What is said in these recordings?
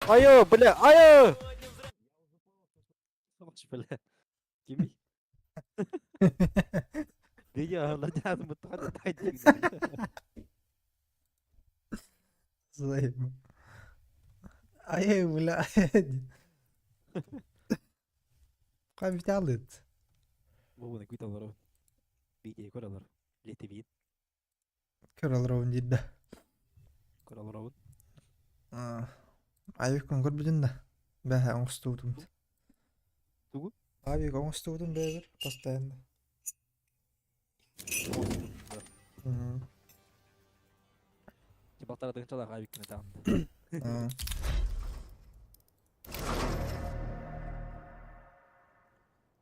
Айо, бля, айо! Бля. Кими? Видео ладян бутхан тайдик. Заебал. Ай, бля. Капиталыт. Бу күйт олору. Видео көр олор. Летибит. Көр олоробун диир да. Көр олоробун. Авикон көрбүтүн да. Бэһэ оҥостубутум. Тугу? Авик оҥостубутум бэйэбэр постоянно. Балтарадыгын чалаах авиккын этаҕын.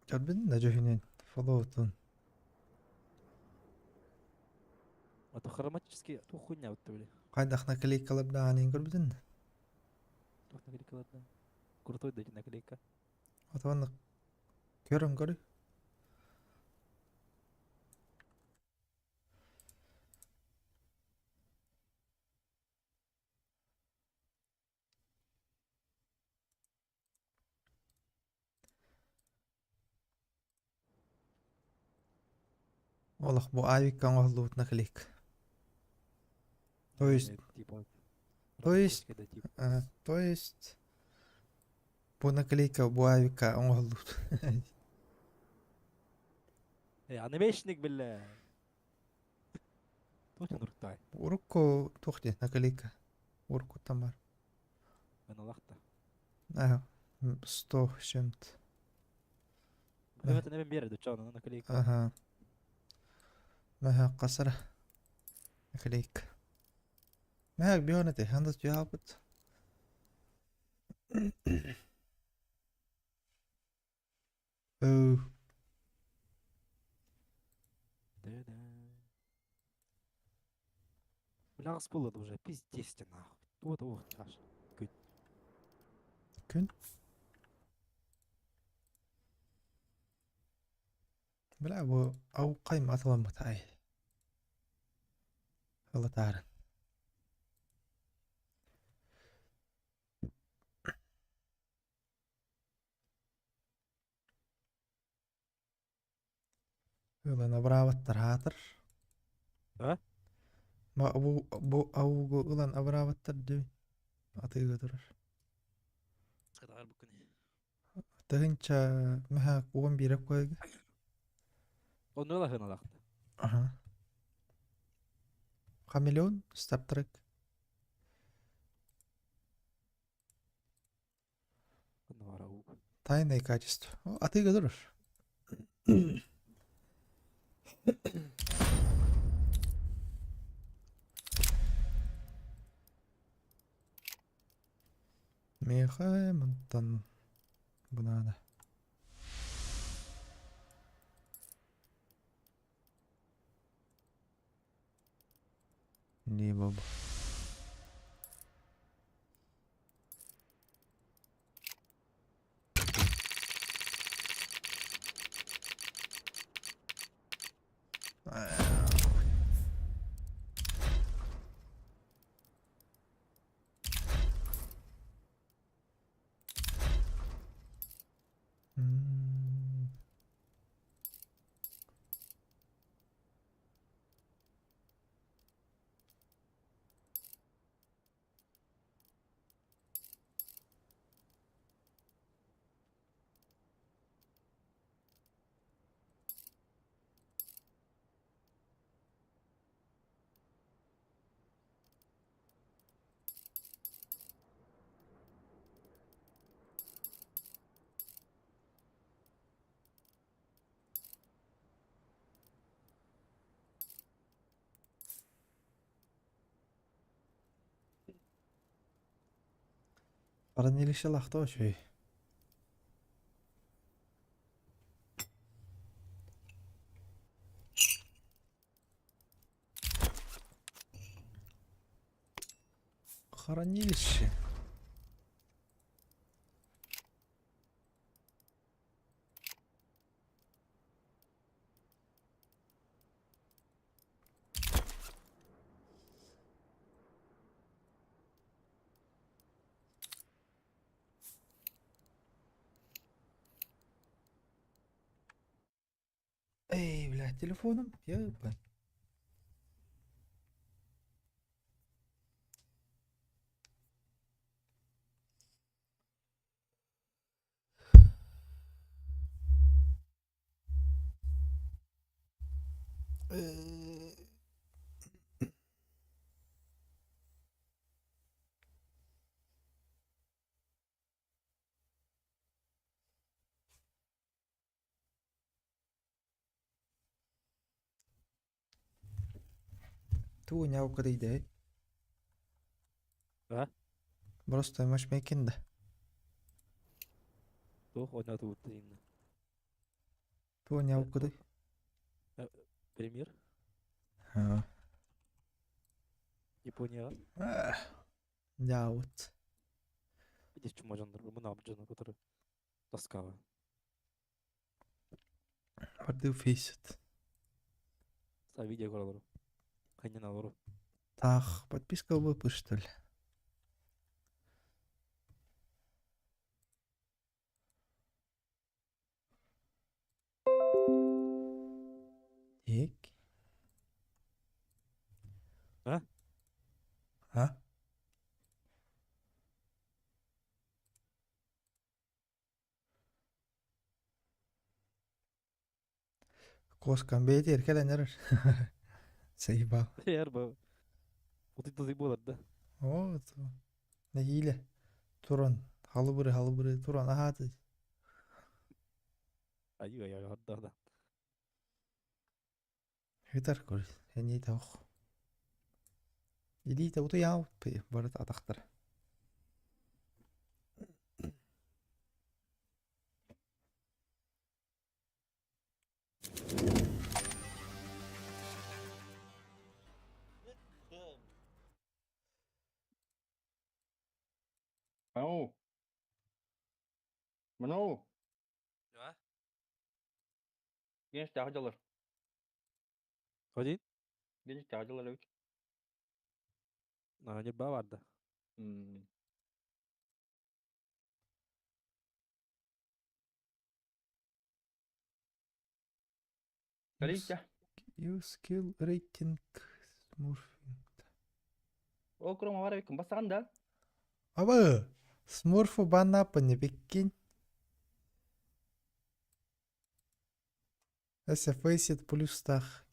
Көрбүтүн да дьүһүнүн фоллоутун. А то хроматический туох хуйня вот били. Хайдах наклейкалардаанын көрбүтүн да. Туох наклейкаларда? Крутой да наклейка. Отуонна көрөн көрүй. Олох бу авикка оҥоһуллубут наклейка. То есть, то есть, то есть бу наклейка бу авикка оҥоһуллубут. Анимешник биллэ. Туох уруктай? Урукку туох диэн наклейка. Уруккуттан бар. Аналахта. Ага, 100 с чем-то. Мен берді чоно наклейка. Ага. Мэһэ қасара. Наклейка. Мэһэ бионати хандас жаапыт. Бля, буолла уже пиздец нахуй. Вот, вот, аш. Күн. Күн? Бля, бу ау қайым атыламмыт ай. Ылатаарын. Ылан абыраабаттар аатыр. А? Бу, бу аугу ылан абыраабаттар дии. Атыыга турар. Кытаар бу күн. Тыһынча мэһэ уон биирэ куойга. Онно ла хыналахта. Аха. Хамелеон, Стартрек. Тайное качество. Атыыга турар. Миэхэ мантан бу наада. Либо Хранилищелаах үчүгэй. Хранилище. Эй, блядь, телефоном, ёпа. Тугу ньауккатый А? Просто матчмейкинг да. Туох ойноотубут инна? Тугу ньауккатый? Премьер? Японияҕа? Дьаабыт. Ити чума дьоннор, мунаабыт дьону кытары тоскаҕа. Бардыы фейсит. Видео көрөлөрү. Хайнан Таах, подписка ылбыппыт что ли? Так. А? А? Куоскам бэйэтигэр кэлэн эрэр. Заебал. Эрба. Утуйдатый буолар да. Вот. Нэһиилэ туран халыбыры-халыбыры туран аһааты. Айыы айыы да. Хытар көр, эниитэ ох. Илиитэ утуйаабыт барыта атахтара. Мынау. Мынау. А? Genç дьалар. Один? Genç дьалар эбит. А, ньурба барда. Калитя. You skill rating smurfing. Ол крома бар эбиккин бастаҕын да? Абы! Смурфу баннаппын биккин. Эсэ фейсит плюстах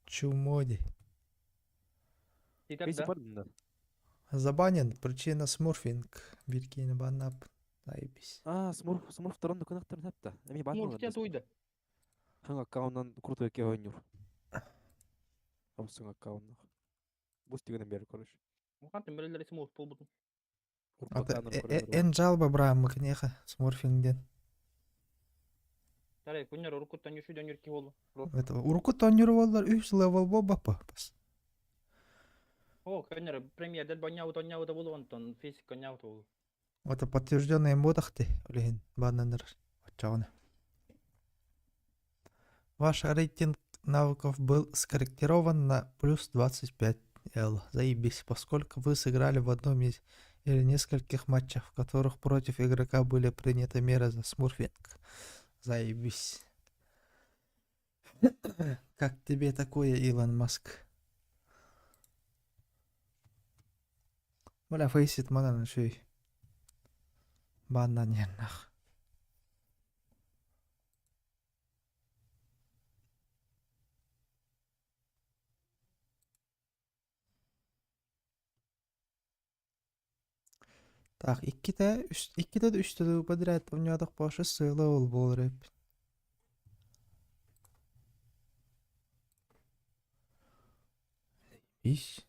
чумоди. Титер Фейси да? бардын да. Забанен. Причина смурфинг. Биркини баннап. Заебись. А, смурф, смурф торон кынактарын хапта. Эми бан Смурф тен туйда. Хang аккаунтан крутой ке ойнур. Абысың аккаунтна. Бус дигенен бери, короче. Хантан бирелер смурф болбутун. Ата эн жалба браамы кинеха смурфингден. Тарай күннер уруккуттан юшуйдан юрки болду. Это урукку тоннюру боллар үс левел бобапа. Бас. О, көннер премьердер баняут онняут болу онтон физик онняут болу. Это подтвержденные модахты. Олехин баннаныр. Отчағына. Ваш рейтинг навыков был скорректирован на плюс 25 Л. Заебись, поскольку вы сыграли в одном из или нескольких матчах, в которых против игрока были приняты меры за смурфинг. Заебись. Как тебе такое, Илон Маск? Бля, фейсит манан шүй. Баннан нах. Так, иккитэ үс иккитэ да үстэ да подряд оонньоотох башы сыала ол буолар эбит. Ис.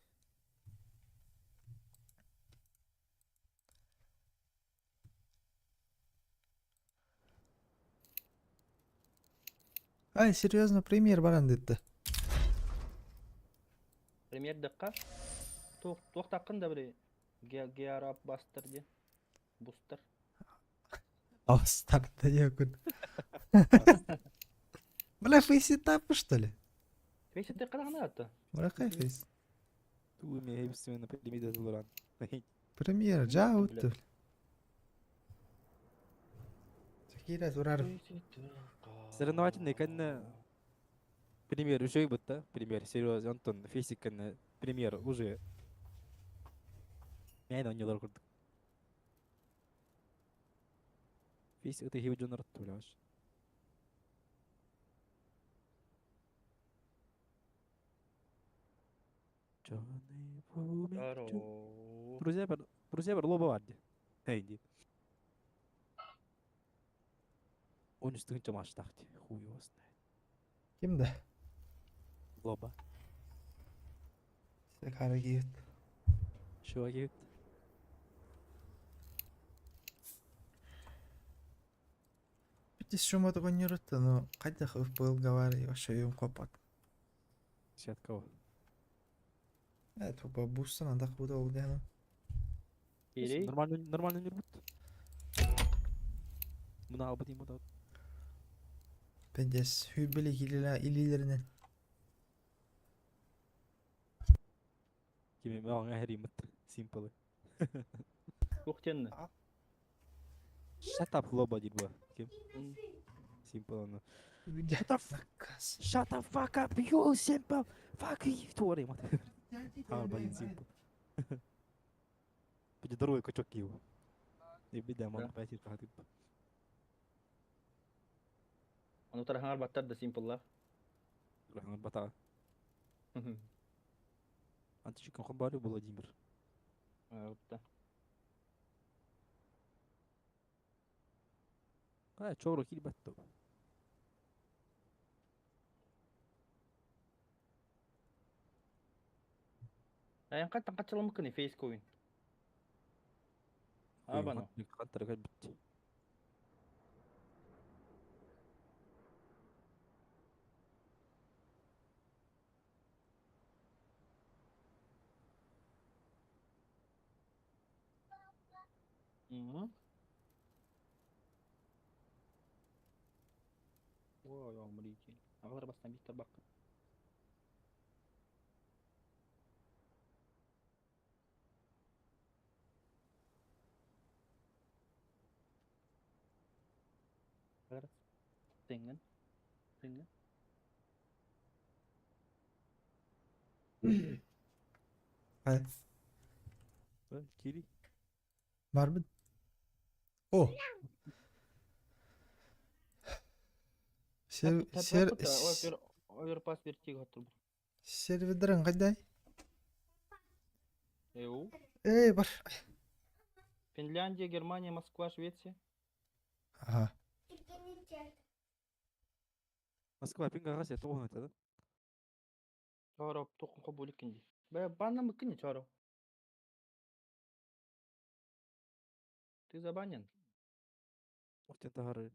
Ай, серьезно, премьер баран дытты. Премьер дыкка. Туох туох таккын да били Геарап Бастер диэн. Бустер. Астарда диэкун. Бля, фейситапы, что ли? Фейсит кадаҕына атта. Бля, фейс. Туу миэһэ премьер дылыран. Премьер, жаут. Киирэ турар. Соревновательный кэннэ премьер үчүгэй бытта. Премьер серьезно, онтон физик кэннэ премьер уже мээн оонньуулар курдук. Физик ытыһыы дьоннор туляш. Друзья, друзья, лоба бар ди. Эй, ди. 13 тыһыынча маачтаах дии. Хуй его знает. Ким да? Лоба. Секара киит. Чего киит? Битис шума тугунньурутта, но хайдах ФПЛ говори, вообще юм копат. Сет кого? Это тупо бустан андах буда ол диэну. Или Нормально, нормально не рвут. Мына албат им да. Пендес хүбили хилила илилеринен. Кими маған херимит. Simple. туох диэннэ? Shut up, лоба диир бу. Ким? Simple ону. Shut the Shut the fuck up, you simple. Fuck you. Туорай мат. А, блин, simple. Пиди здоровый качок киев. И беда, мама, пойти хатып. Ону тараһаҥар баттар да симпллаах. Бата. Античикон Хабарю Владимир. Ытта. А, чоро килбатто. Айан хаттан хаччаламыккыный фейс коин. Абано. Хаттар бит. Ой, омрики. Аҕалар бастан биир тарбахха. Тэҥҥин. Тэҥҥин. Ай, Кири. Барбыт. О! Сер сер Оверпас вертиго турбут. сервердерин кайдай? Эу. Эй, бар. Финляндия, Германия, Москва, Швеция. Ага. Москва пинга гася тоҕун это да? Чоро тухун хобуликин ди. Бэ банна мыккини чоро. Ты забанен. Ортен тахары.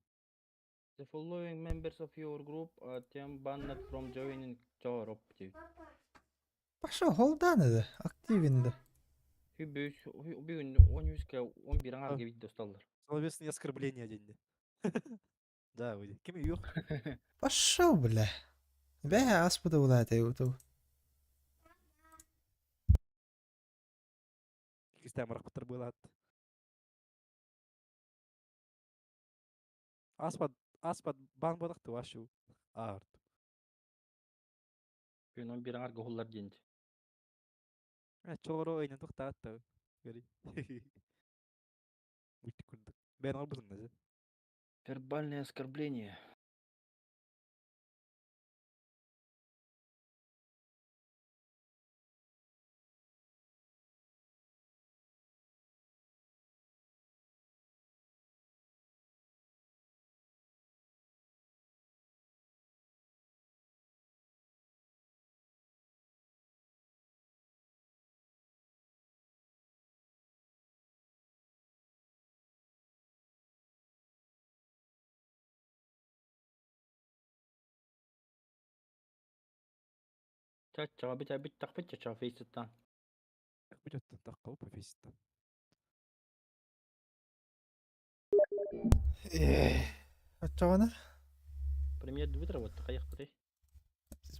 The following members of your group are team banned from joining Чороп диэбит. Пошел, холдан это, активен да. Хүбүс бүгүн 13-ке 11 аҥар видео усталлар. Словесные оскорбления день. Да, выйди. Ким юх? Пошел, бля. Бля, аспыда улатай уту. Кистәм рахматтар буолаат. Аспад, аспад бан бодахты вашу. Арт. Бүгүн 11 аҥарга уһуллар диэн. Чоро ойнан тухтаатта. Гори. Бүт курдук. Бен албытын да. Вербальное оскорбление. Чаччаҕа бит бит чаччаҕа фейситтан. Бүтөттөн тахха по фейситтан. Оччоҕуна? Премьер дебют работа хайахпытый?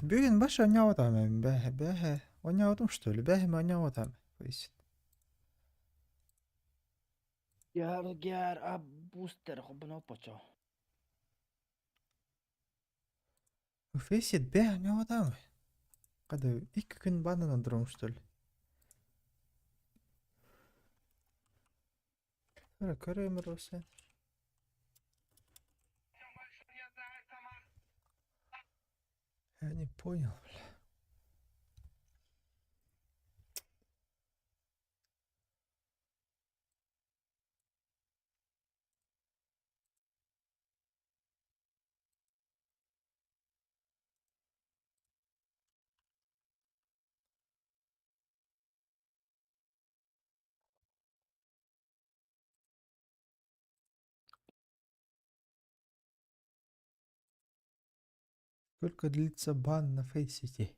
Бүгүн баш оонньообутам бэһэ бэһэ оонньообутум что ли бэһэ оонньообутам фейсит. Гер гер а бустер хобно почо. Фейсит бэһэ оонньообутам. Когда икки күн банан дром что ли? Көрө өмір. Я не понял, бля. Сколько длится бан на Фейсите?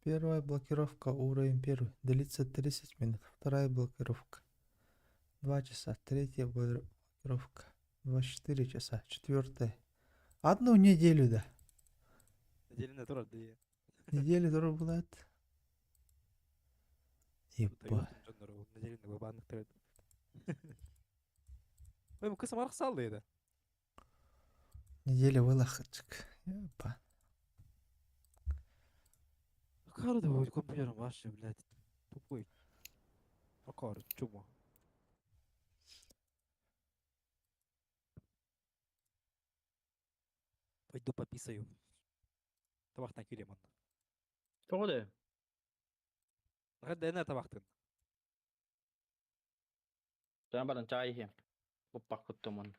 Первая блокировка, уровень первый, длится 30 минут. Вторая блокировка 2 часа. Третья блокировка 24 часа. Четвертая. Одну неделю, да. Неделя турар дии. Неделю тоже бывает. Еба. Неделя баннык төрөт. Ой, бу кыз марк салды еді. Неделя вылахачык. Еба. Акары да компьютерым вообще, блядь. Тупой. Акары, чума. Пойду пописаю. Табақтан кирем онда. Тоҕо да? Гада эне табақтын. Тан баран чай иһиэм. Буппак куттумун.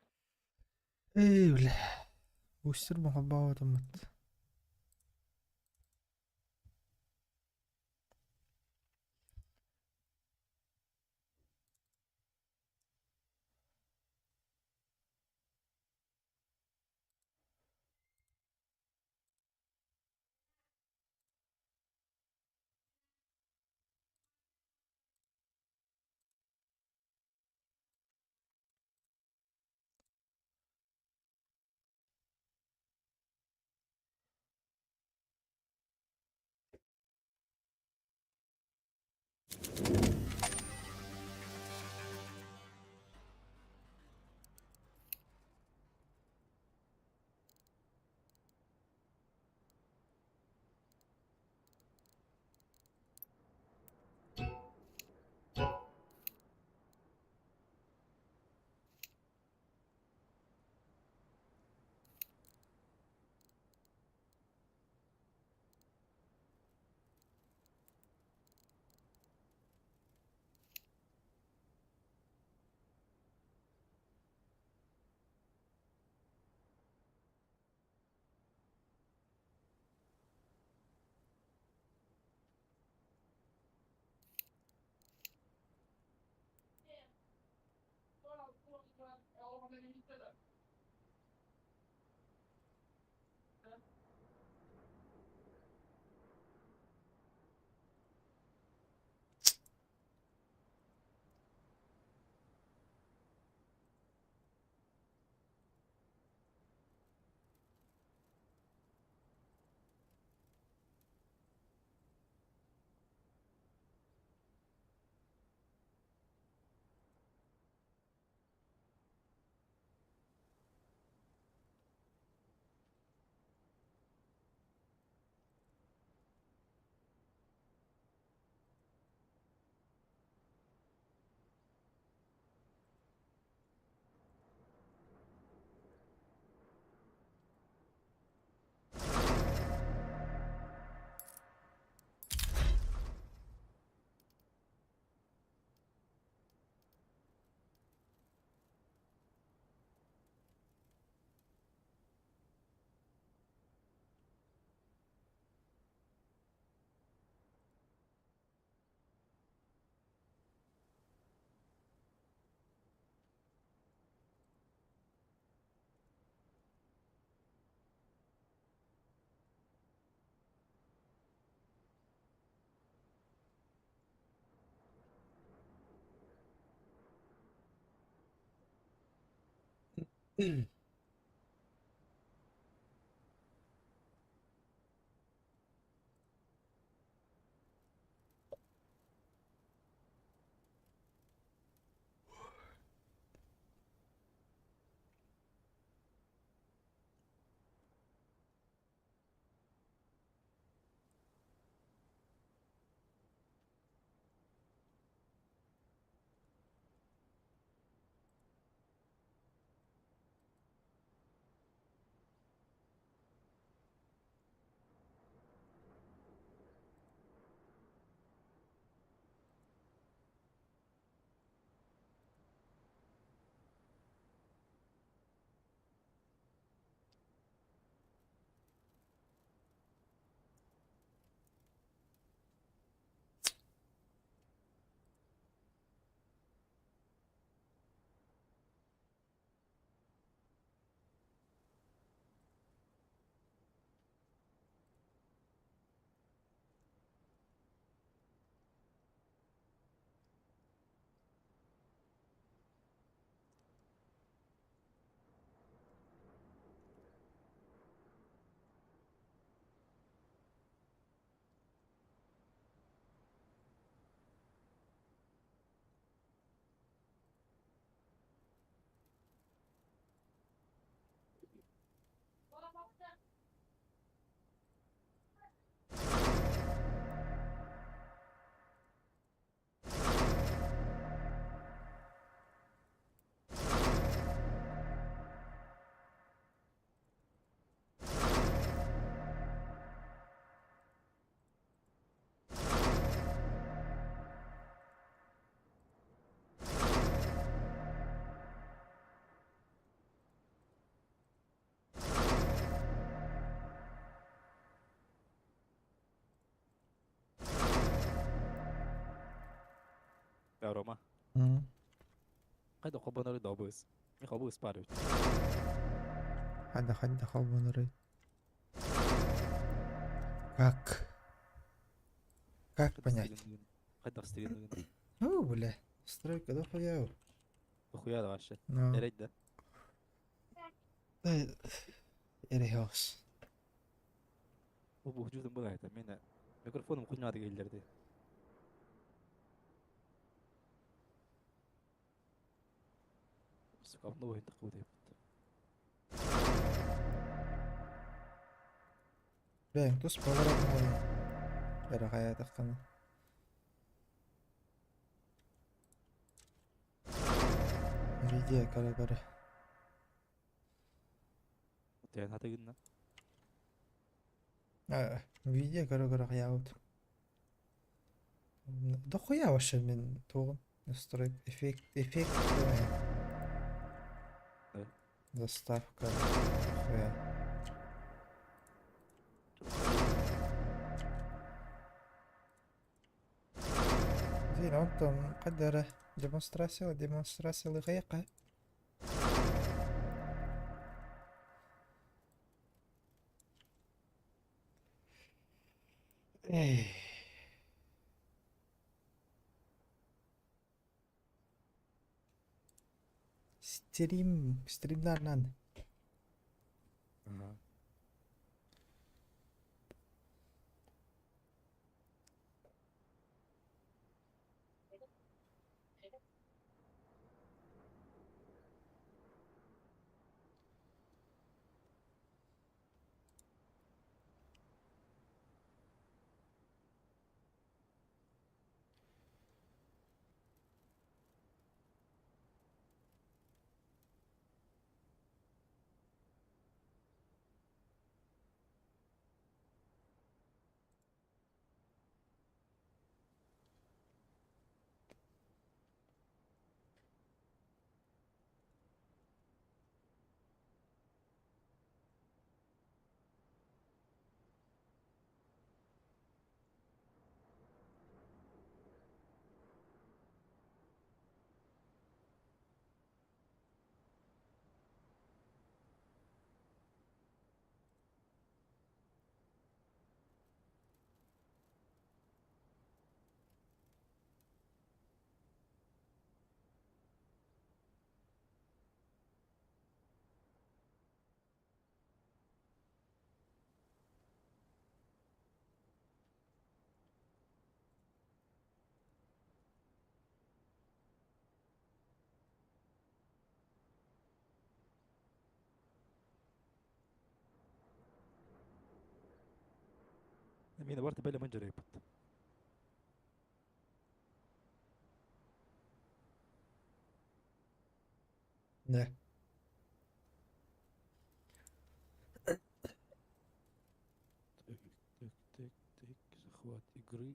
Эй, бля. Бустер махабаатыммыт. Да, Рома. Хайда хобоноры добыс. Ми хобус пару. Хайда хайда хобоноры. Как? Как понять? Хайда стрин. Ну, бля. Стройка дохуя. Дохуя да вообще. Ну. Эрей да. Эрей хос. Бу жутун була это. Мен микрофоном хуйня дегелдерди. Сука, ну это хуй. Бэйм тус поворот Эрэ хайатаххана. Видео көрө-көрө. Тен хатыгынна. Видео көрө-көрө хайаабыт. Дохуя вообще мин туоҕум настройка эффект эффект Заставка дохуя. Диэн онтон хайда эрэ демонстрация демонстрациялыахайахха. Эй. Стрим, стримнарнан. Ага. Мин барыта бэлэмин дьарыйбыт. Да. Так, так, так, так. Захват игры.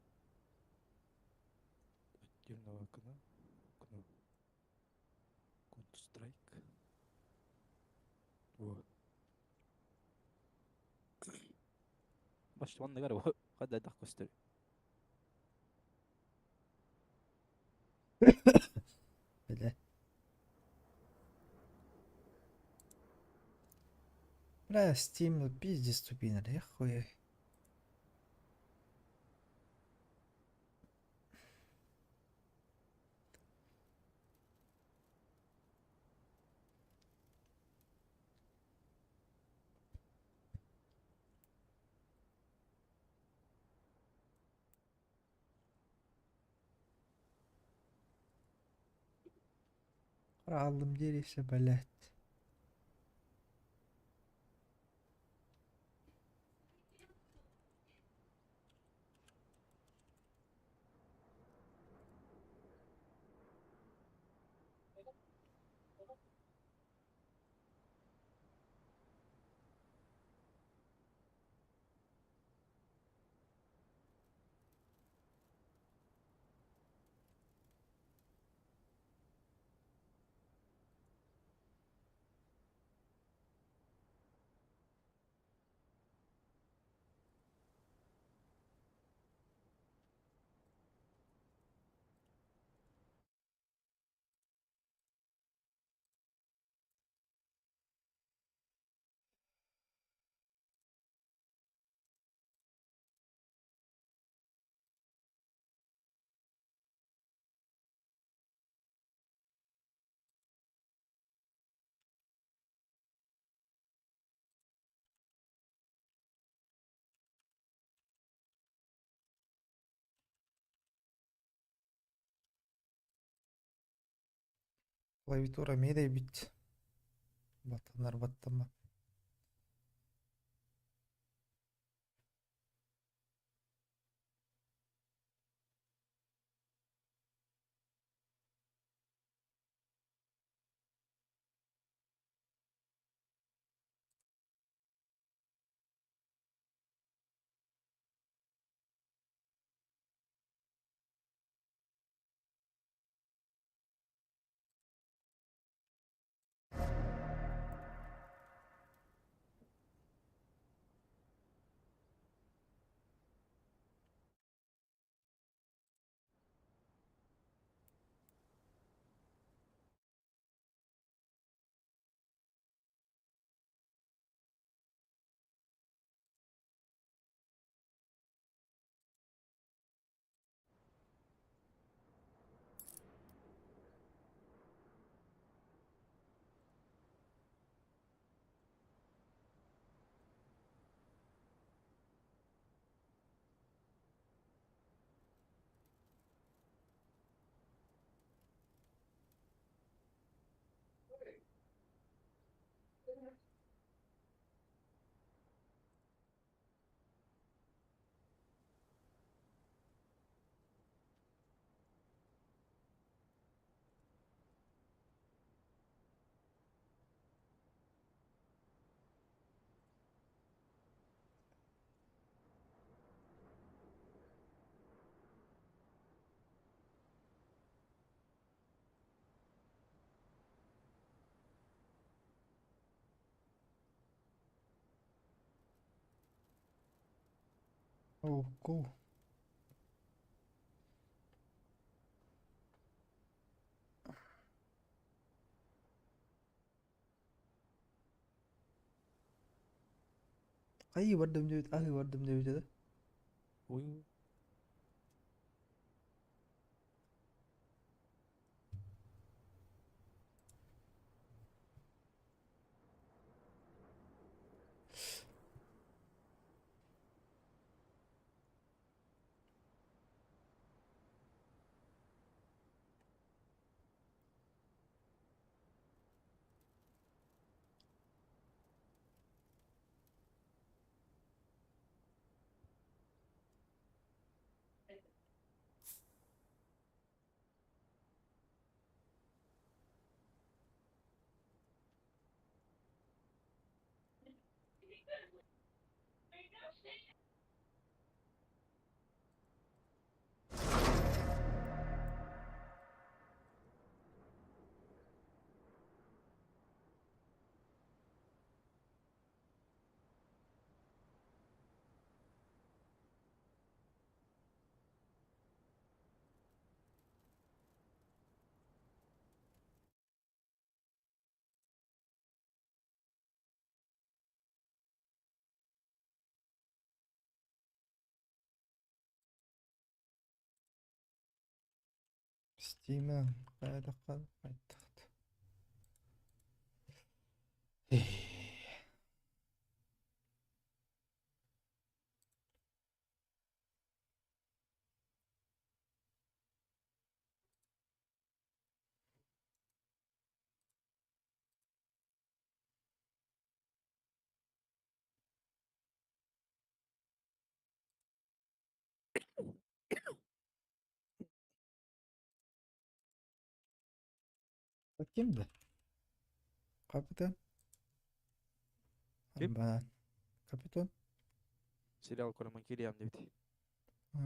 Отдельного окна. Окно. Counter-Strike. Вот. Баш манныгар хаддах көстөр. Бля. Бля, Steam, ну пиздец тупина, я хуй. Аллым деревья, блядь. Клавиатура мере бит. Батанар баттама. О, ку. Ай бардым диэбит, аһыы бардым диэбит этэ. Ой. Steam'en хайдахха хайдах. Bakayım da. Капитан. Ким? Банан. Капитан. Сериал көрөммүн киириэм диэбит. А,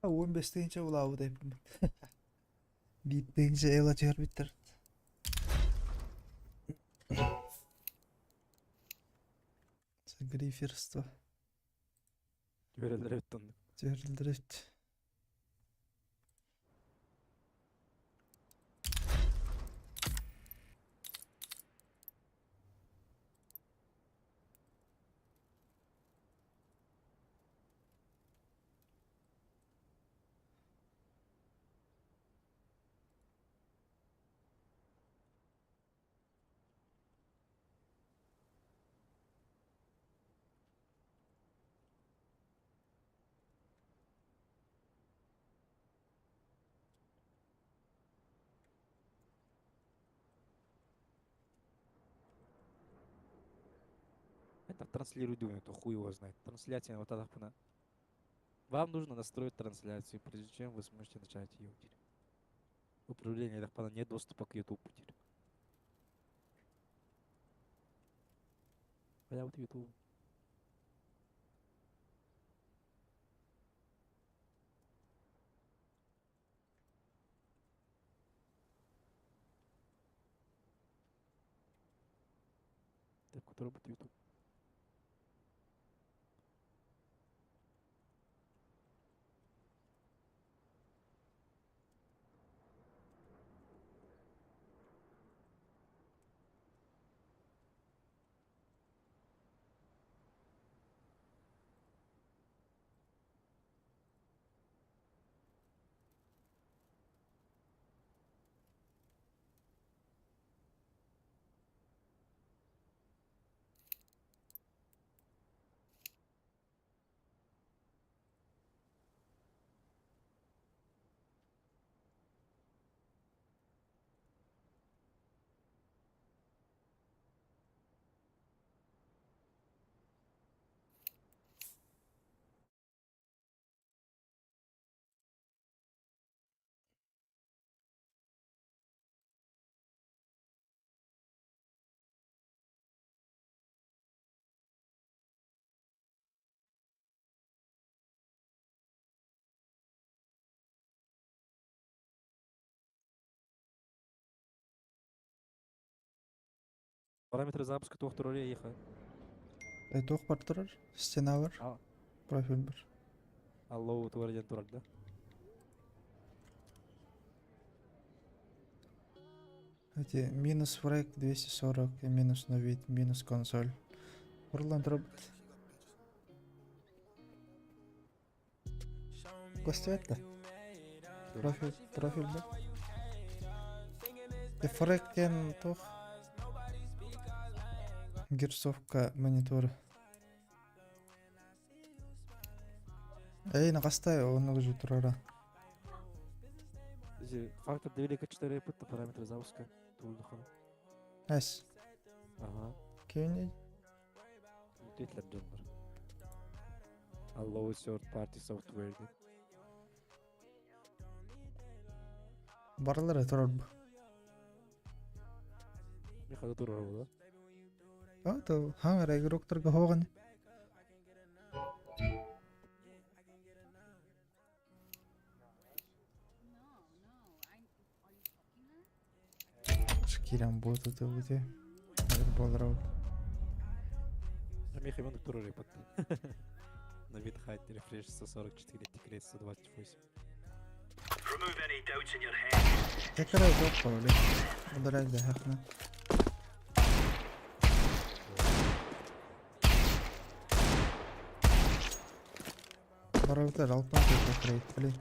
15 тыһыынча булаабыт эппит. Биир тыһыынча ыла түһэрбиттэр. Гриферство. Түһэрэллэр эбит оннук. Түһэрэллэр эбит. Это транслируй, думаю, то хуй его знает. Трансляция вот так. Вам нужно настроить трансляцию, прежде чем вы сможете начать ее. Управление так нет доступа к YouTube. А я вот YouTube. Так, который будет YouTube. Параметры запуска туох турар ехать. Туох бар турар? Стена бар. Профиль бар. Алло, туар диэн турар да? Эти минус фрэг 240, минус на вид, минус консоль. Урлан турабыт. Көстүбэт да? Профиль, профиль да? Фрэг диэн туох? Герцовка монитора. Эй, хастай оннук же турара. Фактор 2,4 пытта параметры запуска. Тулдухана. Эс. Ага. Кини Үтетлер дьоннор. Allow third party software диэн. Барылара турар бу. Михаил турар була. А, то хаҥар игроктарга хоҕан. Кирен буоту тылбыты. Болар. Михаил турар пытта. На вид height refresh 144, tick rate 128. Remove any doubts in your head. Tekrar yok böyle. Удаляй да хахна. Барабытар алпан tekrar блин.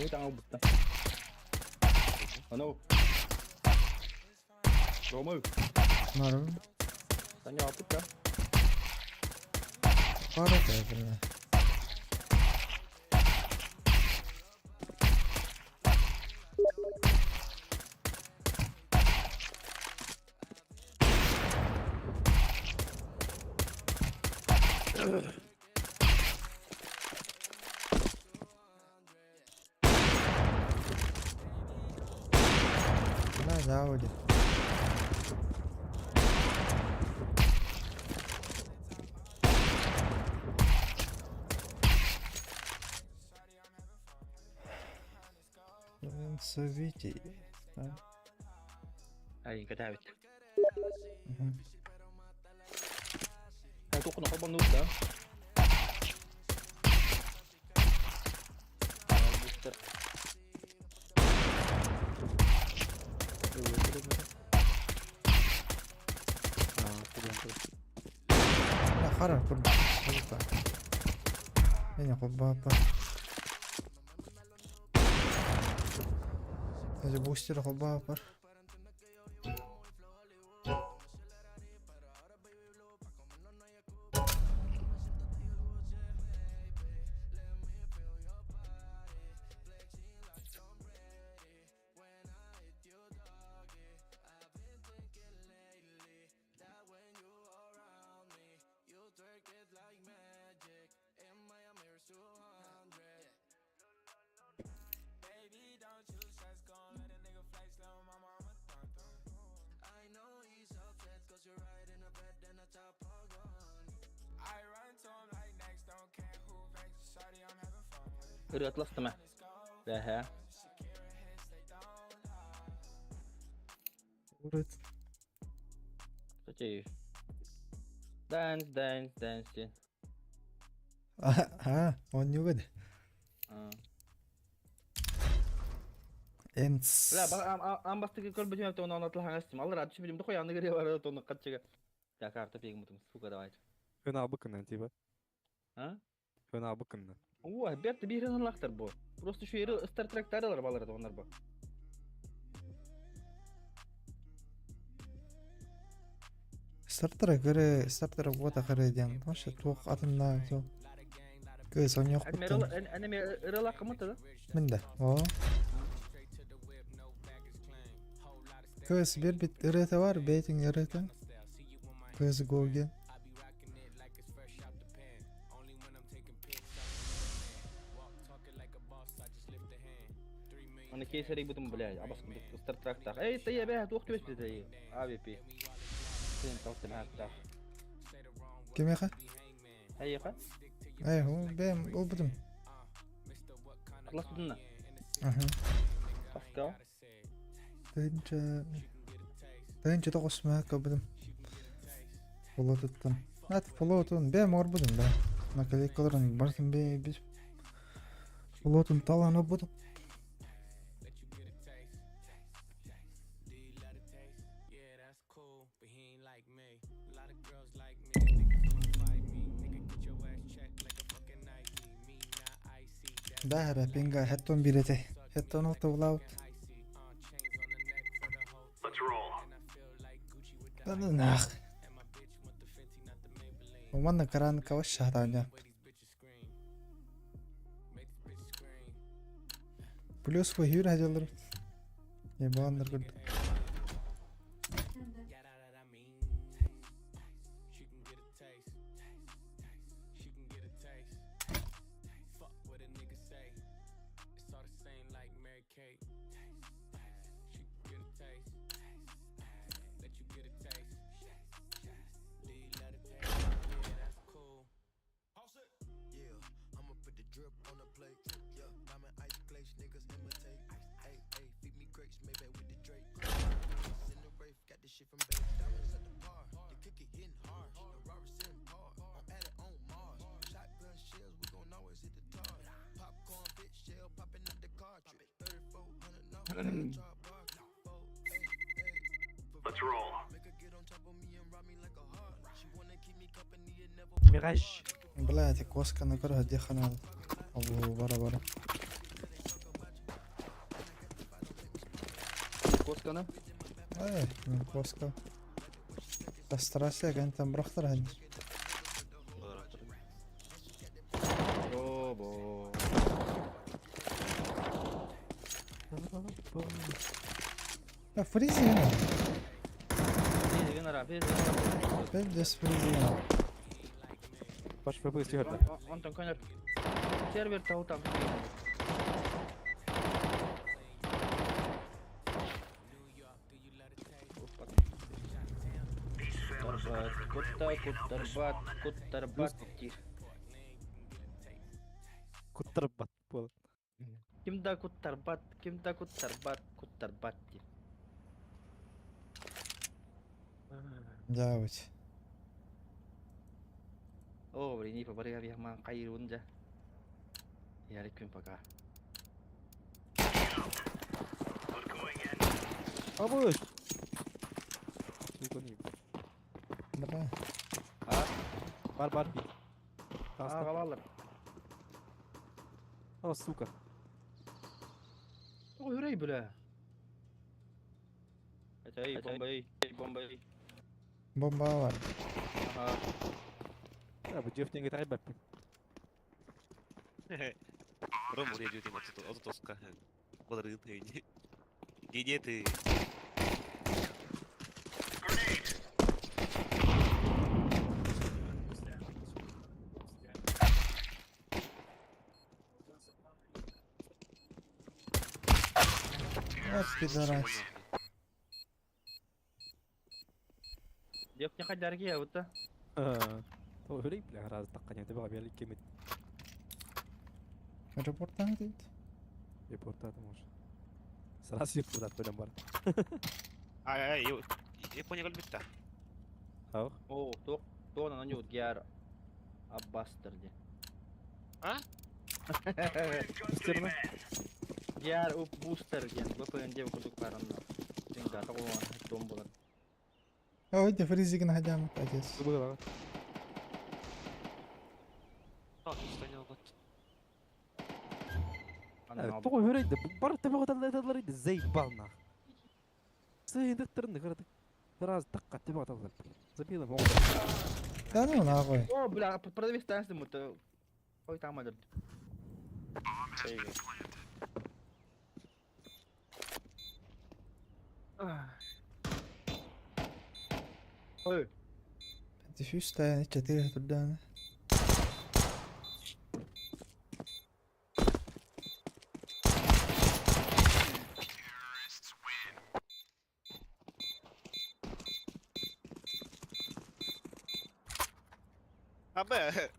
Аны таҥал бутта. Ану. Рома. Нарым. Саня апыт да. Пара бля. Бля, да, Ауди. Вити. Да. Ай, катавит. Мгм. Ай, тоқына қалбан да. Бустер. Бля, харар курдук. Сука. Меня холбаапа. Эти бустер холбаапар. Ырыатластыма. Бэһэ. Урыт. Кстати. Dance, dance, dance. А, а, он не выйдет. Энс. Бля, ам бастыгы көрбүтүм эбит, оны атлахан астым. Алар аты билим дохой аны кире бар тоны катчыга. Так, карта пегим мутум, сука, давай. Хön албыккынан типа. А? Хön албыккынан. О, берт бирин лахтар бу. Просто şu yeri Star Trek таралар балар да онлар бу. Стартера көрө, стартера вот ахары диэн. Вообще туох атынна сол. Кыз он Әне ёкпуттан. әне ырала кымыты да. Минде. О. Кыз бир бит ырыта бар, бейтин ырыта. Кыз гоге. Аны кейсери бутум, бля, абас Star Trek тах. Эй, тая бә, туох түбес бит. AVP. Сен талтым хатта. Кимеха? Хайыка? Эй, о, бэм, ол бутум. Атлас бутунна. Аха. Паскал. Тынча. Тынча тоғыс мәк бутум. Фолотуттан. Ат фолотун, бэм ор бутум да. Наклейкаларын бартын бе биз. Фолотун талан бутум. Бәһәрә пинга хеттон бирете. Хеттон алты влаут. Let's roll. Да ну нах. Уманна каран каваш шахтаня. Плюс выхюр хажалыр. Ебандар күл. Let's roll. Мираж. Бля, эти коска на көрө дехана. Абу бара бара. Куосканы? Эй, мин куоска. Кастрация кэнтэн бырахтар Робо. Я фризина. Фризина, фризина. Пиздец фризина. Ваш ФП сигарета. Онтон көнөр. Сервер там. Кутта, куттарбат, куттарбат, Куттарбат буолан. Ким да куттарбат, ким да куттарбат, куттарбат диир. Дьаабыт. Оо, блин, побарыга биһамаан хайыырбын дьэ. Ярик күн пока. Абыш! Сука, не. Бра. А, Бар, бар, бит. а, қалалар. О, сука. Ой, үрей, бля. Это эй, бомба, эй, бомба, эй. Бомба бар. Ага. А, бу дефтенге тай баппин. Ром урежет им от тоска. Бодрын. Где ты? Вот пидорас. Дефтен хайдарги я вот. Ой, бля, раз таққан еді баға берлік кемет. Репортан дейді. Репортады может. Сразу репортат бөлем бар. Ай, ай, Япония көлбүттэ. Ау. О, тоқ, тоқ, на гяр Аббастер де. А? Бустерме? Гяр уп бустер диэн ВПН деп курдук бар онно. Динга тоҕуон том булар. Ой, де фризигин хадям, отец. Было. Тоҕо хөрөйдө, бар төбө таллар заебал нах. Сыйдыктырны кырдык. Сразу такка төбө таллар. Забила могу. Да ну нахуй. О, бля, продавец станция то. Ой, там этот. Ой. Дефьюз тайны 4 туда. А Б,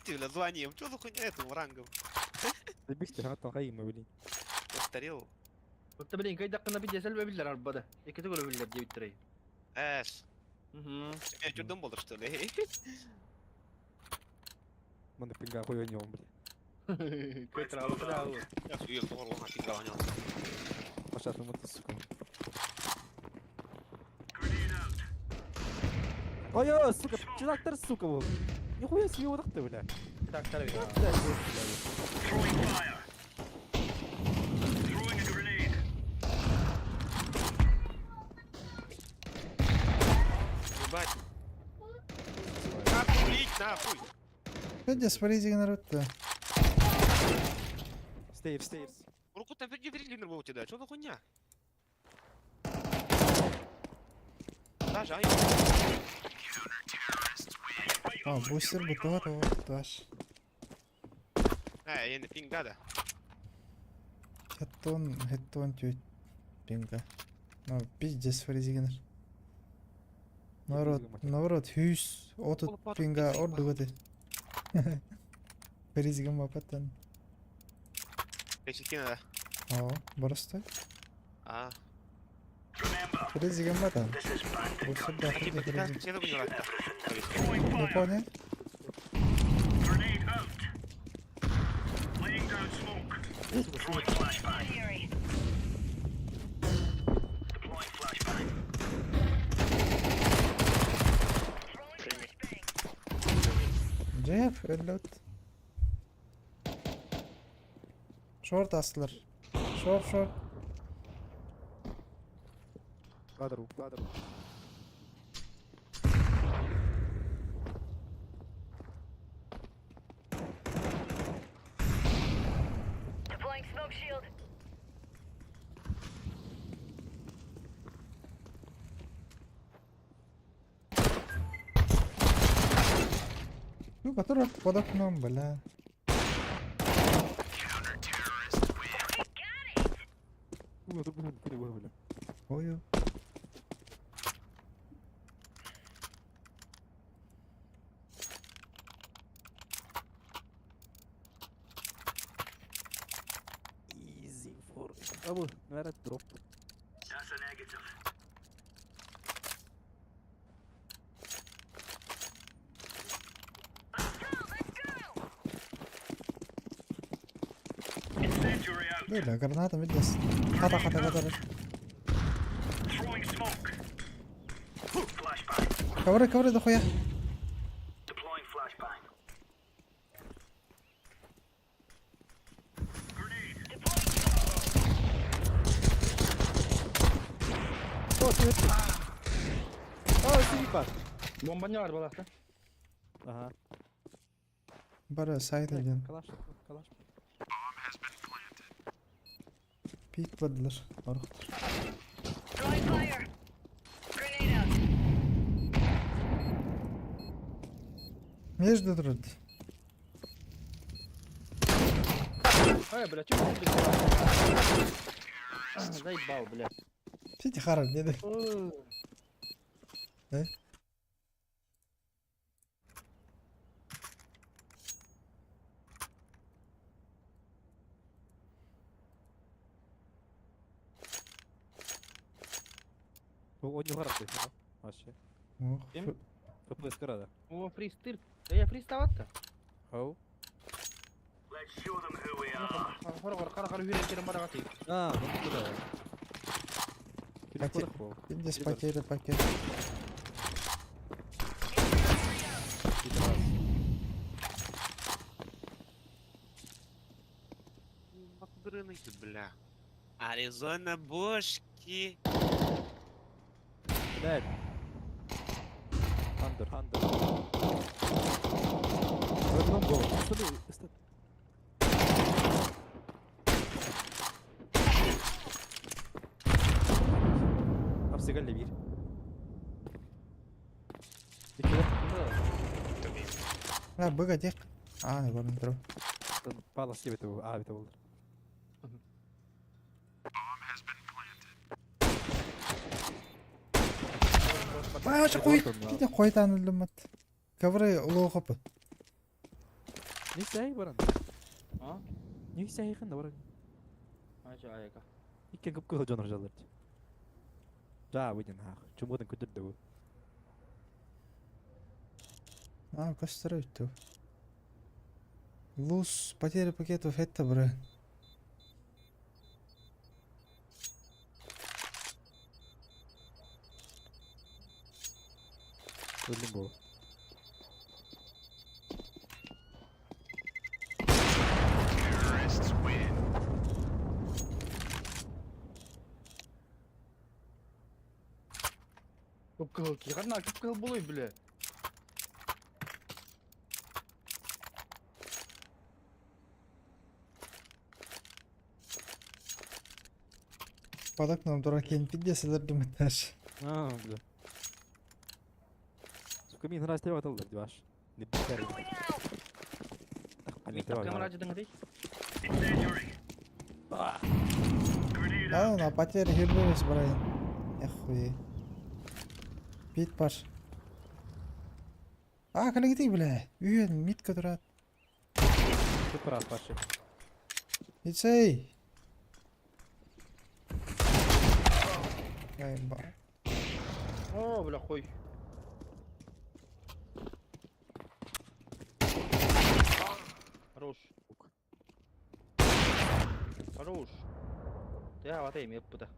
ты бля, звоним. Чё за хуйня этому рангом? Забихте, ха, тағайым, блин. Устарел. Та блин, кайда кына бит ясал биллер арбада. Икки төгөл биллер дип биттерей. Эш. Угу. Я чё дом был, что ли? Маны пинга хуй нем, блин. Көтөр алып да. Я суел тоҕор пинга Пошатым вот, сука. Ой, ой, сука, чудактар, сука, вот. Нихуя себе вот так ты, бля. Так, тарవి. Throwing fire. Throwing a grenade. Ебать. Охуеть нахуй! Пиздец фризигин ротта. Стейр, стейр. Руку там не фризигин был у тебя, чё за хуйня? Даже, ай. А, бустер бутовар, вот ваш. Э, я не пинга, да. Хеттон, хеттон тють пинга. Ну, пиздец фризигин. Наоборот, наоборот, хүс, отут пинга ордуготы. Фризигин бапаттан. Печики надо. О, просто. А. Фризигин батан. This is bandit Бустер да, А типа ты фризигин. все поняла? Throwing Не fire. понял? Grenade out. Laying down smoke. Throwing flashbang. Deploying flashbang. Джефф, өлөт. Шорт астылар. Шорт, шорт. Кадру, кадру. Deploying smoke shield. Ну, который под окном, бля. Ой. Easy for. Абу, наверное, дроп. That's a negative. Incendiary out. Бля, граната виделась. Хата, хата, хата. Throwing smoke. Flashbang. Ковры, ковры, дохуя. Deploying flashbang. Grenade. О, ты это. О, синий Бомба не бар балахта. Ага. Бара, сайт один. Калаш, калаш. Пик бадлар. Орохтор. Throwing fire. Grenade out. Между друг. Ай, бля, чё ты? Заебал, бля. Сити харар, не да? Он не гарантит, да? Вообще. Ох, Кем? ФПС карада. О, фриз тыр. Да я фриз таватта. Ау. Let's show them who we are. Хор хор хор хор хүрен керем бара гати. А, ну куда? Поте- Телефон Здесь потеря пакет. Дрыны, бля. Аризона бошки. Блядь. Андер, андер. В одном голову. Смотри, Апсыгалли bir. İki А, быга тех. А, не көрүн тур. Палас тебе это, а, это был. Баша кой. Ките койтан үлүмөт. Ковры улуухып. Не сәй баран. А? Не сәй ханда баран. Ача айка. Иккен көп кыл жонор жалыр. Да, выйден ах. Чумудан көтөрдү бу. А, көстөрө өттү. Луз, потеря пакетов это, бра. Өлүм бу. Көп кыл ки. Карна көп кыл болой, бля. Под окном дураки, пиздец, думаешь. А, бля. Сука, мин раз тебе атылды, диваш. Не битер. Going out. Мин тап камера жыдың дей. Incendiary. Grenade Да, out. на потеря хербовец, брат. Эх, Пит паш. А, коллеги, ты, бля. Үйен, митка дурак. Ты прав, Паша. Ицей. Ай, ба. О, бля, хуй. Хорош. Хорош. Я ватай меп буда.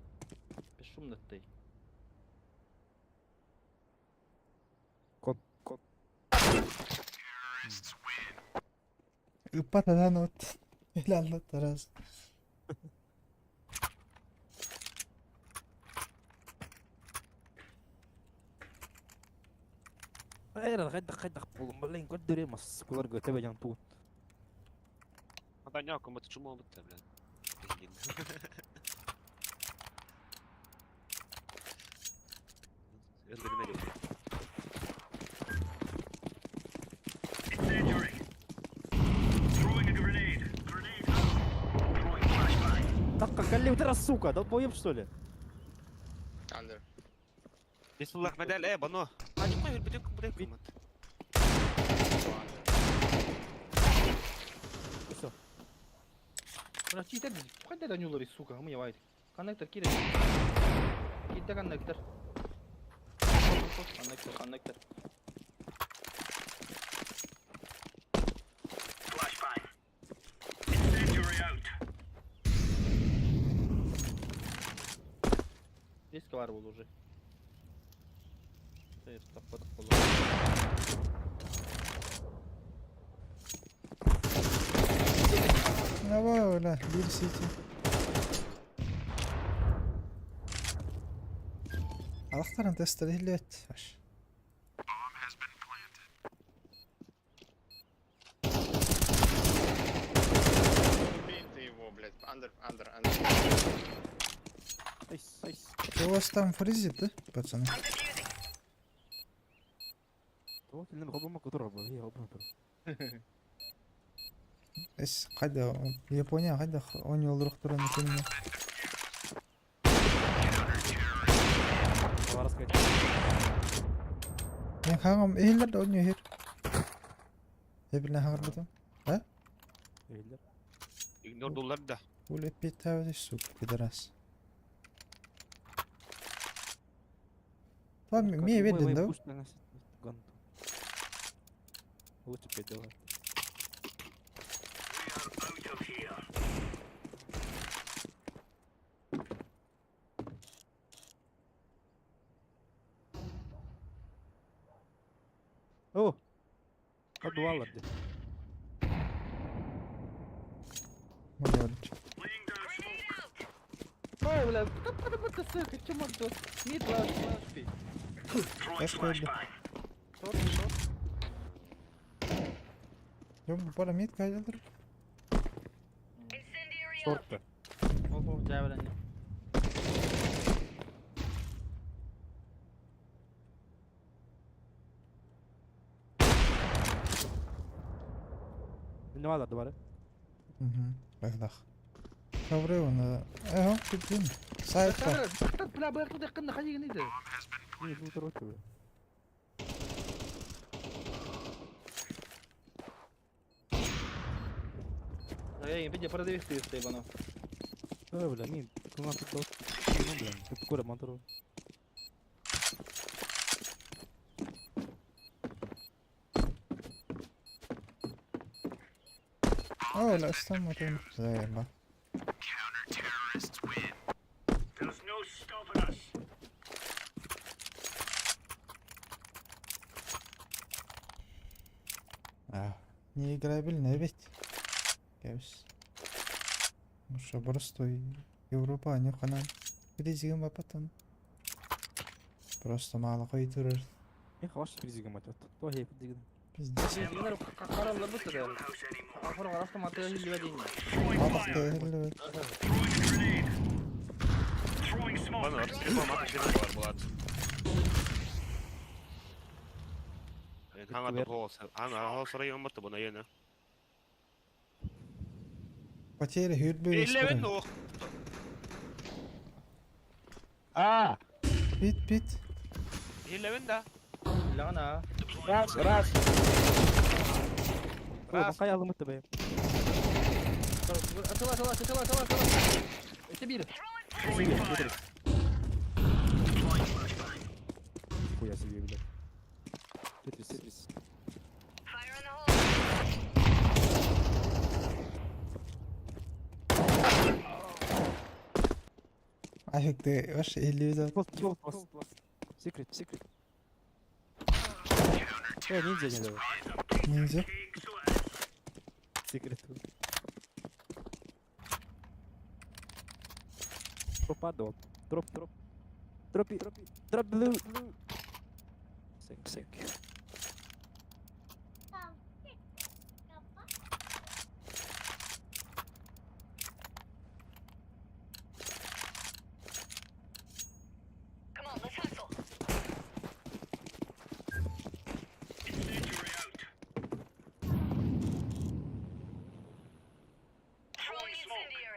Бесшумно ты. Кон, кон. Ыппатадан от. Helal раз. Эрэ хайдах хайдах буолум, блин, көрдөрүө маскуларга тэбэдьэн тугун. Понятно, мы чума бутта, блин. Incendiary. Throwing a grenade. Grenade out. Throwing flashbang. Так как калибр, сука, долбоеб что ли? Under. Бисуллах медаль, бано. А не понял, будет будет Бит. Все. Бля, читер, хайда да нюлари, сука, мы вайт. Коннектор кире. Кидда коннектор. Коннектор, коннектор. Flashbang. Incendiary out. Здесь бар был уже. Таппатах буолла. Давай, бля, бир сити. Алахтаран тестер иһиллибэт. Аш. Убей ты его, блядь. Under, under, under. Айс, айс. У вас там фризит, да, пацаны? I'm defusing. Вот, или на которого, я обматываю. Эс, кайда, Япония кайда, он олдурук туран экенин. Рассказать. Мен хагам эхиллер да ойноо хер. Эбилен хагарбытым. Эйлер. Игнор доллар да. Бул эппет сука, пидорас. Там ме веден да? Лучше пять давай. We are out of here. О! Подвал где. Молодец. Laying down Grenade smoke. out. Ой, бля, да сука, чё мог тут? Мид лаш, лаш, пи. Throwing That's good. flashbang. Шорт, шорт. Жок, бара мид кайдадыр. Incendiary out. Шорт-то. Ого, жабелен. Не надо, давай. Мгм. Багдах. Добрый он. Эго, кипин. Сайтка. Бля, бля, куда кында хайгын иде. Не, ну короче, бля. Эй, видя продавец ты ебано. Ой, бля, не, ну надо тут. Ну, бля, ты такой ремонтировал. О, ла стам Заеба. There's no stopping us. А, неиграбельная ведь. Кэбис. Ну что, просто Европа, не хана. Фризигин бапатын. Просто мало кой турар. Не, хороший фризига мать. Вот, то я фризига. Пиздец. Кинилер каралла бутты да. House anymore. Ахыр автоматы хилле дин. Throwing Алах fire. та хиллебет. Throwing a grenade. Throwing smoke. Бано, обстрел, мат, обстрел, бар, булат. Хана голос. Хана голос район мат, бана ена. Потеря хүрбе Эллевен ох. А! Бит бит. Эллевен да. Лана. Раз, раз. Ой, Раз. бакай алым это, бля. Атыла, атыла, атыла, атыла, атыла. Это бир. Throwing fire. Deploying flashbang. Хуя себе, блядь. Тетрис, тетрис. Fire in the hole. Афиг ты ваш хиллебет. Вот, вот, вот. Секрет, секрет. Ниндзя не давай. Ниндзя. Cake, so it is. Секрет. Пропадал. Дроп, дроп. Дропи, дропи. Дроп, блю, блю. Thank you.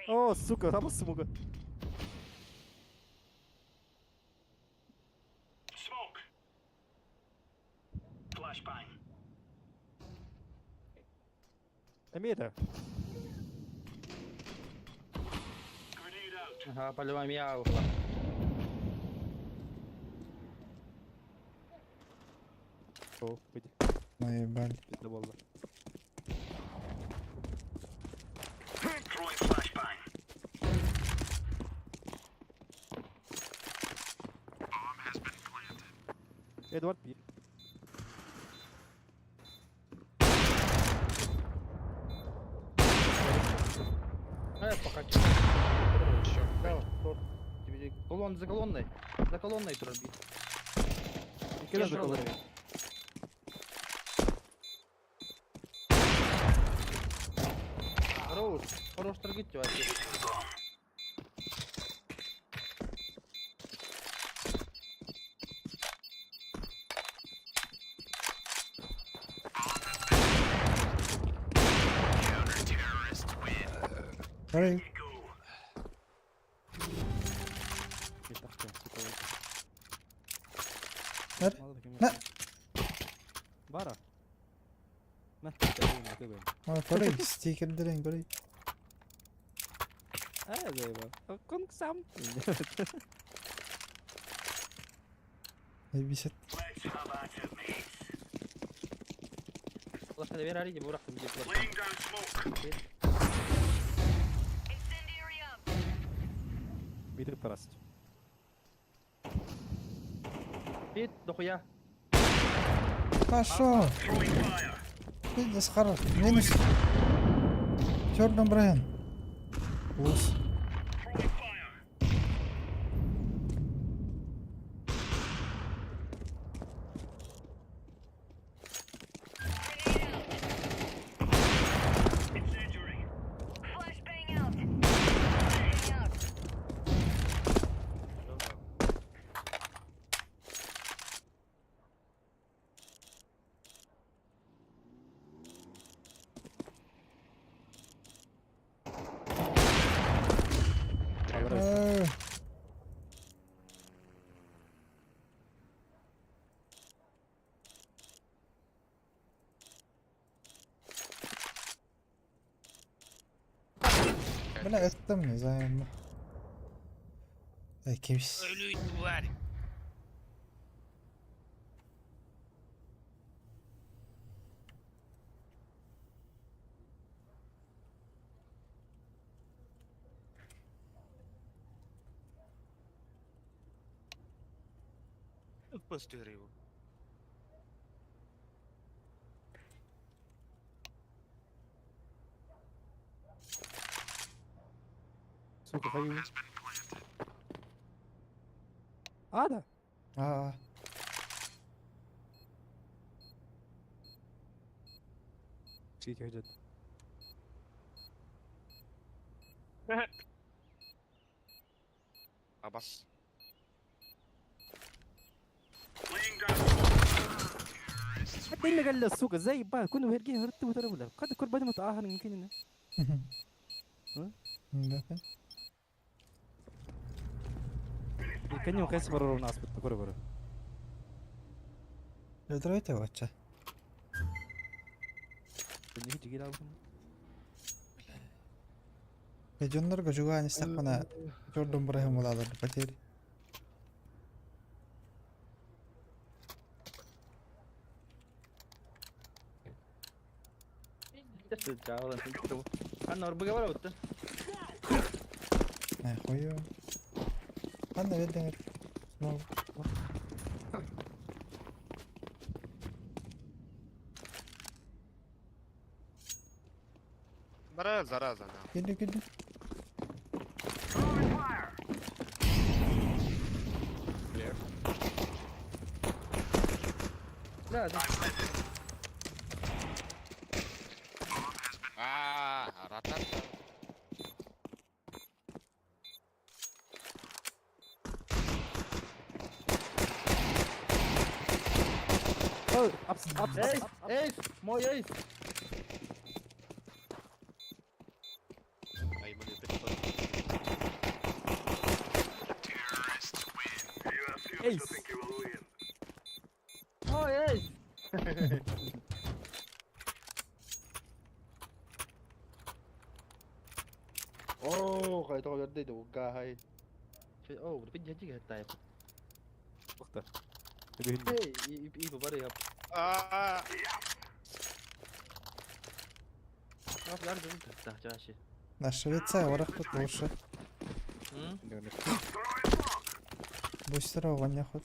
О, сука, там смуга. Smoke. Flashbang. Эмиэ Grenade out. Ага, поливаем я ушла. О, выйди. Наебали. Пизда буолла. Throwing flashbang. Эдуард Пир. Пока чё. Еще. Да, вот, тебе Колон, за колонной. За колонной труби. Кидай за колонной. Хорош, хорош таргет, вообще. Эй, Нар. На. Бара. На. Көрей, стикердерин көрей. Э, заеба. Конг сам. Бесит. Let's have at it, mates. Флешка доверяли, не бурах, где флешка. Laying down smoke. Incendiary up. Битый парасть. Пит, дохуя. Пошел. Throwing fire. Пиздец, хорош. Минус. Черный Брайан. Ус. Throwing fire. Grenade out. Incendiary. Flashbang out. Flashbang out. Э, Бля, это мне займ. Эй, кемс. Өлүй, тварь! Пастырь его. Сука, хаю. Ада. А, Сколько хотят. Абас. Laying down smoke. حتى اللي قال له сука заебал كنا هرجين هرت وتربلا قد كل بدي متأخر يمكن إنه А? Да. كان يوم خيس برا وناس بتكور برا Өтөрөйте бача. اللي يجي كده Дьоннорго жугаан истахпана Jordan Брайан булаалар потери. Анна, РБГ вот Нахуй. Анна веден. Ну, Бара, зараза, на. киди киди. Throwing fire. Да, да. А, ратата. Апс, апс, Эйс, апс, апс. эйс, мой эйс. Ай, мы опять Эйс! Ой, эй! Оо, хайдах өлөрдөй да угааһай. Оо, бит дьэ тайп. Бухта. Бүгүн. Эй, и и бары яп. А, Нас яр дым та чашы. На Швеция орахпыт лучше. М? Бустера оҕонньоххут.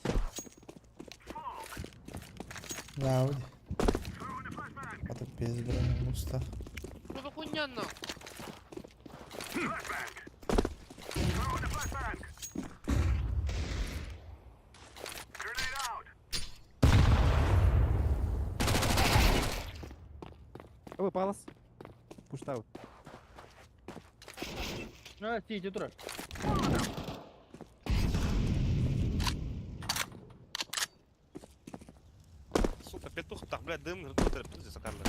Да, А тут без брони муста. Что за хуйня нахуй? Ой, палас. Пуштау. А, ти иди тура. Сука, петух так, блядь, дым, рту, пиздец, сакарда.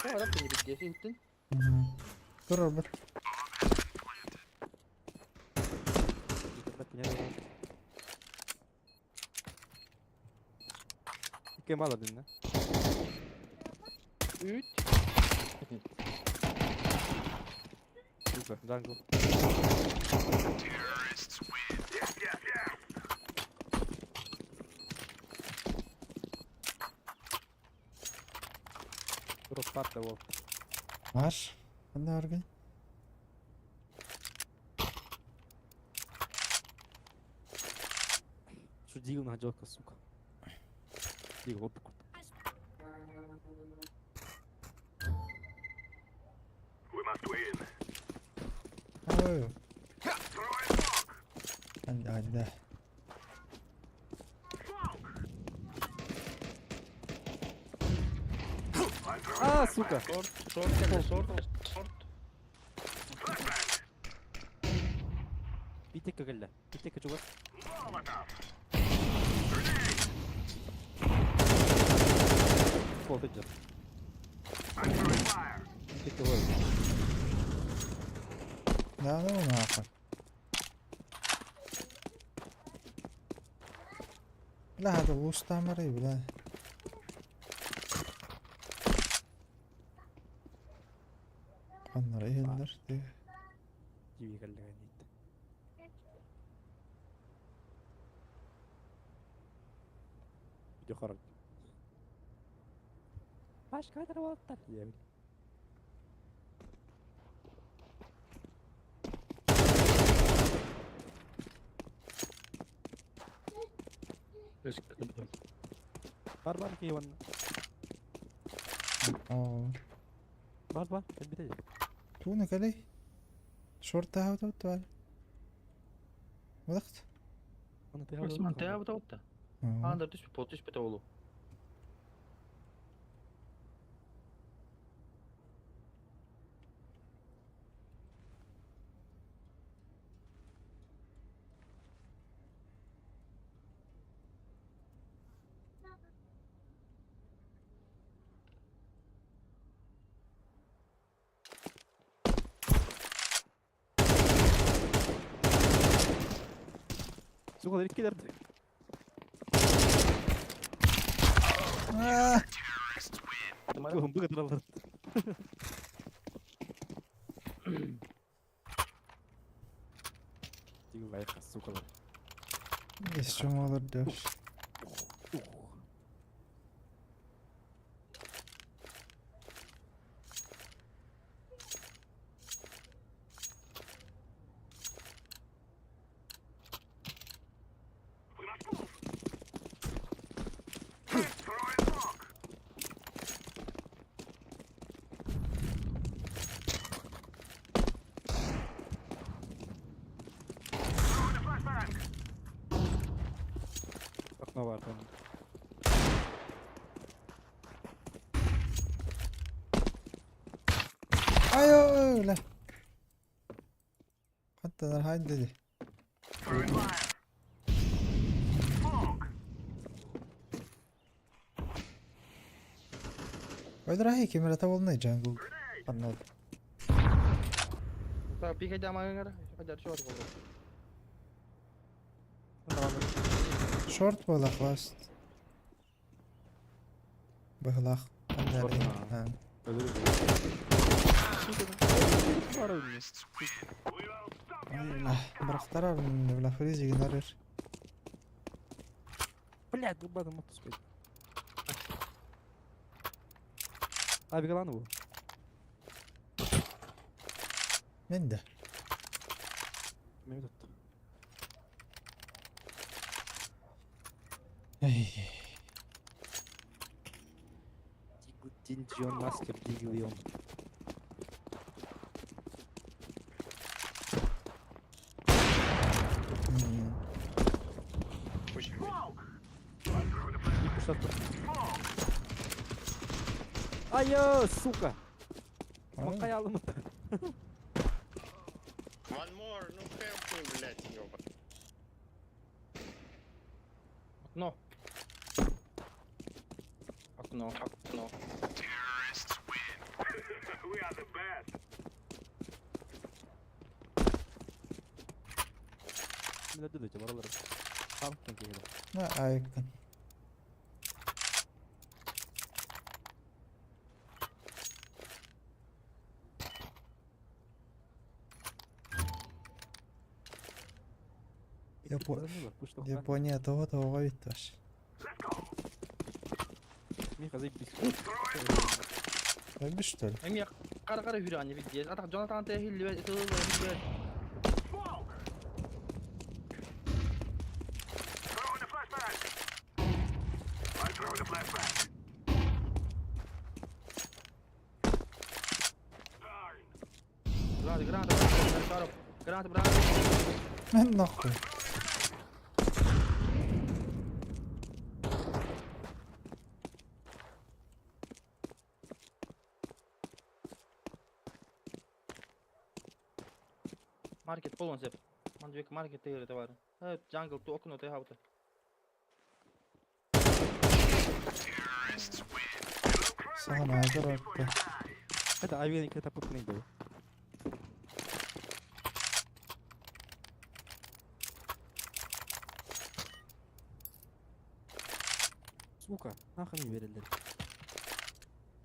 Тоҕо ты не бит иттин. Тур Роберт. Икки мало дин, да? Үт. Сука, jungle. Роспат того. Маш. Ханна орган. Что дигл на гадёлка, сука. Дигл, оп, курт. Ой. Анда, анда. А, сука! Шорт, шорт, шорт, шорт. Битекка кэллэ. Битекка чугас. Пол тыджар. Битекка ой. Да ну нахуй. Бля, это луста мары, бля. Ханнара иһиллэр ти. Тиви кэллэ гэнниит. Видео хорог. Пашка тарваттар. Диэбит. Бар бар кей ванна. Оо. Бар бар. Кэлбитэ. Туна кэлэй. Шорта хаутаут баар. Удахт. Аны Осман, ты абы та. Анда түспүт, пол түспүт оолу. Сука, икки дерди. Аа, Быга тураллар. Дигл лайка, сука. Еще молодежь. Окно бар там. Ай, бля. Хаттанар хайды ди. Ойдра хей кемера табылнай jungle. Аннал. Так, пикайте амагыңар. Хотя шорт болду. Шорт буола хвост. Быһылаах. Шорт, а. Бырахтарар бля фризигин арыр. Блядь, губаны мог успеть. А, Бегаланову? Мен да. Мен тут. Эй. Динджион Маскер Дигилион. М. Очень И пошла тут. Айо, сука! А, Макаялым. One more, ну help me, блядь, ёба. Окно. Окно, окно. We are the best. Мен өтті баралар. Там кеңкеге. На айкон. Япония того того ведь Миха, заебись. Заебись, что ли? Эми кара-кара хүрәни бит. Атак Джонатан те хиллибет, хиллибет. Throwing a flashbang. I'm throwing a flashbang. Nine. Граната, граната, граната, граната, граната. На нахуй. Маркет полон сеп. Ман двек маркет тегер товар. Э, джангл ту окно те хаута. Саған азыр артты. Это авиа это пупный был. Сука, нахуй не верили.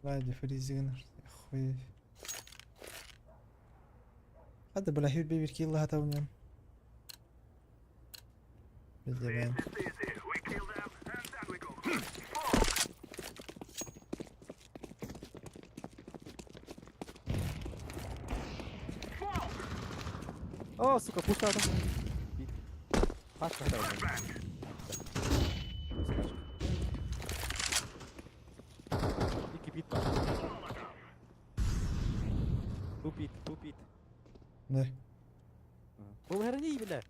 Лади фризигин. Хуй. Hadi бля хюрбе бир килл хата унен. Билдебен. It's easy. We kill them and then we go. О, сука, пушка там. Пашка, давай. И кипит Пашка. Тупит, тупит. Да. Бұл не бля.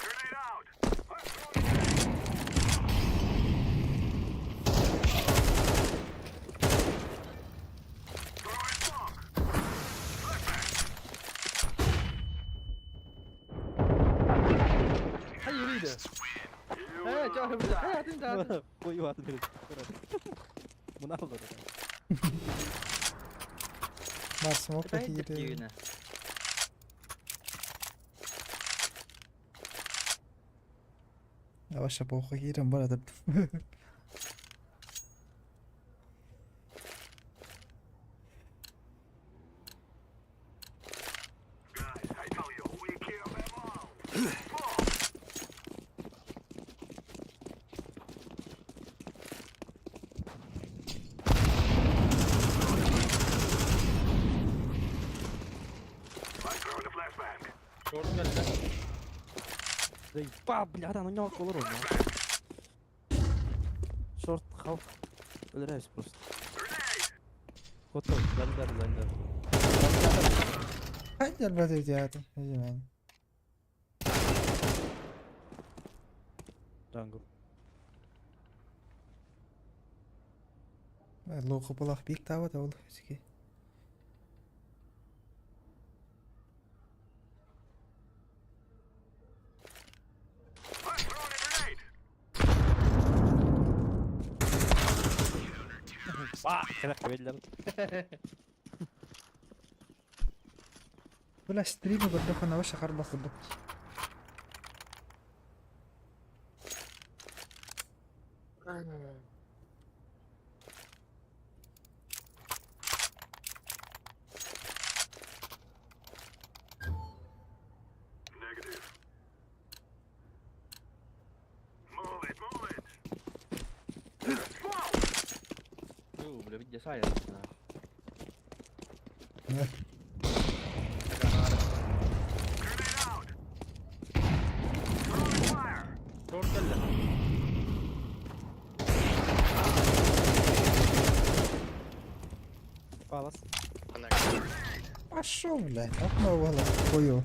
Grenade out. Throwing smoke. Хай юриде. Э, чё, бля. Э, атын да. Ой, атын. Мына алды. Бар смок Это кири. Yavaş похуй кирем бар деп. Guys, I tell you, we kill them all. I'm throwing a flashbang. Шорт geldi. Да бля, да, ну не колор он. Шорт халк. Өлөрөбүз просто. Готов. Заңдар, заңдар. Хайdi албат театр. Эжемен. Джангл. Лоқы булах бик табат ол өзүге. I'm throwing a grenade. Ба, кэлэх кэбиллэр. Бля, стримы көрдөххө наба шахарба курдук. Negative. Move it, move it. Уу, бля, видя сайр. Да. Grenade out. Throwing fire. Short кэллэ. Палас. Connect. Пошел, блядь, окно было, хую.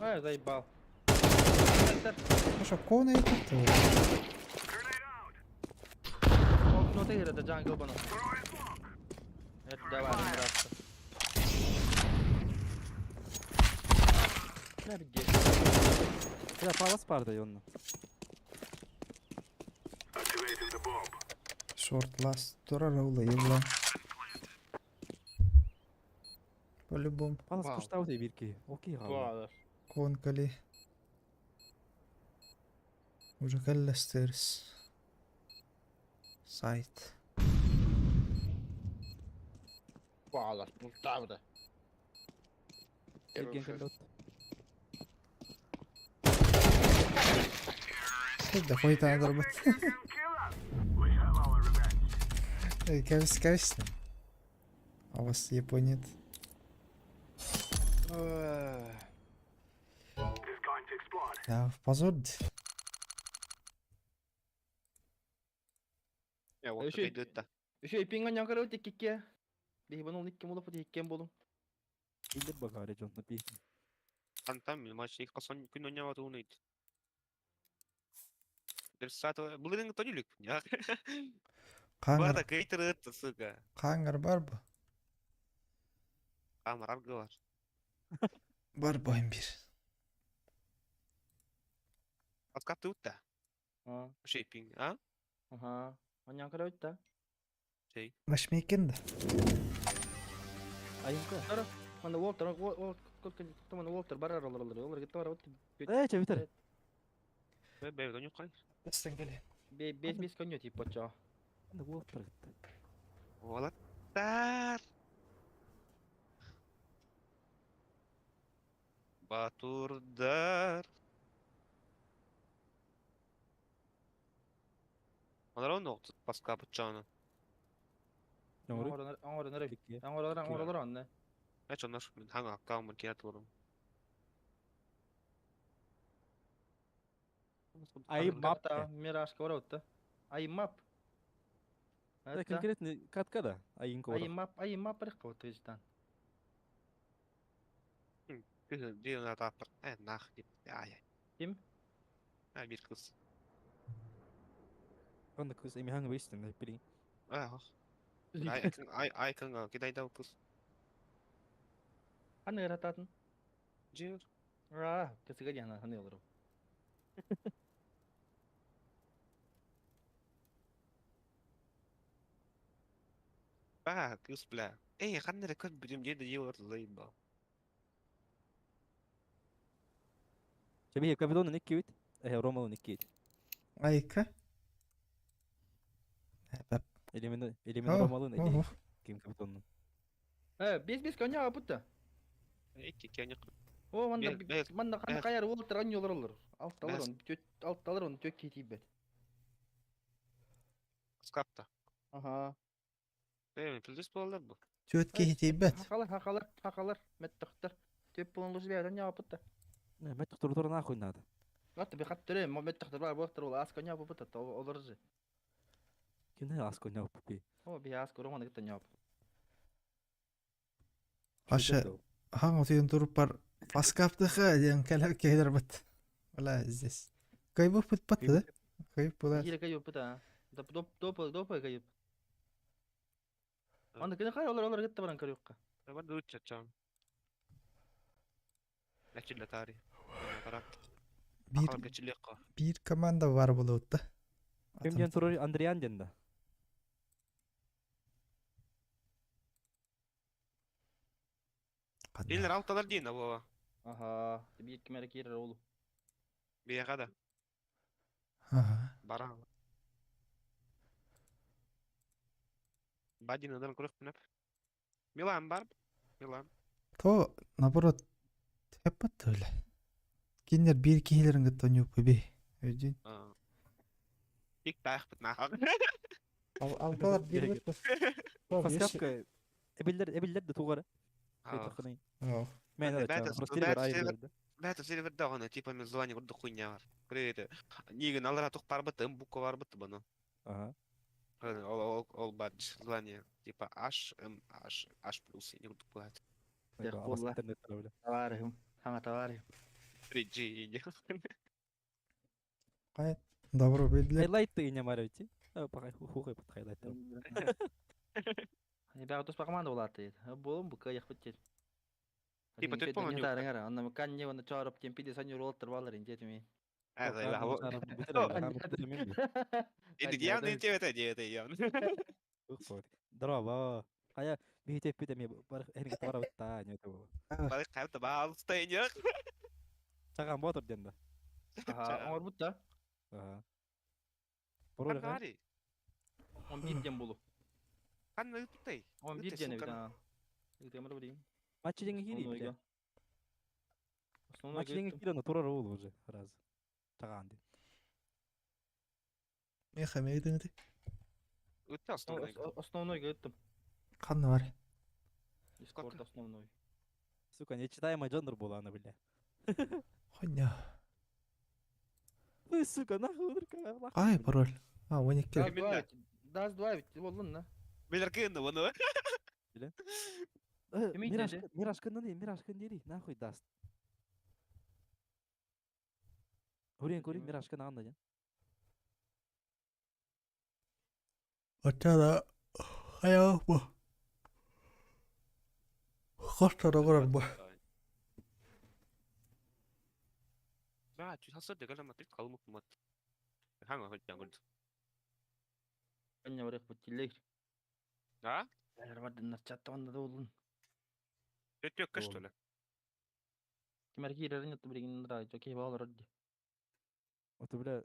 Ай, заебал. Ну что, коны и тут? Grenade out. Окно ты это jungle бана. Throwing smoke. Это давай, нравится. Бля, где? Бля, палас парды онно. Activating the bomb. Short last, турара ула, По-любому. Палас Вау. куштау ты бирки. Окей, галла. Вау. Конкали. Уже кэллэ stairs. Сайт. Палас, пултавда. Первый Эрген выход. кэллот. Да хуй там дорбат. You can kill us. We have our revenge. Кэвис, кэвис. А у вас Япония. It's going to explode. Да, в позор. Я вот Еще и- кайдытта. Еще и пинга нянгары өте кикке. Бихибан ол никке болуп, иккен болум. Иллер багаре жонно би. Антам матч их касон күн ойнабат уунайт. Дерсато булырың тонилик. Я. Қаңыр, Бата кейтер это, сука. қаңыр бар ба? Амар аргы бар. Бар бойым бир. Откаты утта. А, Шейпинг, а? ага. Нянгары өтті. Шей. Машмейкен да. Айынка. Манда Уолтер, Уолтер, Уолтер барар олар олар. Олар кетті бар өтті. Э, че битер. Бе бе доню кай. Бестен келе. Бес бес конё типа чо. Анда Уолтер. Олаттар. Батурдар. Олар оны паска бычаны. Оңор. Оңор, Кикке. оңор, оңор, онны. Эч оннаш мен ханга аккаунт кират болом. Ай мап. Мирашка бар өтті. Ай мап. Это конкретный катка да. Айынка Ай ора. мап, ай мап бір қылды житан. Дина тапыр. Э, нах деп. Ай. Ким? А бир кыз. Анда кыз эми ханга бейстен да били. А, ай ай ай кыңга кидайда кыз. Аны рататын. Жер. А, кесіге яна ханы олар. Ба, кыз бля. Эй, кандай көт бирим жеди жеп заебал. Чебе капитон никки бит. Э, Ромало никки бит. Айка. Элемен элемен Ромало не ким капитон. Э, бес бес конё апытты. Эки кене. О, манда Бе- бе- манда бе- каяр Уолтер аньолар олар. Алталар Бес. он, төт алталар он төт кетибет. Скапта. Ага. Э, плюс болар бу. Төт кейтейбет. Хакалар, хакалар, хакалар, меттахтар. Төп болон луз бәрен япытты. Не, мет тур тур нахуй надо. Гатты би хат төре, меттахтар бар, боктар ол аско япытты, олар же. Кине аско не оппи. О, би аско романы гытты яп. Аша хаң отын туруп бар. Паскаптыха ден кәләп кейдер бит. Бля, здесь. Кайбы пыт пат да? Кайып була. Кире кайып бит, а. Доп доп доп доп кайып. Анда кene кай олар олар гытты баран карыйыкка. Бар дуча чам. Нәчилле тари. Тарак. Бир Ахар кечиле ка. бир команда бар булып да. Ким диэн турар Андриан диэн да. Кинилэр алталар диэн буола. Аха, биир ким эрэ киирэр ол. Биэҕэ да. Ага. Бара. Бадин ыдан көрөхпүнэп. Милан бар. Милан. То, наоборот, хеппат бля. Кинилэр биир киһилэрин кытта оонньууппу би. Өйдүүн. Ик таахпыт нахах. Алталар биир Подсказка эбиллер эбиллер да тугара. Мен Бэт сервер даҕаны типа мен звание курдук хуйня бар. Привет. Нигин алара тух барбыт, буква барбыт бұны. Ага. Ол ол ол бар звание типа H М H H плюс не курдук болады. Товарищ, хаңа товарищ. 3G не. Қай? Добро билдилер. Хайлайты не маревти. Пока хухай под хайлайт. Ребята, туспа команда буолааты. Буолун бу кыайахпыт диэн. Типа тут помню. Таарыҥар, онно канне онно чоороп диэн пиди саньюр уолаттар бааллар инде этими. Это явно тебе это это явно. Здорово. Хайа биһитеппит эми бар эһиги барабытта не это. Бары кайта баалыстай не. Чаган ботор диэн да. Аха, оҥорбут да. Ага. Пароль Канари. 11 диэн булу. Канна ыптай. 11 диэн эбит. Ыытыамар билим. Матч деңги кири бile. Матч деңги кири турар ол уже раз. Чаган диэн. Меха мейдиңди. Ытта основной. Основной ыттым. Қанны бар. Дискорд основной. Сука, нечитаемый джондер була ана бля. Хуйня. Вы, сука, нахуй нахуй. Ай, пароль. А, 12. Даст два ведь. Даст два ведь, боллун на. Билер кыынды бұны. Мираж, Мираж кынны Мираж кын нахуй даст. Көрейін, көрейін, Мираж кын ағында ден. Очара хая бу. Хостор огорор бу. Да, чуть хасыр дегеле матрит қалмық мат. Хаңа хотян гүлд. Анна барых бутиллер. А? Әлер бар диннар чатта онда да боллун. Өтөк что ли? Кимер киирерин ятты билигин рай, жокей баалар ди. Вот, бля,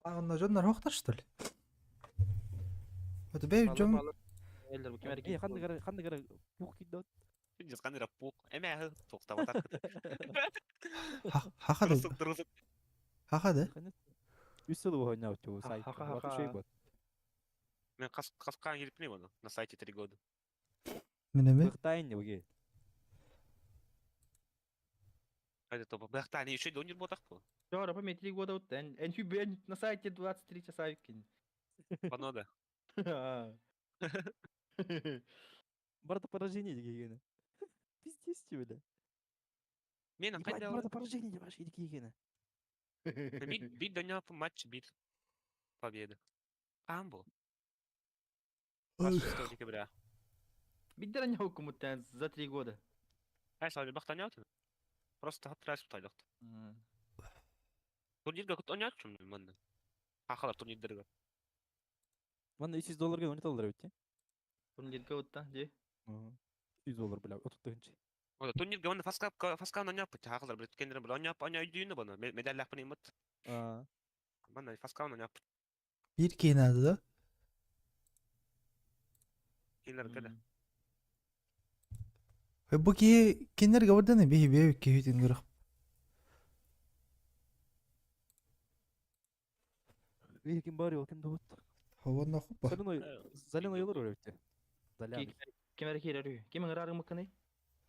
А, онно жоннор хохтар что ли? Вот бей жон Элдер бу кимер Эй, ханды гара, ханды гара, пух кидот. Жазған пук. Эме тоқтап хахады. Хахады. Үс сыл ойнап чу сайт. Ха-ха-ха. Вот Мен қасқан келіп не оны на сайте 3 года. Минеме? Быхтайн не Хайда тоба. Бахта не еще донер ботақ бұл. Жора, по 3 года вот эн хюбен на сайте 23 часа викин. Панода. Барда поражение дегені. Пиздец тебе, бля. Мен қайда Барда поражение деп аш дегені. Бит донер матч бит. Победа. Амбо. 26 декабря. Биддер не хукумуттан за 3 года. Ай, сал бахта не Просто хат тайлықты. Турнирге күт ойнатчым манна. Ахалар турнирдерге. Манна 300 долларга ойната алар бит. Турнирге утта, же. 300 доллар, бля, отуттыгынчы. Ода турнирге манна фаска фаска ойнап бит. Ахалар бит кендер бил ойнап ойнай дүйүнө бана. Медаль лапын имат. Манна фаска ойнап. Бир кейнады да. Киндер кеде. Бу ки кинерге бардан би би ки хүтин гөрөх. Ви ким бар, ким добут. Хаванна хупа. Соляной, соляной олар бит. Соляный. Кимер киирер Ким ыңырар мыкыны?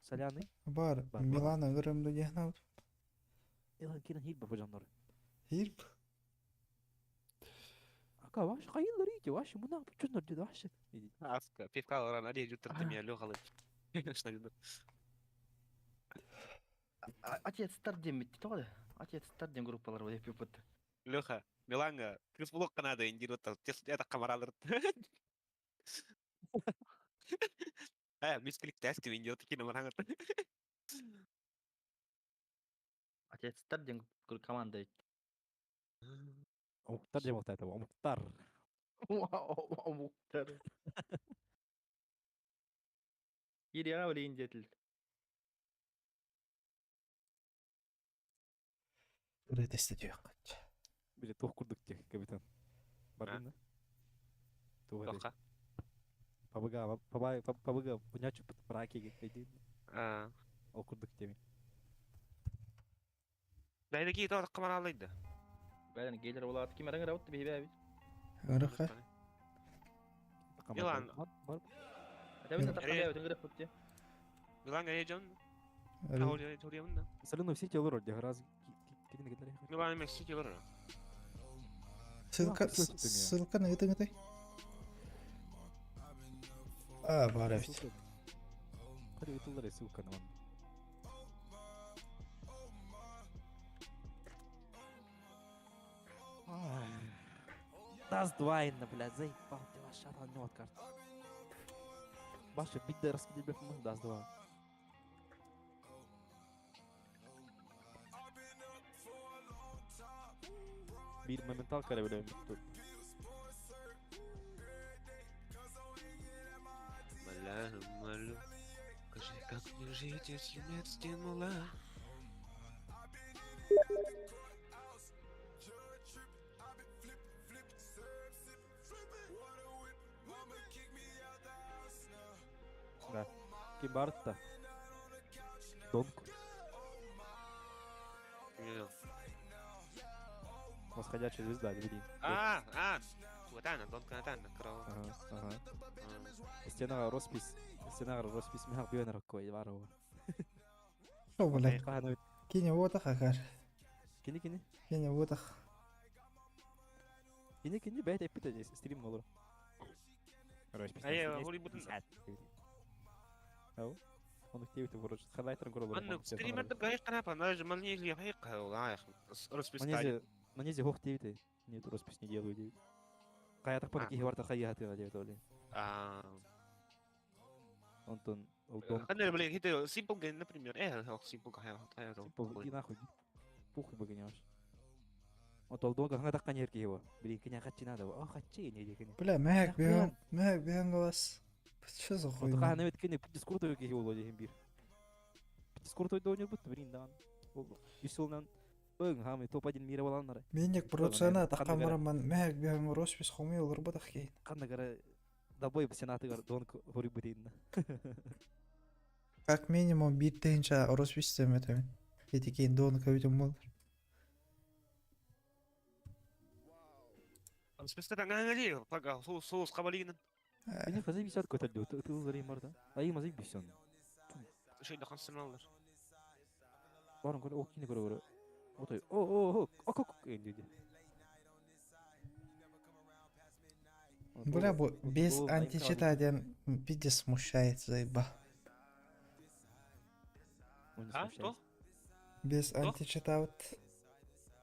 Соляный. Бар, Бар. Милана гөрөмдө дехна. Илан кирен хил бабажаннар. Хирп. Ака, ваш хайыллар ите, ваш муна чуннар деді, ваш. Аска, пивка алар ана жуттырды мен лёхалы. Шнадыды. Отец тардем битти тоҕо. Отец тардем группалар бар деп бит. Леха, Миланга, кыз блок канада индир отта, тес это камаралар. Э, мискелик тест индир такие номер Отец тардем команда. Омуктар дьэ буолта омуктар. Омуктар. Киириэҕэ билигин диэтил. Ырыа тэстэтиэххит. Били туох курдук диэх капитан. Бардын да? Туох этэй? Тоха. Пабыга, пабай, пабыга, унячу пракиге өйдүүн. Аа. Ол курдук диэми. Бэйдэ кии тоох камаралайды. Бэйдэн гейлер булаат ким эрэн ырабыт биһибээбит. Ырыха. Милан. Бар. Этэбин тахха бэйбитин ырыппыт дии. Милан гэрэ дьон. Таурия да. Салюну все тело роди раз кидин кидин. Милан Месси тело. Ссылка ссылка на это это. А, бар эбит. Hadi ытыллар ссылка на Даст два инна, блядь, заебал ты ваша не от карт. Баша, бить да раскидай, блядь, мы даст два. Бир моментал корабля тут. Молю, молю. Скажи, как мне жить, если нет стимула? Да. Кибарта. Донг. Восходящая звезда, блин. А, а, Туатана, Дон Канатана, крова. Ага, ага. Стена роспись. Стена роспись мях бьёнер какой, варова. Что, блядь? Кине вот ахар. Кини кини. Кине вот ах. Кини кини бэйт эппит здесь стрим олор. Роспись. А я Голливуд. Ау. Он их тебе вроде хайлайтером горло. Анна, стример да гайх канапа, на же мални ли хайк, лайх. Роспись. Манезе, манезе хох тебе Нет, роспись не делаю девять. Кая так пока кихи варта хая хаты девять оли. А. Антон, Алтон. Ханна, блин, это Simple Game, например. Simple Game, Simple, иди нахуй. Пухуй бы, конечно. Вот Алдонга хanga такка нерки его. Блин, коня хачи надо. О, хачи не дикни. Бля, мэк бьем, мэк бьем глаз. Что за хуйня? Вот хана ведь кене дискорд ки его лоди бир. Дискорд донер бут блин дан. Юсулнан Бың хами топ-1 мира баланнары. Минек процена тақамыраман мэк бьем роспис хомый олар бадах кейн. Канда гара добой сенатыгар донк хори бутин. Как минимум бир тыһынча роспис теметемин. Эти кейн дон кабитем бол. Соус қабалигин. Мени хазай бисят көтөлдү. Тыл зарим бар да. Ай мазай бисен. Шей да хансыналар. Барын көрө, о кине көрө көрө. Отой. О о о, ок ок энди. Бля, без античита один пиздец смущает, заеба. А, что? Без античита вот.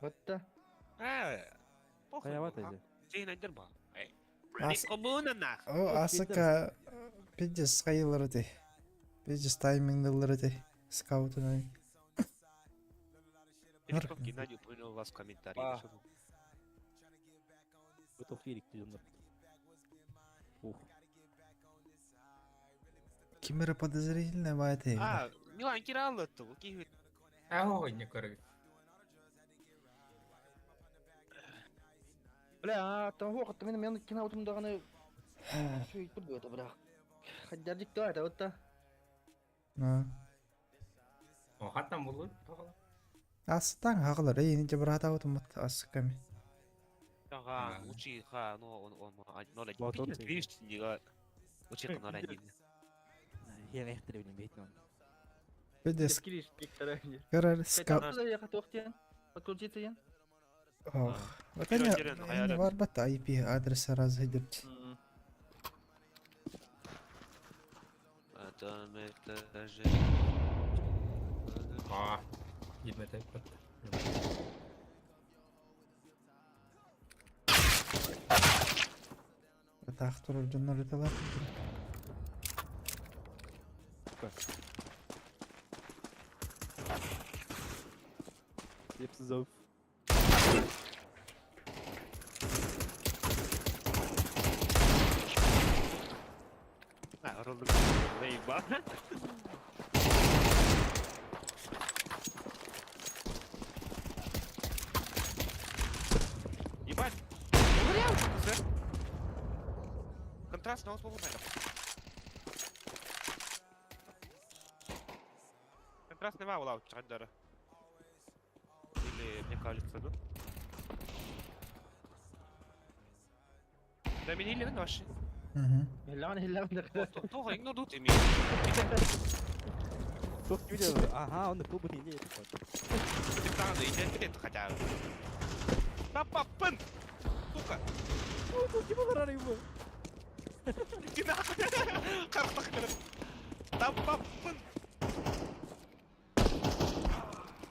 Вот да. А, похуй. О, асыка пиздец хайылар эти. Пиздец таймингдылар эти. Скаутына. Геннадий упомянул вас в комментариях. Готов фирик Ух. Кимера подозрительная бает. А, Милан Киралл это, окей. А, ой, не коры. Бля, там вот, мен мен кино даганы шуй бу бля. Хаддардик да это вот та. А. О, хаттан булу. Астан хаглар, эй, не брата вот мат асыками. Ага, учи ха, но он он но la видишь, не учи ха, но la не. Я эхтер билин бейт он. Пиздец. Карар ска. Подключиться Ох. Вот они бар бат IP адрес раз идет. Потом это же. А, ебать, Так, турар дьоннор ыталар. Епсизов. Заебал. Ебать! Контраст на Контраст не вау чандара. Или мне кажется, да? Да меня или наши. Угу. Тоҕо иҥно дут ими. Ага, он клубы не имеет. Ты хотя бы. Папа, Сука! Иди нахуй! Харахтах Тапаппын!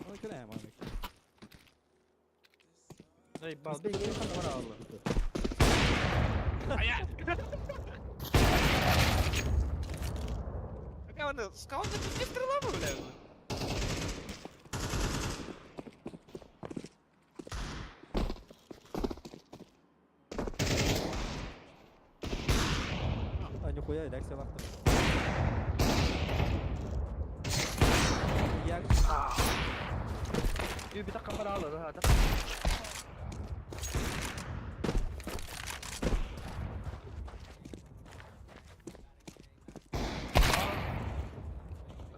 Ой, кэлээ маны. Заебал. Бей, бей, Ая! Какая она? С кого ты пиздец стрела, бля? А нихуя, реакция вахта. Я بتقبل على هذا.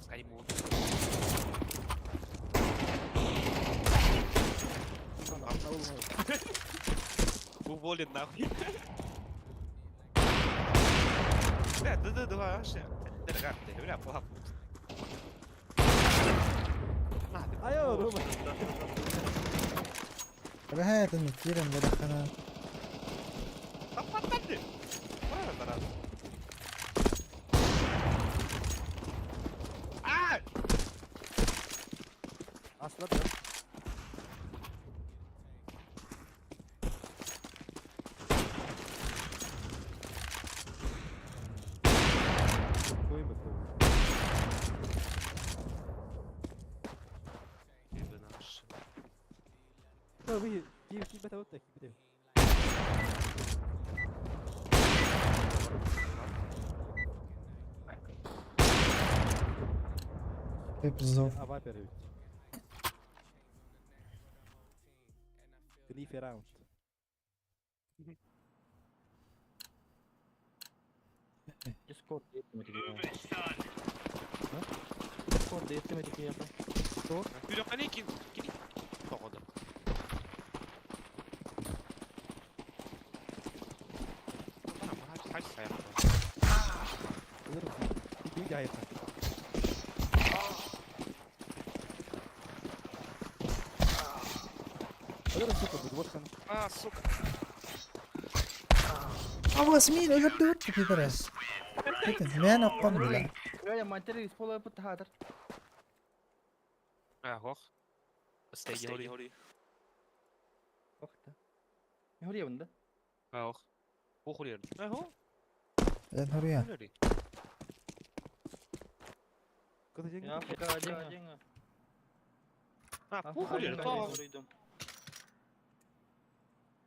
Скаймун. Уволен нахуй. Бля, да да да вообще. Бля, плохо. Айо, Рома. Бэһээ, это киирэн бадахана. Таппаттанды. Бара А! Аслап. Ой, мы Вы, ким бата вот так, ким. Эпизод. Авапер ведь. Глифи раунд. Дискорд Дискорд етмedi ki Күрөккәне кин кин тоҕоду. А, сука. А вас мин өлөрдүбүт пидорас. Это мен оккон била. Я матери исполая пытаатыр. А, хох. Стей хори. Охта. Не хори бында. А, ох. Бу хори. А, хо. Эн хоруя. Хори. Я пока деньги. А, бу хори. То.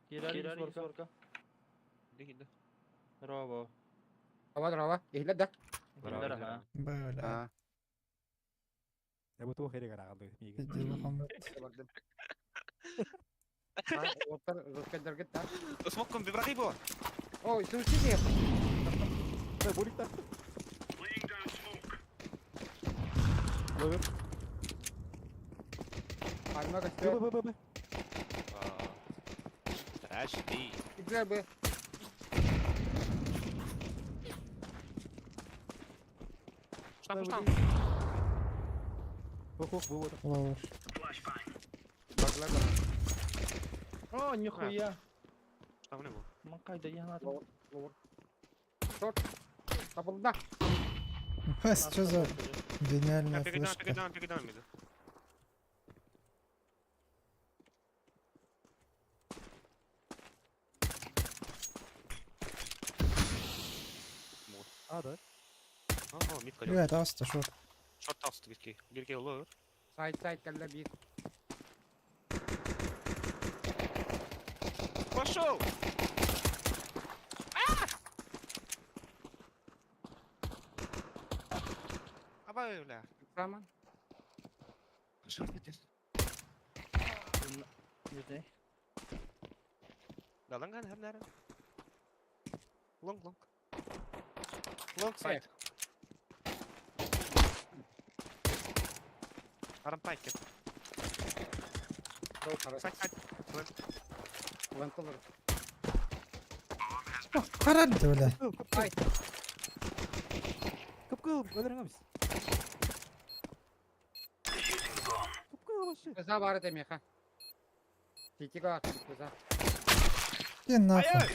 Кирали сорка. Дигинде. Браво. Ава, дрова. Иһилер да. Браво. Бля. Аа. Я бу туох эрэ гарагалды. Пиздец, Оттар рускайдаргыт да. Смокком бибрагибо. Ой, суучи. Бурикта. Ловер. Арма Б касты. Б Б Б. Подожди. Иглер бы. Штам, штам. Ох, ох, вот. Ловер. Баглар. О, нихуя. Штам не бу. Ман кайда яна. Ловер. Шорт. Табылда. Бас, что за гениальная Передан, флешка? передан, передан миди. А, да. Ага, мид калё. Привет, аста, шорт. Шорт таст бирки. Бирки olur. Сайт сайт кэллэ биир. Пошел! Давай, бля. Саман. Что ты? Не Даланган, хернер. Лонг, лонг. Лонг сайт. Арампайки. Сайт, сайт. Лантылар. Харарды, бля. Ай. Кып-кыл, өлөрүҥ Кып-кыл вообще. Кыза бар ete меха. Титига кыза. Иди нахуй.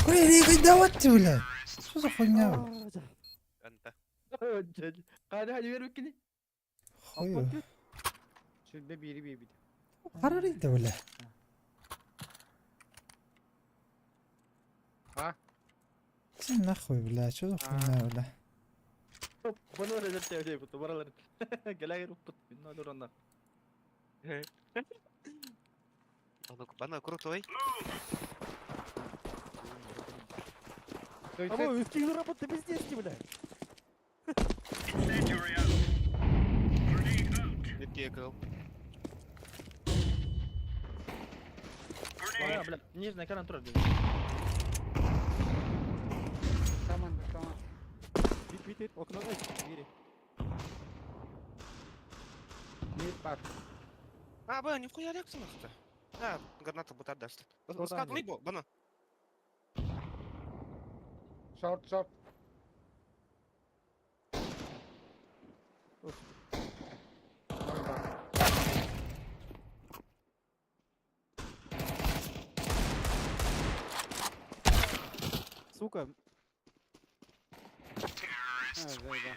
Ой, давайте, бля. Что за хуйня, бля? Энте. Қайда хadi бер биккини. Хуй. Сүлбе бири бири бит. Харарыйда, бля. А? Иди нахуй, бля. Что за хуйня, бля? Бұны өлер тәуде бұты баралар. Гәләгер ұппыт. Бинна өлер онда. Бана крутой. А вы скинул работу пиздец, бля. Incendiary out. Grenade out. Митке кыл. Grenade. Бля, бля, нижний экран тұрар. Саман, саман. Вит, вит, вит, окно, ой, двери. Мид бар. А, бля, нихуя реакция нахуй. А, граната бутар даст. Что Скат там? либо, бана. Шорт, шорт. Оф. Ой, бар. Сука, А, зайда.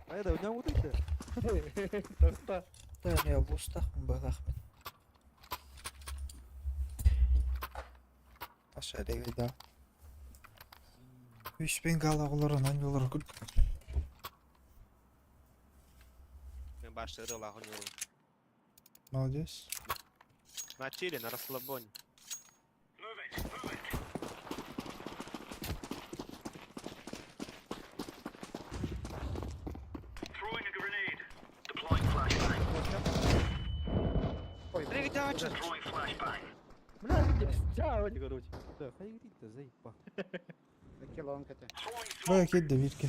а это, у меня вот это. Тоқта. Да, я в устах, бахмет. Аша да. Үш бенгала олар, анан олар күл. Мен башыры лагун Молодец. На чили, на расслабоне. Move it. Move it. Throwing a grenade. Deploying flashbang. Ой, Передача! Throwing flashbang. Бля, чао, короче. Да, хайрит-то, заебал. килонг это. Throwing Бая smoke. кидди бирке.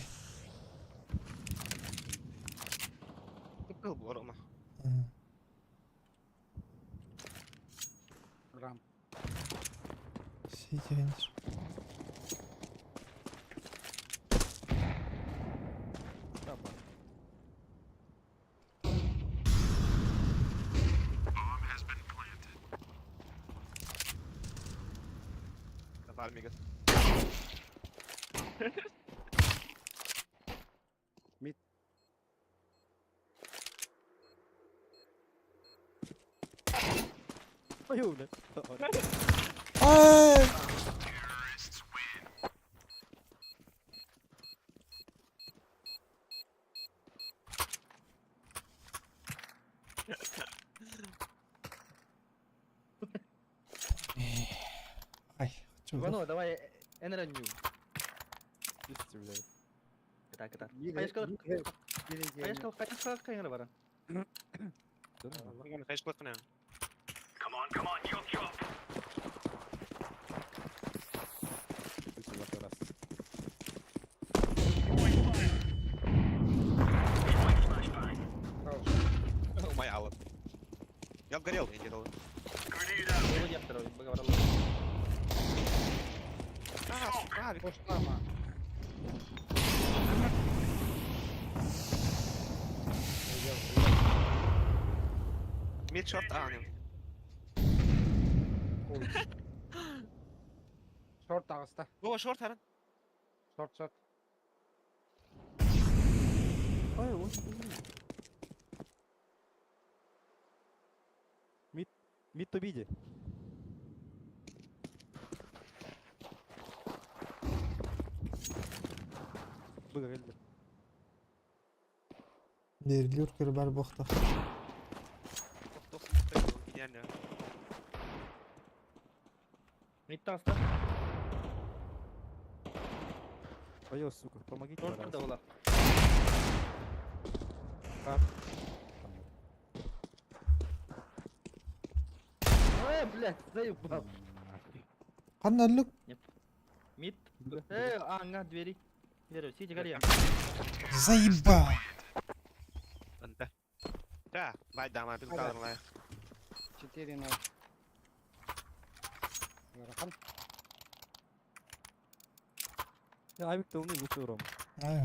Кыл бу Рома. Рам. Сиденье. Там, а. Фармига. Мид. Ой, бля. Ай! Ай, хочу. Вано, давай энеранью. Пиздец, бля. Так, так. Бири, Хайышкалык, бири, бири, хайышкалык, хайышкалык кайгыры бара. Да ну. Хайш клыкна. Come on, come on, chop chop. Пусть в раз. Throwing fire. Throwing flashbang. Хорош. Моя алла. Я обгорел, я делал. Grenade out. Его яптыр, багаваралы. А, сука, авик. Коштама. Мид шорт, а, не. Ой. Шорт ағыста. О, шорт, харан. Шорт, шорт. Ой, вот это Мид, мид то биди. Быга келди. Bir lurker бар бохта. Тох, тох, гениально. Мид таста. Твое, сука, помогите, Шорт пожалуйста. да була. Ой, блядь, заебал. Ханна өллүк? Мид. Э, аңа двери. Двери, сиди, гори. Заеба! Ынта. Да, бай дама, бил калырлай. 4-0. Ыарахан. Авик тылны лучше уром. Ай.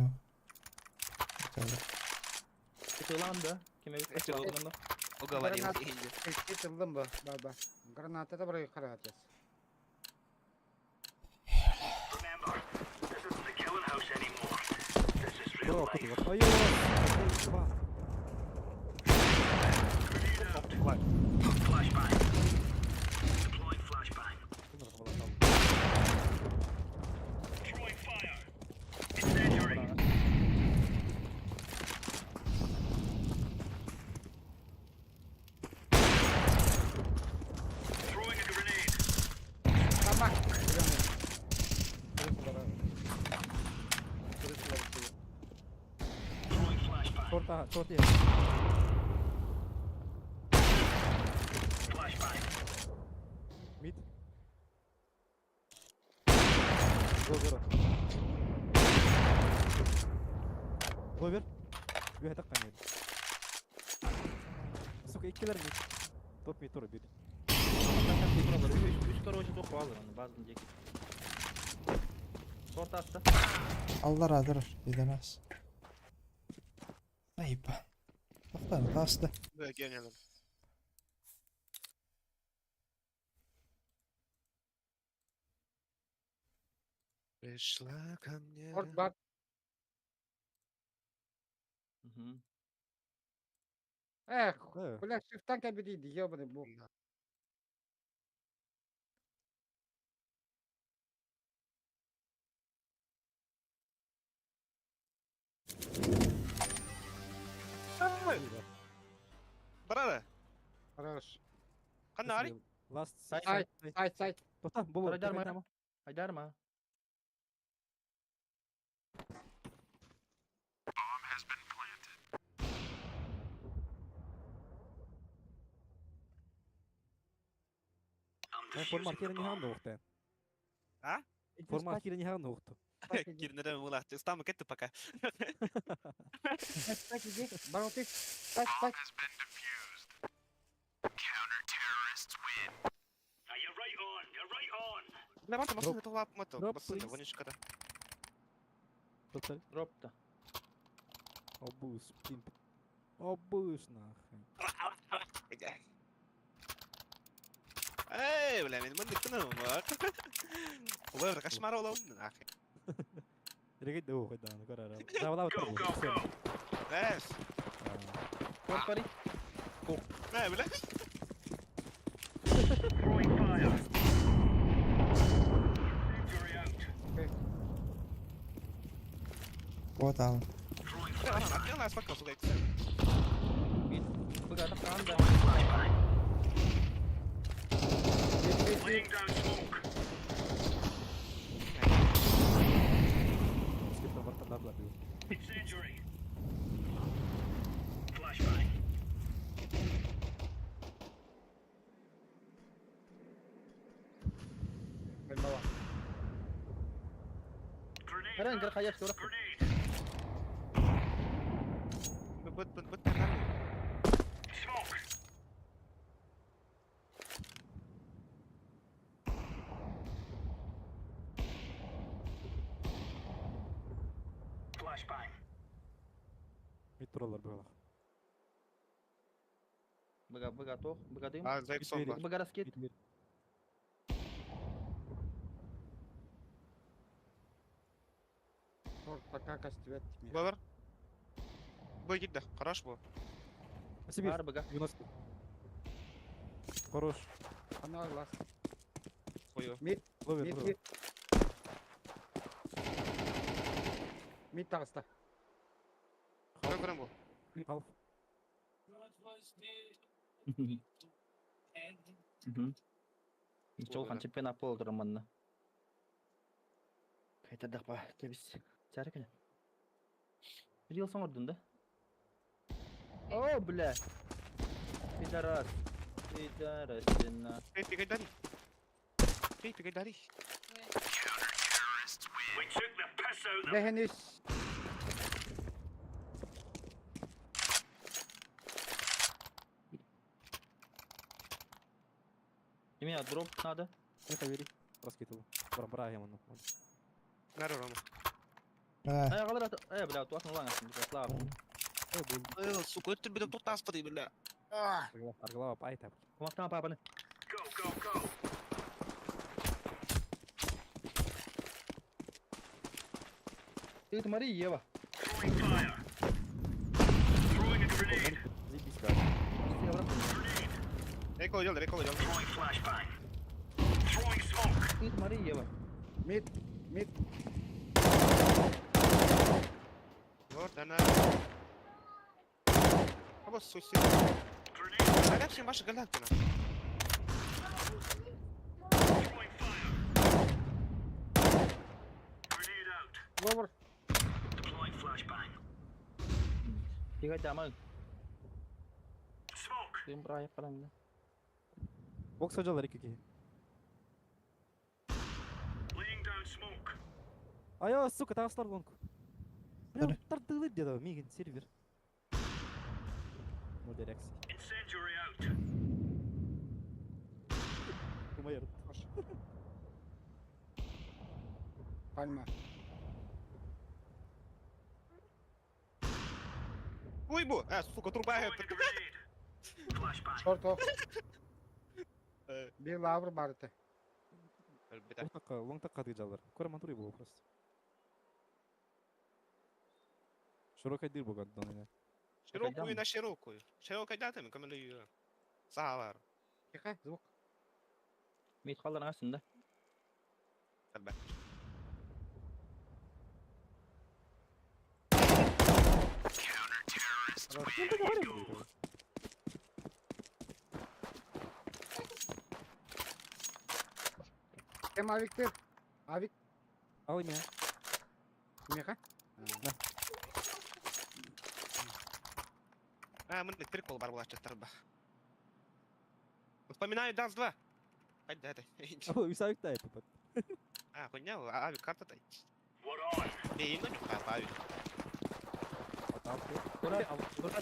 Это Ылан да. Ким эбит? Это Ылан. Уговорил. Гранат. Ыллым бу. Бар бар. Граната да барай каратес. Remember, this isn't the killing house anymore. This is real Бро, life. куда? Твое, сука, заеба. Grenade out. Flashbang. Deploying flashbang. Throwing fire. Incendiary. Throwing a grenade. Табак. Throwing flashbang. Шорт, шорт есть. Flashbang. Мид. Ловер. Ловер. Үһэ таққан еді. Сука, иккилер мид. Топ мид тура бир. Үч короче тоқ алыр аны базын деки. Шорт атты. Аллар адыр, пидорас. Заеба. Тоқтан, басты. Да, гениально. Пришла ко мне. Орт бар. Мгм. Эх, Да. бля, шифтан кабиди, ебаный бог. Барара, Хорош. қандай? Last Сайт. сайт. Сайт, сайт. Тоқта, болу. Айдарма. Айдарма. I'm Форма defusing the кирен bomb. не ухты. А? Форма кирен не ухты. Кирнерем улахты. Устамы кетті пока. Сайт, сайт, иди. Барон, ты. Сайт, сайт. Now you're right on. You're right on. Бля, мата, машина тула, мата, Дроп, басында, please. вонючка да. Тоқтар. Дропта. Обуз, пимп. Обуз, нахуй. Эй, бля, мен мындык күнім бар. Олар кошмар оламын, нахуй. Регет да ухы, да, ну карара. Завала Go, go, go. Эш, Шорт бари. бля, бля. Throwing fire. Incendiary out. Вот ал. Throwing Бля, flashbang. ана, ана, спокойно, сука. Мид. Быга таққан да. Flashbang. Laying down smoke. Скриптор вартандар бил. Incendiary. Flashbang. Бальбала. Grenade. Қаран, out. кір қаяқ шорт. Grenade. Быт, быт, быт, быт, Smoke. Flashbang. Мид туралар бөлақ. Быга, быга тоқ, быга дым. А, заебсон бар. Быга раскет. Мид, мид. Шорт пока костювет. Ловер. Бой кетті, хорош был. Сибирь. Бар быга. 90. Хорош. Она ласт. Хую. Мид, Ловер, мид, ловер. мид. Мид тағыста. Көрім бұл. Халф. Мгм. Чолхан чемпионат болдыр манна. Қайтадық ба, кебіс. Чара кэлэн. Рилс оҥордун да? О, бля! Пидорас. Пидорасина. Эй, пигайдари. Эй, пигайдари. We took the piss out of them. Бэһэн үс. И меня дроп надо. Это бери. Раскидываю. Бра я маны. Нары Рома. А, Э, галера, э, бля, туох налаң астын, бля, слава. Ой, блин. Сука, это тебе тут таспады, бля. Арглава пайта, бля. Кумактан папаны. Go, go, go. Ты это Мария Ева. Throwing fire. Throwing a grenade. Заебись, как. Grenade. Рекол делай, рекол делай. Throwing flashbang. Throwing smoke. Ты это Мария Ева. Мид. Мид. Вот она. А вот суси. Grenade. А дальше ваша галактина. Throwing fire. Grenade out. Ловер. Deploying flashbang. Пигай даман. Smoke. Ты брай правильно. Бокс сажал рекики. Laying down smoke. А я, сука, таслар гонку. Бля, Sorry. тардылы где-то, Мигин, сервер. Ну, дирекс. Incendiary out. Умайр. Пальма. Ой, бу. А, сука, труба Throwing это. a grenade. Flashbang. Шорт ох. Bir лавр барыты. Бета. Лонг такка дыджалар. Кора мантури было просто. Широкая дыр буган донына. Широкую на широкую. Широкая дата, мы камели. Салар. Тихо, звук. Мит қалар астын да. Табе. Хорош. Кем авиктер? Авик. Ал имя. Меха. А, мы трикол бар была тарба. Вспоминаю Данс 2. Хайда это. Уисавик тай папа. А, хуйня, авик карта тай. We're on. Эй, ну не авик. Ура,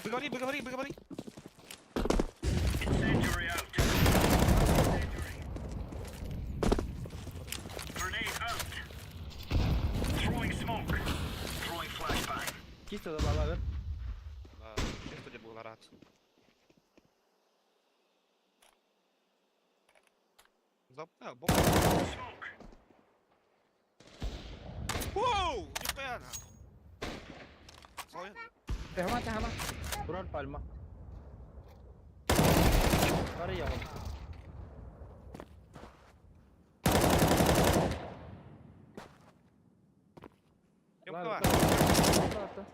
Выговори, выговори, выговори. Incendiary out. Incendiary. Grenade out. Throwing smoke. Throwing flashbang. Чисто да бала бер. Да, чисто где был рад. Зап, а, бок. Smoke. Воу! Нихуя нахуй. Славян. Tehama tehama. Урар пальма. Мария Ева. Ёпта.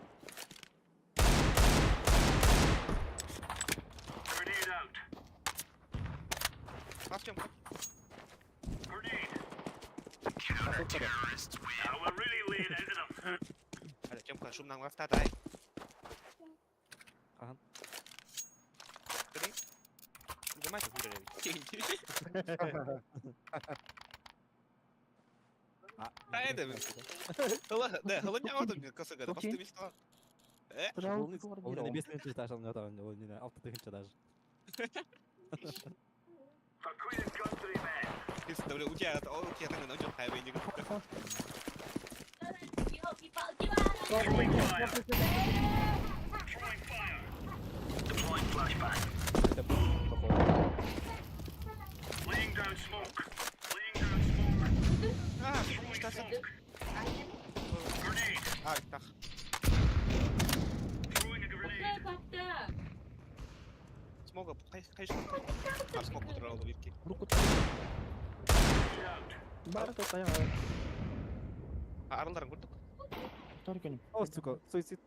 Grenade out. Вас чем? Grenade. Now we're really laying into them. Аля, Тёмка, шум нам авто дай. Ага. Три. Замайся, хуй А это, Да, холодня вот мне косыга, да Окей. просто места. Э, Он небесный читаж, он там, он не алты тысяча даже. For Queen and Country, men. ты у тебя, у тебя там найдет хайвей, не Throwing fire. Throwing fire. Deploying flashbang. Это походу. Laying down smoke. Laying down smoke. А, Throwing что за... smoke. Grenade. А, так. Throwing a grenade. Смога, конечно. А, смог удрал випки. Руку Grenade out. Бар то тая. А, Арлар, гурдук. Только не. О, сука, суицид.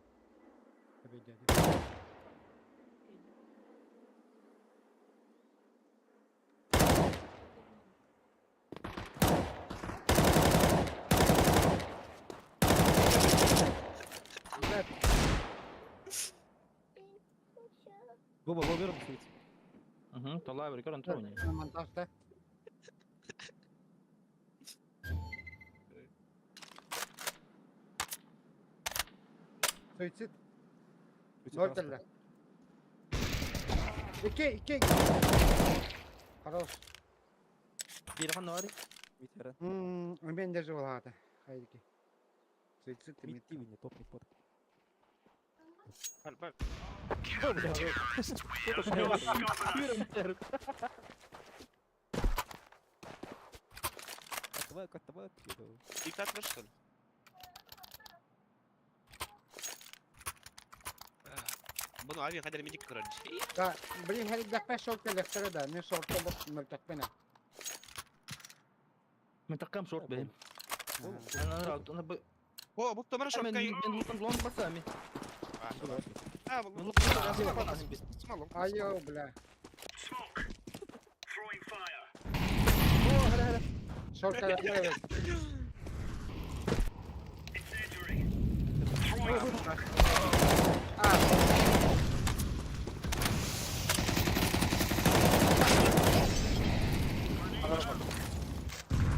Гоба, ловером суицид. Угу, талабер, көрөн туруни. Монтажда. Суицид. Ноль кэллэ. Икки, икки. Хорош. Биир ханна бары? Митера. Мен даже улаата. Хайдики. Суицид Мид не топ, не под. Бар, бар. Каттава, каттава. Диктатор, что ли? Бұны авиа қадір медик көрер. Да, блин, хәридәкпә шорт кэлэхтэрэ да, мен шортта бу мөлтөкпүн. Мен таккам шорт бэм. Ана ана бу. О, бұл томара шорт кай. Мен лутан лонг басами. А, бұл Мен лутан Айо, бля. Smoke. Throwing fire. О, хара хара. Шорт кэлэхтэрэ. Incendiary. Throwing smoke. А,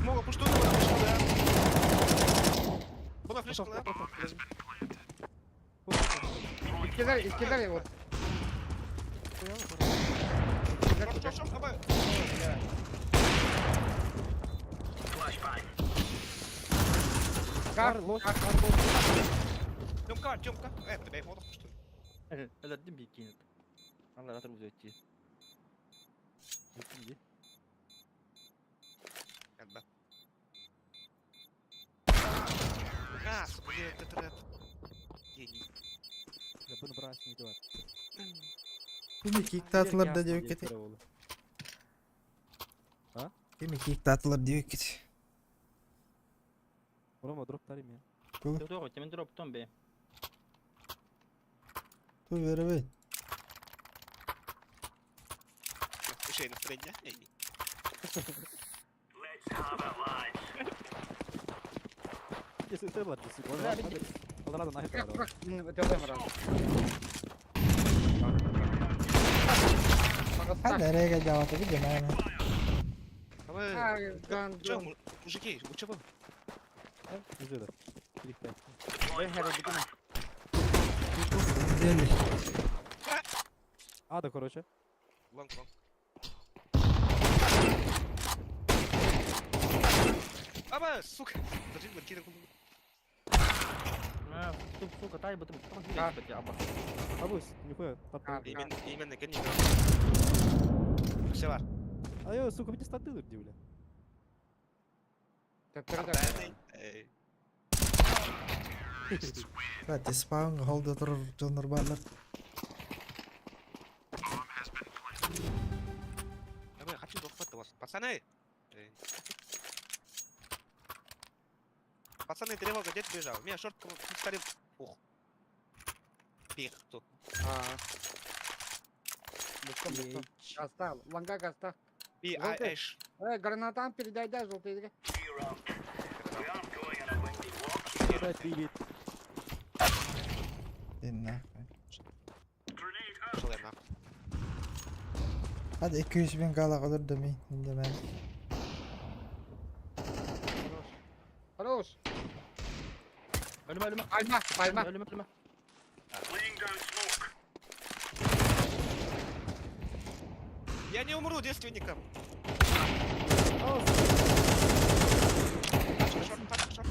Мога, пуштуна, бұна флешка, да. Бұна флешка, да. иккилер, иккилер вот. Шорт, шорт, шорт, абай. Flashbang. Кар, лох, кар, Тёмка, Тёмка. Бля, фото пуштун. Элердим бикинет. Алла ратыр бузөтти. Әлбә. А, сука, это это. Гений. Я бы набрался не делать. Кими киктатылар да диэбит кити. Кими киктатылар диэбит кити. Рома, дроп тари меня. Ту, Тоо, темен дроп том бе. ту веребей. Еще и настроение. Эй. Let's have it, lads. Если ты ладно, сука. Ладно, ладно, нахер. Бак, бак, Ханна эрэгэ жавата би жамаана. Давай. А, ган, Че, мужики, вы чего? Уже да. 4-5. Дели. А, да, короче. Лонг, лонг. Аба, сука. Подожди, маркида. А, сука, тай бытым. А. Аба. Абус, нихуя. А, Именно, именно, конечно. Все, бар. А я, сука, мне статы где, бля. Эй. Кстати, спаун холда турар дьоннор бааллар. Давай, хочу двух вас. Пацаны! Эй. Пацаны, тревога, дед бежал. Меня шорт старым. Ух. Пих тут. А. Быстро, быстро. Гаста, ланга гаста. Би, а, Желтый. эш. Гранатам передай, да, желтый. Gear up. We aren't going on a windy walk. Куда ты, Ты нахуй. Grenade out. Пошел я нахуй. Hadi 200 bin kala olur demeyin. Demeyin. Хорош. Ölüme ölüme. Пальма, пальма. Ölüme ölüme. Laying down smoke. Я не умру девственником. Пачка, шорт, пачка, шорт.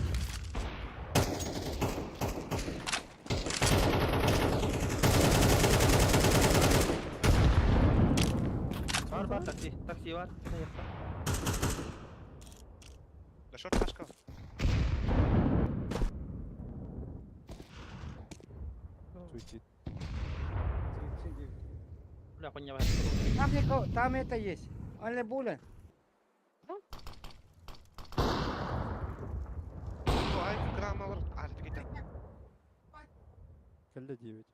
Бар бар такси. Такси бар. Да шорт, пачка. Суицид. Бля, хуйня бар. Там, никого, там это есть. Он буля. Ай, грамма, а, ты где? Кэллэ 9.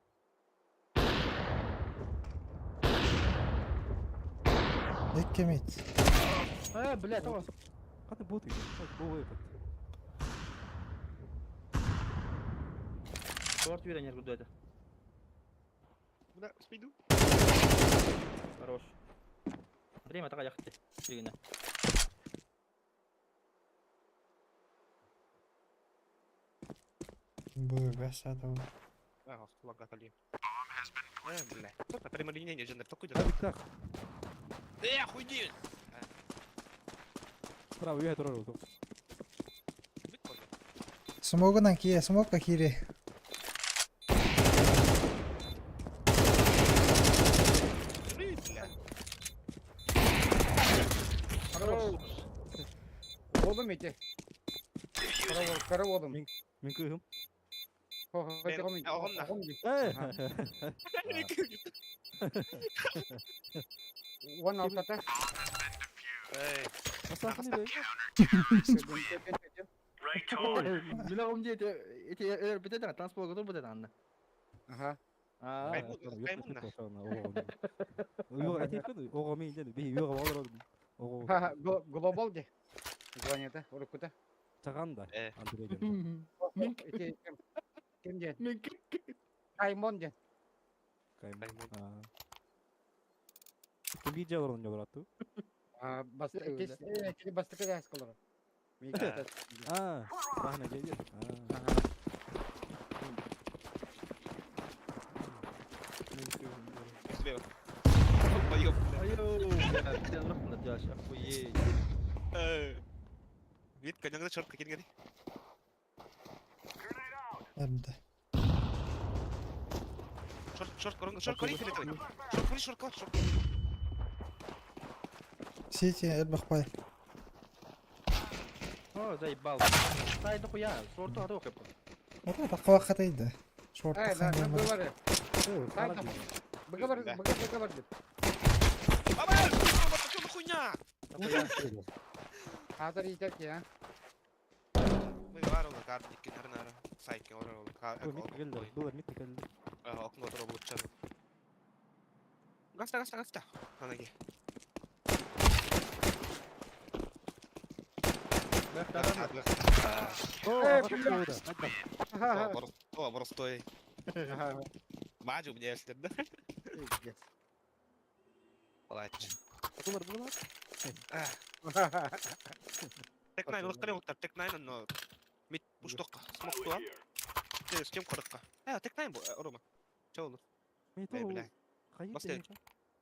Икки мид. Бля, того. Қандай бот екен? Бұл этот. Шорт үйренер күдеді. Бля, спиду. Хорош. Время таҕайахты. Дигинэ. Бу сатабын. А, флага отольем. Бля. Кто-то прямолинейный жанр такой Да, так. Э, хуйди! Справа, я турар. Смогунан кие, смокка кири. Бля. Хорош. Oğlum iti. Kara, kara oğlum. Мин кыыһым. Хо Ben- хо Оҕонно. Э! One altata. Эй, Басахны бе. Right on. Билэгим диэти ити эр бүтэ транспорт бүтэ анна. Ага. Аа. Ого, Глобал де. Звонит, уруккута. Чаганда. Э. Андрей ден. Ити ким? Ким ден? Каймон ден. Каймон. Ким видео не брату? А, бас кис кини бастыкы да сколор. А, бахна дедер. Ага. Слева. Долбоёб, бля. Айоо, сен рахмат жаш, охуеть. Э. Витка, не надо шорт киргери. Grenade out. Эрдэ. Шорт, шорт, корон, шорт, кори, филетовый. Шорт, кори, шорт, шорт, шорт. Сити элбэх бай. О, заебал. Стай дохуя, шорту ату кып. Ора таққа Шорт Э, да, таққан говори. Быговор, Да. быговор. Баба, что за хуйня? Хазар итер ки, а? Мы вару картики, нарнара. Сайки, ора, ка. Мит келди. Было мит келди. Окно дробу чан. Гаста, гаста, гаста. На ноги. Ага. О, простой. Мать у меня, если да? Пиздец. Плачь. Булар, булар. Тек найн, улықтар оқтар, тек найн, но... Мит пуштоққа, смок туа. С кем қорыққа. Э, тек найн бу, Рома. Че олу? Мит Эй, бля. Хайы. Басты.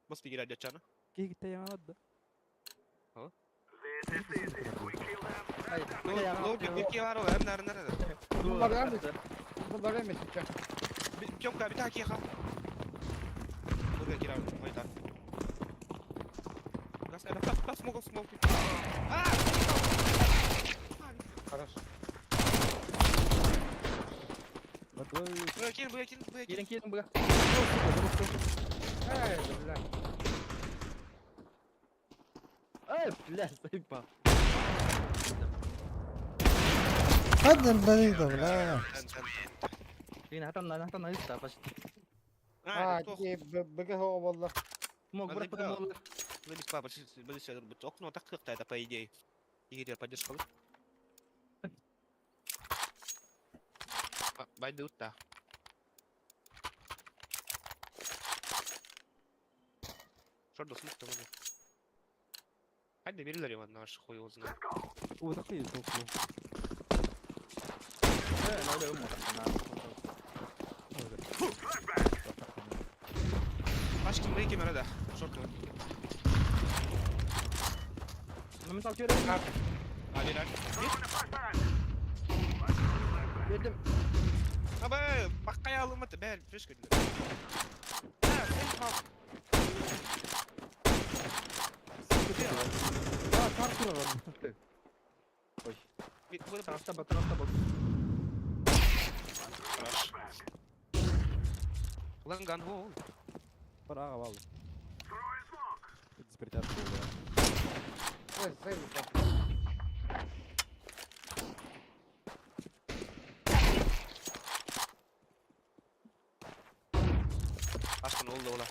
Басты кирә дячаны. Кигитте яңалады. This is easy. We kill them. Ну, битке бар ул, әм нарын нарын. Булар эмес. Булар эмес. Тёмка, бит хаки ха. Бурга кирә, ойда. Гас, э, пас, пас, смог, смог. А! Хорошо. Бурга кир, бурга кир, бурга кир. Кирен кирен буга. Эй, бля. Эй, бля, заебал. Хаддар баида, бля. Блин, атам на атам на иста почти. А, ти бг болла. Мог брат потом Ну, папа, окно так как-то это по идее. Игорь, поддержка. Байдут, да. Шорду смог там. Хайда бирилер Иван наш хуй его знает. О, такие толку. Пашки мы кемера да. Шорт. Моментал көрө. А, бирер. Бердим. Абы, баккая алыматы, бәл, фишка дилер. А, сен пап. А, картура бар. Ой. Бу Тарафта бak, тарафта бak. Хорош. Улан ган гол. Бар ага бал. Диспертятка да. Эй, заебал. Пашкан oldu ola.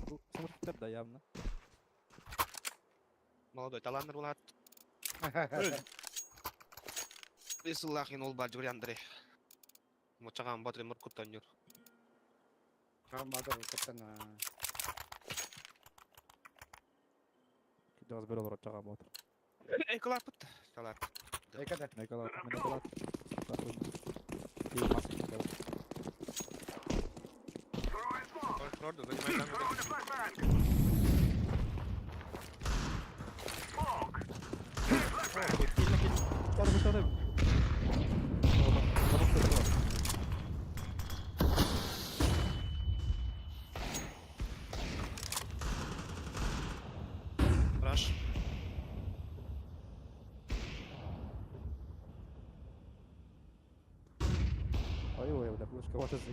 Бу смурфтар да явно. Молодой талааннар улаат. Исыллахин ол бар Жури Андрей. Мочаҕаан батыр муркуттанньур. Хаан баатыр уруккуттан Кидас бер олорор чаҕаан боотур. Эй, кылааппыт. Кылаап. Эйкэдэ. Найкалаат, Найкалаат. Орду, занимай там. Раш. Ой-ой, бля, флешка, вот это.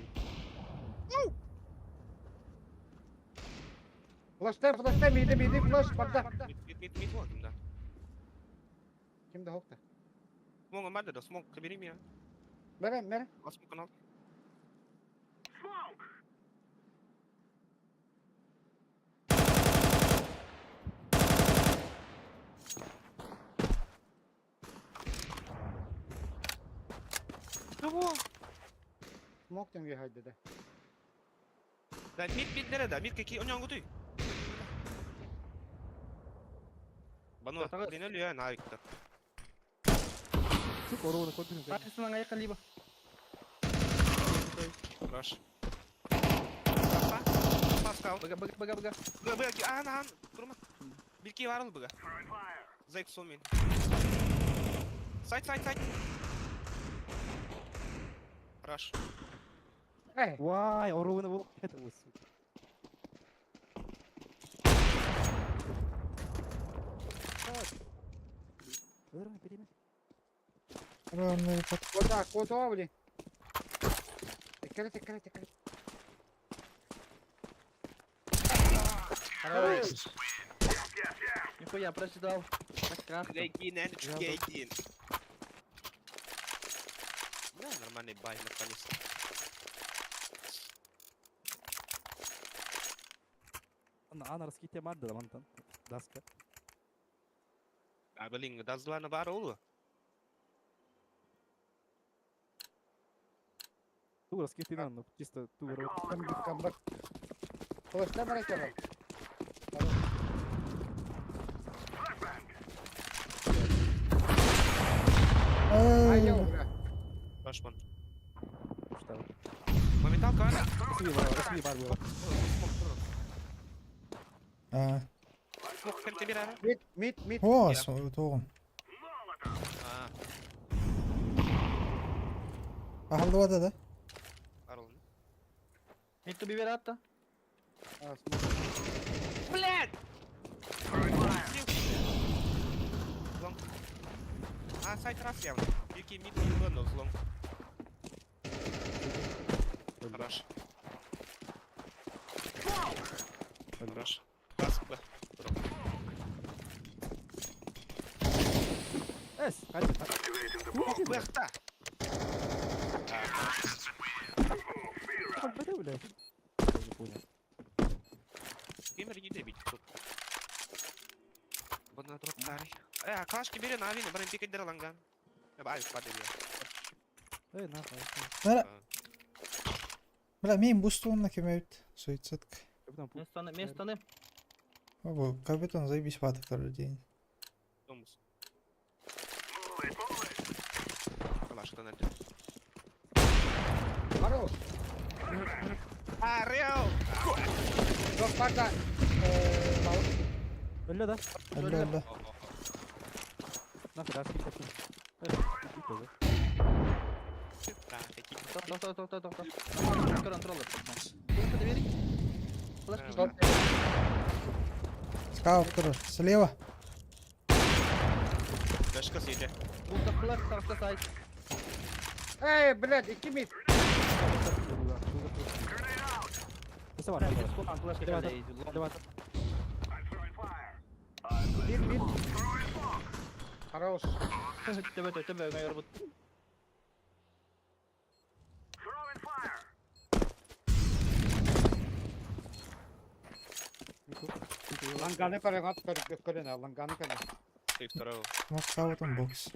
Флеште, флеште, миди, миди, флеш, барда. Мид, мид, мид, мид, вот, да. Ким да хокта. Смог мадда, да, смог, забери меня. Мере, мере. Восьмой канал. Кого? Смок тем ехать да. Да, мид, мид, nerede? Mid какие? У него гуты. Бану, блин, ölüyor ya, Navik'te. Сука, урона контрим. Качественно аяққа либо. Раш. Папа, папа, Бага, бага, бага, бага. Б, Б, ан, ан, durma. Bir ki var mı bıga? Zayıf son main. Side, side, side. Rush. Эй, Вай, урона был. Это вот, сука. Ырма, перемет. Ровный под... кота, кота, блин. Эккелет, эккелет, эккелет. Хорош. Нихуя, прочитал. Так как? Гейдин, Эндрю Гейдин. Да, нормальный бай, наконец. Ана, раските мадда, мантан. Даска. А, блин, дазлана бар oldu. Ту раските на, ну чисто ту Камбэк, камбэк. Флеште, мере, кого? Ай, я убра. Rush one. Что? Моменталка, ана. Сви бар, сви бар было. А. Смок, кем тебе рара? Мид, мид, мид. О, тоғым. А, Ахалдыбада да? Арл. Мид туби вератта. А, смок. Блядь! Long. А, сайт раз явно. Вики мид мид бundles long. Хорош. Хорош. Раз, Б. Эс, хати. Бэхта! Бля, Я не понял. Геймер не добить тут. Бана дроп тари. Э, калашки бери на авине, барым пикать ланган. Э, авик падает. Эй, нахуй. Бара. Бля, мен бустуунна кемебит. Суицидка. Капитан пу. Местаны, местаны. Обо, капитан заебись ваты каждый день. Томас. Калаш, это надо. Хорош. Орел! Жоқ, барда. Бля, да. Алло, алло. Нахуй, раските. Тоқ, тоқ, тоқ, тоқ, тоқ, тоқ. Контроллер. Флешка доверить? Флешка. Скаут, короче, слева. Флешка съеди. Будто флеш, тарта сайт. Эй, блядь, икки мид. Давай, Мид, мид. Хорош. Тебе, тебе, тебе, Ланганы көрөн от көрөн ланганы көрөн. Ты второго. Нокаутом бокс.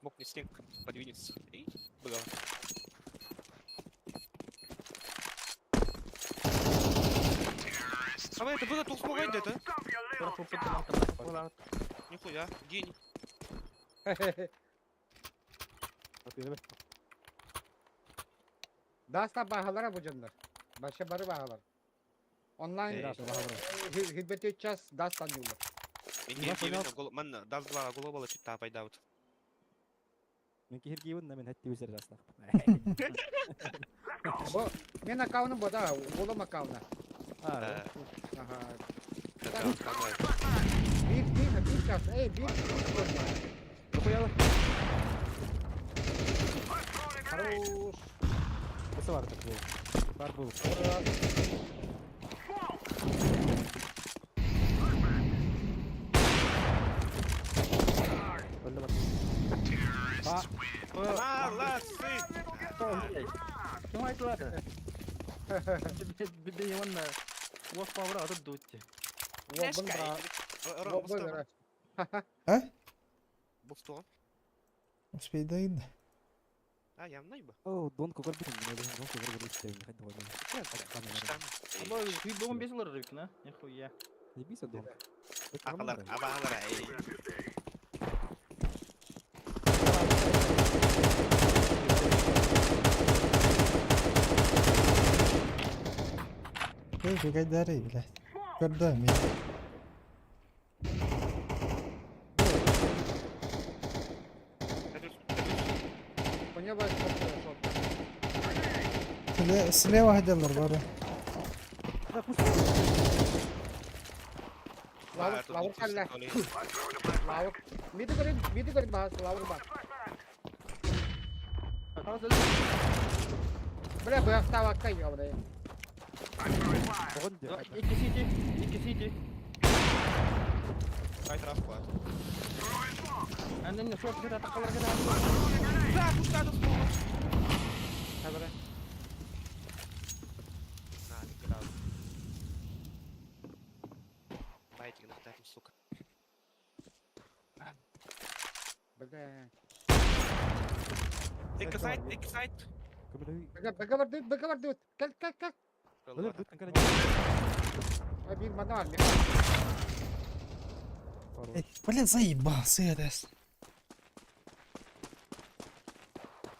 Мог не снег подвинется. И было. А это было тут смогай где-то? Нихуя, гений. Даста баһалара бу дьоннор. Баша бары баһалар. Онлайн хилбете час даст анньыллар. Ман даст два глобала чуть пайда вот. Мен киһиргиибин да мин хэттибисер даслахпын. Бу мен аккаунум бода, уолум аккауна. Аа. Ага. Биир биир биир час, эй биир. Хорош. Осы бар так был. Бар был. Өлді бар. Молодцы! Ким айтылар? Бейманна. Уох павра атып дутти. Уолбун бра. Уолбун бра. А? Бустуган. Успейдайын. А, я найба. О, дон когор битин, мен ойлойм, дон когор битин, хайда ойнайм. Або хүйбөгөн бес олар рүкна. Нихуя. Ебися дон. Ахалар, абахалар, эй. Эй, бегайдары, блядь. Көрдө мен. Коня бар шот. Слева хаделар бары. Лавр, лавр калла. Лавр. Миди көрүн, миди көрүн баас, лавр бар. Бля, быахтаабакка ябыдай. Икки сити, икки сити. Кай траф куат. Аннен шорт кета такалар кета. Да, пуста тут Хабара. На, не грал. Байтик нахтатим, сука. Бля. Икки сайт, икки сайт. Бага бага дут, бага дут. Кал кал кал. А бир мана бар. Эй, Бля, заебался я дес.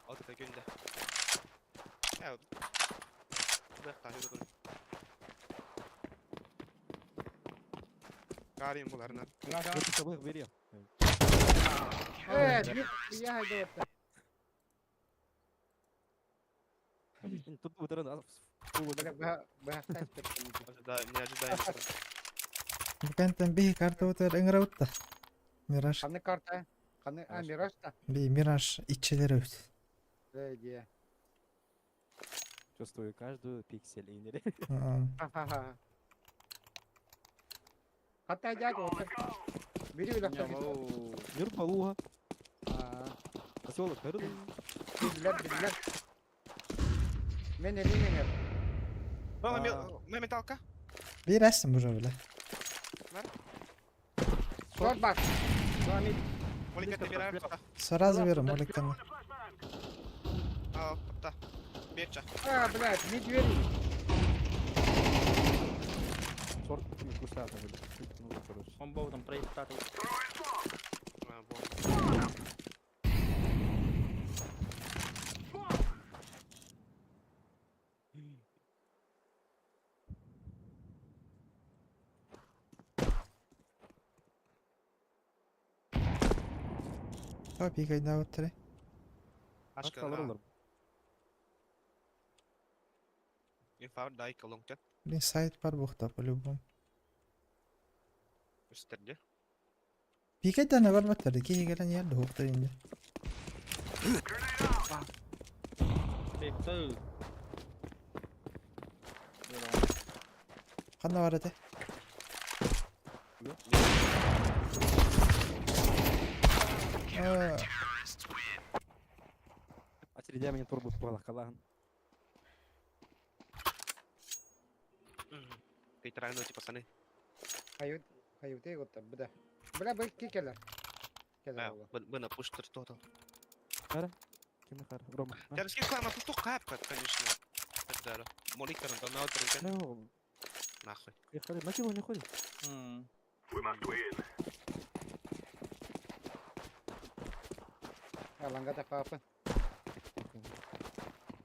Вот это гүндэ. Э, быахта жүрдүм. Карим буларына. Бери. Э, бир я хайда. Тут ударан. Бля, быахтаа. Да, не ожидаемо. Букантан би карта өтөр ыңыраутта. Мираж. Каны карта? Каны, а, мираж та. Би Мираж иччилер өт. Э, де. Чувствую каждую пиксель инере. Ха-ха-ха. Хатта жак отыр. Бири биле. Мир полуга. А, Поселок Көрдү. билер, билер. Мен элиңер. Моменталка. Бир әсім уже, бля. Шор бар. Молика ты Сразу берем моликаны. А, да. Беча. А, блядь, не двери. Шорт куста там. Ну, короче. Он был там проектатор. А, бомба. Та бигайда өтөрө. Ашка. Ашкалар олар. Инфа дай колонка. Блин, сайт бар бухта по-любому. Үстерде. Бигайда бар баттар. Кеге келен yerде хукта инде. Бекті. Канда бар эте? А, Очередя меня турбо пала калаган. Нейтральные, пацаны. Хайут, хайуты вот буда. Бля, бу икки келер. Келер А, ола. Бына пуштер тотал. Ким хар? Рома. Я раскидал, на пусту капка, конечно. Так Молик на Ну, Нахуй. на кило не ходит. We must win. Аланга да папа.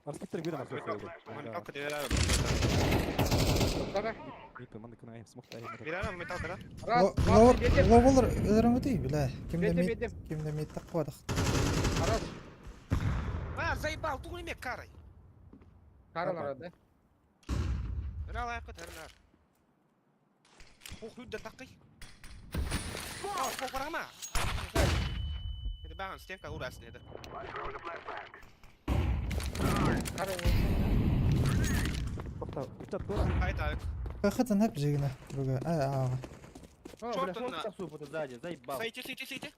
Арскиттер бир нас Металка дверя. Тара. Бирара металка, да? Раз, два, три, бедем. Ловолор өлөрөмөтүй, бля. Кимде Бедем, мид, бедем. кимде мид таккодах. Хорош. А, заебал, ту не карой. Каралар да. Рала кот эрнар. Хух юдда такый. О, программа. Это бан, стенка урасный это. I throw the flashbang. Карал. Айта, Кахытын хеп жигине. Бүгө. А, а. О, бля, Чёрт смог он на- тасу вот сзади, заебал. Сойти, сойти, сойти.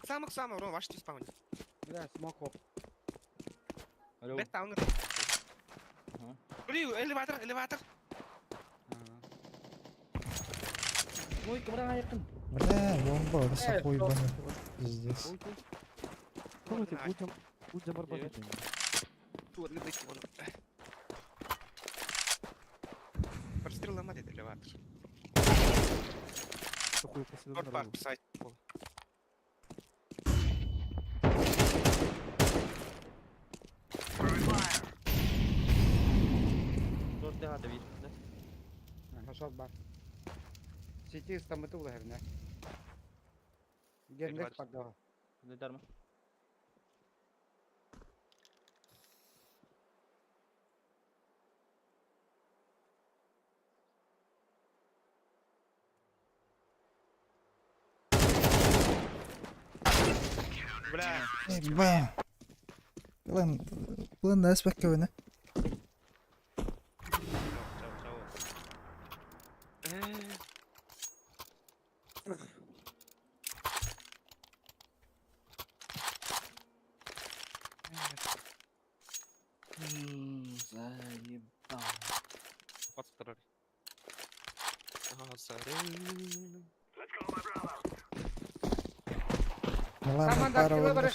Самых-самых, Ром, ваш спаун. Бля, смок оп. Алло. Бет таунер. Ага. Блин, элеватор, элеватор. Ой, кымрага якын. Бля, бомба, Э, хуй баны. Пиздец. Будем Привет. Тут, лебедь, вон. Прострел ломать этот элеватор. Шорт бар, писать. Шорт тыга да бир, да? Ага, шот бар. Сити стамыты улахерне. Генлек Элеватор. пардо. Дөдарма. Бля, Бля. План, план да спекке өне. чао, чао. Заебал. 22. Ага, Let's go, my brother. Милана Команда пара актива олдыр. барыш.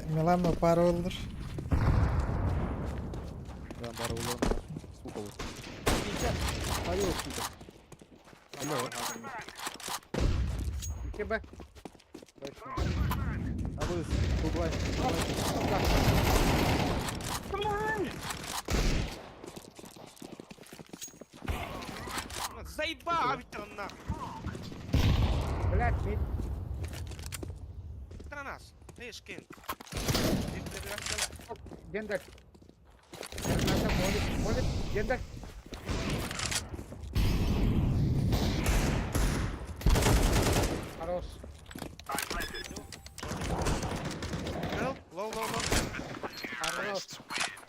Милана пара олдыр. Да, бары улан. Сука вот. Алло, сука. Икки Б. Точно. А вы углай. Заебал, ведь он нахуй. Блядь, мид. Это на нас. Ты шкин. Гендер. Граната молит, молит. Гендер. Хорош. I'm planted. Low, low, low. Хорош.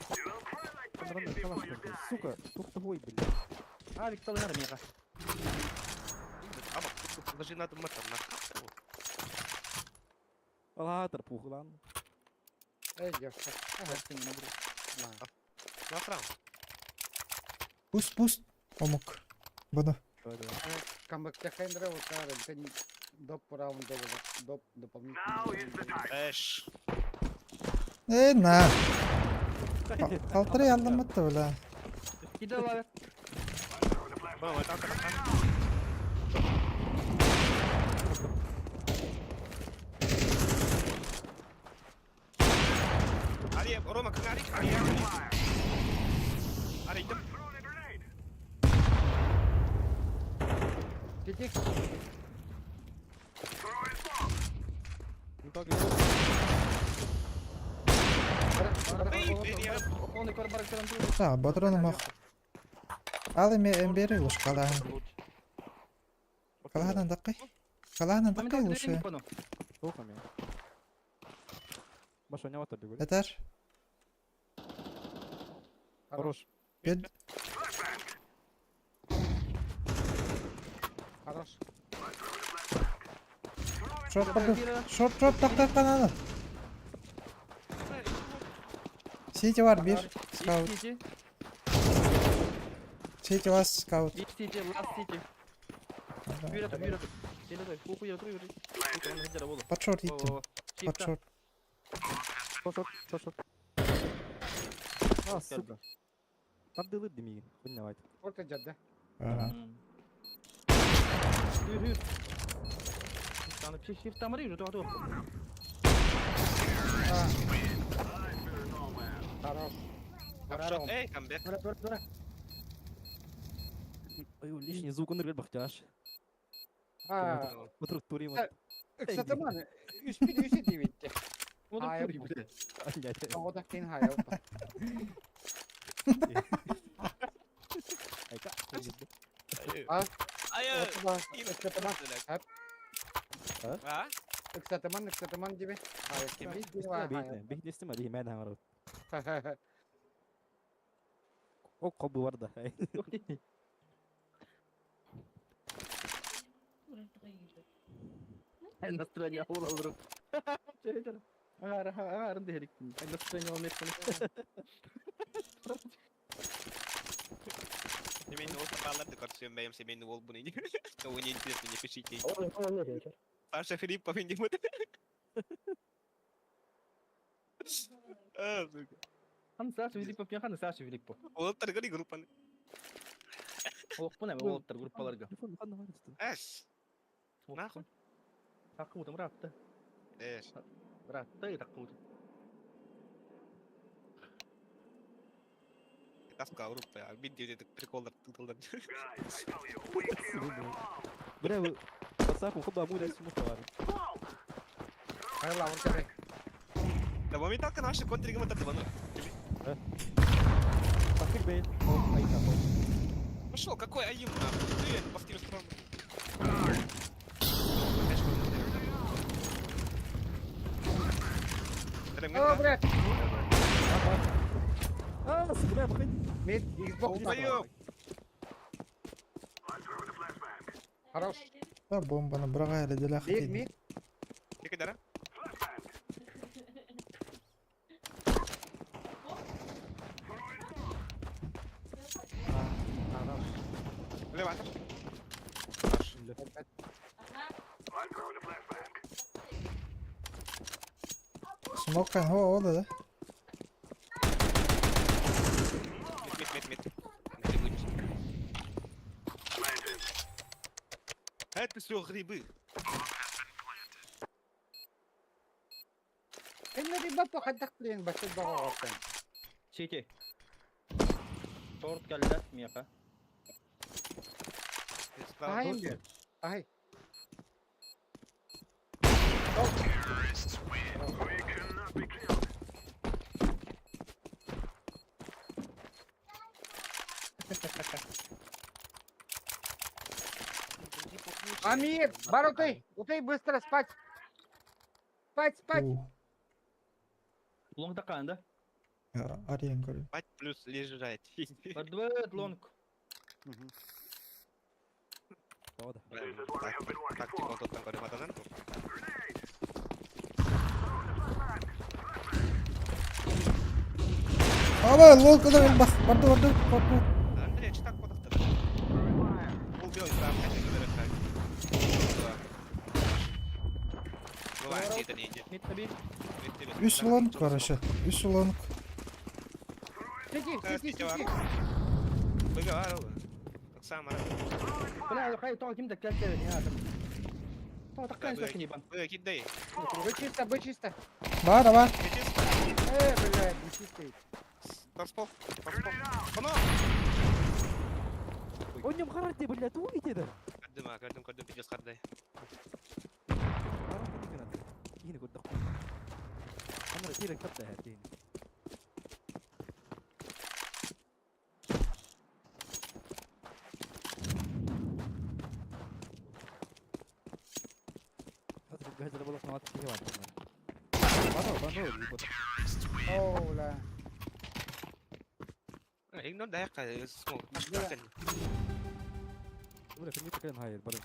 You will cry like babies before you die. Сука, тух твой, блядь. А, Виктор мега. Аба, даже надо метр нахуй. Алатор, пухлан. Эй, девушка. Ага. На. На фрам. Пусть, пусть. Омук. Буду. Давай, давай. Камбэк Техендра вот это доп раунда доп Now is the дополнительный. time. Эш. Э, на. Калтыры алдым бля. Кидала. I throw the flashbang. Бля, металка на фрам. Ари, Рома, как Ари, Ари, Ари. Ари, идем. Throwing a grenade. Сиди. Throwing smoke. Ну так, я Полный корбар Да, батроны мох. Ал эме эмбери уж калаан. Калаанан даккай. Калаанан даккай лучше. Тохами. Маша, не вот бегу. Этер. Хорош. Бед. Хорош. Шорт барды. Шорт, шорт тактат кананы. Сити бар бир. Скаут. City. City last scout. East City, last City. Ага. Yürü yürü. Yürü Kuku yürü yürü. Под short идти. Под short. Шо short, шо short. А, сука. Там дылы дымі, хуйня давайте. Орта жадда. Ага. Yürü yürü. Shift tamır yürü doğru. Хорош. Shot, эй, comeback. Dura dura dura. Ой, лишний звук, он бахтяш. А, Вокруг тури, Ыксатыман, үспит үсі дейбетті. Oğlum Hayır, kör gibi. блядь. Оғыдақ кейін хайа опа. Айка, А, Ай, отыба, ыксатыман, А? ыксатыман, ыксатыман дебе. Хайа, Бихнестима, бихнестима, мен хамару. О, кобы бар да. Настроение olur. Ağır dedik. Настроение olmayıp Семейный волк попал, ты короче, бэм, семейный волк буны. Кого не интересно, не пишите. Саша Филиппов не будет. А, сука. Хан Саша Филиппов, мен хан Саша Филиппов. Уолтер гори группа. Олық бұны, олықтар группаларға. Телефон ханна бар үстü. Эш. Нахуй. Тақы утым ратты. Эш. Ратты, тақы утым. Таска группа, а видео где-то приколдар туталдар. Бля, вы пацаку хоба амуля сумуха бар. Хайла, орта Да моменталка наша контр гама тадвану. Пахыр бей. О, айка, о. Пошел, какой аим нахуй? Ты повтори сторону. О, блядь, А, сука, бля, бахын. мид, Xbox. Долбоёб! Хорош. Да, бомба на брага или деля Мид, хотите. мид. Тихо, Хорош. Лева. Смок о, о, да, да. Мид, мид, мид, мид. Грибы. Это все грибы. Кемне риба похаддах плен, башты баға ортан. City. Short geldi Miaka. Ай, бер. Ай. Амир, бар утай, утай быстро спать. Спать, спать. У, Long da kandı. я Ариен говорю. Спать плюс лежать. Бардвет long. Правда. Тактика тут там говорим, атанан. Ава, лол, когда бах, барды, барды, барды. Андрей, что так вот это? Убил, там, хотя бы так. Бывает, это не идет. Mid tabi. Үс long, короче. Үс long. Сиди, сиди, сиди. Выговаривал. Так самое. Бля, хай тоқ ким да келсе ya. Тоқ таққан сөкін ибан. Вы кидай. Вы чисто, вы чисто. Бар, бар. Э, блядь, не чистый. Танцпол. Танцпол. Оно! Он нем харате, блядь, увидите да. Кардым, кардым, кардым, пиздец, кардай. Кихини көрдөх. Анара тирек тапта хәтин. Газер болот мат кихи бар. Бано, бано, бано. О, бля. Игнор да яка смог. Бля. Бля, кем такая хайр, бары.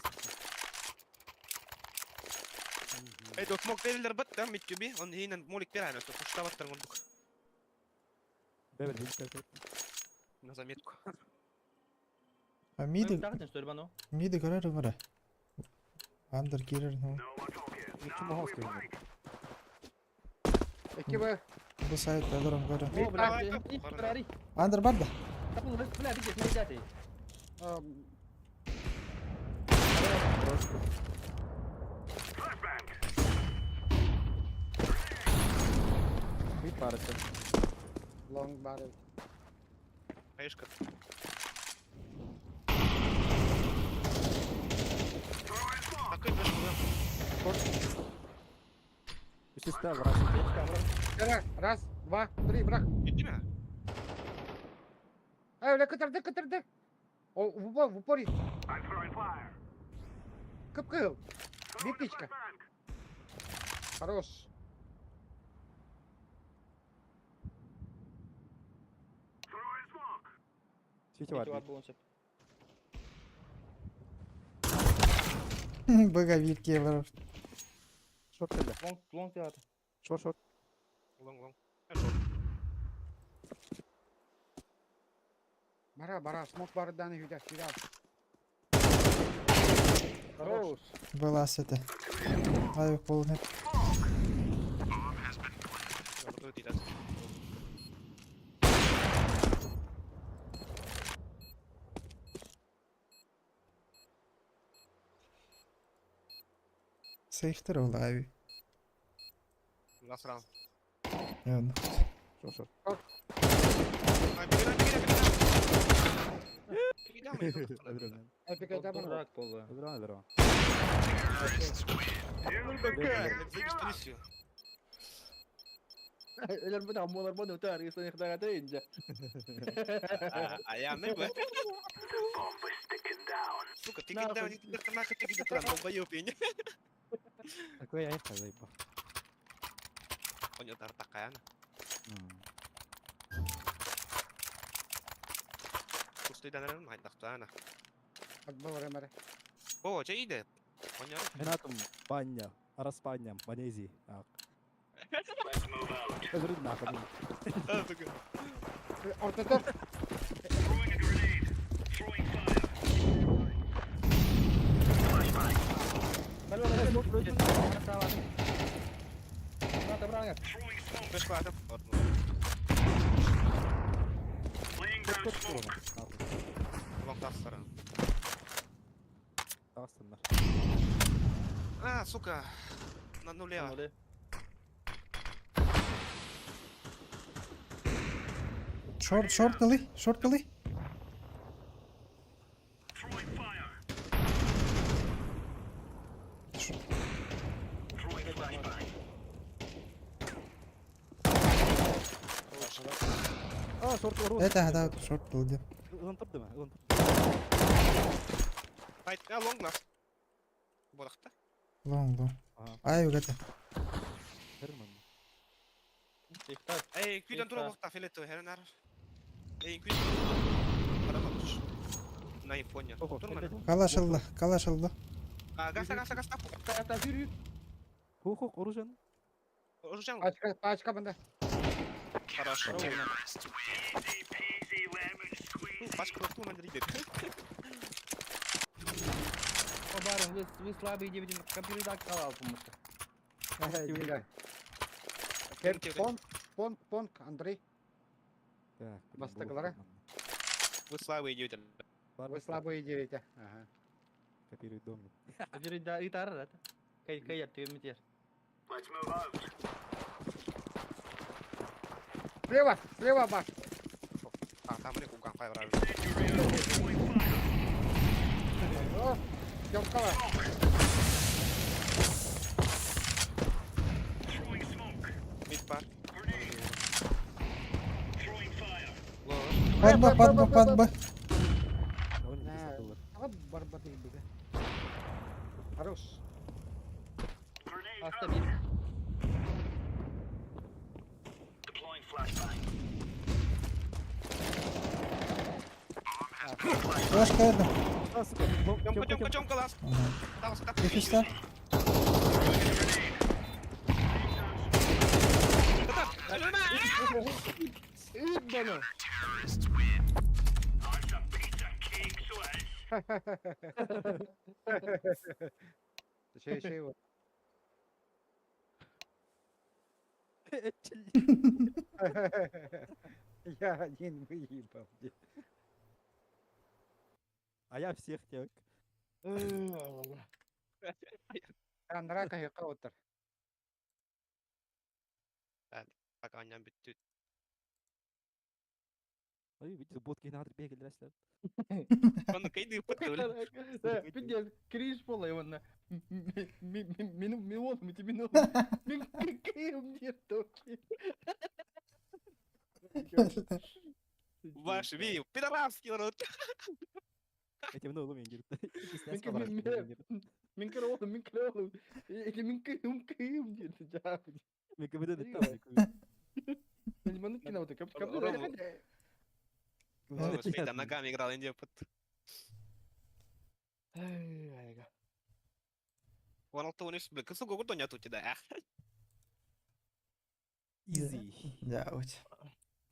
Эй, дот смог берилер бат, там мид тюби, он хинен молик берән, что пуштаваттар гондук. Бэбер, бэбер. На заметку. А миды, Тахтын что ли бано? миды көрөр мөрө. Андер кирер, ну. Ничего могу сказать. Эки Б. Бу сайт алырым көрө. О, бля, Феррари. Андер бар да. Табыл, бля, видишь, не дяти. Мид парится. Лонг бар. Хаешка. Такой флешку, Үсүстә враг. Раз, раз, два, три, брак. да? Иди меня. Эй, бля, кытырды, кытырды. О, в упор, в упоре. Кып-кыл. Битичка. Хорош. Сити бар. Боговик бар. Шорт кэллэ. Лонг, лонг театр. Шорт, шорт. Лонг, лонг. Хорошо. Бара, бара, смок барыдан хүдә, хүдә. Хорош. Была это. Ай, полный. Работаю, ты даст. Сейхтер ол ави. Насрал. Яны. Шорт, шорт. А, беги, беги, беги, беги. Беги, Эдрон. Эпика да бар. Дурак полы. Эдрон, эдрон. Заебись, Элер бу молар бу өтөр, если не хдагата инде. А я не бы. Сука, ты когда Нахуй. не нахуй ты где там долбоёб, я не. Такой я их заебал. Понял, такая она. Пустой данарым, хайдахтана. Отбор мэр. О, че иде? Понял? Менатум баня. Араспаням, Манези. Эдрон нахуй. Ортотор. Флешку атып. Лонг тастара. Тастыннар. А, сука. На нуле. Шорт, шорт ылый, шорт ылый. А, шорт, урон. Это, да, шорт ылды. Ылан турды ма? Ылан турды. Айт, а лонг нас. Бодахта. Лонг, лонг. Ага. Ай, угата. Херман. Эй, күйден тура бохта филетто хернар. Эй, күйден. Карамаш. На айфоне. Ого, Турман. Калаш алла, калаш алла. А, гаста, гаста, гаста. Хух, оружие. Оружие. Пачка, пачка банда. Хорошо. Пачка турман ридет. О, барин, вы слабые девять, компьютер так халал, по-моему. Понг, понг, понг, Андрей. Так, Бастаглара. Вы слабые идете. Вы слабые девять. Ага. Копируй дом. Компьютер да, и тар, да. Кай, кай, ты метер. Слева, слева, баш. А, там реку ган файр. О, Тёмкова. Мид пар. Падба, падба, падба. Он На. 50 долларов. А, барбаты бега. Хорош. Остави. Флешка это. А, сука. Лонг, Тёмка, Тёмка, Тёмка, Тёмка. Тёмка, ласт. Ага. Дал, Дефиста. Ыыт баны. Şey şey var. Я один выебал. А я всех тех. Андра кайыкка отыр. Пока аннан бүттү. Ой, видите, ботки надо бегали, раз. Оны кайды ыппыт Пиздец, кринж буолла уонна. Мин мин уолум ити мин уолум. Мин кыым диир токи. Ваш ви, пидорасский народ. Эти много мен говорит. Мин кыра уолум, мин кыра уолум. Ити мин кыым кыым диир дьаа. Мен КВД Мен маннык кино кап кап Там ногами играл, индия под. Вон алты он бля, кысыл гогурдон нету тебя. Изи. Да, вот. S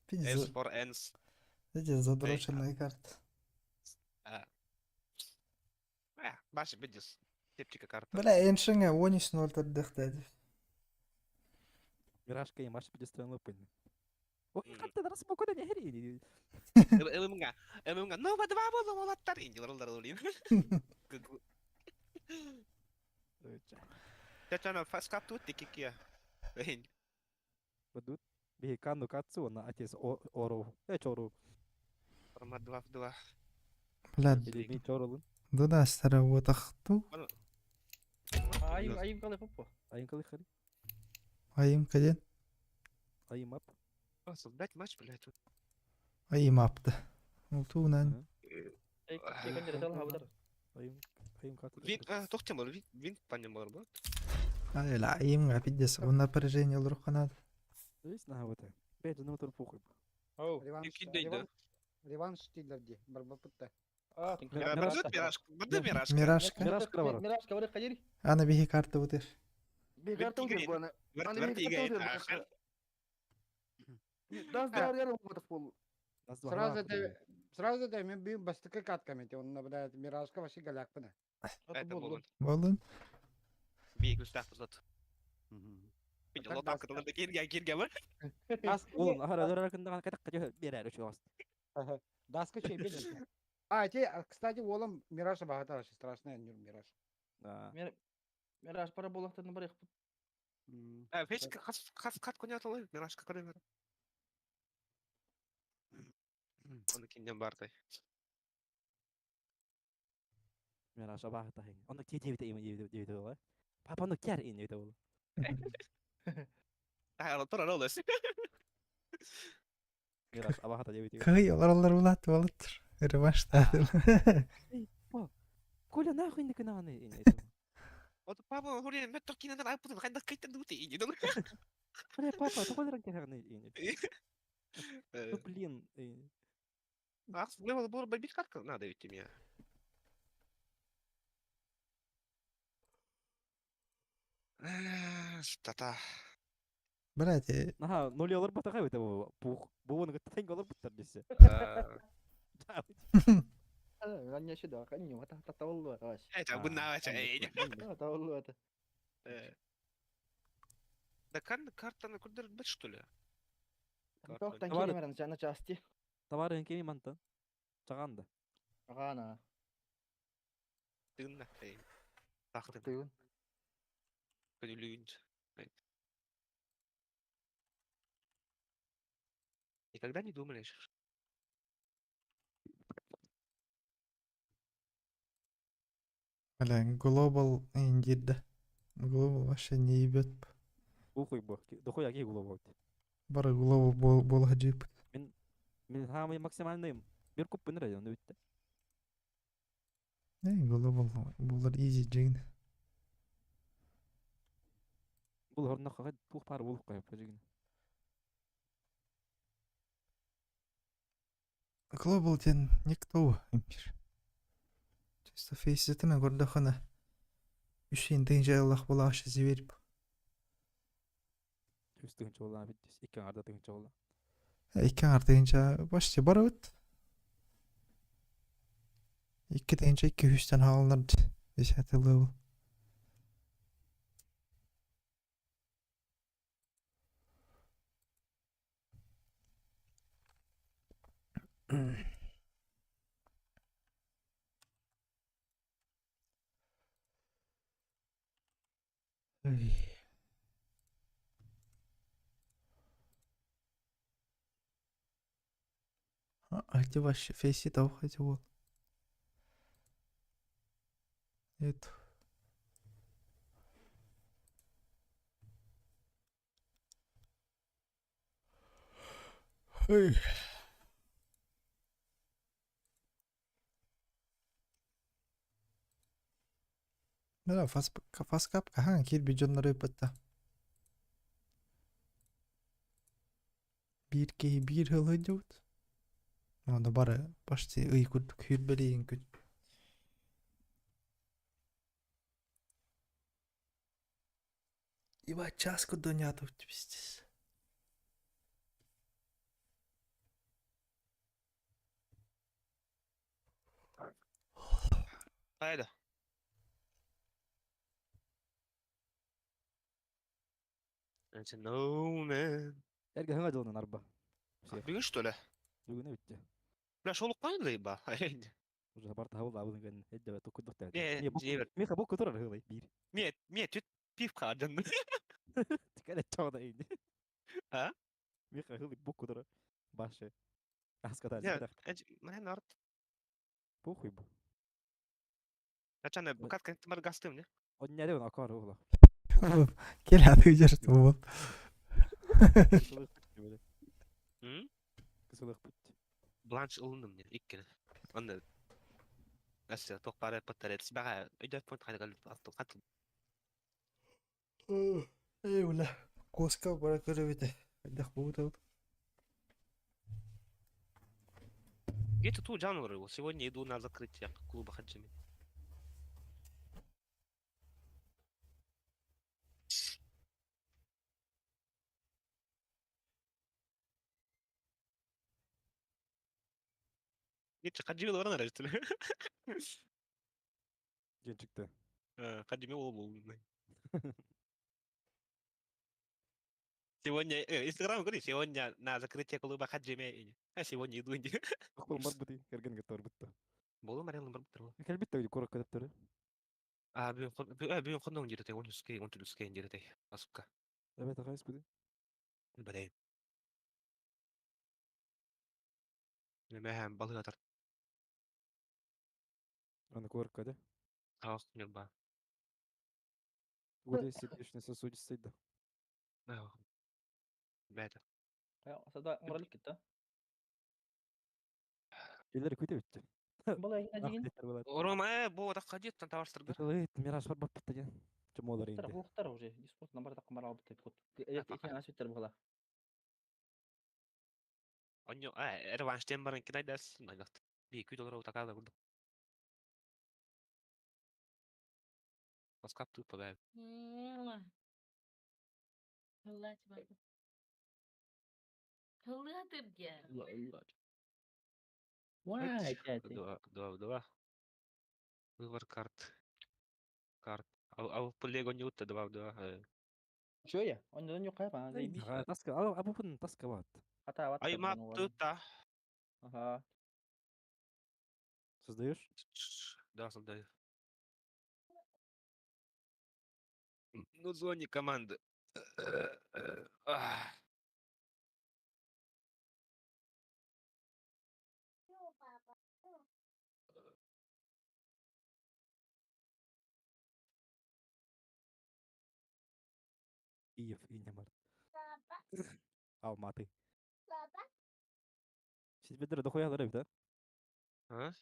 Пиздец. for Ns. Эти задроченные карты. Баша, видишь. Тепчика карта. Бля, эншиңе 13.0 төрдөхтәди. Мирашка и Маша педестрен лопын. Ой, как ты раз спокойно не гри. Ылымга, ылымга, ну, два була молоттар. Инди ларылдар улин. Чачана фаскап тут тикикия. Эйн. Бадут. Бихикану кацу на отец ору. Э, чору. Формат 2 в 2. Бля, Или ми чорулун. дуда стара отахту. Айым айым калай поппо. Айым калы хари. Айым каден. Айым ап. Создать матч, блядь. Айым апты. Ултуунан. Айым айым кату. Вин, а, тохтем бар, вин, вин панем бар, бо. Айла айымга пиздец. Он напряжение лурханат. Есть на вот. Опять же, ну тур похуй. Оу. Реванш, Кидей, да. реванш, реванш тилерди. Барбапытта. А, Бадут мирашка, бадут мирашка. Мирашка. Мирашка бар. Мирашка бар кадери. Ана бихи карта утыр. Би карта утыр буана. Верт, верт, играет. Дас дар яр болдық бол. Сразу да, сразу да, мен бүйін бастықы каткам эти, он наблюдает Миражка вообще голяк пына. Это болон. Болун. Би густав зат. Так, Лотак, который кирге, кирге бар. Олын, ахара дөрәкендә катак катак берәр өчү аст. Даска чей беден. А, те, кстати, олом Мираж багата вообще страшная Мираж. Мираж пара болақтан бар Э, фечка хас хас кат коня толы, мирашка көрө бер. Оны кинден бардай. Мираж абахта хин. Оны те девите им девите бола. Папа ну кер ин девите бола. А, тора ролес. Мираж абахта девите. Кый олар улат болуттур. Реванш тадыл. Коля нахуй не кананы ин. Вот папа, хури, мен токинен айпутун хайда кайтан дути ин. Бля, папа, такой ранг ин. Ну блин. Ах, мне было бы бить как надо ведь меня. Что-то. Блять, Аха, нули алыр батагай бит бу. Бух. Бу оны тәң алыр буттар десе. Анне шида, канни, вата татаулу аш. Это гунна эй. Татаулу это. Да кан карта на кудер бит что ли? Тоқтан келемерін жана части. Товары кеми манта. Чаганда. Ағана. Тынна. Эй. Тахты. Тыгын. Күнүлүүнч. Никогда не думали. Бля, Global индирді. Global вообще не ебет. Ухуй бу. Дохуй аки глобал. Бары Global бол хаджип. Мин хамы максимальный бир күп бин район битте. Не, Global булар easy жигин. Бул хорна хага тух пар булып кайып жигин. Global ден никто импир. Чисто фейситіне көрдөхіні. Үшін дың жайлақ бола ашы зиберіп. Үстүгүнчө болла бит. Икки арда тыгынча болла. Икки аҥар тыһыынча почти барыбыт. 2 200-тэн хааллар десятый level. А где вообще фейси того хотел? Нет. Эй. Да, фаскап хаһан киирбит дьоннору ыыппыта. Биир киһи биир сыл сылдьыбыт. Онно бары почти ый курдук сүүрбэлиин күн. Ебать, час курдук пиздец. Хайда. It's no man. Эргэ хыңа дьылынан арба. Бүгүн что ли? Бүгүнэ бүттэ. Бля, шолук кайын ба. Уже барта хабыл абын гэн эддебе туккудук тәді. Не, не, Миха бу кутурар хылай бир. Мет, мет, түт пив кардын. Тикәле чода инде. А? Миха хылай бу кутурар. Башы. Аската. Менә нарт. Похуй бу. Ачана, букат кентмар гастым, не? Он не ден акар ула. Келе жер вот. М? Кысылык бит. Бланш ылыным не, иккене. Анда Әсә тоқ бары паттар бага өйдә фонд кайда галып аттым каттым. Эй, бля. Коска бара көрөбүтэ. Хайдах буутабыт. Где ту жанр Сегодня иду на закрытие клуба Хаджими. Гече Хаджими лорна режтеле. Ден чыкты. Хаджими ол был. Сегодня, Инстаграм говорит, сегодня на закрытие клуба Хаджими. А сегодня иду. Акыл бар бути, керген гетор бутта. Болу марел бар бутыр. Келбит тәү корок кәтеп А бүгүн кондон жерде, он үскей, он түлүскей жерде. Асукка. Эбет агайс бути. Бәдәй. Неме һәм балык атар. Аны корок кәде. Ах, нюрба. Годы сердечный сосудистый да. Бәдә. Сада моралик кетті. Элер күтә битте. Бала деген. Рома, бу да кадет тан табаштырды. Мираж бар бап битте. Чомолар инде. Ухтар уже. Дискорд номер так марал бит код. Эти асвиттер була. Оньо, реванш тен барын кинай дас, нагат. Би 2 доллар утакада булды. Баскап тупо бә. Вай, дядя. Два, два, два. Выбор карт. Карт. Ал полего не утта два, два. Чё я? Он не кайба, заебись. Таска, а бу таска бат. Ата, Ай, мап тута. Ага. Создаешь? Да, создаю. Ну, звони команды. Киев и Немар. Алматы. Сидбедер дохуя ларып, да? А?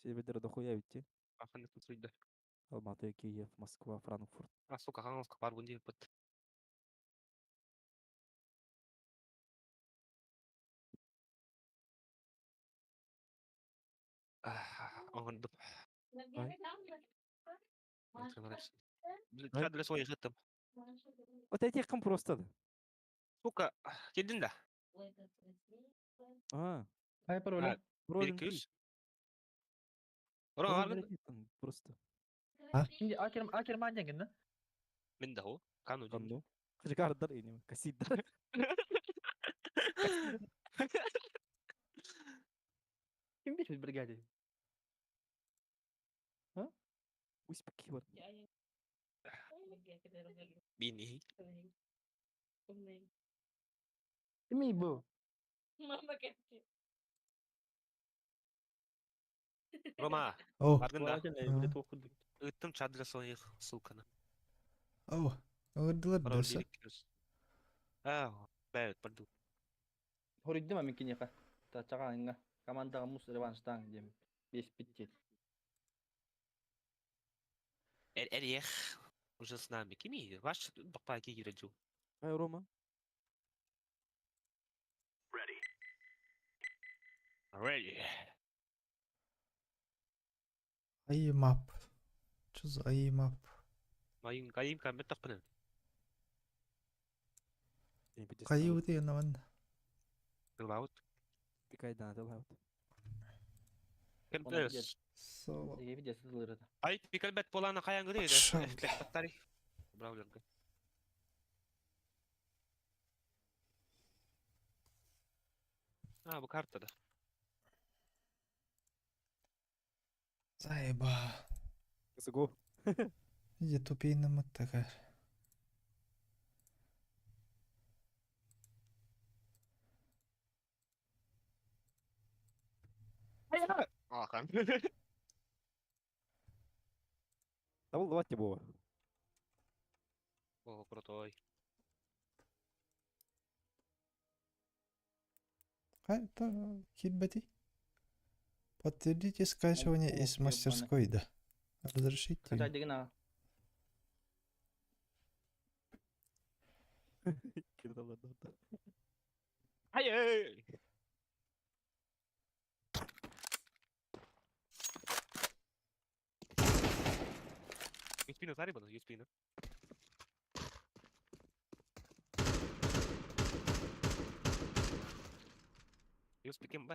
Сидбедер дохуя ведь. Аханы тут Алматы, Киев, Москва, Франкфурт. А, сука, хангалска бар бунди бит. Оңырдым. Для своих життым. Вот эти кым просто. Сука, келдин да. А, Ай пароля. пароль Bir внутри. 200. Рома Пароль var внутри там просто. Şimdi Aker Aker manyan да? Min de o. Kanu din. Кандо. Хажигардар и касидар. Ким бит в бригаде? Успеки. Bini. Кими бу? Рома. О, Баргын да. А. Ыттым чадра своих, сука. о, ырдылар Пароль дұрса. 1 200. А, бәйт, пардон. Хориддим мен кинеха. Та чагаанга командага мус реванштан дем. Бес битти. Эр эр Уже с нами. Кими, ваш бакпаки юраджу. Ай, Рома. Ready. Ready. Аймап. Что за аймап? Майын кайым камет тақпын. Каюты наван. Лаут. Пикай да, лаут. Кем Ona плюс. Соло. Видео сызылыр. Ай, пикалбет полана каян гыды. Шо, Батари. Браулерга. А, bu kartada. Заеба. Го. Иди тупейный такая. Ахан. Дабыл давать тебе было. О, крутой. Это хитбати. Подтвердите скачивание из О, мастерской, да. Разрешите. Хотя деген а. Ай! Юспина сари бана, Юспина. Юспикем б.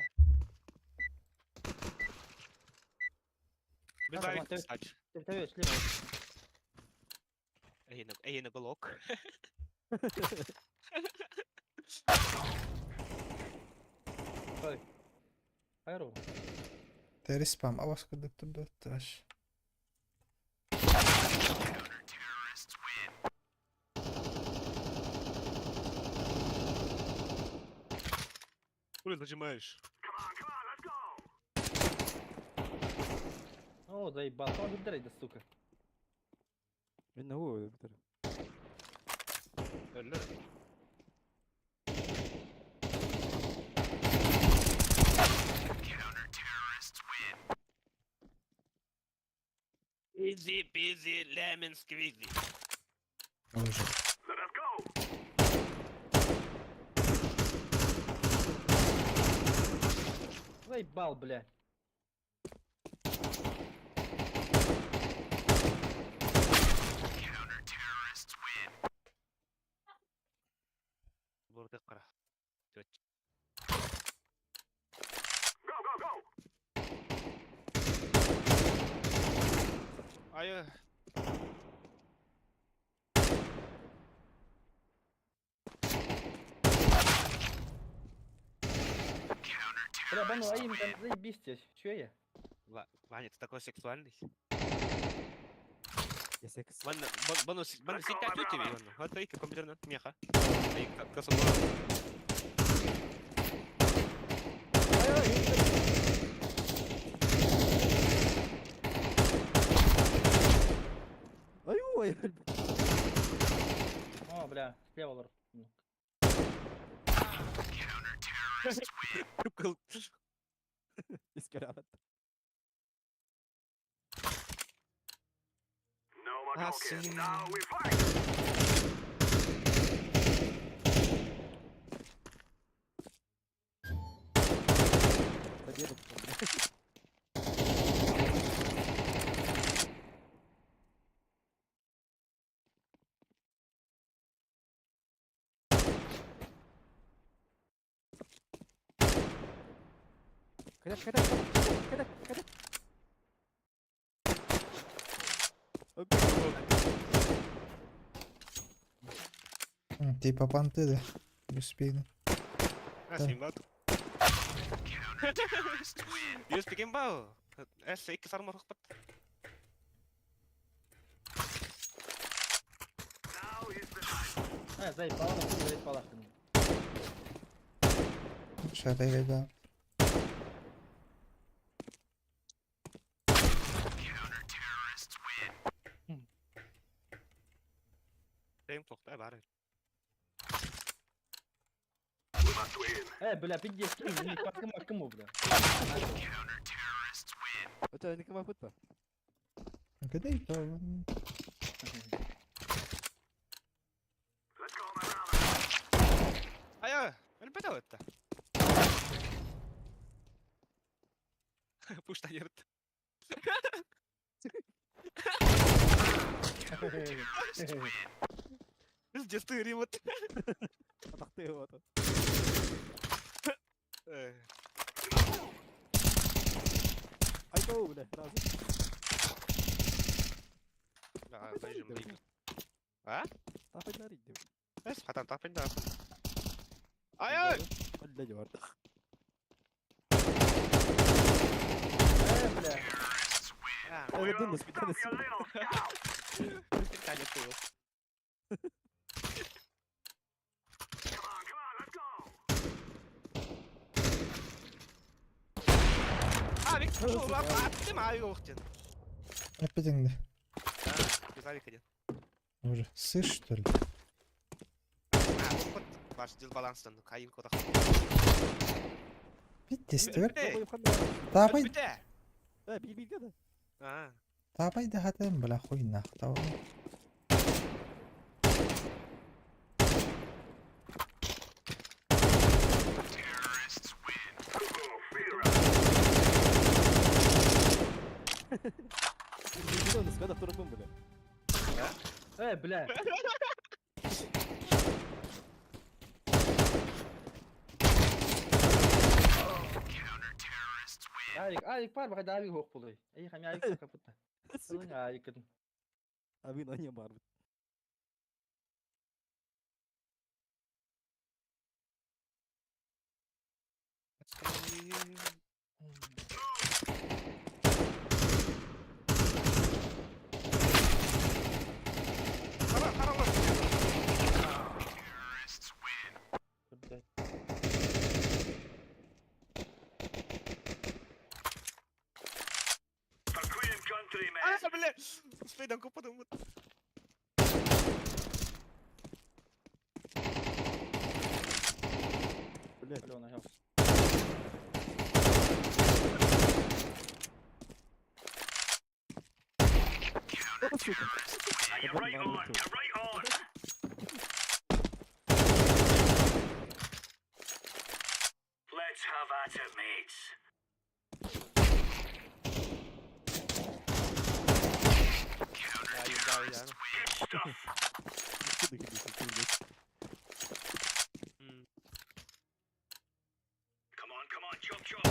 Ага, Бибай, сач. Тебе слева. Эй, на голок. Айру. Тереспам. А вас куда туда таш. Хули нажимаешь? Come on, come on, let's go. О, заебал. Там бит да, сука. Мен на Виктор. Easy peasy lemon squeezy. Боже. Let us go. Заебал, бля. Burada kara. Go, go, go. Ay. Бля, бану аим там заебись тебе. Че я? Ваня, ты такой сексуальный. Я секс. Ванна, бану, бану, сика тетя, Иван. Вот и компьютерная меха. Ай, красота. Ай, ой, О, бля, слева лор. Искарабат. No more Ah, talking. sí. Now we fight. Победу потом, бля. Кэдэ, кэдэ, кэдэ, кэдэ, кэдэ. Типа понты, да? Успейно. А, Симба. You speaking bao? S 2 armor хоппот. Э, заебала, заебала. Шарай, да. Тэм тохтой баар. Э, бля, пиздец, кинь, кым кым бля. Это не кому-то. Когда это? Айа, өлбөтө өттө. Пушта ерт. Пиздец ты римот. Атахты его. Айго, бля, сразу. А? Тапай дарить. Эс, хатан тапай да. Ай ай! Блядь, варта. Э, бля. Ой, дым, спитанец. А, бик аттым ай оқтен. Опять да. Без авика один. Уже сышь, что ли? А, вот ваш дисбаланстан кайын кодах. Биттестер. Табай, Да, би би да. А. табай да хатым, бля, хуй нах. Табай. Э, бля. Авик, авик бар, бақай авик хоқ болой. Эй, хами авик капытта. Авик кідім. А вино не бар. Хара, хара. Блядь. А, бля. Спейдан купадым. Блядь. Алена, хелс. Сука. Right on, right on. Let's have at it, mates. Come on, come on, chop chop.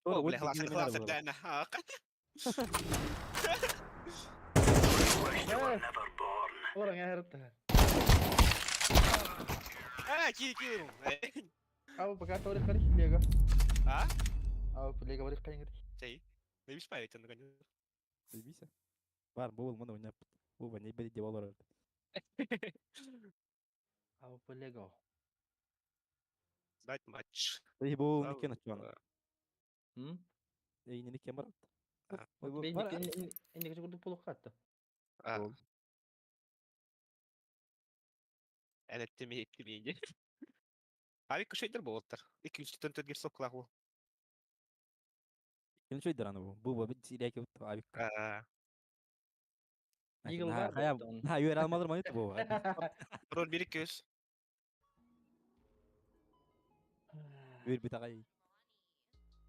О, бля, хлас, хлас, да, Э, Never born. Орың әріпті. А, ки, ки. Ал, пока торик қарик, лего. А? Ал, лего барик қайын қарик. Чей. Не бишпай өтен наконец. Заебись. Бар, бул, мана уня. Буба, не бери девалор. Ал, лего. Сдать матч. Эй, бул, не кена чуана. М? Эй, не кем брат. Энди кече курдук болуп катты. А. Әнеттеме еттеме Авик күшейдер болоттар. 204 герсок кылах бу. Кем чуй драна бу. Буба бит сиряки вот авик. А. Eagle бар Хая, болот. ха, юэр алмадыр манит бу. Роль 1 200. Юэр бит агай.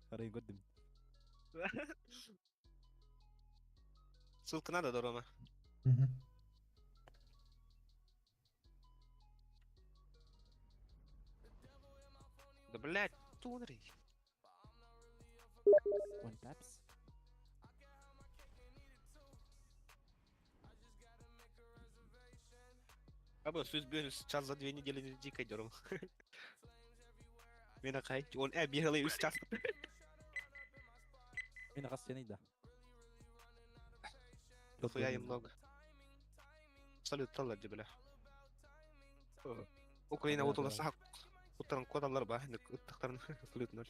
Карай көрдүм. Ссылка надо, Рома. Угу. Да блядь, тунрий. One taps. Аба сүз бир час за 2 недели дико дером. Мен акай, он бегал үс час. Мин хас сений да. Хуя им много. Салют таллар ди бля. Украина Да, вот да. сах уттаран кодалар ба, ыттахтарын салют ноль.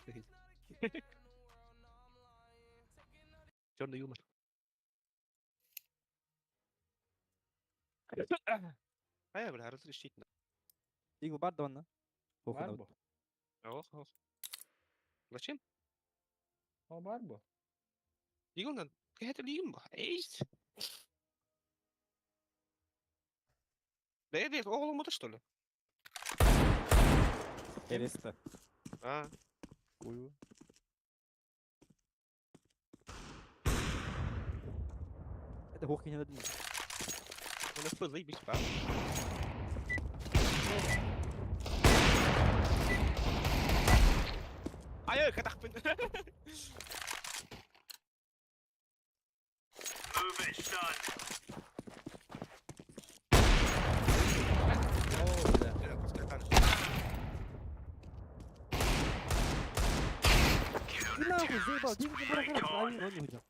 Черный юмор. А бля, разрешить. Игл бар да онна. Бар бу. Ох, ох. Зачем? О бар бу. Игл на это лим. Эй. Да это оғлым это что ли? Эреста. А, Кую. Это хох не надо. он ф заебись, па. Ай, катахпын. Move it, son. О, бля. Нахуй, заебал, деньги брат,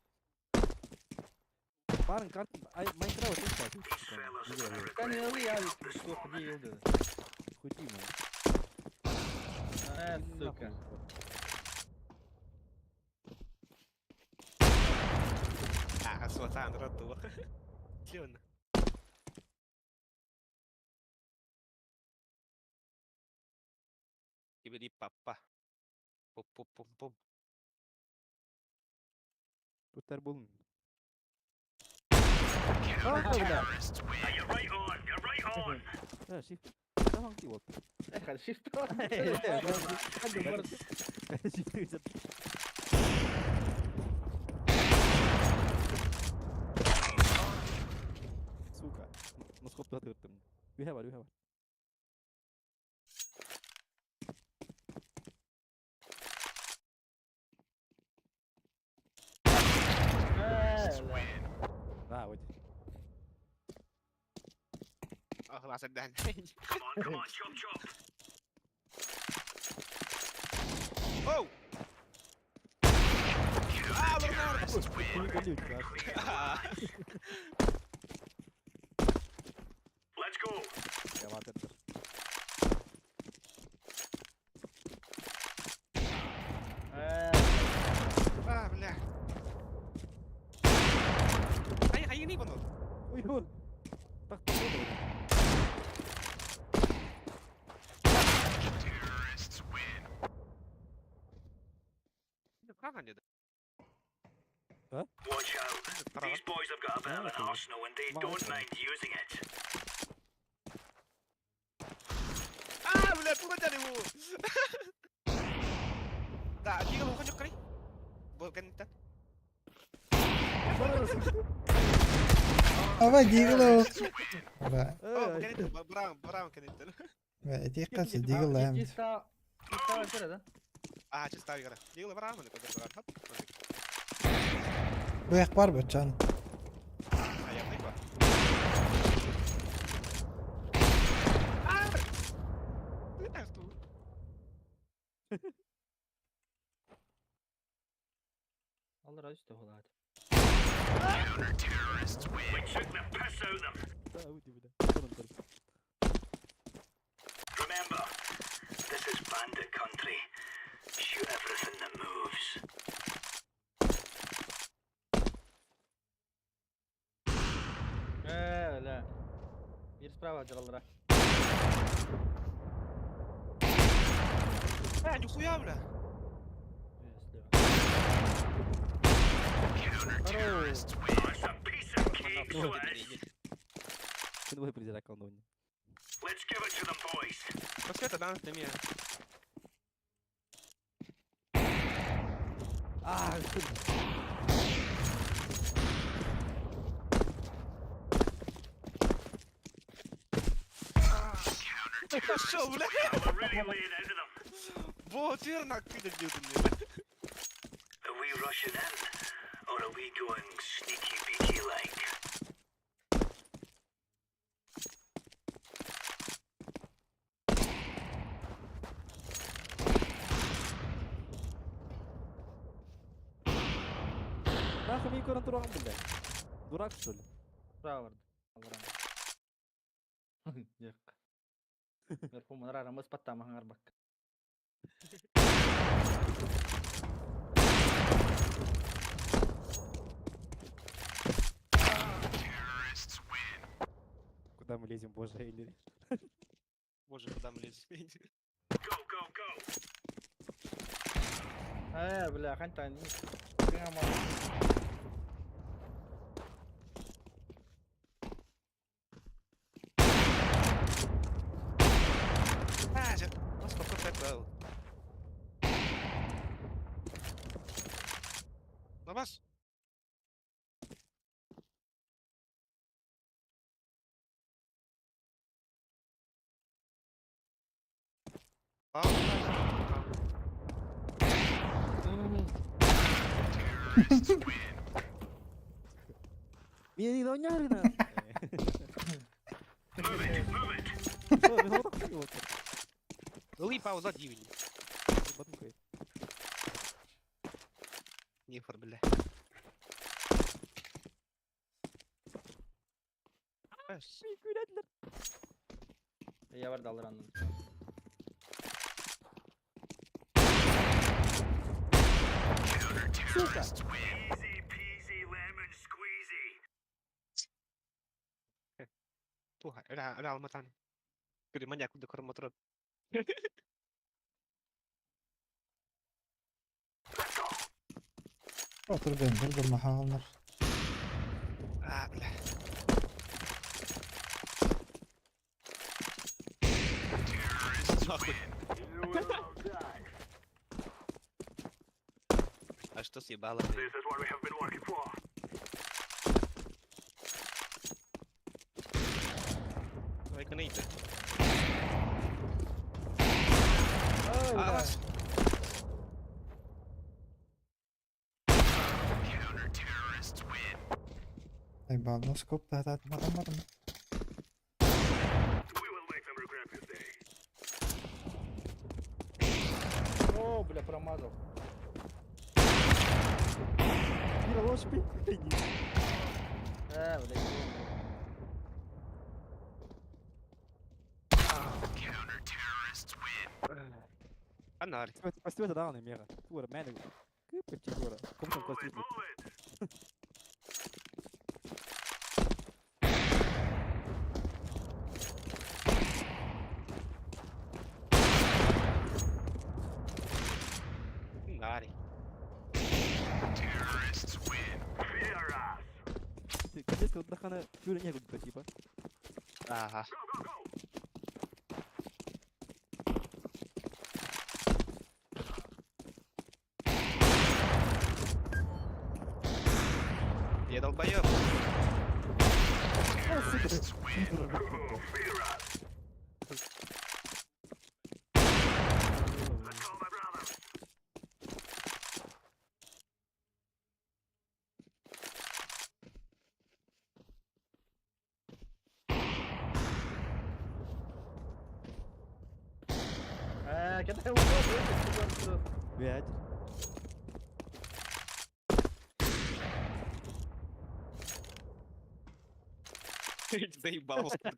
Барын карт, ай, Майнкрафт, ты Кани ылы я суох дии ылды. Хуй man. Э, сука. А, суатан, рату. Чёрно. Кибери папа. Пум-пум-пум-пум. Туттар болун. А, бля. Hey, you're right on. You're right on. Да, shift. Tamam ki вот. Эх, shift. Shift Сука. Ну скоп туда тыртым. Үһэ бар, үһэ бар. Э, бля. Да, вот. Ах, ласардан. Come on, come on, chop, chop. Оу! А, Лорнар! Хуй голют, да. Let's go. Я ватер. Э, А, бля. Ай, ай, не банал. Ой, ой. Так, так, Как они? Watch out. These boys have got a bit of an arsenal and they don't mind using it. А, бля, туда его. Да, дигал ухожу край. Был кеннета. Ава дигл. Ра. О, кеннета, браун, браун кеннета. Эти кажется дигл эм. Чисто, чисто да? А, чисто игра. Дигал браун, это браун. Бу бар бачан. А я тайба. А! Ты так что? Аллар үстө холат. We took the piss out of them. Да, уйди, бля. Турun, турun. Remember, this is bandit country. Shoot everything that moves. Э, бля. Бир справа жаралдыра. А, нихуя, бля. Э, слева. Здорово. That's a piece of cake, so it is. Ты двое призрак колдунья. Let's give it to them, boys. Просвета, да, на меня. А, Пошел, бля. We're really laying into them. Вот, верно, кыда дедun. Are we rushing in, or are we going sneaky beaky like? Нахуй мне көрөн тураган бля. Дурак что ли? Право барды. Алрам. Yok. Верху манарамыз паттамаһыңар бак. Куда мы лезем, боже, или... Боже, куда мы лезем? Go, go, go! Э, бля, хантан. А, же, нас пока так На вас? А, Меня не доняли на. Move it, move it! Лый пауза дивень. Нефор, бля. Эс. Я барды алранным. Сука! Easy peasy lemon squeezy! Туха, ра, ра, алматан. Говорю, маньяк, докор мотрот. Let's go! Otur ben dur durma hallar. А, бля. Нахуй. You will all die. А что съебало? ты? This is what we have been working for. Давай гранаты. Ай, А, бля. вас. Ay bağlı skop da da adam var mı? We will make them regret this day. О, бля, промазал. Мира, лошадь, Э, бля. Анарь. Спасибо, да, он мера. Тура, мен. Кыпчи тура. Кому там Move it, костюм? move it! Нари. Fear us! Капец, вот нахана тюря не гудка, типа. Ага. Go, go, go! Я долбоёб. А, сука. Oh, fear us! Let's go, my brothers! Э, кидай его, Блядь. Заебался под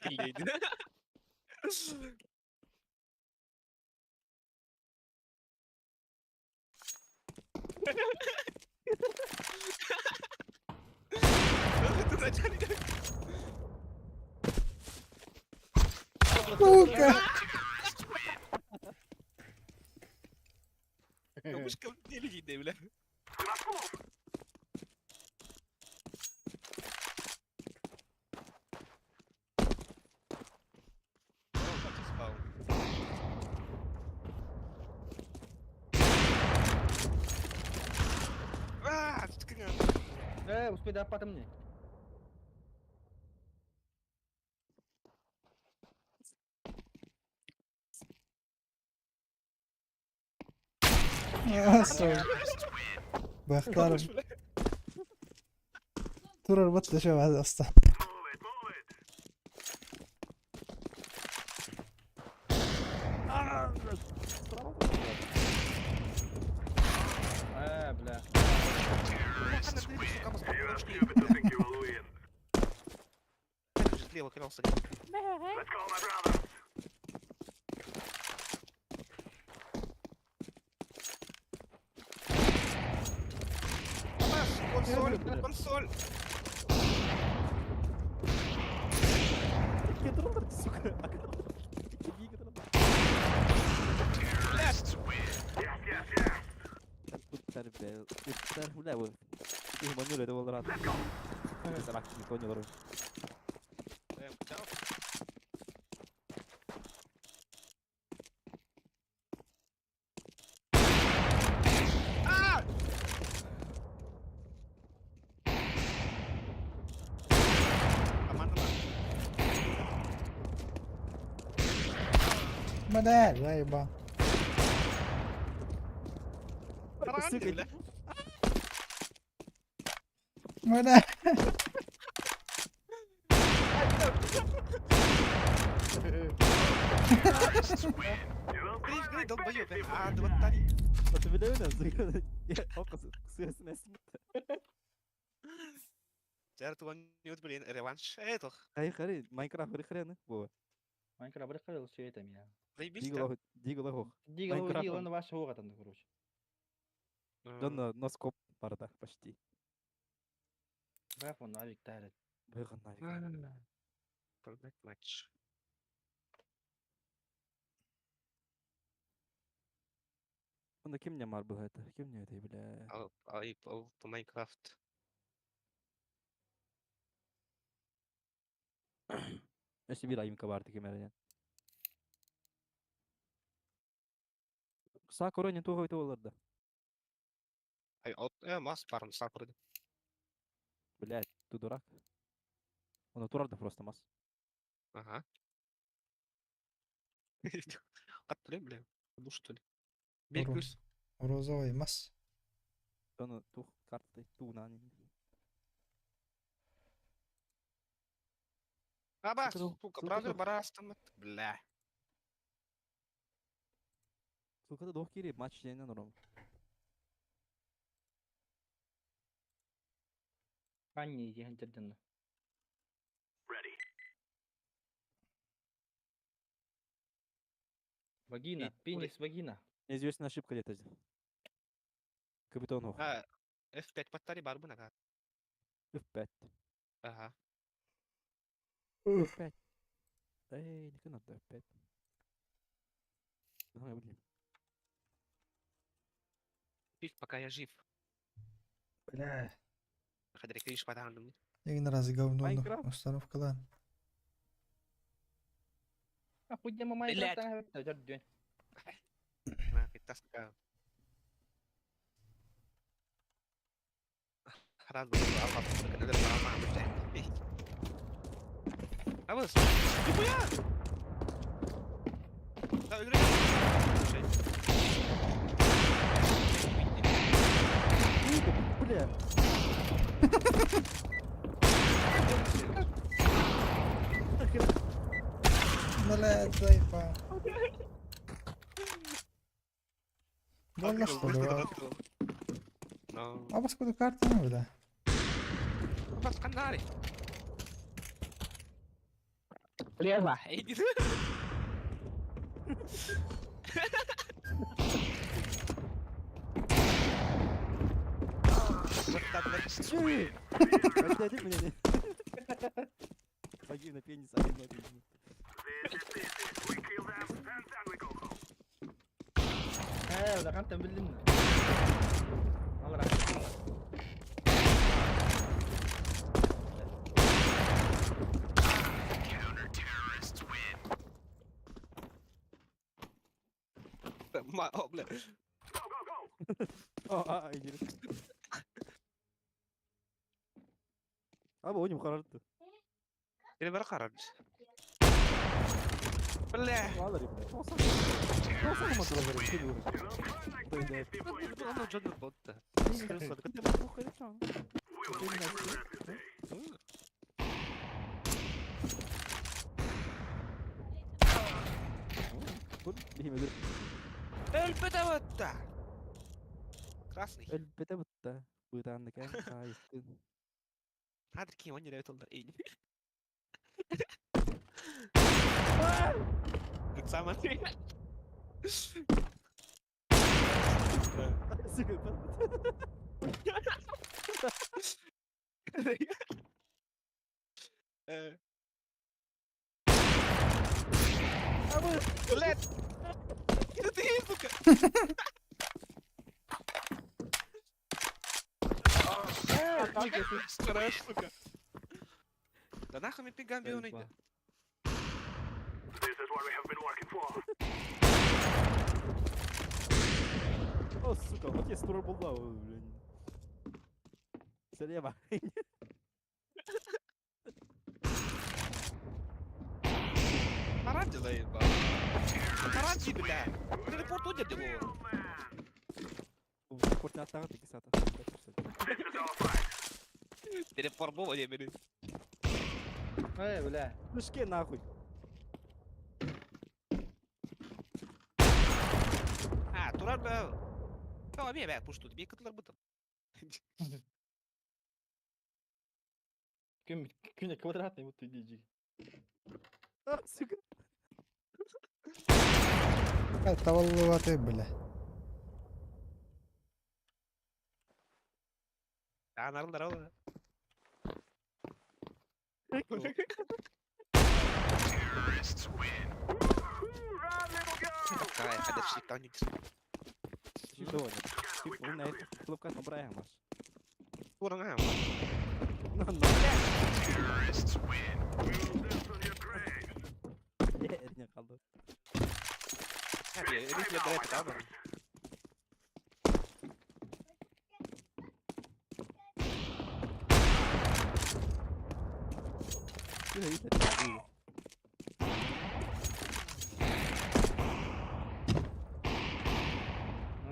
Сука! Бабушка, не леди, бля. We must move! О, как спал. А, тут как- Э, успей да потом мне. Сука. Бахтарым. Турар бат да шо аста. Э, бля. Слева крался. Консоль, консоль. Контроллер, сука. Уттар, бля, вот. Манюля, это был рад. Никто не ворует. А! Бля, заебал. Сука, Бля. Долбоёб, а, двадцать. Блин, реванш. Это. Хай, Майнкрафт хрен, во. Майнкрафт хрен, все это меня. Заебись. Диглохох. Диглохох, он ваш там, короче. Да на носкоп барда почти. Бэх, он навик тарит. Бэх, он навик. Продать матч. Ну кем мне мар был это? Кем мне это, бля? Ай, по Майнкрафт. Если бира имка бар таким эрен. Са короне туға өте оларда. Ай, мас барын са короне. Блядь, ты дурак. Он турарда просто мас. Ага. Каттырым, бля. Ну что ли? Бир Розовый мас. Оны тух карты туна. Аба, сука, бразер барастым. Бля. Сука, да дох кири матч ден норм. Анни ден. Вагина, пенис, вагина. Неизвестная ошибка где-то. Капитан Ох. А, F5 паттари бар бына. F5. Ага. F5. Эй, не надо F5. Давай, блин. Жив, пока я жив. Бля. Хадрик, падан. Один раз говно установка дан. Охуенно Майнкрафт. Блядь. Таска. Раз, два, два, Абыс, нихуя! Да, играй. Бля. Блядь, заебал. Больно что ли? А поскольку карта не бля. Бас канари. Лево. Погиб на пенис, один на пенис. Э, да kan bildin. Al rahat. Ма, о, бля. А, иди. Аба, ойним харарды. Или бар қарар. Бля! Өлбөтө бутта! Красный. Өлбөтө бутта. Бытаанныка хаайыстын. Хадр ким он нерве толдар. Эй. Самый. Сука, Блядь! Ты, сука! Страш, сука! Да нахуй мне пигам бионы. О, сука, вот я стура была, блин. Слева. Паранди заебал. Паранди, бля! Телепорт удер его. Куртнаттағы тики сата. Телепорт был, я бери. Эй, бля. Мышке нахуй. А, турар бля. О, бе, бе, пушту, бе, кытлар бытым. Күн күнә квадратный вот иди. А, сука. Таваллываты, бля. А, нарыл, нарыл. Какая ходячий тоник. Туран,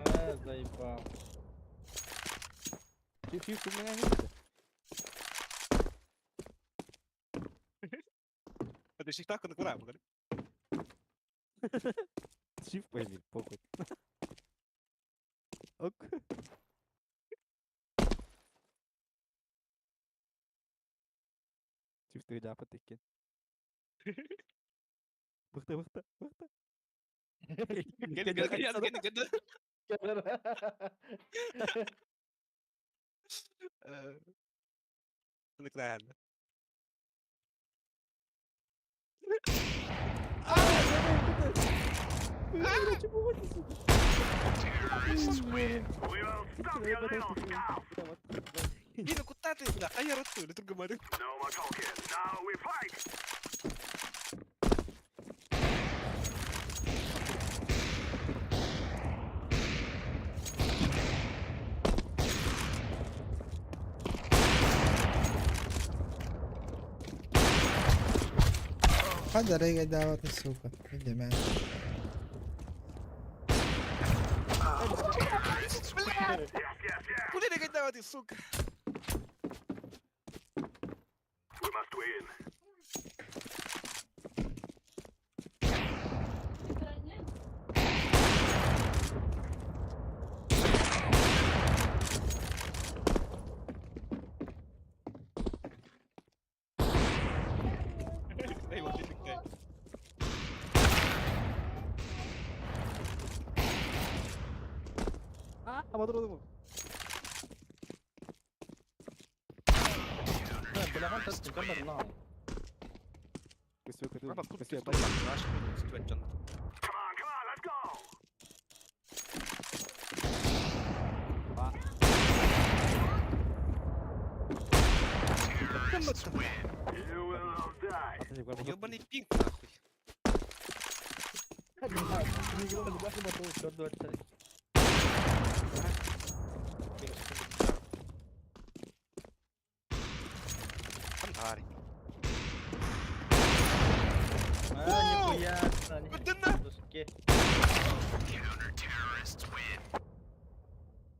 А, заебал. Это так он кура, блядь. Shift пойми, похуй. Ок. Shift ыйдаапыт иккен. Быкта, быкта, быкта. Гел, гел, гел, гел, гел. Ныкнаан. Ина, куда ты, бля? А я ротую, или друга мать. Хада рейга даваты, сука. Иди, мен. Куда ты давать, сука? Эй, вот ты. А, ободрал Бля, тастын кемер на. Баба, кут ты наш ситуация. Ёбаный пинг нахуй. Андари. А, нихуя, Саня. Көрдүн Доски.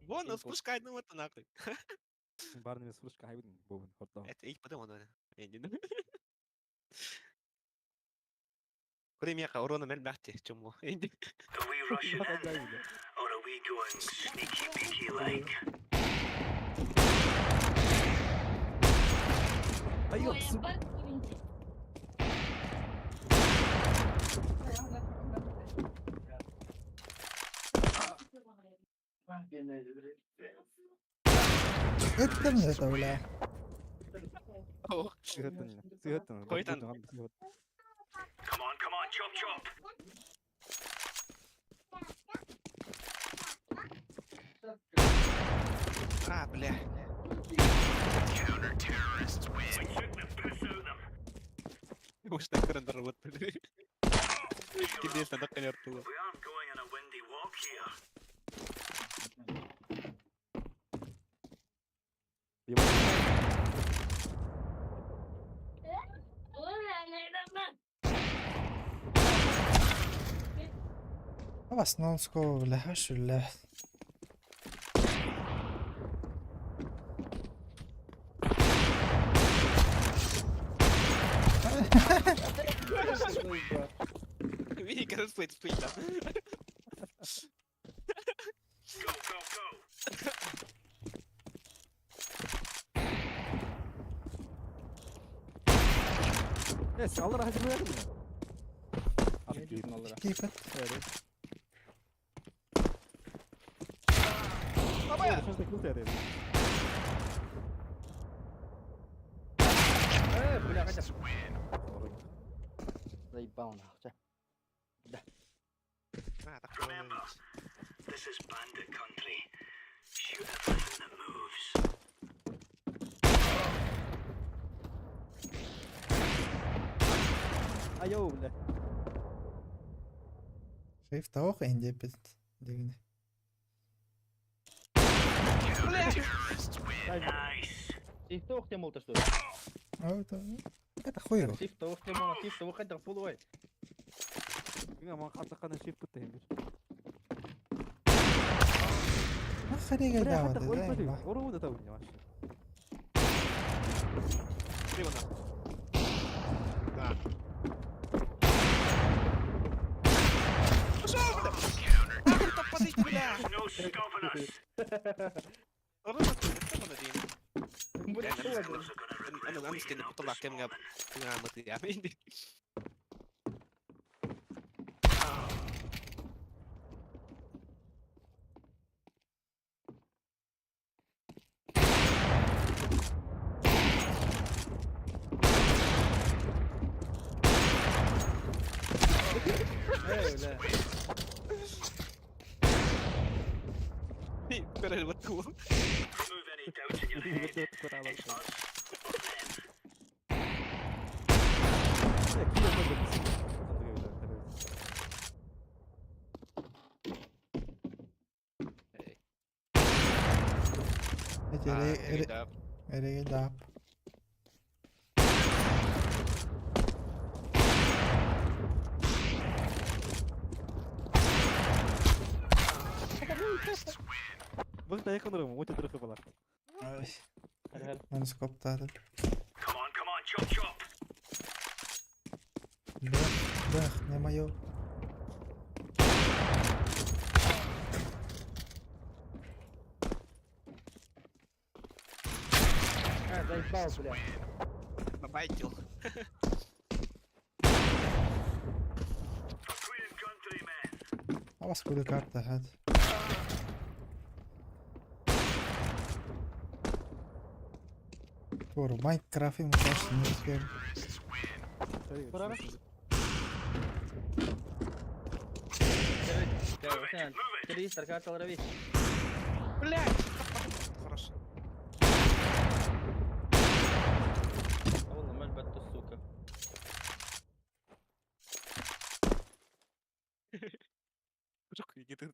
Вон, спускай, ну вот нахуй. Барными слушка хайбын бобын хордоо. Это их потом оно. Куремияка урона мэлбэхти чуму. Are we rushing in, or are we going sneaky beaky like? Айок, сука. Это мне это, бля. Сыгаттан. Сыгаттан. Койтан. Come on, come on, chop chop. А, бля. We took the piss out of them. Уж так работали. Кидес на конверту. We aren't going on a windy walk here. В основном скоро, бля, аш, бля. Види, как стоит стоит, да. Go, go, go. Yes, алар хажы буягын. Аллара. Типа. Э, бля, хотя. Заебал нахуй. ча. А, так. Remember, this is bandit country. Shoot everything that moves. Айо, бля. Шрифт ох, инде бит. Дигни. Nice. Сифт ох тем что ли? А это... Это хуево. Сифт ох тем, сифт ох хотя пулой. Мин хатакана шифт бит. Охренеть, Бля, да, хата вот ой, это, да. Ору да там не вообще. Криво нахуй. Да. Пошел, бля! Нахуй там падает, бля! There's no stopping us. Рома, ты это надеюсь. Бля, أنا что مسكين. это? Are gonna regret أنا waking مسكين up بطلع this كم morning. قبل يا عمي. Э, бля. Pero el botú. Remove any doubts in your head. It's us or them. Эти регедап. Бых да якын рым, өте дұрығы балар. Ай, Хәл, хәл. Носкоптадым. Come on, come on, chop chop. Бэх, бэх, не мое. А, заебал, бля. Бабайтил. For Queen and country, men. А вас куда карта, гад? Тур, Майнкрафт ему кажется, не успеем. Браво. Три, карта лови. Блядь! Хорошо. والله ما البت сука. Жок, иди ты.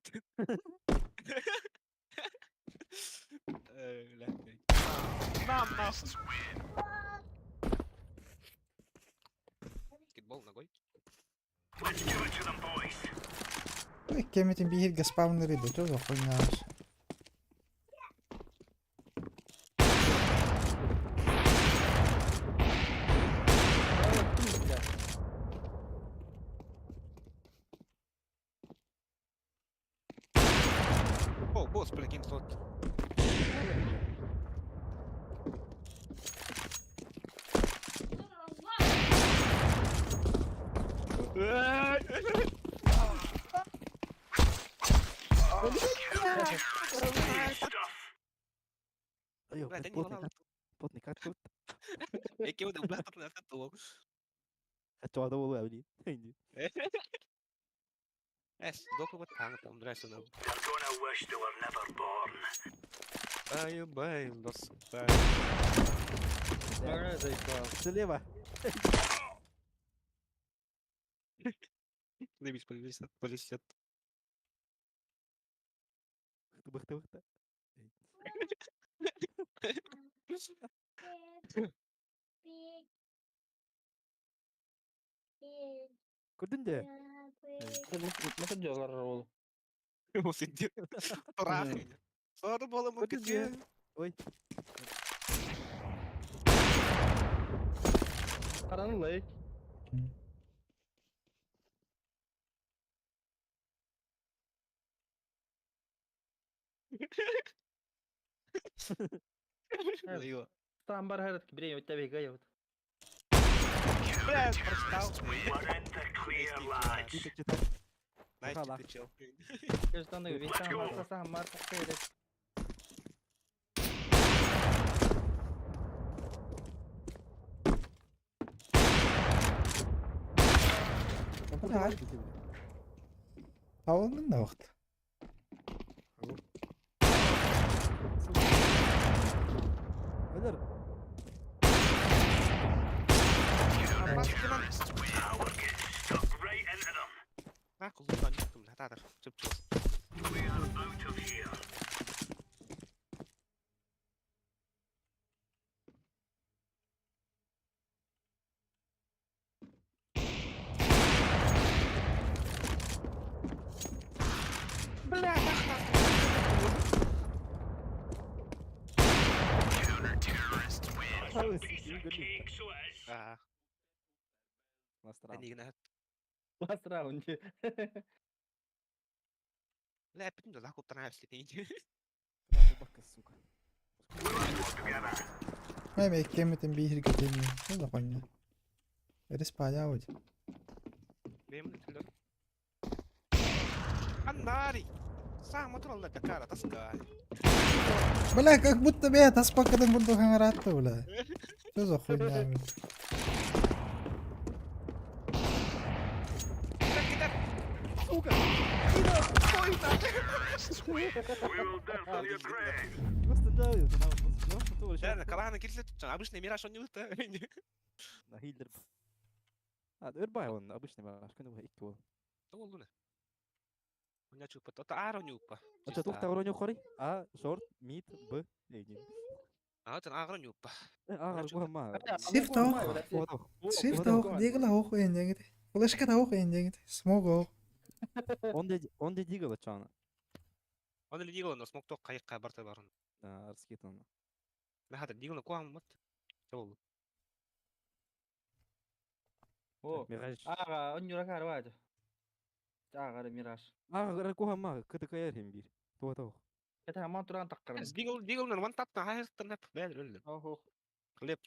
Э, бля. Нам нахуй. Баскетбол ногой. Кемитин биһиргэ спавнеры да тоже хуйня. О, босс, прикинь, слот. Айо, Бля, блядь, да не плотный волнуй. кат. Плотный кат тут. Эки вот блатор на тату. Хочу одного левли. Иди. Эс, доку вот танк там драйся на. They're gonna wish they were never born. Бай, бай, дос. Бай. Бара заебал. Слева. Заебись, полисят, полисят. Быхты, быхты. Көрдүн де? Nasıl diyorlar oğlum? Сидит. Трахай. Соры было мы Көрдүн де? Ой. Karanlık. Айо. Там бар her bir öte bir gayet. Бля, прочитал. We're in the clear, lads. Тихо, читай. Найс, Хала. ты чел. Gösterdi bir tane varsa hamar takıyor. Тавылның да вакыт. Өлөр. Now we're getting stuck right into them. Нахуй, луна, не там, татар. Чып чып. We are out of here. Бля, Piece of cake, so it is. А, Настрал. они на. Last round. Бля, опять захуп транслит. Бабка, сука. Мен кемитин биһирге тенни. Что за хуйня? Респаля вот. Аннари! Сам отролла такара тоска. Бля, как будто бы я таспакадан буду хаңаратты, бля. Что за хуйня, бля? We will dance on your grave. Просто да, Да, калана кирсет, обычный мираж он не ута. На хилдер. А, өрбай он, обычный мираж, күні икки бол. Ол Уня чупа, то аро нюпа. Оча тух тавро хори? А, шорт, мид, Б, Эй, А, это агро нюпа. А, гуама. Shift off. Shift off. Дигла ох эндегит. Флешка да ох эндегит. Смог ох. Он де он де дигала чана. Он или дигла, но смог то кайка барта барон. Да, арскит он. На хата дигла куам мат. Ол. О. Мираж. Ага, он юрак арвады. Ага, Мираж. А, гуама, КТКР хем бир. Туа тох. Это hamar turan takkarım. Дигл дигл на ван тап на хайс тан бәл Oho. Хлеб.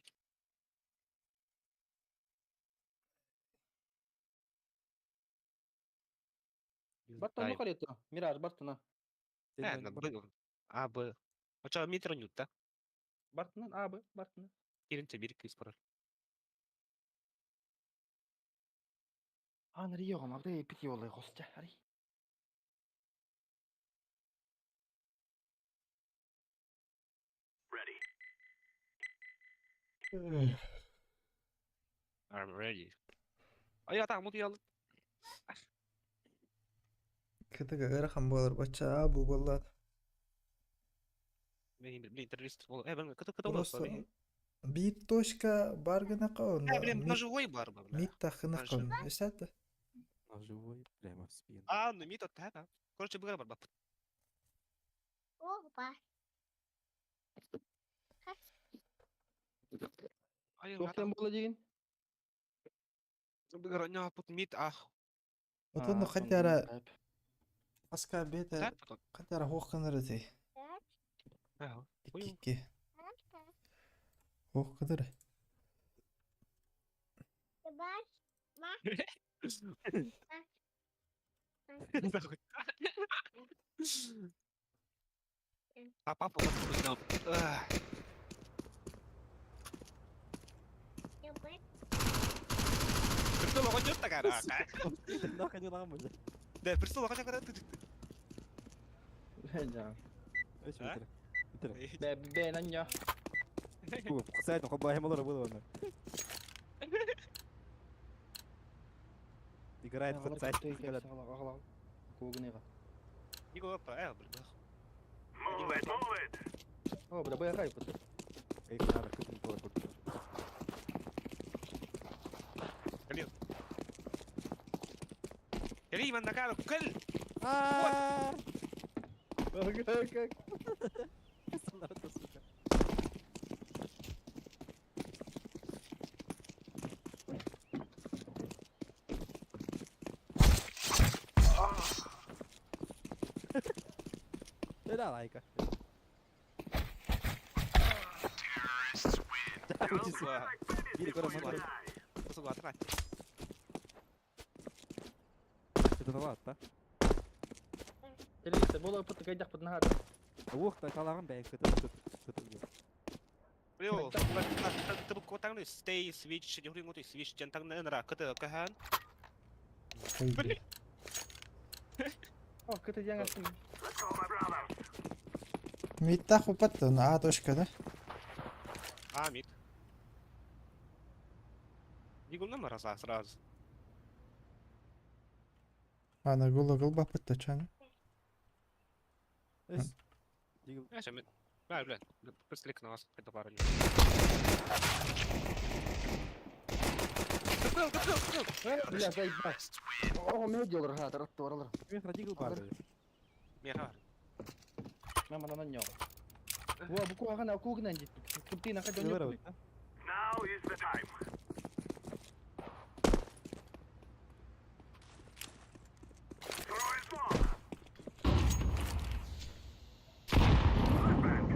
Bartın ne kadar Miraj Bartın'a. Э, на Б. А, Б. Оча метр нюта. Bartın'ın abi Bartın'ın. Киринче бир кис парар. Anri yok ama bir piti yolay kostya. Hadi. Ready. I'm ready. Ай, ата мут ял. Кытыга ырахан болар бача бу боллар. Блин, блин, террорист. Э, блин, кто кто Просто бир точка бар гына каон. Э, блин, ножевой бар, бля. Мид тахына Ножи. каон. Эсәтті. Ножевой прямо в спину. А, ну мид от да. Короче, быгар бар баппыт. Опа. Ай, Туохтан буола диигин? Быгар онньооппут мид ах. Отон Аа, хотяра онно аска бете Так потом. хотяра хоққыныр эти. Ага. Икки. Хоққыныр. Нахуй. А папа вот узнал. Ах. Престол оҕонньор такара. Нахуй не ламбы. Да, престол оҕонньор такара. Дьаа. Эч А? битер. Битер. Бэ бэ нанья. Сайт хоббай малор было она. Играет в сайт. Кугныга. Никола па, э, блин. Move it, move it. О, бля, бля, пут. Эй, надо, купим было купить. Кали, man накара, кал. Как? Сука. Да, лайка. Это Телевизор буола пут кайдах пут нахат. Ух, та талагын бәйг көтө көтө. Бро, табы stay switch, не switch, жантang на көтө кахан. Ой, О, кыты жаңасын. Let's go, my brothers. Мидта хупат на А точка, да? А, мид. Дигул на раза сразу. А, на гула гулба пыттачан. Эс. Дигл. Я мид. Бля, бля, просто на вас это парень. Кыл, кыл, кыл. Бля, заебал. О, мен делар ха, таратты баралар. Мен дигл бар. Меха. Мама на ньо. Во, бу куагана кугнан дит. Куптина хадя Дигл. Now is the time. Throwing smoke. Flashbang.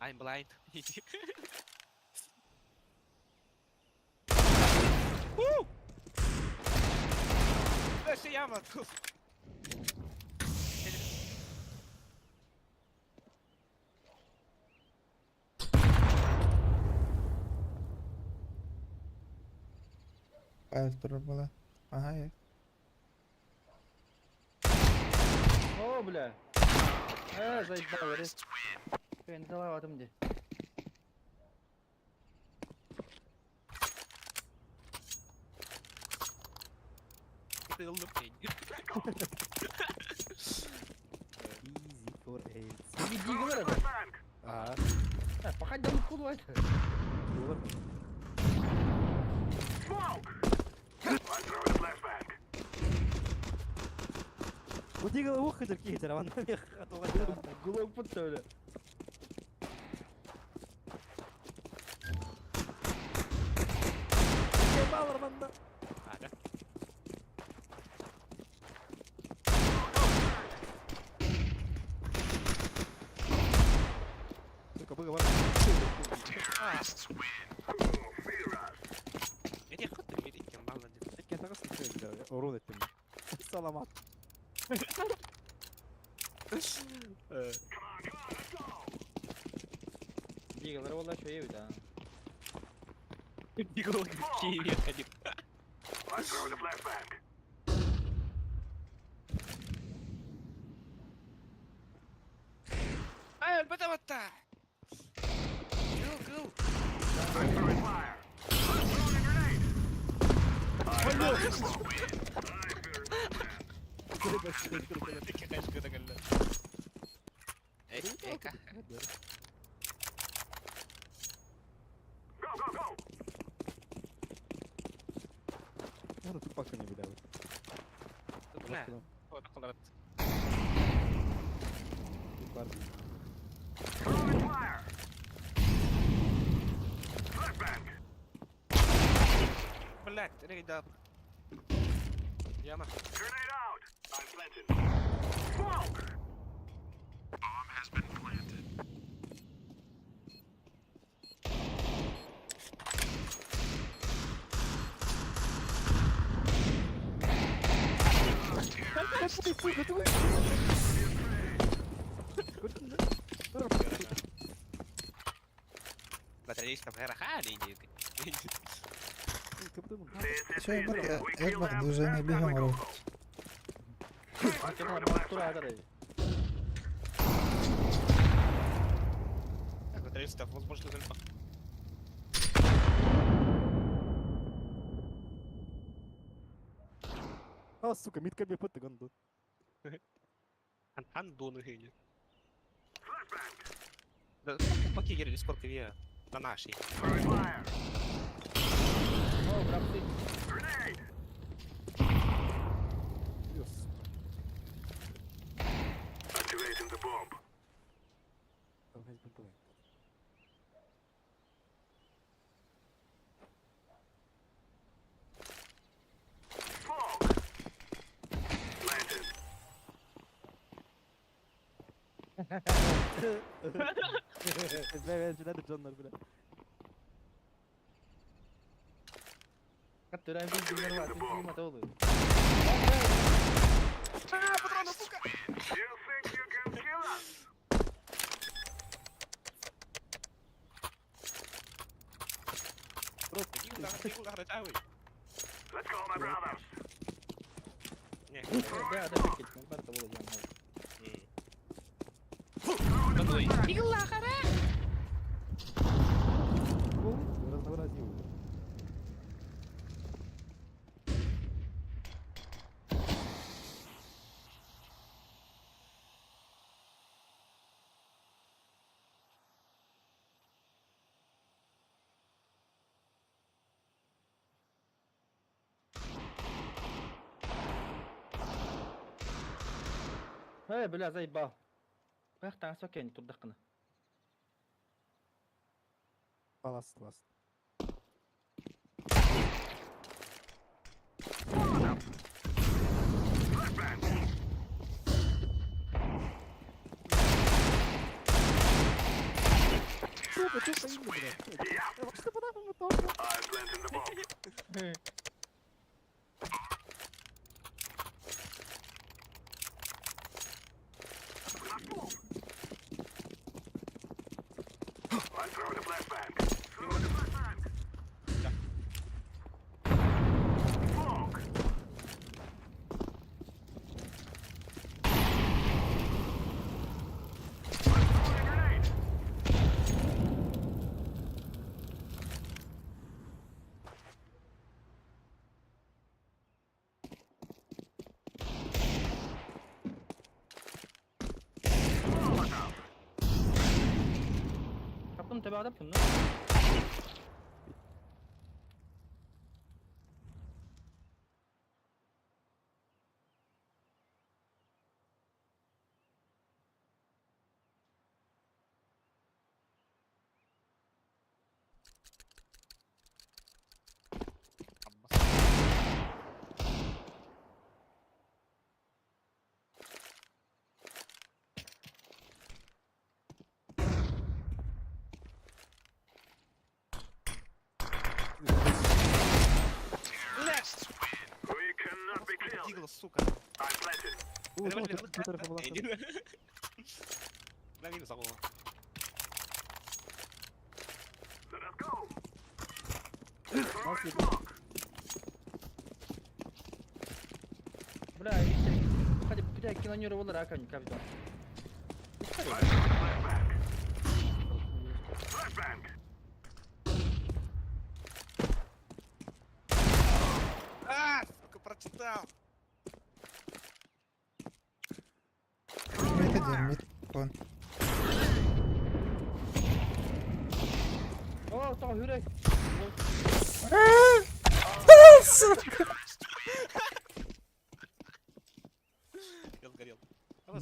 I'm blind. Woo! Бля, яма. Файл турар была. Ага, я. О, бля. Э, заебал, рез. Мен залаватым де. Easy for AIDS. Диги это. Flashbang. А, Пока да куду это. было. Smoke. I'm throwing a flashbang. Бу дигл ух хедер кейтер, ан мех атуга. Гулок путта, бля. Балар манда. А, да? Сука, быга бар. Эти хаты мид иккен балла деп. Иккен тагыс урон эттим. Саламат. Come on, come on, let's go. Дигалар болла шөй да. Дигл киеве ходил. I'm throwing a flashbang. Ай, бата-бата. Гыл, гыл. I'm throwing fire. I'm throwing a grenade. I'm throwing smoke. I fear no man. Go, go, go. Куларат. Бар. Throwing fire. Flashbang. Блять, рейда. Яма. Grenade out. I'm planting. Smoke. Bomb has been planted. Батареечка хани. Все, элбэх движение бегом ру. Батареечка, возможно, зальпа. А, сука, мид КБ ты гондон. Андоны гыни. Да, покигерили сколько я на нашей. Throwing fire. О, братцы. Grenade. Ёс. Activating the bomb. Там has been playing. Smoke. Planted. Бля, бля, бля, бля. Который видел, нормально, You think you can kill us? Let's go, my brothers. Разнообразил. Эй, бля, заебал. Эх, там сокень, тут дохна. Палас, ласт. Сука, что стоим, блядь? Что по нахуй мы тоже? I'm planting the bomb. I'm throwing a flashbang. Throwing a flashbang. Smoke. I'm throwing a grenade. Каптым тебя адаптим, ну? We cannot be killed. Дигл, сука. I'm planting. Let us go. Throwing smoke. Бля, видите, хотя бы кинонеры волы рака не капитан. I'm throwing a flashbang. Flashbang. А, сука, прочитал. Мид один, мид вон. О, там хүрэй. Сука.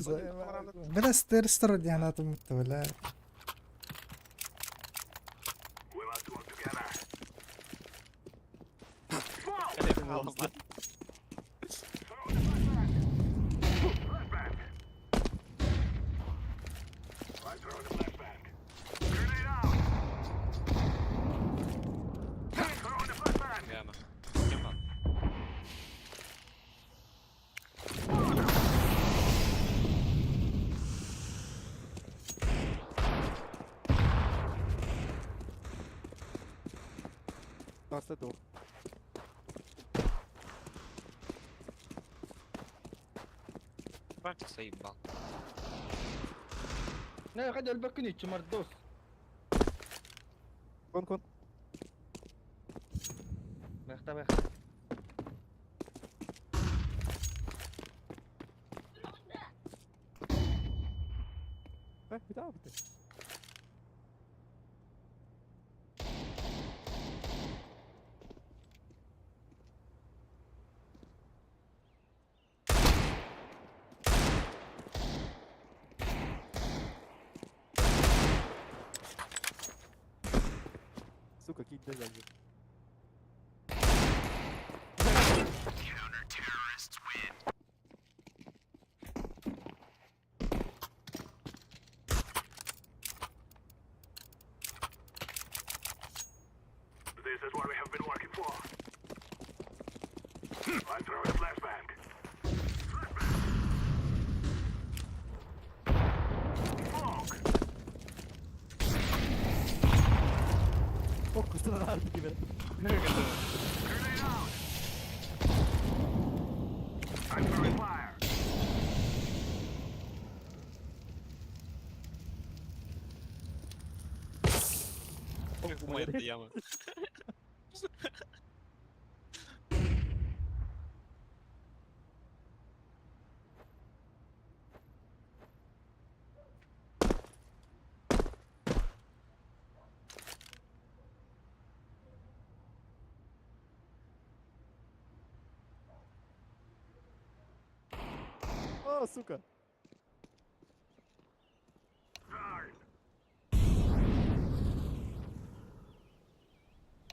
Бля, стерстер диэн атыммытта, бля. We must work together. Throw the flashbang. Flashbang. I throw the flashbang. Grenade out. Throw the flashbang. Яма. Яма. Таста дух. Бачка заебал. Не, хадя өлбөккүн ичи мордос. Кон кон. Бэхта бэхта. Э, битаа битэ. Сука, кинь дозади. This is what we have been working for. I throw a flashbang. Flashbang. Smoke. О, кустана тебе. Grenade out. I'm throwing fire. Ой, это яма. О, сука. Turn.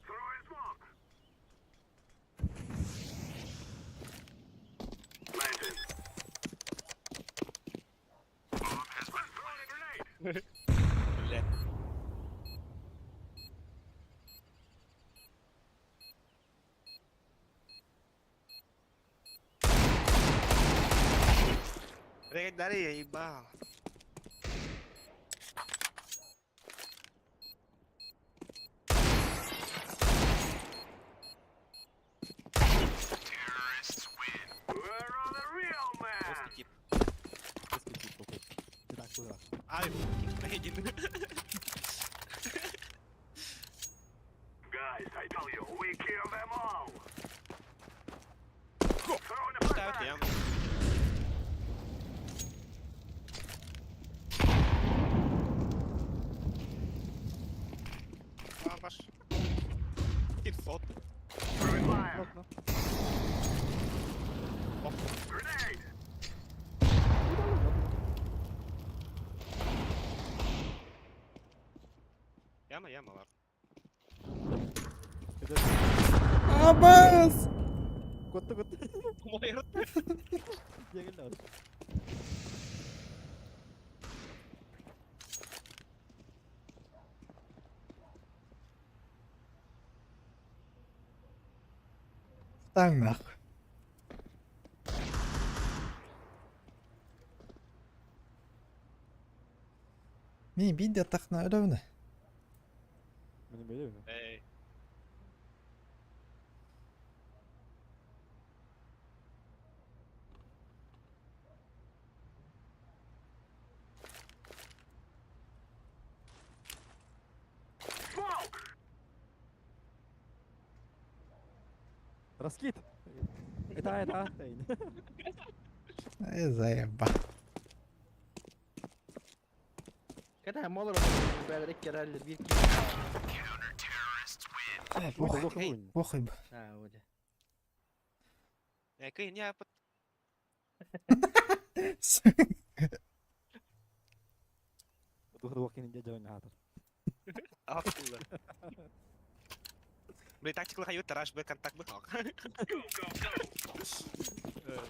Throwing smoke. Planted. Bomb has been throwing a grenade. Бля. Блядь, дари, я ебал. Where are the real men? Русский тип. Русский тип, окей. Ты так, куда? Ай, один. Guys, I tell you, we kill them all. Throwing a Ставят flashbang. яму. А, ваш. Инфот. Throwing fire. Окно. Grenade. Яма, яма, ладно. Это Абас! Котты, котты. Мой рот. Я говорю, Встань нахуй. Мин биир тахна өлөбүнэ. Мы не были, Эй. Smoke. Раскид! Это, это. Э, заеба. Ката молор бәлерек керәллер бир ки. Э, Похуй. Похуй. А, вот. Э, кый, не, Сука. Туох кининде дьон аатар. Ахтылар. Бля, тактикалы хайы тараш б контакт бы хак.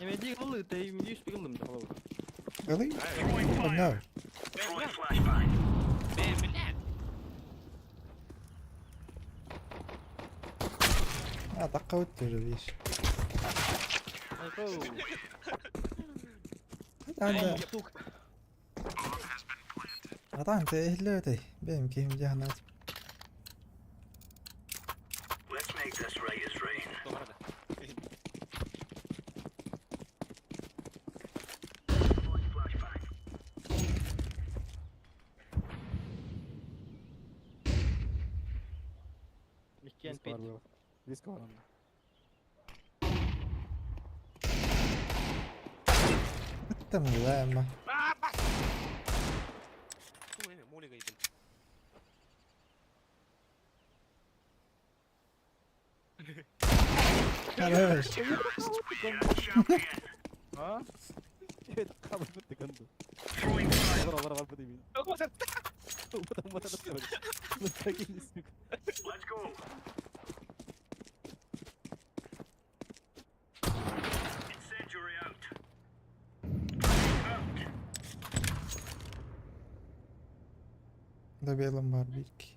Эмэдии ыллы, ты имдии үспүгүллүм да холобур. Really? Oh no. А, такка өттө уже, видишь. Айкоу. Анда, Сука. атаан тэ иһиллэбэтэй. Бэйэм киһим дьаһанаат. Иккиэн Близко пит. бар было. Близко бар онно. Там лайма. Хорош. А? Да белом барбики.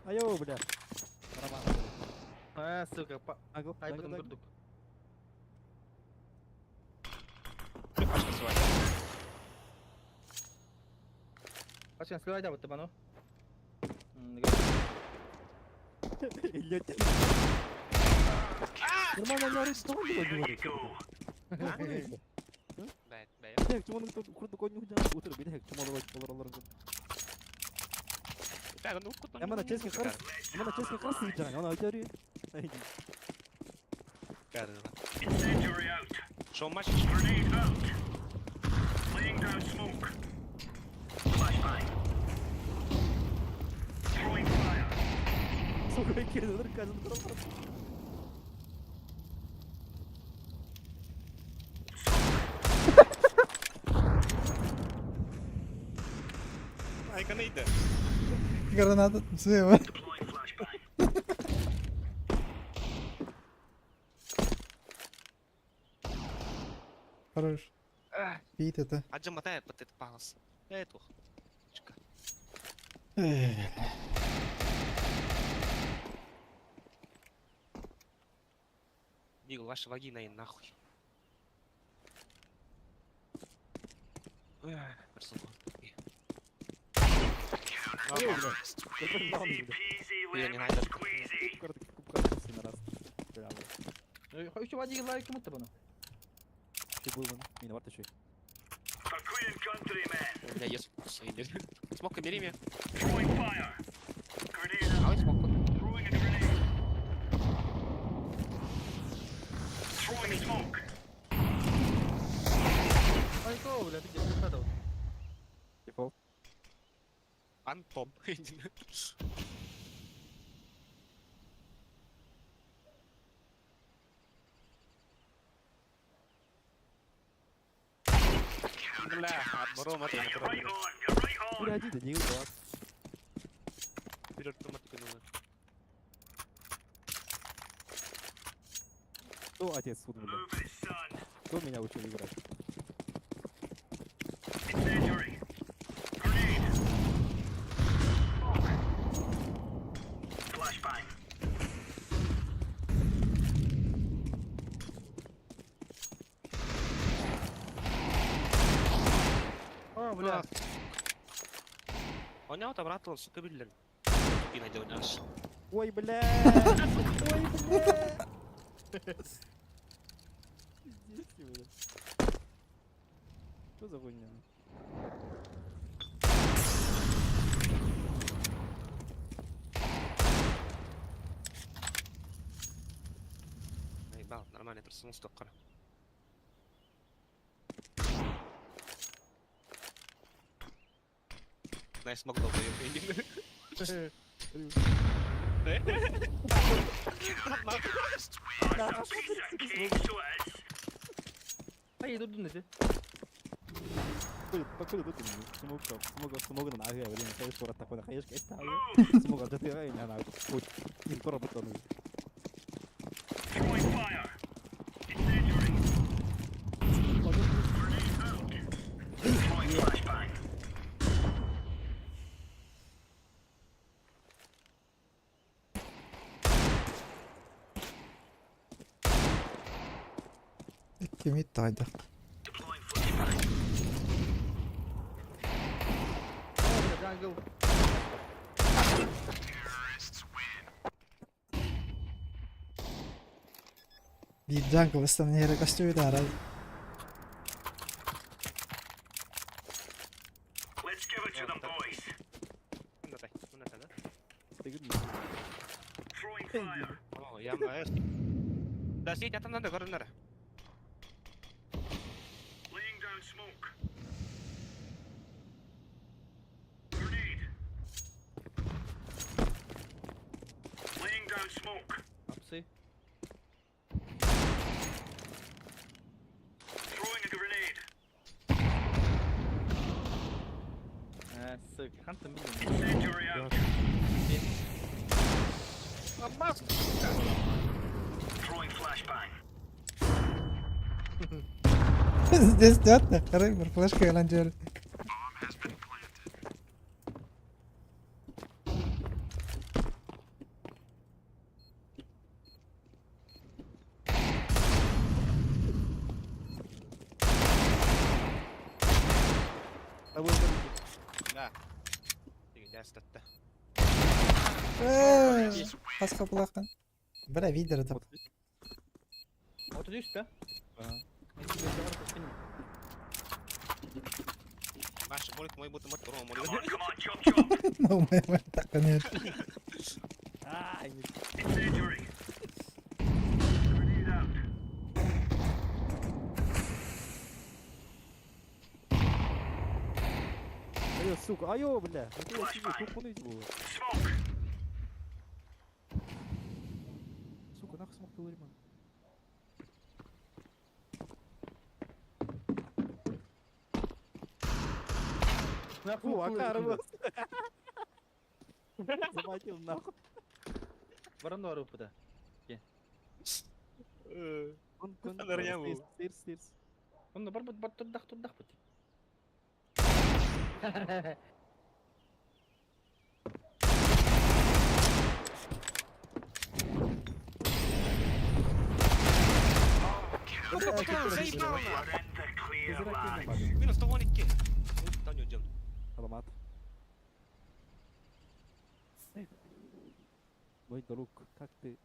Айо, бля. Роман. А, сука, па. Агл, Айбытын курдук. Пачкан сливайда бытты бану. Нормально, не арестовали его, говорит. Бэк, чему он тут курду конь угдя? Утро, бэк, чему он олор олор. Ямана честно харс. Ямана честно харс не жан. Она өтөрү. Шоу матч. Сука, кирдер каждый трон. Айка нейді. Граната слева. Хорош. Пит это. Аджа матай бат палас. Э тух. Дигл, ваша вагина и нахуй. Я не найду. Еще вадик лайк кому-то бану. У меня есть Смока, бери меня. Давай смоку. Айкоу, бля, ты где присадал? Дефолт. Антон. Бля, отбором это Бля, один, да не два. Вперед, автоматика. Кто отец тут, бля? Кто меня учил играть? А, бля. Он обратно, сука, блин. И найдет нас. Ой, бля! Ой, бля! Пиздец, бля. Что за хуйня? Наебал, нормально, просто столько. Найс смог долбоёб. Ай дурдун ити. Throwing fire. Incendiary. Grenade out. Throwing flashbang. Икки мид таайдах. Deploying flashbang. Jungle. Terrorists win. Биир jungle ыстанан иһэрэ көстүбүт арай. Let's give it to them, boys. Мындай, мындай да. Throwing fire. О, яма. Да сеть атамдан да көрүнөр. Laying down smoke. Grenade. Laying down smoke. Апсы. Throwing a grenade. Э, сука, хантан билин. Incendiary out. Throwing flashbang. Здесь тетя, харай, флешка яланжар. Да. Дигин дастатта. Хаска булахан. Бля, видер это. Вот иди сюда. Баш, молик мой буты мот рома Come on, молик. come on, chop chop. Ну, мы так, конечно. Incendiary. Grenade out. Айо, сука, айо, бля. Ну ты сижу, тут он иди. Smoke. Сука, нахуй смог ты man. Фу, а Заматил нахуй. Баран бар опыта. Он, он, Нырня был. Стирс, стирс. Онно бар бут бар турдах турдах бут. Заебал We're in the clear, lads. Минус 112. Таня жан. Аромат. Мой друг, как ты?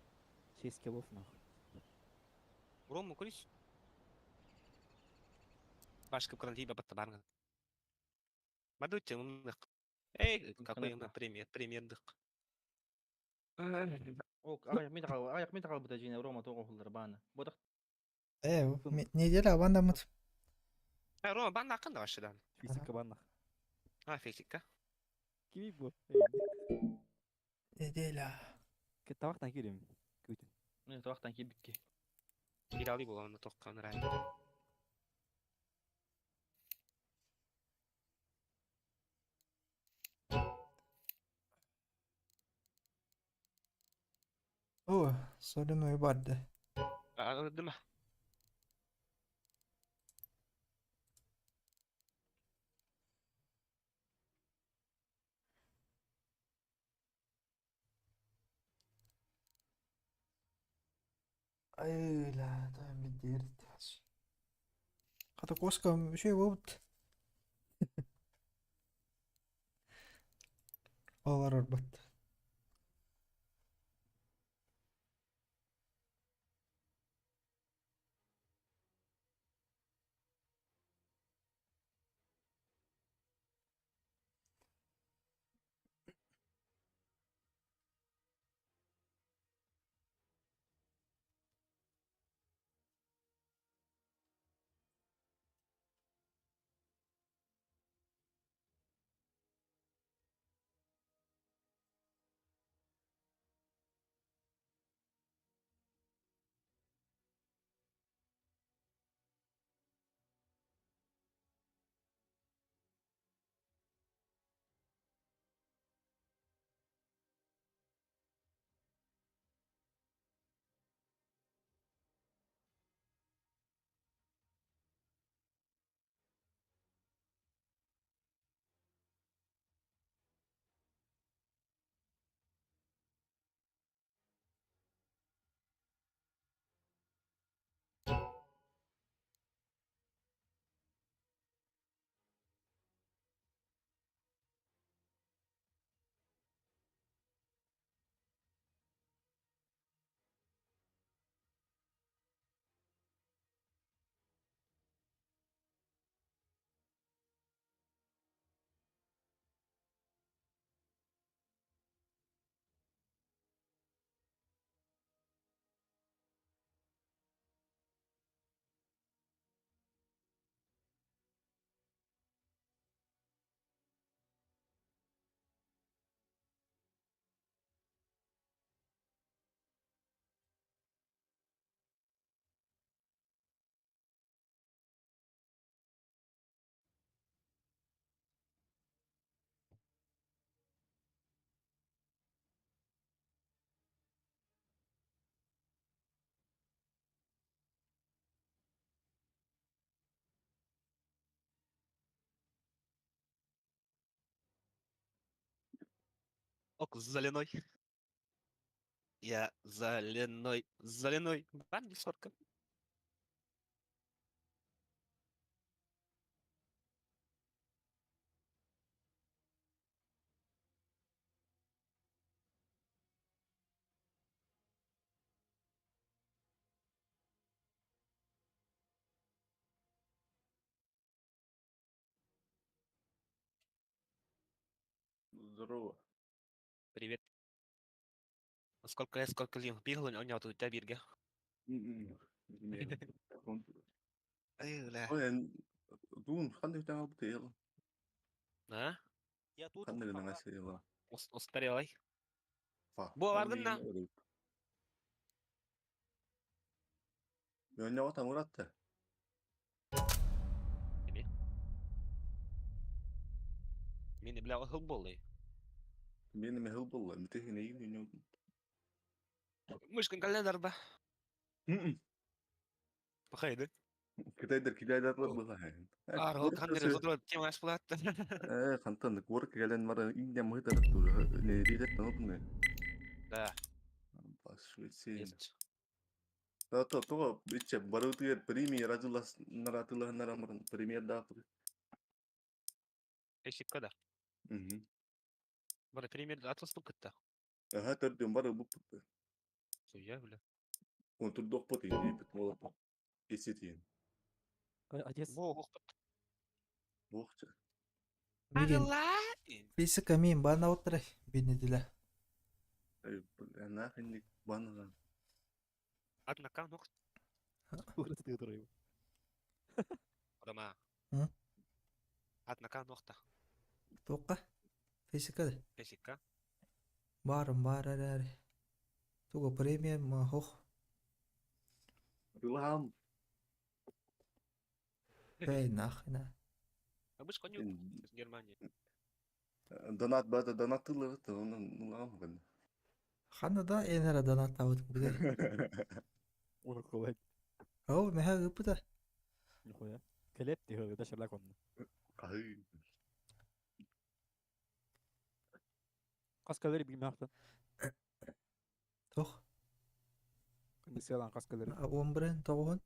6 килов нахуй. Рому көрүс. Башка кран тиба батта барган. Мадуча мындык. Эй, какой мы премьер, премьердык. О, аяк мен кал, аяк мен кал бут жине Рома того хулдар баны. Бодах Э, неделя абандамыт. А, Рома бан акын да башыдан. Физика баннах. А, физика. Кими бу? Неделя. Табактан кирем. Күтүн. мен табактан кийбикки. Кирали болгондо токкан рай. О, соляной барды. А, дыма. Ай, ла, там бедер. Хата коска еще вот. Олар арбат. Ок, заляной. Я заляной, заляной. Бан сорка. Здорово. Привет. Сколько лет, сколько лет бегал, у него тут бирге. М-м. Ай, бля. Ой, дуун ханнык таҥа бутыйыл. А? Я тут. Ханнык наҥа сыйыла. Устарелый. Фа. Бу баргын на. Мөннөҕө таҥыратта. Эми. Мин бля хыл боллай. Мен эме хыл болла. Митехин эйин өннө. Мышкын календар ба. Пахайды. Кытайдар китайдатлар була. Ар ол ханнер зодро тема асплат. Э, хантан куор келен мара индия мыһытар тур. Не ридет танытны. Да. Бас Швеция. Есть. То то то иче барутыгер премия разылас наратылах нарамран премия да. Эшик када. Мгм. Бара премьер атлас кытта. Аха төрдүн бары бу. Суя, бля. Он турдок пот и бит мола. Эсетин. Отец. Бо хохпат. Бохча. Мигин. Физика мин бана отырай. Бинедиле. Эй, бля, нахрен банана. Однако, ну, Ураты туры. Рома. М? Однако, нохта. Тоққа. Физика да. Физика. Барым бар әрі. Туга премия ма хох. Рылам. Бэй нахрена. А мы ж коню из Германии. Донат бата донат тылы онун нулам гын. Хана да энера донат табыт биле. Ура кулай. О, меха гыпыта. Нихуя. Келет ти хы, да шарлак он. Кай. Каскалери бигмахта. Тох. Миселан каскалери. Он брен тоғын.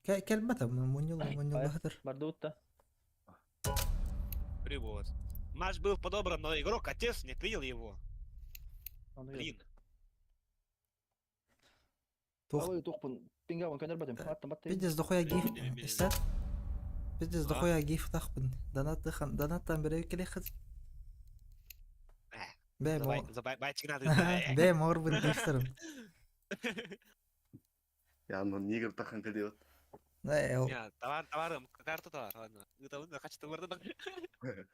Келмете муньюл муньюл бахтыр. Бардуутта. Привод. Матч был подобран, но игрок отец не принял его. Блин. Тох. Ой, тухпун. Пингавын көнөр бадым. Аттым батты. Пиздец дохуя гиф. Бе- бе- бе- Истер. Пиздец А? дохуя гиф тахпын. Донат дыхан. Донаттан біреу келе хыз. Бэ Забай, мо. забай, байтик надо. Бэ морбын гифтерим. Я ну негр тахан келет. Э, Не, товар, товар, карту товар, ладно. Это ладно, хочу товар, да.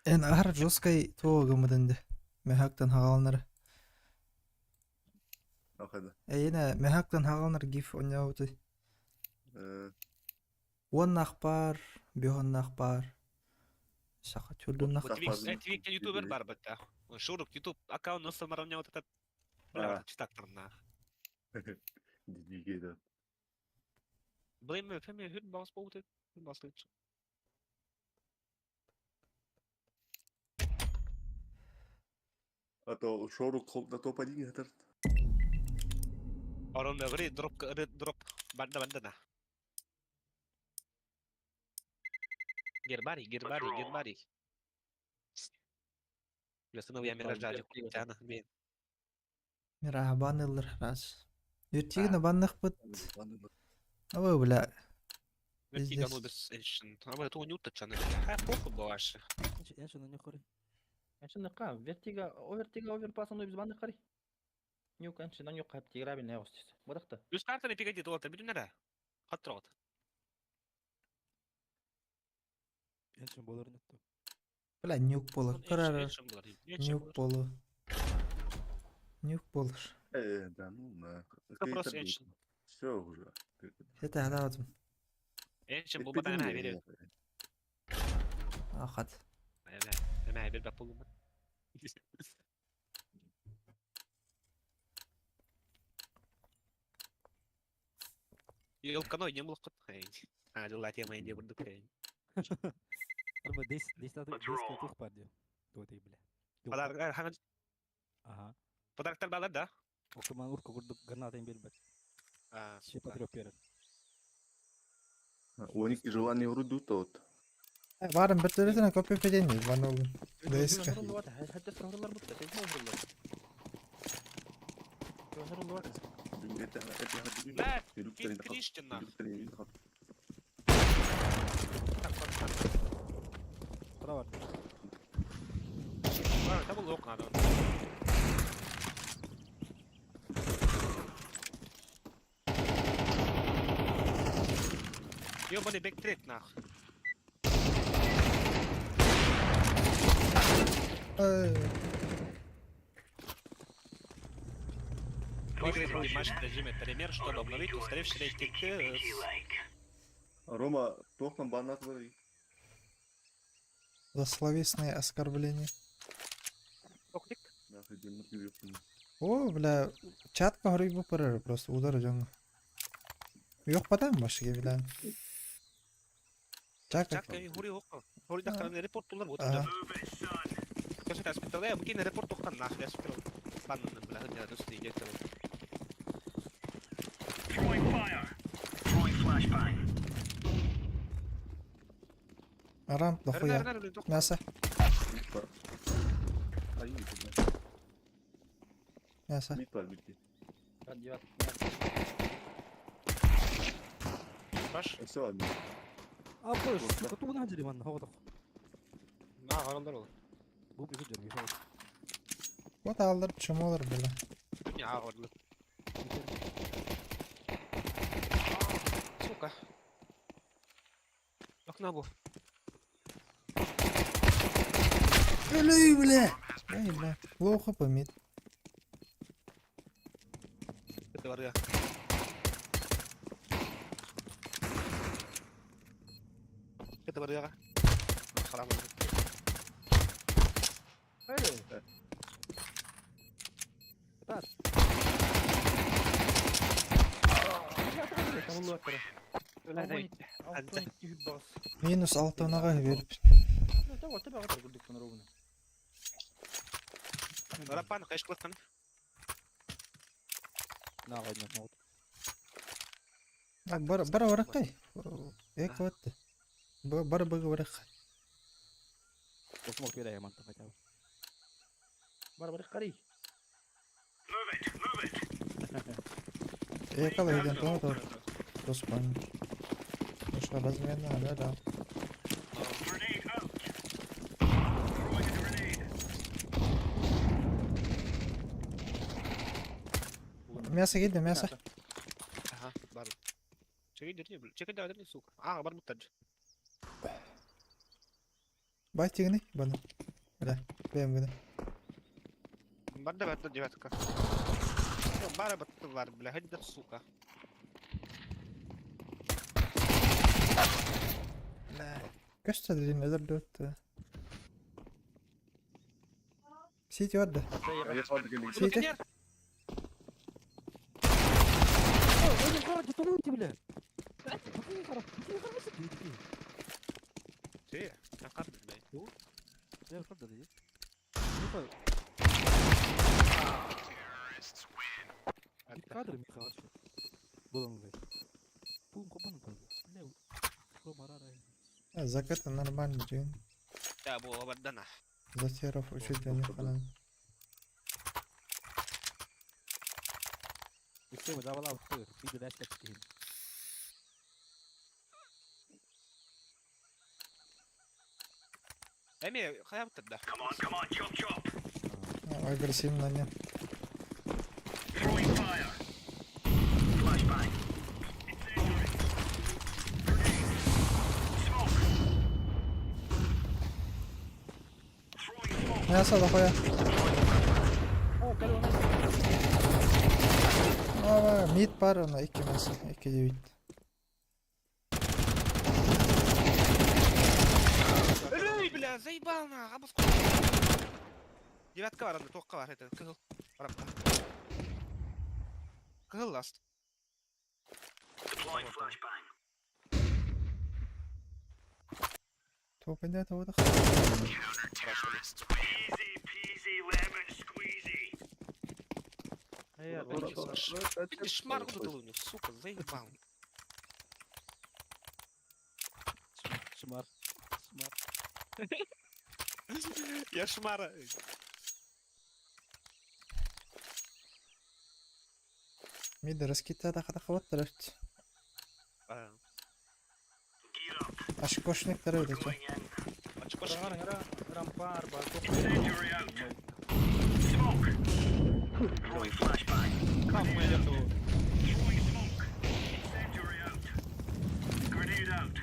Эн ар жесткой туогымыдынды. Мехактан хагалнар. Ахада. Эйне мехактан хагалнар гиф оняуты. Э, Он нахпар, бихон нахпар. Саха тюрдун нах. Вот Твикс, Твик ютубер бар бата. Он Шурук, ютуб аккаунт, но самара у меня вот этот, бля, вот читак там на. дигеде. Блин, фэми, хүн бас болду, хүн бас лыч. А то шору кол да топ один хатар. Орон ред дроп, ред дроп, банда банда на. Гербари, Гербари, Гербари. Бля, сыновья Миража, Тяна, блин. Мира баннылар раз. Ертегіне баннах быт. Ой, бля. Вертига Пиздец. Нубис Эншин. А это у Ньюта чаны, бля. А, похуй была же. Эншин на нихуя. Эншин ка вертига, овертига, оверпас ону биз банны кари. Нюк эншин нюк кап тигра бин не остис. Бодакта. Үс картаны пигати туолта, бүтүн эре. Хаттрот. Эншин болор нетто. Бля, нюк болар. Карар. Эншин болар. Эншин Нюк болу. Нюк болар. Э, да ну на. Вопрос Эншин. Все уже. Это хадаатым. Эншин бу батана берет. Ахат. Эме бер бап болума. Елканой не был кот. А, дела тема не буду. Арба 10 10 10 тух парди. Тух ты, бля. Адар хаган. Ага. Подароктар баалар да? Окуман урка курдук граната им бербет. А, Все сука. подряд берет. 12 желаний вроде вот. Барын бір төретіне көпе педен ебан oğlum. Леска. Бля, Кришти нахуй. Так, так, так. Право. Ладно, это был лук надо. Ёбаный бэктрек нахуй. Выиграть матч в режиме пример, чтобы обновить устаревший рейтинг. Рома, тохтан баннат бар. За словесные оскорбления. Тохник? Нахуй, дем ёпта. О, бля, чатка хорой бу парар просто удар жон. Yok батам башыга билан. Чака. Чатка и хури окко. Хури дахтан репорт тулар вот. Ага. Кэс это спитал, я букин репорт тохтан нахуй, я спитал. Баннан, бля, не надо стоит, я Throwing fire. Throwing flashbang. Рамп дохуя. Мясо. Мид бар. Ай, бля. Мясо. Мид бар битти. Баш. Все, мид. А, боже, сука, ту надели ман, хода. На, гарандар ол. Бу бежит дерги, хода. Вот алдар чумолар бля. Не, а, вот. Сука. Окна бу. Өлүй, бля. Эй, бля. Плохо помит. Это варга. Это варга. Харам. Минус алтынаға беріп. Рапан, конечно, клыкан. На, ладно, вот. Так, бар бар бараққай. Эк ватты. Бар бага бараққай. Я смог передай ман хотя бы. Бар бар қарай. Move it, move it. Эк ала еден то то. Доспан. Ну что, размена, да, да. Grenade out. Throwing a grenade. Мясо киді, мясо. Ага, бар. Чекай, дерни, бля. Чекай, да, дерни, сука. А, бар мутадж. Бай тигни, бана. Бля, бэм гыны. Бар да, бар девятка. Бар, бар, бар, бля, ходи, сука. Көстө дедим, өдөр дөттү. Сити бар да. Я хватит келик. Сити. Бля. Ты, на карте, бля. Я правда, да? Кадры, Миха, вообще. Было он, блядь. Пум, хобан, бля. Рома, рара. Закрыто нормально, жигин. Да, бу, бардана. Затеров учить для них фанан. И все, давала, вот, виды дальше, как ты. Эми, хайа да. Come on, come on, chop, chop. Агрессивно не. Throwing fire. Flashbang. Incendiary. Grenade. Smoke. Throwing smoke. Мясо дохуя. Ава, мид бар ана, икки мясо, икки девять. Эй, бля, заебал на, абус. Девятка бар, тоққа бар, это, кызыл. Барапта. Кызыл ласт. Deploying flashbang. Топ айда, топ Easy peasy lemon squeezy. Ты шмар куда сука, заебал. Шмар. Шмар. Я шмара. Мида раскита хата хават А, Ашкошник тарыт. Очкошник. Рампар, Incendiary out. Smoke. Throwing flashbang. Там мы эту. Throwing smoke. Incendiary out. Grenade out.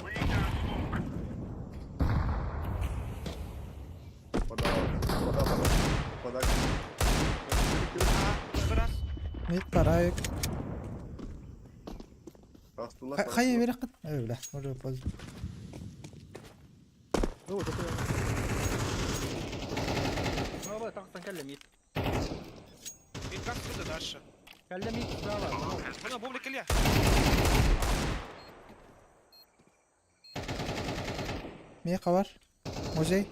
Laying down smoke. Вода, вода, вода. Вода. Раз. Мид парайык. Растула. Хайа береккин. Эй, бля, уже поздно. Ну, вот это... Ну, так, кэллэмит. И как туда дальше? Кэллэмит справа. Мына бомбли кэлиэ. Мие хабар. Музей.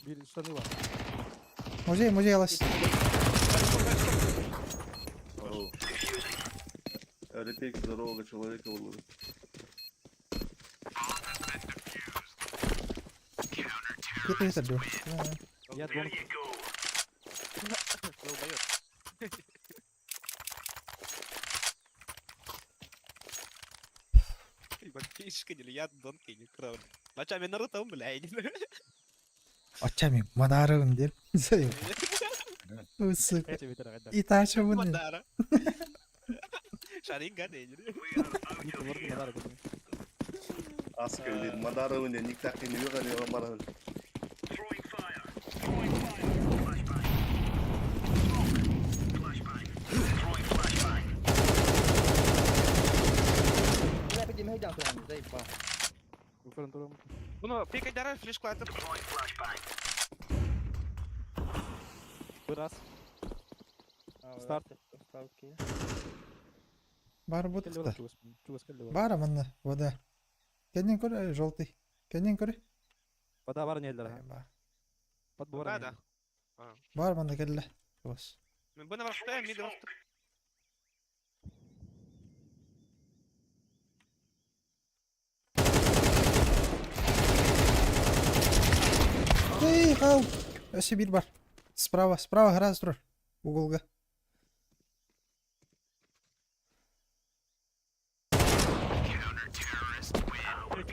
Бир штаны бар. Музей, музей алас. Репейк здорового человека был. Кит кетер Я There дон. you go. Долбоёб. Ебать, фишка или я Дон Кенни Краун. Бача мен Наруто, блядь. Очами Мадарын деп. Сука. Эти ветер гайда. И тача мын. Мадара. Шаринган, Ник лорд Мадара кутун. Аска или Мадарова не никак не юга не Мадарова. Throwing fire. Throwing fire. Flashbang. Smoke. Flashbang. Throwing flashbang. Бля, بدي مهدي زي با. Bunu pik eder flash koyardım. Deploying flashbang. Раз. Старт. Бар Кэллэ бутта. чугас. Чугас кэллэ. Бар манна вода. Кеннен көрө желтый. Кеннен көрө. Вода бар нелер. Под Да, да. Бар манна келле. Бас. Bunu var mid var. Эй, хал. Өсө бир бар. Справа, справа граз тур. Уголга. Ой, сука.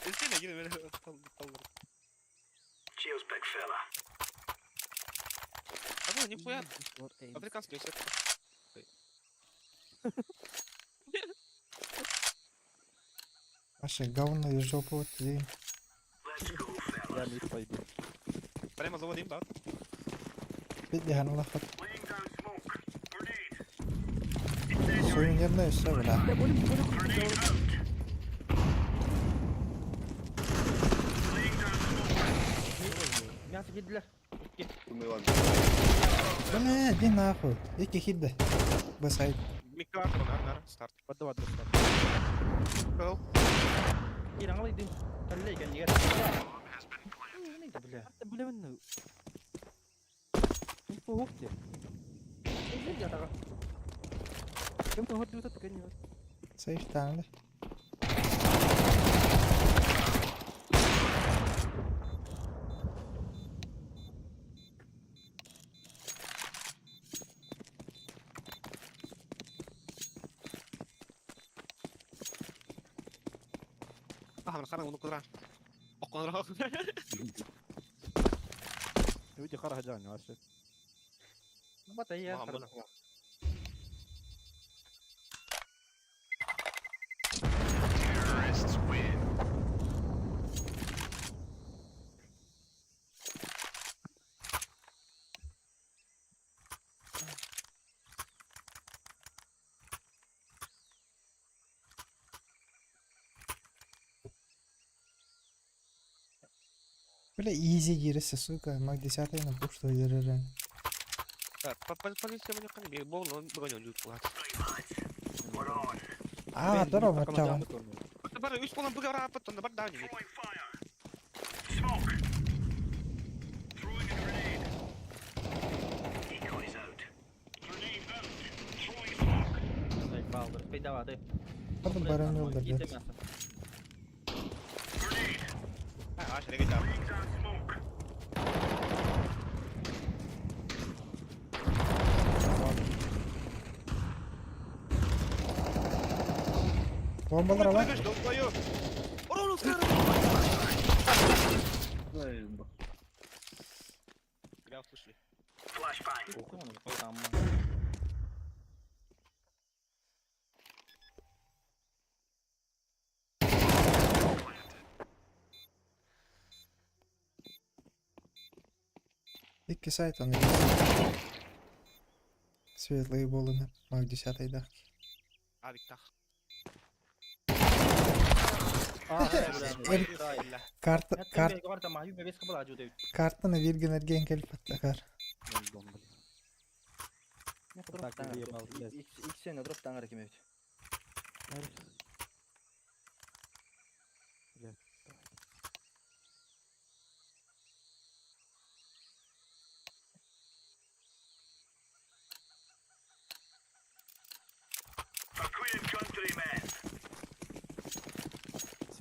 Üstüne yine böyle kaldı. Cheers, big fella. А ну нихуя. Африканский сет. Вообще говно из жопы вот дейм. Let's go, fellas. Я мид пойду. Прямо заводим, да? Бит ханула хат. Laying down smoke. Grenade. Суюнерная все, бля. Grenade out. Laying down smoke. Мясо кидлер. Умыван. Бля, иди нахуй. Эки хидде. Басайд. Микрофон, нар, старт. Поддавать до старта. Кыл. Киран алый дым. Кэллэ кэннигэр. Бля. Бля, ну. Ну, ухте. Кем-то вот тут конечно. Сейф таңды. Ага, хара onu кудра. Оконра. Люди хара жан, вообще. Бата я. Мама. Бля, изи киресе, сука. Мак 10 на пушту деререн. Так, полиция мне кан бир бол, он броню лют Right, lads. We're on. Аа, здорово, Марчава. Бары үс болан быга барааппыт, онно бар даҕаны диир. Потом баран ылла, блядь. Аа, шереге жаап. Бомбалар ала. Тебя услышали. Икки сайт он Светлые болыны. Маг десятый да. Авиктах. Карта, кар, картаны Вирген эрген келип такар. Так, выебал, блядь. Иксен дроп таңар кем эбит. Блядь, давай.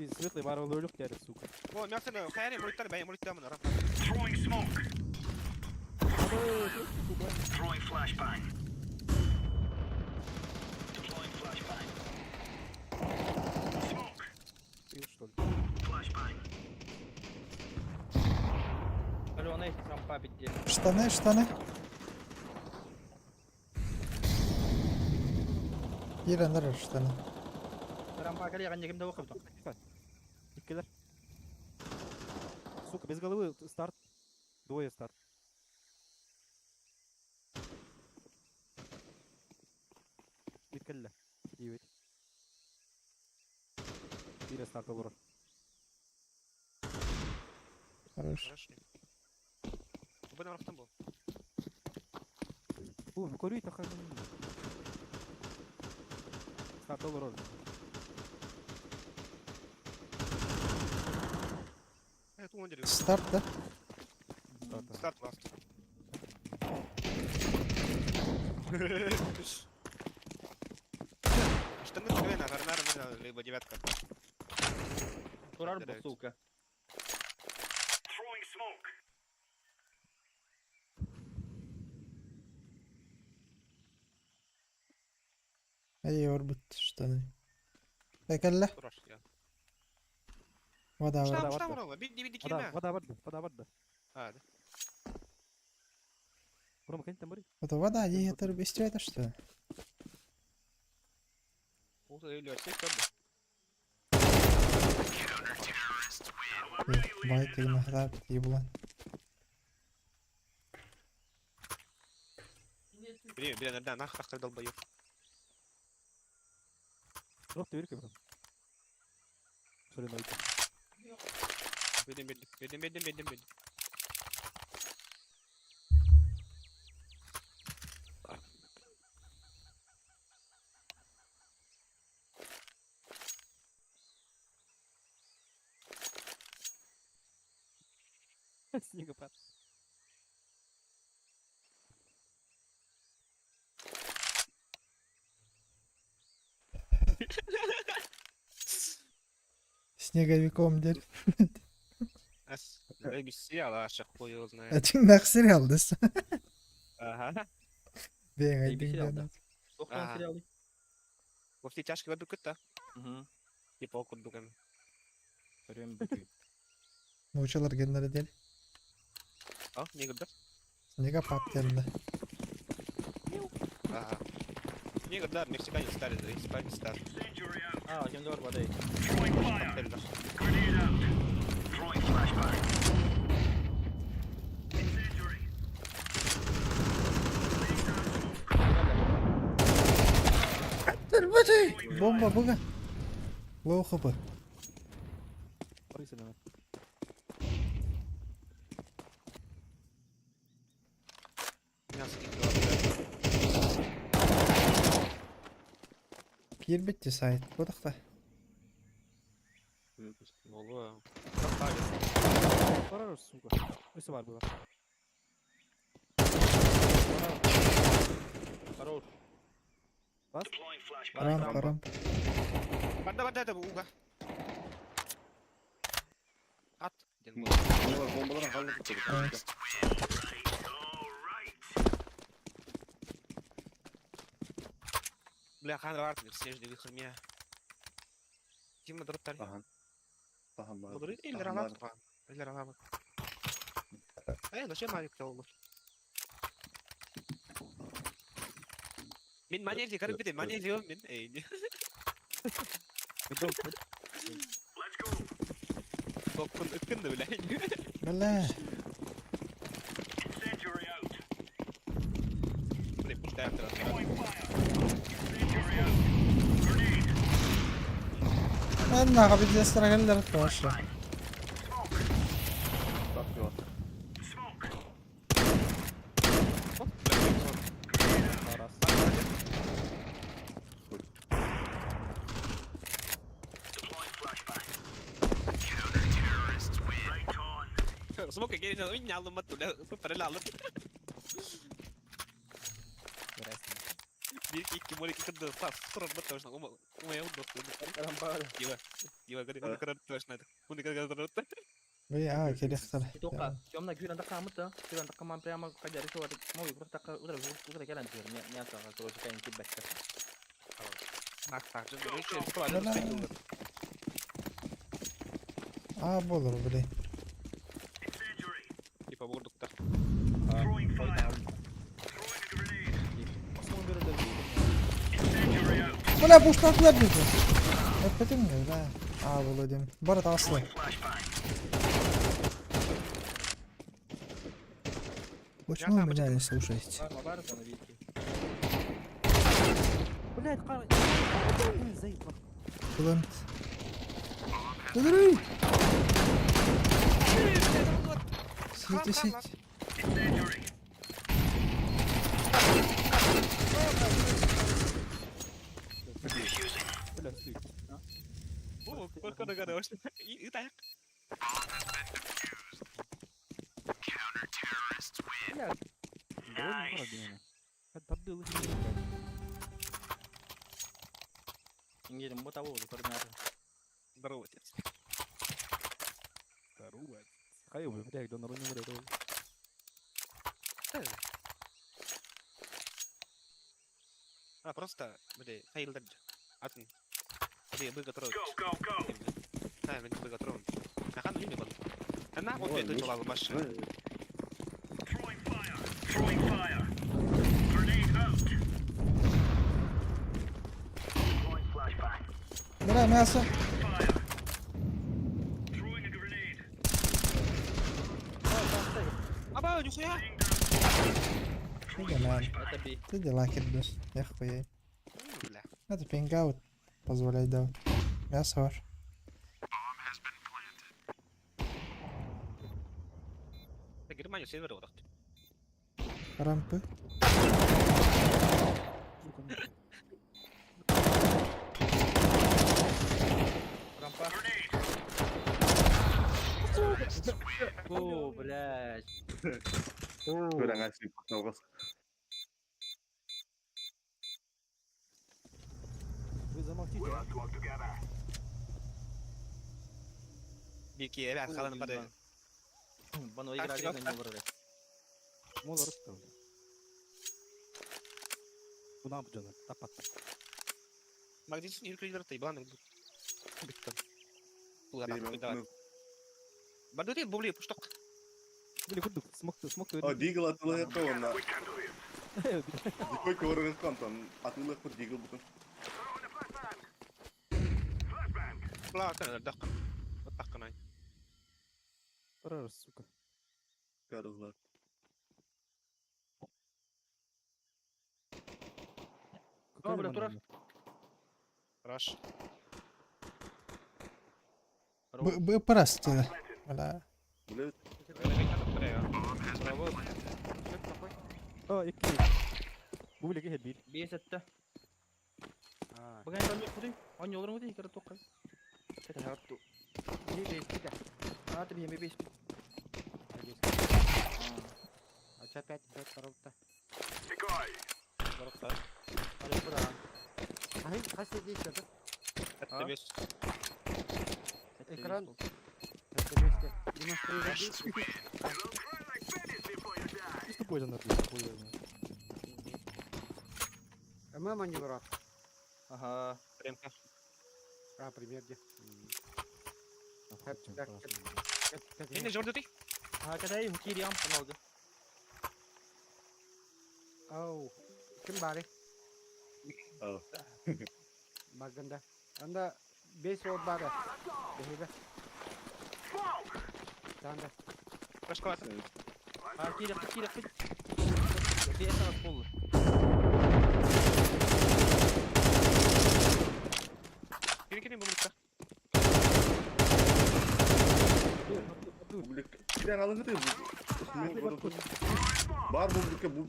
Светлый барыл өлүк дери, сука. О, мясо хайри муриттар бай муриттар мына. Пил, что ли? Алена, рампа битте. Штаны, штаны. Киирэн штаны. Рампа кэлиэҕин ким да оқып. Тихо. Иккилэр. Сука, без головы старт. Двое старт. Бит Девять. Бире старт олорор. Хорош. Хорошо. Бу нарахтан бу. О, көрүй таха. Старт олорор. Старт, да? Старт. Старт ласт. Штаны первые, наверное, либо девятка. Турар бу, сука. Эй, орбит штаны. Кэллэ. Турар. Я. Вода, вода. Штам, вода. штам, Рома. Бидди, бидди, Вода, кирме. вода барды, вода барды. А, да. Рома, кэнь там бары? Это вода, и это это что ли? Ух ты, Лёш, сей көрдү. Бай ты нахрап, еблан. Бери, бери, да, нах, нах, долбоёб. Роп, ты верки, брат. Соленоид. Бери, бери, бери, бери, бери, бери. Снегопад. Снеговиком дер. Ас, сериал, аша хуй его знает. Этин нах сериал дес. Ага. Бен ABC сериал, да. айдин. Тоқтан Ага. сериалы. Во все тяжкие воды кыта. Мгм. Типа окурдуган. Көрөм бүтүй. Научалар геннere дел. А, не гыдыр. Снегопад келди. Ага. Не гыдыр, мексиканец старый, испанец старый. А, кем бар бадай. Бомба буга. Лоу хп. Бары сенеме. Мясо кидала, блядь. Киирбит дии сайт буотах Болуо. Хорош, сука. Өссө баар буолар. Хорош. Бас. Рампа, рампа. Барда барда это уга. Ат. Ден Бомбалар халлы Найс. Бля, хан бар, снежный вихрь меня. Дима дроптар. Ахан. Ахан бар. Бодур eller алат. Eller алат. Э, зачем Марик ол? Мин манези карып бите, манези ол мин. Эй. Токкун ыккын да бля. Бля. Бля, пустая Аннаға пиздец келдер тоже. Раз. Смока келин, ойн алым ат, бля, параллель алып. Интересно. Bir iki mol iki кырды тас турар бат точно. Ума ума я удох. Рампа. Дива. Дива гори уны кырар точно. Уны кырар точно. Бля, а, келехтер. Тока, темна күйрен таққа мыты, күйрен таққа ман прямо қайда рисовать, мой просто таққа удара удара келен түр, не не атаға, короче, кайын кибәккә. Нак так, жын короче, туалет А, болор, бля. Типа бурдукта. Бля, буштатылар бізді. Өтпетім бля. А, бұл өдем. Бар аслы. Почему вы меня не слушаете? Бар, бар, видите. Блядь, қара. Заебал. Плант. Удры! Сидите, сидите. Бля, стой. О, коркона гара ошли. И так. Довольно дорого, Это было Ингерим бу табу, көрмәде. Здорово, отец. Здорово. Хай, бля, где на руне вряд. А, просто, бля, хайлдер. Атын. Бля, бы готовы. Да, мен бы готовы. Ахан не был. Она вот это дела баш. Бля, мясо. Аба, нихуя. Ты дела. Это би. Ты дела, кирдус. Я хуей. Бля. Это пингаут позволяет давать. Мясо ваш. Германия север орахт. Рампы. Сука, ну. Рампа. О, блядь. Көрәң әсіп талғас. Вы замолчите, а? Бики, эбә халан бары. Баны игра Так, не выбрали. Мол русского. Куда бджона? Тапат. Магдин иркүлдер тайбан. Биттем. Улар. Бардути бубли пушток. Бля, куда смог ты, смог ты. А, дигл атылы хетті онна. Дикой көрігін қантан. Атылы хетті дигл бүтін. Ла, дак. Таққанай. Хорош, сука. Карызлар. Какой бля, лимон тураш. надо? Раш. Б, б, просто. Бля. Бля, А, екі. Бублик, екі, бір. Бес етті. Бүгін онньуохпутуй? Онньуолларыҥ кыра туоххай? Кэтэһэҕит дуу? Биһи бэйэспит ээ. Аата биһи эмиэ бэйэспит. Ача опять бэт барылта. Барыктар. Арыппыт аҕам. Аһый хас сидейся да? Это весь. Экран. Это весь. Демонстрируй. Что тупой за нахуй, хуй его знает. ММ маневра. Ага. Премка. А, пример где? Нахуй чем Так, красный. Мен жорду ты? Ага, кэтэһэй, киириэҕим ханалга. Ау. Ким бары? Ау. Багында. Анда 5 ол бары. Бэһигэ. Танда. Башка А, киириэхпит, киириэхпит. Биэс аҕыс буолла. Кири кири бубликка. Бублик. Кирен алын кыты. Бар бубликке бу.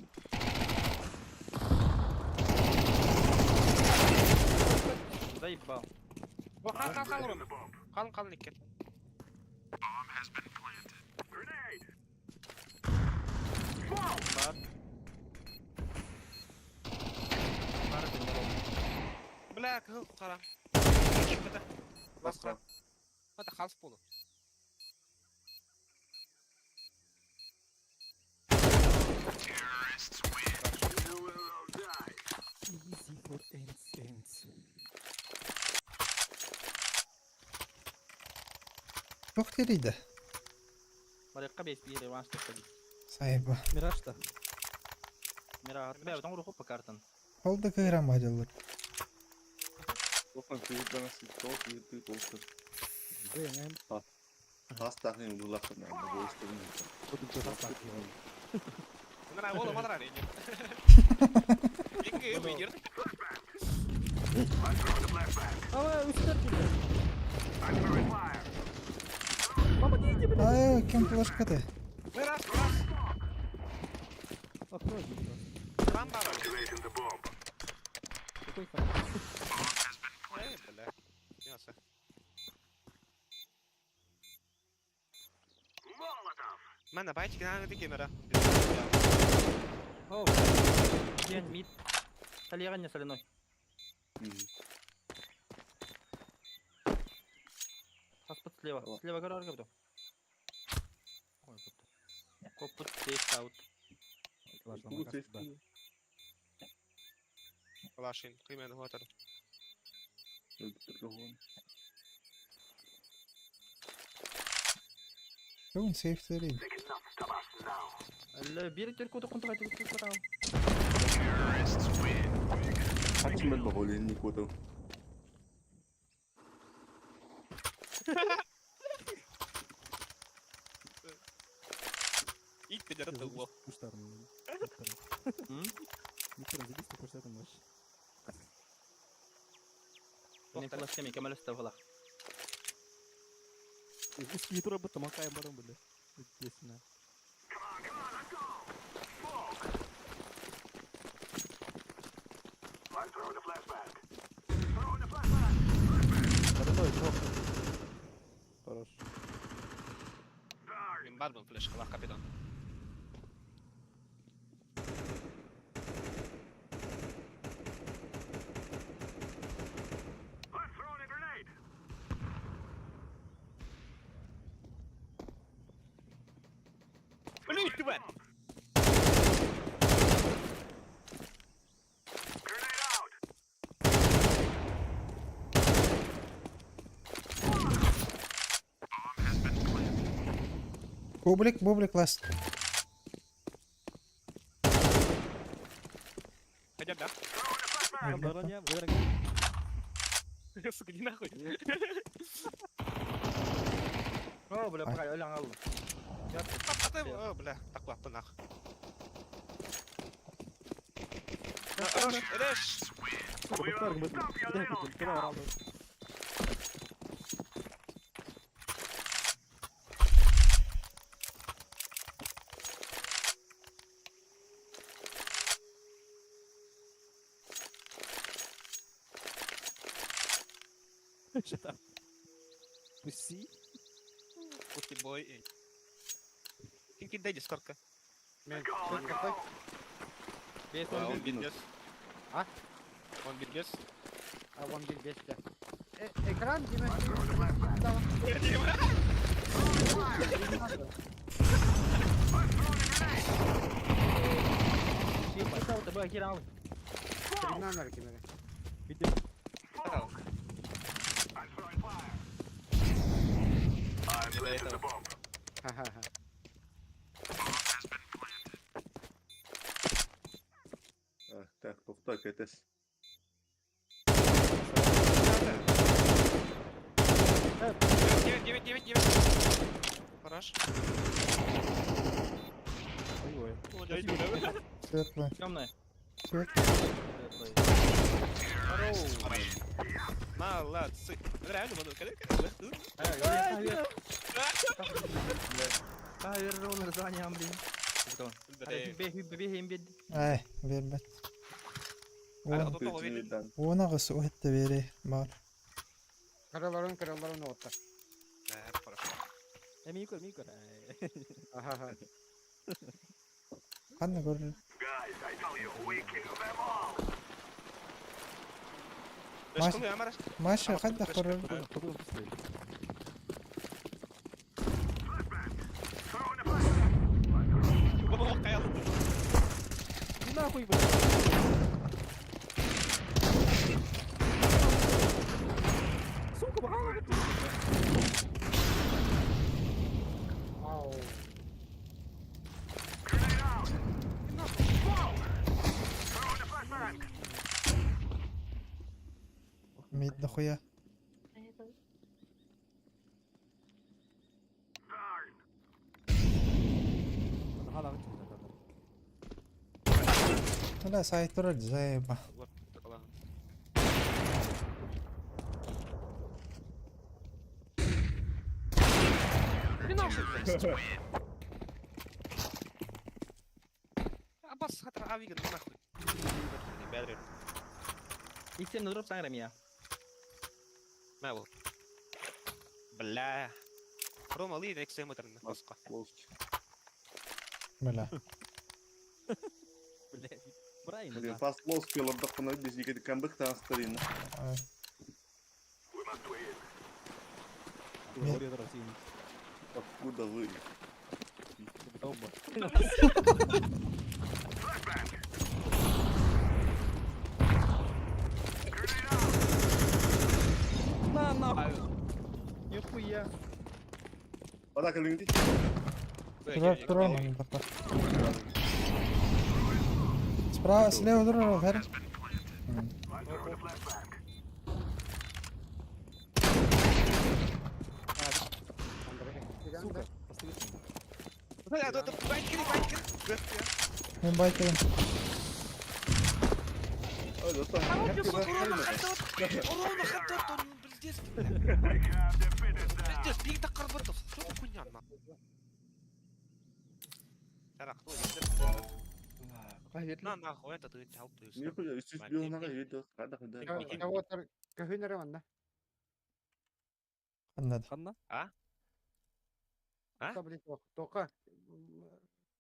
Заебал. Бу кал кал кал урун. Калын калын иккен. Бар. Бар дэнэр ол. Бля, кыл кара. Баска. Это халс полу. Easy for ants, ants. Çok deriydi. Барыахха биэс биир реванш тахса дии. Сайба. Мираж-то. Мира, бэйбит оҥоруохпут по картан. Ол да кыырам адылыр. Тохан кыырдан тоқ кыырды толтыр. Блин, Тас тахын улулахын бу истегин. буду так Мына ола мадра не. Инге выйдер. Давай, үстер тебе. Помогите, блин. Ай, кем флешкаты? Раз, раз. Открой, просто. Рам бара. Какой хороший. Э, бля. Мясо. Мана байтик на ты камера. Оу. Диэн мид. Талиэҕин не соляной. Хаспыт слева. Слева гора арга Ой, вот. Коппут сейф аут. Ладно, да. Лашин, кыймен хотор. Бүгін сейф дерiydi. Әллә бир төр коды кунтуга тигип кутау. Хачман баголин никото. Ит пидорат было. Куштарм. М? Виктор, забись ты куштарм вообще. Мен флешка мен көмөлөстө булах. Из работа макаем барам, бля. Естественно. Подотой, чё? Хорош. Мен барбын флешка лах капитан. Блин, ты тварь! Бублик, бублик ласт. Хотя да. Броня, выиграй. Сука, иди нахуй. О, бля, пай, өлең алды. О, бля, так лапты нах. Реш, реш! Shut up. Pussy. Pussy boy. Ким киддай дискордка? Мен какой? 5 Он биргес. А? Он биргес. А, он бир бесте. Экран Дима. Номер кимери. Сказал. До этого. Ха-ха-ха. А, так, тохта кэтес. 9, 9, 9, 9. Хорош. Ой-ой. Светлый. Темная. Светлый. Молодцы. Реально, буду. Ай, бербет. Уон, Күтүнүдэн. уон аҕыс уһетте биэри бар. Кыраларын кыраларын отта. Микро, микро. Ага. Ханна көрөр. Маша ханна көрөр. Нахуй, блядь. Сука, багала. Ау. Мид дохуя. Бля, сайт турар заеба. Абас хатыр авига нахуй. Иксем дроп саңрам я. Мә бол. Бля. Рома ли XM өтірін басқа. Бля. Блядь. Брайан. Блин, фаст лоски лордақпына без екі камбэк таныстырын. Ай. Откуда вы? Оба. На нахуй. Нихуя. Бада кэлиңди. Турар турар маны бата. Справа, слева турар, хэр. Сука, посмотри. Мен байкерим. Ой, достар. Урона хатот, он пиздец. Пиздец, биг так карбатов. Что за хуйня на? На нахуй это ты чал ты. Нихуя, үсүс билнага видео. Када када. Кого-то көһүнөрө манна. Ханна. Ханна? А? Тока, тока.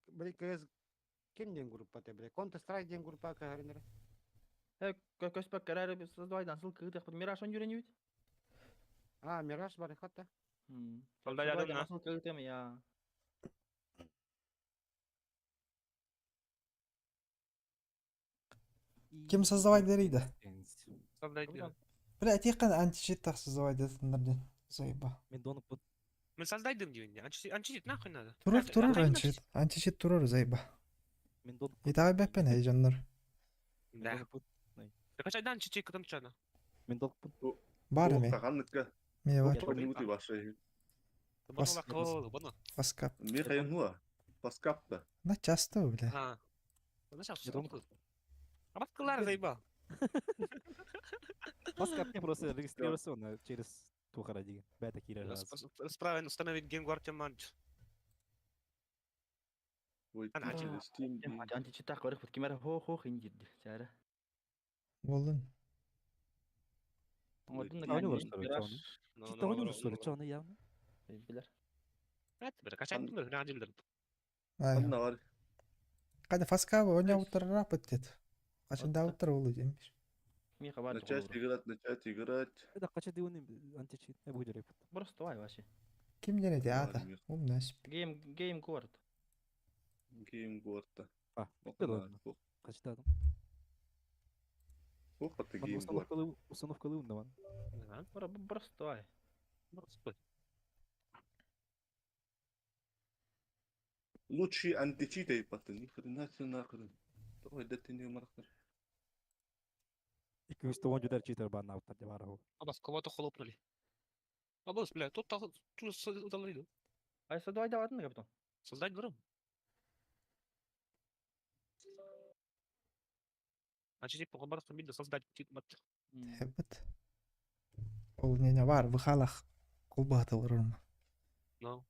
Били КС ким ден группа те били? Counter Strike ден группа көһүнөрө. Көспөк кәрәре создавайдан ссылка кытых Мираж он юренебит. А, Мираж бар хатта. Солдат Ссылка кытым я. Ким создавать дерейді? Солдат. Бля, тек қана античит тақ создавать дедіңдерден. Заеба. Мен донып бұд. Мы создайдым дейін. Античит нахуй надо. Турар, турар античит. Античит турар, заеба. Мен донып Итаға бәппен, эй жандар. Да. Качайдан античит кытым чана. Мен донып бұд. Бар ме? Таханныкка. Ме бар. Поднимут ваши. Бұны. Паскап. Мен қайын Паскапта. На часто, бля. А. Абаткалар заебал. Паскап не просто регистрировался он через Тухара деген. Бәті кире жаз. Справа установить геймгвардия манч. Ой, Ана, Steam. Античит так барых бит кимер хо хо хиндид. Сәрі. Болдun. Оҥордум да Оонньуу кэннин олорсор гараж чоҕуну. Ну, Чита оонньуу олорсор чоҕуну явно. билэр. Ай. Анна бар. Када фаскаба оонньообуттар рапыт дед. Хачындаабыттар ол диэн. Миха бар Начать холобура. играть, начать играть. Это кача дивны античит. Не будет репут. Просто ай вообще. Ким диэн эти аата? Бар, Умнас. Гейм гейм город. Гейм горта. А, Охана. Качта там. Ох, ты гейм горд. Установка установка лывна. Просто ай. Лучший античит эй патын. Ни хрена себе нахрен. Давай, да ты не мархар. Икки он жүдер читер бар науттар деп арау. Абас, кого-то хлопнули. Абас, бля, тут тут удалили. Ай садвай даватын капитан. Создать гром. Значит, типа, барыс видно создать тип мат. Хэббит. Ол не бар, выхалах колбата олорорум. Ну.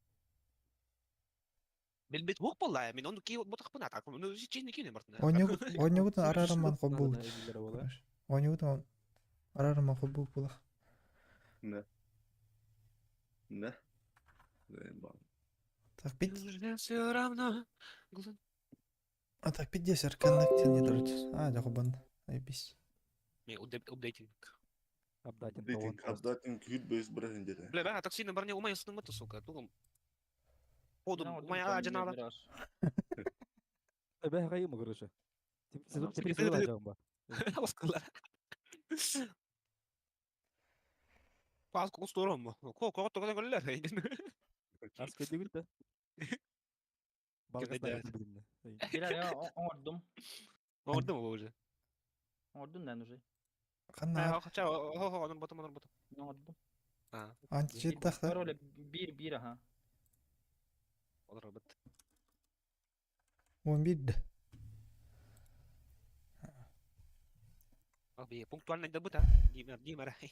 Билбит хук болла, мен оны ки ботах пына так. Ну, чини кини мартна. Оонньугутун арарыман холбуут. Оонньугутун арарыман холбуут булах. Да. Да. Заебал. Так, пить. Все равно. А так, пиздец, коннектин не дрот. А, дохубан. Айбис. Мен апдейтинг. Апдатинг. Апдейтинг, апдейтинг, хит бейс брендер. Бля, бля, такси на барне умай сны сука. Тугом. Ходу, умай аджанала. Бә гайым короче. Теперь сюда жамба. Баскыла. Пас кустуром. Ко ко то голлер. Ас кеди гүлтә. Кеди. Билэр я оҥордум. Ордум уже. Оҥордум да уже. Ханна Хотя, хо хо, он ботом, он ботом. Оҥордум. А, античит тахта. Пароля бир бир аха. он робот. Он бидді. Аби пунктуально добыта. Дима, Дима, рай.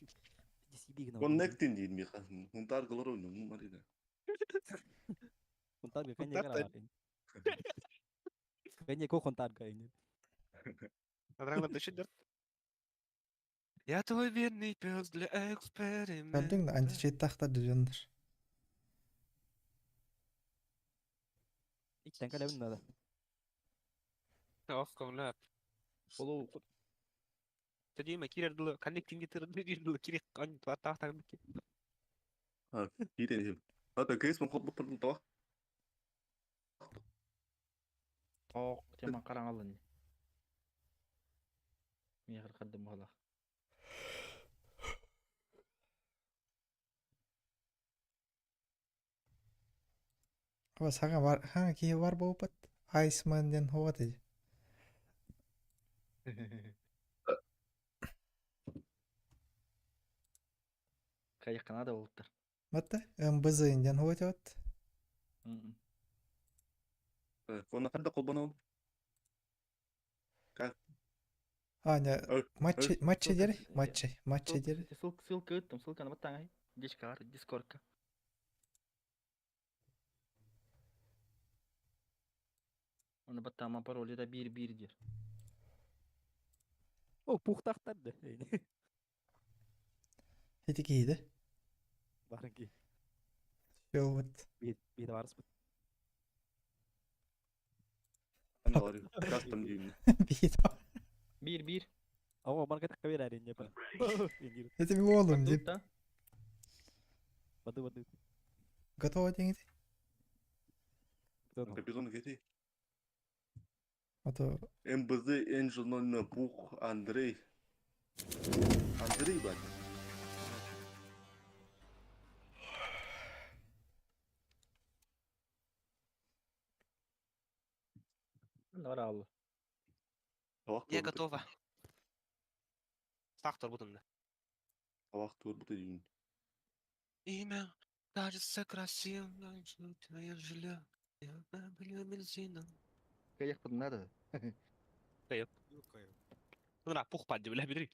Connecting дейін миха. Хунтар голору, ну, марина. Хунтар кәне гара. Кәне ко хунтар кәне. Я твой верный пес для эксперимента. Көрдүң да античит тахта дьоннор. Иттен калебин надо. Ох, комлап. Полу Дима, кирер дылы, коннектинг дылы, кирек, ан, тақ тақ бiki. Хит Ата кейс мен хот бұттырдым таба. Ок, тема караңалын. Миха каддым балах. Аба сага бар, ха ки бар болупат. Iceman ден хуат эди. Кайыккана да болуптар. Матта МБЗ ден хуат вот. Оны қанда қолбанау? Аня, Ой, матчи, матчи дери, матчи, матчи дери. Ссылка ссылка ыттым, ссылканы баттаңай. Дискар, дискордка. Оны баттама пароли да бир бир дир. О, пухтахтар да. Эти кииди. Барынки. Все вот. Би барыс. Анда бар. Кастом деймін. Бит. Бир бир. Ава марка так берер инде па. Это ми олум деп. Да? Бады бады. Готово деңити. Капитан кети. А то МБЗ Angel 00 Пух Андрей. Андрей, бать. Бар алды. Я готова. Сақтар бұтымды. Табақ тур бұты деймін. Имя кажется красивым, твоя жилье. Я люблю бензином. Кайык надо. Кайып. Ну пух падди, бля, бери.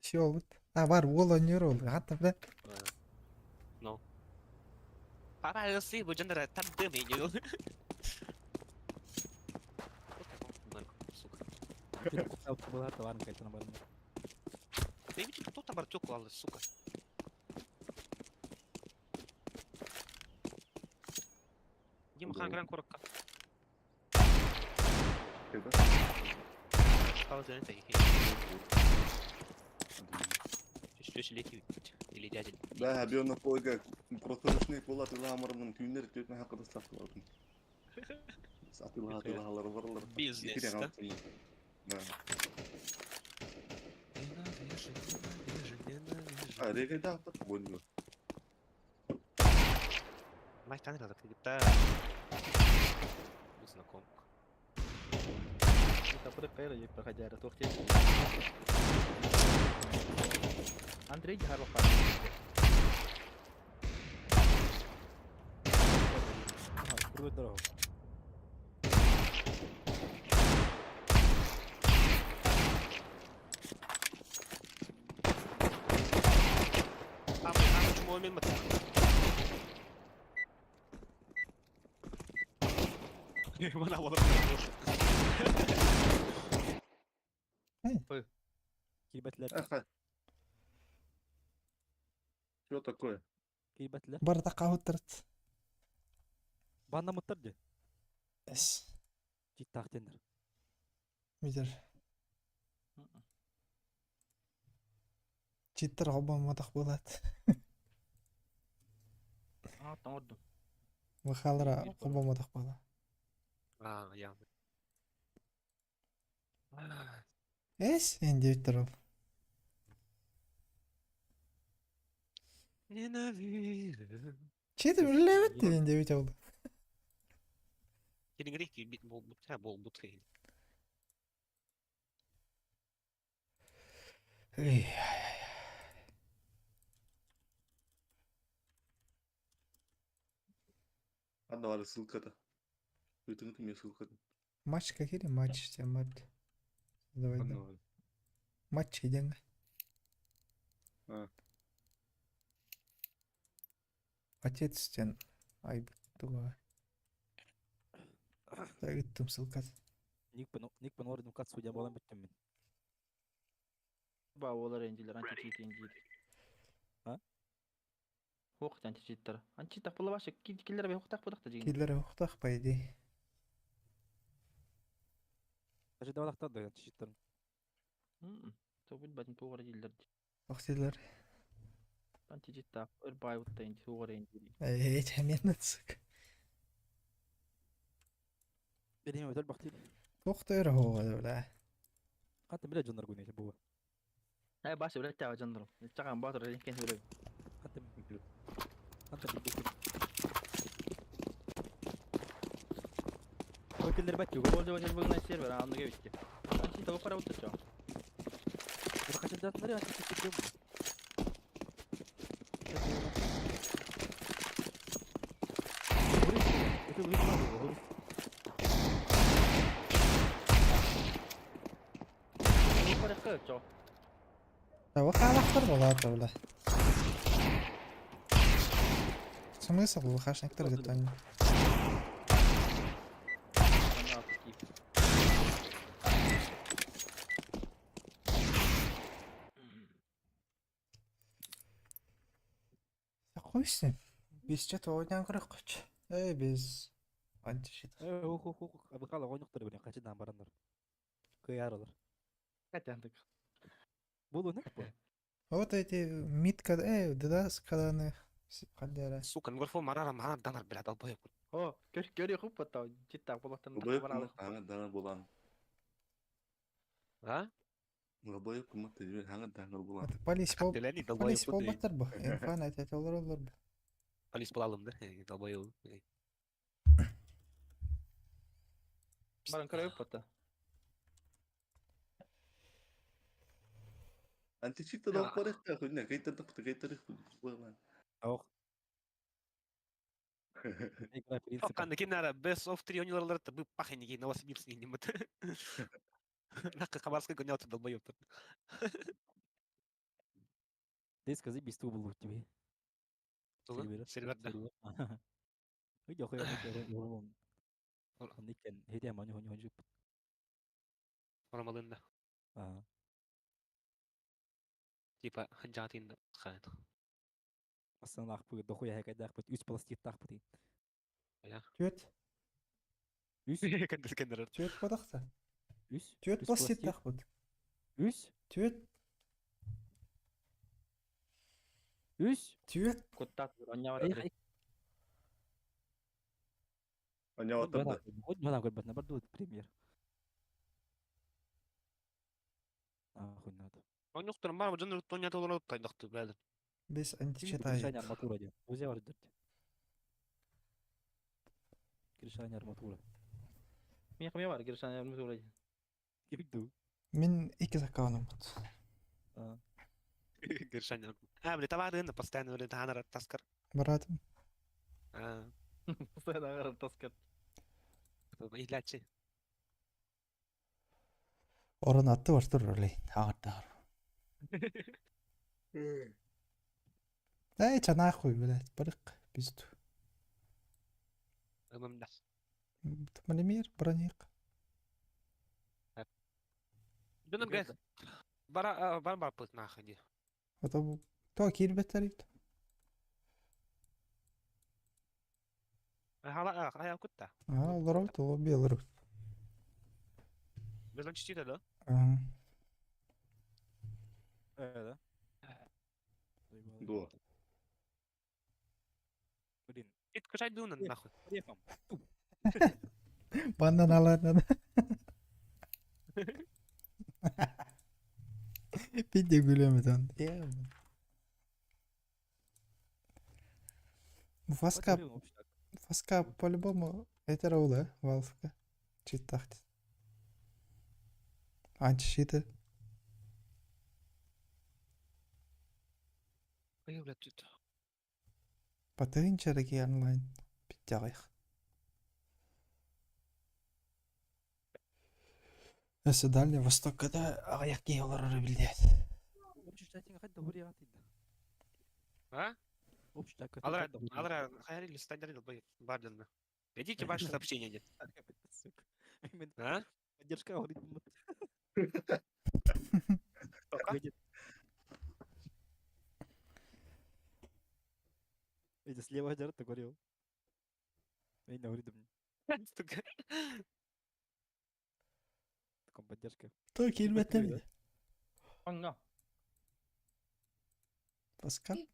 все вот. А бар ол ойнор ол. Хатта бля. Ну. Пора бы джендера там дым и не. Сука. Да видите, кто там Артёк клал, сука. Дима хан гран коротко. Когда? Пауза это. Или дядя. Да, объемно полга прокурышный кула тыла амармын күннер төтмә хакында саклардым. Сатыла тылалар барлар. Бизнес, да? Да. А, регайда так больно. Мать танырады, да. Был знаком. Тапыры кайра жеп проходяра тохте. Андрей Харвахар. Ага, крутой дорогу. А, а почему он мимо? Мана олар. Килбәтләр, Аха. Что такое? килбәтләр. Барда каутырт. Банна мыттар де. Эс. Чит тахтендер. Видер. Читтер обамадах болады. А, тоңорду. Вахалра обамадах болады. А, я. Эс, енді виттер ол. Ненавижу. Чит үлелебет енді вит ол. Келиңирек бит бол бут бол бут. Эй, А давай ссылка-то. Вытяни мне ссылка. Матч какие матч? Те матч. Давай, да. Матч идем. А. Отец тен. Ай, туга. Так, там ссылка. Ник пен орден кат судья болан бүттім мен. Ба олар эндилер античит эндир. А? Хох античиттер. Античит так була башы киллер бе хохтак будак та деген. Киллер ухтах, по идее. Даже давалақтар да читтер. То бит батын тугар дилдер. Охтилер. Античит так өр бай утта энди тугар эндир. Эй, чаменцик. Береме өтөр бақтыр. Тохтер хоо, бля. Қаты біле жондар көне бұ. Ай башы билет таа жандырым. Чаган батыр экен хүрөй. Қаты Қаты біле. Өкілдер бәт юг. Пользователь был сервер, а он битти. Античит того кара утта чо. Бір қашан жатындар я читтер жом. Кара чо. Вахалахтар болады, бля. Смысл вахашниктер где-то они. Хуй с ним. Без чата ойнан көрек қойшы. Эй, без антищит. Ух, ух, ух, абықала ойнықтар біле қачыдан барандар. Кыярылар. Катяндык. Бұл ойнақ бұл. Вот эти мид, когда, эй, ддас, когда они халдера. Сука, микрофон марара марара данар, блядь, долбоеб. О, көр көр хуп потау. Чит так булактан Долбоеб кымат, аңа дана булан. А? Долбоеб кымат, аңа дана булан. Это полис пол, Телени полис долбоеб. пол баттар бу. Инфан это олар олар бу. Полис булалым да, долбоеб. Баран көрөп пота. Античит да барык та хуйня, гейтер да гейтер булан. Ох. Игра принципа. Кандай ким нара best of 3 ойнолор да бу пахани Новосибирск не мат. Нахуй Хабаровский гонялся долбоеб. Ты скажи, без тубл у тебе. Сервер, да. Ой, охуя, он икен, хете мани хони хони. Ромалында. А. Типа ханжаатын хаан. Астанаахпыт, дохуя хэкэйдээхпит, үс пластиктаахпыт. Түөт. Үс. Кендер. Түөт бодахта. Үс. Түөт пластиктаахпыт. Үс. Түөт. Үс. Түөт. Куттаат онньаҕар. Аняватарда. Премьер. Нахуй надо. Онньуктар бар дьон тонья толору тайдахты бәлер. Без античита. Гришаня арматура диэн. Узя бар дэрт. Гришаня арматура. Миэхэ эмиэ бар Гришаня арматура диэн. Ким Мин икки аккаунум бут. Гришаня. А, бля, товары постоянно бля, таанар таскар. Баратым. А, Постоянно таскар. Иhlачи. Орон атты бар тур олей. Ағырдар. Эй, чанахуй, блядь, барык, пизду. Ымымда. Малимир, броник. Дьонум гэ. Бара бар бар пыт нахуй ди. Это то кирбеттерит. Хала хая кутта. А, лоров то белорус. Без чтита, да? Ага. Да? Да. Блин. Ит качай дунан нахуй. Рефом. Бандан аларынан. Пидде күлөмүт Фаска, фаска по-любому это рола, Valve-ка. Читтахт. Античиты. Ой, блядь, тут. Батырынчараки онлайн. Питтягых. Өсө Дальний Восток когда аяк олар билдет. Общий чатинг хат добрый атыйда. А? Общий чат. Алра, алра, хайри листандер барден. Идите ваше сообщение, дед. Сука. А? Поддержка алгоритма. Видит. Видите, слева держит, такой орел. Я не алгоритм. Сука. Таком поддержка. То кирбеттер. Онно. Паскал.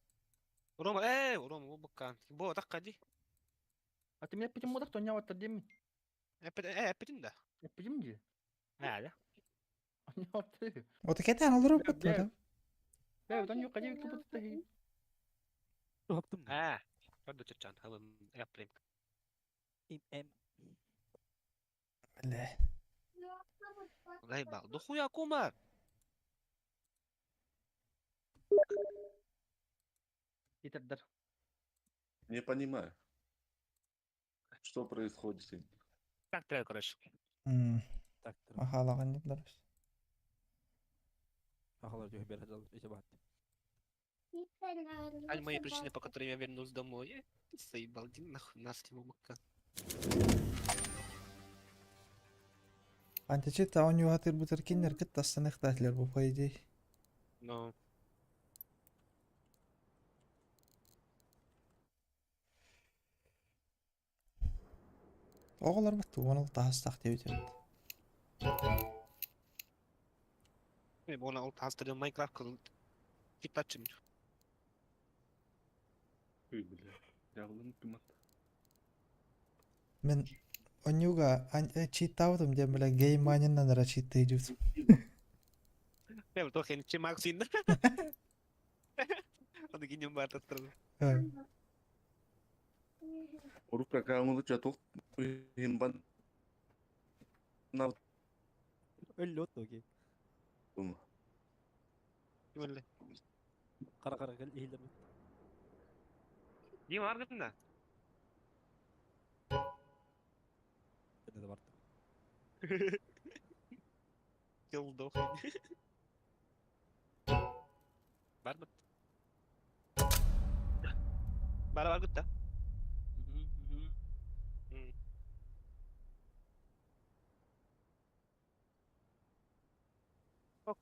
Рома, эй, Рома, букка. Бо, так ходи. А ты меня почему так онньаҕар диэммин? Эппитин да. Эппитим дии. А, да. Онньаҕар. Вот кетен алыр бут да. Бээ, оттон юкка диэбит купут Хаптым. А, Көрдө чачан, хабым, эприм. Им Бля. Заебал. Да хуя кума. Итердер. Не понимаю. Что происходит? Так, треба, короче. Так. Ахалаган деп дарыс. Ахалар жөһ бер хажал эче бат. Аль мои причины, по которым я вернулся домой. Заебал, иди нахуй, нас тему букка. Античита он юатыр бутер киннер кыт тастаных татлер бу по идее. Но. Оҕолор бут уонал таһастах диэбит. Мен оны ол тастырын Майнкрафт кыл. Киттачым. Ой, бля. Яғылын кымат. Мен онюга читтаутум диэн бля гейманиннан ара читтей дьют. Мен тохен чи Максин. Оны кинем бар тастырын. Орук какаоңду чаток. Химбан. На. Өллөт окей. Кимэле. Кара кара кел ихилер. Дим аргында. Это барт. Килдо. Бар бит. Бар бар гытта.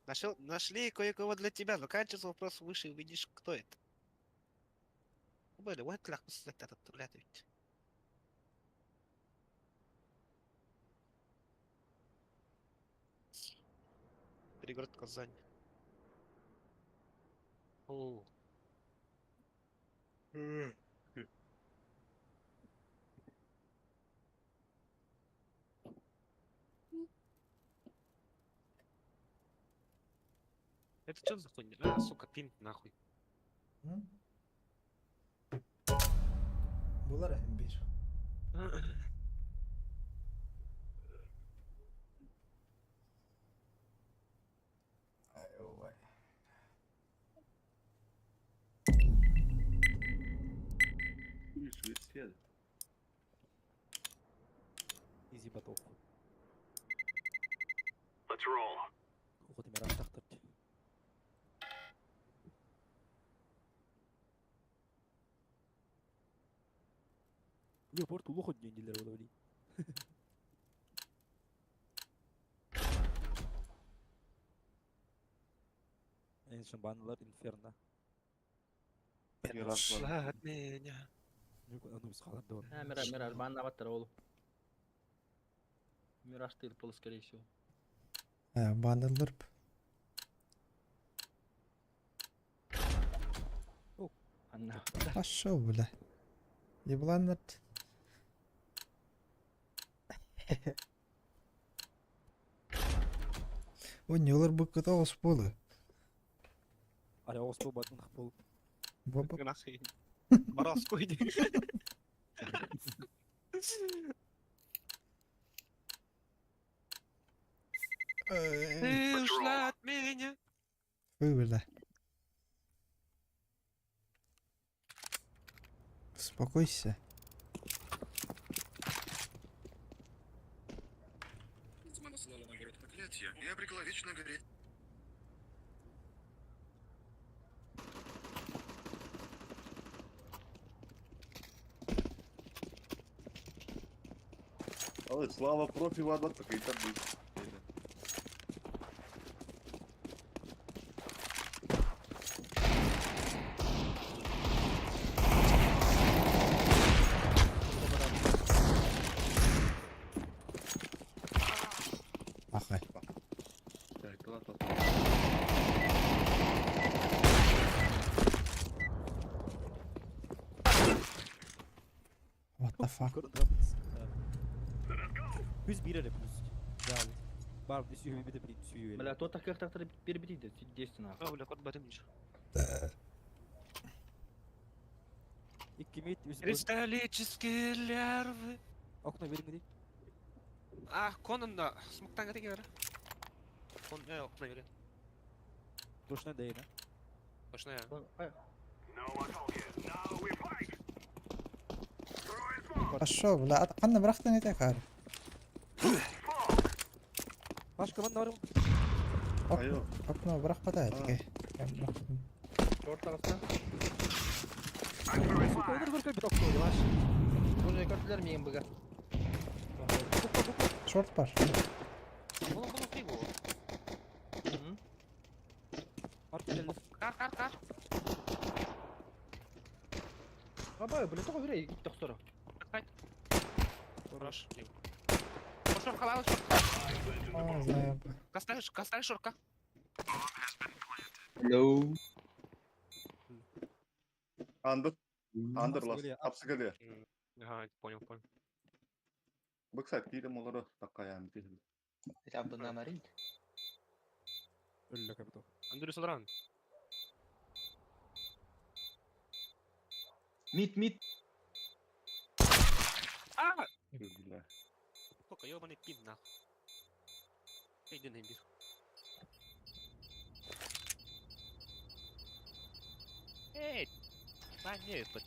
Нашел, нашли кое-кого для тебя. Заканчивается вопрос выше, увидишь, кто это. Были, вот лах, ведь. Пригород Казань. О. Это что за хуйня? А, сука, пинг нахуй. Булар bir. Швеция. Изи батов. Let's roll. Уход мираж тахтар. Бля, порт улух дендилер ола били. Эншин банлар инферно. Мираж бар. Ушла от меня. Анубис халар да. А, Мираж, Мираж, бан аватар ол. Мираж тырпыл, скорее всего. Баннерлер. Анна. Пошел, бля. Ебланнар. Ой, не олар бу кыта осполы. Аля оспол батын хпол. Баба. Нахуй. Бороску иди. Ты ушла от меня. Фу, бля. Успокойся. Ведьма наслала на город проклятие и обрекла вечно гореть. Алый, Слава профи вадат, так и там будет. Ахай. Так, ладно. What the fuck? Плюс бир плюс. Да. Бар, сүйүү бите бит сүйүү. Бля, то так как так перебить, 10 нахуй. А, бля, кот батым ничего. Икки мит үс. Кристаллические лярвы. Окно бериң ди. А, Конан да. Смоктан гәтеге бер. Кон, окно бери. Точно дейин, а? Точно я. No one told you. Now we fight. Throwing smoke. Пошел, бля. Канна бырахтың ете кар. Башка манда бар. Айо. Окно бырах бата этиге. Шорт ағыста. I'm throwing Сука, fire. өнөр көркөй бит окно ваш. Уже көрдүлөр миң быга. Шорт бар. Булу, булу, фри булу. Март келди. Кар, кар, кар. Абай, бля, тоҕо бүрэ тохторо. Кайт. Хорош. Шорт халал, шорт. А, знаю. Касталь, касталь шорка. Hello. Андер. Андер лас. Апсыгалия. Апсыгалия. Ага, понял, понял. Баксайт киирем олоро таккаян киирем. Это Марин. Өллө капитал. Андрей Содран. Мид, мид. А! Бля. Сука, ёбаный пин нахуй. Иди на имбирь. Эй! А, нет, под...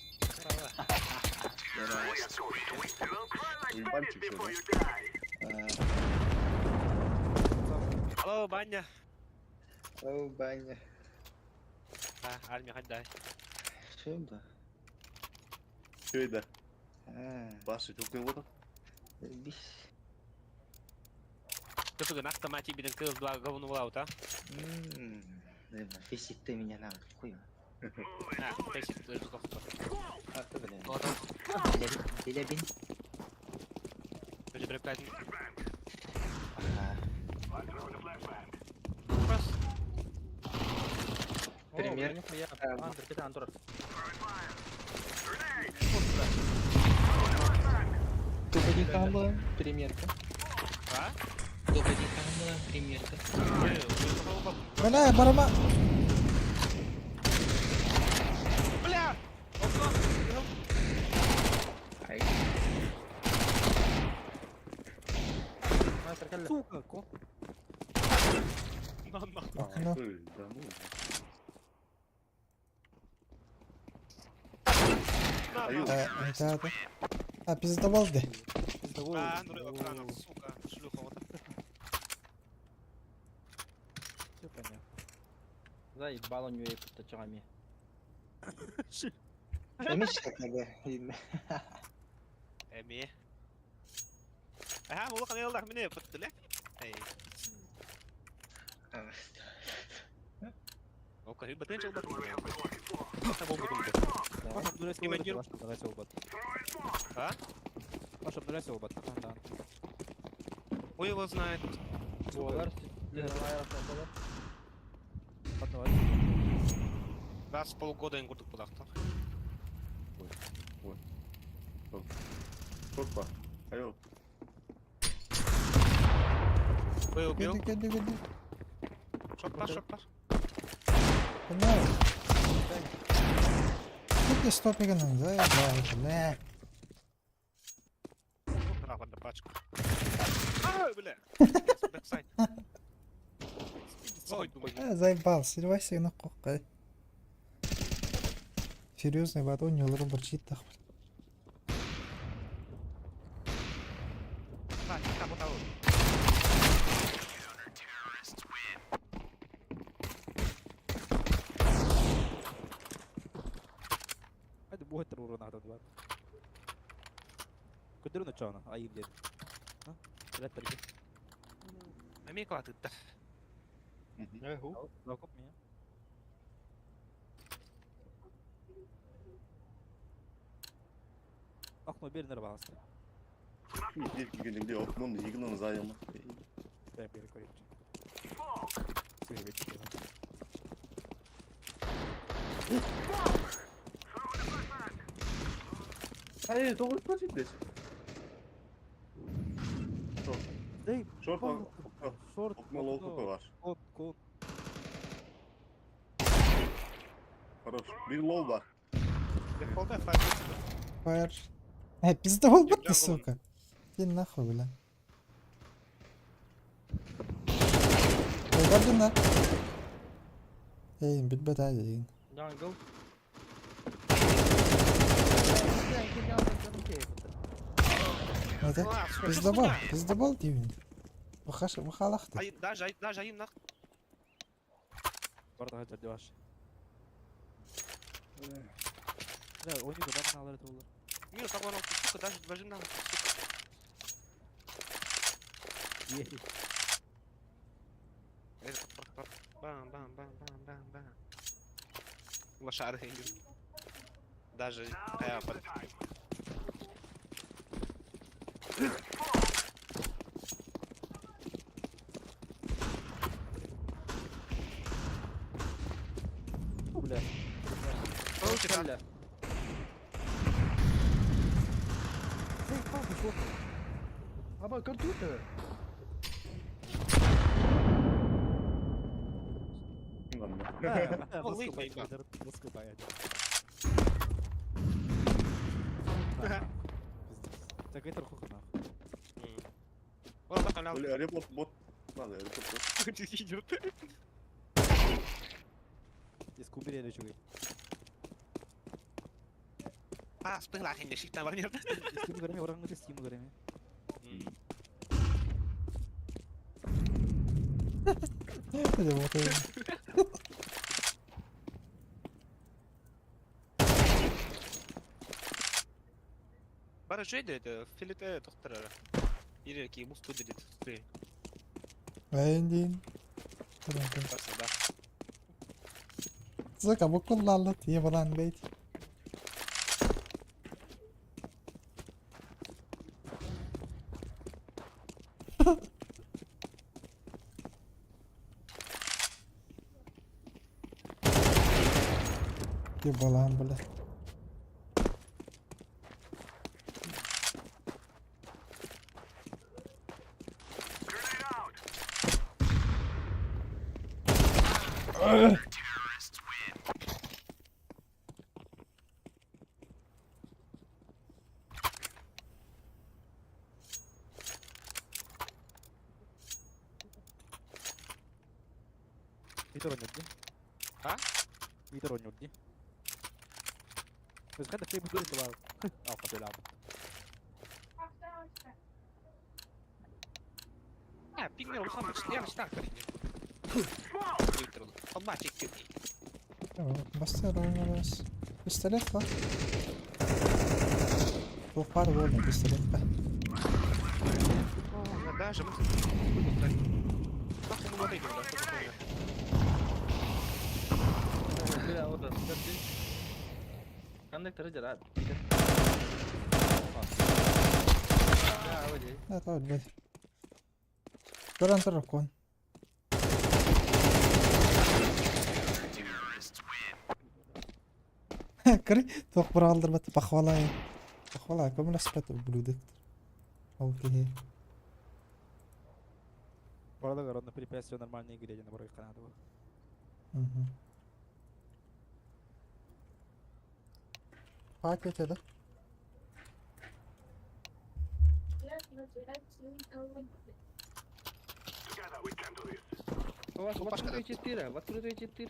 Don't cry like babies Уебанчик before всё, you die. Алло, Баня. О, баня. А, армия, дай. Что да? Шөйдө. А, Башы жок деп отур. бис. Кытыгын автомати биден кыз два говно а? Фисит ты меня на хуй. А, фейсит ты же А, ты, блин. Билебин. Пример. Топ-1 была примерка. А? Топ-1 была примерка. Бля, барама. Бля! Ай. Сука, кон. Окно. Да ну. Да, да. А, пиздобол да. А, ну сука, шлюха вот. Все понятно. Заебало не чами. Эмиш такая, Эми. Ага, улахан яллах мине пыттыле. Эй. Ока, батын чыл батын. Паша, обнуляйся Командир. Паша, обнуляйся обат. А? Паша, обнуляйся обат. Да. Ой, его знает. Болар, Раз в полгода им курдук пулахта. Ой. Опа. Айо. Ой, убил. Кеди, кеди, кеди. Шоп, шоп, Бля. Тут не стопик, заебал, бля. Ладно, пачку. Ай, бля. Бэксайд. Ой, думаю. Заебал, сильвайся на кокай. Серьезный батон не улырым бір чит тах. Так, так, вот, вот. Hadi bu hatır uğruna adam var. Көтөрүн очоона, айым дед. Билет бер. Эми клатытта. Локоп меня. Окно бер нарвался. Келгенде окнон игнон зайымы. Дай бер көрейінші. Ай, тоғыз здесь. Шорт. Дай, Шорт, шорт, окно лоу var. Кон, кон. Хорош. Bir low var. Дефолта Фаер. Пиздобол ты, сука. Иди нахуй, бля. Ой, да, Эй, бит один. Джангл. Это пиздобол, пиздобол деймін. Бахаш, бахалахты. Ай, даже, даже айым нах. Барда хаджар деваш. Да, ойнуга барын алар это олар. Минус оборон, сука, даже даже на, сука. Бам, бам, бам, бам, бам, бам. Лошары. Даже под... Бля. Бля. Аба, компьютер. Так это хуха нахуй. Бля, репорт бот. Надо, репорт бот. Идет. Из кубери или чугай. А, спыгла, хенде, шифта бар нет. Стим көреме, ораңгы стим көреме. Вот это. Бара жөйдө это филите тохтарара. Ире ки мусту дедит. Бэйин Спасибо. Сука, буккуллааллат, ебалан бейт. Ебалан, бля. Виктор Нюрди. А? Виктор Нюрди. بس خدك في بطولة العرب اه قد يلعب А, пигмер улахан биш. Яг стар хэрэг. Хамаа чик. Бастар ойнорос. Пистолет ба. Туох баар буолла пистолет ба. Даже мы. Бля, вот это. Ханнык тыры жара. Да, тоо билбэт. Көрөн турар кон. Кыры туох быраҕалларбат похвала. Похвала көмөлөспөт ублюдок. Ол киһи. Правда, родно препятствие нормальной игре, наоборот, Канаду. Мгм. Пакет да? У вас в открытую четыре, в открытую четыре.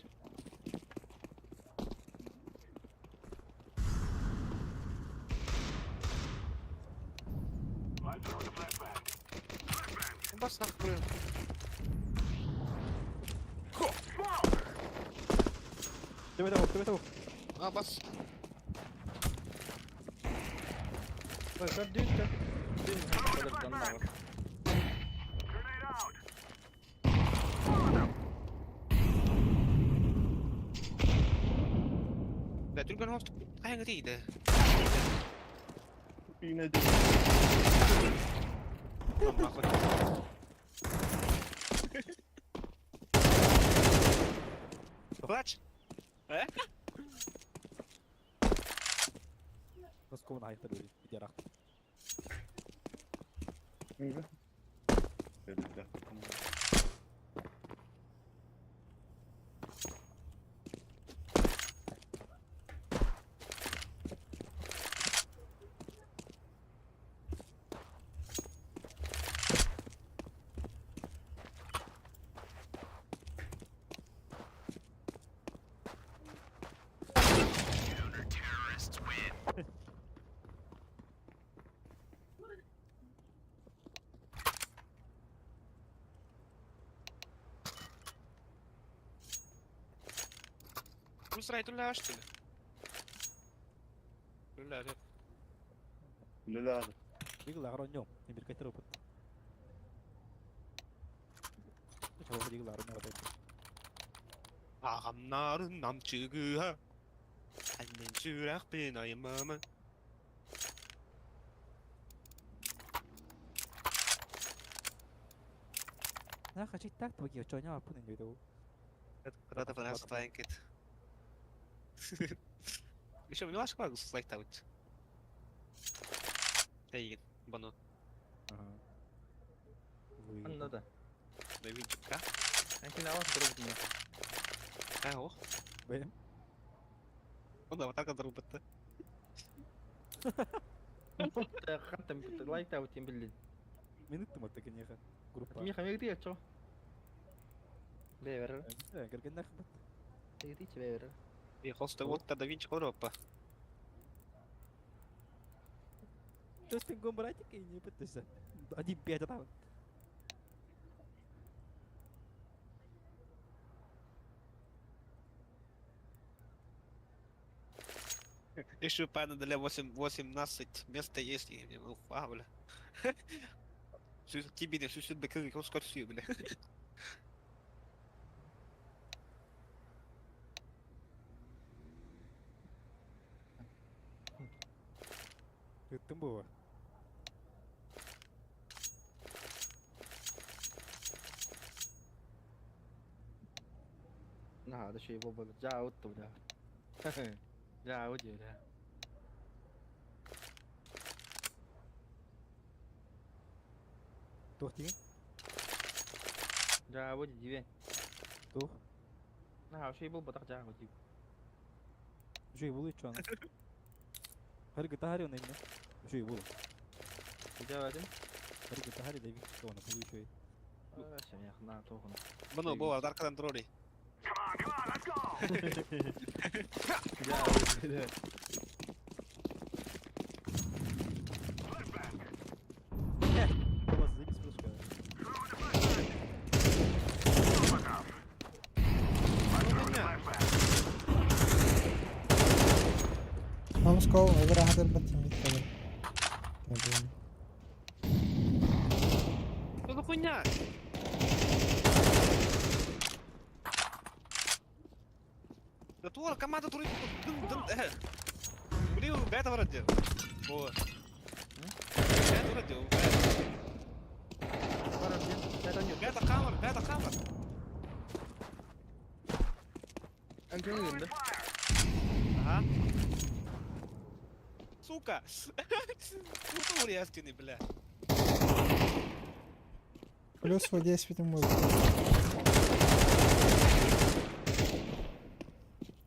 Бас нах блин. Давай, давай, давай, давай. А бас. Как дюнь, как дюнь, как Да, түргэн хост хайг тийдэ. Пина дии. Плач. Э? Москва на хайта люди. Иди рах. Усрай түлээ шүү дээ. Түлээ. Үлэлээ. Дигл агроньо. Имбиркатер опыт. Чего дигл агроньо вот Агамнарын намчыгыа. Анмен сүрәхпен аймамы. На хочу так твои чоня апын не видел. Когда-то понравился Еще милашка могу слайд аут. Эй, бану. Ага. Анна да. Да виджика. Анкин авас дробит меня. А, ох. Бэм. Он да, вот так дробит. Хантам лайк таут тем билин. Минут там это конечно. Группа. Миха мегди ачо. Бевер. Кэргэннэх Мегди бевер. И хост вот да Винчи Европа. То есть пингом братик и не пытайся. 1-5 там. Еще пана для 8 18 место есть и уфа, бля. Тебе не сусед бекер, он скотсю, бля. Ыттым буо. Наһаа да үчүгэй буолбат. Дьаабыт да бля. Дьаабыт диэ. Туох диигин? Дьаабыт диибин. Туох? Наһаа үчүгэй буолбатах дьаабыт диибин. Үчүгэй буолуо иччи Харгы таһари он эмне. Үчүгэй буолуо. Дьаабытын? Харгы таһари да бик чоона буолуо үчүгэй. Сэмэх на тоҕуна. Бұны бұл аркадан тұрори. Come on, come on, let's go! Дьаабыт диэ. Flashbang! Буолас заебись флешка. Throwing a flashbang! Molotov! Throwing a flashbang! Москва, выбирай баттын бит. Что за хуйня? Да тура, команда тура, дым, дым, Блин, бета вроде. Во. Бета вроде, бета камер, бета камер. Антон да? Ага. Сука! Сука, урястины, бля. Плюс в 10 мы.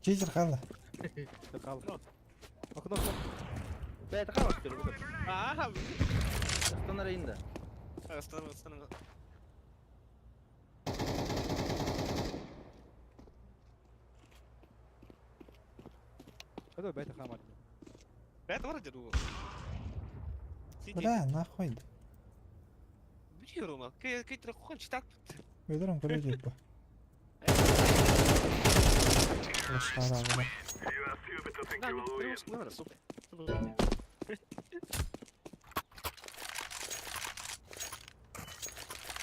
Читер хала. Хал. Окно, окно. Бэйт хаалар түр. Ага. Станар инде. Останови, останови. Это бета хамар. Бета вроде ду. Бля, нахуй. Бери, Рома, кей кей трохон читак. Ведером көрө бу. Лошара, бля. You are stupid to think Да, you will win. не сука.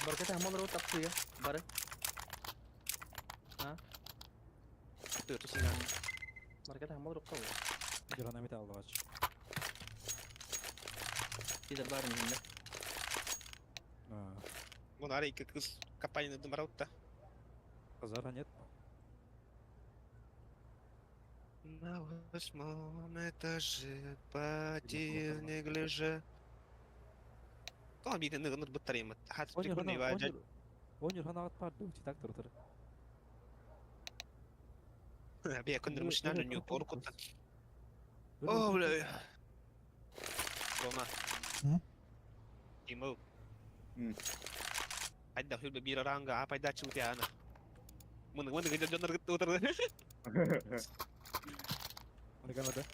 Барката хамалар тапсыга. Бары. Ты тусина. Барката хамалар кал. Гранамет аллач. Сидер барын инде. Вон ари кыз компания дымраутта. Базара нет. На восьмом этаже поди в неглиже. То би не гнут батарея. Хат прикольный ваджа. Онюр хана атпар ду так тур. Би көндөр машина не поркут. О, бля. Рома. Тимо. Айда хүл бир ранга апайда чутяна. Мын мын гыжа жонор утыр. Мын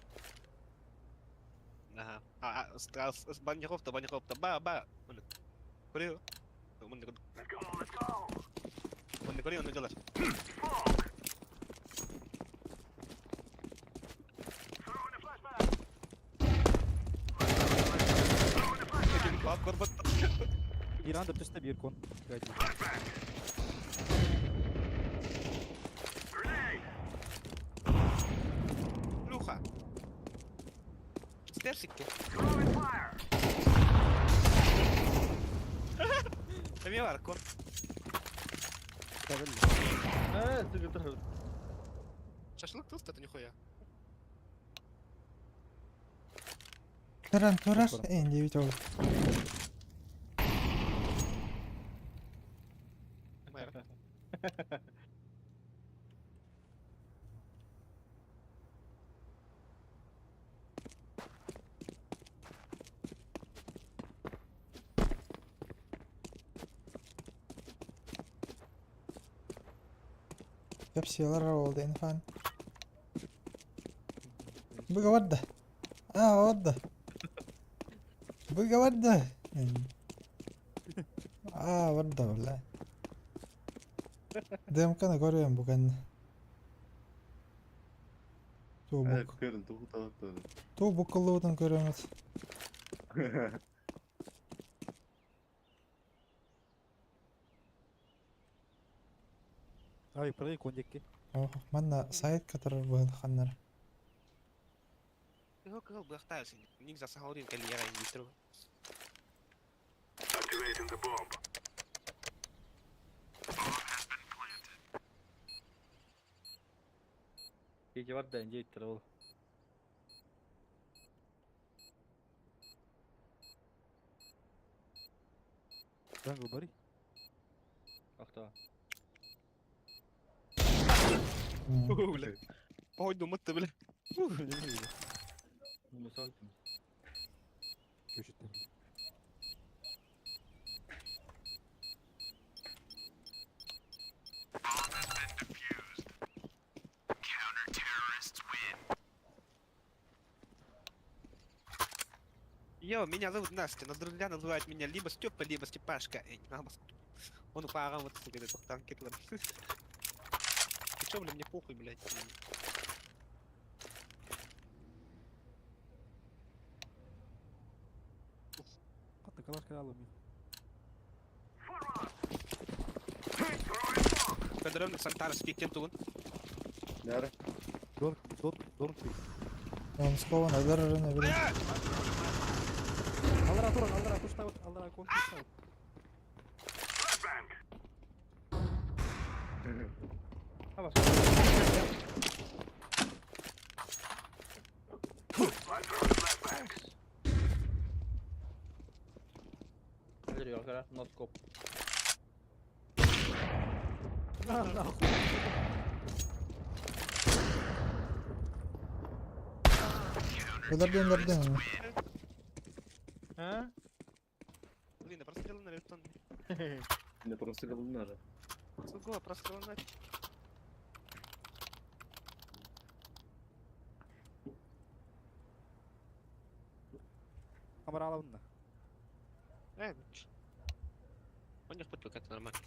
Ага. А, с баньхов-то, баньхов-то, ба, ба. Курил. Мын Let's go, let's go! Мын курил, он делает. Smoke! Throwing a flashbang! Throwing a flashbang! Бак корбат. Bir anda түстө bir кон. Flashbang! Grenade! Плюха. Стерсики. Throwing fire! Эми бар кон. Э, ты Шашлык туст это нихуя. Туран турар, энди бит ол. Мэр. Капсилар oldu инфан. Быга барда. А, барда. Быга барда. А, барда, бля. ДМК-ны көрөм бүгін. Ту бук. Көрін, тугу талап Ту букылудан көрөмүз. Ай, прыгай кондекке. Ох, манна сайт который был ханнар. Кыһыл кыһыл быахтаах син. Ник за сахалрин кэлиэҕэ индиктер. Activating the bomb. Кики бар да индиктер ол. Jungle бары. Ахта. Бля. Пойду мытты, бля. Мусал ким. Köşette. Йо, меня зовут Настя, но друзья называют меня либо Степа, либо Степашка. Эй, не надо. Он упал, вот, сука, этот танк Ты чё, бля, мне похуй, блядь. Hatta kalar kralım. Федоровна Сантара спик тун. Нары. Don't don't don't pick. Он скован, адар рына, блин. Аллара туран, аллара туштаут, аллара кон туштаут. Flashbang. Абас. I'm throwing flashbang. Хәзер яргара, носкоп. На нахуй. Өлөрдөн өлөрдөн. А? Блин, да прострел на летон. Не прострел нары. Суго, прострел на. Камера алабын да. Э, Он не хоть это нормально.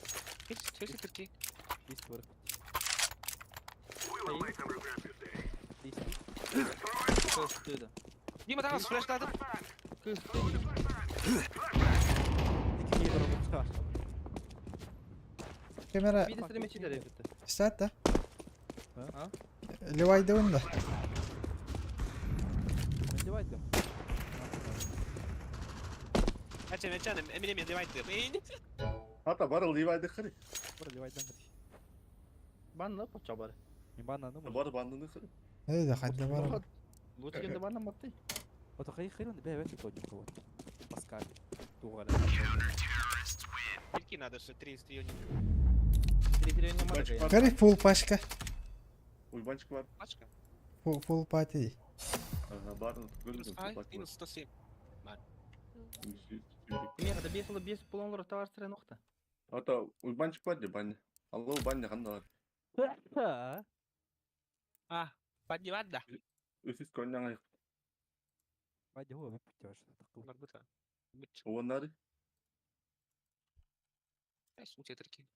Есть такие? Есть бар. We will make them regret this day. Есть. Кыз да. Дима, давай, флеш надо. Кыз. İki kere olmuşlar. Камера Bir de sürüm içi bitti. Сядь, да? А? Левайдыбын да. Одевайте. Ача, ача, Эмиле, давай ты. Хата бар ливайды хри. Бар левайдан гати. Банны поча бар. Имбана ну. Бар бандыны хри. Эй, да хайда бар. Лучше кенде банны матты. Ото хай хай бе бе то дюко. Паскаль. Тугара. Прикинь, надо же 3 3 Три три не Бачка мады. бар. Гори фул пачка. Уйбанчик бар. Пачка. Фул, фул пати. Ага, бар. Минус А, минус 107. Меха да бес улы бес пулонлар товар сыры нокта. Ата уйбанчик бар де баня. Алло, баня канда бар. А, поднимать, да. Үсүс конняң аяк. Вадя го выпьешь. Барбыта. Быч. Оннары. Ай, такие.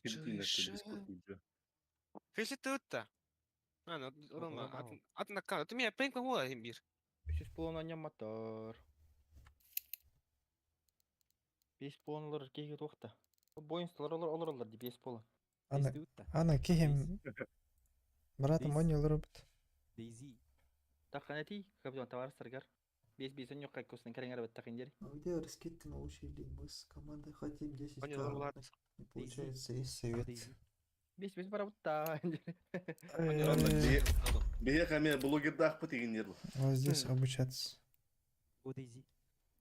Киртин дискот. Феси тут-то. А, ну, Рома, атын аккаунт. Ты меня пенк могу имбир. 300 пулон аням мотор. 5 пулонлар кейге тоқта. Бойынсталар олар олар олар ди 5 пулон. Ана, ана кихим. Братым он өлөрөбүт. Дейзи. Тақанати, капитан товар сыргар. 5 5 он yok косны кәреңәр бит тақын А где раскидки научили? Мы с командой хотим 10 Понял, Влад. Не получается, есть совет. 5 5 бара бутта. Бие каме блогердах бит деген ерлі. Вот здесь обучаться. Го Дейзи.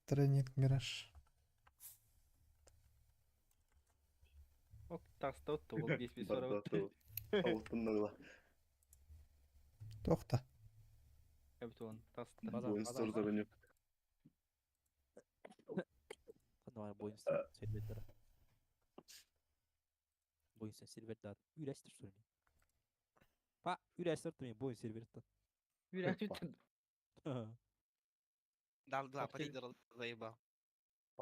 Тренинг Мираж. Ок, тақста отты ол 5 5 бара бутта. Ауыттын Тохта. Капитан тақста. Базар, Бойын базар. сторза бенеп. Давай бойын серветтер. Бойын серветтер. Үйрәстер что ли? Па, үйрәстер мен бойын серветтер. Үйрәтіп Да, да, Ох ты. полидер заебал.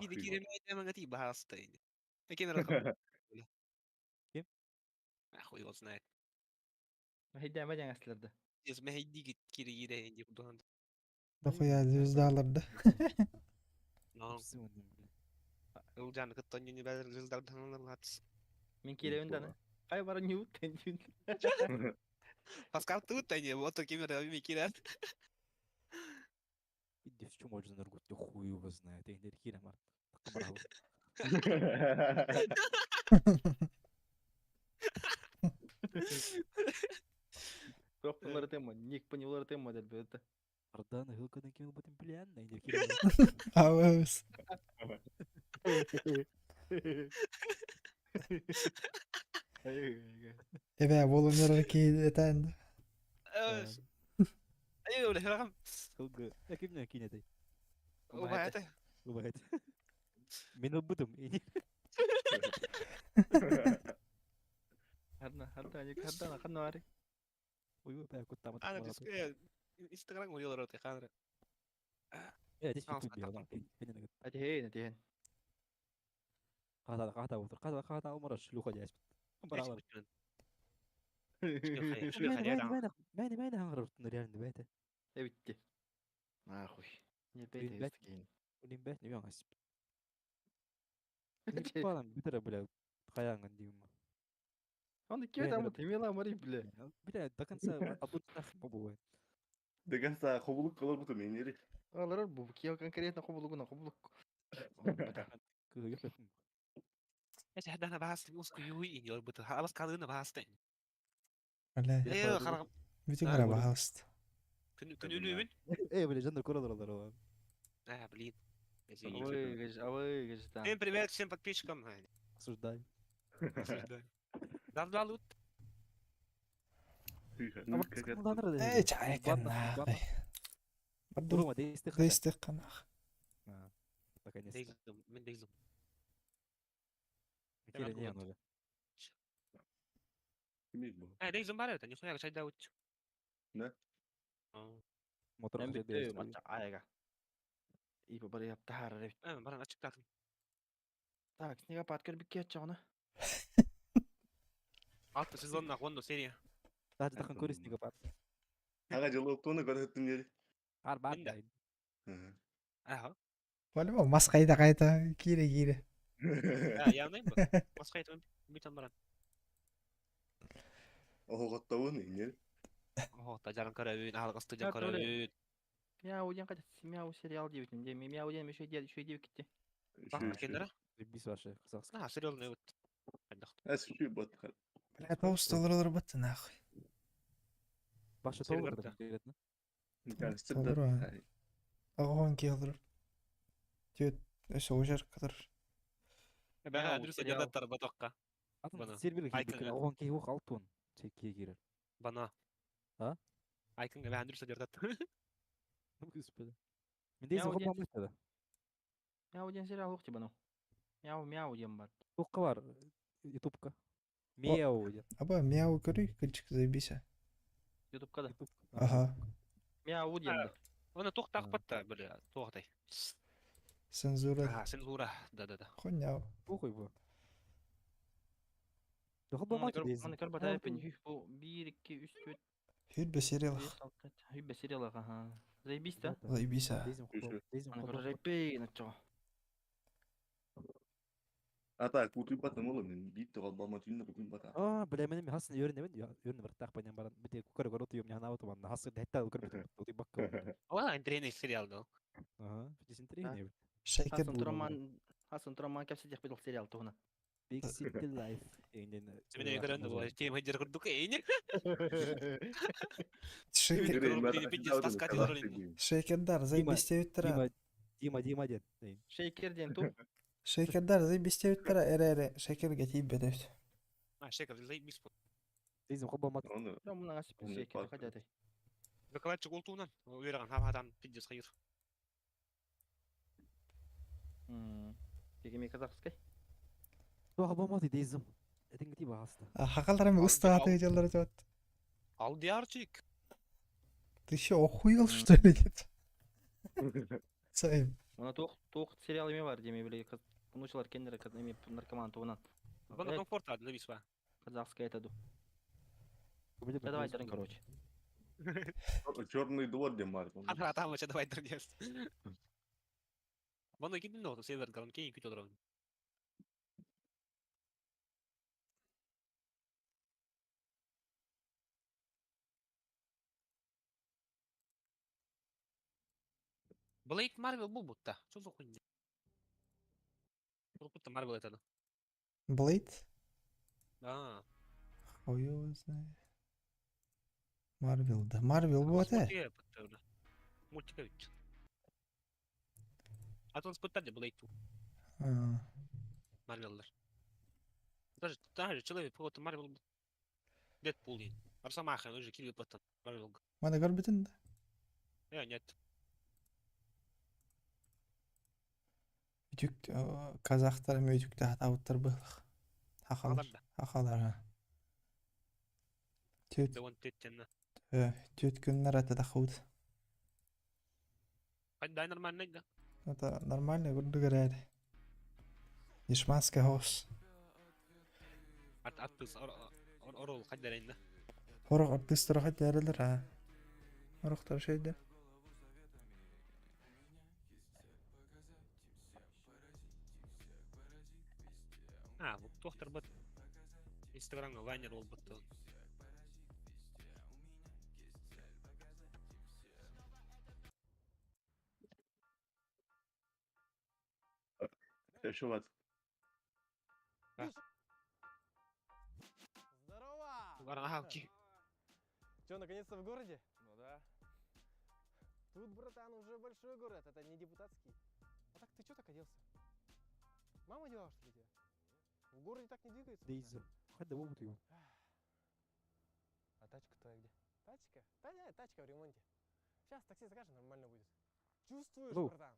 Иди кире меня могати баста. Каким раком? Кем? А хуй его знает. Хейдәмә жаңасларды. Из мехидиги кире ире инди кудон. Дохуя звездалар да. Но Ылжан кыттон юни бәзер звездардан лац. Мен киребин даны. Кай бара ньют. Паскал тут, а не, вот такими рабами киран. Иди в чум можно наргут, хуй его знает. Энергия март. Туох bunları тема, ник понял тема дед это. Ардана хылкадан кем бутын плянна энергия. Авес. Эбэ, волонер этен. Айыы, бля, рахам. Хылгы. Я кимне кинетэй. Убайата. Бывает. Мен ылбытым. Хадна, хадна, ник хадна, хадна вари. Ой, бля, куттамат. Ана Инстаграм уйалар өте ханра. Э, здесь YouTube бил. Атиһин, атиһин. Хата хата отыр. Хата хата алмара шлюха дясь. Баралар. Мэни мэни хангар реально бэте. Эбитти. Нахуй. Не Блин, бэйте блядь. истикин. Улин бэт не вяңас. Балам битер бля. Хаянган дим. Он кем там вот имела мари, бля. Бля, до конца обычно побывает. До конца хобулук калар буту менери. Алар бу кия конкретно хобулугуна хобулук. Эс хадана баас уску юи ин йор бут. Абас калына баас тен. Бля, Э, харам. бүтүн кара бахалст. Күн күн үлүбүн. Эй, бля, жанр коралар. А, блин. Извините. Ой, гаж, ой, гаж там. Всем привет всем подписчикам. Осуждаю. Давда лут. Эй, чайкан нахуй. Рома, дейсти Дейсти канах. Наконец-то. Дейзум, мен дейзум. Кире не оно. А, дейзум бар это, нихуя чайда ут. Да? Мотор Мен хотя битти, дейсти. матча айга. Ипа бары яптар. Э, баран ачыктадым. Так, снегопад көрбүк кетче оны. Алты сезонна гондо серия. Даже тахан көріс снегопад. Ага жылы октоны көрөттүм жери. Ар бар. Мен да. Аха. По-любому мас кайда кайта кире кире. А, явнайм бу. Баска айтып бүтөн баран. Охоттабын эмне. Охо, тажарын көрөбүн, алгысты жан Я тоже. көрөбүн. Мяу ден кайда? Мяу сериал деп өтін. Мяу ден еще дед, еще деп кетти. Кендера? Бис ваше казахский. А, серьезно вот. Кайдак. Эс шүй бат. Бля, тоғыз доллар бітті нахуй. Башы Сервер толық да. интересно. Толор, Ағон келдір. Түйет, өсі ожар қыдыр. Бага адрес сериал. жадаттар батокка. Атын Бана. сервер Айкын, Оған кей оқ алтын. Кей керер. Бана. А? Айкын бага адрес жадат. Господи. Менде Мяу зғып ден- алмайды. Мяу ден сериал оқ типа ну. Мяу мяу ден бар. Тоққа бар. Ютубка. Мяу деп. Аба, мяу көрей, күлчік заебись. Ютубка да. Ютуб. Ага, Мяу ден. да. Оны тоқтақ батта, бля, тоқтай. цензура. А, цензура. Да-да-да. Хуйня. Похуй бу. Тоқы Оны болмайды көр, дейсің. оны көр бата пен бу 1 2 3 4 Хүрбе сериал. 5 6 7 сериал аха. Заебись да? Заебись. Оны көр репей начо. Ата кутуй батым олым мен бит калбама түйүнө кутуй бата. А, бля, мен хасын өріне мен өріне бір тақ паням баран. Бите көкөр көрө туйым яна оту ман. Хасы дәтта көрбөтүм. Туй бакка. Ала, интересный сериал, да. Ага, десентрение. Шекер. Хасан Троман Хасан Троман кепсе деп бедол сериал туғына. Big City Life. Эңден. Мен көрөндө бу. Тем хеджер курдук эйне. Шекер. Шекердар, заебись Дима, Дима, Дима дед. Шейкер ден ту. Шекердар, заебись теуттара, эре эре. Шекерге тиіп бедевт. А, шекер, заебись. Дейзим хобба мат. Оны Мына асып Оны шейкер пак- қайда тай. Докладчик олтуунан. Уйраган хабадан пиздец хайыр. Дегеме казахский. Хобба мат дейзим. Этиң тиба хаста. Хақалар мен уста аты жылдары жауат. Алдиярчик. Ты еще охуел, что ли, дед? Сайын. Мына тоқ тоқ сериал эме бар деме биле мунучулар кендер эме наркоман тугунан. Бана Э, комфорт ады лебис ба. Казахский айтады. Да давай дарын короче. Черный двор дем бар. Ана там еще давай дернес. Бана кимдин ноту север гарон кейин күтө олорон. Блейд Марвел был будто. Что за хуйня? Будто Марвел это. Блейд? Да. Хуй его знает. Марвел, да. Марвел вот э. Мультика ведь. А то он спытали Блейд. Марвеллар. Даже даже человек по Марвел Дэдпул дейін. Росомаха, уже килби потом. Марвел. Мана көрбүтүн да. Э, нет. Үтүк казахтар эми үтүктэ хатаабыттар быһылах. Хахалар. Алар да. Хахалар. а. Түөт Да он теттен. түөт күннэр ата тахыбыт. Дай нормально, да. Это нормально курдук эрээри. Дешманский хоус. Ат аттыс орол кайдарайын да. Хорох артистара хатярылар а. Хорохтар шейде. А, бу тохтар бат. Инстаграмга вайнер ол бутты. Еще вот. Здорово! Ага, окей. Че, наконец-то в городе? Ну да. Тут, братан, уже большой город, это не депутатский. А так ты чё так оделся? Мама делала, что ли, тебя? В городе так не двигаются. братан. Дейзер. Хайда бу бутуйум. А тачка твоя где? Тачка? Да нет, тачка в ремонте. Сейчас такси закажем, нормально будет. Чувствуешь, Ну. братан?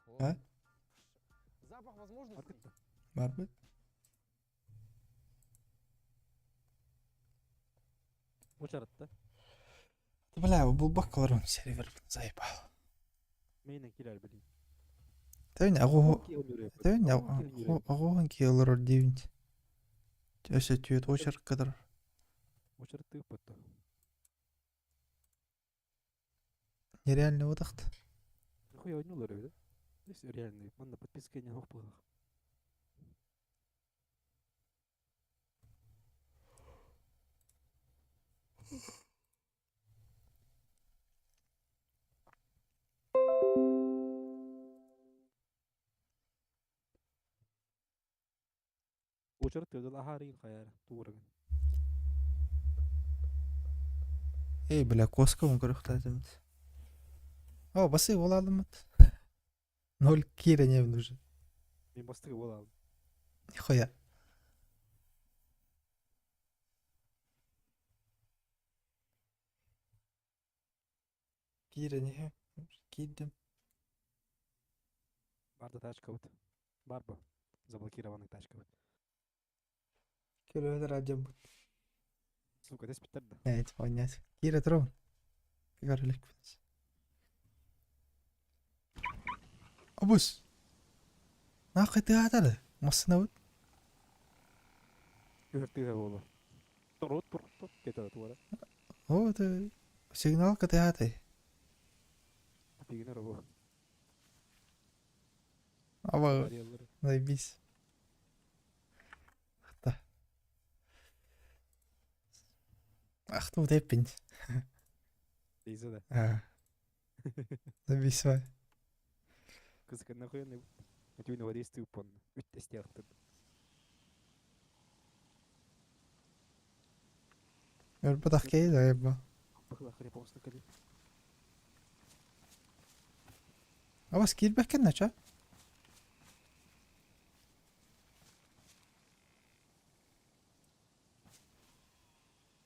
О, А? Запах возможностей. Барбыт. Очарат да. Бля, булбак олорон сервер заебал. Мейнен килер билин. Төвүн агуу төвүн агуухан киэлэр дивинт. Өсө түөт очар кыдыр. Очарат тыып бутта. Нереально удахт. Нахуя ойнулар да? То есть реальный. Манна подписка не хох быһах. Очарат тыдыл ахарын хаяр туурагын. Эй, бля, коска он көрөхтәдимит. О, басы оладымыт. Ноль кире не нужен. Мен бастыгы бола алдым. Нихуя. Кире не кидим. Барда тачка вот. Барба. Заблокированный тачка вот. Километр радио бут. Сука, здесь питер да. Нет, понять. Кире трон. Көрөлөк. Абус. Нахуй атары. Масына бут. Көртүгө болу. Турут турут турут кете туара. О, это сигнал катыгаты. Дигенер бу. Аба, Барьерлары. заебись. Та. Ах, тут эппин. Дейзе да. А. Заебись вай. Кызык нахуя не. Өтүүнү вадис тыып он. Үт эстиактыр. Өрбөт ахкей заеба. Бахла хрепонсты кали. Абас киирбэккен нача?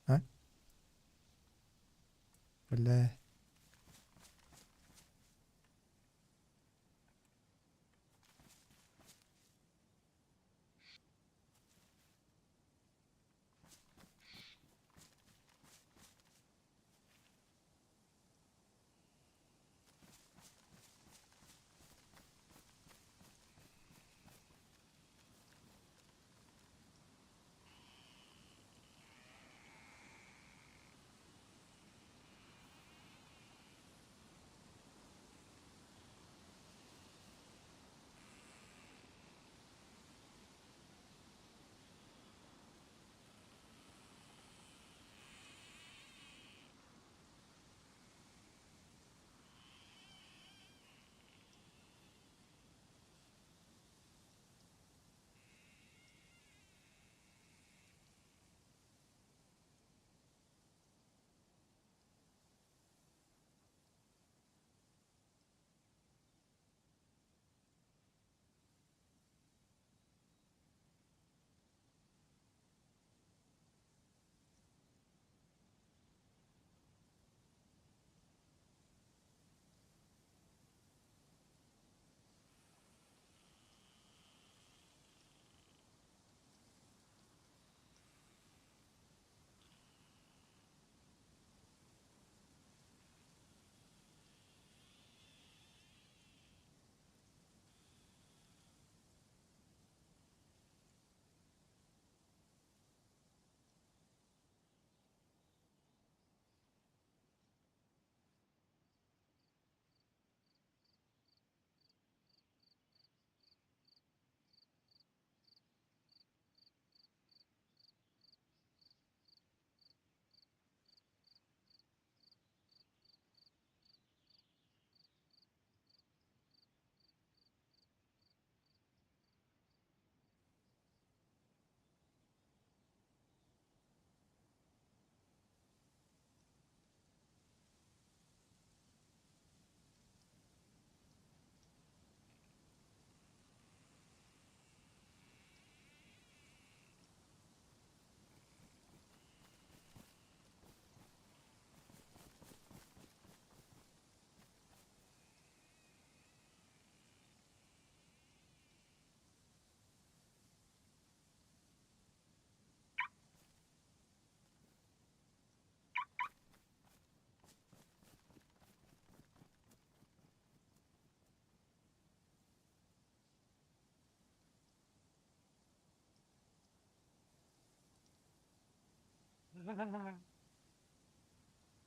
А? Бля.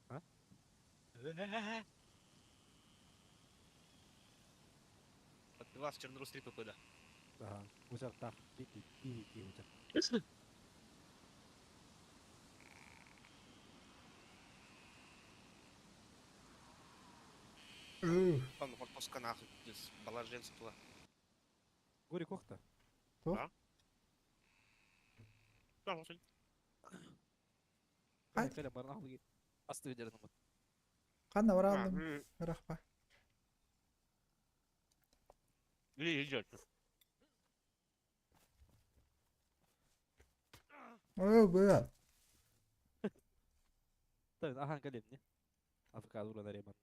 А? Отбивался Чернорус 3 ПП, да. Ага. Учар так. Пики, пики, учар. Там отпуска нахуй, здесь блаженство. Гори кохта. Туох? Да, вот. Хай. Кэлэ барнахлыги. Асты видернамат. Ханна баралым. Рахпа. Или идет. Ой, бля. Так, ахан кэлем не. Африка дура реман.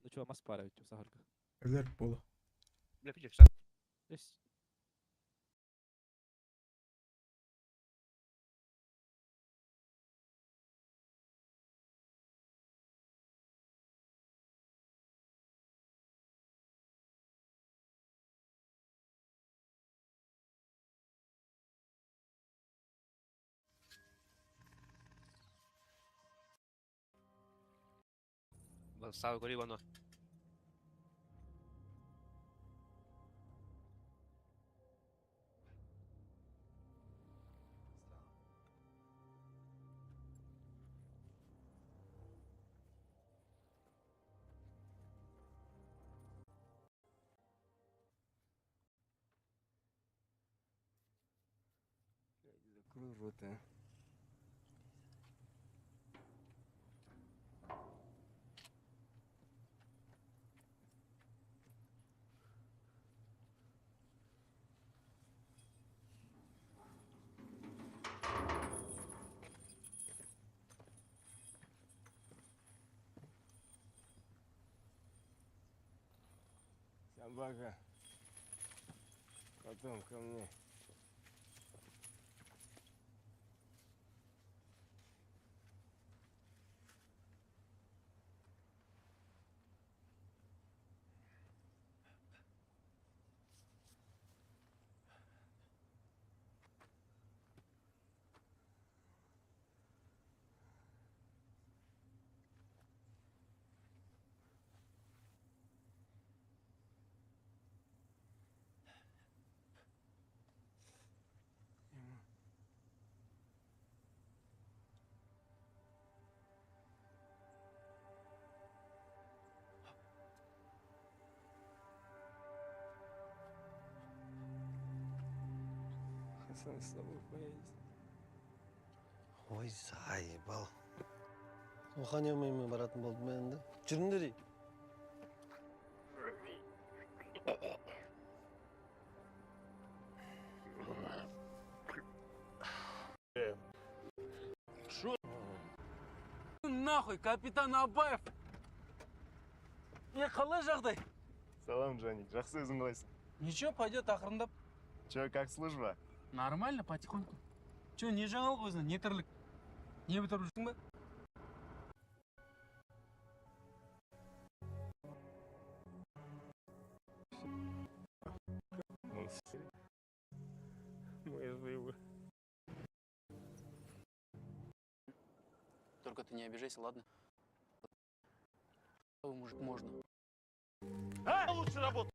Ну чё, мас пара ведь сахарка. Өлөр болу. Бля, пидешь, сейчас. Здесь. Савы говори, оно. Закрой рот, а. Собака. Потом ко мне. Хасан с тобой поедет. Ой, заебал. Рухани баратын болдым енді. Жүріңдер. Шо? Нахуй, капитан Абаев! Не, қалай жағдай? Салам, Джоник. Жақсы, өзің қалайсың? Ничего, пойдет ақырындап. Че, как служба? Нормально, потихоньку. Че, не жаңалық өзіңде, не тірлік? Не бітіріп жүрсің ба? Мы живы. Только ты не обижайся, ладно? Мужик можно. А, лучше работу!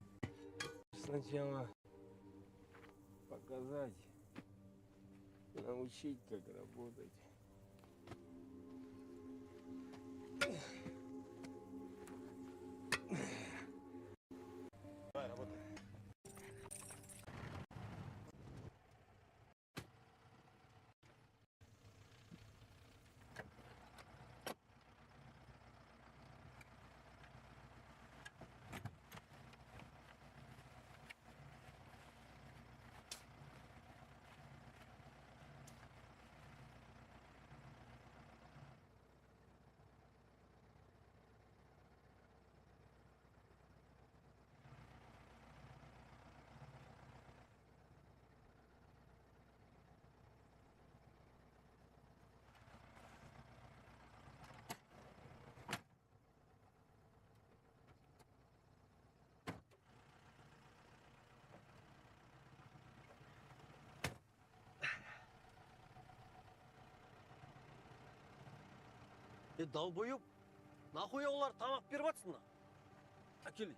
Сначала показать, научить, как работать. Давай, работай. Е, долбоеб, нахуя олар тамақ беріп жатсың? Әкел.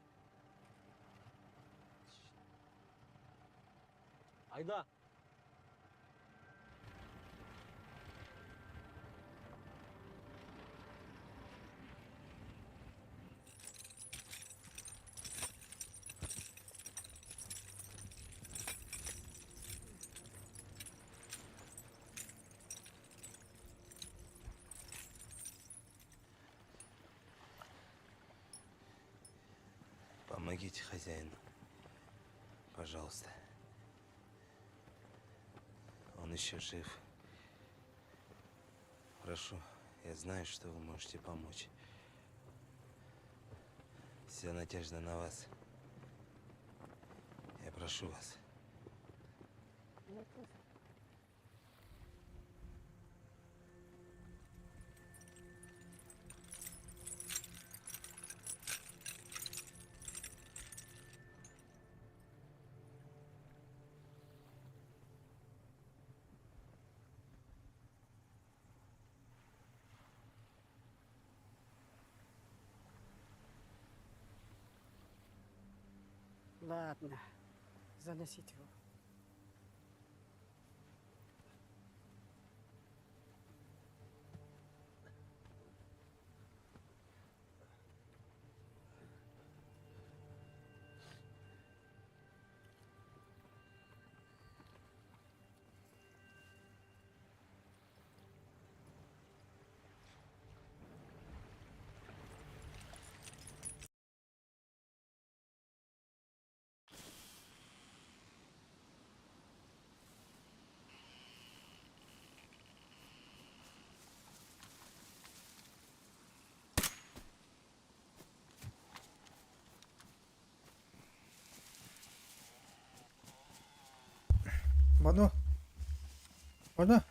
Айда. Помогите хозяину. Пожалуйста. Он еще жив. Прошу, я знаю, что вы можете помочь. Вся надежда на вас. Я прошу вас. Ладно, заносите его. Бану. Бану.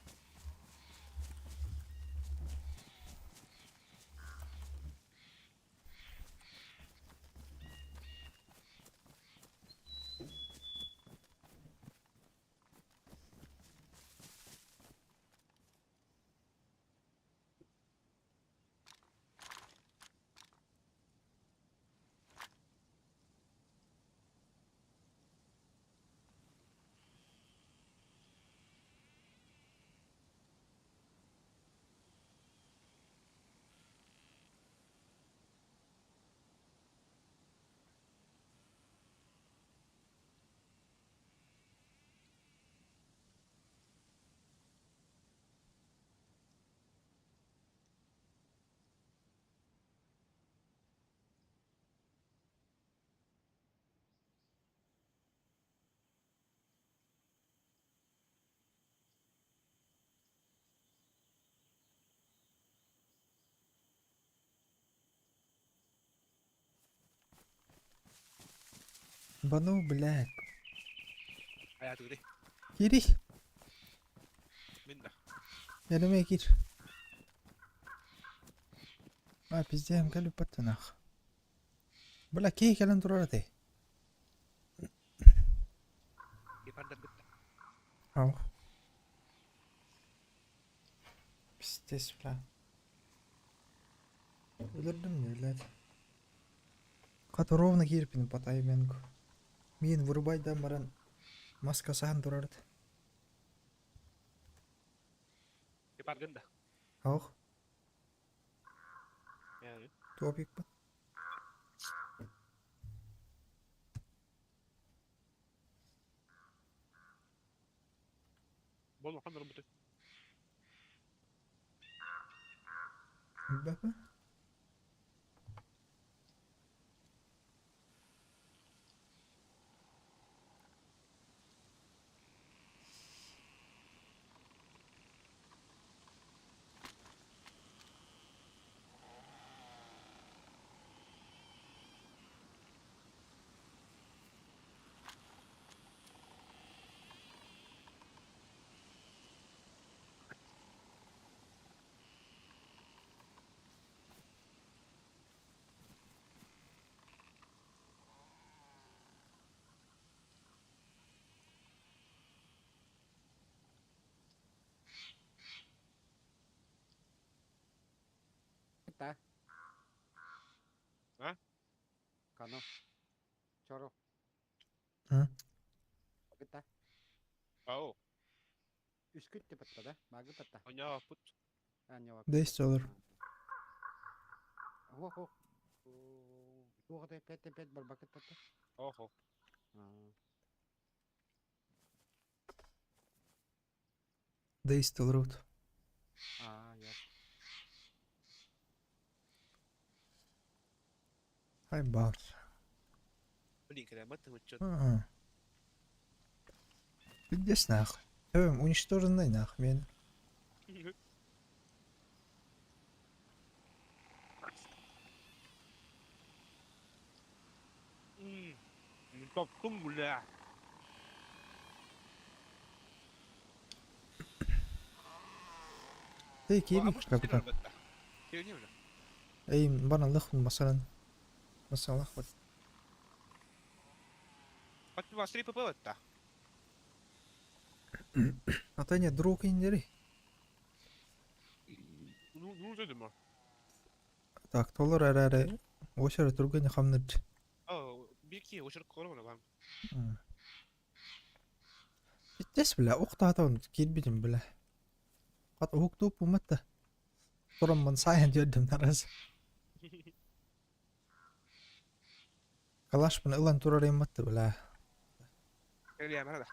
Бану, блядь. Хайа тугуй. Кири. Мин да. Yanıma gir. А, пиздец, кэлэ паттанах. Бля, кей кэлэн турар этэй. Гепардар битта. Ау. Пиздец, бля. Өлөрдүм не, блядь. Хата ровно киирпин по таймингу. Мин вырубайдан баран маска сахан турар этэ. Гепаргын да. Ох, Яа. топик Болма хандар буту. Бапа. Бытта. А? Кано. Чоро. М? Бытта. Ау. Үскүт те бытта да? Багы бытта. Оня пут. Аня 10 доллар. Хо хо. Туох пять пять барбакыт татта. Охо. 10 доллар. А, я. Хай бар. Блин, когда мы там что-то. А. Пиздец нахуй. Эм, уничтоженный нахуй, мен. Топтум, бля. Эй, киви, капитан. Эй, бана лыхун масалан. Масалан лахват. Вас 3 ПП это. Ата не друг индери. Ну, ну, задума. Так, толор араре. Ошара тургани хамнырч. О, бики, очерк корона вам. Пиздец, бля, уктаатан киирбитим, бля. Хат уһуктууп уматта. Тураммын сайын дьөрдүм нарас. Калашпын ылан турар имматта, бля. Я, надо.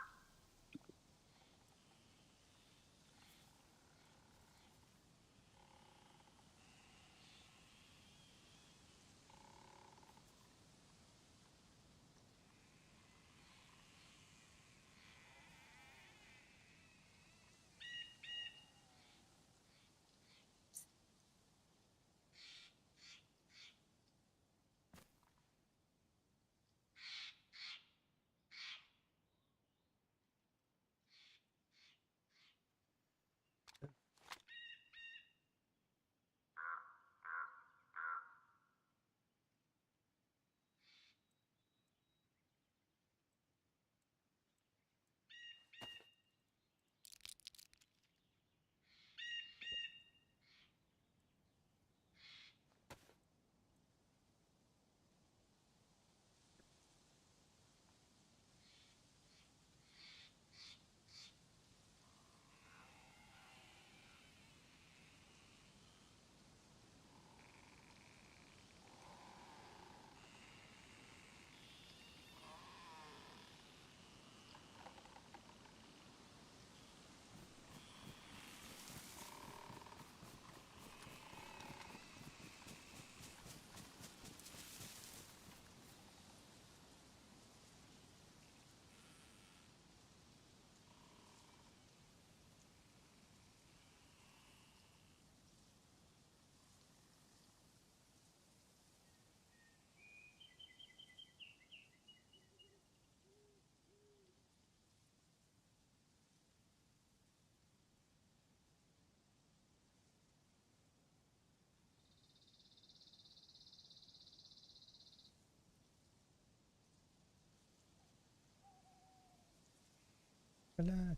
Бля.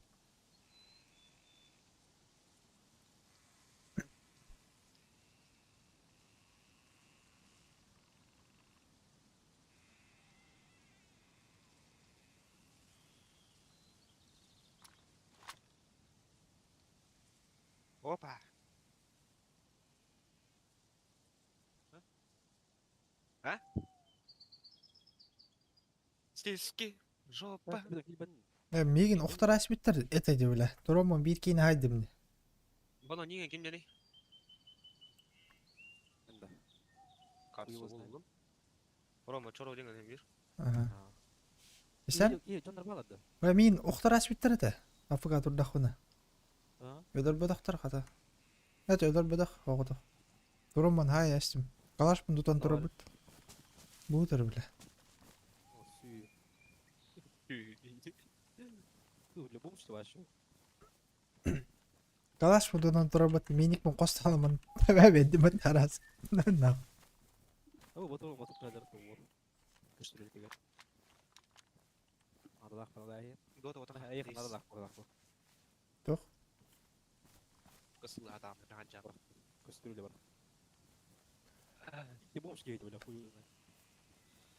Опа. А? Сиськи, жопа. Мигин охтар асбиттер это де, бля. Тураммын биир киин хайдым. Бана не ким дени? Да. Карсы его знает. oğlum. Рома чоро деген бир. Ага. Исен? Е, дьон нормально да. Бля, миин охтар асбиттер это. Афыга турдахуна. А? Өдөр бөдөхтөр хата. Это өдөр бөдөх оҕото. Тураммын хай астым. Калашпын тутан турабыт. Буутар, бля. О, сүй. Ну, в любом случае, вообще. Калашпын тутан турабыт. Миникпин косталамын. Табә беддим тарас. На. О, вот он, вот он, вот. Көстүрүлгә. Ардах парадайы. Дота вот Эх, ардах парадах. Тух. Кысыл адам, жан Көстүрүлгә бар. Ты бомж говорит, бля, хуй его знает.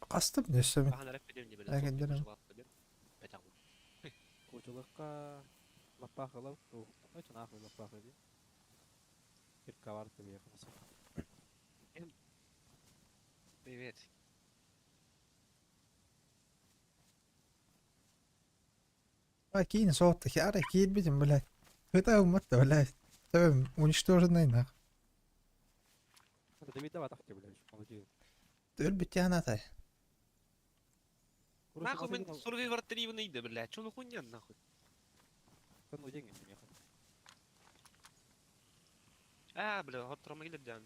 Хастым өссө Ахан эрэ педем бля. Әгендерем. Кучулыкка лаппахылап, очень нахуй лаппахы ди. Кирка бар тебе ехался. Привет. А киин соотта хиара киирбитим, блядь. Это уматта, блядь. Төбөм уничтоженный нах. Это Давид давай так тебе, блядь, молодец. Өлбүт атай. Нахуй мен Survivor 3 выйды, бля. Чё ну хуйня нахуй? Да ну деньги не ехать. А, бля, вот Рома или дям.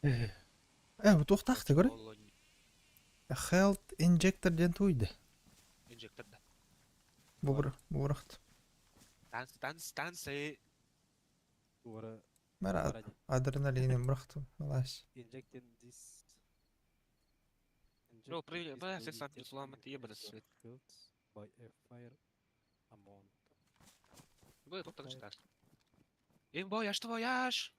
Э, туохтаахты көрө. Health injector диэн туйды. Инжектор да. Бубур, бубурахт. Танц, танц, танцы. Ура. Мара адреналин бырахтым. Малас. Injecting this. Ну, привет, бля, все сам сломать ебать свет. By a fire amount. Вы тут так читаешь. Имбо, я что, яш?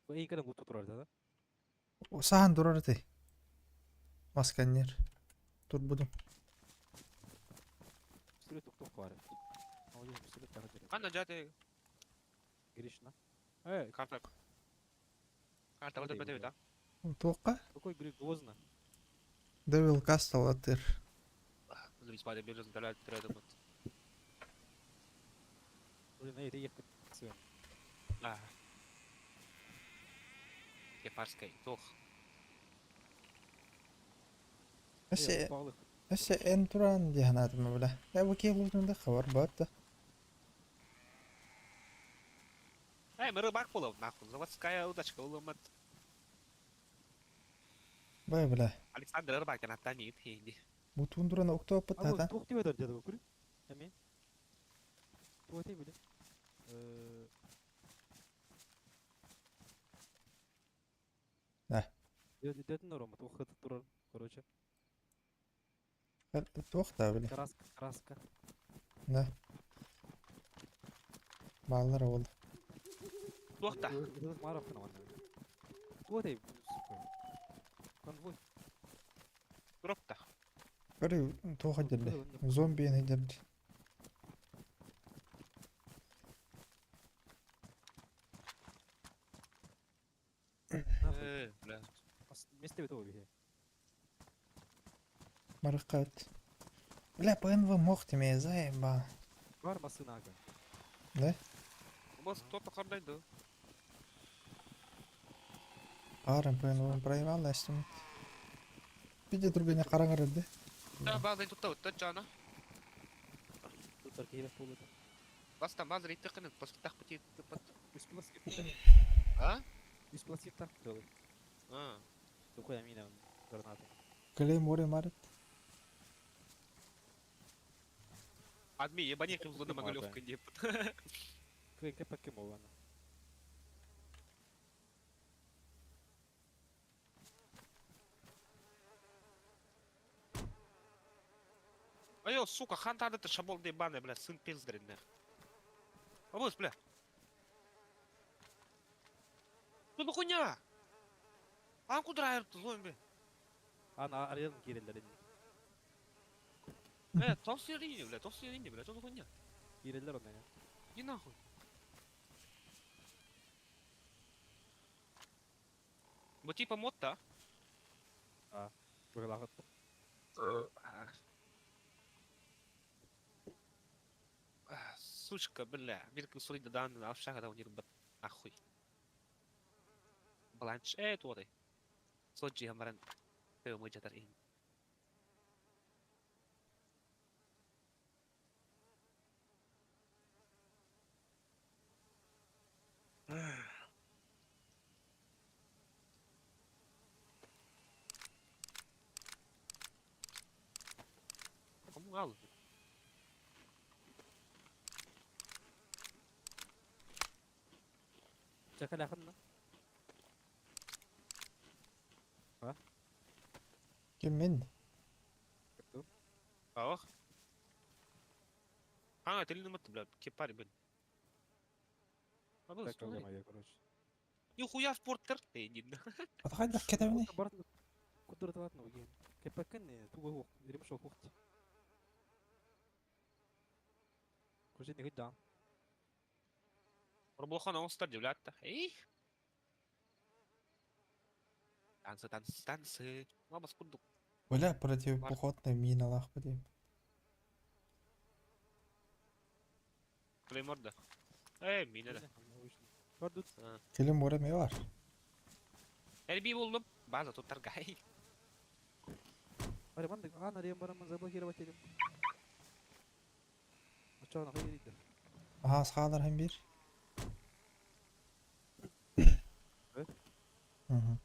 Эй, когда лут турар, да? Сахан турар ты. Масканер. Турбудум. Пистолет тук бар. Молодец, пистолет так делает. Ана жаты. Гришна. Эй, Карта. Карта вот это да. Туохка? Какой Гриш Гозна? Devil Castle атыр. Блин, эй, ты ехать. А. Кефарской, тох. Өсө өсө эн туран диһанатым бля. Я бу киһи да хабар батта. Эй, мы рыбак полов, нахуй. Заводская удочка, уломат. Бай бля. Александр рыбак, на тани, иди. Бу тундуран октопот А та. туох тебе деді көрі? Әме? Туох тебе біле? Да. Детін Рома, туох турар, короче. Туох та бля. Краска, краска. Да. Баллар ол. Туох та. Туох те, сука. Конвой. Дроп та. Көрі туох дерде. Зомби не дерде. Э, бля. Месте того бихе. Маракат. Бля, ПНВ мох теме заеба. Бар масынага. Да? Бос, кто-то хардайду. Арым ПНВ проебал, эстим. Биде другене караңар эди. Да, база тут тут жана. Тут аркейбе болду. Баста база рейті қынын, после так пути под. Үспласип. А? Үспласип так делай. А. Такой амина граната. Клейморе марит. Адми, ебани кым зоны Магалевка деп. Кыйка покемована. Айо, сука, хан тады шабол ебаный, бля, сын пиздрин, нах. Абыз, бля. Ну хуйня? А куда айырыпты зомби? Ана арыйын кирелер инде. Э, толстый линия, бля, толстый линия, бля, что за хуйня? Кирелер онда. Иди нахуй. Вот типа мод, да? А, быглагыт. Сучка, бля, Мирка сурит дан на овшага да унир бат нахуй. Баланч, э, туодай. Соджи хамаран. Тeo мой жатар ин. Кому ал? Чакалахынна. А? Ким мен? Ах. А, ты не бля, кепарь, блин. А был Так, стол. моя, короче. Нихуя в портер. Эй, не. Атахайдах кетебини. Кудур ладно, уген. Кепакен тугу ремшо хухт. Кужи не гыда. Пробулхан он стар девлятта. Эй. Танцы, танцы, танцы. Мама скунду. Бля, противопехотная мина лах подим. Клейморда. Эй, мина да. Келин море ме бар. Эрби булдum. База тут торгай. Аре мандык, а, нарем барамын заблокировать едем. А чё, нахуй едет? Аха, схалар hem bir. Evet. Мгм.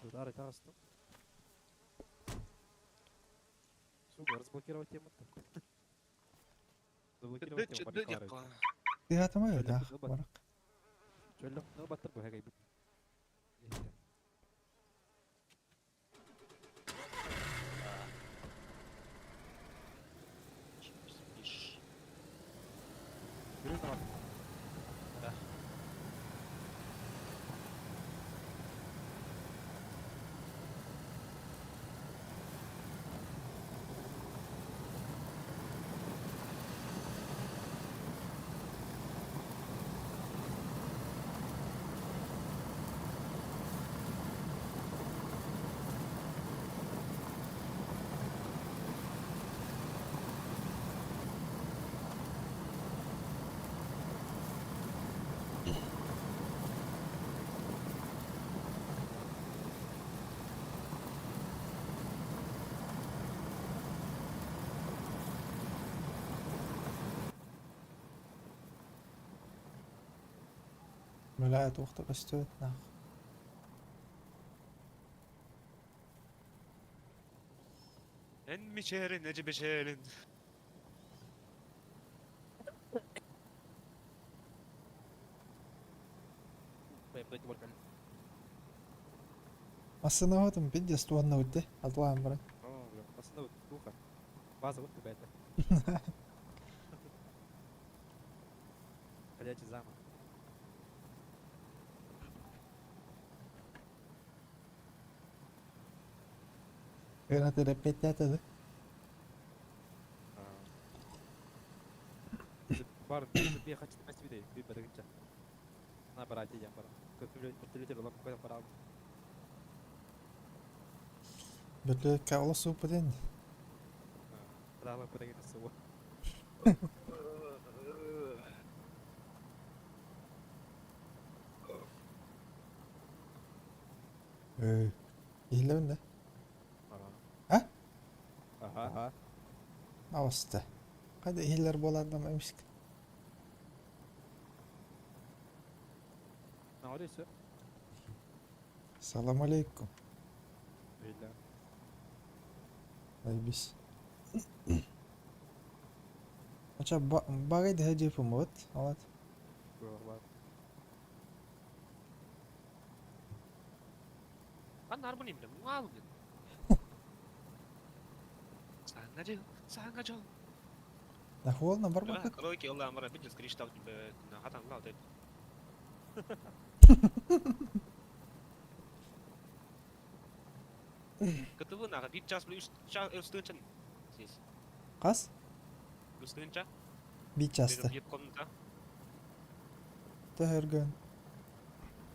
Тут ары тағысты. Сука, разблокировать тему-то. Заблокировать тему, баррикады. Ты атамай да, барак. Чөллөх, ну баттыр бу хэгэй бит. Да. Бля, туохта көстүбэт нах. En miçerin, nece beşerin. Ассына хотым пиздец туанна утте. Атлаан баран. О, бля, басында вот духа. База вот тебя это. Ходячий замок. Граната репетятады. Бар, бе хочу тебя свидеть, би барыгынча. На барате я бара. Вертолет лап кой бара. Бүтле каулы супуден. Рала барыгын суы. Эй. Иһилебин да. А? Ага, ага. Ауысты. Кайда иһиллер болардам эмиск. На все. Салам алейкум. Бля. Айбис. Ача багай да жепим вот. Алат. Ben harmoniyim de. Mal dedim. Сангажу, сангажу. Нахуол на барбакыт. Караоке Алла амара бидес криштал тебе на хатан лау деп. КТВ нага бит час плюс час өстүнчен. Здесь. Кас? Өстүнче. Бит часты. Бир комната. Төһөргөн.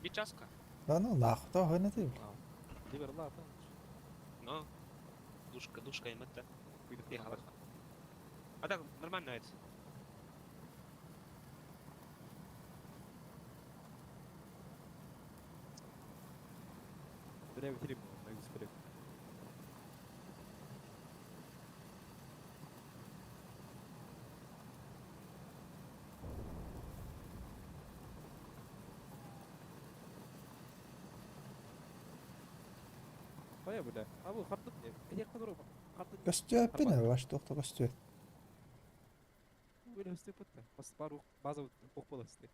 Бит часка. Да ну нахуй, то хойна ты. Ливер лапа. Но. Душка, душка им это. Ехала. А так нормально это. Древний фильм, на Хайа бля. А бу хардын не? Кеде кадыр хардын. Көстүөппүн баш туохта көстүөт. Бөлө өстө пытта. Бас бар база ок болот сте.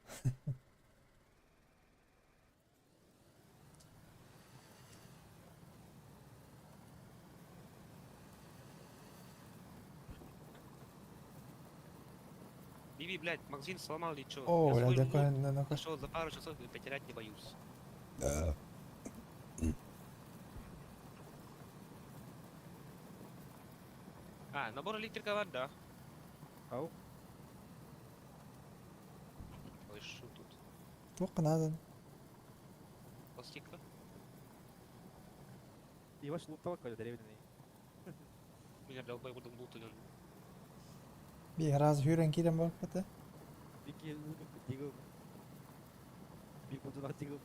Еби, блядь, магазин сломал или чё? О, Я бля, свой такой, лут на- на- нашел за пару часов и потерять не боюсь. А, набор электрика бар, да. Ау. Ой, шо тут? Туох надо. Пластика? И ваш лут какой древний. Меня долбай буду лут или Bir раз хүрен киирэн барбыта. Бики дигл. Bir buldular дигл.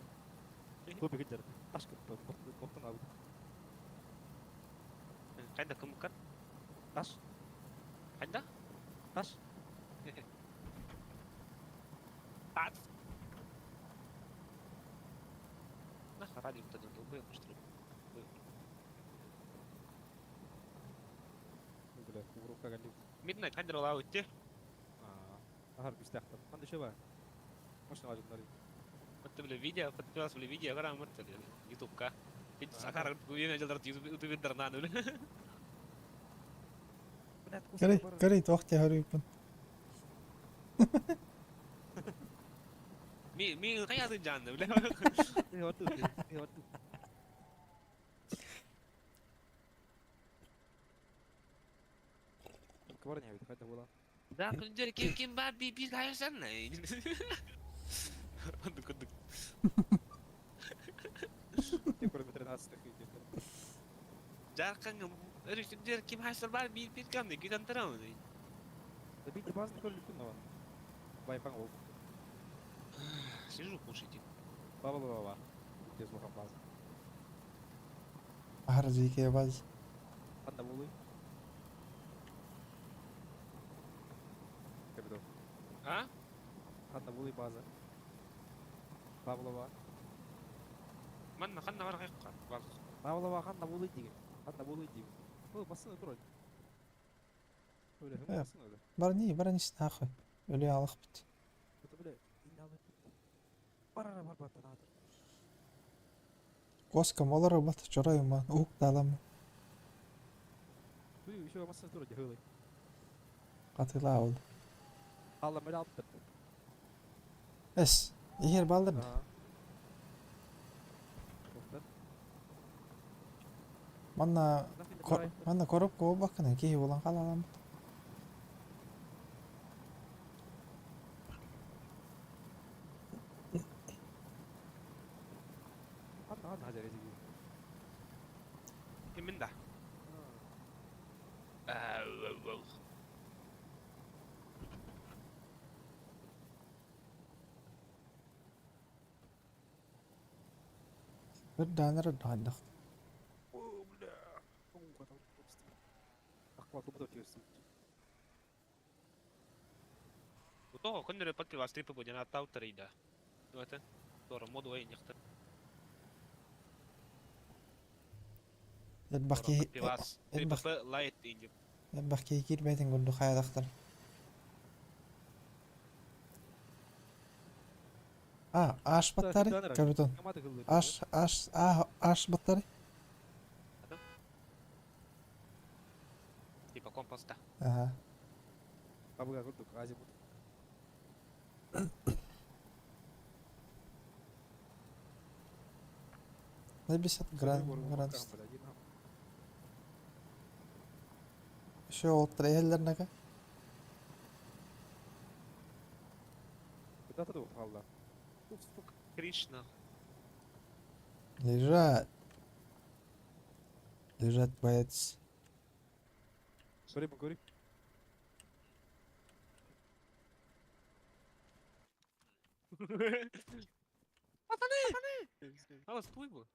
Хобби гидер. Ташка боктон алды. Қайда кім кар? Таш. Қайда? Таш. Таш. Нахер ради вот один долбоеб, что ли? Бля, кубрука галил. Midnight қайда ола өтте? Ахар күстәхтер. Кандай шөбә? Машина важын Вот бля видео, подписался бля видео, гора мырт ютубка. Сахар уверен жылдар ютубер наны бля. Көрей, көрей туох те хөрүйпүн. Ми ми қаясы жанды бля. Оту, оту. Кварня ведь хотя была. Да, күндер ким ким бар би би қаясан. Кундук кундук. Ты кроме 13 идет. Жарқын өрүштүр ким хайсыр бар би би камды күтен турам. Забить базы такой лютый Байфан ол. Сижу кушайте. Ба-ба-ба-ба. Без лухам базы. Ахар жеке баз. Анда булы. Кабидо. А? Анда булы база. Павлова. Манна ханна бар кайыкка. Бар. Павлова ханна булы деген. Ханна булы деген. О, басын өтір. Öyle, Э, басын öyle. Бар не, бар не нахуй. Өле алых бит. Это, бля, Бар бар бар бар. Коска молор бат чорай ма. Ук далам. Ты еще басын өтір дегелей. Катыла ол. Алла мөл алып бит. Эс. Егер балдыр. Тоқтар. Манна манна коробка обакына кихи болан калалам. Ханна ханна хажар эзиги. Кимин да? Бір даныр дандық. О, бля. Ахват убыт өтөсү. Утоо күндөрө патты вастрипы бу жана таутарыйда. Это тора моду эй нехта. Элбах ки Пивас. элбах ПП лайт инди. элбах ки кирбетин гүлдү хаядактар. А, аш баттары, капитан. Аш, аш, а, аш баттары. Типа компоста. Ага. Абыга курдук, азимут. На 50 гран, гран. Еще ол трейлернага. Куда ты упал? Сука, Кришна. Лежать. Лежать, боец. Сори, говори. Пацаны! Алла, стой был.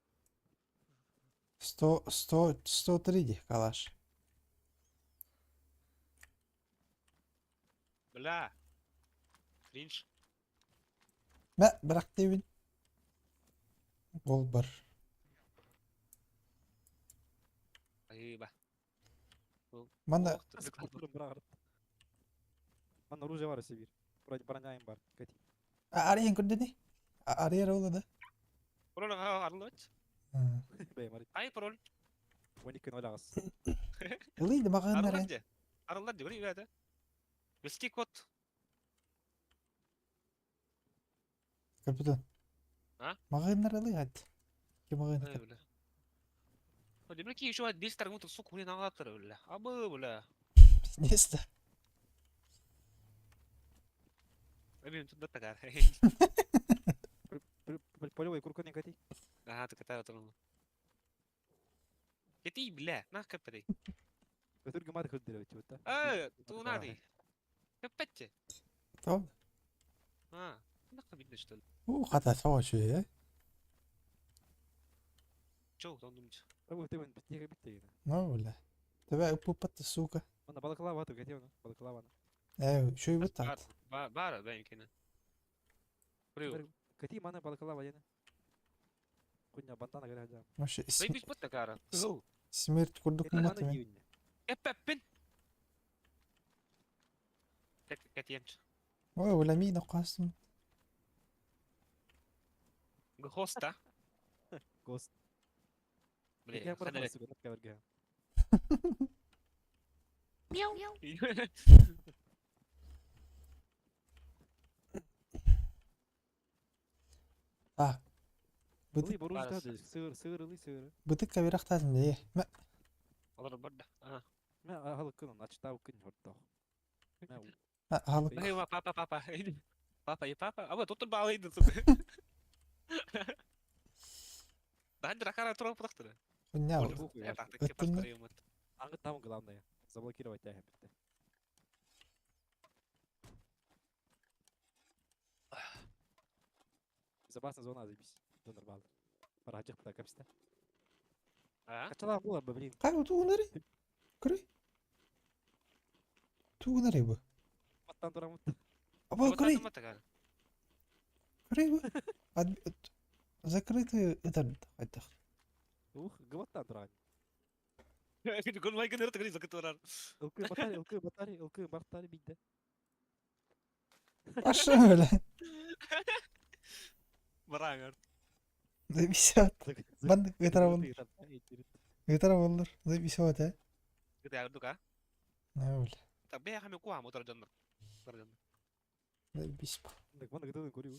100, 100, 103 калаш. Бля. Кринж. Мә, бірақ дейбін. Гол бар. Айба. Мана Мана оружие бар Сибирь. Вроде броня им бар. Кати. Арыйын көрді не? Арыйыр олы да. Пароль арылып. Бей, мари. Ай, пароль. 12.0 ағыз. Ылыйды маған Арылар де. Арылар де, көрей бәді. Вести код. Капитан. А? Маҕаһыыннар ылыы хат. Ки маҕаһыын Эй, бля. О, Демеки еще 200 торгнутых, сука, блин, ағаттыр, бля. Абы, бля. Пиздец да. Эбим тут такая. Полевой курка не кати. Ага, ты катаю турну. Кети, бля, нах капеди. Өтөргө мар көрдөрөбүт вот. Э, тунады. Капетте. Tamam. А, нах видно, что ли? У хата соҕочу э. Чё, там думать? Бу тебен битеге битеге. Ну бля. Тебе упупат сука. Мана балаклава ту кетем, балаклава. Э, шөй бутат. Бар, бар, бәйкене. Привет. Кати мана балаклава яна. Куня бандана гара. Вообще Заебись бут такара. смерть курдук маты. Эппин. Катемч. Ой, бля, мина касым. Госта. Гост. Бля, Бля, А. Бытык Сыр, сыр, ылы, сыр. бытык кабирахтазым де. Мә Алар барда. А. Мә ахалык кын, ачтау кын хордох. Мә халык. Эй, папа, папа. Папа и папа. А вот тут балайды, сука. Да, дракара турап тахтыры. Хуйня. Аңы там главное. Заблокировать тяга битте. Безопасная зона, заебись. Донор бал. Параджах пта капста. А? Качала була бы, блин. Кай тугунари? Көрүй. Тугунари бу. Маттан турамут. Аба көрүй. Көрүй бу. Закрытый это хайдах. Ух, гыбаттан туран. Гүлмай күнөр тыгыр закытырар. Ылкы батари, ылкы батари, ылкы батари битте. Паша, бля. Бараңар. Заебись. Бандык гитара болдур. Гитара болдур. Заебись э. Гитара дука. Не бля. Так бе хаме куа мотор жоннор. Мотор жоннор. Заебись. Так мана гитара көрү.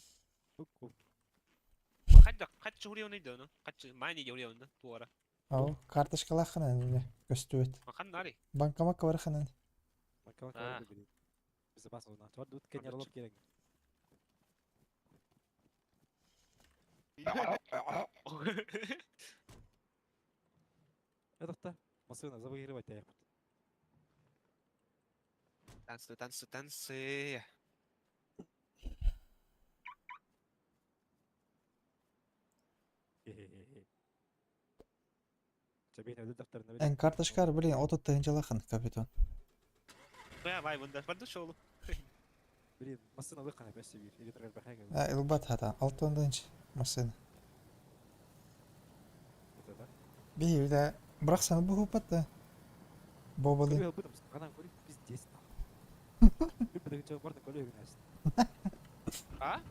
Хадда хатчы хурионы дöno. Хатчы мани хурионы туара. Ау, карточкалахына не көстүбөт. Махан нари. Банкоматка барахынан. Банкоматка бар блин. Безопасная зона. Чор дут кенер алып керек. Это машина заблокировать я. Танцы, танцы, танцы. Эн карточкар, блин, отут тыгынчалахын, капитан. Бля, вай, мында барду шоулу. Блин, машина лыкана бәсе бир. Или трагар бахага. А, илбат хата, алтын машина. Это да? Би, да, бірақ саны бу хупатта. Бобалы. Көрү бутым, канан көрү пиздец. Бир барды көрү генес. А?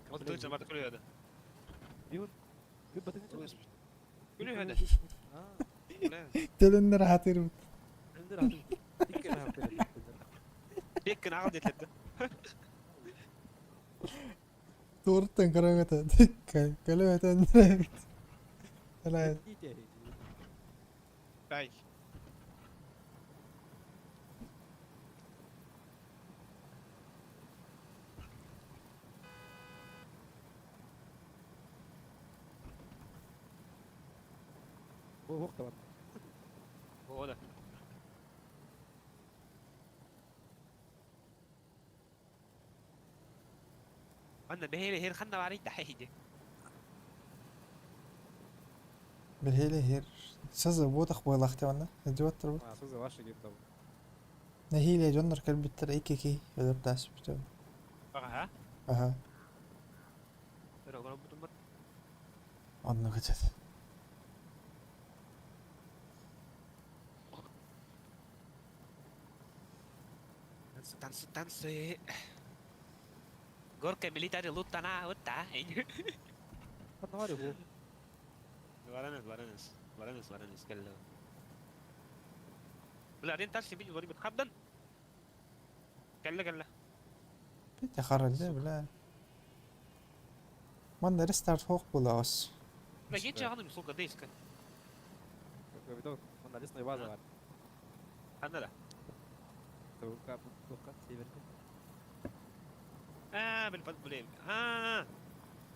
Вот тут барды көрү Бир бир батын Көрү Теленнер хатыр. Телендер хатыр. Икки хатыр. Беккен ағыл детлепті. Туруттан караңата. Көлөмөтөн. Эле. Бай. Бу бар. О, да. Анна бэйли хер ханна бар ита хайди. Бихили хер. Сазы ботах бойлахты онна. Жуаттыр бу. А, сызы ваши кеп там. Нехиле жоннор келбиттер эки ки өлөр тас бүтөм. Ага. Аха. Бир огром бутум бар. Онну көтөт. Танцы, танцы, танцы. Горка милитари лутана, утта. Ханна бар бу. Варанес, варанес. Варанес, варанес, келле. Бля, тарси бит вори бит хабдан. Келле, келле. Бите харалды бля. Манна рестарт хоох буолаҕас. Да есть же сука, дейска. Манна лесной база бар. Ханна да? Тука, тука, северде. А, блин, блин. А,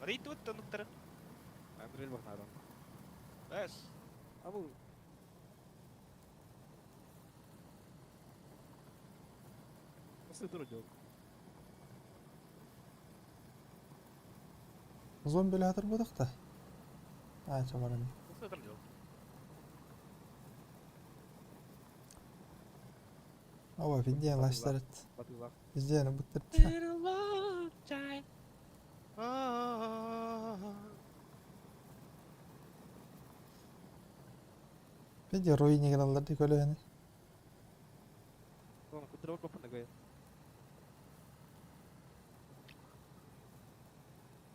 Рейд вот тонуктары. Андрей Бахнаров. Бэс. А бұл Осы дұры жол. Зомби хатыр будық та. А, чабаран. Осы дұры жол. Ова, видео лаштарыт. Батылақ. Везде буттыр. Been a long time. Oh. Видео руине гыналлар ди көлөһүнү. Оны күтіріп бапын да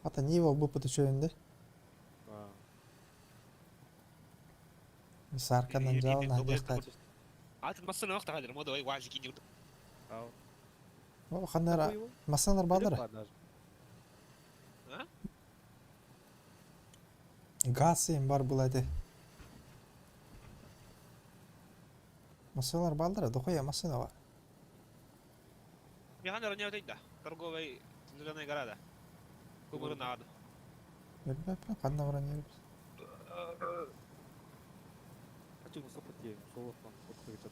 Ата Нива бу пытычөйүндө. Сарканан жална жактат. Атын массаны вақта қалыр, мода ой вазы кине. Ау. О, ханнара масанар баалар. А? Газ им бар була эти. Масалар баалар, дохуя машина бар. Механер не өтейді. Торговый зеленая гора да. Кубырын ады. Билбеппин, ханна баран yerбиз. Хочу мусопа тие, солоттан отты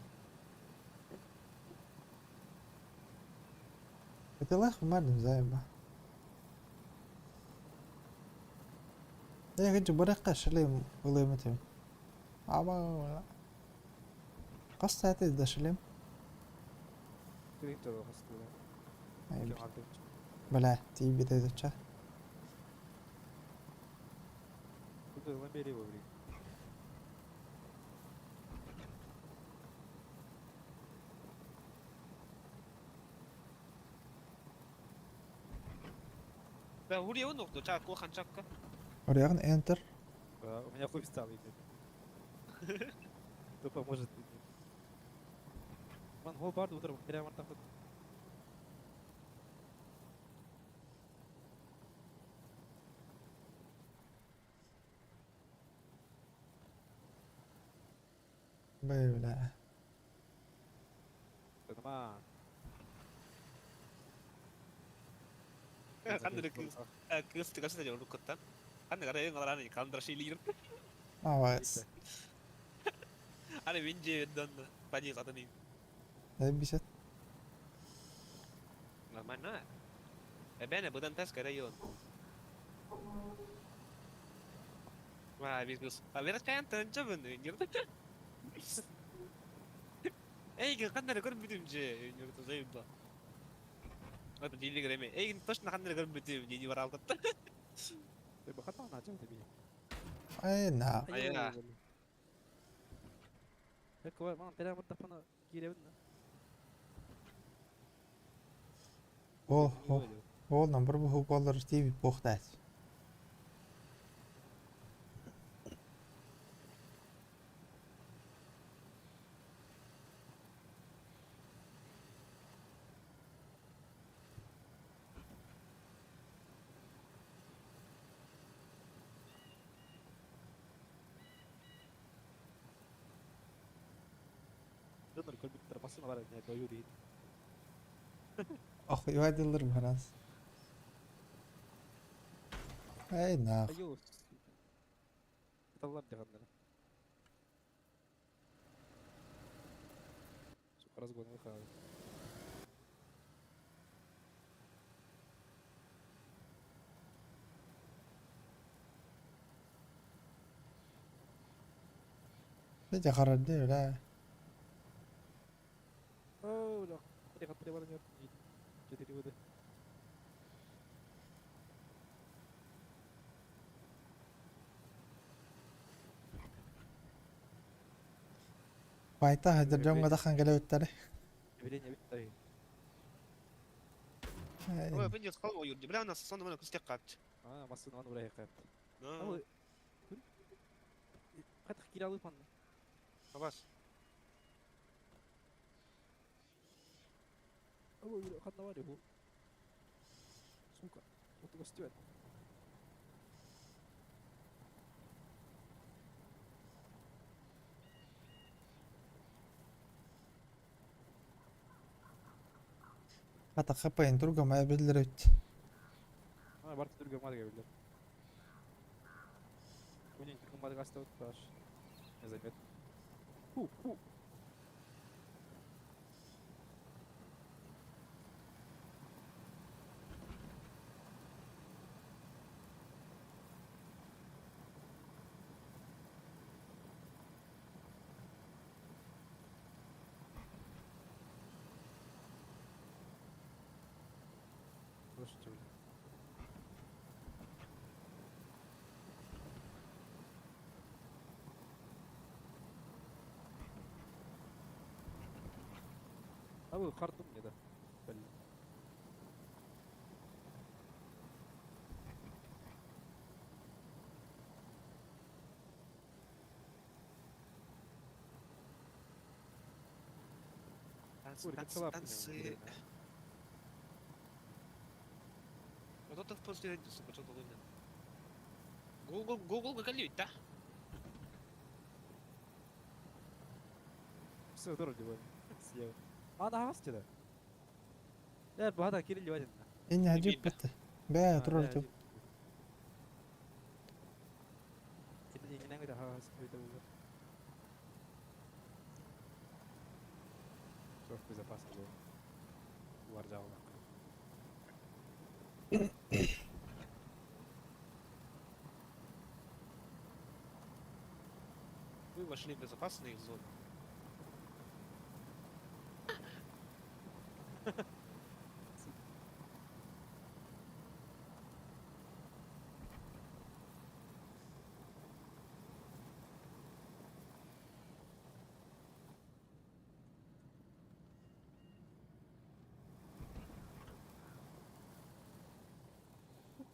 Бетелах мардым зайба. Я хочу баракка шилем ылыметем. Аба. Кас сааты да шилем. Бля, ти бите ча. Да, урья он ухду, чак, кохан чакка. Орягын enter. У меня хуй встал, иди. Кто поможет? Ман хол барды утром, прямо там. Бля. Нема. Ханнер кыз тыгасы да жолу коттан. Ханнер гара ең алараны кандыр шейлер. Авас. Аны винже донна. Пани сатаны. Бисет. Нормально. Эбене будан тас район. Ва, бис. А вера чаян тынча бын. Эй, ханнер көрүп бүтүмчү. Юрту зайба. Это дилигреме. Эй, точно ханнер көрүп бүтүм, не бар алгытты. Ты бы хатал начал тебе. Ай, на. Ая. Эко, ман прямо тапана киребин. О, о. Ол нам бір бу болар тиби бохтат. Донор компьютер машина бар, не даю дейт. Ох, ивайдылыр барас. Ай, на. Айо. Таллар дегеннер. Сука, разгон выхал. Видя харады, бля. О, бля. Приехал, приехал, Четыре года. Байта хадыр жонга тахан келебиттери. Явление бит Ой, бен жас кал ойыр. Бля, у нас сонда мына күстек капчы. А, машина ван урай кат. Ну. Катых киралып манна. Абас. Ой, ханна бар бу. Сука. Вот его стюет. Хата хапайын тургамая биллэр эбит. А, барты тургамадыга биллэр. Күнүн тургамадыга астабыт баш. Незаметно. Ху, ху. Слушайте, блин. А вы харду мне, да? Блин. Танцы, Ой, танцы, кацалапы, танцы. Вот это в после, сука, что-то лунно. Google, Google какалють, да? Все, дорого диван. Съел. А, на гасте, да? Я бада кирилл диван. Инне хадьюк бит. Бә, турар ту. Все в безопасной зоне. Варджална. Вы вошли в безопасную зону.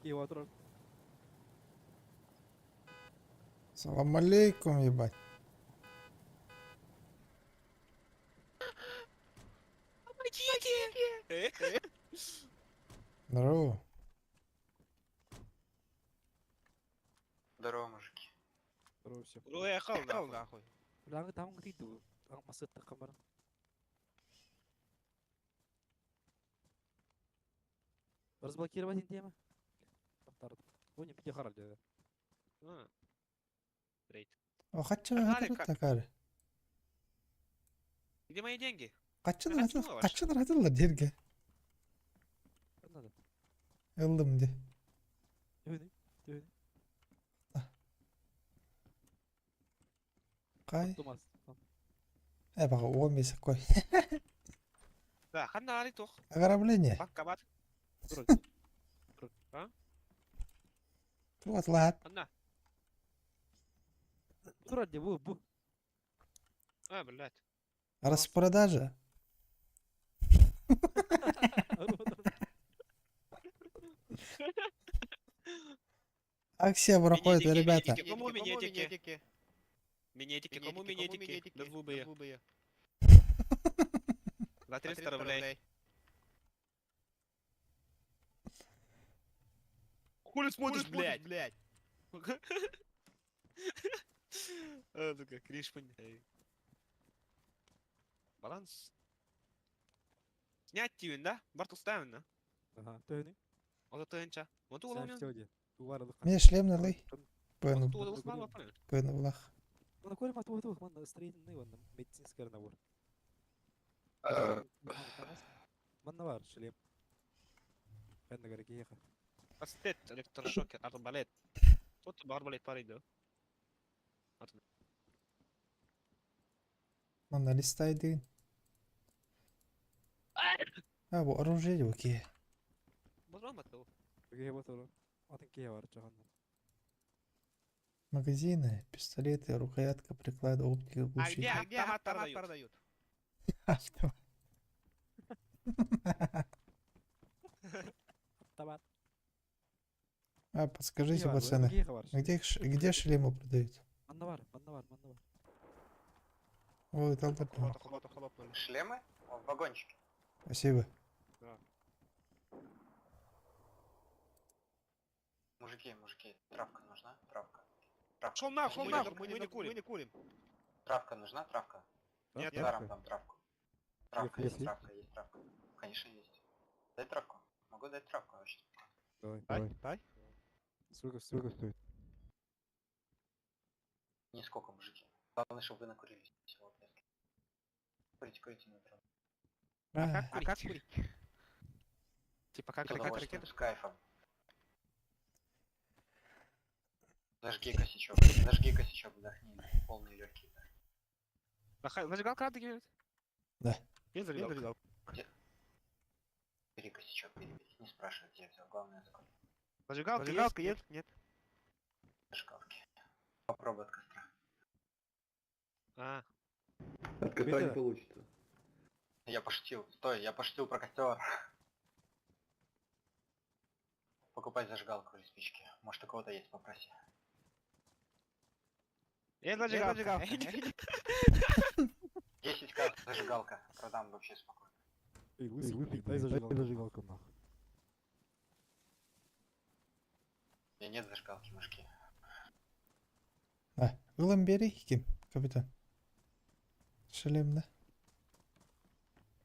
Его тролль. Салам алейкум, ебать. Здорово. Здорово, мужики. Здорово всем. Уехал нахуй. Бля, там гриду. Там масыт камера. Разблокировать тема. Бу не пите хараль деді. А. Рейд. О, хаччы Нахали хатыр как? такары. Где мои деньги? Каччы Хаччы хатыр, ваш. каччы хатырлар дерге. Надо. Ылдым де. Төһүнү, төһүнү. Кай? Тумас. Э, бага, он месяц кой. Да, ханна али тох. Ограбление. Банкомат. А? Вот, лад. Ханна. Турар де бу бу. А, блядь. Распродажа. Акция проходит, ребята. Кому минетики? Минетики, кому минетики? Да зубы. За 300 рублей. Хули смотришь, блядь? Блядь. А, сука, криш, блядь. Баланс. Снять тюн, да? Барту ставим, да? Ага, төһүнү. Вот это энча. Вот углу Все де. Тувар Мне шлем налей. Пыну. Пыну влах. Мана көрім ату ату, мана строительный вон медицинский набор. Манна бар шлем. Ханна гари киеха. Пастет, электрошокер, арбалет. Тут арбалет парень, да? Манна листай деген. А, бу оружие бу ки. Кие батыру. Атын кие бар чаганна. Магазины, пистолеты, рукоятка, приклад, оптика, А глушитель. где автомат продают? Автомат. Автомат. А, подскажите, Кие бар, пацаны, кие бар. где, где шлемы продают? Манна бар, манна бар, манна бар. Ой, талдар. Шлемы? О, в вагончике. Спасибо. Мужики, мужики, травка нужна? Травка. Травка. Шел нахуй, нахуй, мы не курим. Мы не курим. Травка нужна? Травка? Нет. Даром дам травку. Травка есть, Если. травка есть, травка. Конечно есть. Дай травку. Могу дать травку вообще. Давай, Дай, давай. дай. Сколько, сколько стоит? Нисколько, мужики. Главное, чтобы вы накурились. Всего, блядь. Курите, курите на дрон. А, А как курить? Типа как С как удовольствием, ракета? с кайфом. Зажги косячок, зажги косячок, вдохни полные легкие. Зажигалка надо говорит? Да. Я зажигалка. Бери косячок, бери, бери. Не спрашивай, где я взял. Главное, закури. Зажигалка, Зажигалка есть? Нет. Зажигалки. Попробуй от костра. А, От кота не получится. Я пошутил. Стой, я пошутил про костер. Покупай зажигалку или спички. Может, у кого-то есть, попроси. я зажигалка. 10к зажигалка. Продам вообще спокойно. Эй, лысый, лысый, дай зажигалку. Дай зажигалку, нахуй. У меня нет зажигалки, мужики. Да. Ылан бери ким, капитан. Шлем, да?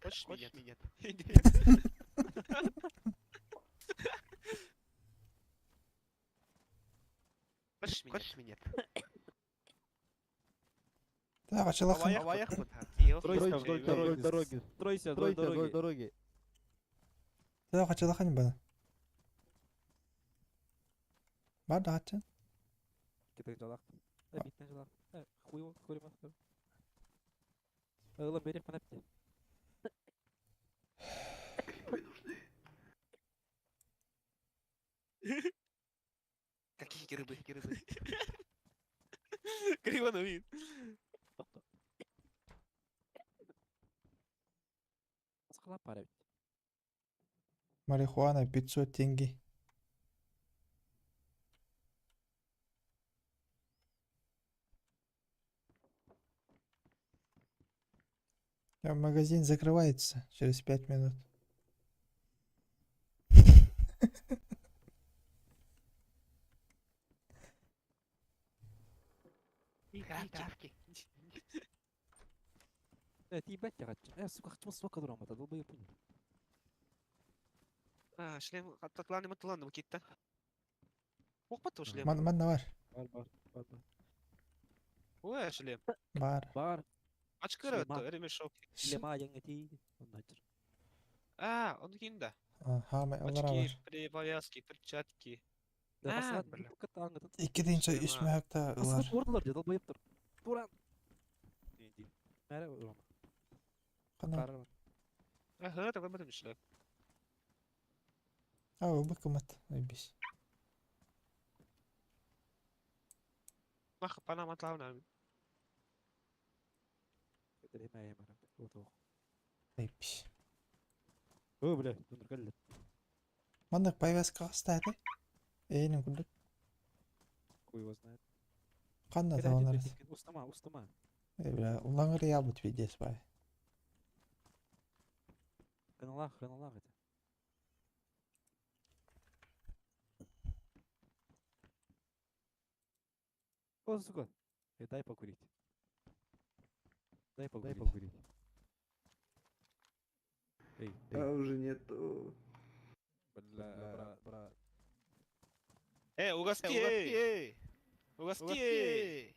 Хочешь меня? Нет. Хочешь меня? Хочешь меня? Да, бачалахан. Стройся вдоль дороги. Стройся вдоль дороги. Да, бачалахан бана. Бар да ачын. Китай жалақ. Битен жалақ. Хуй хуй ма. Ылан бери панапте. Какие грибы? Грибы. Криво на вид. Асқала пара бит. Марихуана 500 тенге. А Магазин закрывается через 5 минут. Травки. Ты ебать тебя Сука, хочу сука дурам, это долбоеб. А, шлем, атланы матланы китта. Ох, потом шлем. Ман манна бар. Бар, бар, бар, бар. Ой, шлем. Бар. Бар. Ачкыра, Шлема. ремешок. Шлема яңа Онначыр. А, он кинда. Ха, ма олар Очки, бар. при повязки, перчатки. Да, А, басылат, бля. Иккидинче Шлема. үс мөһөктө ылар. Ордылар же долбоебтор. Туран. Мәре урам. Кана. Кара. Ага, такой батым шлем. А, бу кымат. Айбис. Мах, пана матлауна. Айбис. О, бля, дундур кэлле. Маннык повязка астады. Эйнин курдук. Хуй его знает. Канда таванар. Устама, устама. Э, бля, улаңыр ябыт видес бай. Каналах, каналах это. О, сука. Дай покурить. Дай покурить. Дай покурить. Эй, эй. А уже нету. Бля, брат, брат. Угости! Эй! Угости!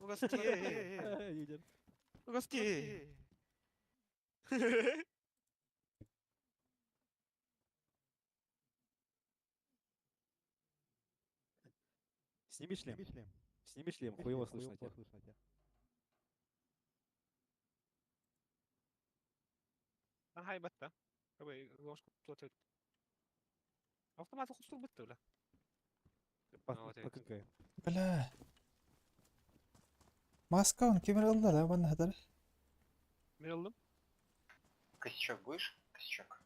Угости! Лидер. Угости! Сними шлем. Сними шлем, хуево слышно тебя. Ага, батта. Автомат хустул бытты, бля. Покынкай. Бля. Маска он ким ылды да манна хатар. Мен Косячок будешь? Косячок.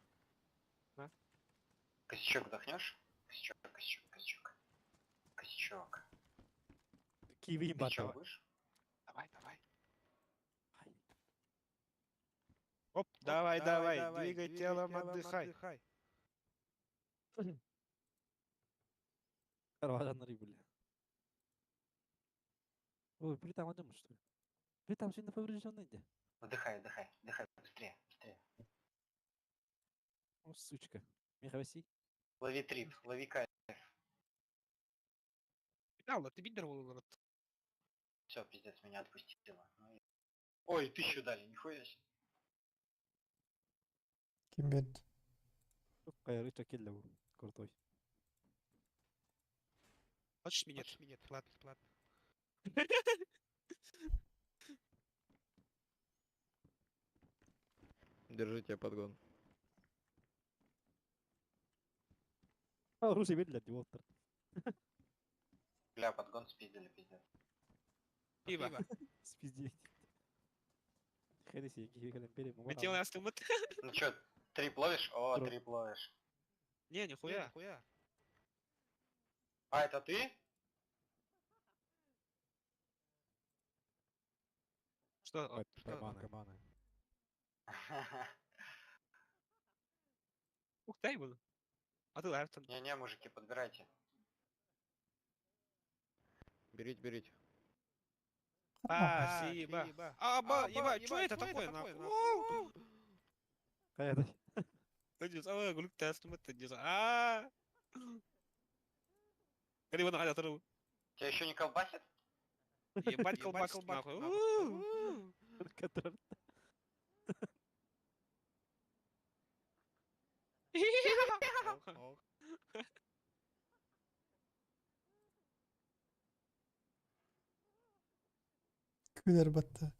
Да. Косячок вдохнешь? Косячок, косячок, косячок. Косячок. Киви Косячок ебать. будешь? Давай, давай. Оп, давай, давай, двигай телом, отдыхай. Карваданнары, бля. Ой, при там одном, что ли? При там сильно поврежденный, где? Вдыхай, вдыхай, вдыхай, быстрее, быстрее. О, сучка. Михаваси. Лови трип, лови кайф. Алла, ты бидер был. Все, пиздец, меня отпустило. Ну, ой, 1000 дали, нихуя себе. Ким берді? Кайры чакелле бу. Крутой. Хочешь минет? Минет, ладно, ладно. Держите подгон. Оружие видели, девоптер. Бля, подгон спиздили, пиздец. Пиво. Спиздили. Хеннесси, Хотел я стымыт. Ну чё, трип ловишь? О, трип ловишь. Не, нихуя. А, это ты? Что? Что? Ух, дай был. А ты лайфтон. Не-не, мужики, подбирайте. Берите, берите. Спасибо. А, ба, еба, что это такое, нахуй? Кайры. А. Тебя еще не колбасит? Ебать колбасит, нахуй. Күлер батты.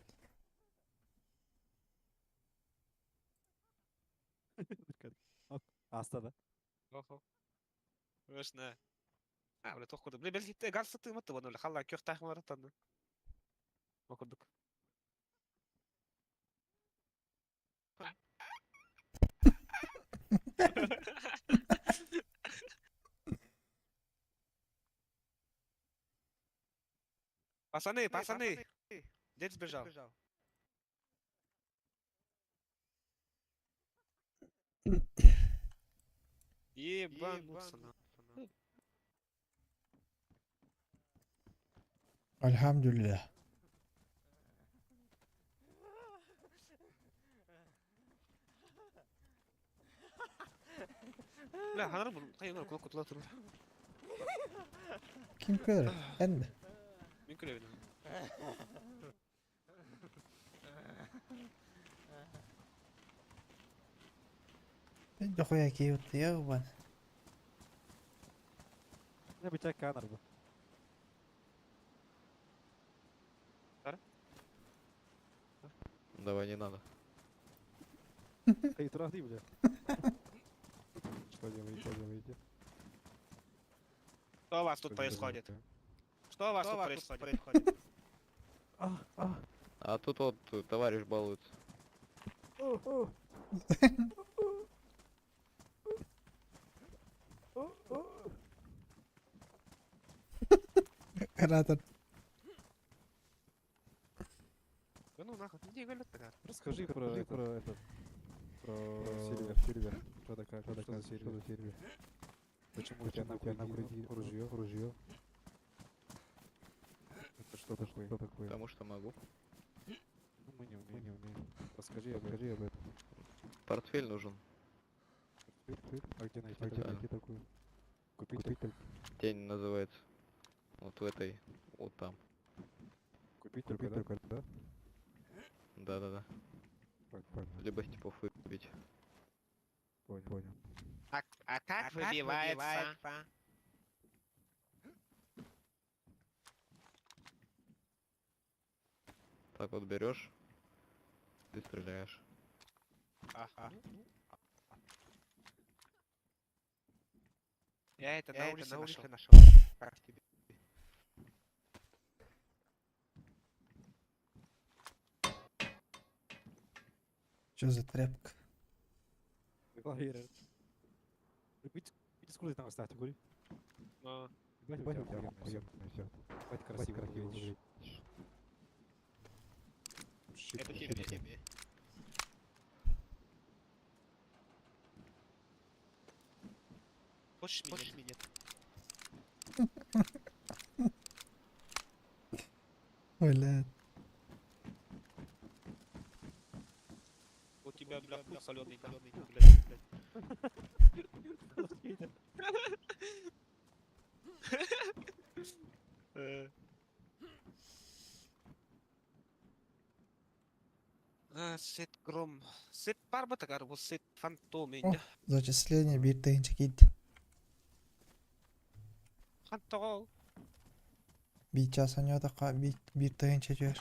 Аста да. Конечно. А, бля, тох курдук. Бля, бэл газ сатымат буну халла көх тахмар таны. Окурдук. Пацаны, пацаны! Дед сбежал. Ебануться нахуй. Альхамдулилля. Бля, ханар был, хайнар кулак кутла туру. Ким көрөр? Эн ми? Мен күлөбүн. Мен дохуя кейутты я убан. Не быча канар бу. Давай, не надо. Эй, трахни, бля. Что делаете, что делаете? Что у вас тут происходит? Что у вас тут происходит? А тут вот товарищ балуется. Оператор. Да ну нахуй, не говорят тогда. Расскажи про этот, про сервер, сервер. Что такое, что такое сервер, сервер? Почему у тебя на груди ружье, ружье? Это что такое? Что такое? Потому что могу. Ну, мы не умеем, не умеем. Расскажи об этом. Портфель нужен. Портфель? А где найти, а где найти такую? Купить, купить только. Тень называется. Вот в этой, вот там. Купить, купить только, да? Да-да-да. Либо с типов выбить. Понял, понял. А как выбивается? Так вот берешь, ты стреляешь. Ага. Я это на улице нашел. Как тебе? Что за тряпка? Сколько там остаток, говори? Ебать, у тебя охуенно всё. Ебать, красиво выглядишь. Это тебе. Хочешь меня? Бля. У тебя, бля, хуй солёный, блядь, блядь. Сет гром. Сет бар бытыгар бу сет фантом О, инде. зачисление биир тыһыынча киирдэ. Хантоҕо ол? Биир чаас оонньоотоххо биир, биир тыһыынча түһэр.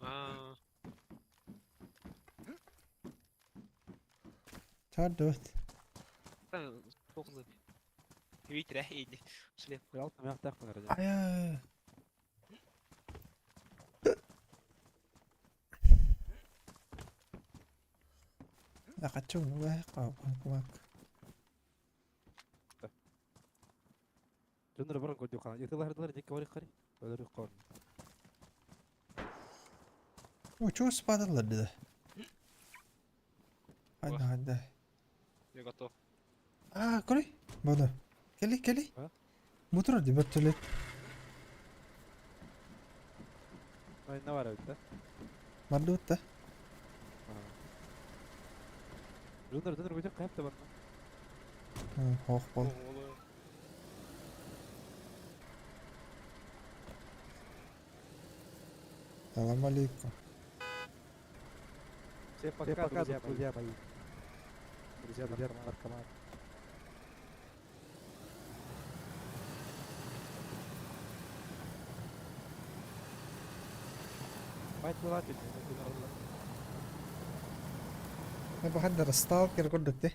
Аа. Чардыбыт. Туох Витре иди. Шлем. Айа. Лахаччы уҥуга Дьоннор баран көрдүк хаан. Ытылаһардылар дикки барык хари. Өлөрүк корн. О, чего спадалар да? Хайда, хайда. Я готов. А, көрүй. Буну. Кели, кели. Бу турар ди вертолет. Айна бар эбит да. Барды да. Дьоннор дьоннор көтөх хайап да барна. Хоох бол. Салам алейкум. Всем пока, друзья, друзья мои. Друзья, друзья, наркоманы. بحضر ستالكر كله ته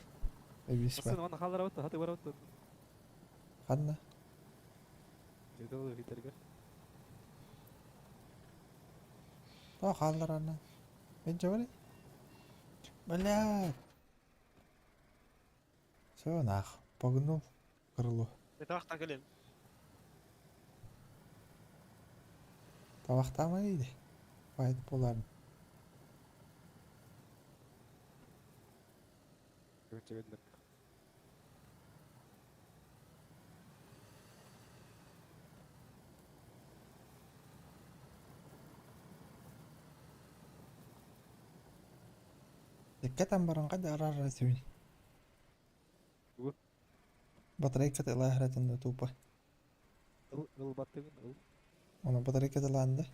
بس انا خلنا هاتي ورا خلنا То хаалларана. Мен жабары. Блядь. Все нах, погнул крыло. Табахтан кэлин. Табахтама дейді. Файт боларын. Иккетен баран қайда арар сүн. Батарейка ылаһыратын тупо. Ыл ыл баттыгын ыл. Она батарейка ылаанды.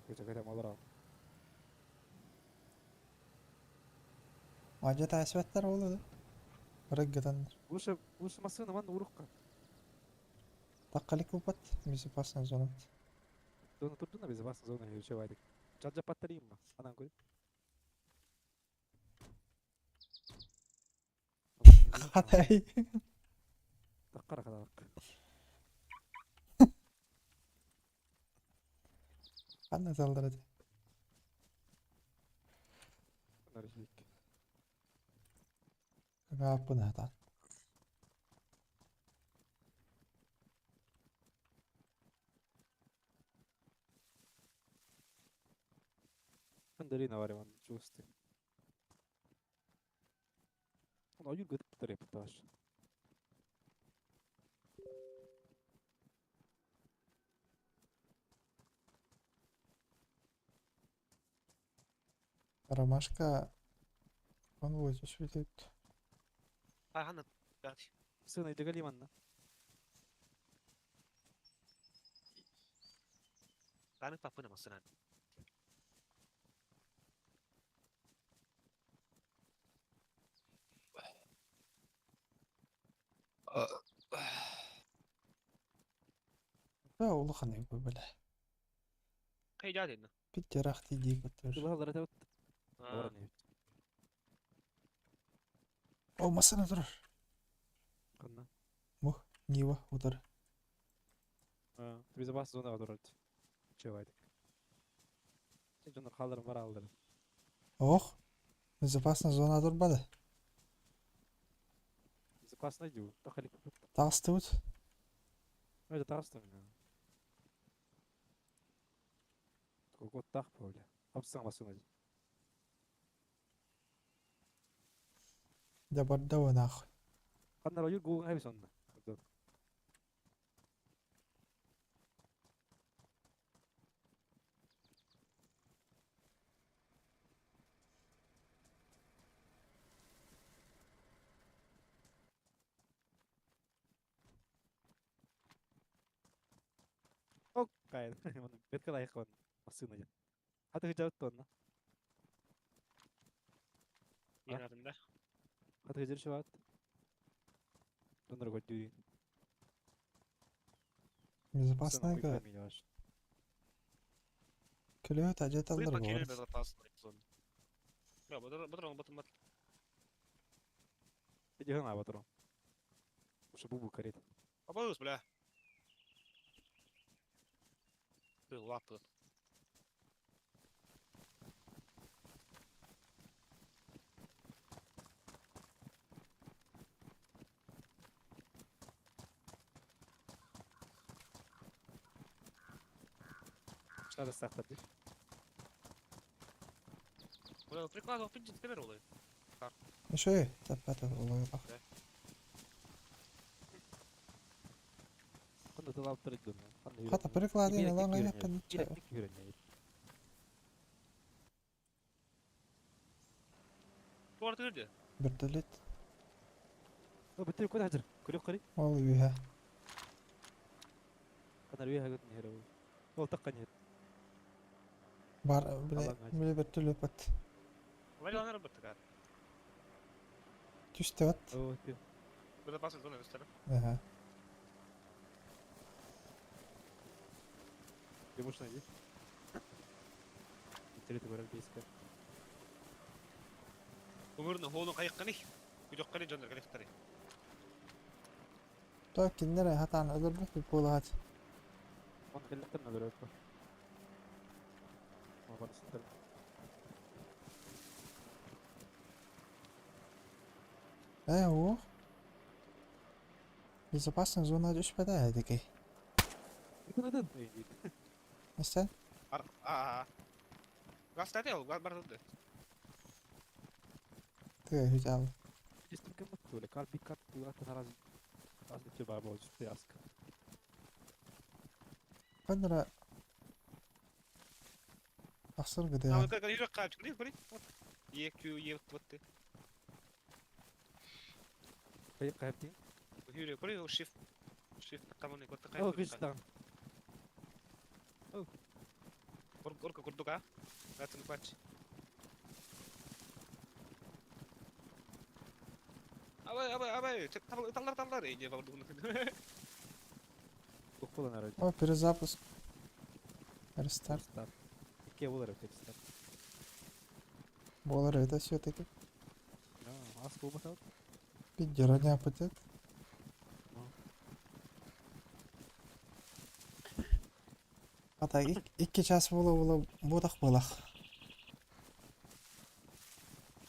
Көчө көтө малара. Ажа таасбаттар болду. Рыггытаннар. Лучше лучше машина ван урукка. Таккалик упат, безопасная зона. Зона турду на безопасная зона еще вайдик. Чаджа паттарим. Анан көр. Хатай. Таккара кадак. Кандай залдар эти? Каппын хатан. Мандарина вариван чувствую. Ну, юг репортаж. Ромашка конвой светит. Ханна. Сына иди манна. Тааны папына масынан. Да, улахан эбэ бля. Кайда дедин? Питерахти дикотер. О, масына турар. Ханна. Мух, Нива, утар. Безопасная зона турар. Чевайдик. Сен халдарым бар алдыр. Ох, безопасная зона турбады. Безопасно иди. Тахали. Тастыбыт. Это тастым. Вот так, бля. Апсаң басына. Да бардава нахуй. Ханна юр гугын хайбис онна. Кайын. Бетка лайық он. Массына ден. Хаты хыжабыт тонна. Мен атымда. Хаты хыжыр шыбат. Тоннар көддүү. Безопасная игра. Клюет, а где-то Вы алдар покинули бар. безопасную зону. Бля, батрон, батрон, батрон. Иди на батрон. Уша бубу карет. Абыз, бля. Ты лапы. Надо сахар. Бля, прикладывал, пиздец, камеру улы. Еще тапата улойбах. Канда тылап тұрды. Хата прикладын алан аяқын. Туар тырды. Вертолет. Бітір көді хажыр. Көрек қари. Ол үйе. Канар үйе хагытын хері ол. Ол таққан ер. Бар, биле, биле вертолет бат. Валил на работу, как. Түсті бат. О, ты. Безопасная зона, достар. Ага. Ты можешь найти? Вертолеты көрек бейскі. Өмірінің холын қайыққаны. Күдіққаны жандар қайықтары. Так, киндер хатан өлөрбөт буолаат. Он келлектен өлөрөт. Барыстар. Э, о. Безопасная зона түспәдә әдеки. Күнәдән. Нестен? Ар, а, Газ тәте ол, газ бар тәте. Тыга хүжал. Истим кем туре, кар би кар тура тараз. Аз не бар бол, аск. Кандыра Ахсыр гыды. А, как жүрек қап, көрей, көрей. Е, Q, Е, вот ты. Кайып кайып дейін. Жүрек, көрей, shift. Shift таманы, көтті О, қайып. күш тагын. Орка курдука. Гатын пач. Абай, абай, абай, таллар, таллар, эй, не бабыр. Тух болан ары. О, перезапуск. Рестарт. Старт. Икке болар өтө старт. Болар это все-таки. Ас болмаса. Пиддер апатет. Ата икки час була була будах булах.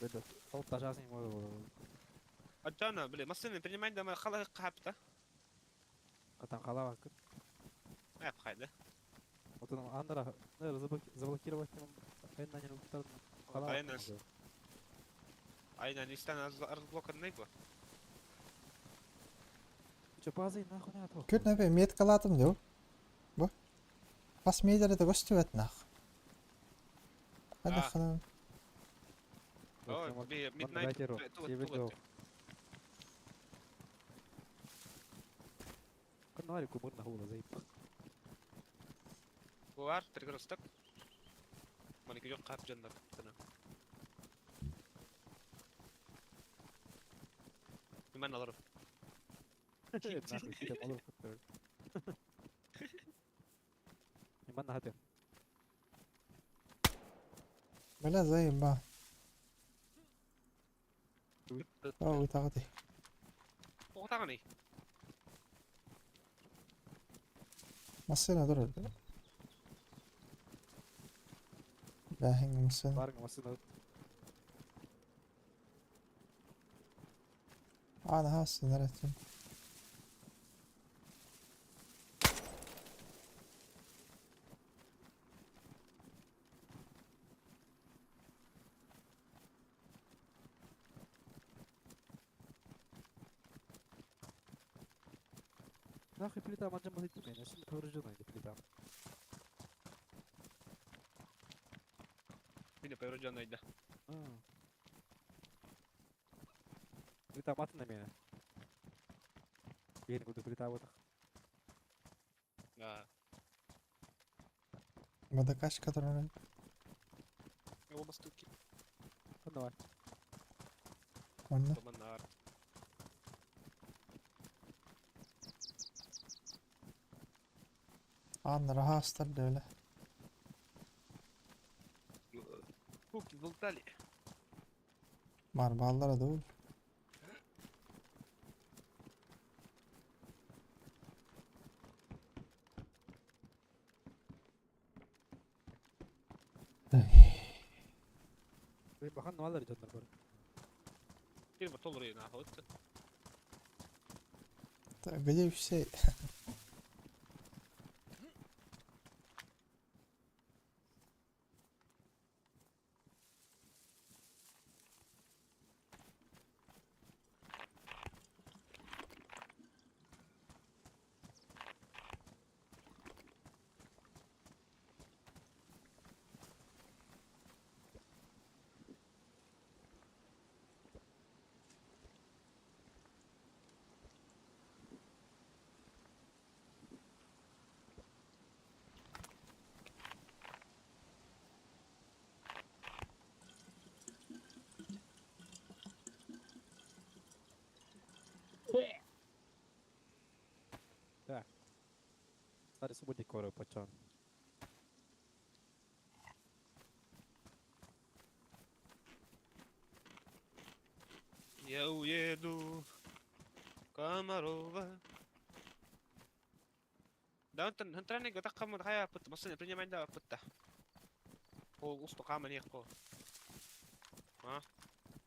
Беда. Ол тажасын мода болар. Аджана, блин, машина принимай дома хала қапта. Катан кала вакыт. Әп қайды. Вот он андара заблокировать айна не кала. Айна. Айна нистан разблоканный бу. Че базы нахуй на то. Күт нәбе меткалатым деп. Бу. Бас мейдер де көстүбөт нах. Хада хана. О, би midnight. Канари кумыр на хула заип. Бар, перекресток. Маленький жоқ қап жандар. Мен алырым. Нахуй, сидя алыр куттыр. Иман нахаты. Бля заеба. О, тагы. Оқтағаны. Машина дур. Бля, хинг машина. Барың машина. Ана хасын нәрәтин. Нахуй плита манжа мазит мен, син поврежденная плита. Міне поврежденная да. Плита маты на меня. Бейін куды плита вот. Да. Водокачка турар. Его бастыки. Ну, давай. Онно. Томанар. Ааннара хаастар дөөлө. Руки болтали. Бар бааллара дуу. Бахан нуалар дьоннор бар. Теперь потом нахуй. Так, где все? Так. Старый субботник коры почан. Я уеду в Комарова. Да, انت انت راني قد قام هاي بت مصنع بريني ما عندها بتة هو وسط قام يقو ها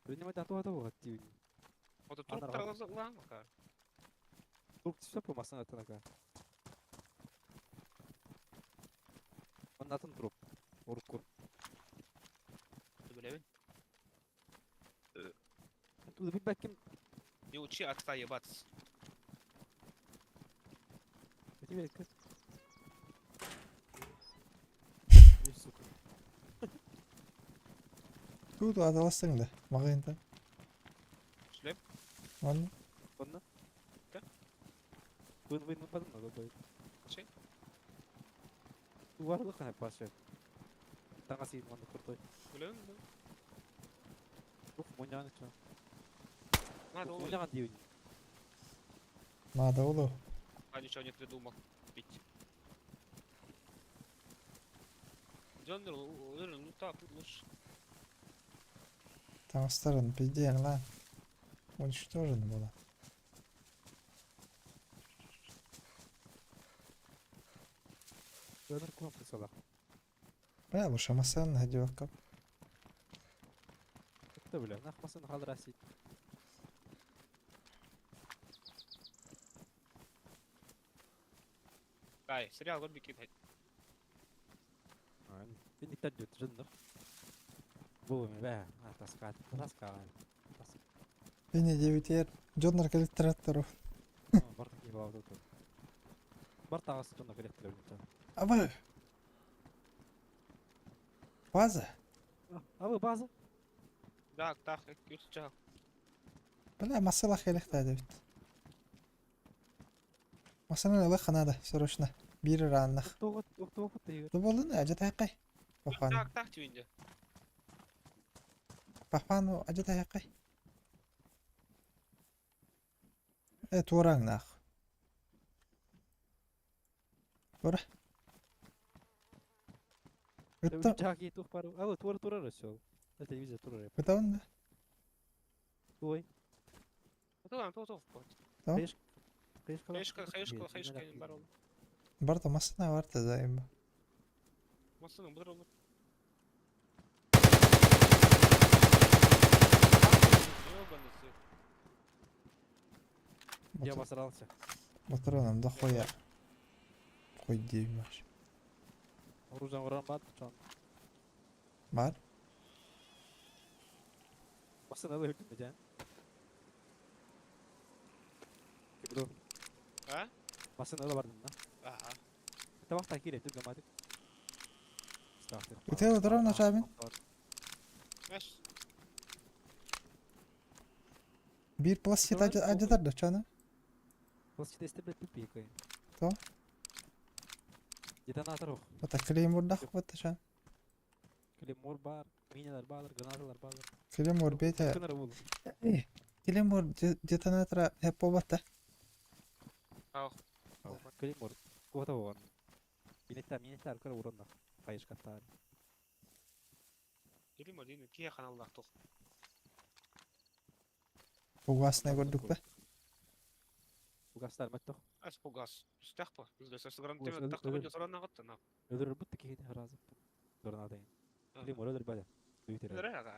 Принимать а то вот. Вот тут травза ламака. Тук все по масана танака. Оннатын труп. Урку. Билебин. Тут бит бәкким. Не учи отца ебаться. Тебе как? Сука. Тут аталастың да. Мағайынтан. Шлеп. Ладно. Онна? Да. Вын вын падын да бай. Шей. Варлык ана паша. Таңа син монда крутой. Билебин. Ух, моняны чо. Надо улы. Моняган диюн. Надо улу. А ничего не придумал. Пить. Джоннер, ну так, лучше. Там сторон пиздец, ла. Уничтожена была. Федор комплекс алах. Бля, лучше массан гадюка. Это бля, нах масын халраси. Ай, сериал вот бикин. Бини тәдүт жынныр. Бу бә, таскат, таскат. Бини девитер. Джоннар коллектору. Бар такие тут. Бар тагасы жоннор коллектору. А вы? База? А вы база? Так, так, күс Бля, масала хелехта дебит. Масана лых надо, срочно. Бир ранных. Тоғыт, тоғыт тегер. Дуболын ажа тайкай. Папану. Так, так, тюнде. Папану ажа тайкай. Э, тураң нах. Тура. Это Жаки тух пару. А вот тура тура расел. Это телевизор тура. Это он, да? Ой. То, то, то. То? Хаешка, Хаешка, хаешка, хаешка, барол. Барта масана варта займ. Масана, барол. Я обосрался. Патроном да хуя. Хуй дебаш. Оружие уран чон. Бар? Масана лык ден. Бро. А? Масана бардым да. Ага. Это вахта кире, түп гамадык. Утела дрон нажамин. Знаешь, Бир пластит ажадар да чана. Пластит эсте блядь тупикай. То? Детонатор ох. Ата клеймордах батташа. Клеймор бар, миналар баалар, гранаталар баалар. Клеймор бэйэтэ Кынары буолу. Клеймор детонатора хэп буолбатта. Ах. Клеймор. Куота буолан. Минеттер, минеттер кыра уронна. Хайышкаттаар. Или Мадина, кие ханаллах тух. Фугаснай көрдүк бе. Фугастар мөттөх. Ас фугас. Түстэх по. Сыгран тахта бу соран нагыттан. Өлөрөр бут киһини харазып. Гранатайын. Клеймор өлөр бәле. Бүйтер. Өлөрөр ага.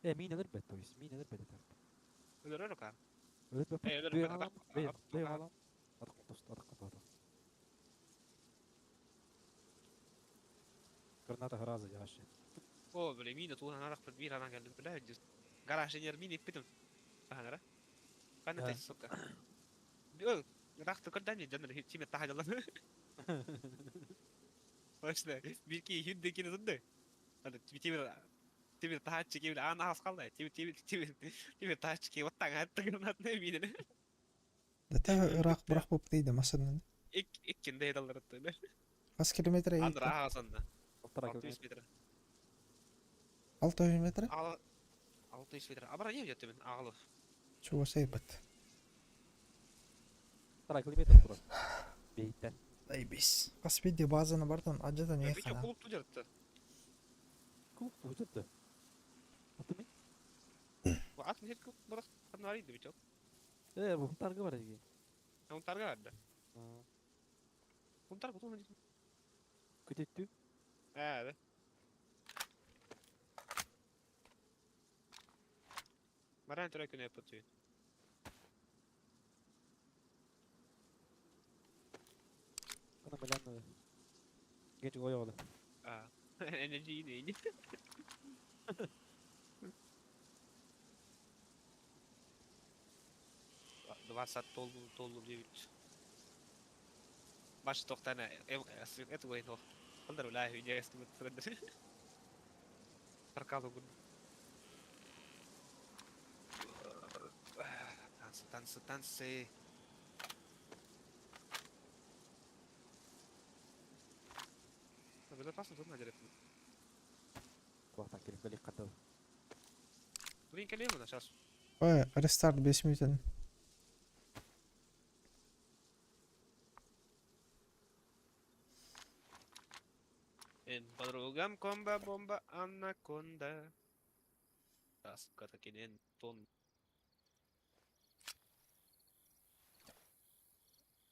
Э, мин өлөр бәт, то есть мин өлөр бәт. Өлөрөр ага. Өлөр бәт. Э, өлөр бәт. Бей алам. Атық тост, атық тост. Граната харазы яшы. О, бля, мина туһан арах бир бир анан келдим бля. Гараж энер мин иппитим. Аханара. Кана Да. тас сука. Бил, рахты көрдән жаныр тиме тахалар. Точно. Бирки хүндэ кини зынды. Аны тимир тимир тахачы кибил ана хас калды. Тимир тимир тимир тимир тахачы ки оттан атты гранатны мине. Дата ыраах бырах буп дейdi масырнын. Ик иккинде хедалар атты. Хас километр Андра хасанда. 600 метр. 600 метр? Ал 600 метр. Абара не өтөмүн агылы. Чугас айбат. Тара километр турар. Бейттен. Заебись. Хас бидде базаны бартан ажадан Бит ехана. клуб тудерт. Клуб тудерт. Аты мен? Ат мен клуб барак канарыйды бит. Э, бу таргы бар эги. Он тарга бар. Он тарга туу. Күтөттү. Э, да. Баран турай күнә путүй. Ана белән. Геч гой олы. А. Energy не. Двадцать толу толу девять. Баш тоқтана это войну. Қылдар ула үйне естімет сұрандыр. Таркалу күн. Танцы, танцы, танцы. Безопасно тут надо. Куақтан келіп бәлек қаттады. Блин, колено сейчас. Ой, рестарт 5 минут. En подругам комба бомба анаконда. Таска такинен тон.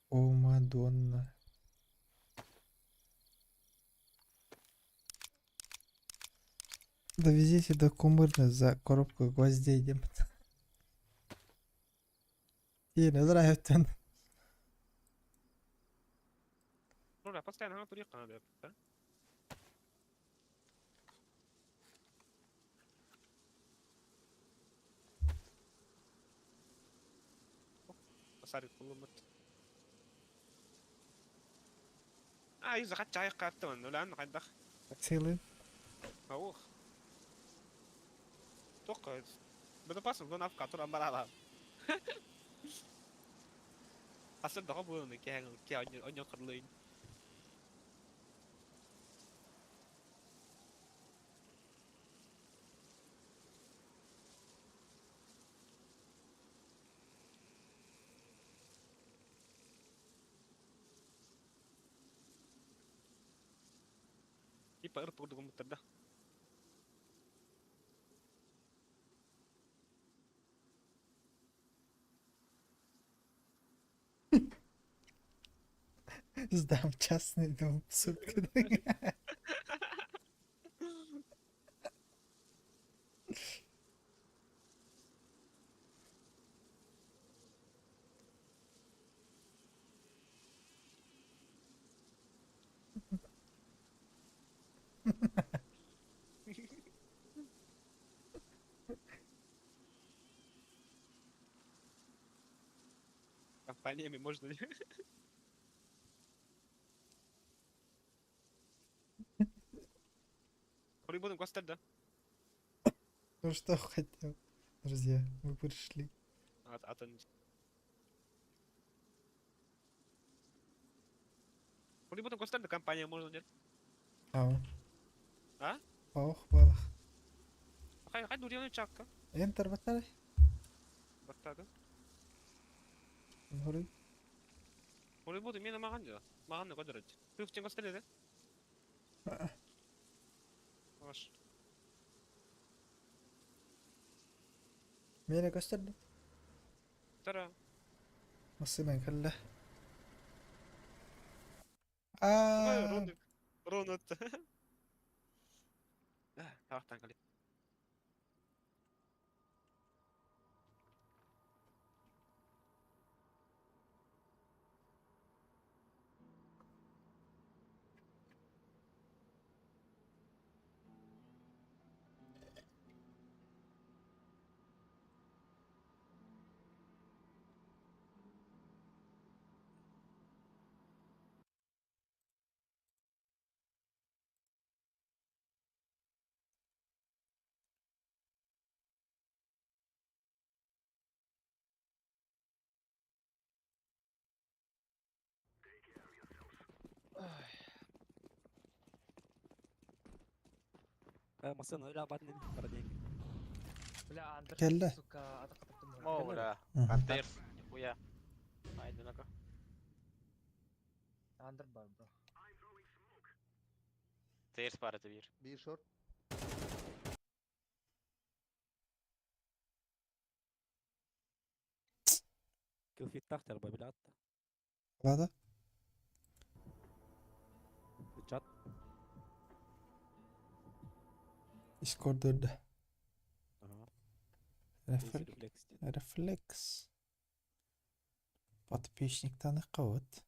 О, Мадонна. Довезите до Кумырны за коробку гвоздей деп. Тиен өлөр Ну, постоянно турик надо. Да? Сарик кулумут. А, из хат чай каттын, улан кайдах. Таксилы. Аух. Тоқ, безопасно, но навка тура барала. Асыр дага буны кең ке оньо кырлыйн. Типа ырп курдугумуттар да. Сдам частный дом, сука. Компаниями можно ли? Хули будем костер, да? Ну что хотел, друзья, мы пришли. Атын. По-любому гостарда компания можно нет. Ау. А? Ох, балах. Хай хай дурьяны чакка. Enter батарей. Баттады. Хоруй. По-любому мен маған да. Маған да көдөрөт. Тыфтен гостарда да? Маш. Мені көстөрдү. Тара. Массыынан кэллэ. Аа. Рон. Рон өттө. Тақтан кали. Массыына өлө абатын бара деньги. Бля, Андер, Кэллэ. сука, атакатым. О, бля. Мгм. Контейнер. Нихуя. Айда на-ка. Андер бар, бро. Тейрс пар это бир. Бир шорт. Килфит тахтар бабилат. Ладно. Чат. Дискорд өрдө. Ага. Рефлекс. Рефлекс. Подписчиктан кабыт.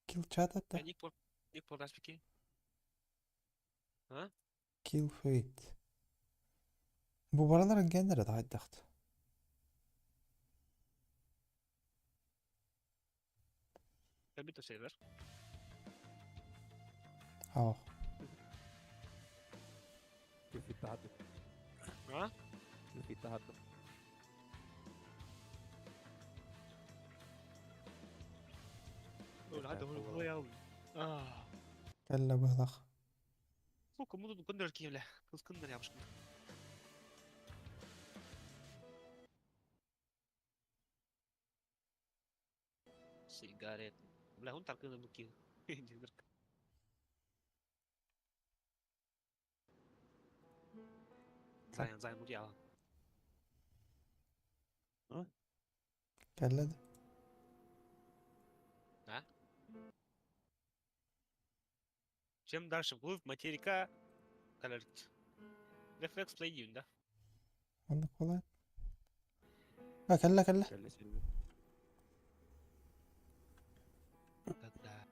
Килл чат это. Ник пор. Ник пор распики. А? Kill fate. Бу бараларын кендere да хайдахт. Кэлбит сервер. Ау. Килфит тахады. А? Килфит тахады. А. Кэллэ быһлах. Сука, муду көндөр киемле. Кыз көндөр ябышкын. Сигарет. Бля, он таркын буки. Заян, заян, мудяла. Кэллэ. А? Чем дальше вглубь материка, короче, рефлекс плей да? Оннук буолан. А кэллэ кэллэ. Кэллэ сервер. Когда?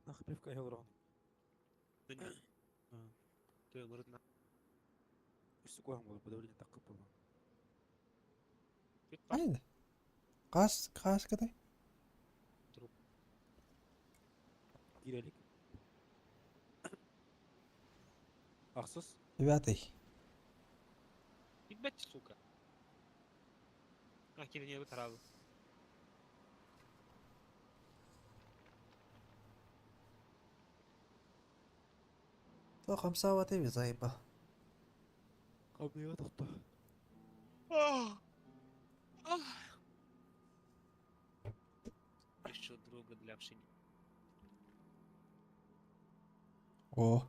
Нах пивка хелрон. Ты мұрытна. Үсі қойған болып подавление таққып болған. Айда. Қас қас катай. Кирелик. Ахсыз. Девятый. Бит сука. А, кире не таравы. То хамсава ты заеба. Қабыға тоқта. Еще друга для общения. О.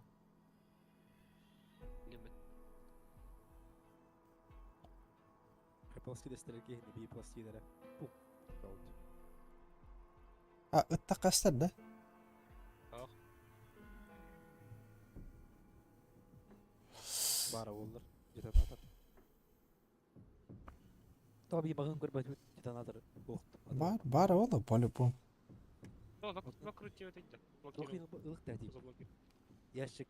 Пластида стрелки, не би пластида. Пук. А, это кастер, да? Ах. Бара олар. Детонатор. Таби бағын көрбәт детонатор. Бар, бар ола по-любому. Вокруг тебя это Блокин ылық тәти. Ящик.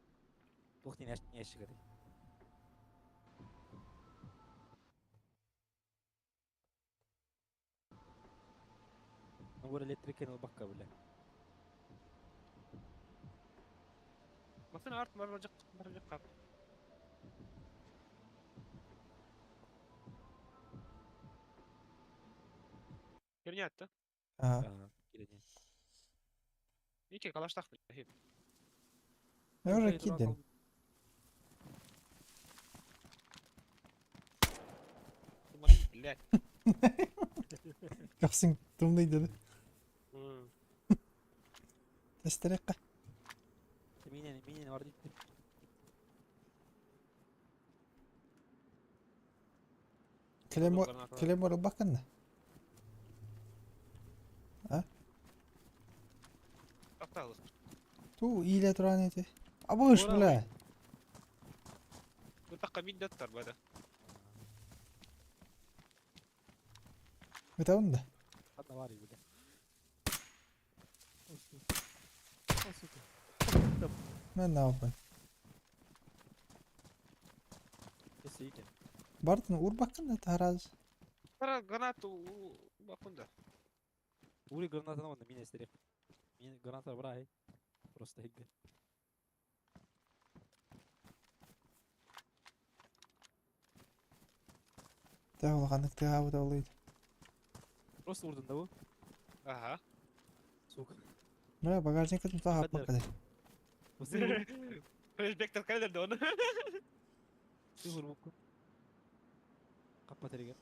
Блокин ящик этой. Набор электрика на бакка, бля. Атын арт бар бажак бар жакка. Херня атты. Ага. Ики калаштах. Я уже кидем. Блять. Көхсүң тумный dedi. Тестерекка. Минен, минен бар дип. Клеймор, клеймор бакын. А? Ту иле туран эти. Абыш, бля. Бутакка мин даттар бада. Это он да? Одна варь, бля. Мен нахуй. Бартын урбакын да тараз. Тара гранату бакында. Ури граната на мина истерек. Мин граната брай. Просто игр. Та улаханнык тыаабыт олуйд. Просто урдун да бу? Ага. Сука. Бля, багажникка тутаа хаппакка. Флешбектер кайдерде оны. Сыгыр букку. Каппа тереген.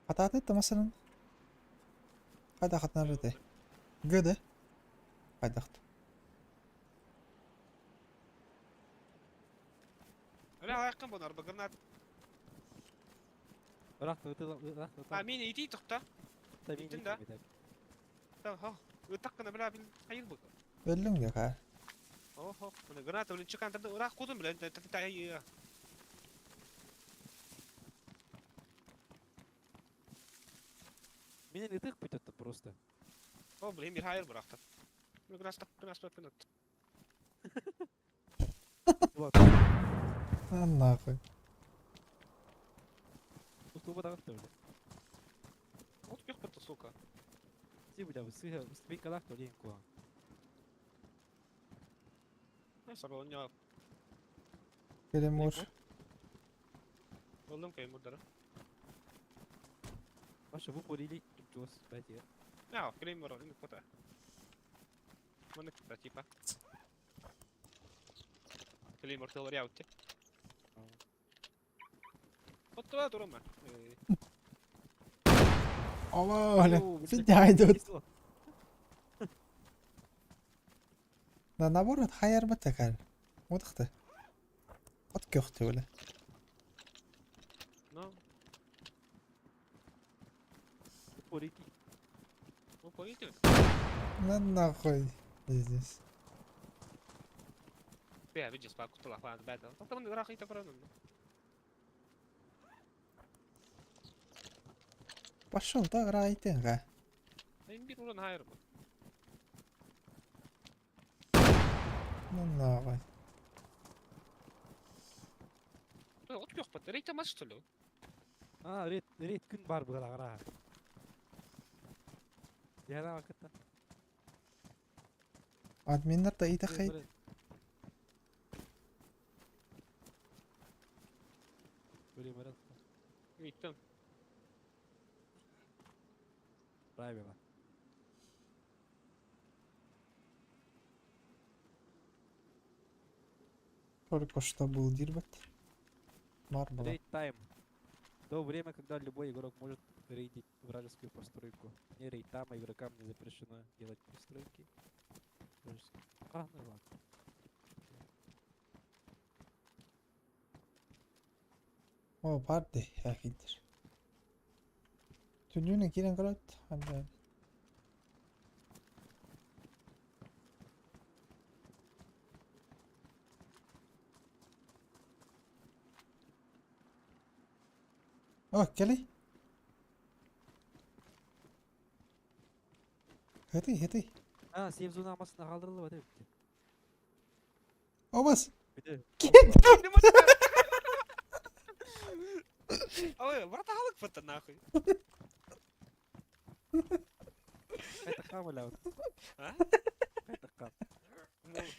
Хатааты тамасынан. Кайда хатнар эте? Гыды. Кайдахт. Бля, аяққын бұны арба гранат. Бірақ ытыла, А, мин ити тұқта. Иттин да. Та, Ытаққына бля, бил хайыр бу. Өллүң де ка. Охо, мына граната блин чыкан ыраах кудум бля, та та я. Менен ытык бүтөттө просто. О, блин, бир хайыр быракта. Мына граната граната пинат. А нахуй. Устуба дагы бля. Вот пих бытты, сука. Ти бля, сыга, спикалах то лин куа. Не сабы он Клеймор. Болдум клеймордары. Ваша в упор или чус, бәти. На, клеймор, ин кота. Маны кута типа. Клеймор тылар яутти. Оттура турма. Ала, бля. Сидяйдут. Да наоборот, хайар баттакар. Отыхты. От көхтү бля. Ну. Упорики. Упорики. На нахуй. Здесь. Бля, видишь, пак кутула фан бәдә. Токтамын ыраах ите баранын. Пошел, да, райтенга. Мен бир уран хайыр бу. Ну нахуй. От көх бат. Рейт амас что ли? А, рейд, рейд күн бар буга гара. Яна вакытта. Админнер да ите хейт. Иттем. Правило. Только что был дирбет. Бар было. Рейд тайм. То время, когда любой игрок может рейдить вражескую постройку. Не рейд там, а игрокам не запрещено делать пристройки. Вражеские. А, ну ладно. О, парди, якидер. Түнүнө кирен көрөт. Анда. О, кели. Хети, хети. А, сейф зона амасына калдырылып атып. Обас. Бите. Ой, брата халык батты нахуй. Это хамыля. А?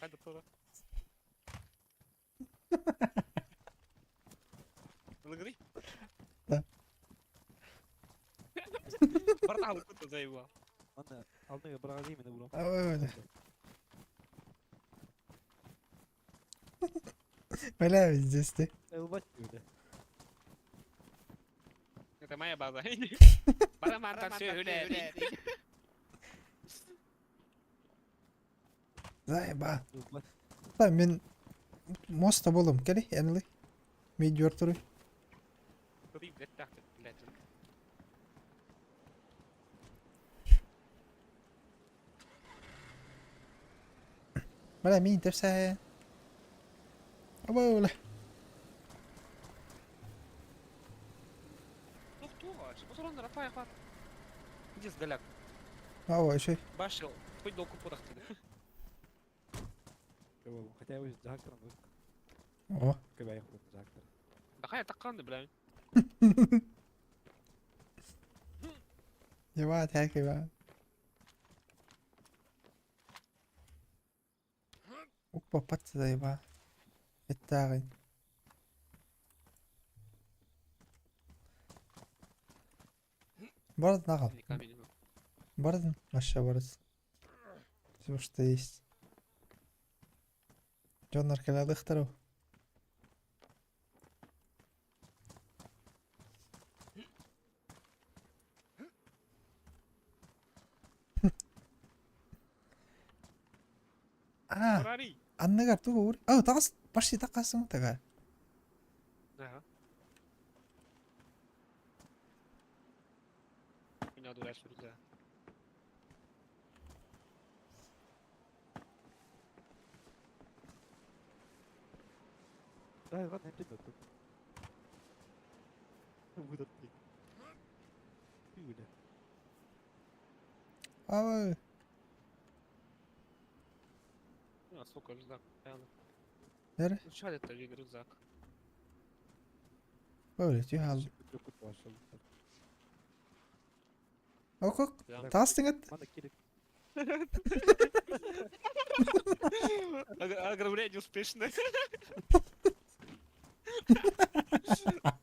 Хайда тура. Лыгырый? Да. Бартал кута заебал. Ладно, алны бырагазы именно бро. Ой, Бля, здесь ты. Элбать бля. Это моя база. Барамантан сөйле. Заеба. Да, мен моста болом, кели, энли. Медиор туры. Бля, мин тепсә. Абай, бля. Иди сдаляк. Ава, еще. Башил, хоть долку подахты. Хотя его жактором О. Кыбай хуй жактор. Да хай такканды, бля. Ева, так, ева. Укпа патса ева. Эттагын. Бардын ағал. Бардын, вообще бардын. Все, что есть. Дьоннор кэлэ А, анныгар тугу ур. А, тагас, почти такасың тага. Ага. Меня дурачный рюкзак. Да, ладно, я тут. Выдат ты. Бля. Ай. А, сука, рюкзак. Нere? Ну что это рюкзак? Böyle tüy Окок. Тастың Ограбление успешное.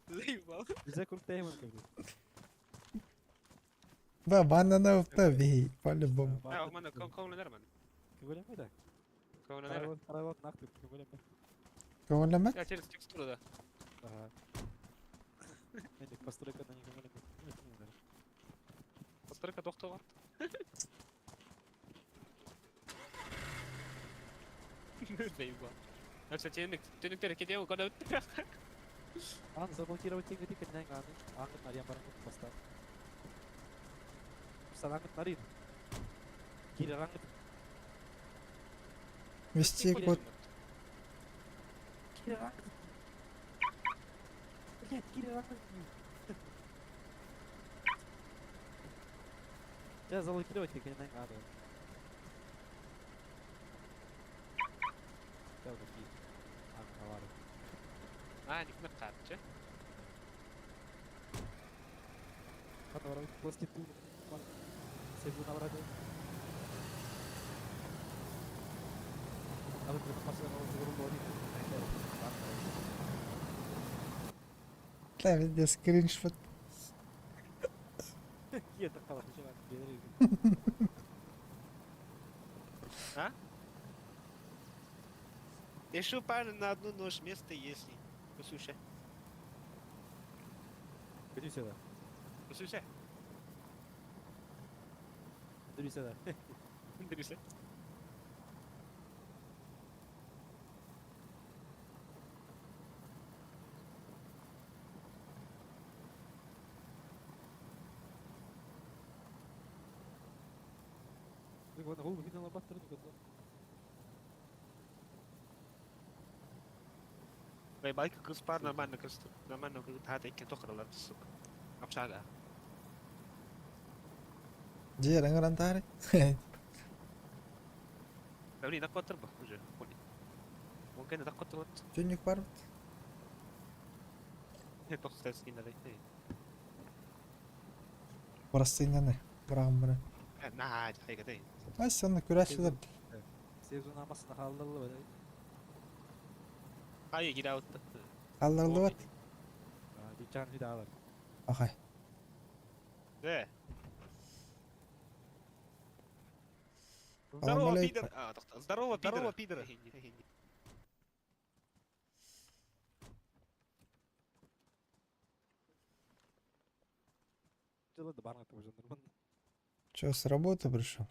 Заебал. Рюкзак крутейман как бы. Да, банана в по-любому. А, мана, кого нормально? Кого да? Кого нормально? Второй нахуй, кого Көңүллэмэт? Я через текстуру, да. Ага. Постройка на никому не Постройка тохтоҕор. Заебал. А, кстати, тенек кетеу, когда Ан заблокировать тегати кэннэн аны ангын нарьян баран поставь. Салангыт нарин. Кирерангыт. Ввести код. Кирерангыт. Блять, кирерангыт. Тебя заблокировать кэннэн аны. Тебя такие. Ангавары. А, ник катчы. Хана пластиту. Себу наврады. А вы Да, везде скриншот. А? Еще пару на одну нож место есть. Послушай. Иди сюда. Послушай. Иди сюда. Иди сюда. Байка кыз пар нормально кыз нормально кыз хата иккен тохралар сука. Общага. Же раңыран Блин, так вот уже. Мумкин так вот. Түннүк бар. Простыняны. Бырагым бара. На, хайга дей. Ай, сонны күрәшилер. Сезон амасына хааллалла бай. Хайы киирээбит. Алларлыбат. Дичан видалар. Ахай. Э. Здорово, алейкум. пидор. А, тоқта. Здорово, Здорово, пидор. Жылы да барыңа уже нормально. Че, с работы пришел?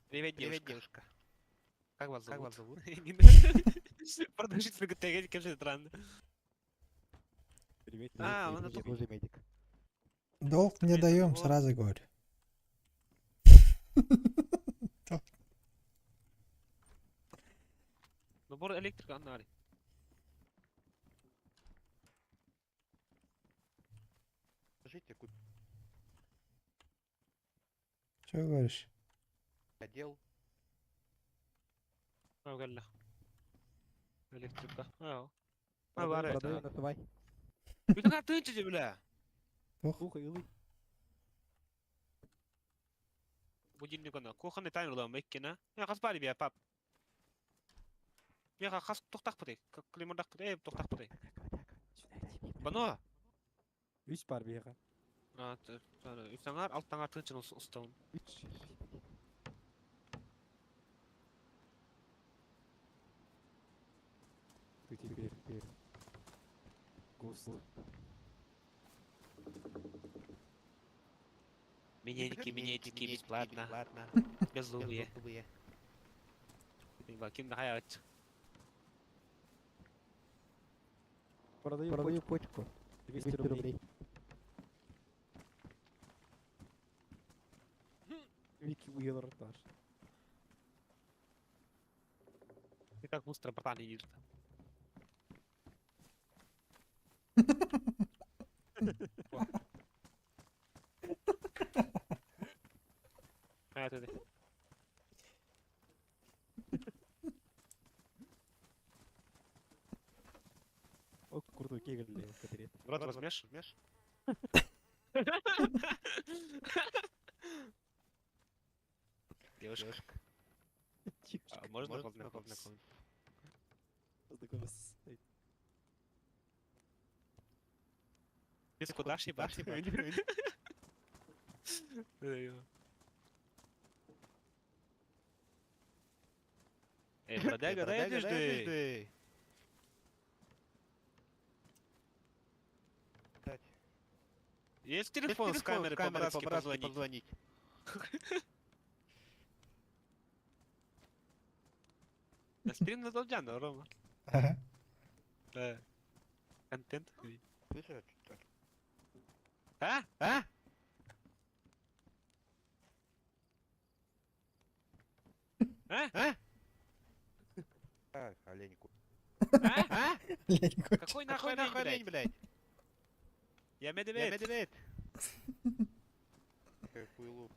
Привет, девушка. Как вас зовут? Как вас зовут? Продолжительно говорить, конечно, странно. Привет. А, он это уже медик. Долг не Привет, даем, вот. сразу говорю. Набор электрика, Аннари. Скажите, купи Че говоришь? одел. А, галла. Электрика. А, Продаю, бары. продаю, напивай. Бүтүн тынчы бля. Ох, Слухай, илый. Будильник ана. Кухонный таймер улам меккена. Я хас бari бия пап. Я хас тоқтақ бутay. Климандақ бутay, тоқтақ бутay. Бано. Үч бар бияга. А, үстаңар, алттаңар тынчын устаун. Үч. Ты теперь, теперь. Гуслы. Менельки, менельки, бесплатно. Беззубые. Ким да. Продаю, продаю почку. 200 рублей. Вики Уиллер тоже. Ты как быстро, братан, идет. А, это ты. О, крутой кегель катерет. Брат, возьмешь? Возьмешь? Девушка. А, можно познакомиться? Познакомиться. Ты куда ж ебать? Эй, бродяга, дай одежды. Есть телефон с камерой по-братски позвонить? На стрим на Долджана, Рома. Ага. Да. Контент. А? А? А? А? А, олень А? Лень кончил. Какой нахуй олень, блядь? Я медведь. медведь. Какой лук.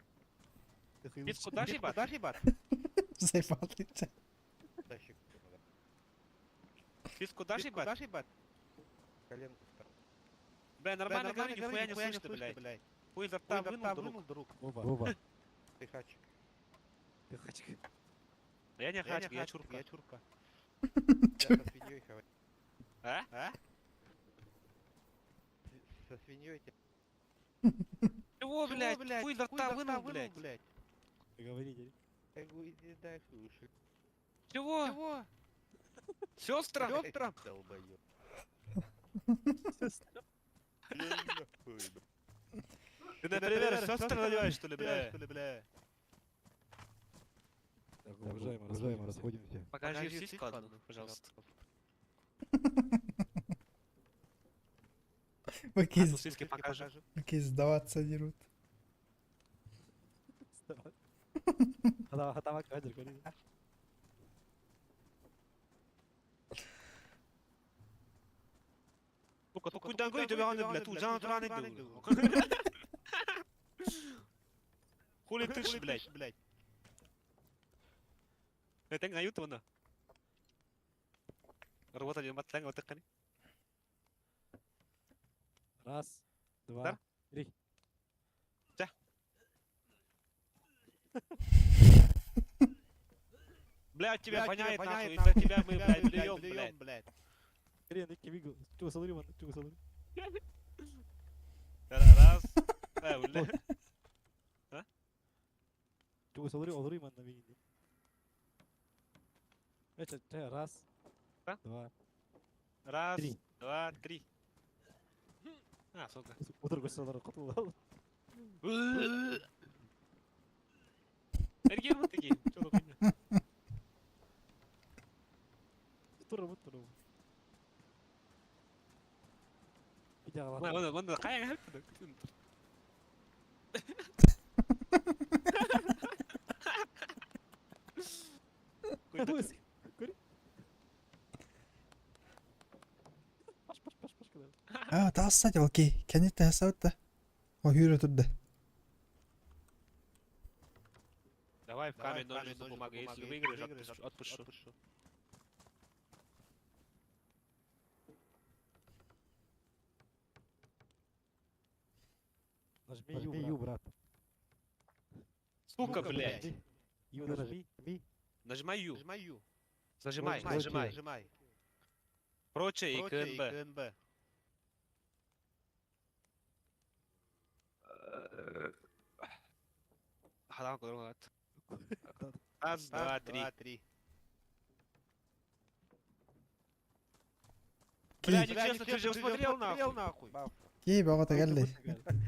Пиццу дашь, ебать? Дашь, ебать? Заебал ты. Тащик. Пиццу дашь, ебать? Дашь, ебать? Коленку встал. Бля, нормально говори, нихуя не слышно, блядь. Хуй изо рта вынул, друг. друг. Вова. Вова. Ты хачик. Ты хачик. Я не хачик, я чурка. Я чурка. Я со свиньей хавать. А? А? Со свиньей тебя. Чего, блядь? Хуй изо рта вынул, блядь. блядь. Говорите. Я говорю, иди дай слушай. Чего? Чего? Сестра? Сестра? Долбоёб. Ты, например, сестры надеваешь, что ли, бля? Так, уважаемый, уважаемый, расходимся. Покажи сиську одну, пожалуйста. Окей, Одну сиськи покажи. окей, сдаваться дерут. Хатама кадр, говори. Сука, только куда говорит, бля, тут жана тураны Хули ты ж, блядь. блядь. Это на ютуб на. Работа не матланг вот так. Раз, два, Да? три. Блядь, тебя воняет нахуй, из-за тебя мы, блядь, блюем, блядь. Хрен, икки мигл. Чего салыры, ман, чего салыры. Раз. Э, бля. А? Чего салыры, олоры, ман, на мигни. Это, раз, два, Раз, три. два, три. А, сука. Утыр салыры, котул. Эргер вот такие. Чё за хуйня? Тур, вот тур. Ладно, ладно, ладно, кая А, таасса ол ки. Кенит тахсабыт да. О хүрө турда. Давай в камень, ножницы, бумага. Если выиграешь, отпущу. отпущу. Нажми Ю, брат. Сука, блядь. Ю нажми. Нажимай Ю. Зажимай, нажимай. Прочее и КНБ. Хадан кодромат. Раз, два, три. Бля, нечестно, ты же смотрел нахуй. Ки баҕата кэлли.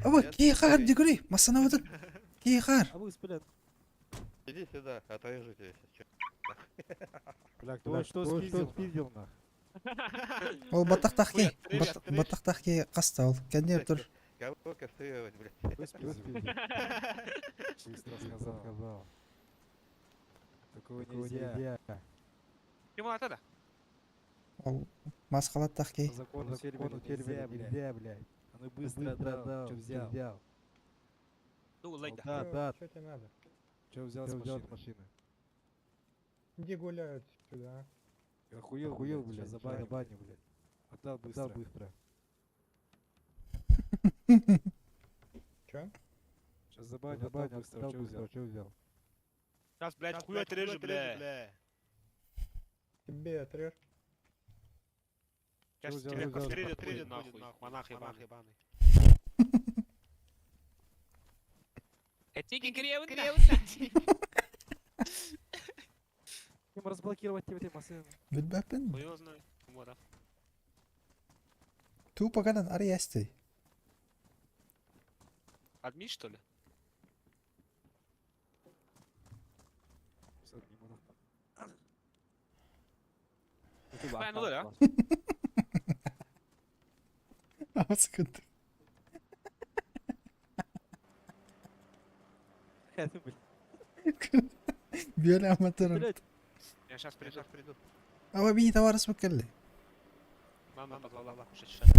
Оба ки хаар дикури. Масана бутут. Ки хаар. А вы, блядь. Иди сюда, отрежу тебя сейчас. Бля, кто что спиздил, нах? Ол баттахтах ки. Баттахтах ки хаста ол. Кенни тур. Кого кастрировать, блядь? Кто спиздил? Быстро сказал. Такого нельзя. Ему надо? Ол масхалаттах ки. По закону сервера нельзя, блядь. А ну быстро отдал, что взял. Ну, лайда. Да, да. Что тебе надо? Что взял с машины? Иди гуляют сюда. а. Охуел, охуел, блядь, за баню, баню, блядь. Отдал быстро. Отдал быстро. Чё? Сейчас за баню, отдал быстро, что взял? Что взял? Сейчас, блядь, хуй отрежу, бля. Тебе отрежь. Сейчас взял, тебя взял, кастрирят, взял. будет нахуй. Монах ебаный. Им разблокировать тебе этой машины. Билбэппин. Хуй его знает. Вот, да. Тупо кэлэн арыйасты. Админ, что ли? Всё, не буду. Бля, ну да. Ас кытты. Биэлэ аматыр. Блядь. Я сейчас приду. приду. Аба бии товарыс буккелли. Мама позвала кушать сейчас.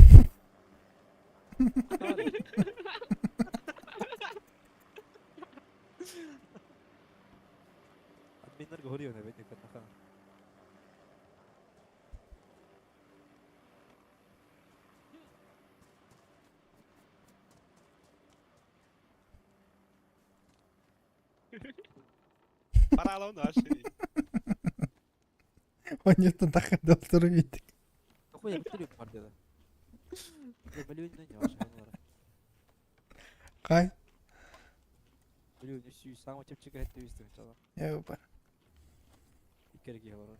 Админнер говорил, наверное, как Параллел наши. Онеттан тахыр далтыры бит. Нахуй я бутылю мордеда. Бля, блюнь на него, Кай. Блюнь, всю самого тепчика это вистым, чала. Я бар. Икерге говорю.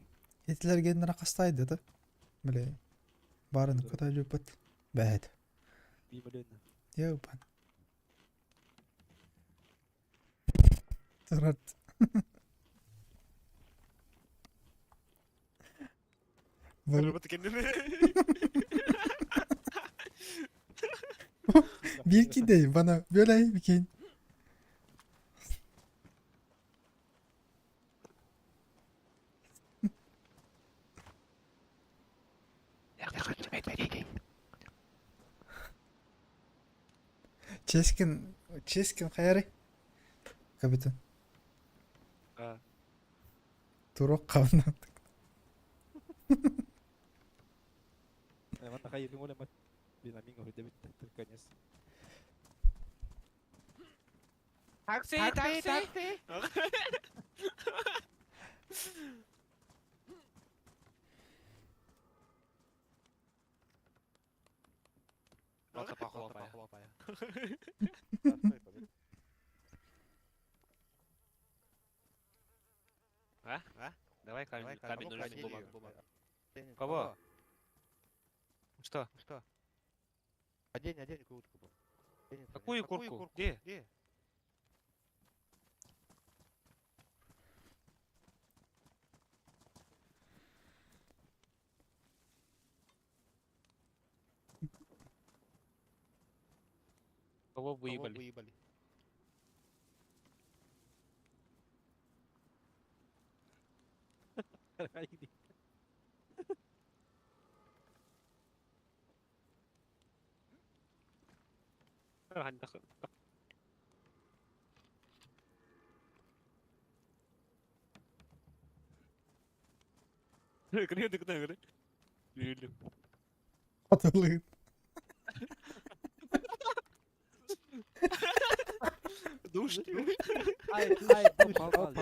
Этилер геннера кастайды да. Биле. Барын кыта жупат. Бәт. Би блюнь. Я бар. Тарат. Bir ki değil bana böyle bir ki. Ческин, Ческин хайары. Капитан. А. Турок кавна. Манна хайыр ким олемат. Бинамин говорит, дебит конец. Такси, такси! Просто похлопай. А? А? Давай камень, камень, ножницы, бумага. Кого? Что? Что? Одень, одень куртку. Какую куртку? Где? Где? Кого выебали? выебали? Атылыын. Душ. Ай, ай, попал,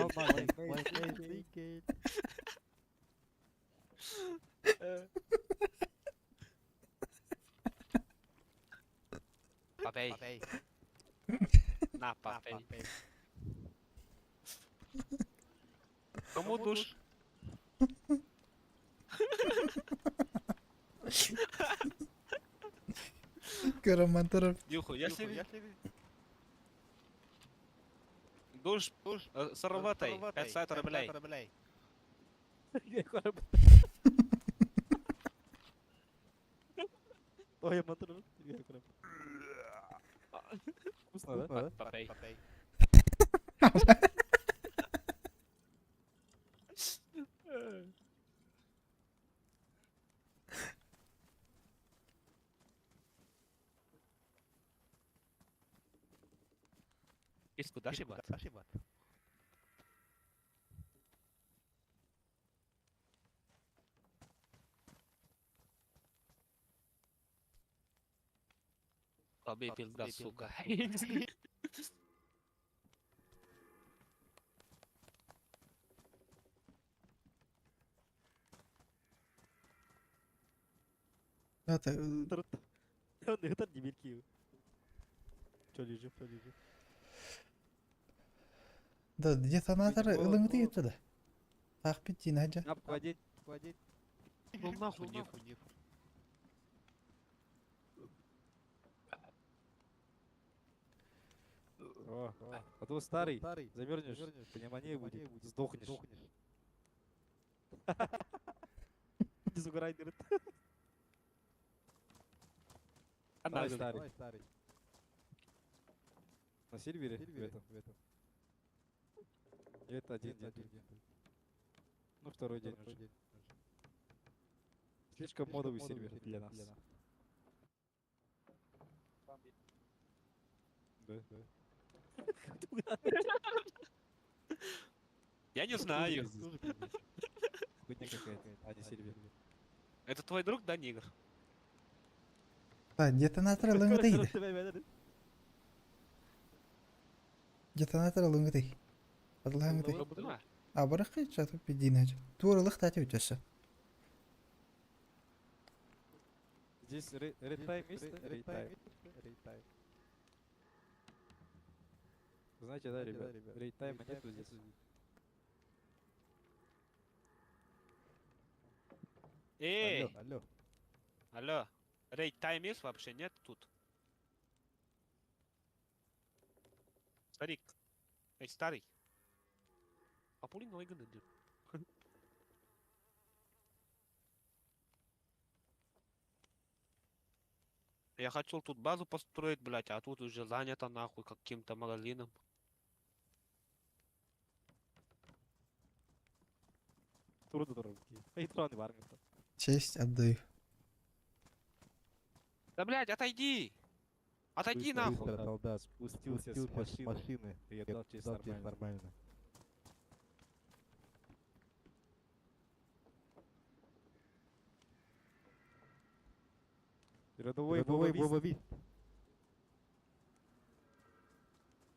Попей. На, попей. Кому душ? Караманторов. Нюху, я себе... Душ, душ, сработай, 500 рублей. Ой, я мотор. Вкусно, да? Попей. Киску дашь, ебать? Тебе пизда, сука. Это, Это дебильки. Чё лежит, чё лежит? Да, детонаторы ылыңды да. Так бит дин Шапку одеть, одеть. Ну нахуй, нихуй. О, а то старый, замерзнешь, пневмония будет, сдохнешь. Не загорай, говорит. Давай, старый. На сервере? В этом. В этом. Это один день. Ну, второй день уже. Слишком модовый сервер для нас. Да, да. Я не знаю. Хуйня какая-то, а не сервер. Это твой друг, да, Нигр? Да, детонаторы ылыңды Детонаторы ылыңды. Адлаңды. А барахы чатып бит дин хаҗа. Туурылык тати үтөсө. Здесь ретайм есть, да? Рейтайм. Знаете, да, ребят, рейтайма нету здесь. Эй! Алло. Алло. Рейд тайм есть вообще? Нет тут? Старик. Эй, старый. Папулин новый гынды. Я хотел тут базу построить, блять, а тут уже занято нахуй каким-то магазином. Трудно дорогие. Эй, трудно в армию. Честь отдаю. Да блять, отойди! Отойди Быстро, нахуй! солдат спустился с машины и отдал честь нормально. Рядовой Рядовой Вова Вист.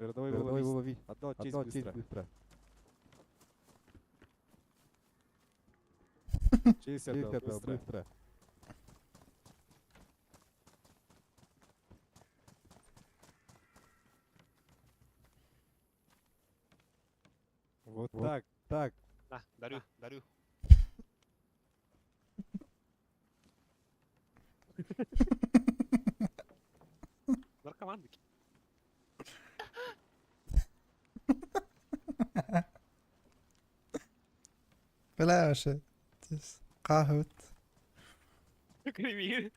Городовой Городовой лови. лови. Отдал честь Отдал честь быстро. быстро. Честь Честь отдал отдал быстро. быстро. Вот Вот так. так. На, дарю, дарю. Наркоман. Бля, вообще. Кахут. Кривир.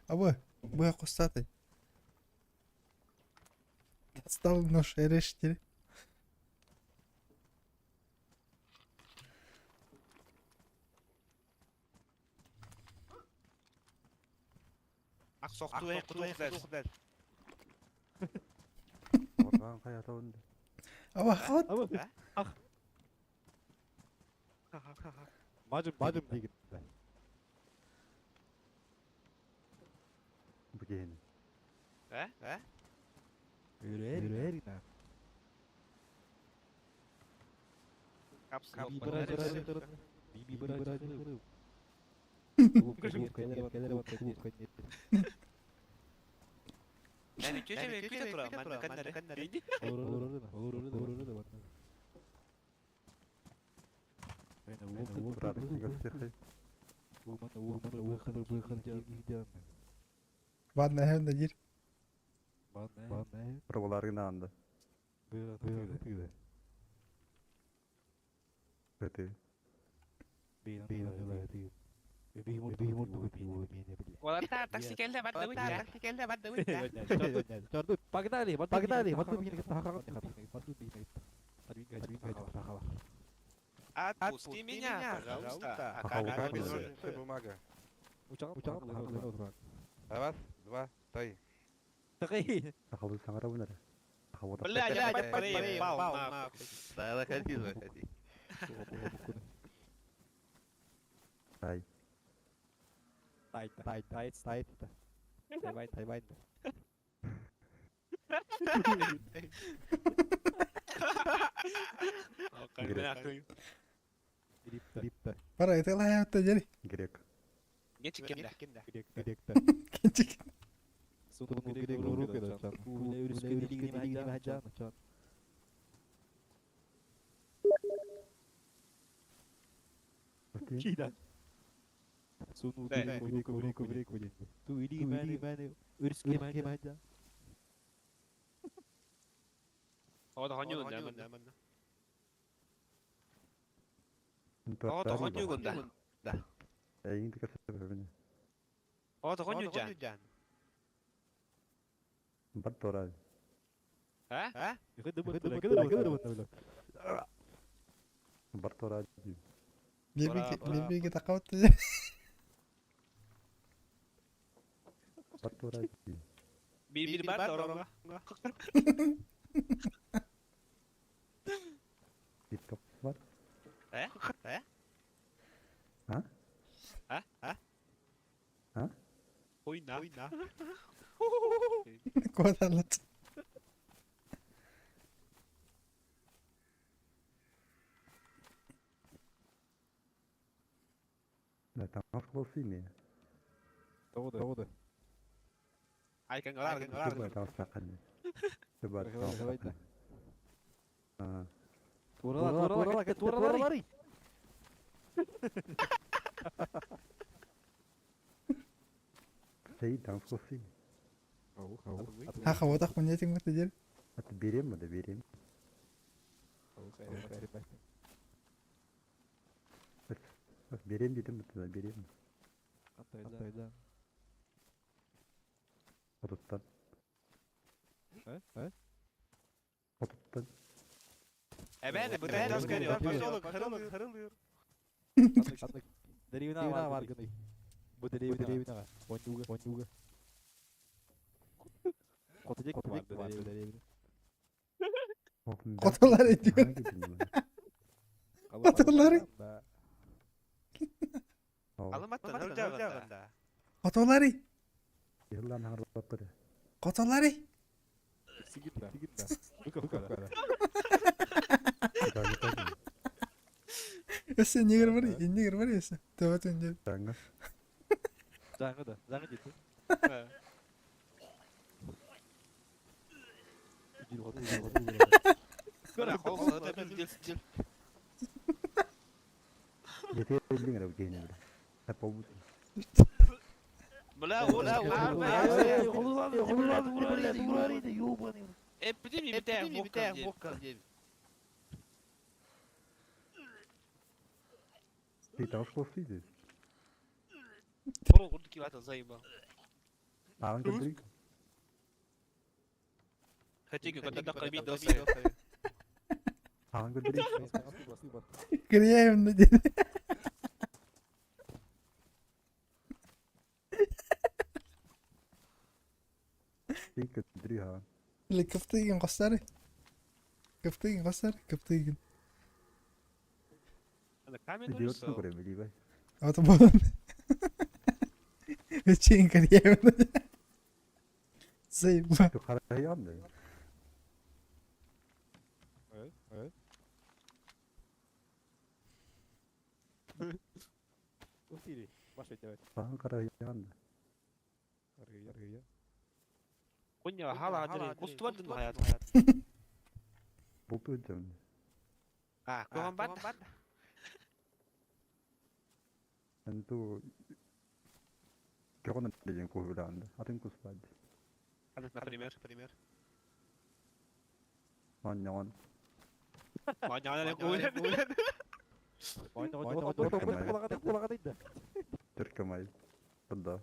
Абы, бу кустаты. Стал нож эрештир. Ак сокту эй куту Орған қаята онды. Аба, хат. Абы. Ах. Мажым Мажым деген. деген. Бүгін. Э? Э? Үрерина. Капсул. Биби Биби Yani köşe ve köşe tura. Manna kannare. Ванна hem de gir. Проваларгын анды. Өте. Олар такси келди барды уйта. Такси келди барды уйта. Погнали, погнали, Отпусти меня, пожалуйста. А как Ножницы, бумага. Раз, два, три. Три. Бля, я проебал, нахуй. Да, заходи, заходи. Тай, тай, тай, тай, тай, тай, тай. Бара, это лая это дери. Грек. Грек. Кенчик. Бибиге такаут. Bir bir bar orada. Э? Э? А? А? А? А? Хуйна. Хуйна. Кодалат. Ай, кангалар, кангалар. Хаха, вот так мне этим это дери. Эбе, bu da поселок, поселок, харылыр. Деревина варганы. Бу деревина. Онюга, онюга. Котодек бар деревина. Котолар ediyor. Котолары. Алыматтан, өлжагында. Котолары. Йыллан хаҥарбаппыт. Котоларый? Сигитна, Выковка, да. Өссө иннигэр бар, иннигэр бар өссө. Төбөтүн диэн. Жаңы. Жаңы да, жаңы дейді. Жети билдиң эрэ кейинэ биле. Хап болбут. Бля, ола, Ты там что сидишь? Ағын көндірейік. Ағын көндірейік. Кириэм да диэн. Ты көндірей ағын. Или кыптыйгын костары. Кыптыйгын костары, кыптыйгын. Идиотсың көрем, билибай. Ото болон. Өчен кириэм да. Заеба. Ты қараян да. Ағын қараян да. Бұл өтем. Энту Кёрна деген көбіланды. Атын куспады. Например, пример. Маньян. Түркімай. Бұнда.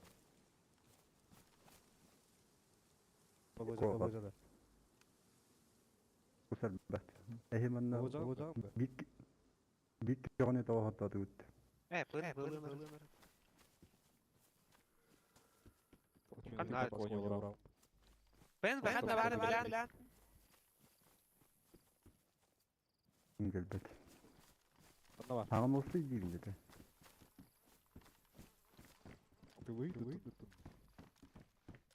Кусал бат. Эхи манна бик бик кёрне тавахаттады үт. Ингелбет. Ағын осы деймін деді.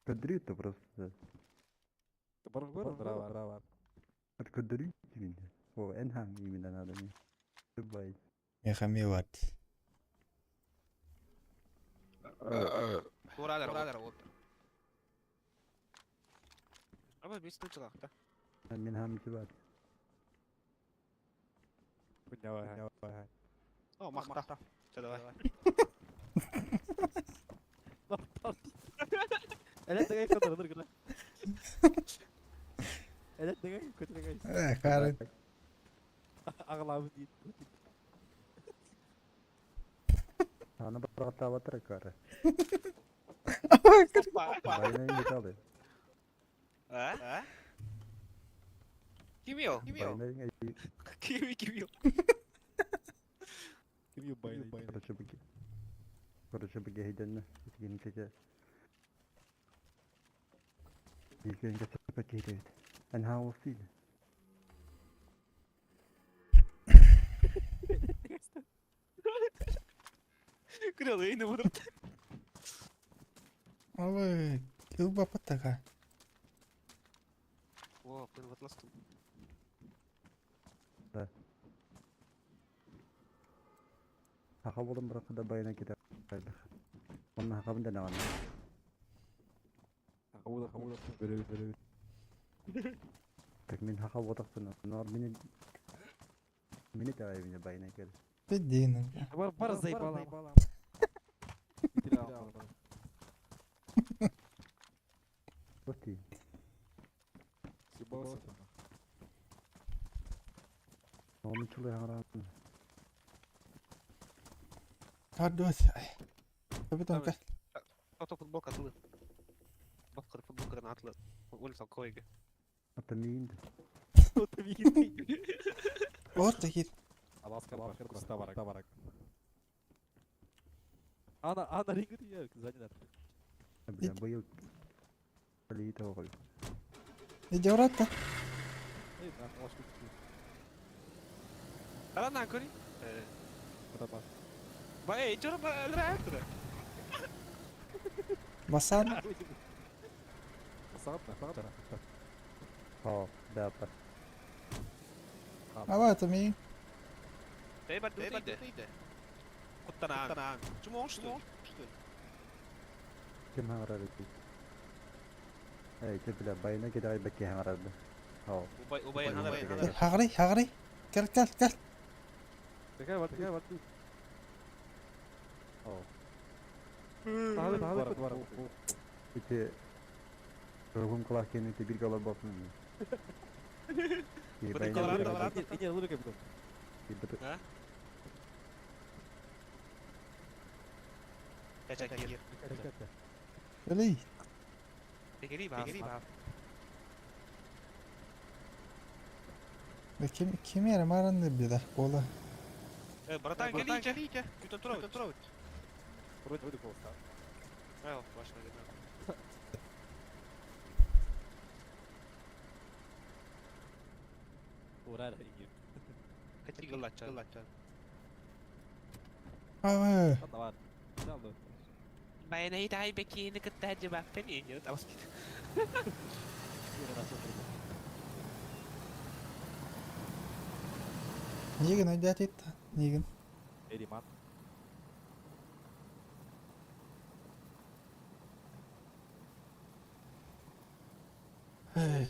Көндірейді просто. Это көндірейді деймін. О, энхан именно надо мне. Бай. Мехамеват. Мен хам кибат. Э, Карын. Аны бір батыр кары. Байнайын кеталды. Байнайын Короче, беги. Короче, беги хейденне. Итигин кете. Билген кете кейдебит. Эн хаусил. Ой, кылба паттака. Да. Хаха болом бірақ да байна кете. Онна хахабын да наган. Так мен хаха бодақпын. Нар мени мени тавай мени байна кел. Пиддин. Бар заебала. Оти. Оны чулай харан. Кардуас. Капитан кал. Ата миинди. Орта кир. Бля, быйыл Лита оғыл. Иди урата. Басан? О, да, пар. Ава, это ми. Куттанаан. Чумоң что? Ким хаңарар эти? Эй, ты бля, байына кедай бәкке хаңарарды. О. Убай убай хаңарар. Хагри, хагри. Кел, кел, кел. Такая вот, такая вот. О. Тағы тағы бар. Ити Рогум клакени ти бир голор бапын. Ине лурика битон. А? Кача кир. Элей. Тегери ба. Тегери ба. Да ким ким яра маранды беда кола. Э, братан, келите. Күтөн турабыт. Күтөн турабыт. Вроде вроде полста. Ай, башына кет. Ура, игир. Качи гыллача. Гыллача. Ава. Давай. Жалды. Байына итай бекини кытта жабаппен иньо табас кит. Нигин өйдәт итті. Нигин. Эриман. Эй.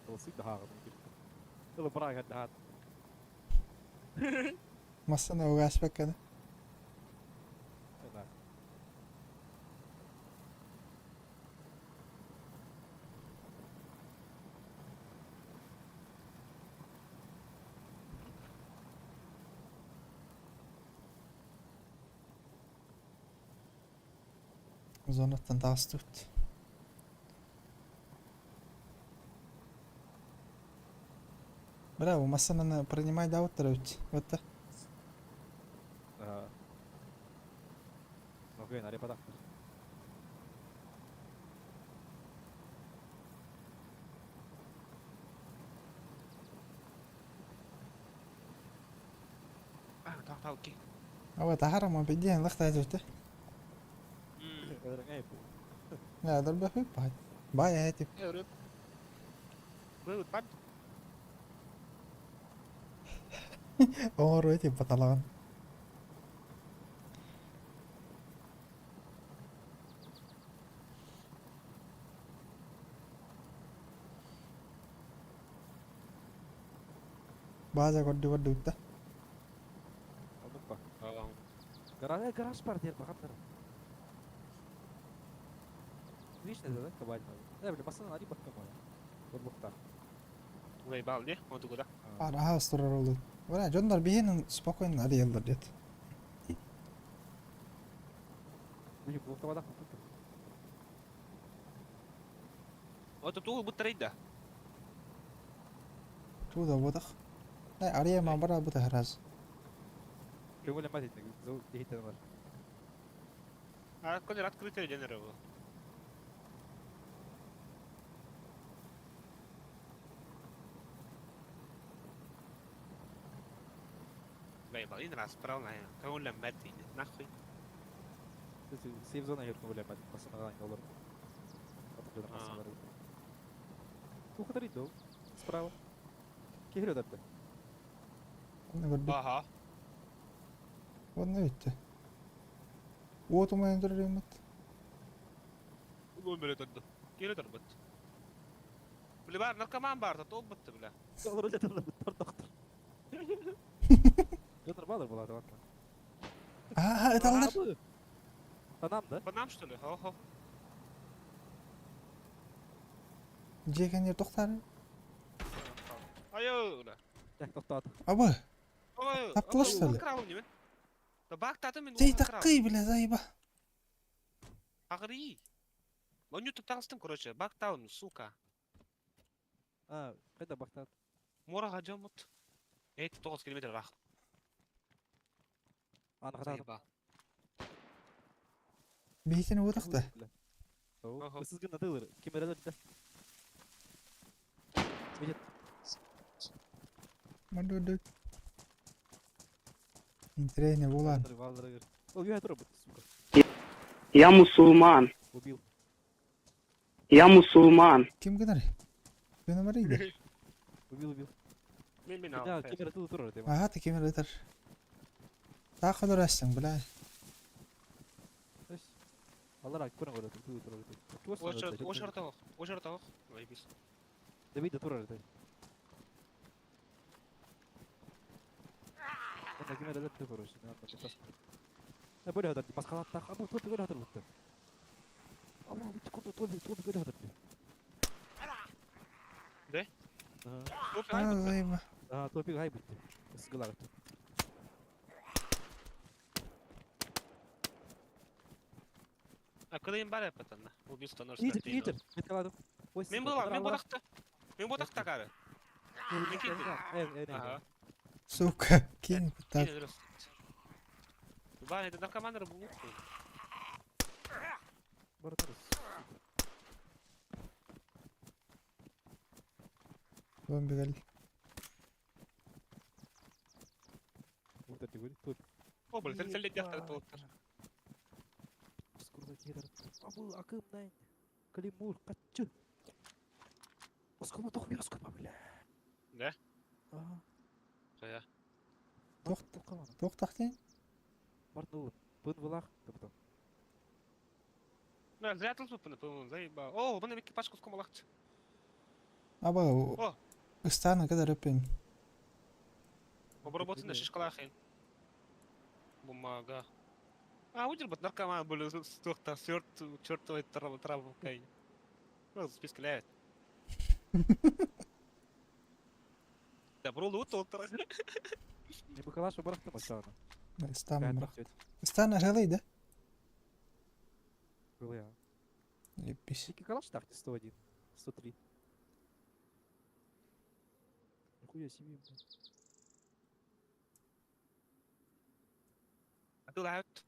Толсик да хагы. Ылы брага да. Масана угас бәккәне. Да. Зонаттан тагыстыбыт. Браво, масананы принимай да оттырабыт. Вот та. Ага. Окей, наре падак. А, тау тау ки. Ава тахара ма бидиен лахта ажыты. Да, дорба хуй пат. Бай эти. Был пап. Оңор эти баталаган. База көрдү көрдү утта. Алдык Гараж, гараж бар дер бакаттар. Лично да, кабань. Да, бля, масана ари бакка моя. Борбукта. Улай бал не? Он тугуда. Ара турар олду. Бара жондар биһин спокойно ари елдер дет. Били блокта бадак. Ото туу буттарайда. Туда бодах. Ай ария ма бара бу тахараз. Көңүле мат итне. Зу дихитен бар. А кодер открытый денер был. Бай, балин раз правильно. Көңүле мат итне. Нахуй. Сейф зона ер көңүле мат. Масана ган олар. Ата Тухтар иду. Справа. Кихрё дапты. Көрдү. Ага. Онны битти. Уотума эндерремет. Өмір өтөдү. Келе турбут. Бля бар наркоман бар, то бутты бля. Олар өтө доктор. Жотор балыр болады ватма. А, это алдар. Танам да? По нам что ли? Хо-хо. Жеген ер тоқтар. Айо, бля. Так, тоқтат. Абы. Ой, Таптылар что ли? Кралым неме? Да бактаты мен. Тей таққи бля заиба. Агри. Мен ютуб тагыстым, короче, бакталым, сука. А, қайда бактат? Мораға жамыт. Эт 9 километр рах. Аны қата. Бейтин уотахта. Сіз гына тылыр. Кемерелер да. Видит. Мадуду. Интересно булан. Балдыры. Ол үөһэ турар, сука. Я мусульман. Убил. Я мусульман. Ким гынар? Күнүм арыйды. Убил, убил. Мен мен Да, ал. кемер тылы турар, ты. Ага, ты кемер ытар. Таах олорасың, бля. Аллара көрөн көрө тылы турар. Ошар тавах. Ошар тавах. Заебись. Давид турар, ты. Онда кемер өлөттү, короче, надо бөлө хатар, маскалаттах, абу топи көрө хатар бутты. Абу бит курду топи, топи көрө хатар. Да? А, заеба. А, топи гай бутты. Сгылар. А кыдайым бар апатан. Убийство ноль. Идер, идер. Меткаладым. Мен була, мен бодакта. Мен бодакта кары. Мен кеттим. Ага. Сука, кинь так. Ваня, это наркоман был. Зомби гал. Вот это говорит, топ. О, блин, сәл дяхтар толықтар. Скурва кедер. Абу акым найн. Калимур, качы. Оскома тохми, оскома, бля. Да? Ага. Қая. Тоқ, тоқ тахтин? Бартыл, пын вылах, топтом. Ну, зря тут пын, пын, заеба. О, бұны мекке пачку скомалақчы. Аба, О. Ыстаны кадар өпем. Обработанная шишкалахин. Бумага. А, удер бат наркоман были стохта, сёрт, чертовой травы, травы, кай. Ну, списки ляет. Да, бролу утол Не бакалаш барахта мачана. Ыстан бірақ. Ыстан ағалай, да? Был я. Епись. Дикий калаш так, 101, 103. Нихуя себе, блядь. Атылают.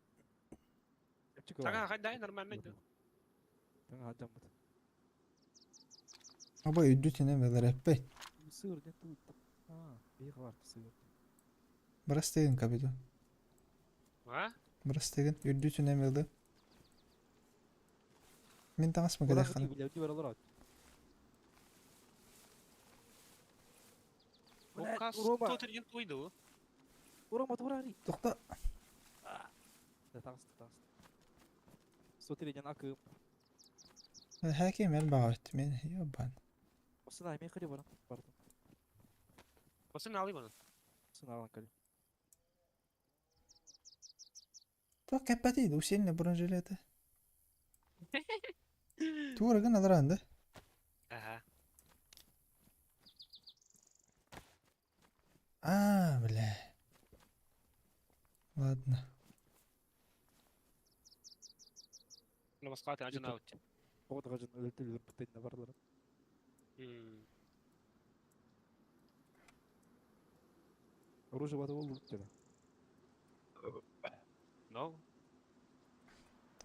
Тага хайдай нормально. Тага жамбыт. Аба, үдді немелер әппей. Сыр, не тут. А, бейға бар, сыр. Біраз деген капитан. А? Біраз деген үрді немелді. Мен таңас ма кәдәк қана? Окас 103 туйду. Рома, турари. Тоқта. Да, таңас, таңас. 103 акым. Хәкем әл бағат, мен ебан. Осына мен қали барам, бардым. Осына алый бұны. Осына алан қали. Тоқ кәппәтейді, усенне бұрын жилеті. Тура гын аларанды. Ага. А, бля. Ладно. Намасқат ажын аут. Оғды ғажын өлтілі бүтін барлары. Оружие баты болды деді. No.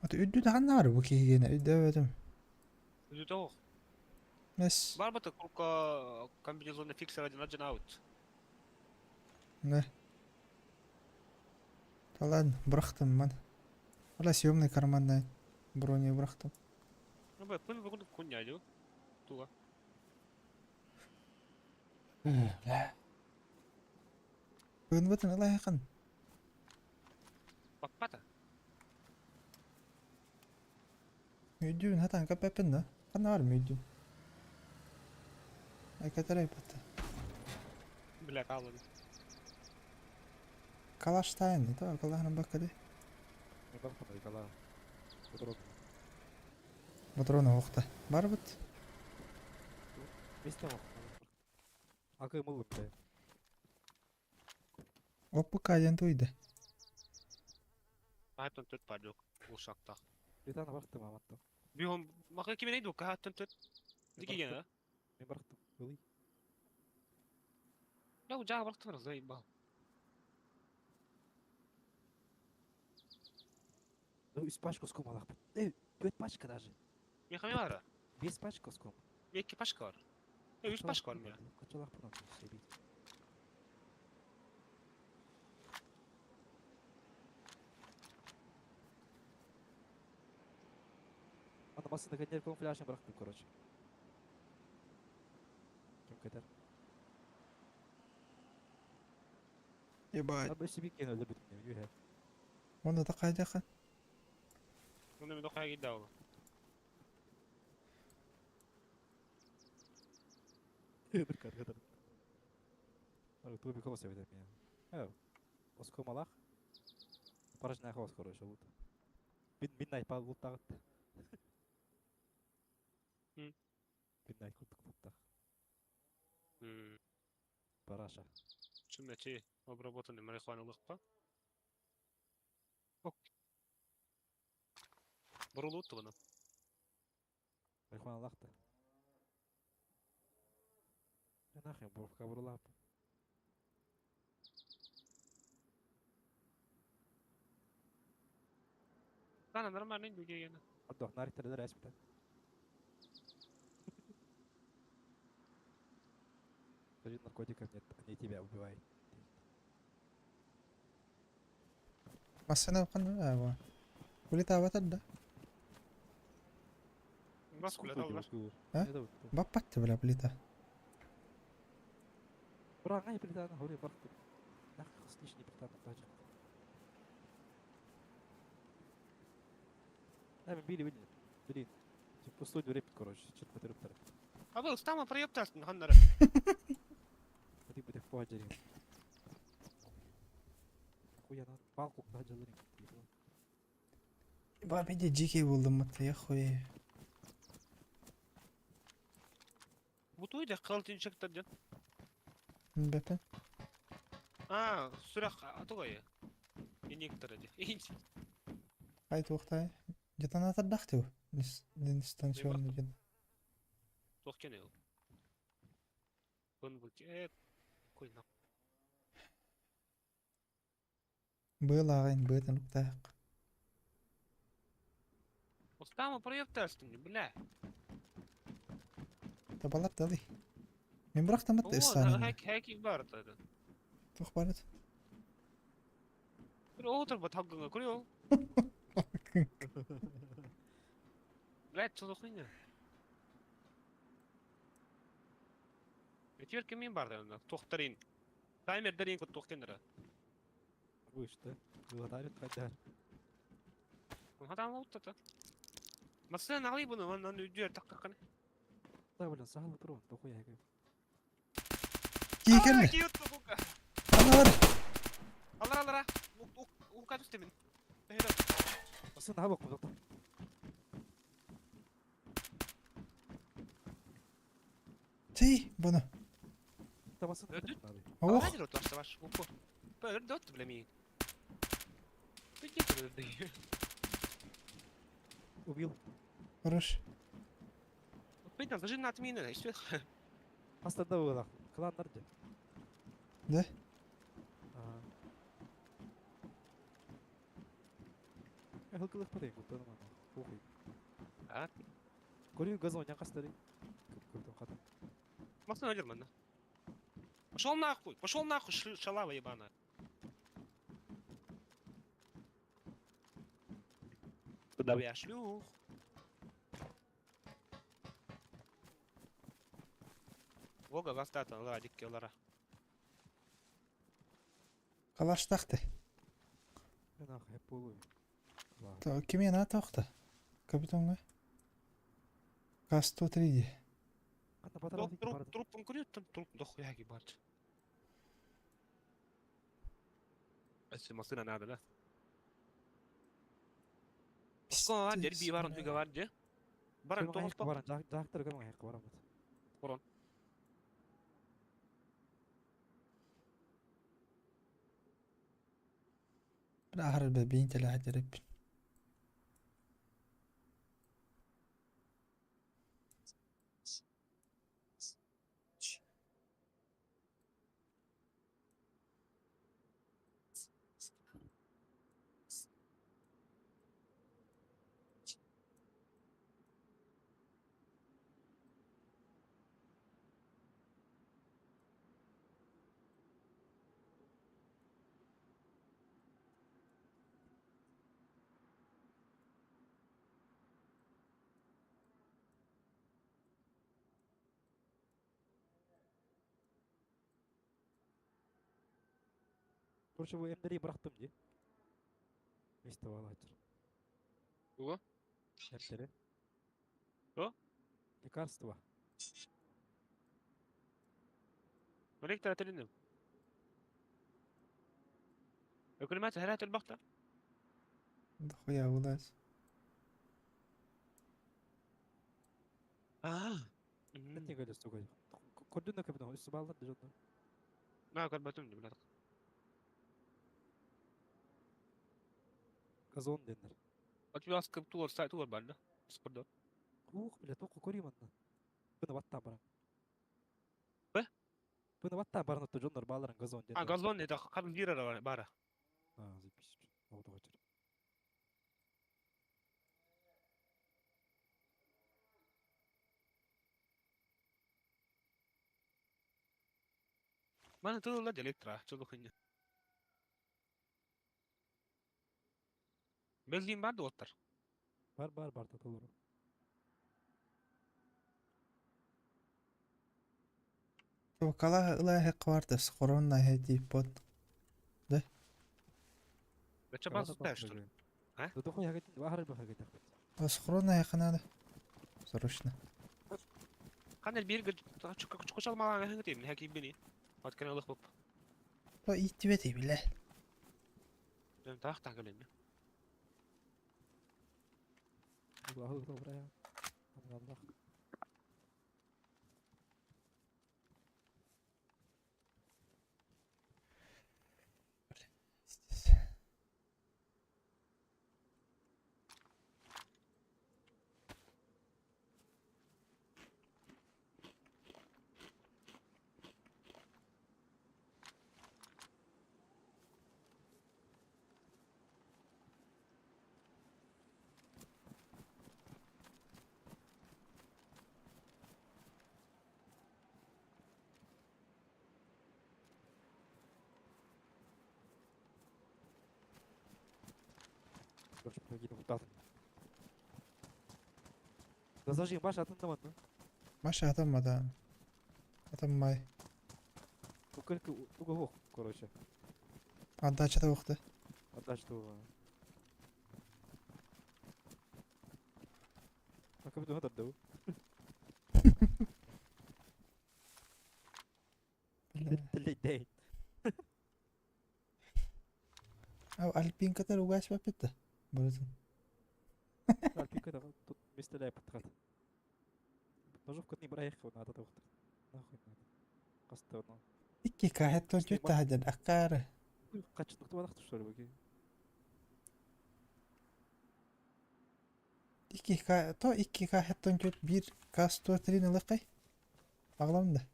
Аты үдді тағанна бар бұл кейгені, үдді өтім. Үдді тоқ. Мәс. Бар баты курка комбинезонный фиксер один ажын аут. Не. Да ладно, бұрақтым ман. Ола съемный кармандай броня бұрақтым. Ну, бе, пын бүгін күн Туға. Бүгін бұтын ылай ақын. Баппата. Үйдүүн хатан кәпәпін да. Қана бар үйдүүн? Айкатарай бата. Бля, қалын. Калаш тайын, то калахны бакады. Патроны оқта. Бар бұт? Месте оқ. Акы мыл бля. Оппу каден туйды. Айптан төт бар жоқ. Ол шақта. Бетаны барықтым аматта. Бихон, мақа кемен ейді оққа аттан төт. Дикеген, а? Мен барықтым. Ылый. Я жағы барықтым раз, заебал. Ну, үс пачка ском алақ. Эй, төрт пачка даже. Мен қаме бар? Бес пачка ском. Екі пачка бар. Эй, үш пачка бар мен. Қачалақ бұны, себейді. Массыына кэннигэр флешын бырахтым, короче. Ким кэтэр? Ебать. Абы себе кинули бүтүннүү. Оны да кайдахан? Оны мен дохая кидда ол. Bir kadar. Туби холос я меня. Оско малах. Паражная холос, короче, лут. Бин найт пал лут тагыт. Бин найт курдук луттах. Параша. Чүмәчи обработанный марихуана лыкпа. Бурулу тугана. Марихуана лахта. Нахрен, пока бурула. Ана нормально деген. Отдох, нарик тогда респит. Скажи, наркотиков нет, они тебя убивают. Массына канна аба. Кулита абатар да. Бас кулета алар. А? Баппатты бля плита. Бра, ngay плита на хоре бархты. Нах лишний плита на тачка. Да, мы били, били. Блин. Типа пустой репит, короче, чет потерптер. А был стама проептастын ханнары. Ты бы поджарим. Хуя на палку хаджаларим. Ба менде жеке болдым мытты, я хуй. Бутуй да кылтын чыктыр ден. Бепен. А, сүрәк атыгай. Инъектор ди. Кай туқтай? Детонатор дахты. Дистанционный ден. Тохкен ел. Бун букет. Кой на. Был ағайын бөтен уктаяк. Устама проептастын, бля. Табалар тады. Мен бирок мытты О, ыстан. хак хакинг бар тады. Тух барат. Бир отыр ба тагыңа көрөң. Блядь, что за хуйня? Өтер мен бар да, тохтарин. Таймер дерин кот тохтенера. Вы что? Выладарит хотя. Хатан лутта. Масына али буну, онан үдүр таккакын. Да, блин, сахал трон, то хуя. Кийкелли. Аналар. Алара алара. Ука түстемин. Масына хабак кудата. Ти, буну. Табасын. Ох. Убил. Хорош. Бейден, даже на отмены, еще. Астада было. Клан нарде. Да? Ага. Я хылкылых потайын, куттан мана. Похуй. А? Көрүү газон яңкастары. Көптөн ката. Масына өлөрмөн. Пошел нахуй, пошел нахуй, шалава ебаная. Куда я шлюх? Вога вастата, ладик келара. Калаштахты. Нахуй, полуй. То киме на тохта? Капитанга. К-103 Труп, труп, он курит там, труп, дохуя ебать. Если машина надо, да? Сколько дерби барон ты говоришь, Баран, то Баран, жактыр кем аяк баран. Баран. Ахар бебин теле хажарып. Короче, бу эмдэри бырахтым дии. Место балачыр. Тугу? Эмтэри. Что? Лекарство. Электро тэриним. Өкүлүмэт сэһэрэ төлбөхтө. Дохуя вылазь. Аа. Не говорю, сука. Көрдүн да көбүнө, үс баллар дежонно. Маа көрбөтүм билер. Газон денер. Отвязка туор сай туор барда. Спордо. Ух, бля, только көрейм анна. Бұны батта баран. Б? Бұны батта баран отто жоннор балларын газон А газон это кабыл бира бара. А, запись. Оғды қочыр. Мана тылла электро, чолу хыня. Бензин бар да оттар. Бар, бар, бар, татылыр. Кала ылааһы квартес корона хети пот. Да? Бача бас что ли? А? Да дохуя хагат, вахар ба хагат. Схрона надо. Срочно. Кана бир чукачал мала хыгытым, хаким бини. От кана лых боп. То иттибет биле. Мен тах так элем. Аллаху добрая. Аллах. Короче, помоги нам татын. Да зажги, Маша, атын да Маша атаммада. Атаммай. Только туга короче. Отдача ухты. Отдача туга. А как бы да? Блядь. Ау, альпинкатар угас баппитта. Барытын. Альпинка тут место патхат. Ножовка не брайх, надо доктор. Нахуй надо. Кастырно. Икки кахеттон түттэ хадан аккары. Качтык туалахты что ли буги? Икки ка то икки кахеттон түт бир кас туатрин ылыкай. Агламда.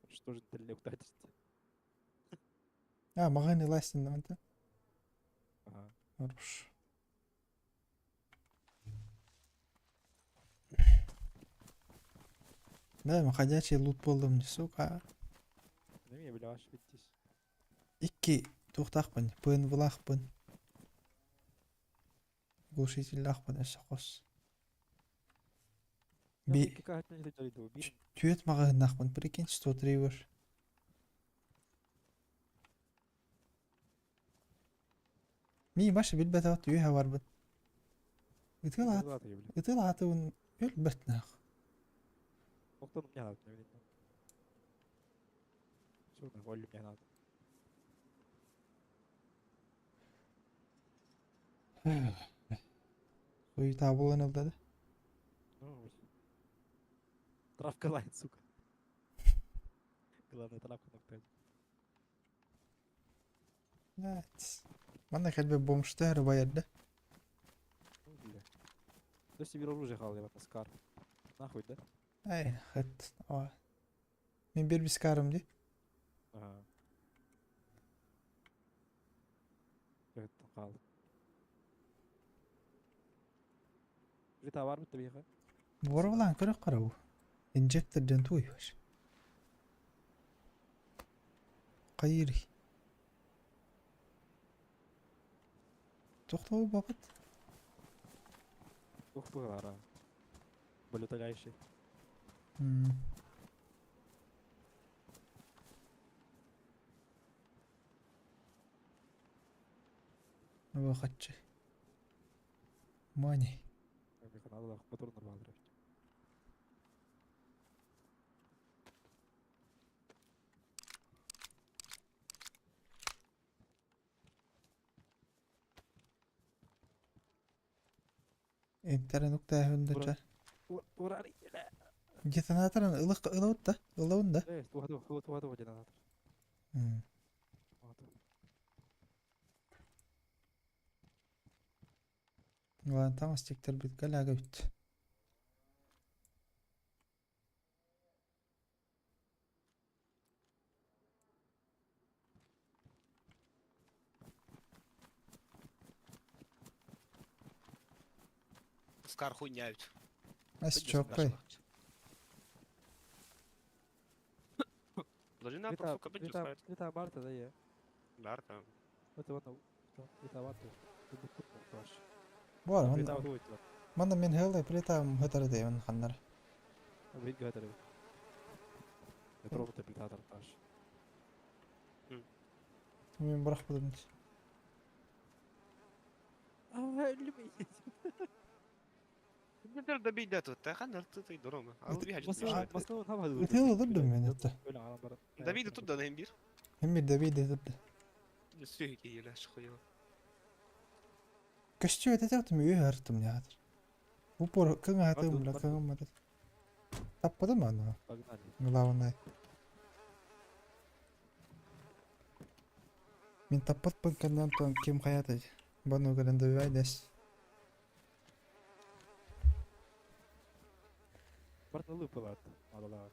Что же интеллект А, маған иластин да. Ага. Хорош. Да, ходячий лут болдум, сука. Неме бля, аш биттис. Икки туохтаахпын, ПНВлаахпын. Глушительлаахпын өссө хос. Би Икки кахеттон түт бир. түөт маҕаһыннаахпын, прикинь, 103 бар. Ми Маша билбэт от үһэ барбыт. Ытыалаат ытыалаатыбын өлбөт нах. Октон мне надо, мне видно. Всё, на волю мне надо. Суета буолан ылда да. Ну, Травка лает, сука. Главное, травка ногтать. Блядь. Манна кэлбэ бомжтар байарда. Ну, бля. То есть себе оружие хал, я скар. Нахуй, да? Ай, хат. Aa. Мин бир бискарым ди. Ага. Это хал. Жита бар бит бияга. Буор булаан көрөх карабу. Инжектор ден туй баш. Кайыри. Тохтоо бабат. Ух, бара. Болюталяющий. Выходчы. Мани. Интерен уктааһын да Детонаторын ылых ылабыт да? Ылабын да? Ладно, таҥас тиктэрбит галяга бүт. Скар хуйня ведь. Ас чоккой. Подожди, на, сука, бить Плита Барта, да, я. Барта. Это вот, плита Барта. Бар, манна. Манна мен хелле плита хытары деймин ханнар. Бит гатары. Это роботы плита тарташ. Мен бырахпытым. Нeder добить да тут, та ханнар тут и дорога. А Ытыалы дырдым мен это. Давида тут да наимбир. Эмир Давида дырды. Сүйге елаш хуё. Көстүү этетем үйө хартым ятыр. Упор кыңа хатым бла кыңа мат. Таппадым аны. Главное. Мен таппат пынкандан тон ким хаят Бану кэлэн добивайдес. Барта лыпылат. Адала.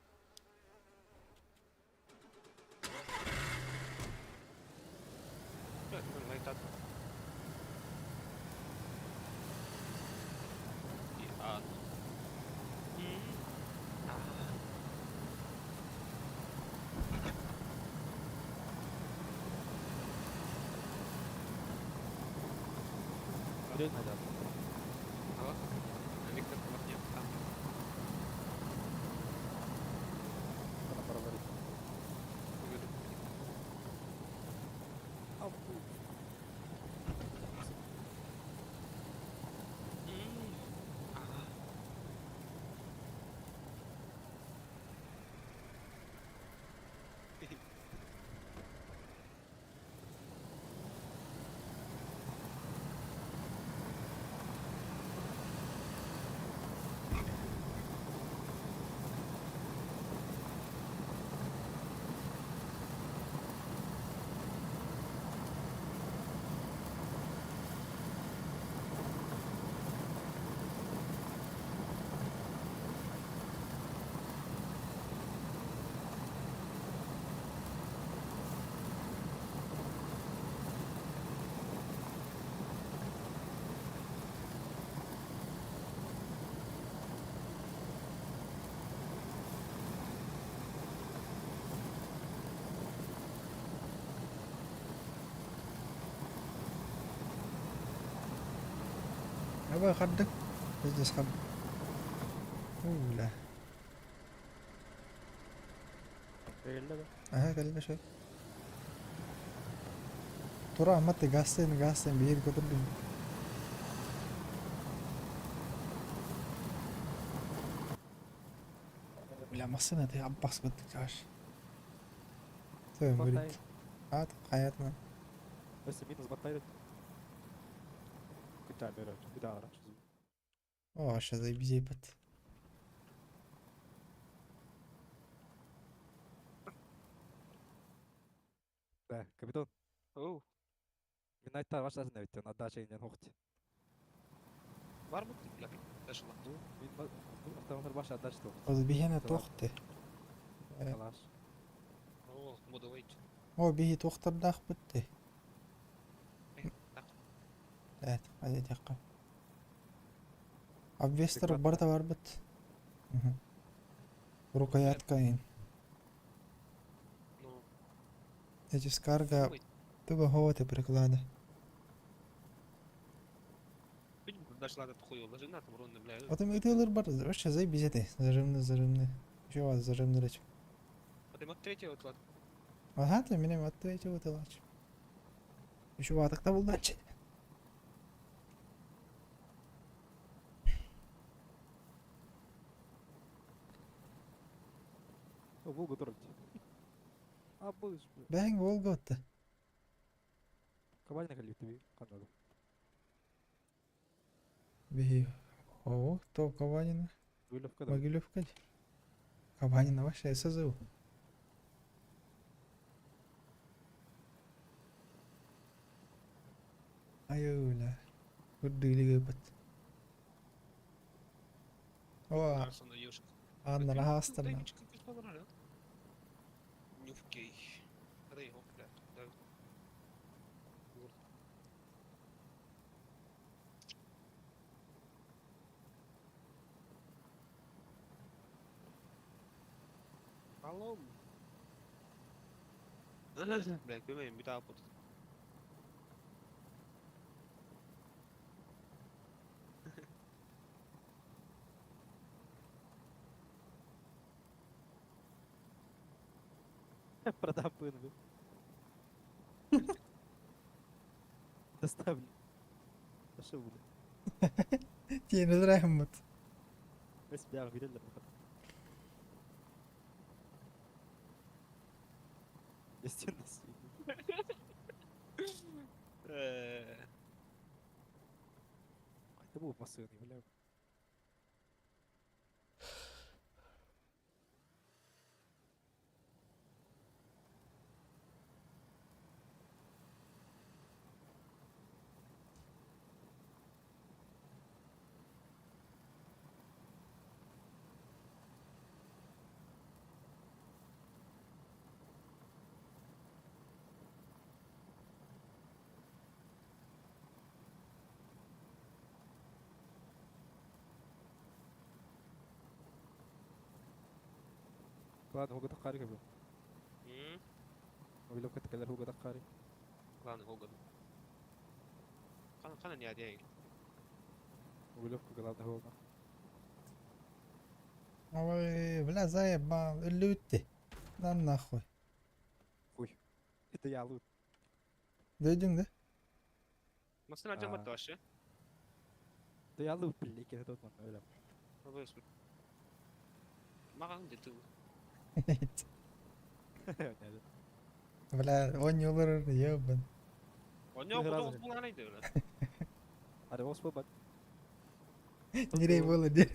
Виктор Махнев там. Аба хардык. Пиздец хар. Ула. Аха кэллэ шой. Тура аммат гастен гастен биир көтөрдүм. Бля, машина ты аббас көттүк чаш. Той мөрит. Ат хаятма. Бес минус батарея. Куда берет? Куда раньше? О, вообще заебись ебать. Да, капитан. Оу. Минайта ваш азын өттен, отдача инен хохт. Бар бу бля. Дашла. Мин автомобиль баш отдача тохт. Ол биһиэнэ туох ты? Калаш. О, буду выйти. О, биһи туохтардаах бытты. Эт, hadi dakika. Обвестер барда бар бит. Рукоятка ин. Эти скарга туба хоты приклады. Дашла этот хуй, ложи на там руны, бля. Потом ытылыр бар, вообще заебись это. Зажимны, зажимны. Еще вас зажимны речь. Потом от третьего вот Ага, ты меня от третьего ты лач. Еще ваток табыл дальше. Волга турар. А, будешь, бля. Бэһиҥ Волга отта. Кабанина кэлбит ханна Биһи О, кто Кабанина? Могилевка да. Могилевка. Кабанина вообще СЗУ. Айыла. Үрдүгүлүгү бат. О, Анна рахастарна. Нюфкей. Бля. Алло. Бля, көмөйүм бүтэ аппыт. Продам ПНВ. Доставлю. Пошел, бля. Тиэнэ рахмат. Бэс бяҕа билэллэр баха. Естественно, Это был массивный, бля. Ладно, هو قد قاري قبل. Могилевка кэлэр هو قد قاري. Главный Волга. Хан хан не один. Могилевка главный Волга. Ой, бля, заебал. Үллүтти. На нахуй. Хуй. Это я лут. Дойдуң да? Масына жамат вообще. Да я лут, блядь, это тот man, өлөм. Маган дети. Бля, он не олорор, ебан. Онё куда булган иде бля. Аре ос бат. Нерей было де.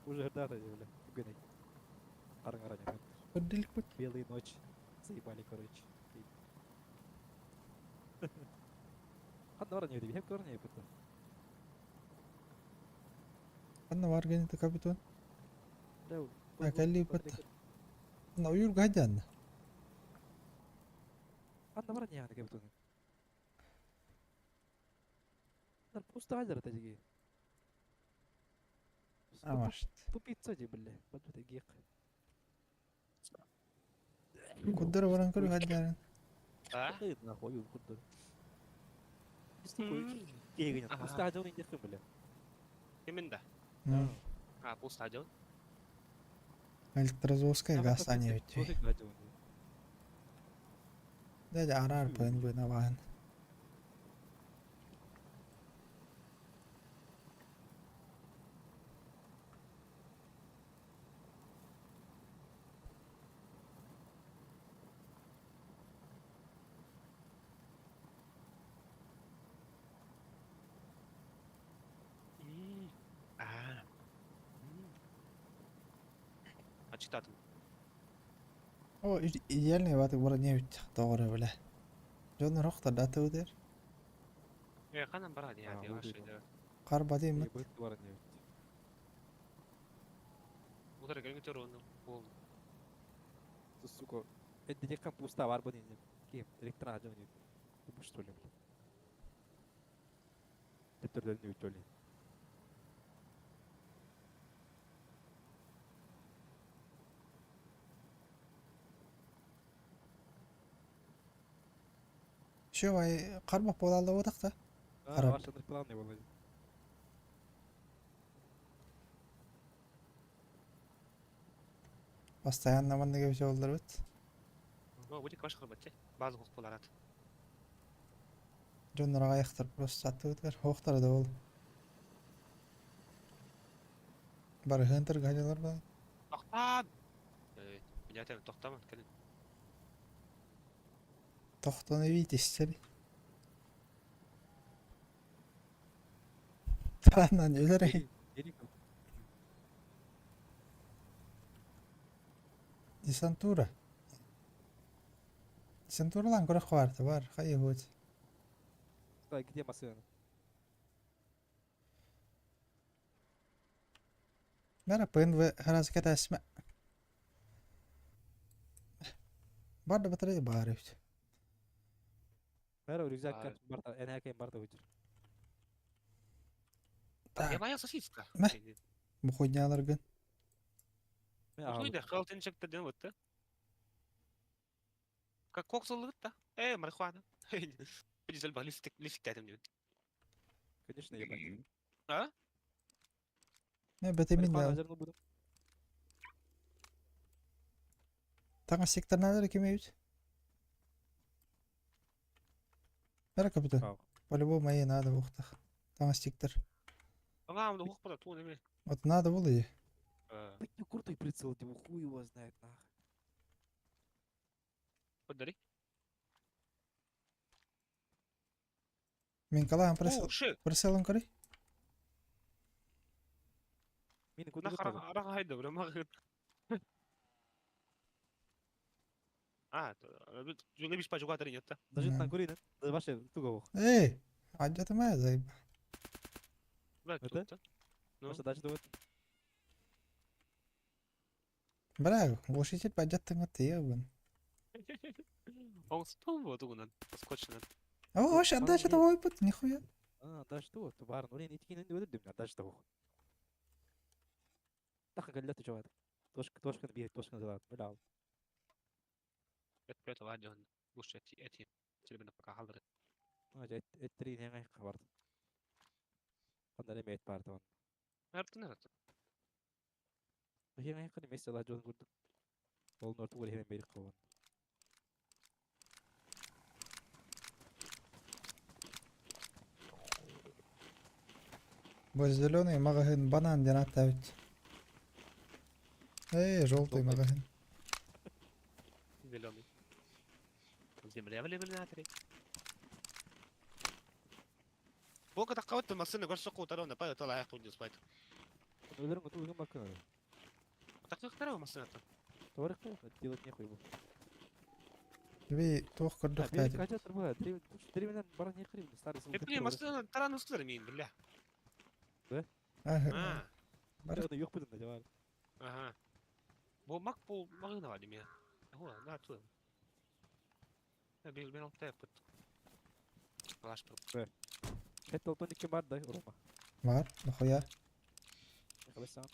Уже дата, бля. Гынай. Арың Үрдүлүк Белые ночи. Заебали, короче. Ханна бар не өйдө, хеп көрнө бит. Анна бар генете капитан. Да. А калли бат. На уюр гадян. Анна бар не аны капитан. Нар просто азер тажиги. Амашт. Тупица же, бля. Бат гек. Куддар баран көрү гадян. А? Нахуй, куддар. Кегин, пуста ажон индек бля. Киминде? А, пуста ажон. Электрозаводская газ ани өтүй. Дядя арар ПНВ на ван. А. Ачытатын. О, идеальный ваты бара не тоғыры бля. Жон рохта дата өдер. Э, канан бара не ати вообще. Кар бады мат. Удары келген төрөөнү бол. Сука, это не пуста бар бу не. Кем? Электро ажон не. Бу что ли, бля? Тептерлерин өтөлі. Еще вай кармак болалды бодакта. А, Карап. ваш план не было. Постоянно манныга бите болдор бит. О, будет баш кырбат, базы кук боларат. Дьоннор аҕыйахтар просто аттыбытыгар суохтара да ол. Барыһыан тыргаһдьалар баа. Тохтоон! Меня тохтома, кэлин. Тохтон эбиитиссэри. Таанан өлөр Десантура. Десантуралаан көрөх баарта бар, хайы Стой, где машина? Бара ПНВ раз кэтэсмэ. Бар да батарея баар эбит. Бара рюкзакка барта, энэкэ барта выдер. Я моя сосиска. Мэ. Бу хуйняларгын. Хуйда, халтын чыкты ден вот Как коксуллугут Э, марихуана. Дизель ба лифтик лифтик дедим. Конечно, ебать. А? Мэ бэтэмин Марихуана да. зерно буду. Таҥас секторналар ким эбит? Бара капитан. По-любому моей надо бухтах. Таҥас сектор. Аңа, ну хук бара, туу неме. Вот надо было и. Блять, ну крутой прицел, типа хуй его знает, нахуй. Подари. Мин калаан О, shit. прицелын көрүй. Мин куда Нах араха хайда, бля, маг. А, жуга биш па жуга тарин ятта. Даже на кури, да? Ваше туго. Эй, адья заеб. Бля, Это? Ну. Ваша дача думает. Бра, глушитель падет ты ебан. Он стол тугунан, скотчынан. О, вообще отдача того опыт, нихуя. А, да что, тубар, ну не не өлдүм, да что. Таха галлаты жават. Тошка тошка бир, тошка залат, бля. Это ладно, лучше эти эти телебена пока халдыр. А, эт три не хабард. Анда эме эт бар табан. Артын арт. Хеме кыны месте ла жон курдук. Ол норту гол хеме берик кылган. Бо зеленый магазин банан ден аттабыт. Эй, желтый магазин. Зеленый. Земля в иллюминаторе. Бога таккават масына көрсө кутарона па тала аяк тундис байт. Өлөрүң утулган бакын. Такыктара масына. Товарищ, делать нехуй бу. Би туох көрдөх Бери тәти. кача турба, три три менен бара не хрен, старый Э, блин, масына таран устар мин, бля. Да? Ага. А. Бар. Бар. Yok будем да, Ага. Бу мак бу магына бар деме. Ху, на ту. Бил бил алта пыт. Лаш пыр. Хәтта алтын бар да, Рома. Бар, нахуя. Хабасан.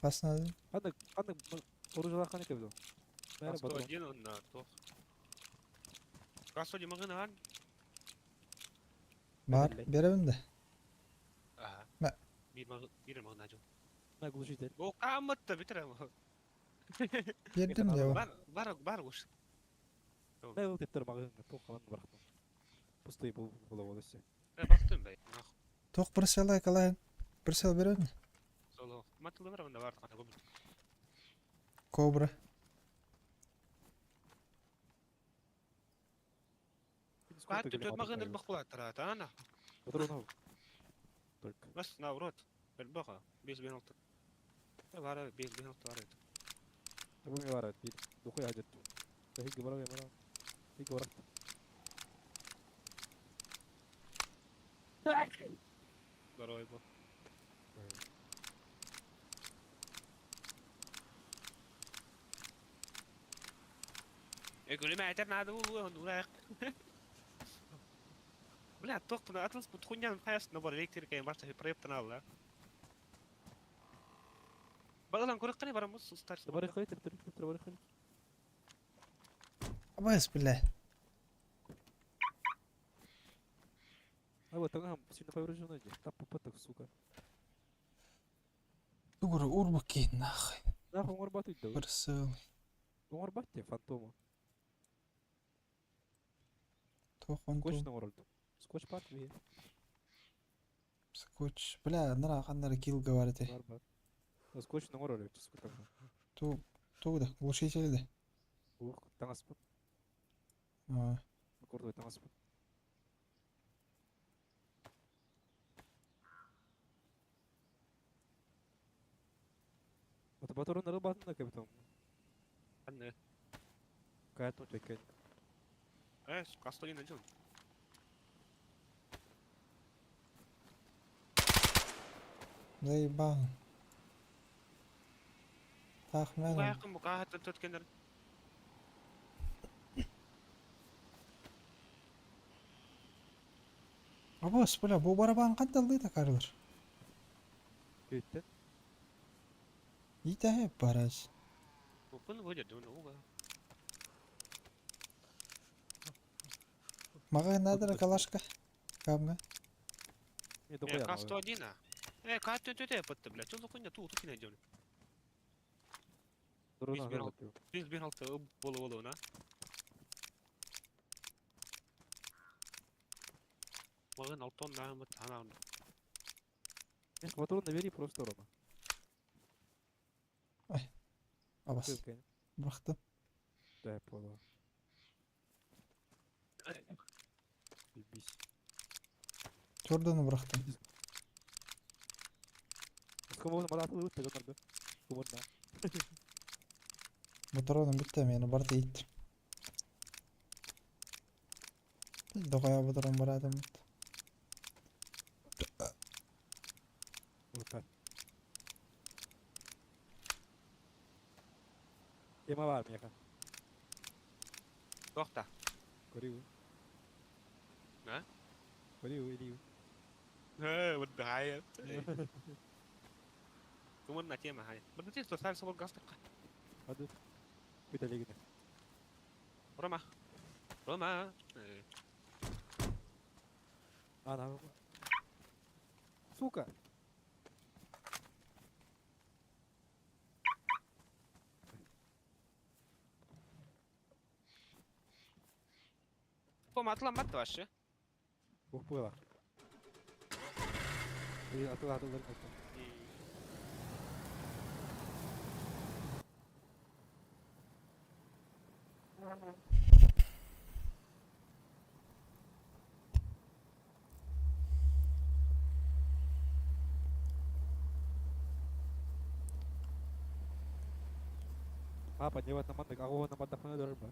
Бас надо. Анда анда оружие каны кебдо. Бәрі Сто один на то. Касо магына бар. Бар, беребин да. Ага. Мә. Бир маг бир магына жо. На глушитель. Бу камытты битер. Бердим де. Бар бар бар уш. Да, ул тептер магазин тоқ калан барахтым. Пустой был было вот все. Бастым бай. Туох прицел калаан. Прицел беребин. Соло. Матылы бар анда бар кана көп. Кобра. Кат төт магын бак була тара ана. Патронов. Только. Бас наоборот. Бага. 5 бен 6. Бар 5 бен 6 бар. Бу бар бир. Духуй ажет. Хиг бар бар. Хиг бар. Здоровый был. يقول ما اعترنا هذا هو ولا Бля, тохтана атлас бутхунян хайас набор электрика и марта проектна алла. Балалан көрөккәне барамыз устар. Бар хой тер тер тер бар хой. Абайс, бля. А вот там сильно повреждено где. Там попыток, сука. Тугур урбаки нахуй. Нахуй горбатый да. Прицел. Горбатый фантома. Туох фантом. Точно орольду. Скотч пат ви. Скотч. Бля, нара ханнара килл говорите. Бар бар. Скотч нөҥөр өрө чускутан. Ту ту да, глушитель да. Ух, таҥаспыт. А, Курдуй таҥаспыт. Вот батурун батын да кэбитом. Анны. Каяту чекен. Кастолин начал. Заебал. Так, Буга мен. якын бука хаттан төткенер. Абос, бля, бу барабан канталды да карлар. Көттен. Ите хеп барас. Букун выйдет, думаю, уга. Мага надо калашка. Камга. Не дохуя. К-101, а. К-1 төте пытты, блядь. Что за хуйня? Ту, тут не найдем. Бир алты болу болу, на. Маған алтон на танан. Патрон набери просто Рома. Абас. Бырахтым. Да, я понял. Ебись. Төрдіні бырахтым. Скомодно маратылы өтті жонарды. Скомодно. Батроным бітті, мені барды ит. Дохуя батрон барадым. Вот так. Тема бар меха. Тоқта. Көрю. А? Көрю, илью. Вот да. Кумырна тема хай. Бір тез достар сол гастыққа. Hadi. Bir de ligine. Рома. Рома. Ana. Сука. Кома атылан вообще. Ух было. Атыл атылдар. А, подневать на мандык, агуа на мандахана дорба.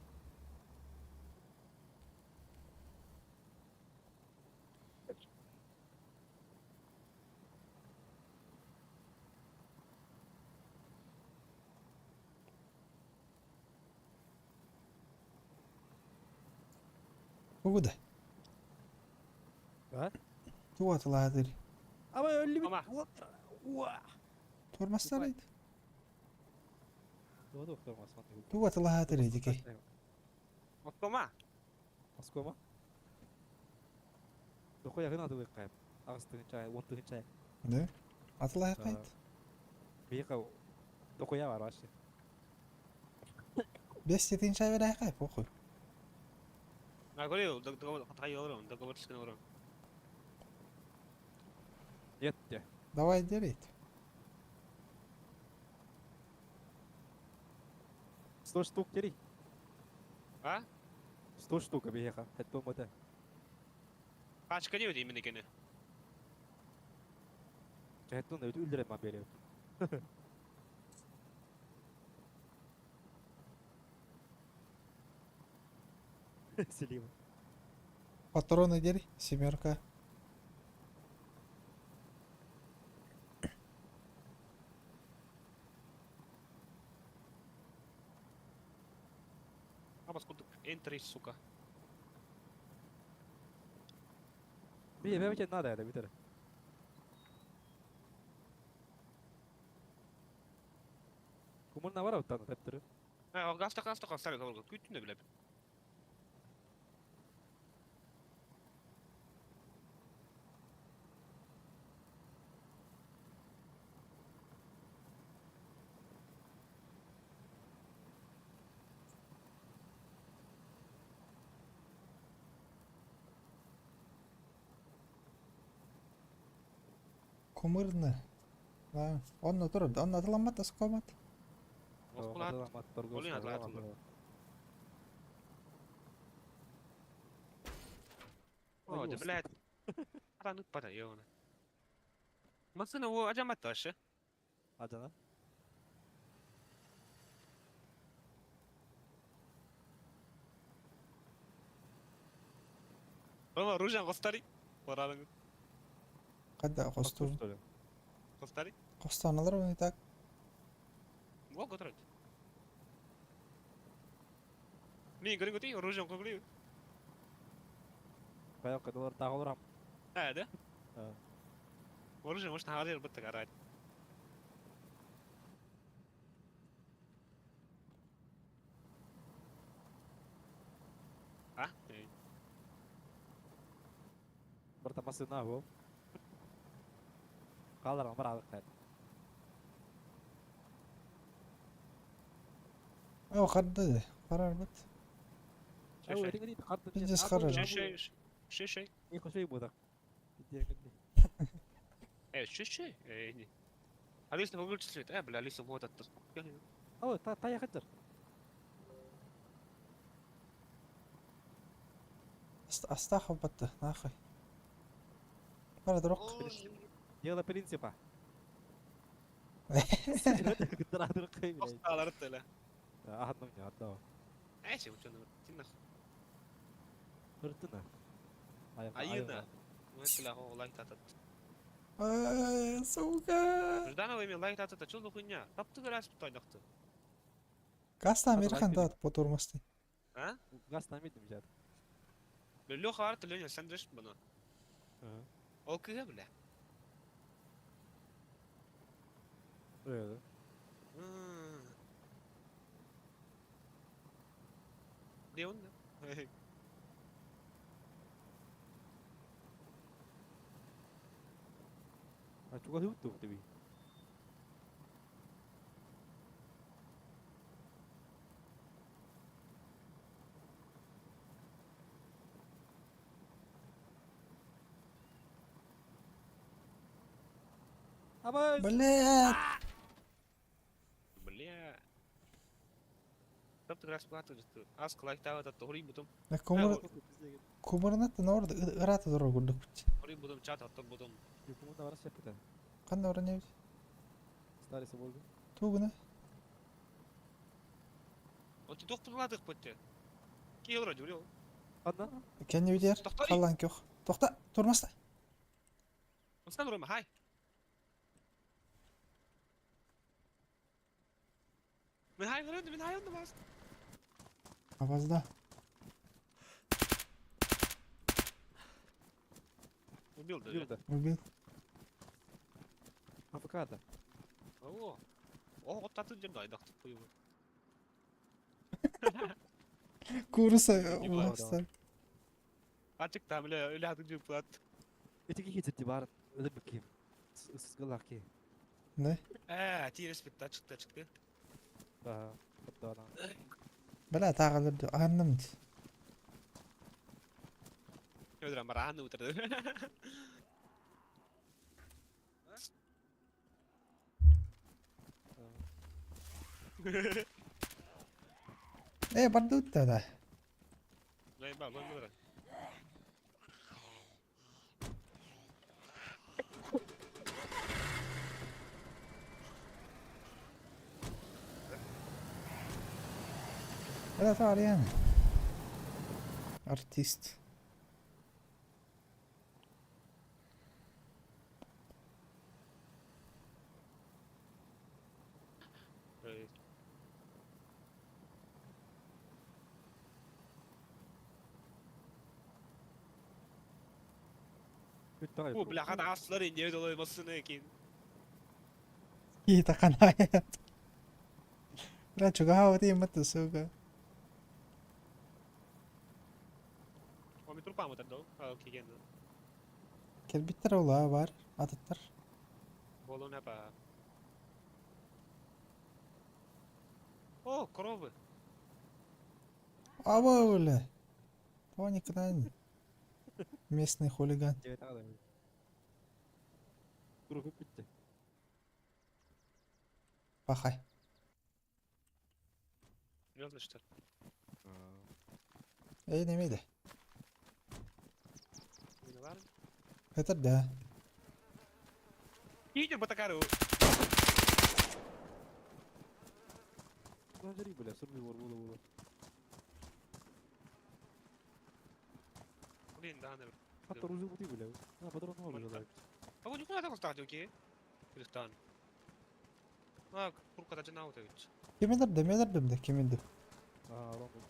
Угуда. А? Ту атылаадыр. Ama öyle bir... Ama. Тормастар ит. Doğru doktor Ту атылаадыр эдике. Москома. Москва Дохуя гына атылы кайып. Агыстыгын чай, онтыгын чай. Да? Атылаа кайт. Бейка дохуя бар вообще. Бес тетин чай бере кайт, похуй. А, говорил, договор, договор, договор. Нет, те. Давай дерет. 100 штук тери. А? 100 штук бейка. Это мода. Пачка не именно кене. Чайтон өтө үлдүрөм ман берем. Селим. Патроны дери, семерка. А поскольку энтри, сука. Би, би надо это, битер. Кумурна бар оттан тептери. А, гаста гаста гаста гаста күттүн билеп. Кумырны. Да. Онно турар. Онно атыламмат оскомат. Оскулаат. Олин атылаат. О, да блядь. Атан ыппата, ёна. Массына о ажамат ташы. Адана. Рома, ружан костари. Баралың. Когда хостур. Костари. Хостаналар оны так. Во көтөрөт. Мен көрүн көтөй, ружан көглүй. Кая кадалар тагылрам. А, да? Оружие может на бытта карать. А? Барта масына бу. Калар бар алык. О, қарды. Қарар бит. Пиздец қарар. Шей, шей, шей. Не хочу буду. Э, шей, шей. Э, не. Алиса выключит. Э, бля, Алиса вот это. О, та та якынdır. Астахов батты, нахуй. Бара друг. Дело принципа. Осталар теле. Одно мне, одного. Э, че, ученый, ты нахуй. Ртына. Айына. Мы это лайк татат. Сука. Жданова эми лайк татат, чё за хуйня? Тапты раз тайдакты. Газ Американ да потурмасты. А? Газ намидим жат. Бля, Леха арты Леня, сен дреш бұны. Ол кіге, бля. Э. Где он, да? А чуга хыпту тебе. Блядь. Бля. Тапты раз плату, аск лайк тават атты, хори бутум. Да кумыр кумырнат норд ырата дорог гурдук бит. Хори бутум чат атты бутум. Кумырна бар шепте. Кандай орын бит? Старый соболду. Тугуна. Оти доктор бітті. Кей вроде урел. Анда. Кенни битер. Қалан көх. Тоқта, турмаста. Остан Рома, хай. Мен хай вроде, мен хай онда бас. Авазда. Убил да. Убил. Авокадо. О. О, вот татын жерде айдактып коюу. Курса уластар. Ачык там эле эле атын жеп кылат. Этиги кетирди барын. Өлүп ким. Сызгылак ки. Не? Э, тире спит ачык чыкты. Да, да. Бля, тагылыр анным. Өдөрө бараны утырды. Э, бардут да. Лай ба, лай ба. Бля, Тариан. Артист. О, бля, хана аслар инде долой басыны экен. И таканает. Бля, чуга вот им это, сука. О, мен трупам отыр да, келген. Келбиттер ола бар, атыттар. Болон апа. О, коровы. Аба, бля. То никогда не. Местный хулиган. Круг бүттэ. Пахай. Звездный что ли? Эй, немейdi. Не бар? Это да. Идем батакару. Смотри, бля, сурби вор була була. Блин, да, наверное. Хатта ружу бути, бля. На, патрон уже дай. А вот никуда так стать, окей? Кристан. А, курка даже на вот ведь. Ким өлөрдө? Мен өлөрдүм да, ким өлдү? А, Рома.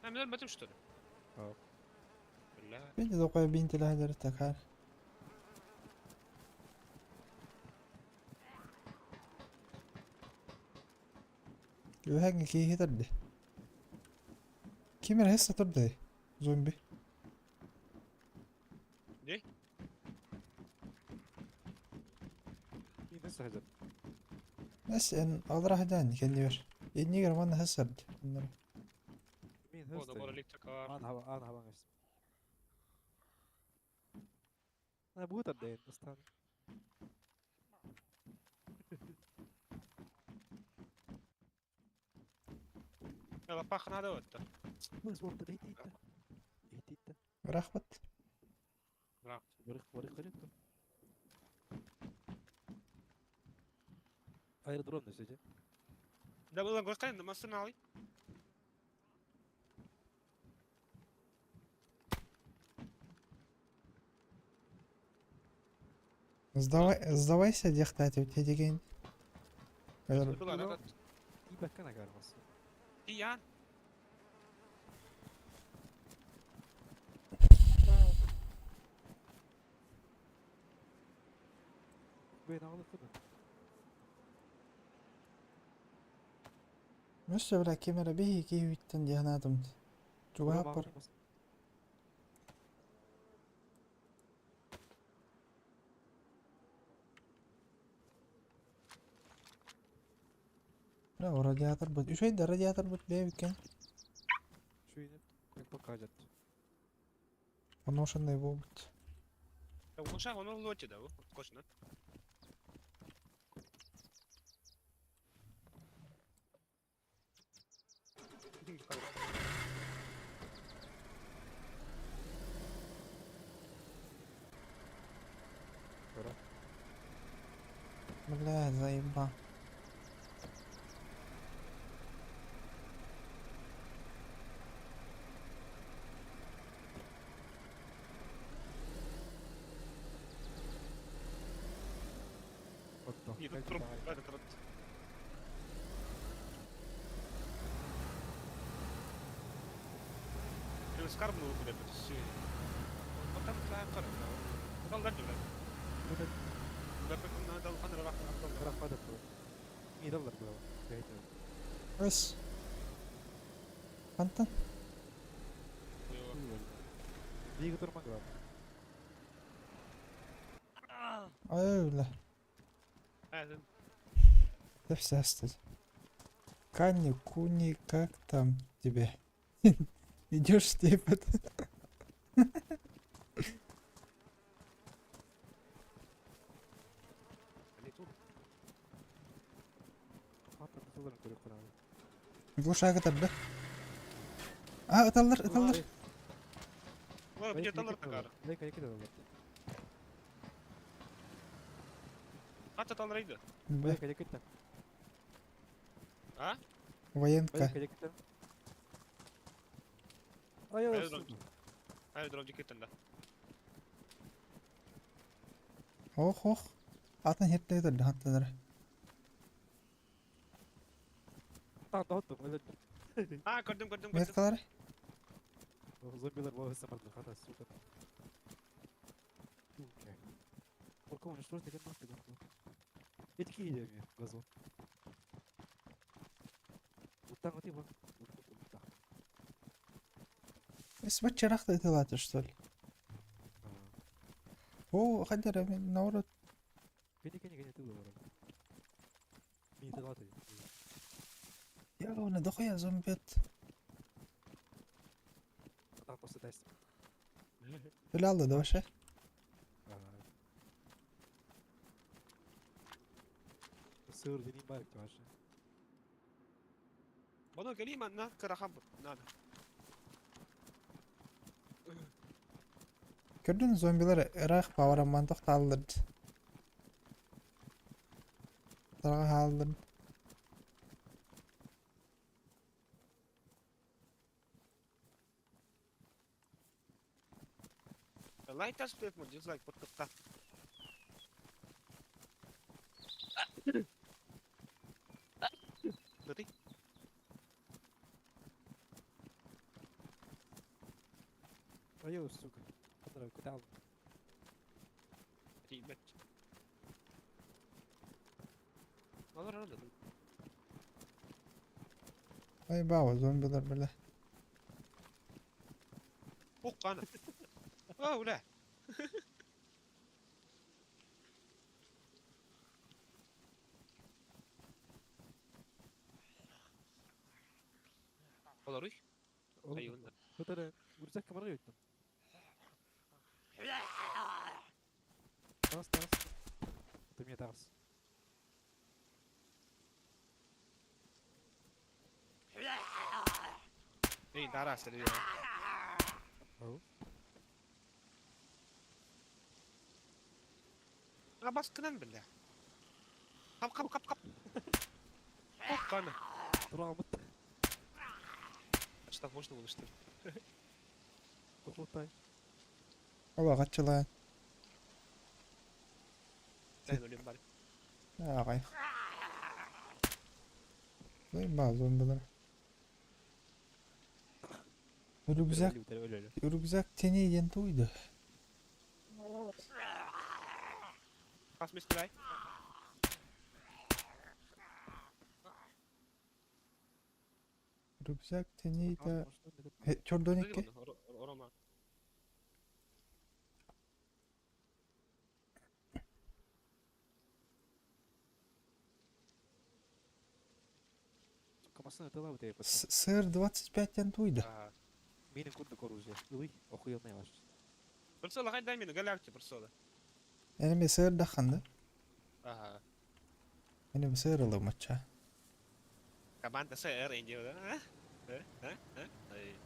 А, мен өлмөтүм, что ли? А. Бля. Бейді доқай бейін такар. Үһәң киһи тарды. Ким эрэ хэссе турды? Зомби. Не? Мин не сахар. Нэс эн алра хадан кеннибер. Иннигер манна хэссэрди. Оннор. Мин О, добор электрика. Ан хаба, ан хаба ngас. На будет отдай, достан. Лапаха надо вот. Рахмат. Барых, барых, барых. Аэродром на сети. Да было гостей, на машиналый. Сдавай, сдавайся, дехтати, у тебя деген. Ибакка нагармас. Иян. Бен алып кыды. Мөссө бля кемера бихи киһиттен диһанатым. Чугаһаппар. Бля, радиатор бут. Үшөй да радиатор бут бэбикен. Шуйнеп, как покажет. Поношенный болбут. Уша, он в лоте, да, кошно. Бля, заеба. Не, тут труп, этот вот. Скарбну куда то Вот там لا قرب ضل ضل راح مي دلر بس انت ديك ترمى ايوه Да все, кстати. Кани, куни, как там тебе? Идешь типа? Глушак это, да? А, это аллар. Где таллар такар? Ата таллар иди. А? Военка. Аэродром дикеттен да. Ох, ох. Атын хеттей да хаттанар. А, көрдüm көрдüm Нет көрдüm. калар? Зомбилар болса хата, сука. Полковник, что ж ты нахуй Эти идем газон. Вот так вот и вот. Вот так. Бس бачарах ты что ли? О, хадера мен наоборот. Кени кени кени ты говорил. Ми ты латы. Я вон дохуя зомбит. Так просто даст. Билалды да вообще. Сыр дени бар вообще. Боно кэлии манна кырахан надо. Көрдүн зомбилар ыраах пауэрамман тохтааллар. Тараҕа хааллар. Лайк таспыт дизлайк подкатта. Да ты? Ой, сука. Поздравляю, куда? Ребят. Алар алар. Ой, бао, зомбилар, бля. Ох, кана. А, уля. Олоруй. Айылын. Көтөрө, үрсәк кымырга өттүм. Тас, тас. Ты мне тас. Эй, дарас или. А баскынан биле. Кап кап кап кап. Ох, кана. Тура мыт. А что так можно было, что ли? Кухлутай. Ола качылаан. Дай өлем бар. Ағай. Ой, бао, зомбилар. Рюкзак, рюкзак тенейден туйду. Пас мистер. Рюкзак тенейді... Чордоникке? Рома. Сыр 25 туйду. Минем курдук оружие. Ылый, охуенный ваш. Присола, хай дай мне, галякти присола. Эми сыр даханды. Ага. Эми сыр ылы мача. Команда сыр инди, да? А? А? А? Ай.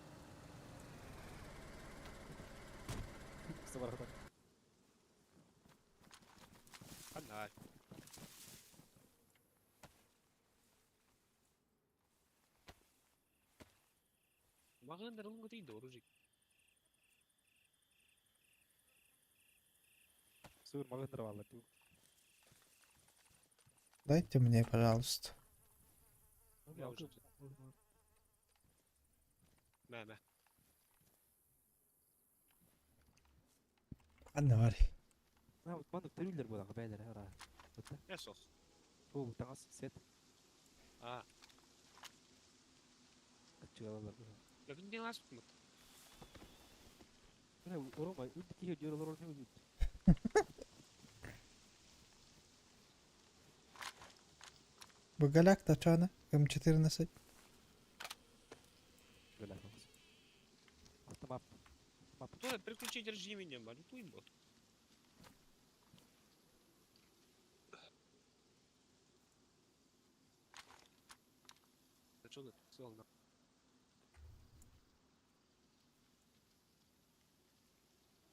Ана. Маған рылыңғы дейді оружие. Сыр маған алар. Дайте мне, пожалуйста. Я уже. Мә, мә. Анна бар. На, вот маны төрүлөр булагы бәйлер, ара. Не сох. Бу таңас сет. А. Качыгалар. Я не лас мут. Мына Рома, үт кие жөрөлөр не үт. Багаляк тачана М14. Автомат. Кто переключить режим не бар, туй бот. Что это? Словно.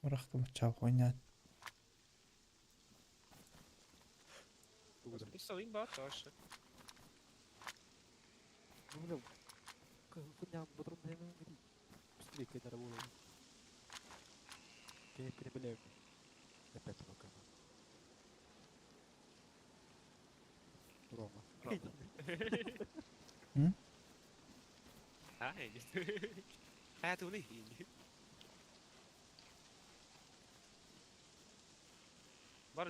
Урахты мача ойнат. Писал имба тоже. Ну, бля, патрон наверное, быстрее когда работал. Я переболяю. Опять рука. Рома. М? А, иди. А, ты иди. Бар,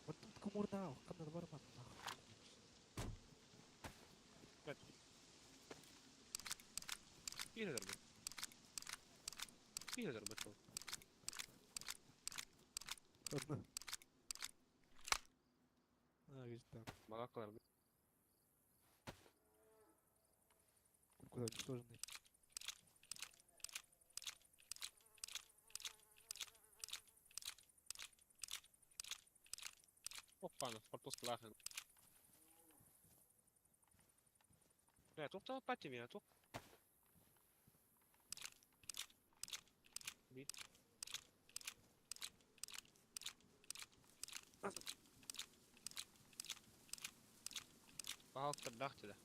Вот тут кумурна, кандай бар ма? Биир өлөрбүт. Биир өлөрбүт ол. Одна. А, видишь там. Малакалар. Куда уничтоженный. Оппана, хортуоскалаах. Бля, туох меня, туох. Би. Баһалыктардаах да.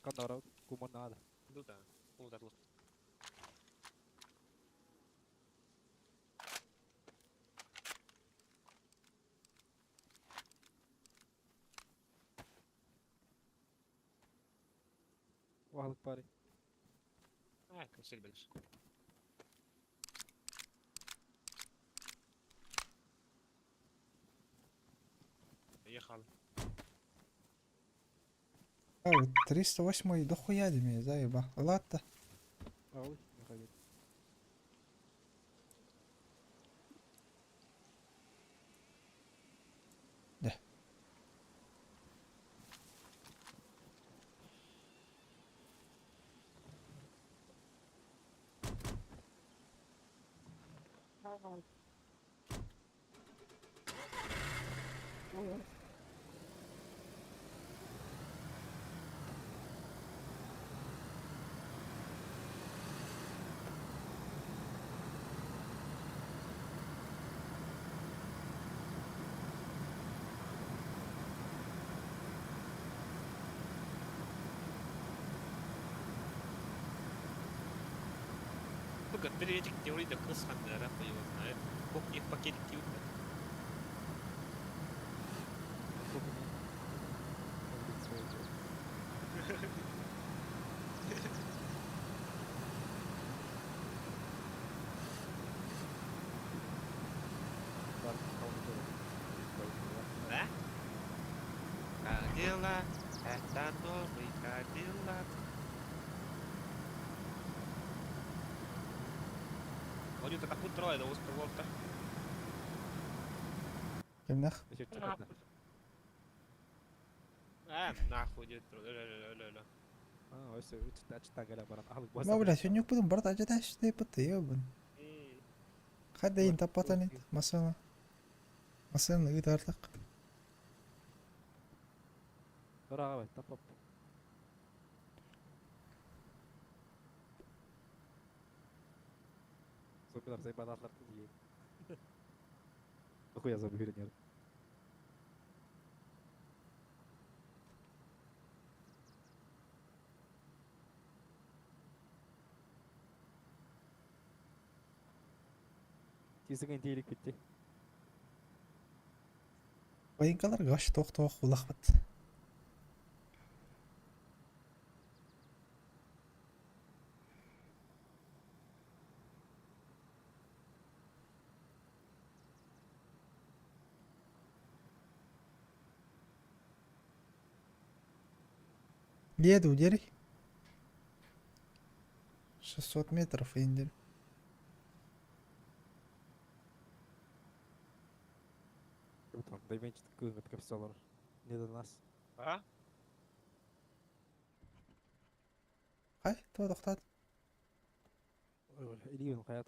Канара куманада. Ну да, удар. Баһылык парень. А, карусель дальше. Поехал. А, 308 дохуя дими, заеба. Ладно. Ой, не ходит. Да. Сука, три этих теорий да крыс хандара, его знает. Сколько их пакетик тиют, Да? Как дела? Это новый Кадиллак. Вроде это путь трое, да успел Кимнах? А, нахуй, дед, ля-ля-ля-ля-ля. А, ось читать баран. Ма, бля, сегодня будем брат, а это что ты ебан. Хадейн тапатанит, масана. Масана гитарлык. Браво, тапап. Зомбилар заебаларлар дии. Дохуя зомби билинер. Тизеген тийлик битти. Военкалар гаш тох-тох улахбат. Еду, дери. 600 метров индер. Там дайменчик кыгыт капсалар. Не до нас. А? Хай, то тоқтат. Илигин хаят.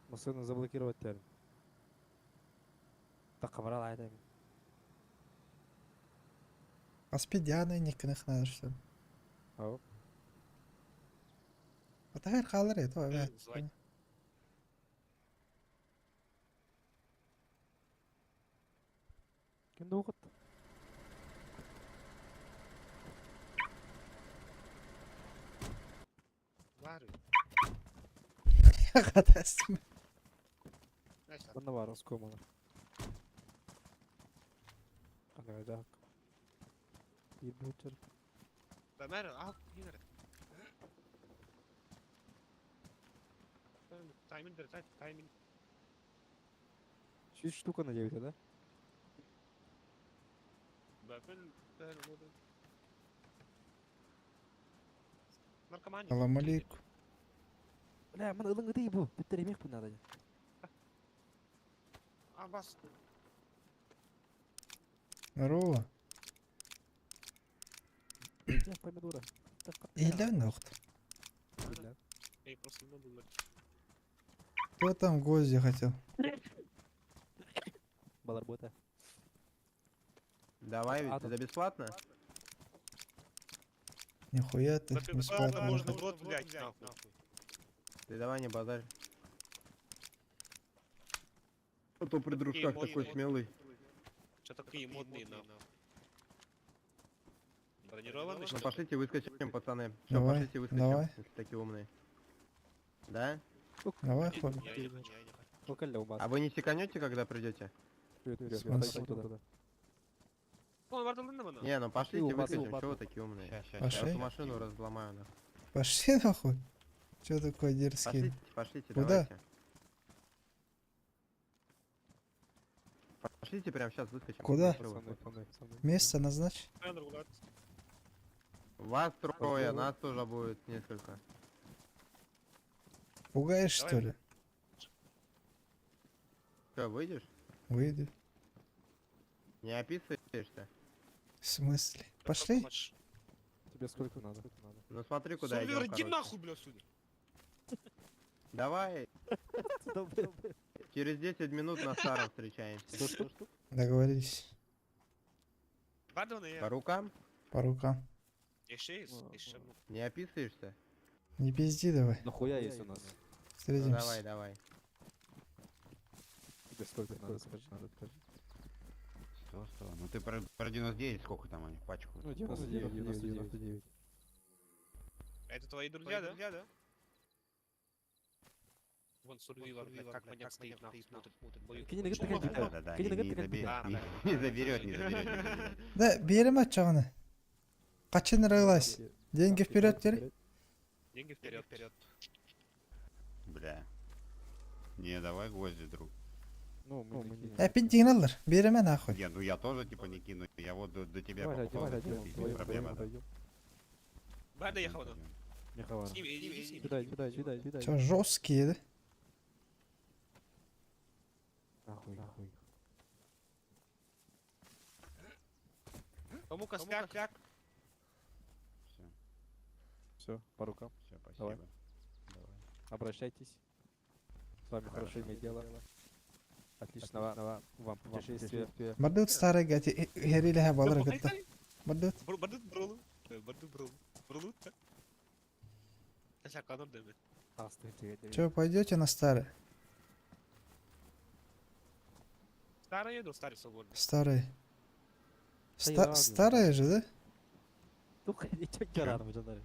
Машину заблокировать теперь. Так, камера лайт. Аспидиана никнех надо что ли. Ау. Атахар қалар еді ғой, бә. Звать. Кімді оқытты? Бар. Қатасың. Онда бар, оскоманы. Да, Ебучер. Бэмэр, ал, кинер. Тайминг, тайминг. Чуть штука на 9, да? Наркомания. Салам алейкум. Бля, ман ылың ыты бу. Бүттер эмех бу надо. Абас. Здорово. Бля, помидора. Иһиллэн охт. Эй, просто не надо. Кто там гвозди хотел? Баларбота. Давай, ведь это бесплатно? Нихуя ты Да бесплатно не можно в хотел. рот взять, нахуй. Ты давай не базарь. А то при дружках такой смелый. Что такие модные, нахуй. Бронированный, Ну что ли? пошлите выскочим, пацаны. Все, Давай, пошлите выскочим, давай. если такие умные. Да? Давай, хуй. Я не хочу, я не хочу. А вы не секанете, когда придете? В Не, ну пошлите Пошли, выскочим, пошли. чего вы такие умные? Ща, ща, Я Пошли. эту машину разломаю нахуй. Пошли нахуй. Че такой дерзкий? Пошлите, пошлите, Куда? давайте. Пошлите прямо сейчас выскочим. Куда? Чё вы? Место назначь. Вас трое, нас тоже будет несколько. Пугаешь, что ли? Че, выйдешь? Выйду. Не описываешься? В смысле? Пошли? Тебе сколько надо? Ну смотри, куда Сувер, идем, иди короче. нахуй, бля, отсюда. Давай. Через 10 минут на старом встречаемся. Договорились. Бадваны, По рукам? По рукам. Еще есть, еще. Не описываешься? Не пизди давай. Нахуя есть у нас? Ну, Встретимся. давай, давай. Тебе сколько надо, скажи, надо, скажи. 100, 100. Ну ты про 99 сколько там они пачку? Ну, 99, 99. Это твои друзья, да? Вон Сурвивор, блядь, как маньяк стоит, нахуй, смотрит, смотрит. Да, да, да, не заберет, не заберет, не заберет. Да, берем отчаваны. Качин рылась. Деньги вперед теперь. Деньги вперед, вперед. Бля. Не, давай гвозди, друг. Ну, мы не Опять деньги алар. Береме нахуй. Не, ну я тоже типа не кину, я вот до тебя Давай, покупал, давай, за давай, 50, давай, проблема, давай, да. Бада ехал, да. Михаил. С ними, иди, с ними. Сюда, сюда, сюда, сюда. Че, жесткие, да? Нахуй, нахуй. Кому косяк? Все, Все, по рукам. все, Давай. спасибо. Давай. Обращайтесь. С вами хорошо иметь дело. Отличного вам путешествия. Бардут старый гати. Херили балар гатта. Бардут. Бардут бролу. Бардут бролу. Бролу, так? Че, пойдете на старый? Старый еду, старый свободный. Старый. Да Старая же, да?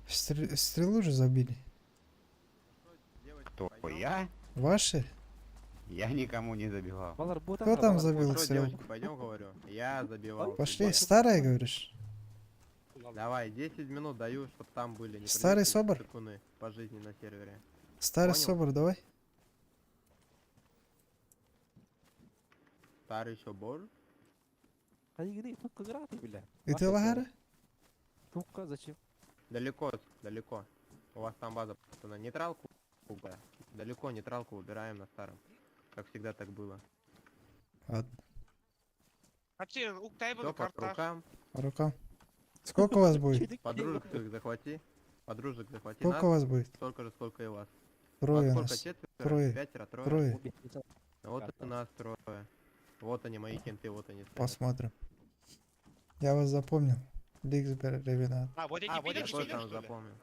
Стрелу же забили. Кто? Я? Ваши? Я никому не забивал. Кто там забил Что, стрелу? девочки, пойдем, говорю. Я забивал. Пошли, старая, говоришь? Давай, 10 минут даю, чтоб там были. Не Старый прилетели собор? циркуны по жизни на сервере. Старый Понял? собор, давай. Старый собор? И ты лагара? Тука, зачем? Далеко, далеко. У вас там база, пацаны. Нейтралку, бля. Далеко нейтралку убираем на старом. Как всегда так было. Ладно, Все, по рукам. по рукам. Сколько у вас будет? Подружек своих захвати. Подружек захвати. Сколько Нас у вас будет? Столько же, сколько и вас. Трое Вас сколько? нас. Четверо? Трое. Пятеро, трое? Трое. Вот и нас трое. Вот они, мои кенты, вот они. стоят. Посмотрим. Я вас запомнил. Ликсбер, Ревенат. А, вот эти А, вот я пидоры, тоже что там ли? запомнил.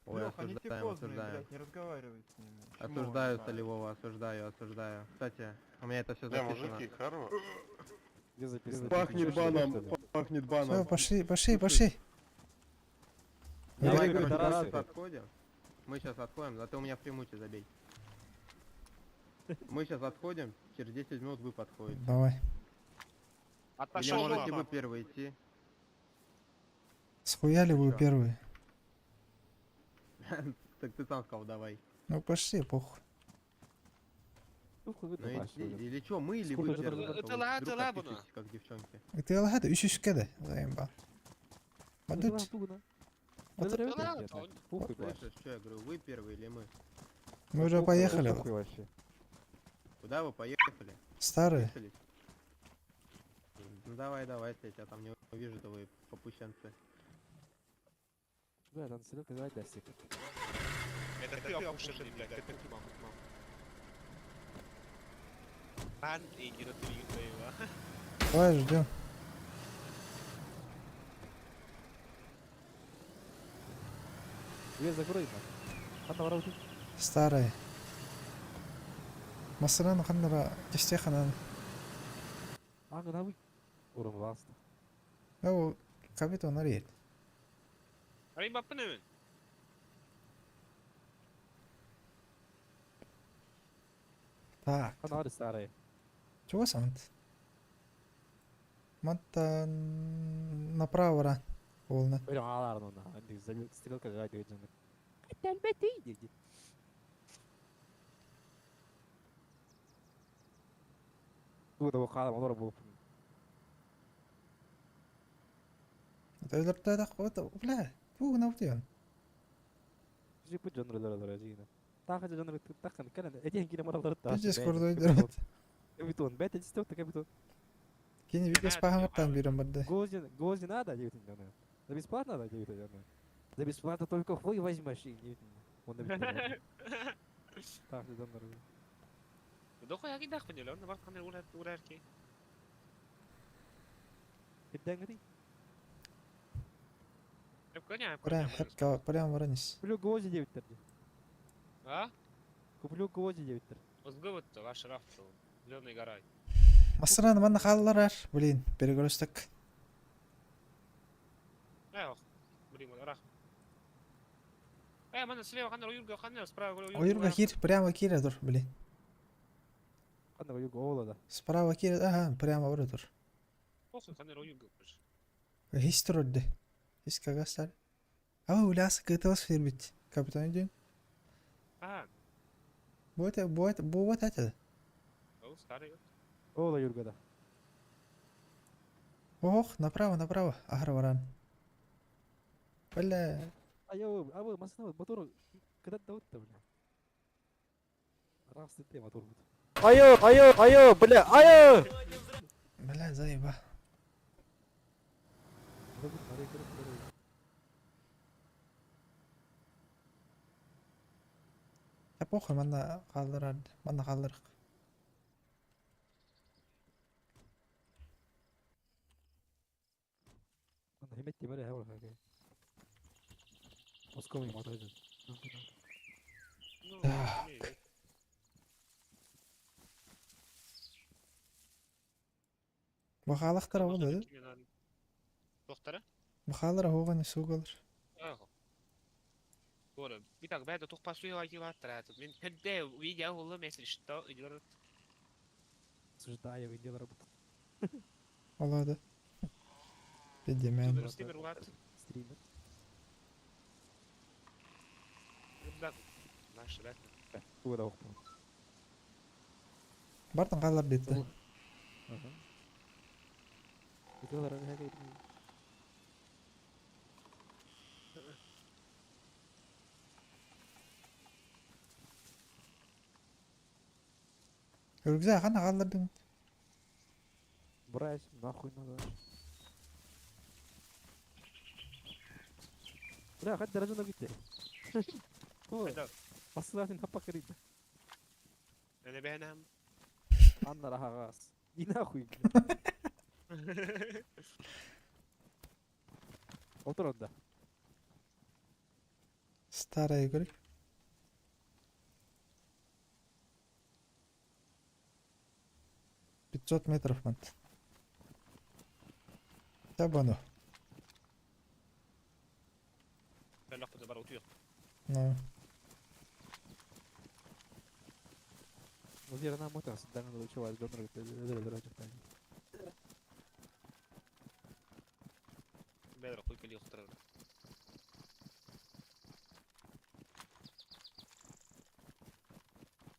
Ой, Лёх, они осуждаем, типозные, осуждаем. блядь, не разговаривают с ними. Чмо, Осуждаю ебать. Солевого, осуждаю, осуждаю. Кстати, у меня это все Да, записано. мужики, хорош. Где записано? Пахнет баном, пахнет Все, баном. пошли, пошли, пошли. Давай, Давай, короче, пидорасы. сейчас отходим. Мы сейчас отходим, зато у меня в примуте забей. Мы сейчас отходим, через 10 минут вы подходите. Давай. Или можете вы первые идти? Схуяли вы Чё? первые? Так ты сам сказал, давай. Ну пошли, похуй. Ну иди, или что, мы или вы Сколько первые? же А то вы вдруг отпишетесь, как девчонки. Ты алхата үш үшкеде, заебал. Бадыч. Слышишь, что я говорю, вы первые или мы? Мы уже поехали. Куда вы поехали? Старые. Списались? Ну давай, давай, если я тебя там не увижу, то вы попущенцы. Да, там селедка, давай дастик. Это ты опушенный, блядь, это ты мам. Бан и не Давай ждем. Дверь закрой, нахуй. Старые. Масыран ханнара кесте ханан. А, гнавы. Урмласта. О, капитан Ариэль. Арин баппын Так. Ханары старые. Чего сам? Мантан направо ран. Волна. Бля, аларну на. Стрелка давай дойдем. Бля, тугу наутион. Пиздец, курдой дерот. Капитон, бета дисток, капитон. Кини видео спахангартан бирен барды. Гвозди, гвозди надо, девять За бесплатно надо, девять За бесплатно только хуй возьмешь и Он на Так, да, Дохуя кидах понял, он на бархане урарки. Кидангри. Прям хепка, прям воронис. Куплю гвозди 9 терди. А? Куплю гвозди 9 тер. Озгывыт ваш раф, зеленый горай. Масыран манна халларар, блин, перегрузтак. Эх, блин, рах. Мана слева ханер уюрга ханер, справа Уюрга кир, прямо кире тур, блин. Ханер уюрга ола да. Справа кире, ага, прямо вроде тур. Похуй ханер уюрга. Хис турды. Хис кагастар. А улясы кытылас фирбит. Капитан идем. А. Вот, вот, вот это. О, старый. Ола юрга да. Ох, направо, направо. Ахарваран. Бля. А я, а вы, машина, мотор, когда дают-то, бля? Раз ты мотор будет. Айо, айо, айо, бля, айо! Бля, заеба. Я похуй, манна қалдырар, манна қалдырық. Химетти бары хавал хаге. Москва мотор. Так. Бахалахтара болды. Доктора? Бахалара хоған сугалар. Говорю, итак, бәді тұқпа суева килаттыр. Мен пенде видео улы месяц, что идет. Осуждаю, дело работа. Олады. Пидемен. Стример улат. Стример. Наш рәт. Куда оқпа. Бартын қалар дейді. Ага. Рюкзак қана қалдырдың. Брать, нахуй надо. Бля, хоть дорожу на гите. Басылатын таппа кірейді. Әне бәнәм. Анна рахағас. И нахуй. Отыр онда. Старая көрік. 500 метров мат. Табану. Ну. Өлүөхтэрэ.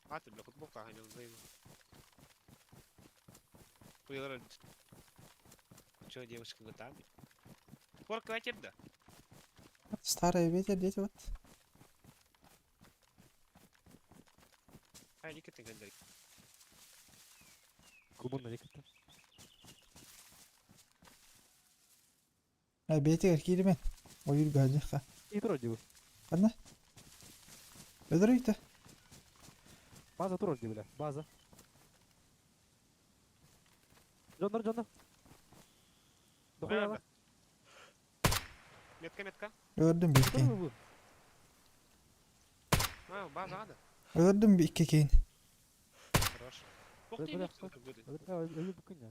А, ты, бля, футболка ганял, заебал. Хуйлар Че, девушка, вы там? Порка да? Старый ветер, дети вот. А, Никита Гендрик. Кумун Никита. А бэйэтигэр кииримэн. Ойуурга сылдьыахха. И вроде бы. Ханна? Өлөрүйдэ. База турар дии бля. База. Дьоннор, дьоннор. Дохуяла. Метка, метка. Өлөрдүм биир киһини. Бу. А, база ада. Өлөрдүм икки киһини. Хорош. Ух ты, Бля, метка, будет. Өлү бүкүн я.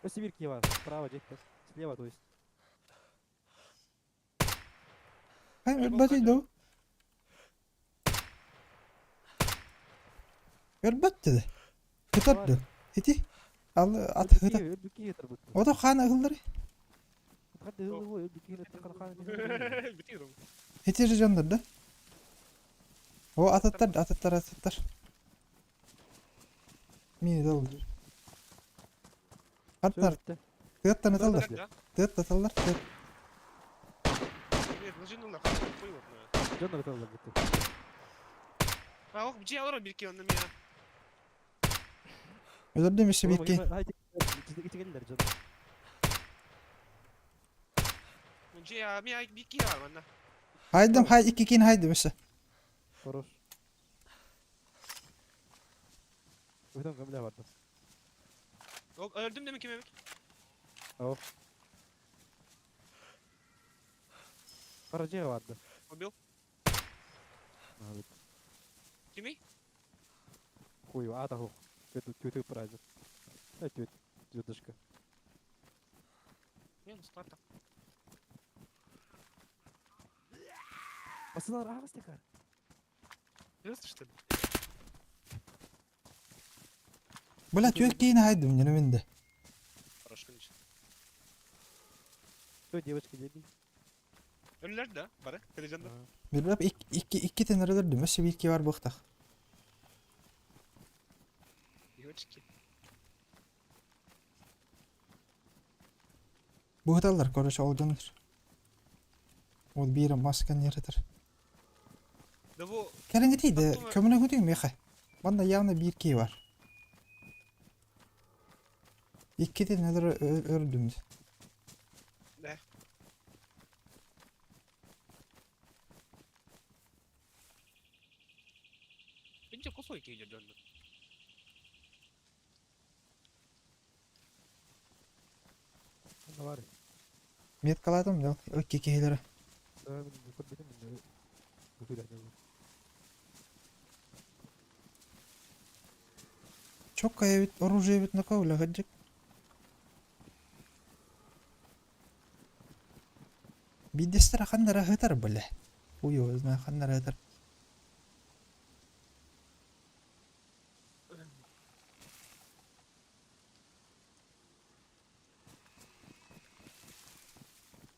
Сибирки бар. Справа где-то. Слева, то есть. Хай өлбөтүй дуу? Өлбөт деді. Көтөр дуу. Ити ал ат ыта. Өлбүкки етер бутты. Ото хаан ыһыллары. Хадды өлбүкки етер хан. Битирум. Ити же дьоннор да. О ататтар ататтар ататтар. Мини дал. Аттар. Тыаттан аталлар. Тыат аталлар. Тыат. Нет, ложи ну нахуй, хуй вот на. Дьоннор аталлар бутты. А, ох, где Алра бирки он на меня. Өлөрдүм еще биир киһи. Итигеллер дьон. Где, а, меня бирки а, манна. Хайдым хай икки киһини хайдым өссө. Хорош. Өтөн көмлө барды. Öldüm demek ki Mehmet. О. Каражега барды. Убил. Кими? Хуй, а того. Тету тету праздник. А тет, тетушка. Минус старта. Пацанар, агас текар. Минус что ли? Бля түөрт киһини хайдым дьоно мин да. Хорош, конечно. Что, девочка, деби? Ölüler да, бары, тележанда. Билбэп икки икки тенер өлөрдүм өссө биир киһи бар буохтах. Девочки. Буһуталлар короче ол дьоннор. Ол биир маскан яратар. Да бу... Кэлин да көмөнө күтүң миэхэ. Манна явно биир киһи бар. Икки тенер өлөрдүм. Да. Бенче косой кейде дьоннор. Бар. Меткалаатым да икки киһилэри. Чокка эбит оружие эбит нака үлэхэджик. Биддестер ханнара хытар бля. Хуй его знает ханнара хытар.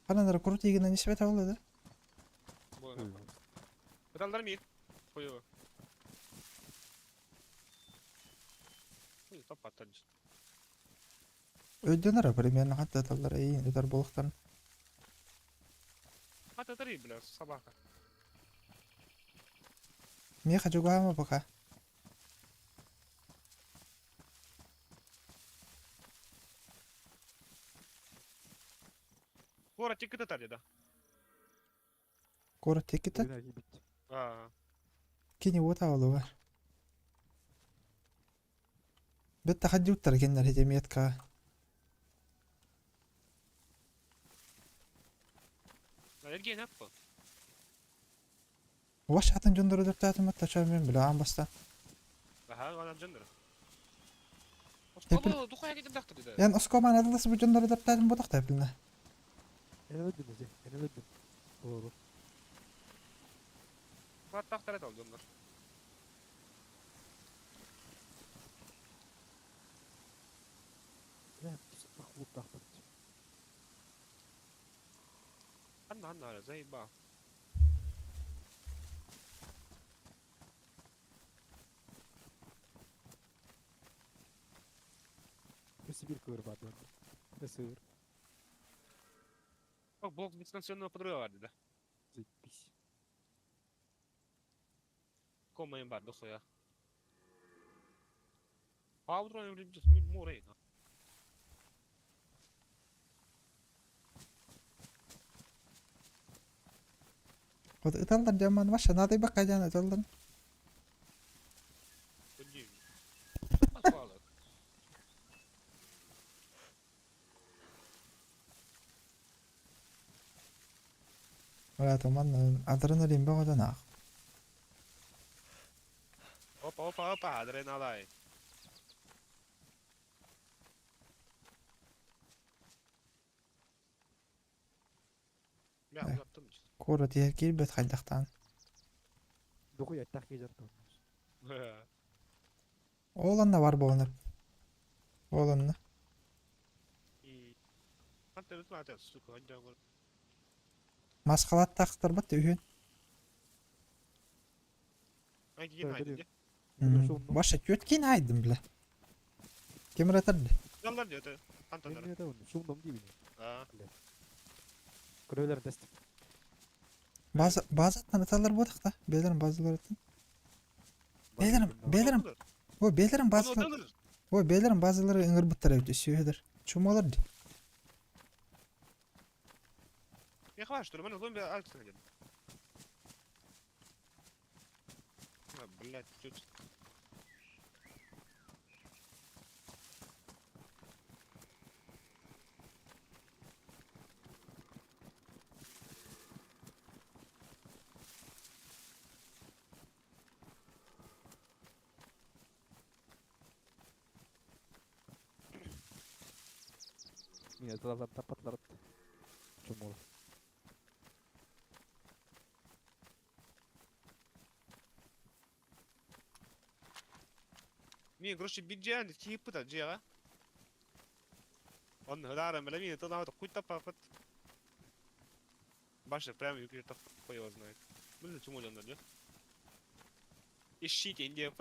Ханнара крутигина не света да? Кыталдар мир. Хуево. Хуй, топ аттан. Өйдөнөр примерно хатта таллар эйин өтөр болуктарын. Ата три, бля, собака. Меха жугаама пока. Кора тикет атар да. Кора текитет. А. Кини вот бар. Бетта хаджуттар кеннер хете метка. Аллергия наппа. Ваш атын жондору деп таатым атта мен биле баста. Аха, анан жандыр. Тепил. Осколу духая кетен дактыр деди. Ян оскоман адыласы бу жондору деп таатым бодак тепилне. Эне өлдүм, эне өлдүм. Doğru. Кат тактыр эт ал жондар. Ханна, ханна, заебал. Сибирь кырбат. Сыр. О, блок дистанционного подрыва, да? Заебись. Кома им бар, дохуя. Паудрон море. Вот ыталлар дьаман ваша надо бакка дьан ыталлар. Бля, манна адреналин бөҕөтөн аах. Опа, опа, опа, адреналай. Бля, узаттым. Куорат иһэр киирбэт хайдахтаан. Дохуя так киирэр Ол онно бар буолан. Ол онно. Мас халаттаахтарбат үһүн. Ваша тетки найдем, бля. Кем ратарды? Көрөлөр дэстим. База базаттан аталар бодақта. Белерим базаларыттан. Белерим, белерим. О, белерим базалар. О, белерим базалары ыңыр буттар эбит сүйөдөр. Чумалар ди. Я хватит, что ли, мен зомби Алекс один. А, блядь, тут. Мин талардан тапатлар. Чумол. Мин, короче, биджан, типа, джега. Он даром, бля, мин, это надо хуй тапа, Баша прям юкри хуй его знает. Блин, чему он да? Ищите, Индия,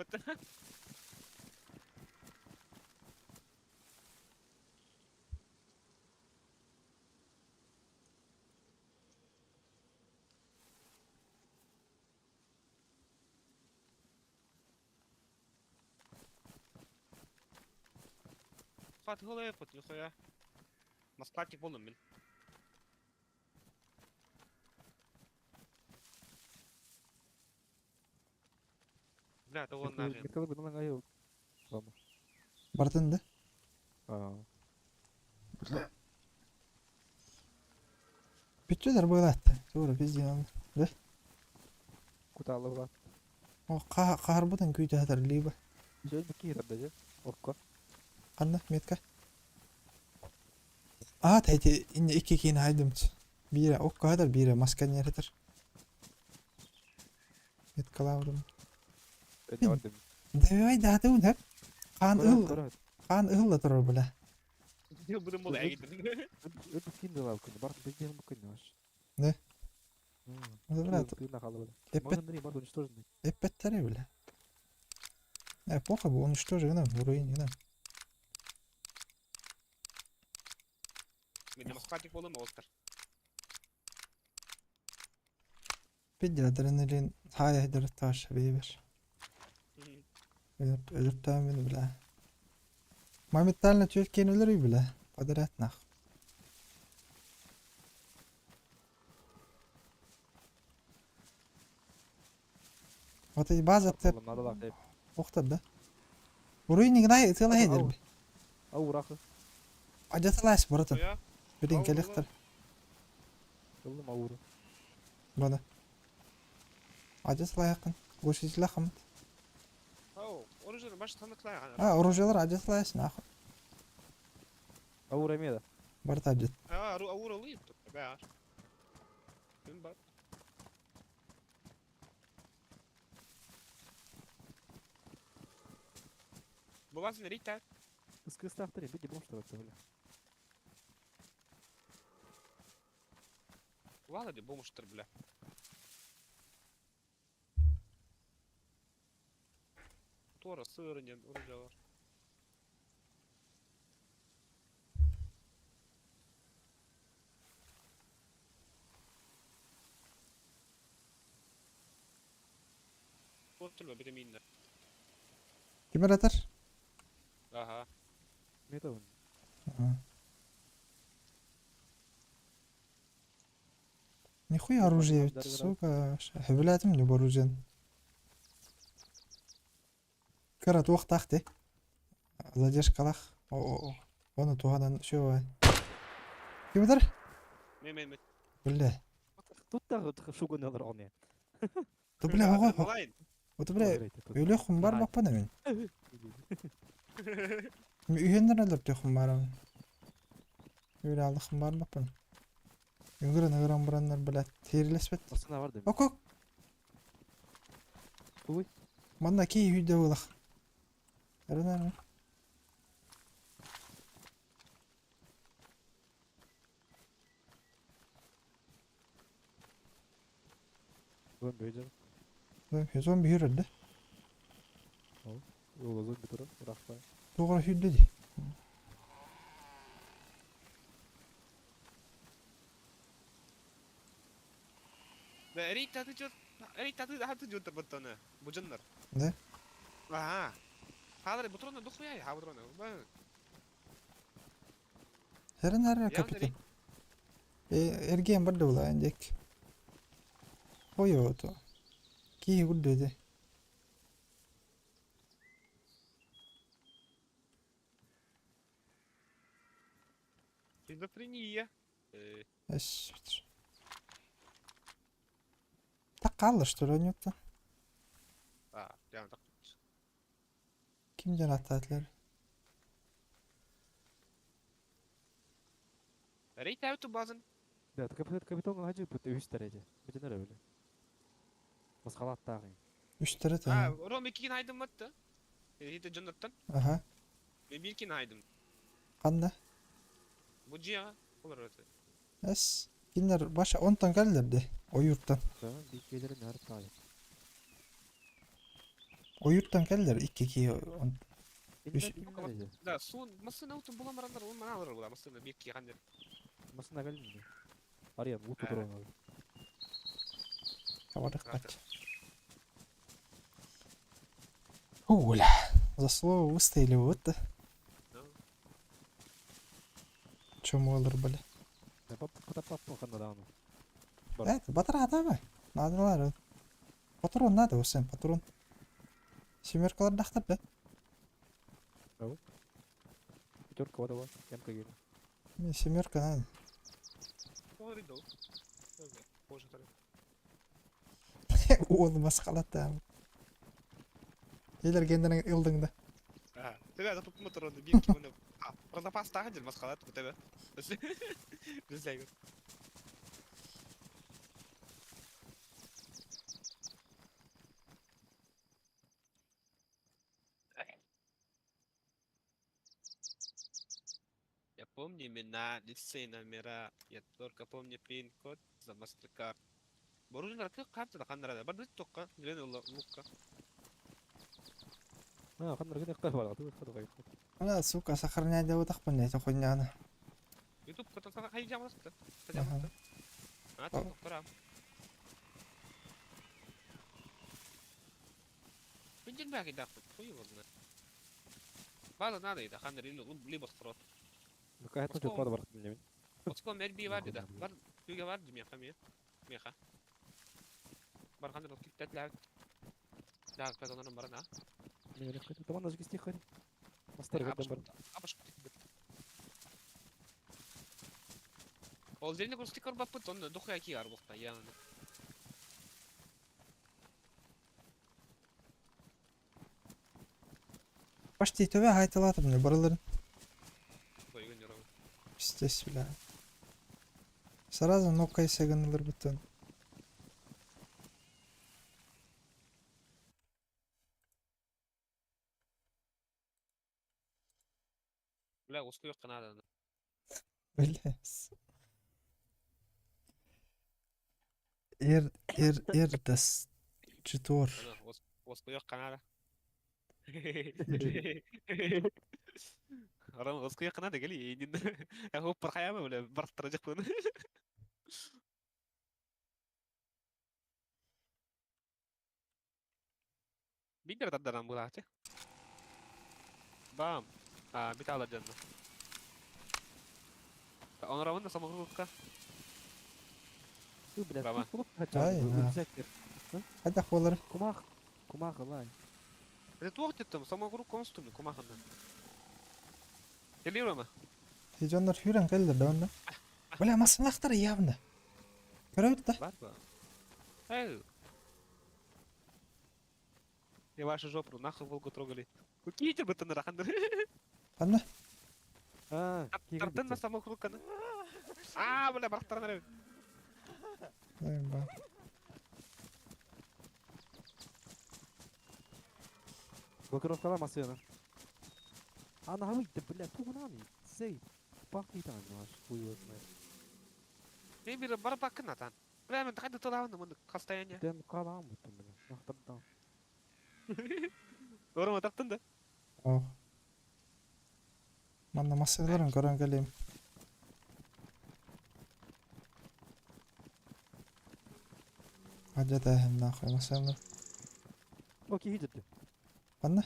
Хват голые, пот, нихуя. Москва болым мин. Бля, это он нахрен. Бартын да? Бүтчүлөр буолаатта. Тура пизден Да? Куталы була. О, каарбытын күйдө хатар либо. Жол бики хитар Окко. Канна метка. А, тайти инне икки кийин хайдымч. Бире окко хатар, бире маска неретер. Меткалаврым. Давай да ты унап. Кан ыл. Кан ыл да турар бля. Будем был әгидер. Өтүп кийин дылап күнү. Барт бизден бу күнү баш. Да? Ну, брат. Эппет. Барт уничтоженный. Эппеттери бля. Э, плохо бы уничтожили, в руине, да. Мен Москва болым Оскар. Бидде адреналин хай хайдар таш бейбер. Өлөртөмүн бля. Моментально чөткен өлөр бля. Подряд нах. Вот эти база ты Охтар да? Руиник най тыла хедер. Ау рахы. Ажаталас братан. Бирин келехтер. Ылым ауыры. Бана. Ажатала якын. Глушитель хам. Ау, оружие баш таныклай. А, оружиелар ажаталас нахуй. Ауыр эмеда. Барт ажат. А, ауыр лып. Бя. Ким бар? Булазын Рита. Ыскыстахтыр, биди бомж бля. Ладно, де бомжтар, бля. Тора, сырынен, оружалар. Вот только витаминно. Ким эратар? Ага. Металл. Нихуя оружие, сука. Хөбүлээтим не оружиен. Кыра туохтаах дии. Задержкалаах. Ону туһанан үчүгэй. Ким этэр? Мен мен мен. Бля. Тут та шугун алар оны. То бля оҕо. Вот бля өлүөххүн бар баппан эмин. Үһүөннэр өлөртүөххүн баарабын. Өлө алыххын бар баппан. Ыҥыран ыҥыран бараннар блядь тиэрилэспэт. Басына бар да. Окок. Тугуй? Манна кии үйдө булах. Эрэн Зомби өйдөн. Зомби хүрэллэ. Ол зомби турар, ырахта. Тугара хүрдэ дии. Да, рейт аты жот, рейт аты аты жот баттаны. Бужаннар. Да? Ага. Хадыр бутрона дохуя, ха бутрона. Эрэн эрэ капитан. Эргиэн бар да булаан диэк. Ой ото. Кии гурдэ дии. Шизофрения. Эс. Так хаалла что ли онньуттан? А, прямо так. Ким диэн ааттаатылар? Рейт ауту базын. Да, капитан хаджи бут үстер эти. Бүтүнөр öyle. Масхалаттаагы. Үстэрэ А, таа. Ром иккин айдым матты. Хите жоннаттан. Аха. Мен биркин айдым. Ханна? Бу жига олар өтө. Эс. Кинилэр баша онтон кэллэр дии. Ойууртан. Да, бикелерин нарып таайы. Ойууртан кэллэр икки киһи он үс Да, суун масына утун буламарандар, он мана алар була масына бирки хандер. Масына кэллин. Ария, бу турон. Хабардыкпат. Оля. За слово выстояли вот да. Чем олар были? Да, пап, пап, пап, ханна дааны. Это батыра давай. Надо надо. Патрон надо, Усен, патрон. Семеркалар дахтар да? Пятерка вот его, ямка гель. Не, семерка надо. Уол масқалатта. Елер гендерин ылдың да. А, тебе да тут мотор бир кимini. А, про запас тагы дел маскалат бу тебе. Билсең. Я помню имена, лица и номера. Я только помню пин-код за MasterCard. Боружун ракы карта да ханнара да. Бар тоққа, билен лукка. А, ханнар гыны кар бар, ту хады гай. Ана, сука, сохранять деп отақпын не хуйняны. YouTube кытан сага хай жамасты. Жамасты. А, тоқтара. Бенжин бәги дақпы, хуй его знает. База надо и да ханнар или либо строт. Какая тут пада бар мен. Москва мерби бар да. Бар түге бар меха ме. Меха. Бар ханнар киттәтләр. Да, казанын барына. Мен хочу. Таман даже кисти хari. Мастер гаддан бар. Абаш Ол дерine курстик баппыт, он дохуя ки арбухта, яны. Почти төбе хайталатым не барыларын. Тойгон yorам. Пиздец, бля. Сразу нокайся гынылыр бүтін. Бля, ускуй канада. Бля. Эр, эр, эрдас. Читор. Уоскуйуох канара. Арам уоскуйуох канада кели иинин. Хоп пархаяма бля барттара жакпын. Биир тардаран булаачы. Бам. А, бит алар дьонно. Оноробун да самогруппка. Бля, Рома. Ай, на. Хайдах буолар? Кумах, кумах ылай. Это туох деттем, самогруппка онстум, кумаханна. Кели Рома? Ти дьоннор сүүрэн кэллэр да онно. Бля, массыналаахтар явно. Көрөбүт да? Бар ба. Эй. Я вашу жопу нахуй волку трогали. Какие тебе бытын рахандар? Ханна? А, Тартын на самогруппканы. А, бля, барттаран Ай, ба. Блокировкала машина. А нахуй, да бля, тугунами. Сей. Пахни там, маш, хуй его знает. Не бир бар бакын атан. Бля, мен тахайды тылавын мында состояние. Ден калам бутым, бля. Нахтардан. Рома тарттын да. Ох. Манна массыналарын көрөн кэлиим. Адья тээһин нахуй массыналар. Окей, идет. Ханна?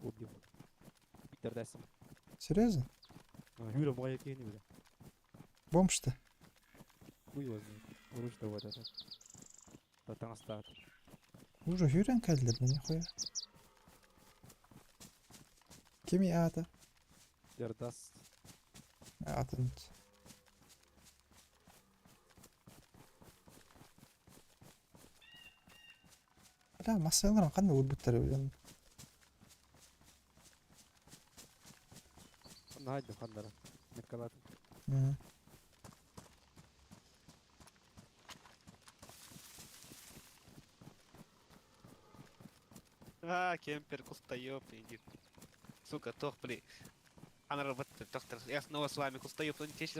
Убил. Питер дайсың. Серьезно? Юра, моя кени, бля. Бомж-то? Хуй его знает. Уручта вот это. Татаң Уже сүүрэн кэллэр да нихуя. Кими аата? Дердас. Атын. Бля, массыналарын ханна уурбуттар эбит Ханна ханнара. Меткалат. Мм. А, кемпер, кустоёб, иди. Сука, тох, бли. Она работает, доктор. Я снова с вами, кустоёб, ну не течь,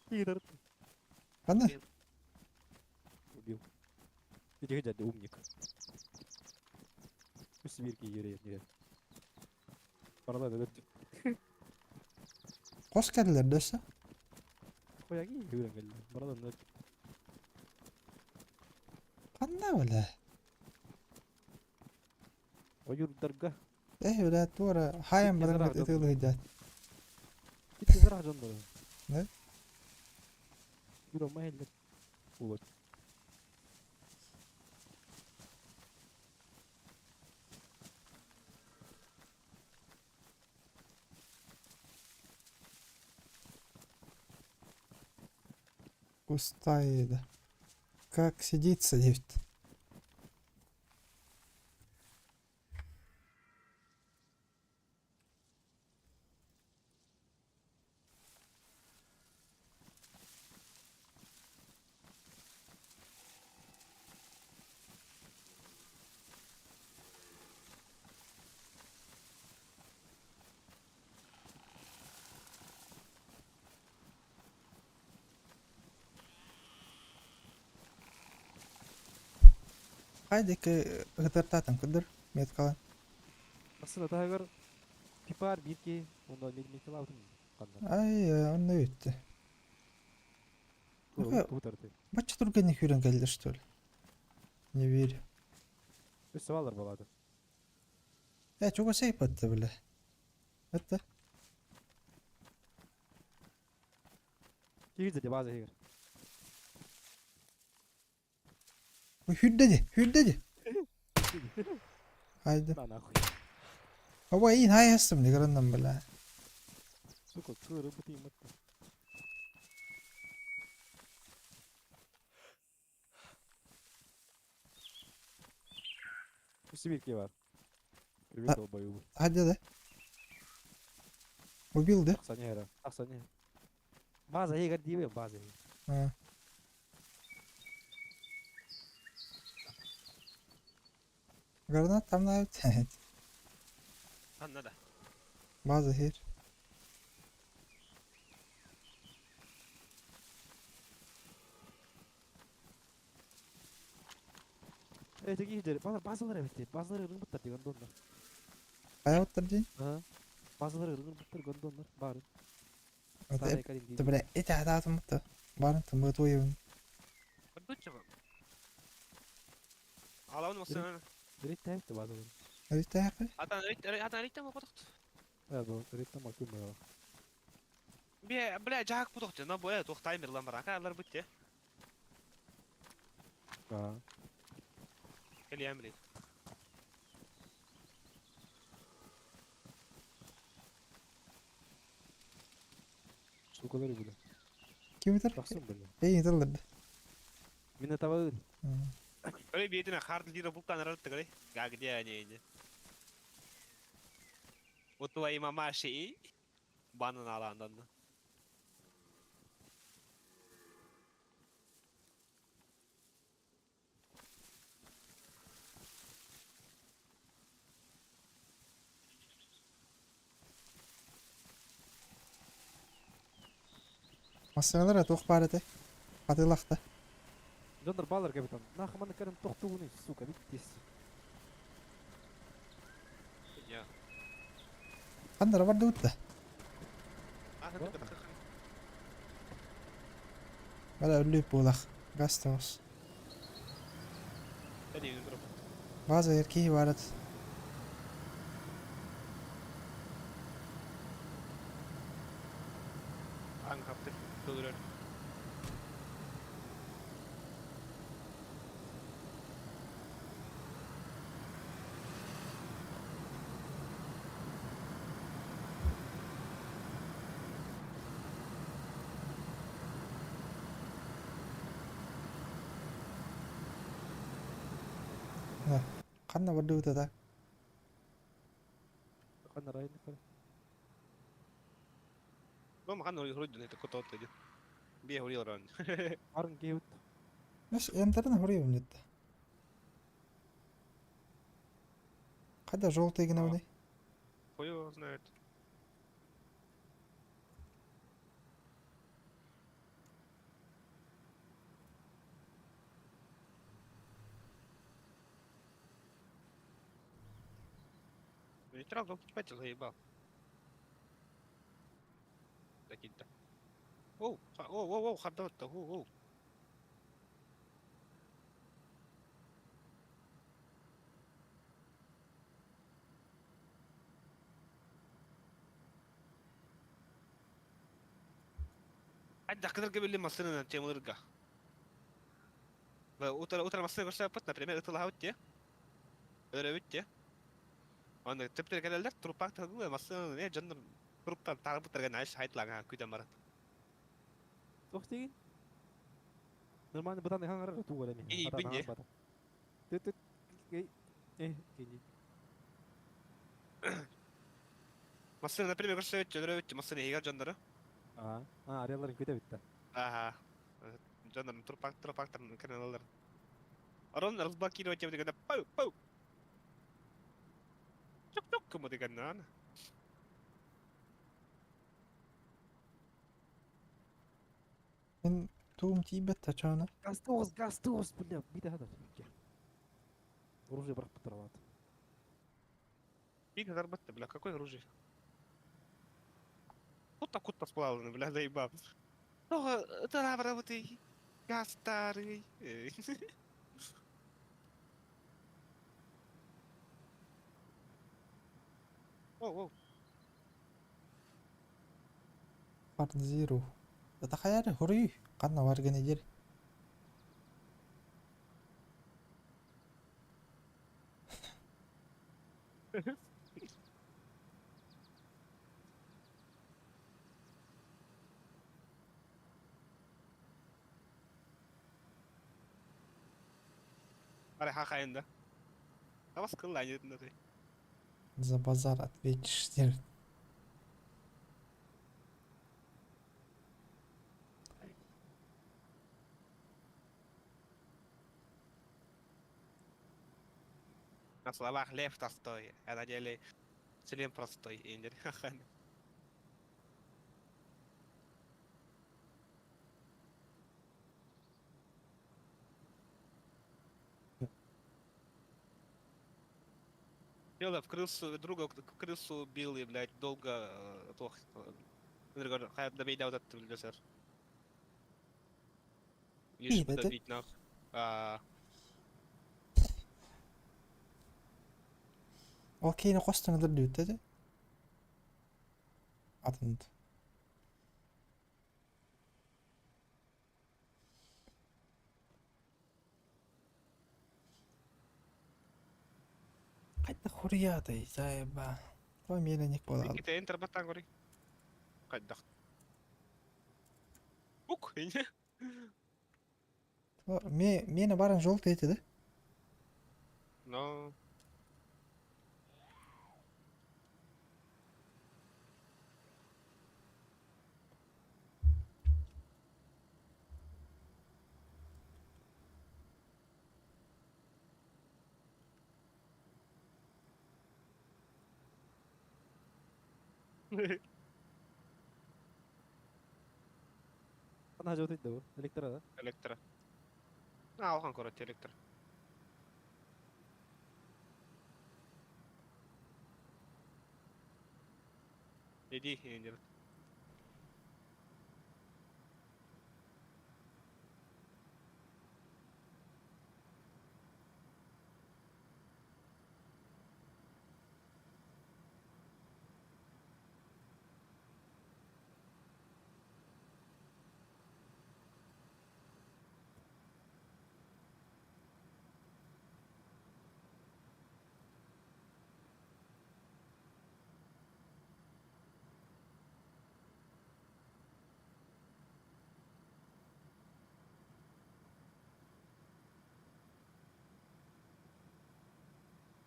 Пидор. Ханна? Убил. Иди, дядя, умник. Свирки юрий, нет. Параллельно, да? Хос кэллэр дөссө? Хуяги, юрий, параллельно. Ханна бля? Ойурдарга. Э, бля, туора хайан баран Кизрах ытыылы сылдьар. Ити дьоннор. Да? Юра, майлер. Вот. Пустая Как сидится, девять. Хайдеки ытыртатын кыдыр меткала. Басына тагыр пипар бирки, онда меткалаутын. Ай, онно үтті. Тутарды. Бачча тургенник хүрен кэллэр что ли? Не верю. Өссө балар болады. Э, чего сейп атты, бля? Это? Кирде база хигер. Хүрдэди, хүрдэди. Haydi. На нахуй. Аба ин хай хастым ниграннан бля. Сука, кыры бутый мытты. Сибирки бар. Привет, долбоёбы. Hadi да. Убил, да? Ахсанера, ахсанера. База хигер дибе, база хигер. А. Гранат там на Ханна да. База хер. Э, тегии дери. Балар базалар эбит. Базалар ыргын буттар деген доннар. Кая оттар дии? Ага. Базалар ыргын буттар гондоннар. Бары. Это, Старый кадим это, бля, эти ататым бутта. Барын тымбы туйыбын. Бардучча. Алабын масына. Рейт тәйіпті базалар. Рейт тәйіпті? Атан рейт, атан рейт тама потохт. Э, бу рейт тама күн бара. Бе, бля, жак потохт, на боя тох таймер лам барака, алар бутте. А. Кели блин. Сукалар бile. Ким битер? Тахсын бile. Эй, тыллар. Мине табагын. Эй, бетине хард лира буктан аралты гray. Га где они? Вот твои мамаши. Банан аландан. Масыналар туох бар эте. Атылахта. Донор балар капитан. Нахуй маны карын тохтугуны, сука, биттис. Я. Кандара бар дыбытта. Бара өлүп булах. Гастос. База ерки барат. Аң хапты. Төлөрөр. Канна бар дыбытта да. Канна райны кара. Бом хан хруйдун это кото отойду. Бие хурил ран. Арын кейбит. Меш энтерна хурыйым детти. Кайда жол тегине уни? Хуй его знает. Нейтрал покупатель заебал. Такие-то. Оу, оу, оу, оу, хардот, оу, оу. عندك قدر قبل لما صرنا تيمورقة وترى وترى مصير بس например, это лагутте. Өрөбүттэ. Аны тептер келелер трупак тагы масын не жандыр труптар тагы буттарга найш хайтлага күдөн барат. Тох деген. Нормально бытан хаңарар туга эми. И, бинде. Түт түт. Э, кени. Масын, например, көрсөбүттө, өрөбүттө, масын эгер жандыры. А, а, арыяларын көтө битти. Ага. Жандыр трупак трупактар каналдар. Арон разблокировать деп пау пау. Чук чук кому деген аны. Мен туум тиибет тачаана. Газ тоғыз, газ тоғыз, бля, биде хадar. Оружие барып буттар алат. Пик зарбатты, бля, какое оружие? Кутта кутта сплавлено, бля, заебал. Ну, это работы. Газ старый. Оу, оу. Фарнзиру. Это хаяры хурый. Канна бар гене жер. Аре хахайында. Табас кылла ты. За базар ответишь. дер. На словах Лев Толстой, а на деле член простой. Индер. Хахан. Дело в крысу, друга крысу убил и, блядь, долго плохо. Лишь бы Киин добить нах. А, Ол киини хостон ылар диэбиттэ этэ. Атын Хайдах хуруйаатай, заеба. Тоҕо миэрэник буолаҕын? Иккитэ интербаттаан көрүй. Хайдах. Ук, ине. Миэнэ баран желтый этэ да? Но. Ханна жотый да бу? Электро да? Электро. А, алхан короче, электро. Иди, иди.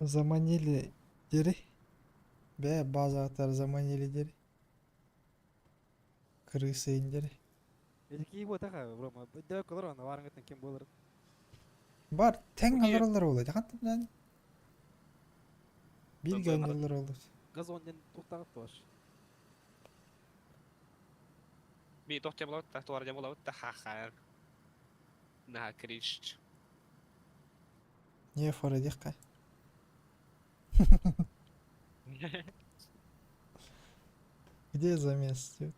Заманили дери. Бээ базаҕытар заманили дири. Крысы дири. Эти кии буотаха, Рома. Дөк олор аны барыңыттан ким буолар. Бар тэҥ олороллор буолуо хантан билэн бииргэ оонньууллар буолуо. Газон диэн туохтааҕыт тош. Би тохтя булабыт туарja булабыт да ха-ха. На кринж. Не фора диэххэ. Где замес тут?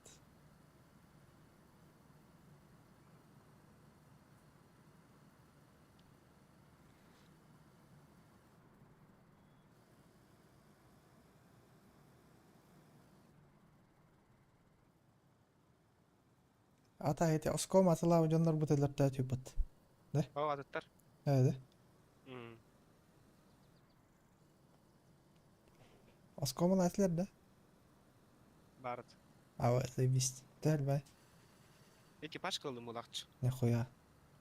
Ата эти оском атылаабы дьоннор бу теллэртээ түйбут. Да? О, атыттар. Ээ да? Оскомун атылар да? Барыт. А заебись. Тэлбай. Экипаж кылым улакчы. Нихуя.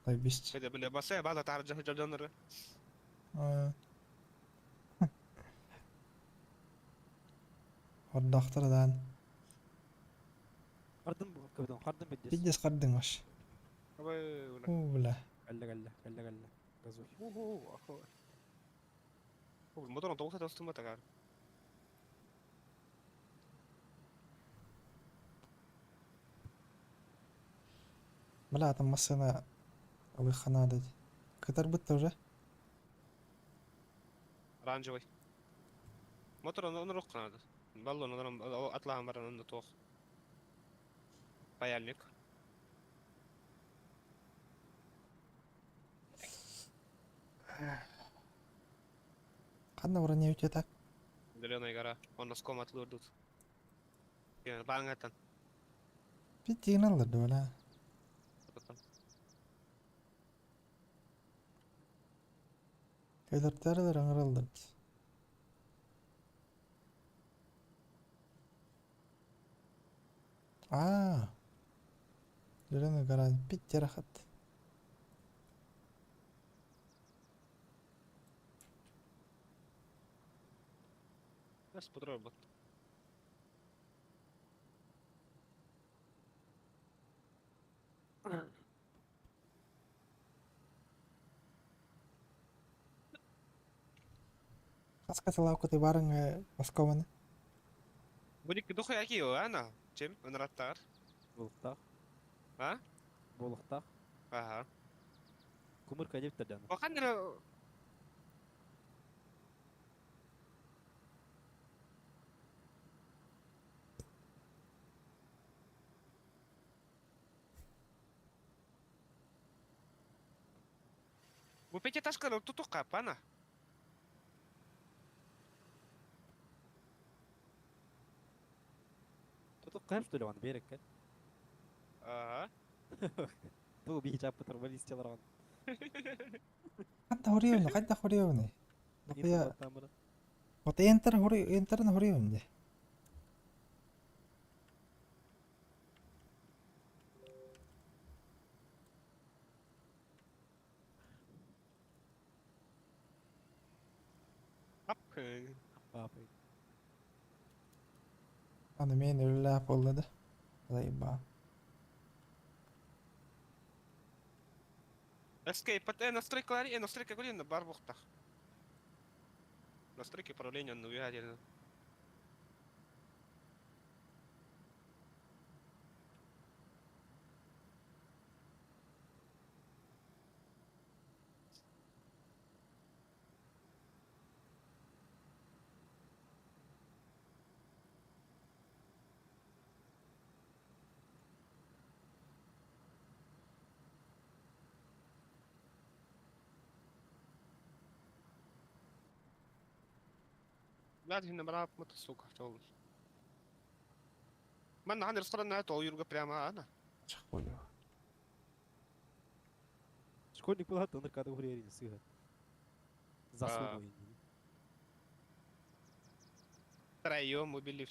Заебись. Бile бile баса база таржа жоннору. Хордохтор даан. Хардым капитан, хардым пиздец. Пиздец хардың ваш. Абай ула. Уу бля. Кэллэ кэллэ, кэллэ кэллэ. Газуй. Моторон тоғуса тостума тагар. Бля, там машина ылыхана дать. Кытарбыт уже. Оранжевый. Мотор он рук надо. Баллон он атлаан баран онно туох. Паяльник. Ханна броня өтө так. Зеленая гора. Он носком атлырдут. Бааңаттан. Питтигин алларды бля. Өлөртөрөлөр ыҥыраллар Аа. Зеленая гора питтерахат. Бас подробно. Хаска салаакыты барың Москваны. Будет духу яки ана. Чем? Ынраттар. Болуктах. А? Болуктах. Ага. Кумырка деп дана. Охан. Бу пятиэтажканы тутук пана. Тут кайф, что ли, он берег, Ага. Ту бии чаппы турбалистиялар он. Ханта хориуна, хайда хориуна. Дохуя. Вот enter хори, enter хориун де. Ап. Аны мен үлләп боллады. Заебал. Escape, настройка, настройка говори, бар бухтах. Настройки управления, ну я отдельно. Блядь, на брат, мы сука, тол. Мен хан ресторан то юрга прямо ана. Чахуя. Школьник был на категории сыга. Заслугу. Троем убили.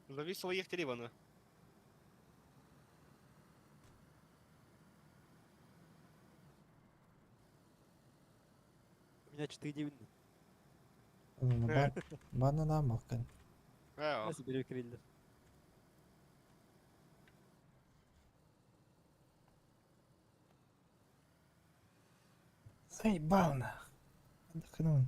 Зависло их телефона. У меня 4 дивны. Бана намалкан. Я себе крылья. Заебал нах. Отдохнул.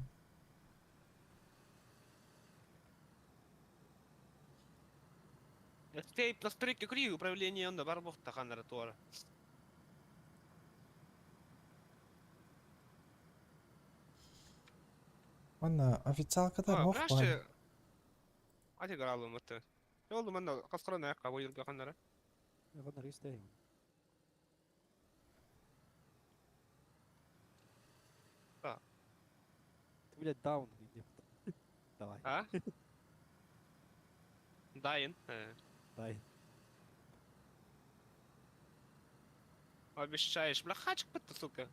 Escape настройки кри управление на бар бухтах ана туара. Онна официалкада мох бар. Ати гаралым это. Олду мен каскарана якка бу юрга ханнара. Вон ристай. А. Ты, блядь, даун. иди. Давай. А? Дайын. Дай. Обещаешь, бля, хачик бітті, сука.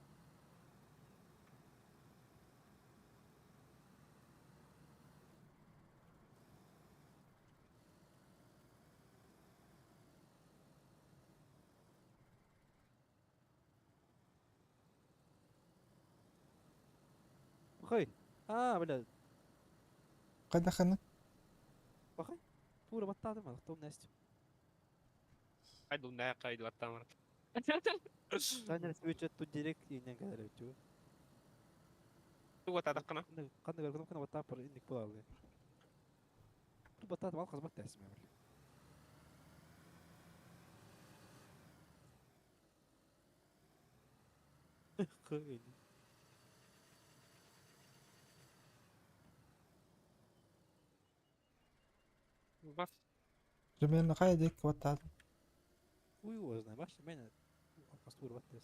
Пахай. А, блядь. Кайда ханы? Пахай. Тура баттадым, а том Настя. Қайду нә қайду аттамыр. Таня свечет тут директ и не говорю, чего. Туга тадаққына. Қандай бір кнопканы баттап бір индик болады. Тут баттадым, ал қызмат тәсіме бір. Бас. Примерно кайда дек баттадым. Хуй его знает, баш, меня кастур баттас.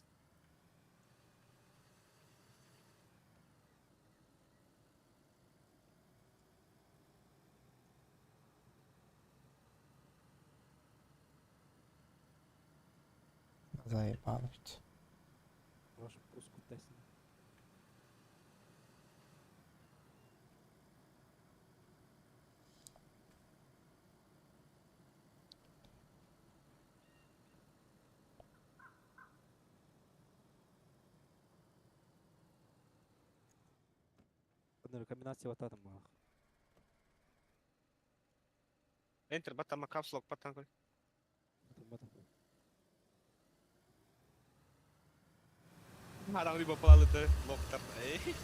Заебал ведь. Вашу пуску тәсіме. Комбинация баттадым мах. Enter баттама капсулок баттан кой. Адам либо палыты локтар. Эй.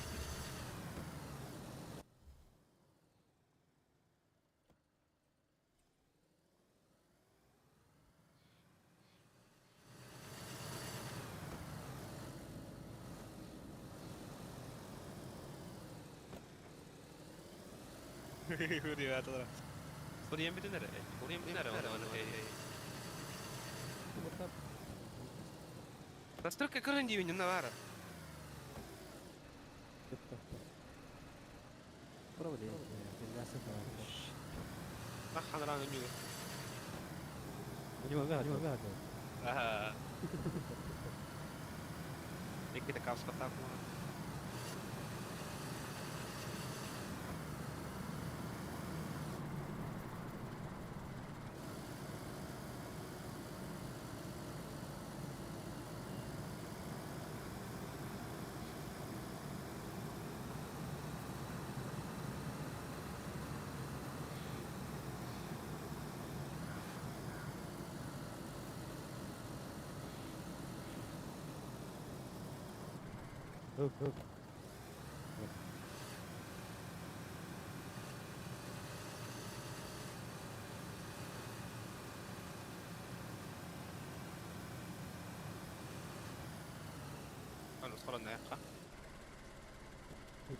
Курьем бүтүн эрэ. Курьем бүтүн эрэ. Настройка көрөн диибин на баара. Ханаран үнүгө. Аха. Икките каспаттаах буолан.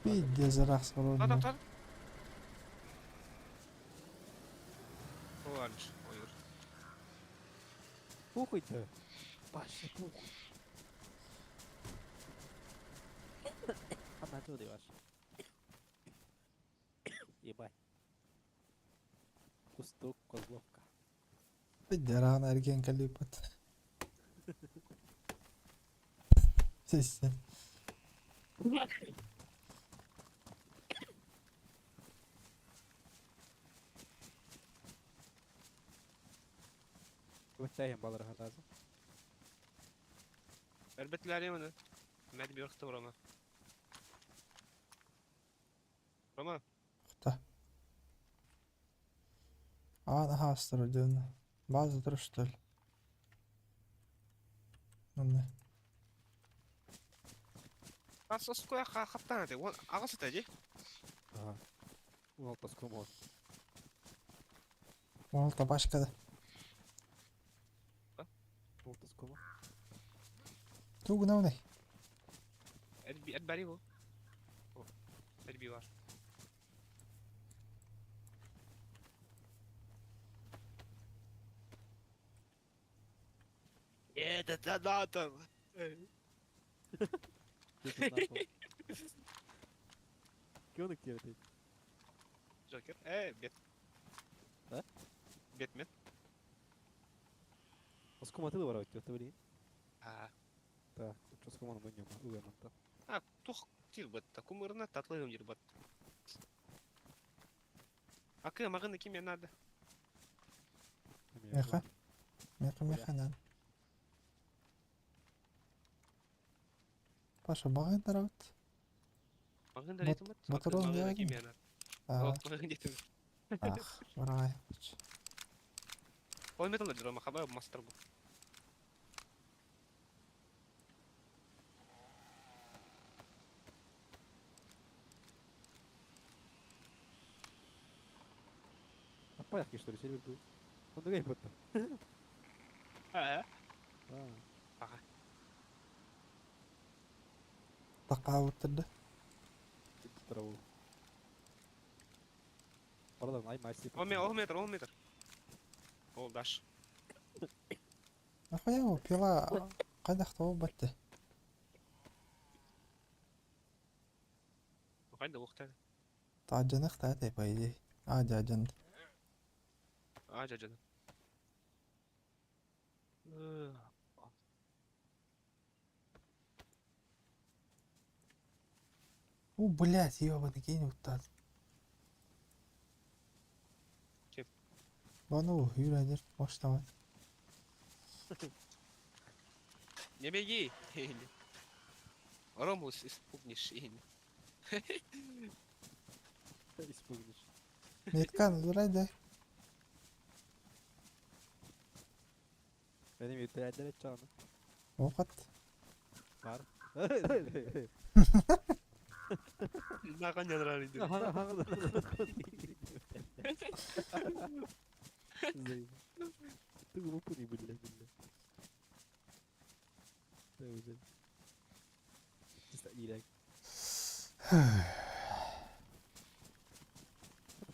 Пиздец, раз Тар тар. Ойыр. Похуй-то. Паша, похуй. А натуре ваш. Ебать. Кусток, козловка. Рано эрген калипат. Сессен. Вытягиваем баллар разом. Эрбетлери оны. Мәд бир Рома. Рома. Хта. А, ага, астро База тұр, что ли? Міне. Асоскоя хаптан ате. Он агасы тажи. Ага. Уол тоскомот. Ол табашкада. Уол тоскомо. Тугу науны. Эдби эдбари го. Эдби бар. Это там. Кёнок тебе ты? Джокер. Бет. А? Бетмен. Оскома ты добавить, это блин. А. Так, оскома на нем, уверен-то. А, тух тир бат, кумырна татлыгым дир бат. А кы магын киме надо? Меха. Меха, меха надо. Паша, бағын тарабыт. Магын да детим бат. Батырон диагин. А. Магын детим. Ах, барай. Ой, метал да Рома хабай мастер бу. А порядке, что ли, сервер был? Он другой будто. А. Ага. Тақауыттырды. Траву. Пардон, ай мастер. 10 метр, 10 метр. Ол даш. Нахуя его пила кайдахта батты. Кайда уктады? Тажаных та по идее. А, жажан. А, жажан. У, блядь, ёбаный кинь уттад. Чем? Бану, юрайдер, баштамай. Не беги! Ромус испугнешь. Испугнешь. Меткан, юрайдер. Benim yeterlere çağını. Оқат. Бар. Нахан янран иди. Ты глупый, бля, бля. Да уже. Чисто ирек.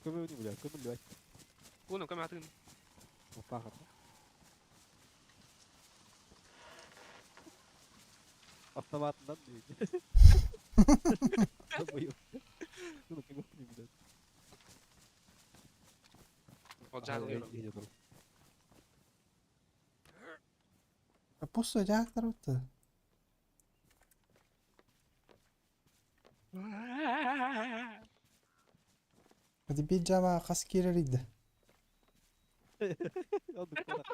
Көмө бля, көмө блядь. Куна көмө атын. Опа, Автоматынан дейді. Долбоёб. Ну, как бы не блядь. Ол жағы Пусто жаактар бутты. Hadi bir жама қас кирер иди. Оннук буолар.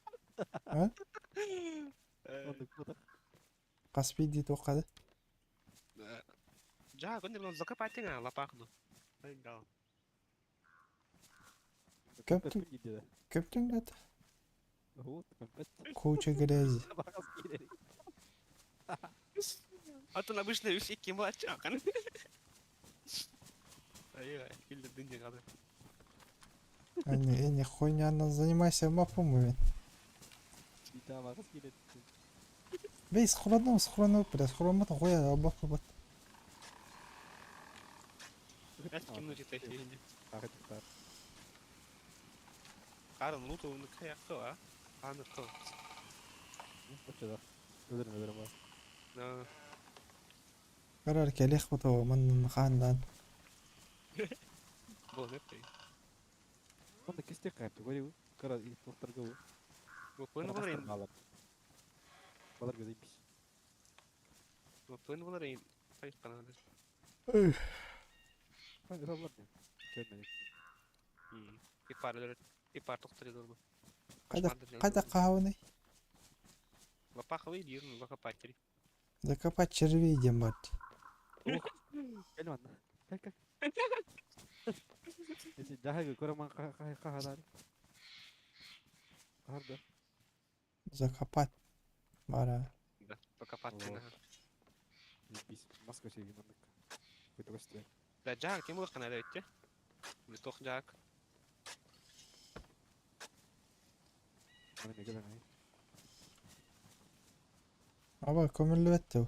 А? Оннук буолар. Қас бийди туоххады. Жаа күндер закопать лапахну. Да. Көптүң көптүң да. Вот, көппөт. Куча грязи. Қас кирер. Атын обычно үс икки младшакан. Ай, күлдер дынжа калды. Эни, эни, хуйняны занимайся мапом мен. Жама қас кирер. Бей, схрону, схрону, бля, схромат хуя, обох бат. Карын луту уну каяккы, а? Аныкы. Очода. Өлөрүм өлөрүм бар. Да. Карар келех бото маннан хандан. Бул непти. Онда кесте кайып көрү. Кара токтор гы. Бу пын булар ин. Балар көзөйбүз. Бу пын булар ин. Кайккан. Кайда бар? Көрмөдүк. Ипар ипар токтор дурбу. Кайда кайда кахауны? Лапаховый дирн лакапатери. Закопать червей дем бар. Кел манна. Кел кел. Эти жахы көрөмөн кахадар. Кахарда. Закопать. Бара. Да, покопать. Биз маска чегин андык. Көтө көстү. Да, жак, кем булак кана өттө? Битох жак. Аны неге ben Аба көмүрлү бетти.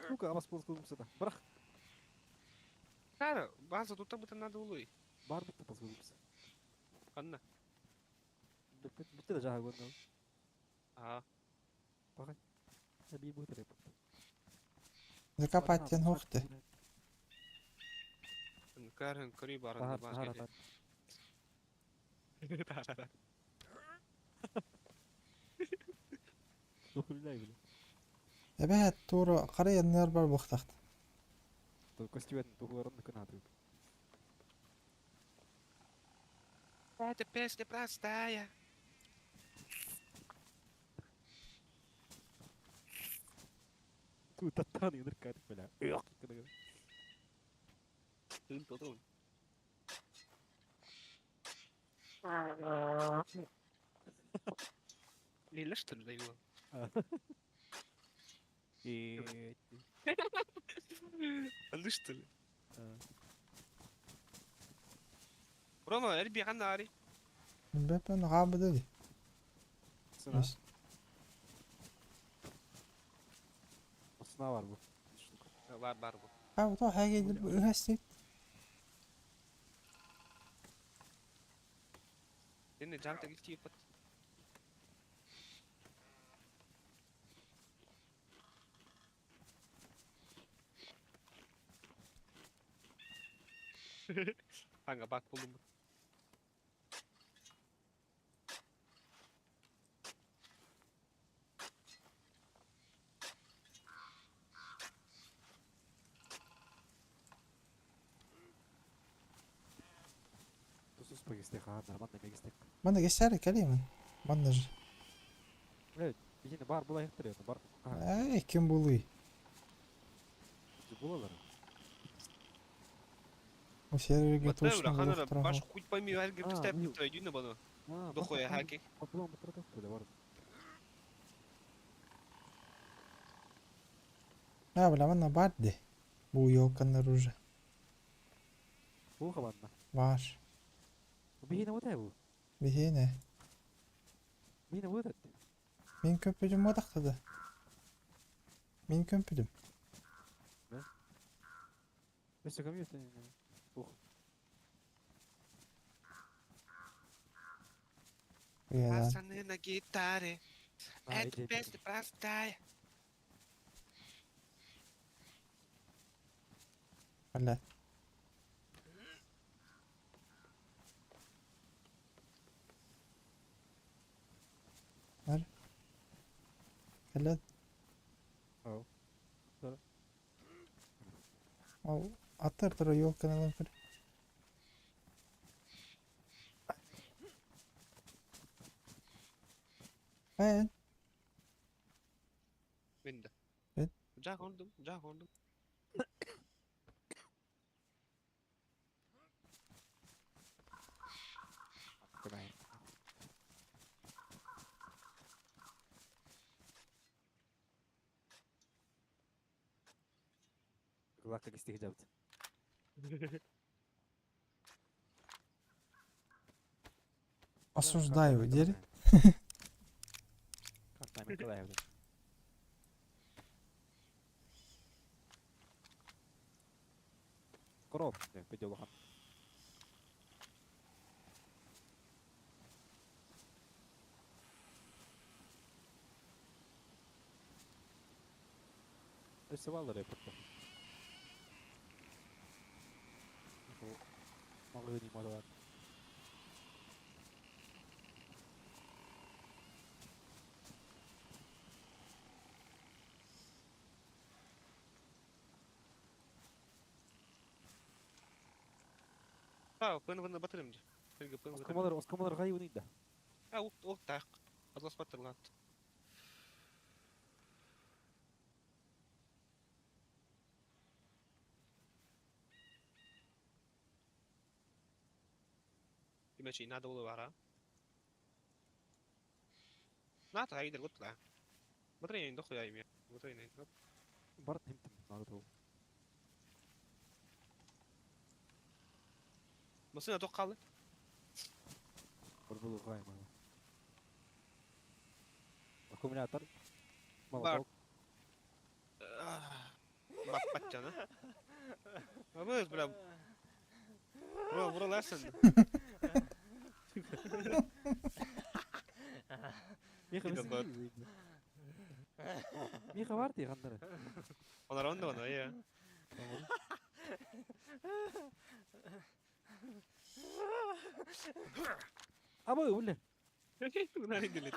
Ну-ка, абас болс кылымсы да. Бирок Кара, база тут быта надо улуй. бар битте болс кылымсы. Анна. Битте да жаха көрнө. А. Бага. Би бу тереп. Закопать тен хохты. Карын кори барын Тахар, баш тахар, кетет. Дохулай биле. Эбэт тура кара яннар бар бухтахт. Костюмдун тухуларын күн атып. Эта песня простая. Ту таттан ыныр катып бля. Тын тотун. Лила что ли даю? Анды что ли? Рома, эрби ханари. Бепен габыды. Сына. Сына бар бу. Бар бар бу. А вот хаге үһәстит. Сени жакта килтип бат. Аңа бак булдум. Тусус пагисте ха, нормально мегисте. Мана гесәре кәлемен. Манна ж. Блядь, бихине бар була хектер бар. Эй, кем булый? Булалар. У серверге Батыр, точно ханара, булып баш тора. хуй пойми, әлге представь, дүйнө баны. Дохуя хаки. Паплон батыр бля бар. А, бля, манна бар ди. Бу ёлканнар уже. Бу хабанна. Бар. Бихине вот бу. Бихине. Бихине вот это. Мен көпүдүм одактады. Мен көмпүдүм. Да? Өссө көмүс Ух. Пацаны на гитаре. Эта песня простая. Бля. Бар. Кэлэн. Ау. Ол аттар тура елканы ылан көр. Эн. Мен да. Мен. Жақ ондum, жақ ондum. Глака истихжабыт. Осуждаю, дери. Как Николаевна. Коров, пойдем. Өссө баллар эппит. Маҕаһыын модалар. А, пын пын батырым. Пын пын. Оскомалар, оскомалар гай унида. А, ук ук так. Атлас батырлат. Имечи надо было вара. На та идер гутла. Батырын дохуя ими. Батырын. Барт химтим надо. Масына тоқ қалды. Барбулу гай мана. Аккумулятор. Бар. Молоток. Баппат жана. Абыз, бля. Бро, бро, лесен. Миха, Миха бар ти хандары. Олар онда оны, иә. Абы, үле. Мына келет.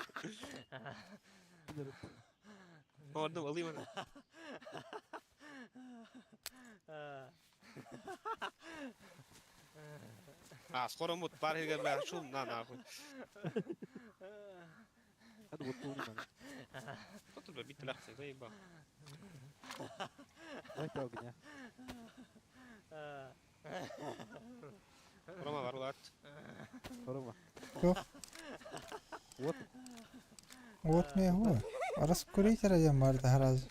Ордum alayım onu. А, скоро мут бар хегер бля шум на нахуй. Hadi вот мана. Кто бля бит лахсы, заеба. Давайте огня. Рома варлат. Рома. Жоқ. Вот. Вот мне го. Раскурить ради марда сразу.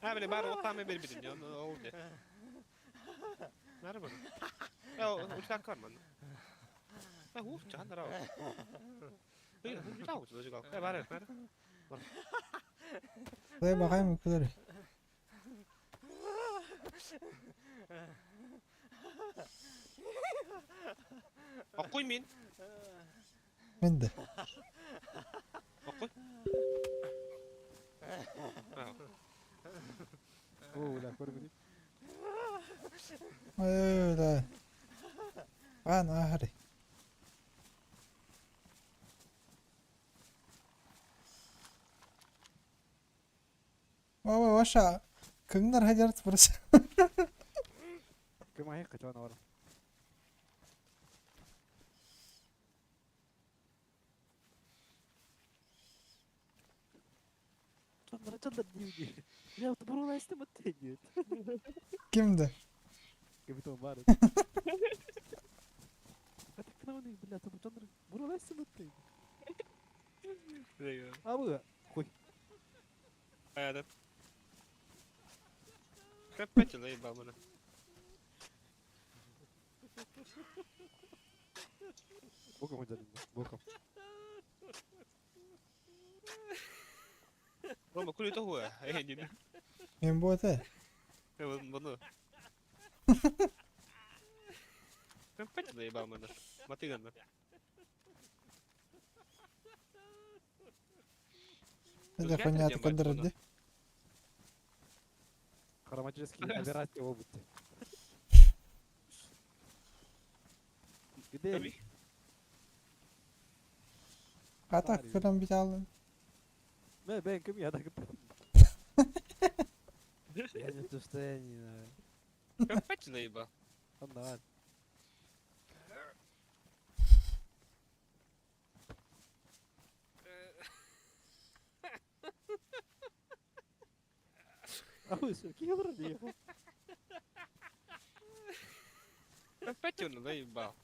А, бля, бар вот там и бер бит, он oldu. Nerede bu? Ya uçak var mı? Ha, uf, can da rav. Bir daha uçacak. E, var, var. Дай bakayım ülkeleri. Аккой мен. Мен де. Аккой. О, бля, көргүнү. Ой, да. Ан ахри. Ой, ваша. Кыңнар хаҗарт просто. Кем аяк качан бар. Чандар, чандар диуди. Я вот буру лайсты мат тегет. Кимди? Капитан бар. Это кнауны, бля, там чандар буру лайсты мат тегет. А bu хуй. Hayatım. Капец, заебал меня. Боком хотя боком. Рома, кули того, э, не. Мен бу это. Бұны. Опять заебал мене. Матыган. Это хуйня такой. Хроматический набирать его будьте. Где? А так, кырам биталы. Бэ, бэ, кем я так. Я не в состоянии, наверное. Опять заебал. Ладно, ладно. А вы что, киллер ехал? Опять он заебал.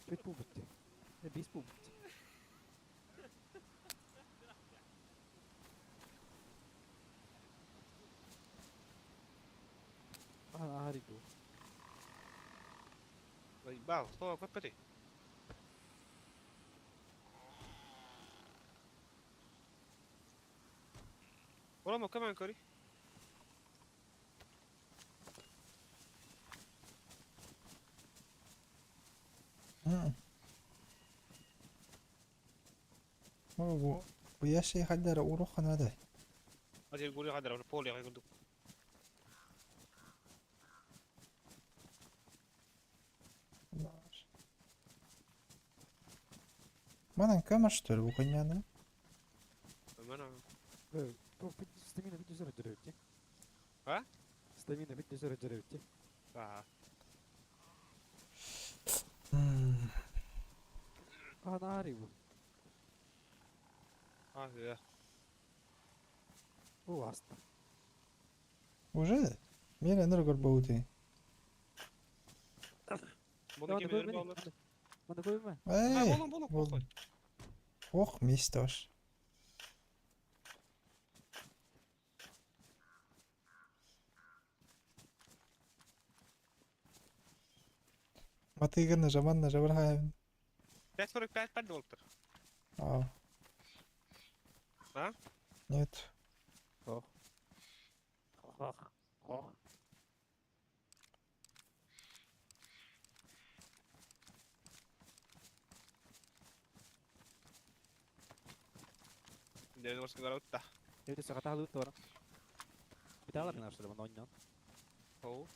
Пять пубути. Без пубути. А, Арику. Заебал. Что, опять? Рома, come on, Cody. ويا شي حدا روح هذا. غادي يقول لي غادي بولي غادي يقول. Манан көмөр что ли, хуйня, да? Мана. Стамина 549. А? Стамина 549. Ага. А, на Ариву. А, да. Уласта. Уже? Мире ныргор бауты. Эй! Ох, местош. Матыгын жаман жабыр хайын. 5.45 пять долларов. А. А? Нет. Ох. Ох. Ох. Девяносто город-то. Это все хата лутора. Питала меня, что ли, но не. Оу.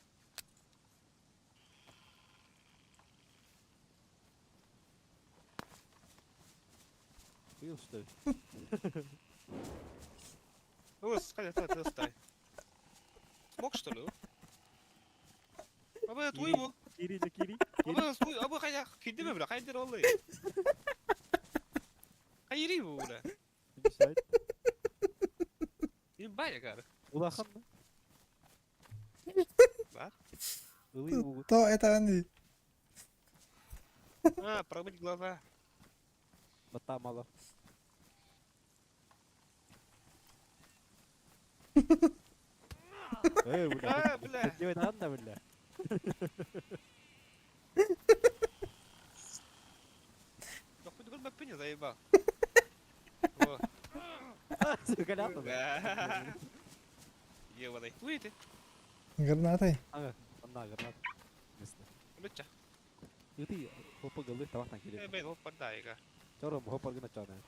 Был, что ли? Ну, скажи, ты стай. Смог, что ли? Абы туй бу. Кири, да кири. Абы туй, абы кая кидеме бля, кайдер оллы. Кайри бу бля. Мешает. Ебать, кар. Улахан. Бар? То это они. А, промыть глаза. Бата мало. Эй, бля. А, бля. Тебе надо, бля. Да хоть год бапыня заебал. Во. Сука, ляпа, бля. Ебаный. Туй ты. Гранатой. Ага, на, граната. Место. Быча. Ты хопа голы тавах на Э, кири. бен, хопа дай-ка. Чором хопа гына чана.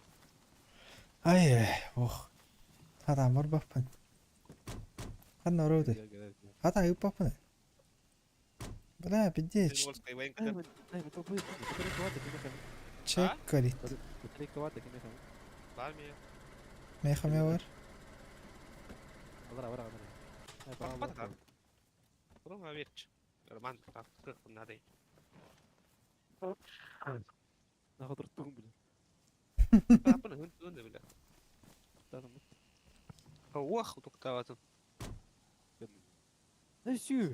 Ай, ох. Хата мор баппын. Ханна роуды. Хата юппаппын. Бля, пиздец. Чек горит. Меха мевар. Роман, так, надо. Нахуй трун, бля. Папа, ну, бля. Ох, туктаватын. Сүү.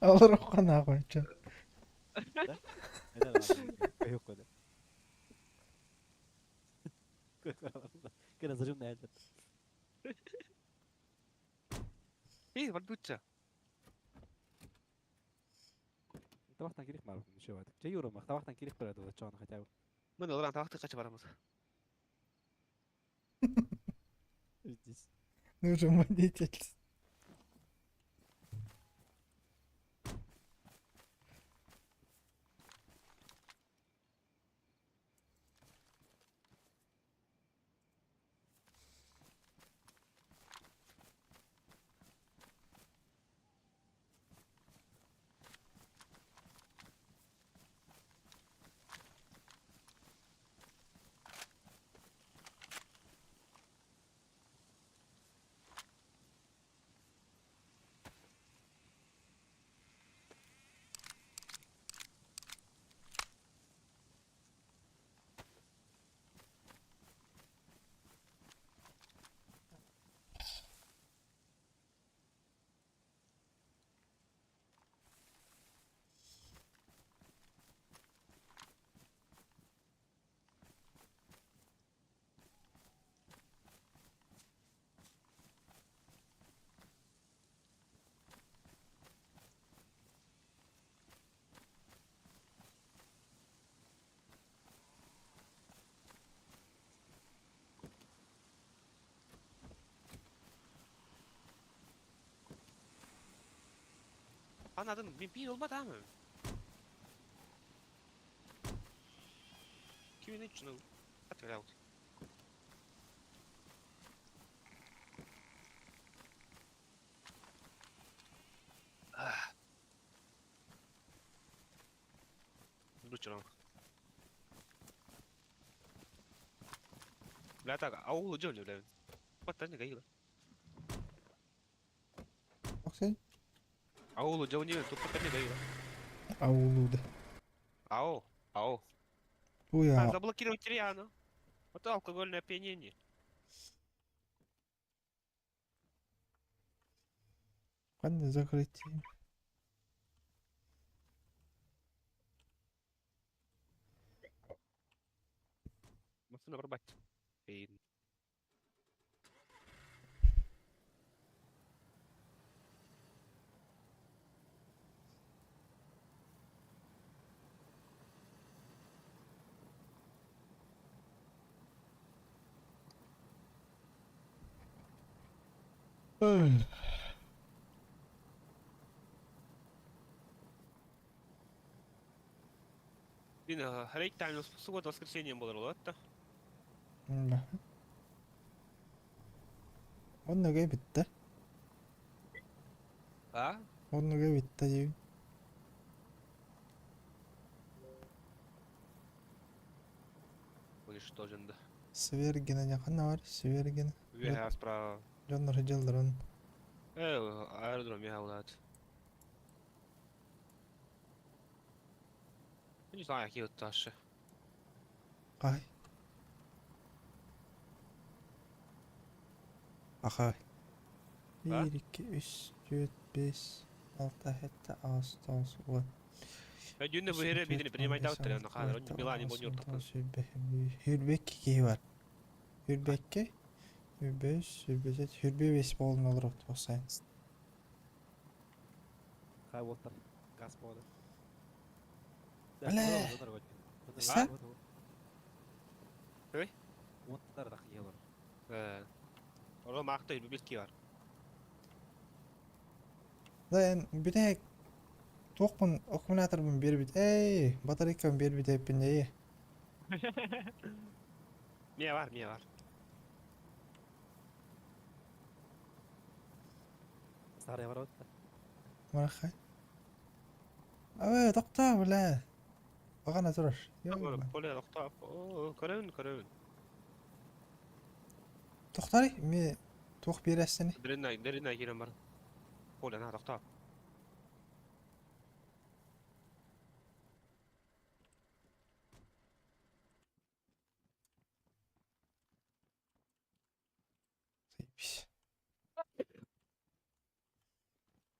Алыр нахуй, чё. Кена зажим на этот. Эй, вальдуча. Табахтан кирих бар. Ничего. Че Юра, табахтан кирих бар это чон хотя бы. Мы олоран табахты кача барамыз. Здесь. Нужен водитель. Anladın bir bir olmadı ama. Kimin için o? Hadi öyle oldu. Ah. Лучше. Бля, так, ау, жол, бля. Паттан гаила. Окей. Аулу жол не, тут паттан гаила. Аулуда. Ау, ау. Уя. А, заблокировать Риану. Вот алкогольное опьянение. Ладно, закрытие. Машина барбать. Эй. Ой. Блин, рейд тайм суббота воскресенье было, да? Да. Оннуга бүттэ. А? Оннуга бүттэ диибин. Уничтожен, да. Свергина не ханна бар, Свергина. Вега справа. Дьоннор дьылларын. Аэродром я улат. Не знаю, какие вот наши. Ай. Аха. А? 1, 2, 3, 4, 5, 6, 7, 8, 9, 10. Дюнне бу хере бидини принимать даут на ханар, он Милане бо нюр тапын. Хүрбек киһи бар. Хүрбекке Хүрбес, хүрбесет, хүрбе бес болун олорот осайын. Хай Уолтер. Газ поводу. Бля. Са? Ой? Уоттар да хиелор. Э. Оро макта бир ки бар. Да эн бүтэ туохпун аккумуляторбун бербит. Эй, батарейкабын бербит эппин эй. Мия бар, мия бар. Старый ворот. Марахай. Абы, тохтоо, бля. Багана турар. Поле тохтоо. О, көрөбүн, көрөбүн. Тохтарый, ми туох биэрэссени. Дерина, дерина кирен бар. Поле на тохтоо. Заебись.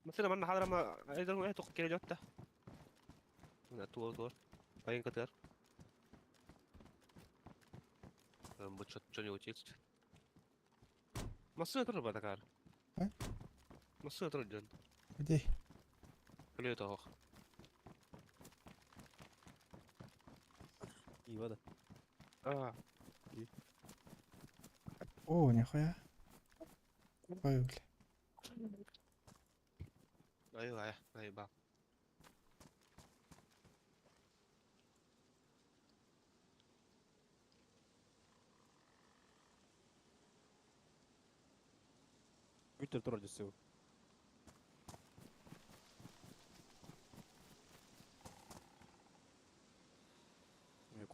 مثلا ما حاضر ما ايضا ايه تقول كده جوتا. انا تور تور. باين كتر. Бу что-нибудь есть. Массына турар батакар. А? Массына турар дьон. Где? Көлүө тоох. Нива да. А. О, нихуя. Ой, бля. Ай, ай, ба. Гүнтер турар десе.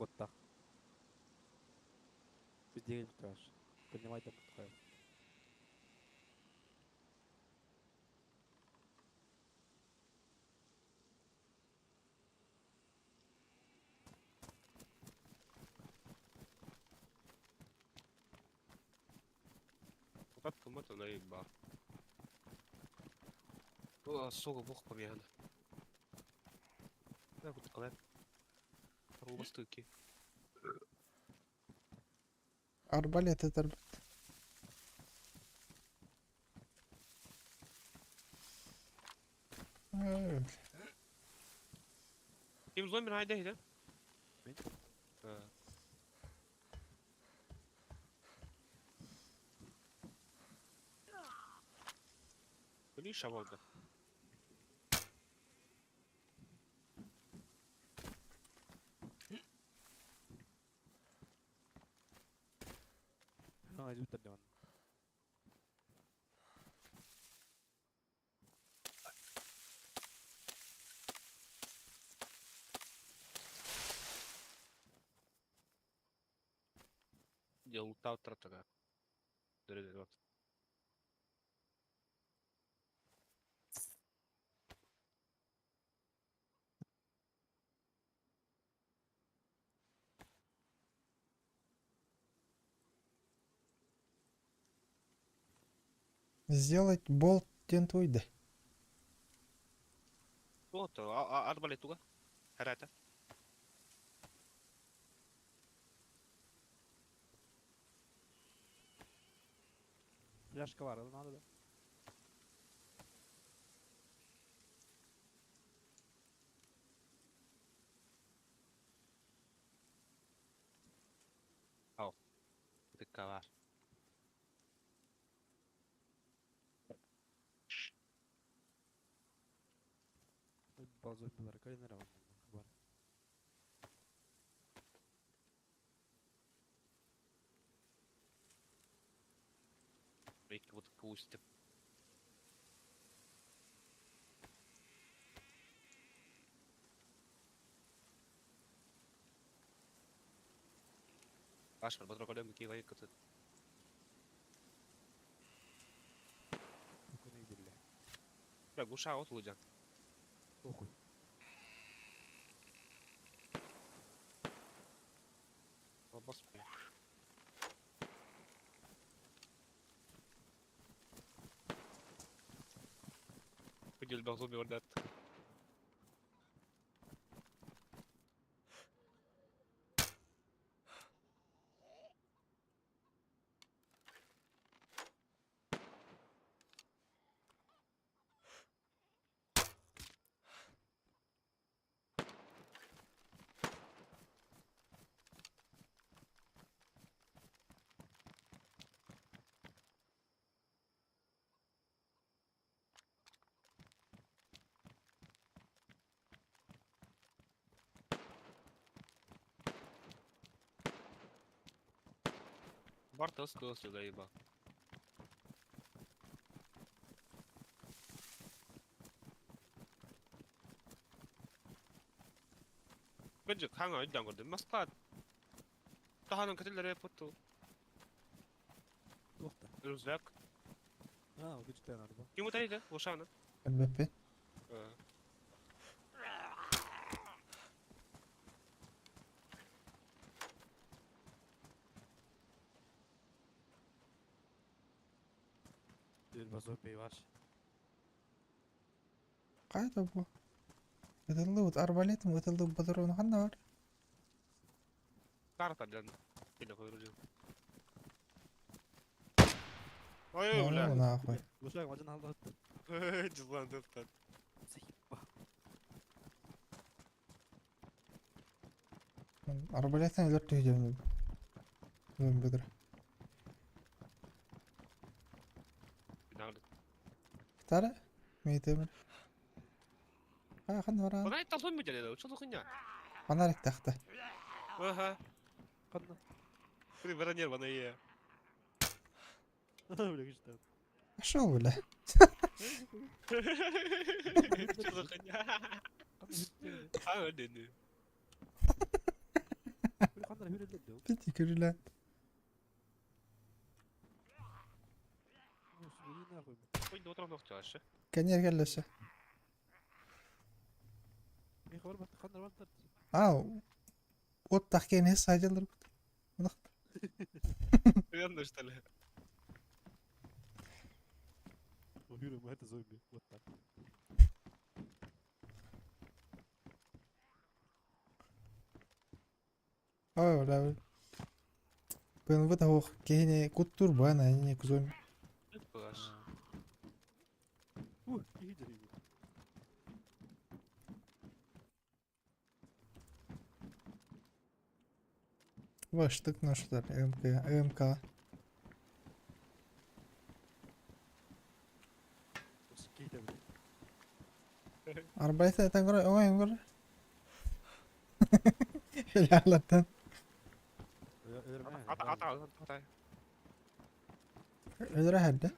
Кот так. Бізде келіп тұраш. Принимай да бұтқай. Фақат кымат наебал. О, сука, бог помяна. Да, вот қалай. Рубастыки. Арбалет это арбалет. Ой, бля. Ким зомби найде да? Э. Блин, шавалда. А, идут там. Я лутал тратага. Вот. Сделать болт тентуйды. Вот, а арбалет туга. Харата. Фляжка var, надо да. Ау. Тыкава. Бал зомбилар калинера бар. Belki вот пустим. Баш бар, батыр колем ки вай кыты. Көне билле. Бля, гуша от лудян. Охуй. Бас. Видел зомби ордат. Бартос сюда еба. Кыджык хаңа үйден көрдüm. Москва. Таханын көтелер фото. Тоқта. Рюкзак. А, вот надо. Ким утайды? Ушаны. МВП. Зомби ваш. Кайда бу? Ытылды арбалетим, ытылды патрон ханна бар? Карта для телефона. Ой, ой, бля. Ну нахуй. Слушай, мажын алды. Дизлан тоқтат. Арбалеттан өлөр түһүдүм. Зомбидыр. Тара? Мейтемир. Ахан баран. Она это зомби делает, что за хуйня? Фонарик тахта. Ага. Ты бронированная. е. Бля, что? Пошел, бля. Что за хуйня? А, не, не. Пити күрүлэ. Ой, да утром ногтя, Кэньер кэллэсэ. Аа, от тахкени садьалар. Верно, что ли? Уверен, это зомби. Вот так. Ой, бля. ПНВ того кихини куттур бана, не зомби. Класс. Ух, кихи Ваштык наштар МК, МК. Арбайта этен көрө, оңой көрө. Helallatan. Ата, ата, ата. Өлөрө хәрдэ.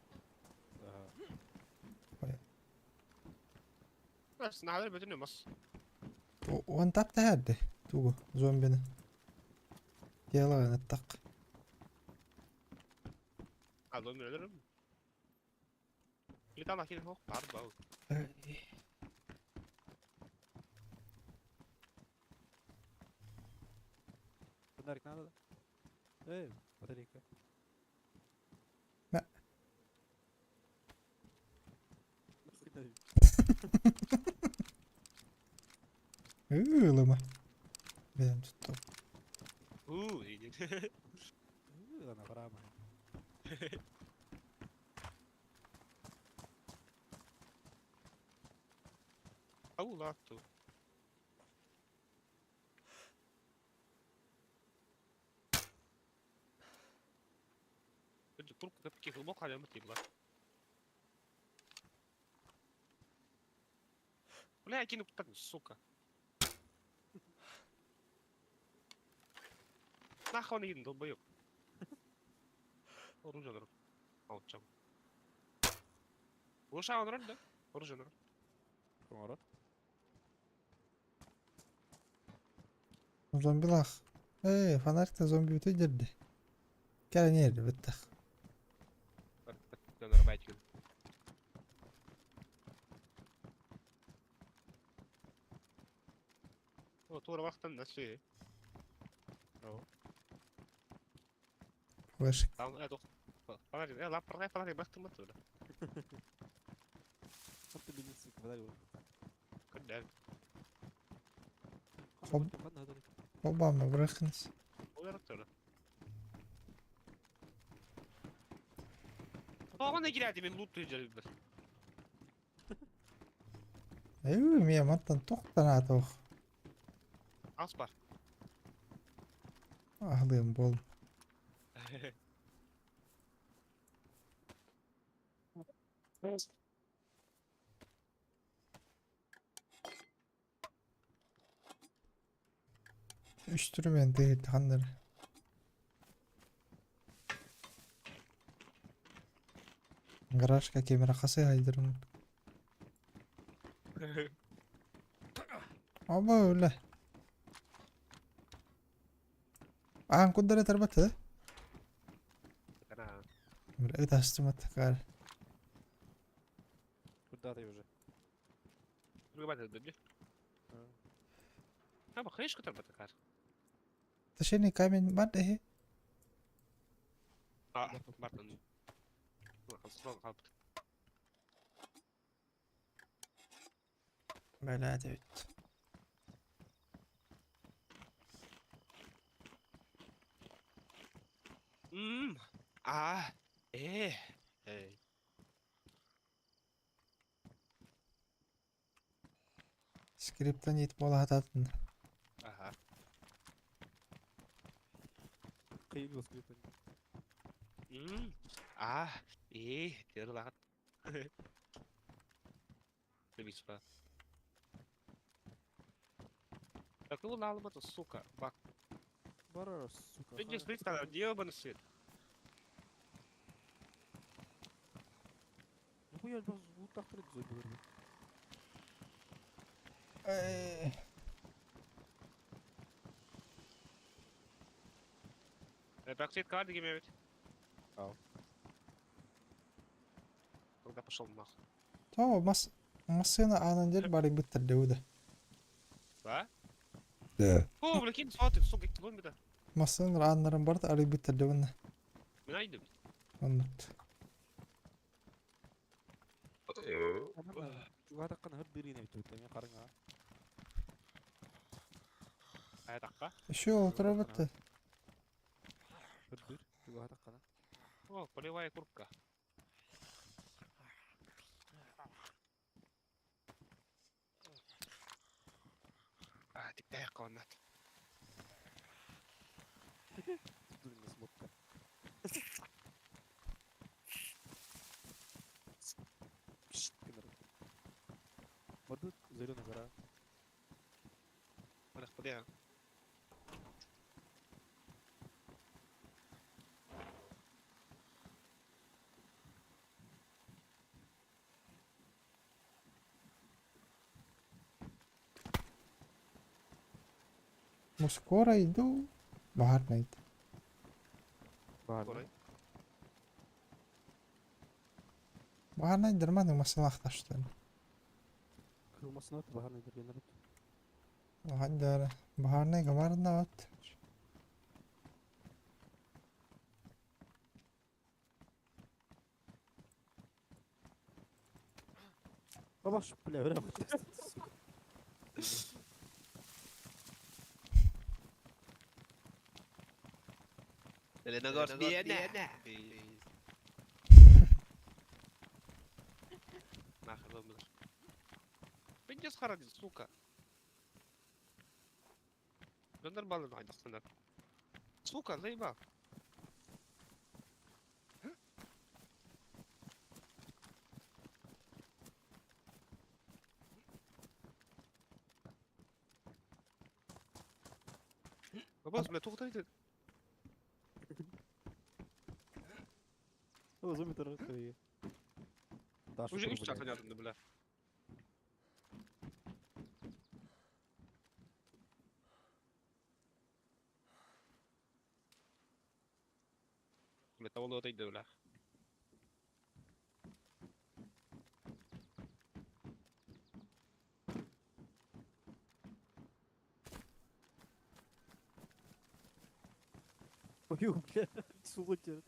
Бas, нахалар бөтүнү мас. Уан тапта хәрдэ. Тугу, зомбини. Дело так. А, зомби өлөрүм. Летан ахир хок бар бау. Фонарик надо, да? Эй, батарейка. Да. Ылыма. Бэм туттум. Уу, иди. Ана барама. Ау, латту. Турку таких глубоко, а мы Бля, я кину так, сука. Нахуй он едет, долбоёб. Оружие на А, вот чем. Луша он роль, да? Оружие на Поворот. Зомбилах. Эй, фонарик-то зомби бүтө дерди. Кәрәнер бүттэх. О, тура вахтан на шее. Флешик. Там, фонарик, лапардай фонарик, бахтым оттуда. Вот ты бензин, фонарик. Куда? Хоп. Обама бырахныс. Оҕону кирэти мен лут түһдэр. Эй, мия маттан тоқтан атох. Ас бар. Ахлым бол. Үстүрмен дейт ханнар. Гаражка камера хасы хайдырым. Оба өлө. Аан куддара тарбата. Бля, это астымат кар. Куда ты уже? Другая А, бахаешь кутар батакар. Ташени камень бат эхе. А, бартан. Бля, девять. А, эй. Скриптонит бола хататын. Ага. Кыйы скрипа. А, и, терлат. Бисфа. Так ну налым это, сука, бак. Барара, сука. Ты здесь представь, ебаный свет. Нахуя я вот так зомби Эй. Эпоксид карты ведь. Ау. Когда пошел нахуй. То мас массына анан дер бары биттер деуде. Да? Да. О, бля, кинь соты, сука, километр. Массына аннарын барды ары биттер деуне. Мы найдем. Оннут. Чугатаккан хыр бирине бит мен карыңа. Айтаққа. Еще отыра бітті. Хыр бир, чугатаккан. О, полевая куртка. А, типтәй коннат. Дурный смокка. Мадут зеленая гора. Господи. Ну скоро иду. Bahar neydi? Bahar. Bahar neydi? Дерманы масалах таштан. Кылмасын от bahar neydi? Генерат. Хандара. Bahar ne gamarında at. Бабаш, бля, бля, сука. Зеленогорск, бедна. Нахуй вы, Пиздец харадит, сука. Да нормально найдохсындар. Сука, заебал. Бабас, бля, тухта О, зомби тарахты. Уже үч часа ядымды, бля. Бля, того отойду, бля. Ой, бля, сулотер.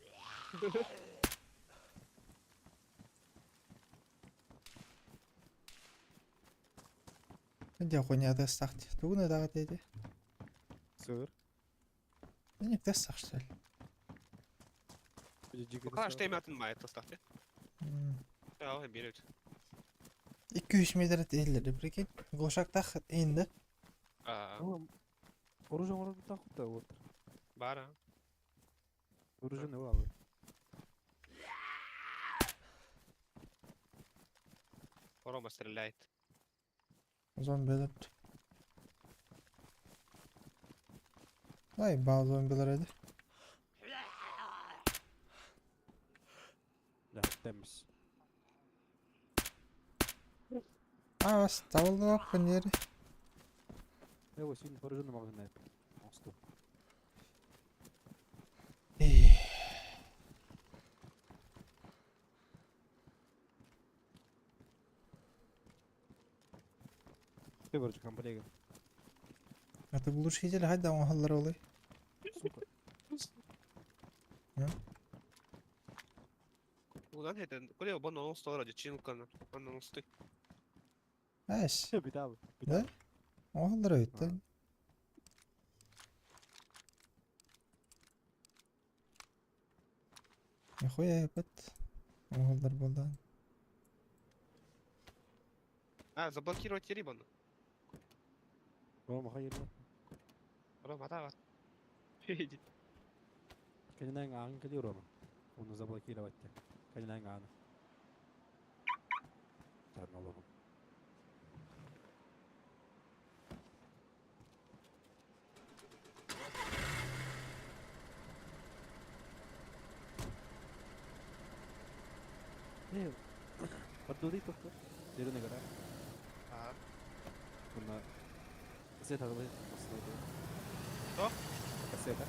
Где хуйня тестахти? Тугуна да деди. Сыр. Не тестах что ли? Пока что имя май тестахти. Ja, берет. 200 метр дейилер, прикинь. Глушактах инди. А. Оружие оружие так вот. Бара. Оружие не валы. Рома стреляет. Зомби деп. Ай, бал зомбилер эди. Да, темс. А, ставлы панери. Я вот сильно оружие могу на мосту. Ты вроде комплект. А ты глушитель хайда оңалар олай. Сука. Удан это, куда бон он сто ради чинка на, он он сты. Эш. Битабы. Да? Оңалар өйтті. Нихуя ебать. Оңалар болды. А, заблокировать рибан. Рома, хайыр. Рома, давай. Иди. Кэнинэн ааҕын кэлиир Рома. Оны заблокировать те. Кэнинэн ааны. Тан олоҕум. Э, Поддури тохтор. Дерүнэ гара. Аа. Мына кассета алай. Что? Кассета.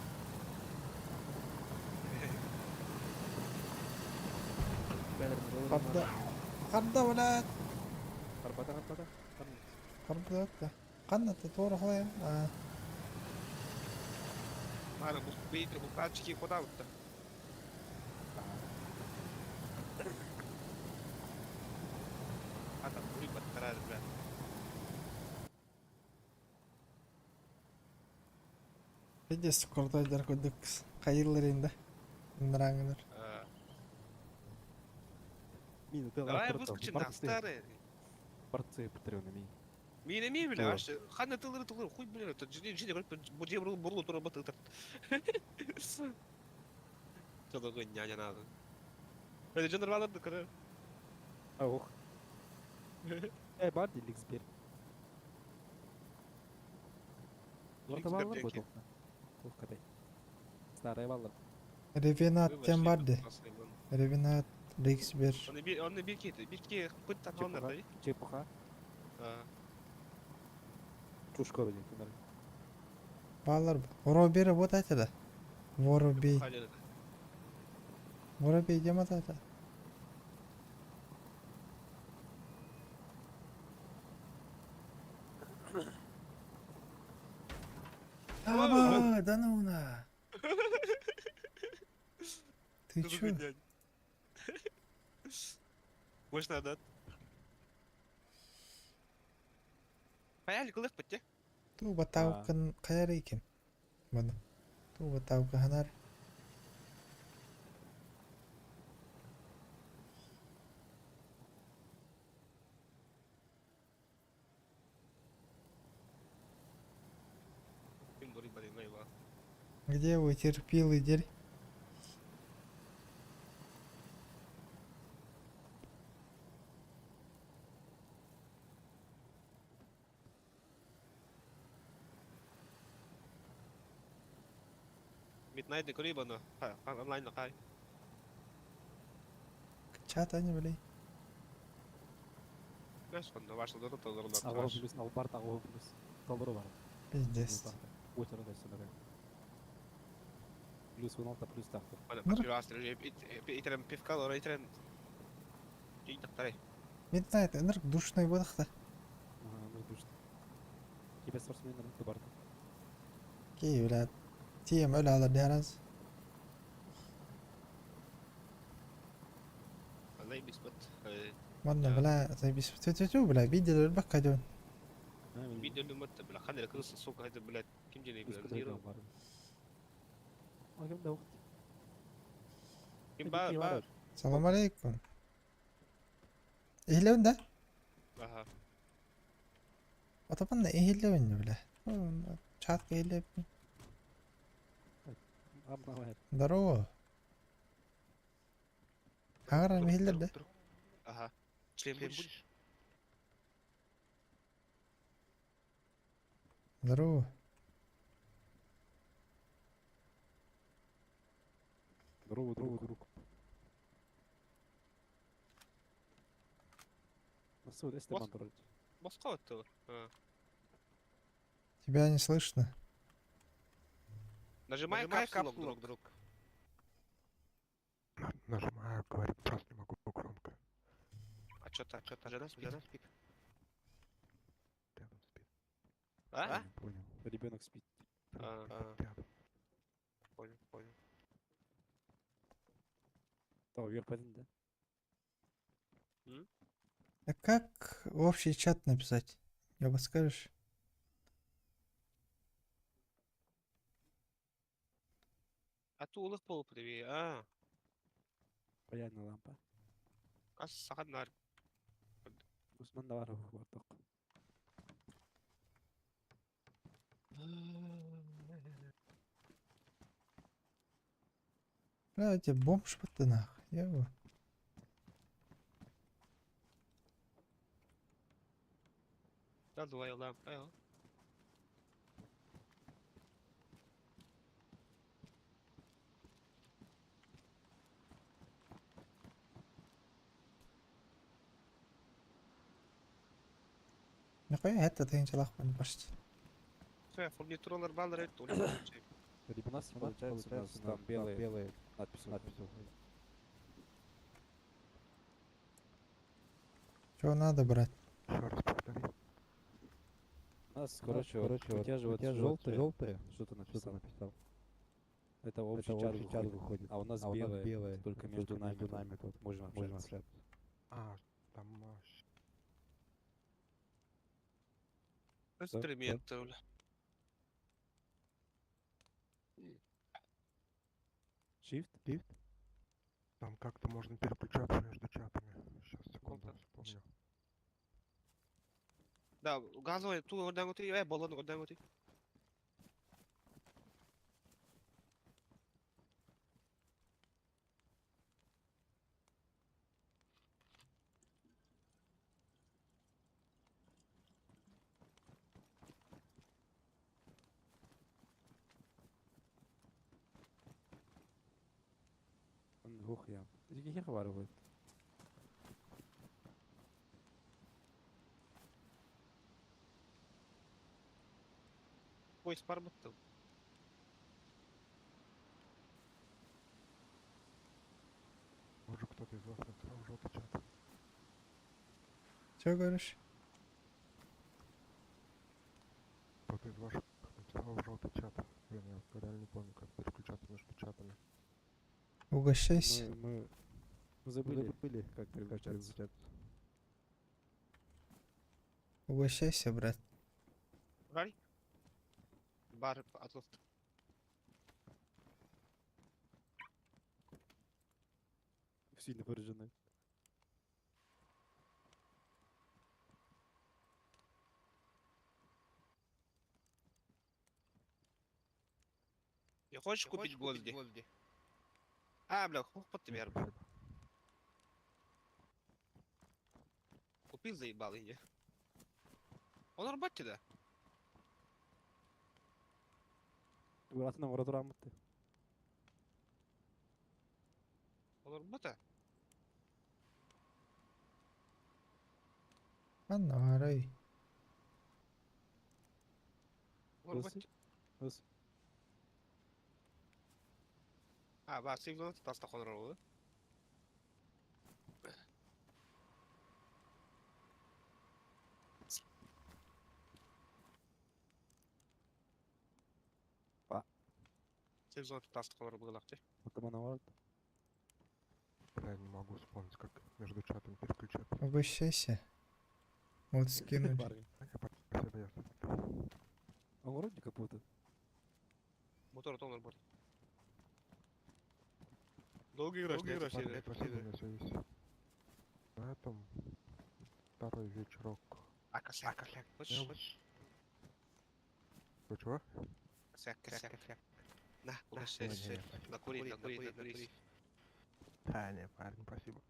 Харда. Харда, блядь. Харбата, харбата. Харда, да. Канна ты туора халая. А, Мара, бу букачки куда вот-то? А там рыба вторая, бля. Пиздец, крутой курдук. Хайыллар инде. Нраңнар. А, Мин Давай выскочим на старый. Борцы патреонами. Мин эми бля, Тура. аш ханна тылыры тылыры хуй бля, это жине жине говорит, буде бурлу бурлу тура баты тар. Что такое няня надо? Это же нормально такое. А ох. Э, бар ди Ликсбер. Лорта Ликсбер баллар диэн бу Тух катай. Старая баллар. Ревенат Выбор тем барды. классный был. Ревенат, Риксбер. Он и бирки, бирки пыт там Чепуха. да? Чепуха. А, Чушка вроде. тунар. Баллар. Воробей работает да? Воробей. Халил. Воробей дем это? Аба, да ну на. Ты Что чё? такое нянь? Можно, да? Поехали, кылых пытте. Ту батаукан каяр екен. Бұны. Ту батаука ханар. Ким бурый барин айва. Где вы терпилы дерь? Midnight de Ха, онлайн лакай. Чат они, блин. Знаешь, он ваш дото то Агро плюс, албарт агро плюс. Толдыру бар. Пиздец. Өтөрө да сөнөрө. Плюс 16 плюс тахты. Итерем пивка, лора итерем. Жей тактарай. Midnight энерг душный бодахта. Ага, ну душно. Тебе спортсмен на барты. Кей, блядь. Тием öyle алар дяраз. Заебись бат. Ладно, бля, заебись. Тю-тю-тю, бля, видели, бак каден. Видео мат, бля, ханер крыса, сука, это, блядь, ким делай, бля, зиро. А ким да вакыт. Ким ба, ба. Салам алейкум. Эхлевин да? Ага. Атапан эхлевин, бля. Чат эхлевин. Здорово. Агара мехиллер да? Ага. Член будешь? Здорово. Здорово, здорово, друг. Насуд, Эстебан вроде. Баска вот Тебя не слышно. Нажимай капсулу, друг, друг. Нажимаю, говорит, просто не могу громко. А чё так, чё так? Жена спит? Жена спит. Рядом спит. А? Не понял. Ребенок спит. А, а. Понял, понял. Да, вверх пойдем, да? М? А как в общий чат написать? Не подскажешь? А ту улых пол приве, а. Паяльная лампа. Кас саханар. Усман да бар бардык. Бля, эти бомж ты нах. Я его. Да, давай, да. Ага. Нихуя это ты не почти. Все, фурнитуралар баллар это У нас получается, у нас там белые, белые надписи. надписи. Чего надо, брат? Еще раз повтори. У нас, короче, короче, у тебя же вот желтые, желтые, что ты написал? написал. Это общий, это чат, общий чат выходит. А у нас а белые, белые, только между нами, между нами тут можем общаться. Можем общаться. А, там... Инструменты, бля. Shift? Shift? Там как-то можно переключаться между чатами. Сейчас, секунду, вспомню. Да, газовый, ту ордангути, баллон ордангути. Ух, я. Каких будет? Поезд поработал. Может кто-то из вас написал желтый чат. Чего говоришь? Кто-то из ваших написал желтый чат. Блин, я реально не помню, как переключаться между чатами. Угощайся. Мы, мы забыли, забыли, как переключаться. Угощайся, брат. Рай? Бар атлас. Сильно поражены. Не хочешь купить гвозди? А, бля, хух под тебя. Купил, заебал, иди. Он работает, да? Уратына уратырамытты. Он работает? Ладно, арай. Он работает. А, ба, сигнал таста хонор Па. Сигнал таста хонор было ты. Бля, не могу вспомнить, как между чатами переключаться. Угощайся. Вот скинули. Спасибо, я. А вроде как будто. Мотор тонер борт. Долго играешь, Долго играешь, Спасибо, у меня все есть. На этом второй вечерок. А косяк, косяк. Хочешь? Что, чего? Косяк, косяк, косяк. На, угощайся. Накури, накури, накури. Да, не, парень, спасибо.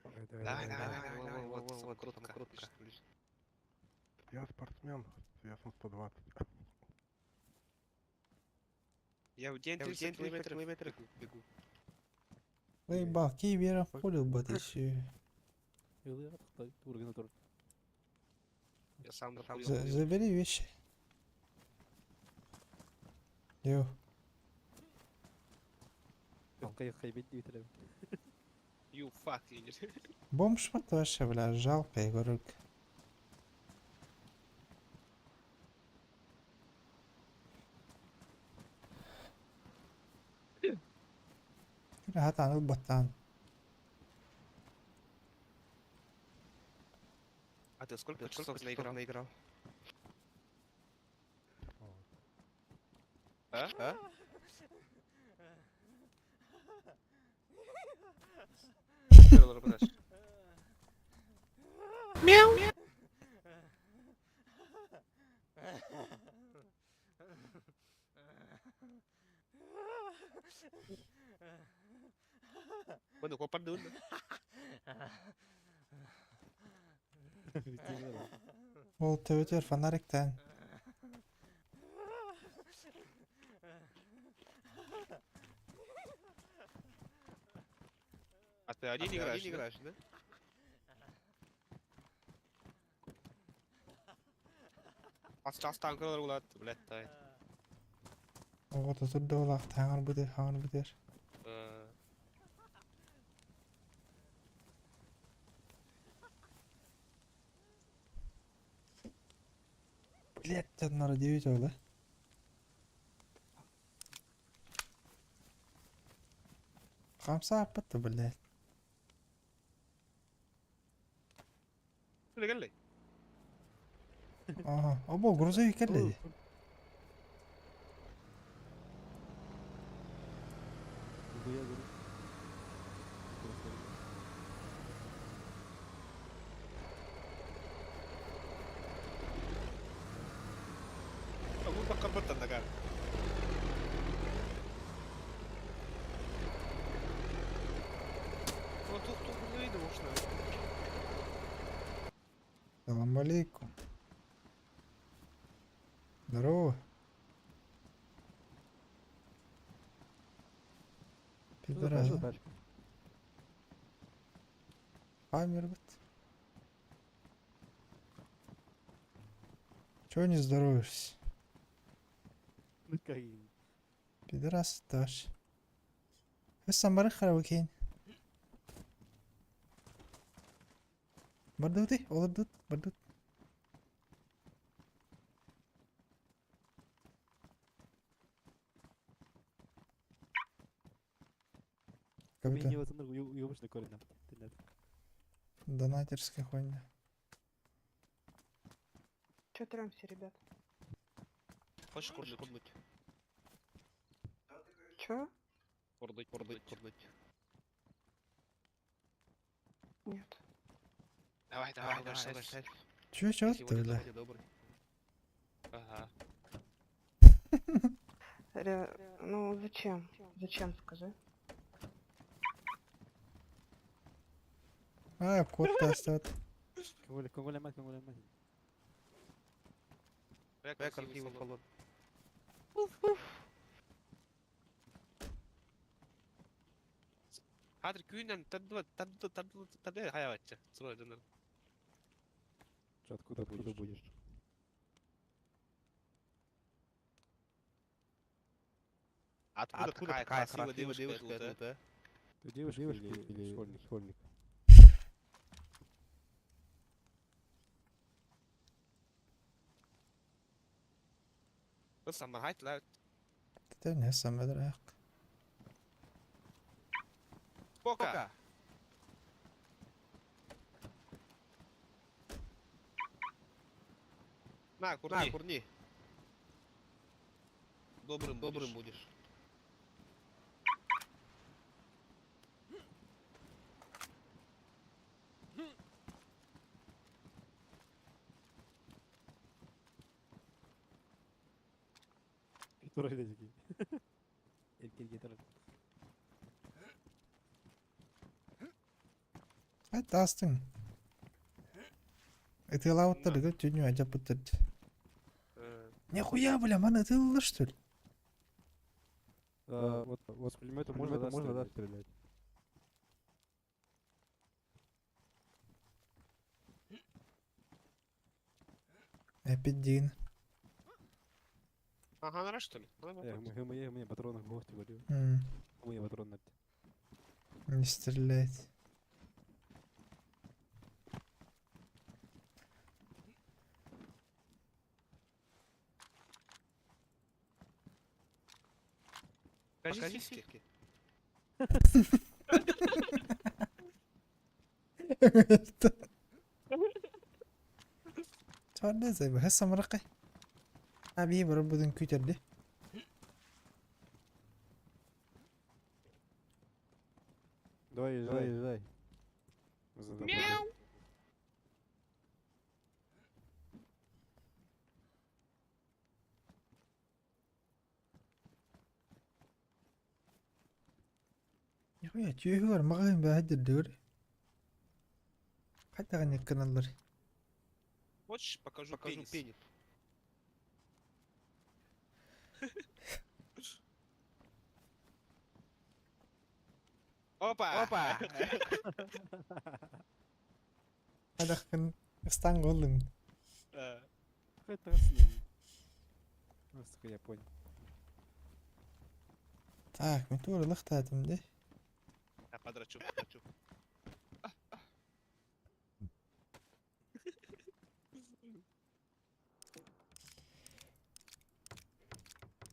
Давай, давай, давай, вот, вот, вот, крутка, крутка. Я спортсмен с весом 120. Я в день 300 километров бегу. Заебал, кибера полил бы еще. Я сам Забери вещи. Йо. You fuck. Бомж вот вообще, бля, жалко, я говорю. Хатан ылбаттан. А ты сколько часов наиграл? наиграл? А? А? Мяу. Bueno, коппардыыр да. Ол төбөтүгэр фонариктаан. А ты один играешь, да? играешь, да? Ас танкалар улат, блядь, тай. Оҕото турда таҥар бытыр, хаҥар бытыр. Блядь, надо 9 да? Хамса аппатта, блядь. Кэллэ кэллэ. Ага, обо грузовик кэллэ. Нихуя, говорю. Бу бакка баттан да О, тух тух выйду можно. Салам алейкум. Здорово. Пидорас. Что за тачка? Хаммер вот. Чего не здороваешься? Ну как? Пидорас тоже. Эссе бары харабыкин. Бардыты, олардыт, бардыт. Капитан. Мне вот уебочный корень нам. Донатерская хуйня. Че трёмся, ребят? Хочешь курнуть? Чё? Курнуть, курнуть, курнуть. Нет. Давай, давай, давай, давай. Чё, чё ты, Сегодня бля? добрый, добрый. Ага. Ну зачем? Зачем, скажи? А, кот оставит. Кого мать, кого мать. Бля, красивый салон. Хадр күннен табдыла табдыла табдыла табдыла хаяватча. Срой дыныр. Чё, откуда Откуда будешь? будешь? Откуда, Откуда такая такая красивая красивая девушка, девушка тут, а? тут, а? Ты девушка, Девушка или, или школьник? школьник? Быс самархайт ла. Ты не сам бедрак. Пока. На, курни. На, курни. Добрым, Добрым будешь. будешь. Турай такие. Эркер Это астын. Это лауттар да тюню ажа пытырд. Нихуя, бля, мана ты что ли? А, вот, вот с пулемета можно, да, можно, да, стрелять? стрелять. Эпидин. Ага, нара что ли? Ну, Э, мы патронов в гости говорю. Мы патрон на. Не стрелять. Покажи сиськи. Чорды зайба, хесса мыракай. Аби бар будын күтерди. Давай, езжай. Давай, езжай. Мяу. Уя, түөһүгэр маҕаһыын бээһэдирдигэр. Хайдаҕын ыккыналлар. Хочешь, покажу пенис? Опа! Опа! Хайдаххын ыстаан голлуҥ. Это с Сука, я понял. Так, мен туора лахтаатым де. Я подрачу, подрачу.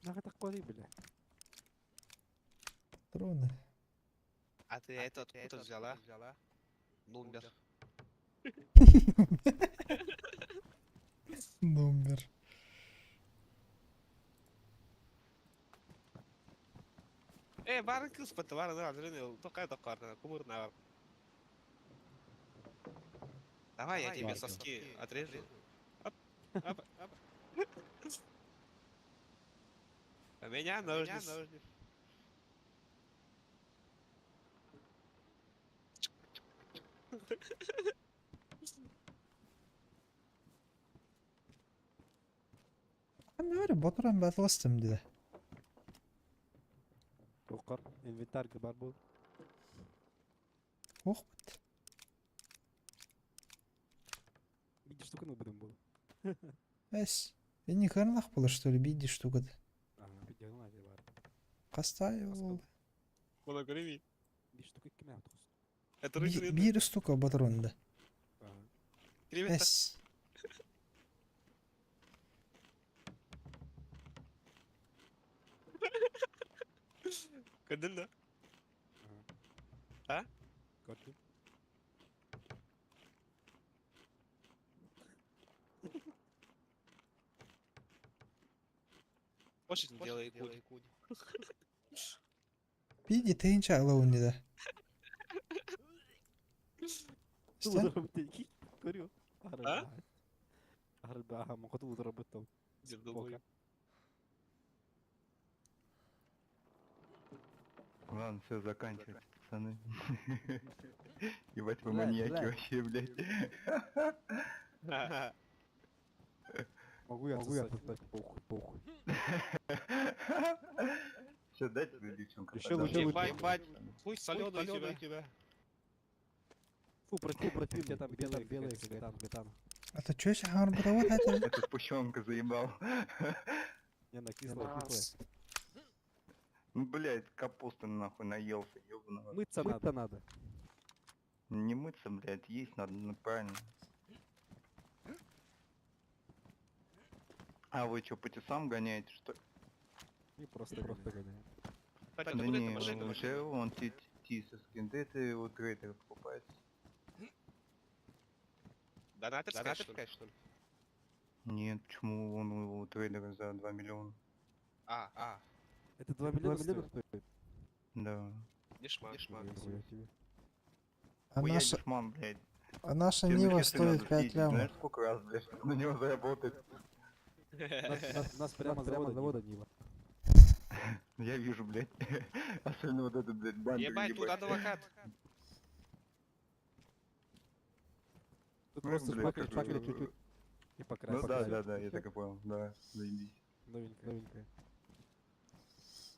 Нахуй такой, бля. Патроны. А ты это откуда взяла? Номер. Номер. Бары кыз баты, бары на, только это карта, кумыр на. Давай я тебе соски отрежу. Оп, оп, оп. У меня ножницы. Ханна бары батыран баатыластым деді. Тоқар, инвентарь бар был. Ох, бит. Видишь, штука на будем был. Эс. Эни кырнах было, что ли, биди штука. Ага, видео бар. Кастай ол. Була көрейін. Бир штука кime атқыз. Это рыжий. Бир штука патронда. Ага. Привет. Эс. Көрдің да? А? Көрдім. Хочешь, делай куди. Биди тыйынча алауын деді. Стен? Көрү. А? Арба, мокоту заработал. Зердовой. Ладно, все, заканчивайте, пацаны. Ебать вы Блядь, маньяки блядь. вообще, блядь. Могу я отсосать? Похуй, похуй. Все, дайте за девчонку. Еще лучше, Ебать, ебать, хуй соленый у тебя. Фу, прости, прости, у тебя там белая, белая сметана, сметана. А то чё сахар бутават это? Эта спущенка заебал. Не, она кислая, кислая. Ну, блядь, капусты нахуй наелся, ёбаного. Мыться надо. надо. Не мыться, блядь, есть надо, ну правильно. А вы чё, по тесам гоняете, что ли? И просто, просто гоняем. Да Да не, уже вон тисовский, да это у трейдера покупается. Донатерская, что ли? Нет, почему он у трейдера за 2 миллиона? А, а. Это 2 миллиона стоит? Да. Дешман. Дешман. А Хуя наша... дешман, блядь. А наша Тебе на Нива часы стоит надо 5 съездить, лямов. Знаешь, сколько раз, блядь, чтобы на него заработать? Нас прямо завода Нива. Я вижу, блядь. Особенно вот этот, блядь, бампер, Ебать, тут адвокат. Тут Ну, просто блядь, шпакли, как шпакли же, чуть-чуть. И покрасили. Ну да, да, да, я так и понял, да, заебись. Новенькая. Новенькая.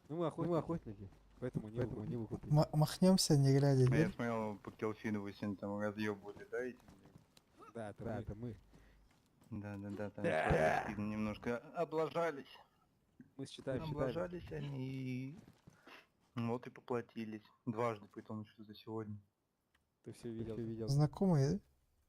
Ну мы охотники. охотники. Поэтому не поэтому не выкупили. Махнемся, не глядя, А я да? смотрел по Келфину, вы сегодня там разъебывали, да, эти, блядь? Да, это мы. это мы. Да, да, да, там сильно немножко облажались. Мы считаем, считаем. Облажались они и... Вот и поплатились. Дважды, притом еще за сегодня. Ты все видел. Ты видел. Знакомые, да?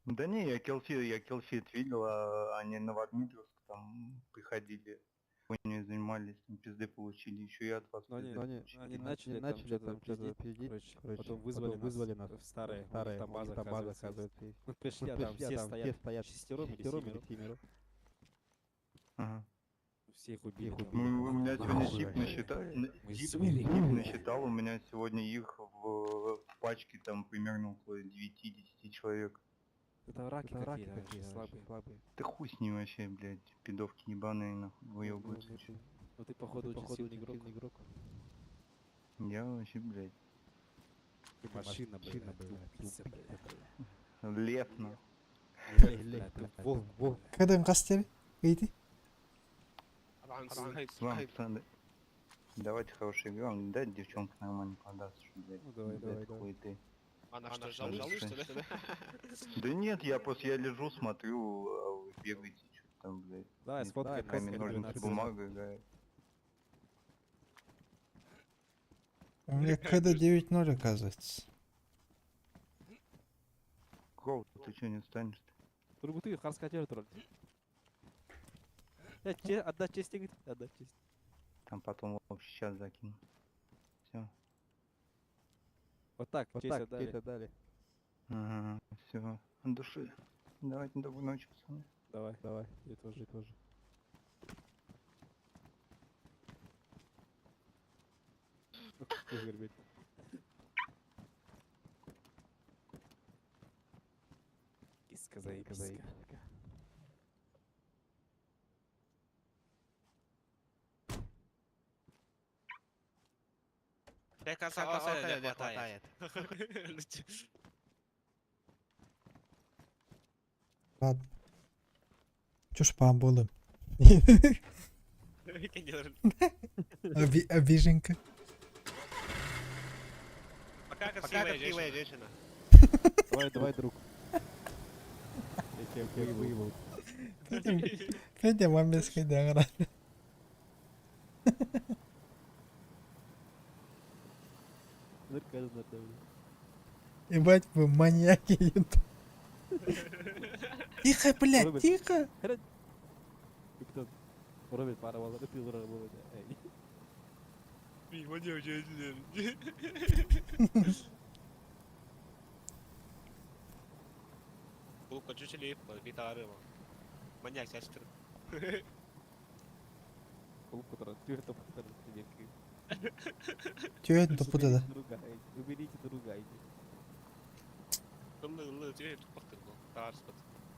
Да не, я Келфит видел, а они на Новодмитровск там приходили. Хуйней занимались, там пизды получили, еще и от вас Но они, пизды они, получили. они начали, начали там что-то пиздить, короче, потом вызвали, нас, нас в старые, старые, там база, там база, оказывается, есть. Мы пришли, а там все стоят, шестером или семером. Ага. Всех убили. там. Ну, у меня сегодня Нахуй тип вообще. насчитал, Мы тип, звери. тип насчитал, у меня сегодня их в пачке там примерно около 9-10 человек. Это раки какие-то вообще слабые. Да хуй с ним вообще, блядь, пидовки ебаные, нахуй, выебываются. Ну ты походу очень сильный игрок. Я вообще, блядь. Ты машина, блядь, убийца, блядь. Лев, ну. Лев, блядь, ты волк, волк. Кадым кастери? Ыйты. Вам, пацаны, давайте хорошую игру, вам дать девчонка нормально продаться, что, блядь, Ну, давай, без давай, этой давай. хуеты. Она что, жалуешься, да? Да нет, я просто я лежу, смотрю, а вы бегаете, что-то там, блядь. Давай, Не сфоткай знаю, нас, камень, ножницы, 12. бумага играет. У меня КД 9-0 оказывается. Кроу, ты что не встанешь-то? Тургуты, харскатер тролль. Отдать честь, говорит, отдать честь. Там потом в общий чат закину. Все. Вот так, Вот честь так, отдали. честь отдали. Ага, все. От души. Давайте, доброй ночи, пацаны. Давай, давай, я тоже, я тоже. Киска, заебиска. До конца не хватает. Ладно. Чушь по амбулым. Обиженка. Пока красивая женщина. Давай, давай, друг. Я тебя выебал. Федя маме схедагра. Ебать вы маньяки. Тихо, блядь, тихо. Капитан, Роберт пара была, ты был, эй. Лука чучели, битары. Маньяк сястер. Тюет топуда. Уберите друга, иди.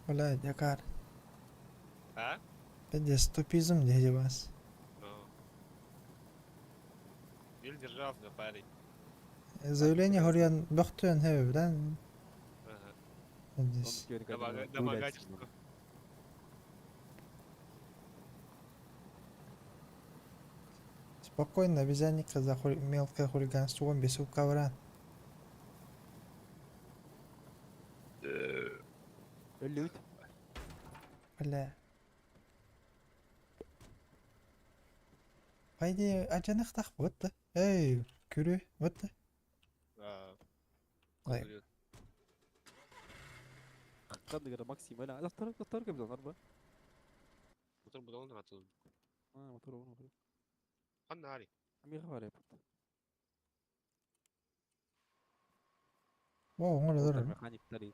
Блядь, якар. А? Пиздец, тупизм дядя вас. Ну. Еле держался, парень. Заявление говорю, бөхтөн хэв, да? Ага. Пиздец. Домогательство. Спокойно, обезьянника за хули... мелкое хулиганство, он без ковра. Лють. Бля. По идее, ажаныхтах вот да. Эй, күрү, вот да. Ой. Қандай Максим, аля, лақтар, лақтар капитан, арба. Мотор будон атыл. А, мотор оны. Қандай ари? Амиға бар О, оңыр дар. Механик тари.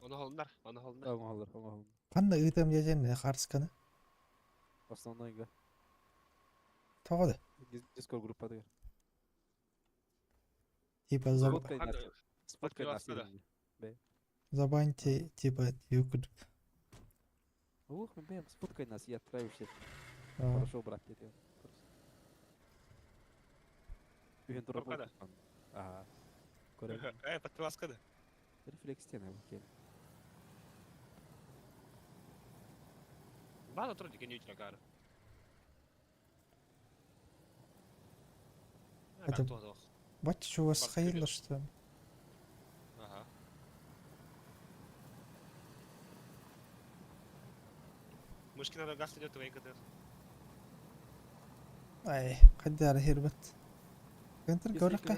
Оны холундар, оны холундар. Оңы холдар, оңы холундар. Қандай ыйтым десем, харсканы. Основной га. Тоғыды. Дискорд группа дегер. Типа за... Сфоткай нас. Забаньте, типа, юкуд. Ух, бэм, сфоткай нас, я отправлю всех. Хорошо, брат, тебе. Ага. Э, подпиласкады. Рефлекс стены, окей. Бана трудики не үтір Это... Бать, что у вас хайла, что ли? Ага. Мышки надо газ идет твои КТ. Ай, قدر هربت. كنتر قورقي.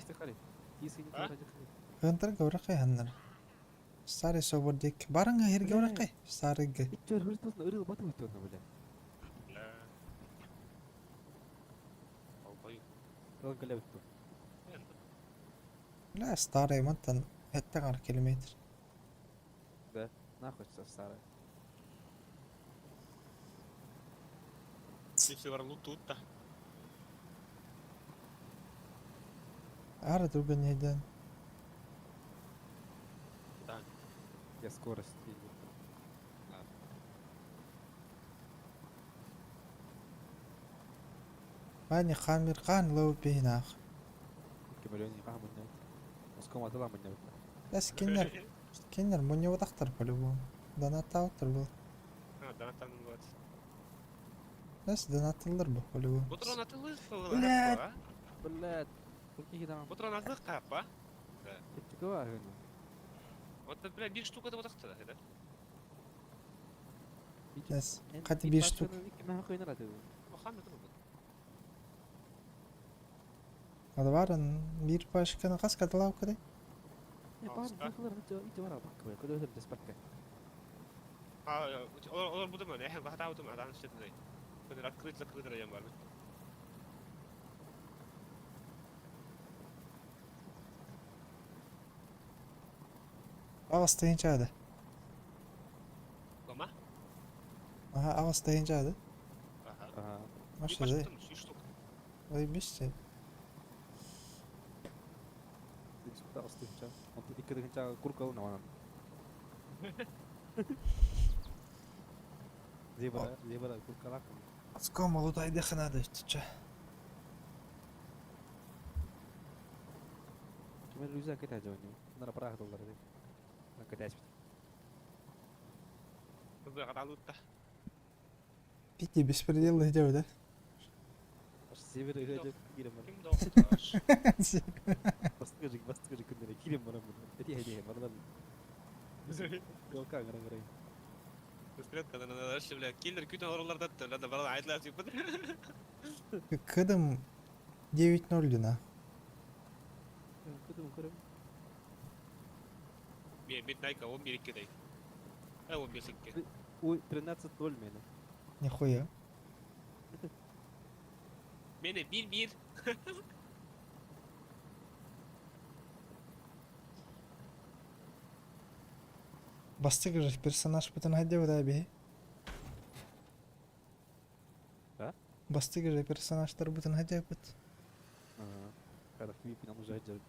كنتر قورقي هنر. Старый собордик. Барыңа хер قورقي. Старый. Чё, ырыл батып өтті оны, бля. Бля, старый мантан 7 километр. Да, нахуй старый. Если варлу тут-то. Ара друга не ден. Да. Я скорость видел. Ваня хамир хан лоу пинах. Көмөлөөн хаһан мунньабыт. Москва матылаан мунньабыт. Да скиннер, скиннер мунньубатахтар по-любому. Донаттаабыттар был. А, донаттан вот. Нас донаттылар бу по-любому. Бутрон атылы Блядь. Блядь. Какие там? Бутрон атылы капа. Чего агын? Вот, бля, бир штука да вот да? Нас хати бир штук. Адваран бир пачканы хас каталау кадай. А, олар буду мен, эхе, бахата буду мен, адан штетный. Күнер открыть закрыт район бар. Ағас тыйынчады. Лома? Ага, ағас тыйынчады. Ага. Маша зай. Заебись сен. Зебра, зебра, куркалак. Ацкома лутай деханады, ча. Кемер рюкзак это жоню. Нара прах доллар. Катясь. Пити беспредел идет, да? Север идет кирем. Бастыгы бастыгы күндері кирем барам. Эти эти бардан. Голка гара гара. Стрелка, на дальше, бля, киллер күтін ораларда, бля, да баран айтылар типа. Кыдым 9-0 дина. Кыдым көрем. Мен бет найка 11 дай. А 11 2. Ой, 13-0 мені. Нихуя. Мені 1-1. Бастыгы же персонаж бүтін хайде да би. А? Бастыгы же персонажтар бүтін хайде бит. Ага. Когда химик нам уже делать.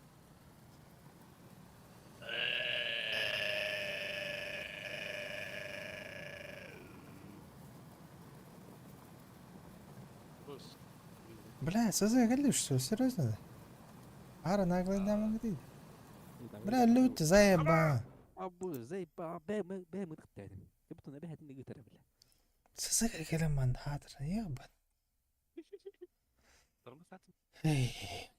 Бля, СЗ келди что, серьезно да? Ара наглый дамын дейді. Бля, лют заеба. Абу заеба, бә бә мытык дедим. Кебутун бә хәтин гүтәрә бля. СЗ келем ман хатыр, ебан. Эй.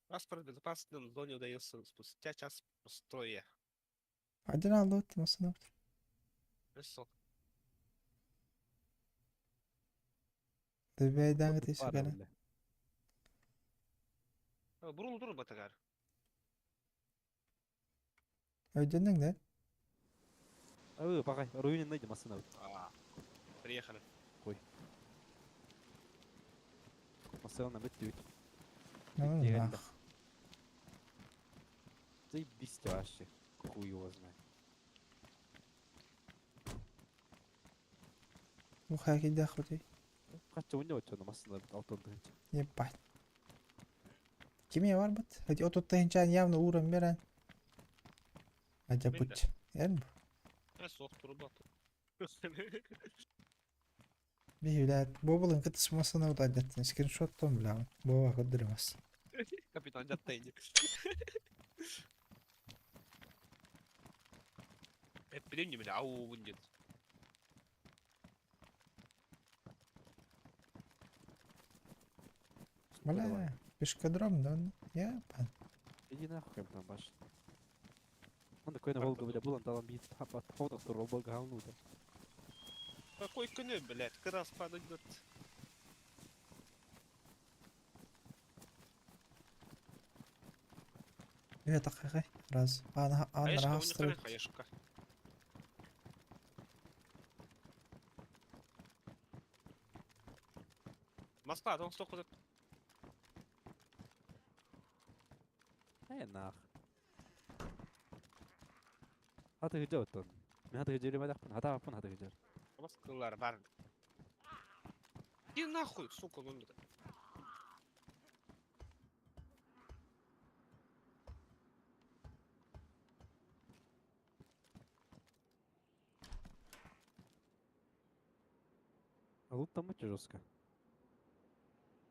Паспорт в безопасном зоне удается спустя час простоя. Один алды масына. Высок. Дөбәйдән гытыйсы кәлә. Бурул тур батагар. Өйдөннең дә? Ой, пока руины найдем масына. Приехали. Ой. Масына бітті бит. Ну, нах. Заебись вообще. Хуй его знает. Ну, хайки хотей. Кача у него что на масына бит алтын тыгынча. Ебать. Киме бар бит? Эти отут тыгынчан явно урын берен. Ажа бут. Ярым. Сок туруп Били, бобылын кытыс масына удадеттин. Скриншоттон бля. Боба көдүрмөс. Капитан жаттайын. Эп билем бля, ау будет. Бля, пешкодром, да? Ебан. Иди нахуй, капитан баш. Он такой на Волгу, бля, был, он дал бит, хапа, тур, Волга галну, да. Какой коней, блядь, когда спадать идет? Привет, ахахай. Раз. Ана, ана, раз. Хаешка, Москва, там столько... Эй, нах. Хаты где вот он? Хаты где или Хата апын хаты где. Москвалар бар. Иди нахуй, сука, ну это. А лут там очень жестко.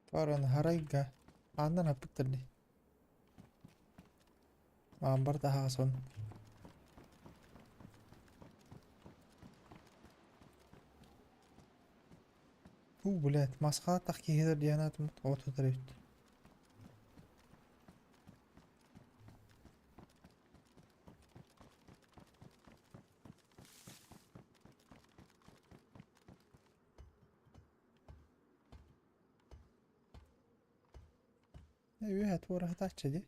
Таран харайга. Ааннар хаппыттар дии. Аан бар таһаҕас он. У, блядь, масхалаттах киһилэр диэн аатыммыт от утары эбит. Үөһэ туораһытааччы дии.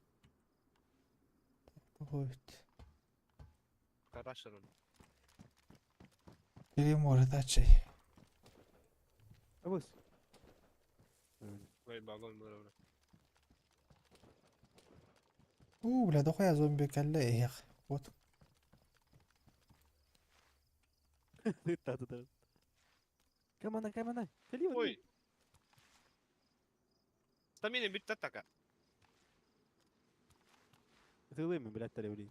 Тоҕо эбит. Карашырын. Кирим уоратааччы. Абыс. Ой, багон бара. У, бля, дохуя зомби кэллэ иһиэх. Вот. Да. Камана, камана. Кали Ой. Стамина бүттэ така. Тылымы, блядь, таревли.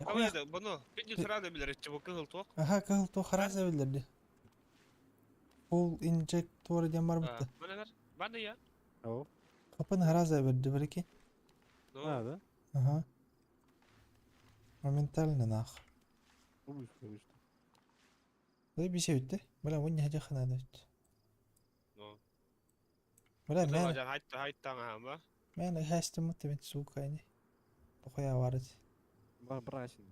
Дохуя. Абы бұны, видео сразу билер, чего кыгыл тоқ. Аха, кыһыл туох харааса биллэрди. Пул инжектор диэн барбытта. Мыналар, баны я. О. Капын харааса берди бирики. А, да? Ага. Моментально нах. Убыш, убыш. Да бисе бүтте. Бля, бу не хана бүт. Ну. Бля, мен Хайт хайт таңа мен хастым мут сука не. Дохуя варить. Бар брасин.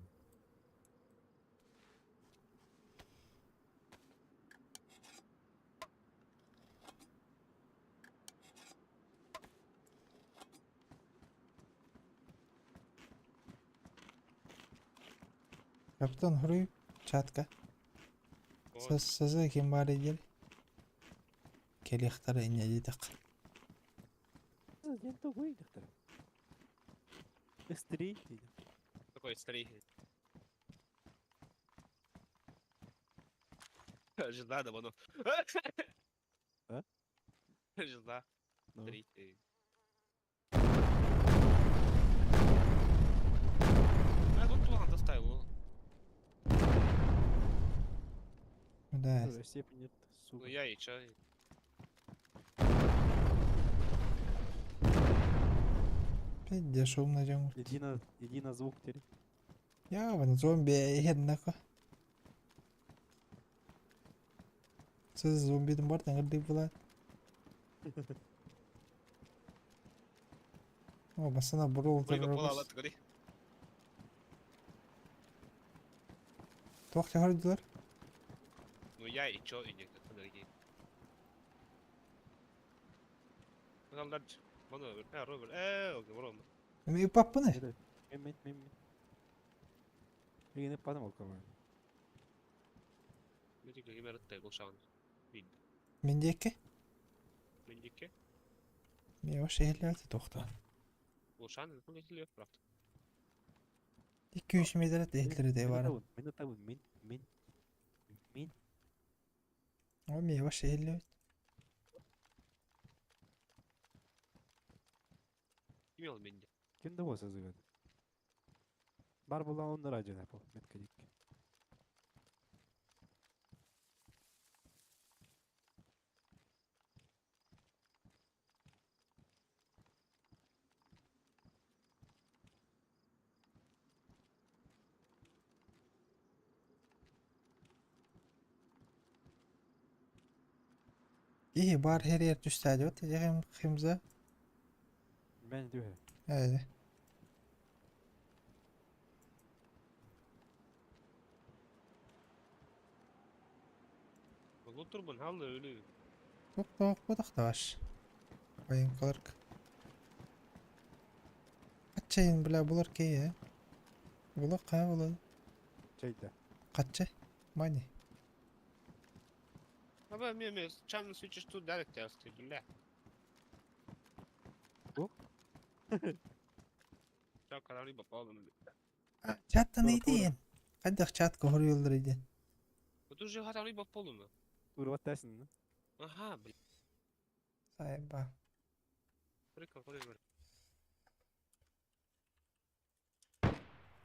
Капитан Хруй чатка. Сазы ким бар егер. Келихтар инне дедик. Я другой доктор. Быстрее. Такой старый. Жена да бұны. А? Жена. Ну. Три. А тут туған доставил. Да. Степень нет, Ну сука. я и чё? Пиздец, шумно дем. Иди на звук теперь. Я вон зомби еднако. Сіз зомбидің бар таңыр болады. О, басына бұрыл Ой, бола алады, көрей. Тоқ тағырдылар. Ну я и чё, и нет, подожди. Мыналар, бұны, Роберт, Роберт. Мен паппыны. Мен, мен, мен, мен. Мен подумал, кого. Мен Мендекі? Мендекі? Мен вообще елерді тоқта. Бұл шағын, бұл елер, правда. 2-3 метр елерді бар. Мен табын, мен, мен, мен. О, мен вообще елерді. Ким ол менде? Ким да болса зыгад. Бар була он радио напол, метка дик. İyi бар her yer düştü вот Дегем химза. Мен дюхе. Evet. Бұл тұрбын, халы өлі. Тоқ тоқ бұдақ да var. Oyun kalırk. Kaçayın бля булар кей Булар кая болады? Чайда. Качы? Мани. Аба, мен, мен, чамны свечи тут дарик тясты, бля. Так, корабль попал на Чаттан ийтиин. Хайдах чатка хоруйаллар иди. Вот уже корабль попал на. Урваттасың. Ага, блин. Сайба. Прикол, прикол.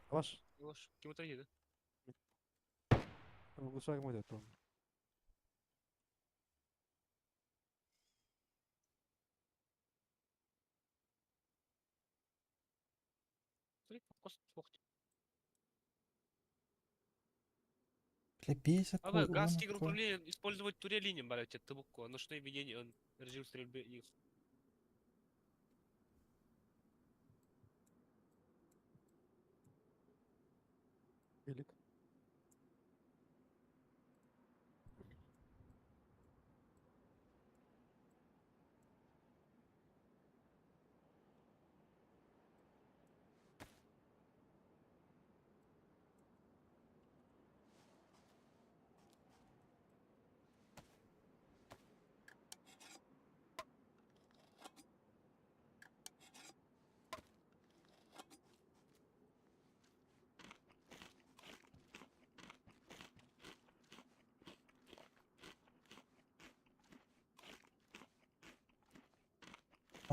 Ваш. Ваш, кем это едет? Оглушаем этот он. Бля, бейся Ага, газ тигр управления использовать турель барать табуку, ночное видение, он режим стрельбы их. Велик.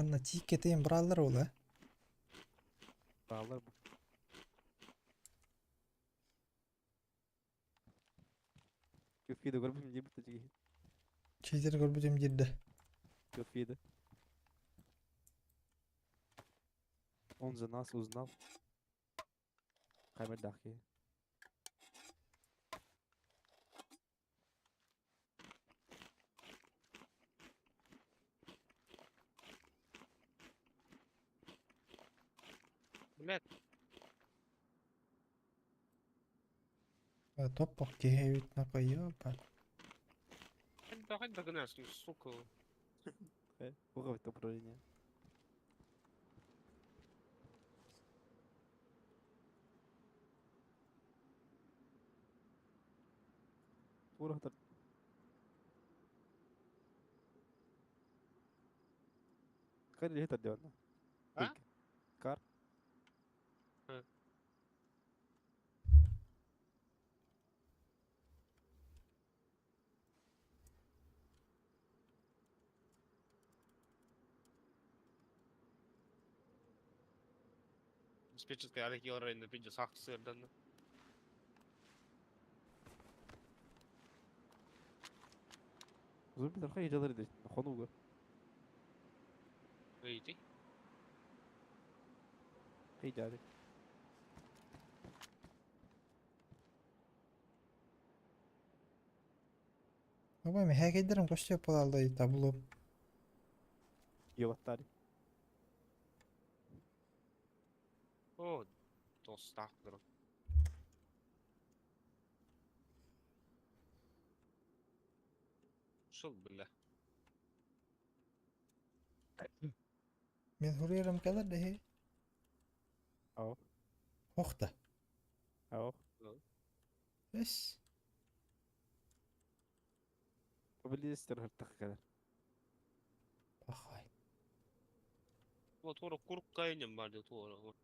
Анна тикетейін бұралар ол, ә? Bağlar bu. Köfkeyi de görmüşüm diye bir Чейтер көрбүтүм дирді. Köfkeyi de. Он за нас узнал. Каймер дахи. Блядь, Топпок кehevit нака ёба. давай догнать, ну, сука. Уровень управления. Уровень. Кар или это делано? А? Кар. Диспетчерская Алексей на пиде сах сырдан. Зумби тарха ежалар иде. Хонуга. Ыйты. Хейджары. Ой, мен хәкейдерім көштеп болалды табылып. Йоваттари. О, тостак дро. Шел, бля. Мен хурьерім кәлір дехи. Ау. Охта. Ау. Эс. Поблизости ртах кәлер. Пахай. Вот тура куркайнем барды тура. Вот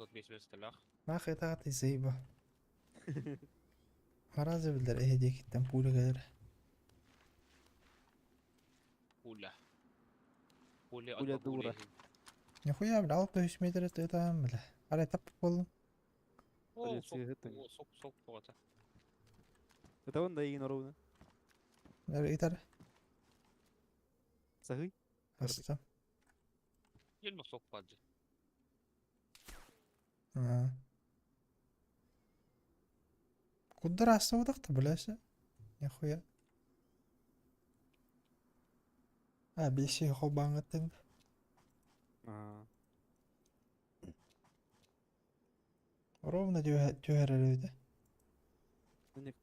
от весь местолях. Нахай тағаты зейба. Маразы білдір, эхе киттен пуля кәлір. Пуля. Пуля от Пуля бабули. дура. Нихуя, бля, 600 метр это бля. Арай тап болдым. О, Полиция сок, это о, сок, сок, вот. Это он да и ровно. Итар. Сагы. Аста. Елма сок паджи. Куддар аста удақта, бляся. Нихуя. А, бесе хобаңыттың. А. Ровно түһәрелүдә. Не.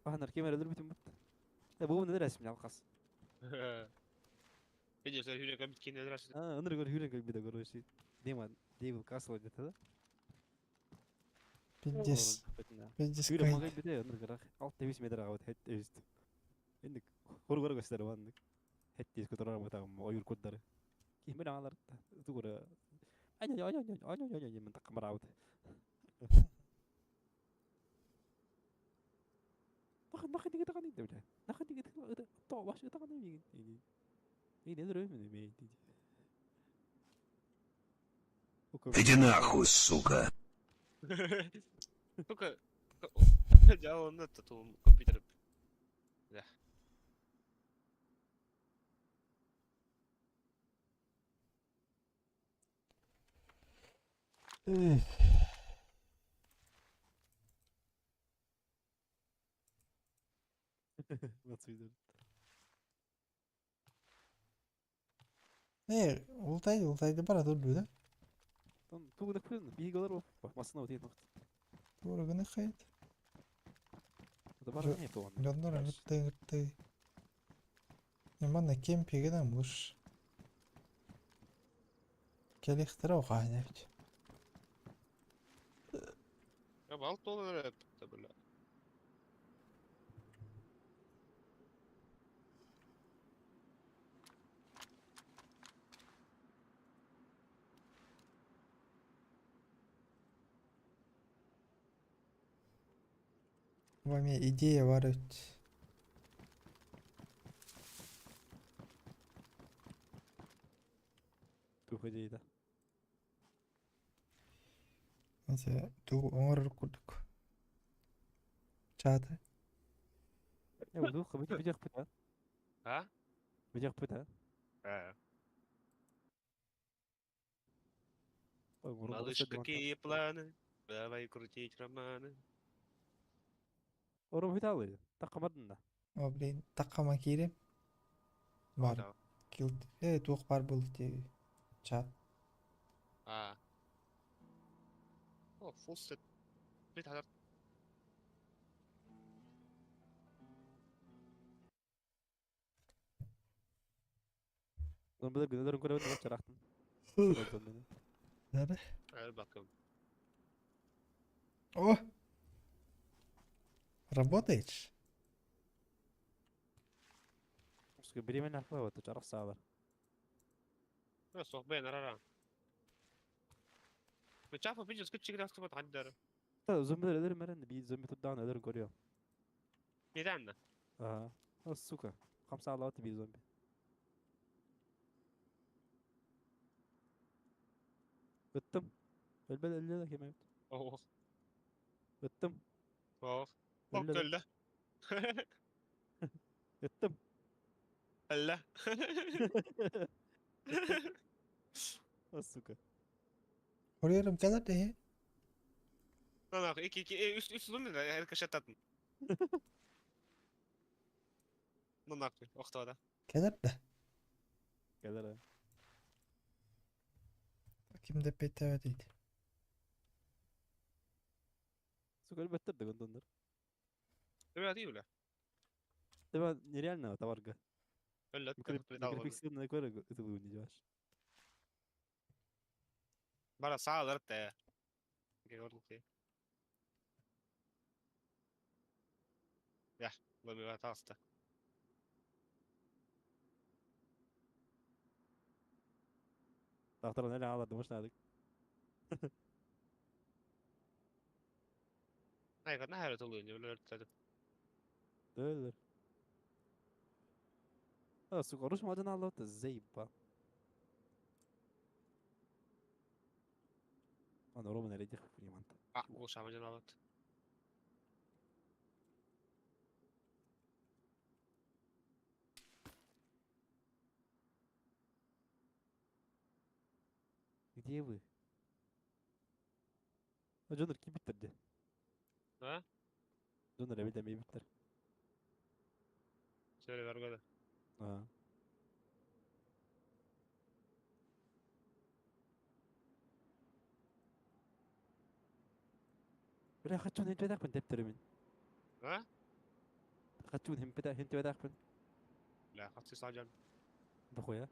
Ахнар кемер өлөр бүтүн бут. Э бу не рәсми алкас. Видишь, я Юрий Гамбит кине раз. А, ыныр көр хүрен көр биде короче. Дема, Дейвил Касл где-то да? Пиздец. Пиздец. Хүрен магай биде ыныр көр 6 метр агат хет өст. Энди хор көр көстөр бандык. Хет диск турар бутагым ойур коддары. Ким аалар тугура. Ай ай ай ай ай ай ай мен таккамараабыт. Нахын нахын диге таган инде биле. Нахын диге то баш таган мигин. Мин эдер мен Иди нахуй, сука. Сука. Я он этот компьютер. Да. Э, ултай, ултайды бара турду да. Тугу күн биголар басына өтейін вакыт. Тура гына хайт. Это бар не то. Дьоннор ырты ырты. Манна кемпиге да муш. Келихтер оғайна бит. Я бал доллар это, бля. Вами идея бар бит. Тух идея да. Эти ту оңор курдук. Чаты. Я буду бить бить пыта. А? Бить пыта. А. Малыш, какие планы? Давай крутить романы. Орум хиталы. Таккамадын да. О, блин, таккама киирем. Бар. Кил. Э, туох бар был те чат. А. О, full set. Бит хазар. Он билер гынелерин көрөбүн деп чарактын. Нары? Эр бакым. О! Работаешь? Беременна ахла вот чарак саалар. Сох бен арара. مش عارف فيديو سكتش كده اصلا تعدر Та зомбилер өлөр мерен би зомби турдаан өлөрүн көрүө. ميداننا Ага. О, сука. Хамса алабат би зомби. Ыттым. Өлбел өллө да кемебит. اوه Ыттым. اوه Өллө да. كله Ыттым. لا О, сука. Көрөрүм келер де. لا لا iki iki üst üst зомби да рикошеттатын. Ну нахуй, охто да. Келер да. Келер. Ким деп беттебе дейт. Сука, өлбөттөр да гондондар. Тебе дии бля. Тебе нереально товарга. Өллө Микропикселный көрө ытылуу не делаешь. Бара саалар те. Георгий. Я, лоби таста. Тахтар неле алар думаш надык. Айга нахер тулуйн, өлөр тады. Дөлөр. А, сука, руш мадын алып заеба. Ана Роман эредих понимант. А, уша мадын алат. Где вы? А Джонер кибиттер де. А? Джонер эбит эми биттер. Сөйле баргада. А. Бля, хочу не тведахпын деп төрөмүн. А? Хочу химпеда хинтведахпын. Бля, хатсы сажан. Дохуя.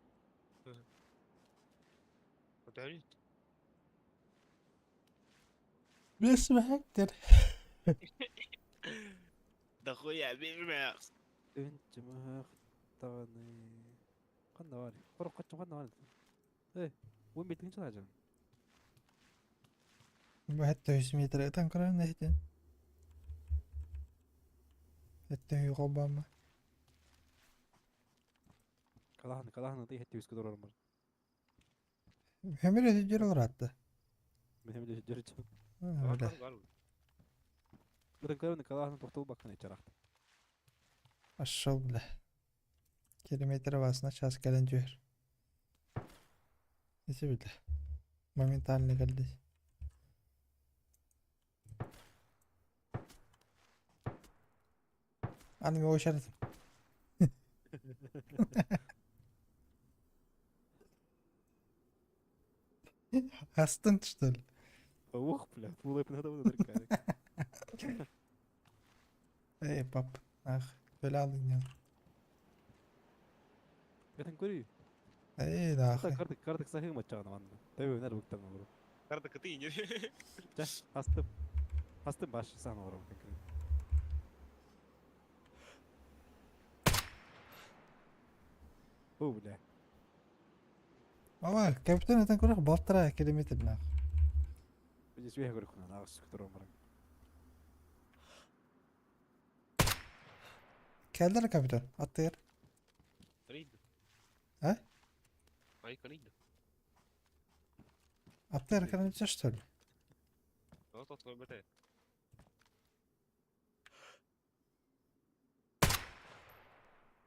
Өтөрүт. Бесмәктер. Дохуя, бирмәкс. Үнчүмөх таганы. Канда бар? Корок качым канда бар? Эй, 15 тыһыынча Бэһэттэ үс метр ытан көрөн эһитин. Этте үһү холбоомма. Калаһаны, калаһаны ты хетти үскө турар бар. Өмір өтүдүр олоратты. Мен өмір өтүдүр чым. Бля. Ытан көрөн калаһаны тохтол баккан ичарахты. Пошел, бля. Километр басына час кэлэн түһэр. Ити бля. Моментально кэлди. Аны мен ошаратым. Астын, что ли? Ох, бля, фуллеп надо было дрыкарик. Эй, пап, ах, бля алың Этен көрүй. Эй, нахуй. Картык, картык сахы маччагана манна. Тэбэ өнөр буктан олору. Карта кыты не. Ча, астым. Астым баш сан олору. О, бля. Ава, капитан этен көрөх балтара километр нах. Здесь вега көрөх на агыс күтөр баран. Келдер капитан, аттыр. Рейд. А? Ай, канид. Аттыр километр что ли? Вот вот вот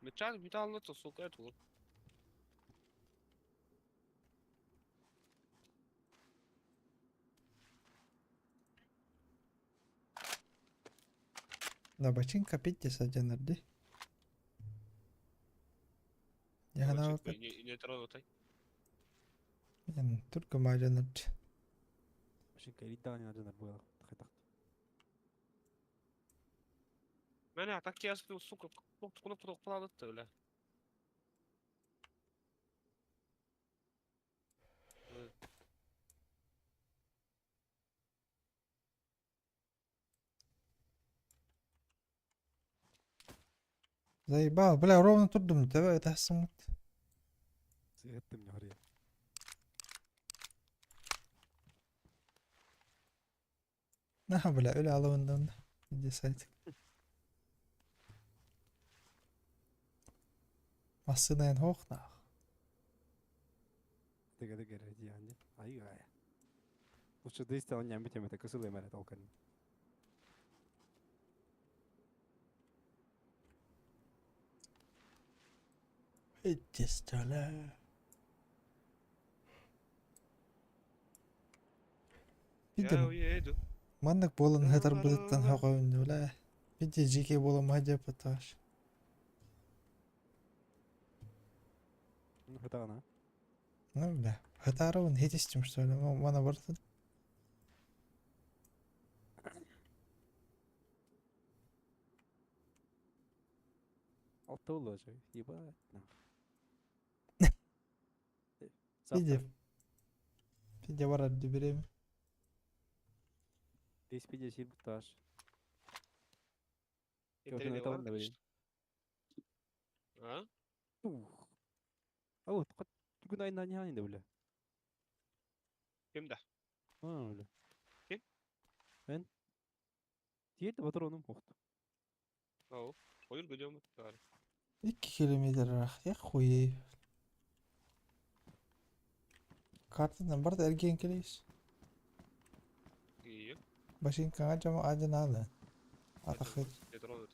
Металл, металл, ну, сука, это вот. Да, бочинка 50 дии. Яна Не тронутай. Мен түркө мажаныр. Башинка илиддаҕа ньаадьанар буолар хайтахт. Мен атаки ясты, сука, кнопку кнопку кладут, бля. Заебал, бля, ровно турдум, давай это сымыт. Сыгыттым ньоруйа. На, бля, өлө алыбын Иди сайт. Массынаен хох нах. Теге теге дианди. Ай ай. Лучше дыстал нямбит это кысылы мэре толкан. Иди Я уеду. Маннык буолан хатар бытыттан хоҕойун бля. Биде жеке бола деп поташ. Ну хатагана. Ну бля. Хатарыбын хетистим что ли? Мана бартын. Алта болла же. Ебать. Биде. Биде барар берем. Дес пиде сир буташ. Интернет бар, А? Ух. А вот, күн айына не айында бля. Ким да? А, бля. Ким? Мен. Тиет патроным охту. Ау, ойыр гөдөм бар. 2 километр ах, я хуей. Картадан бар да эрген келейс. Ие. Башинкаңа жама ажын алы. Атахыт. Не тронут.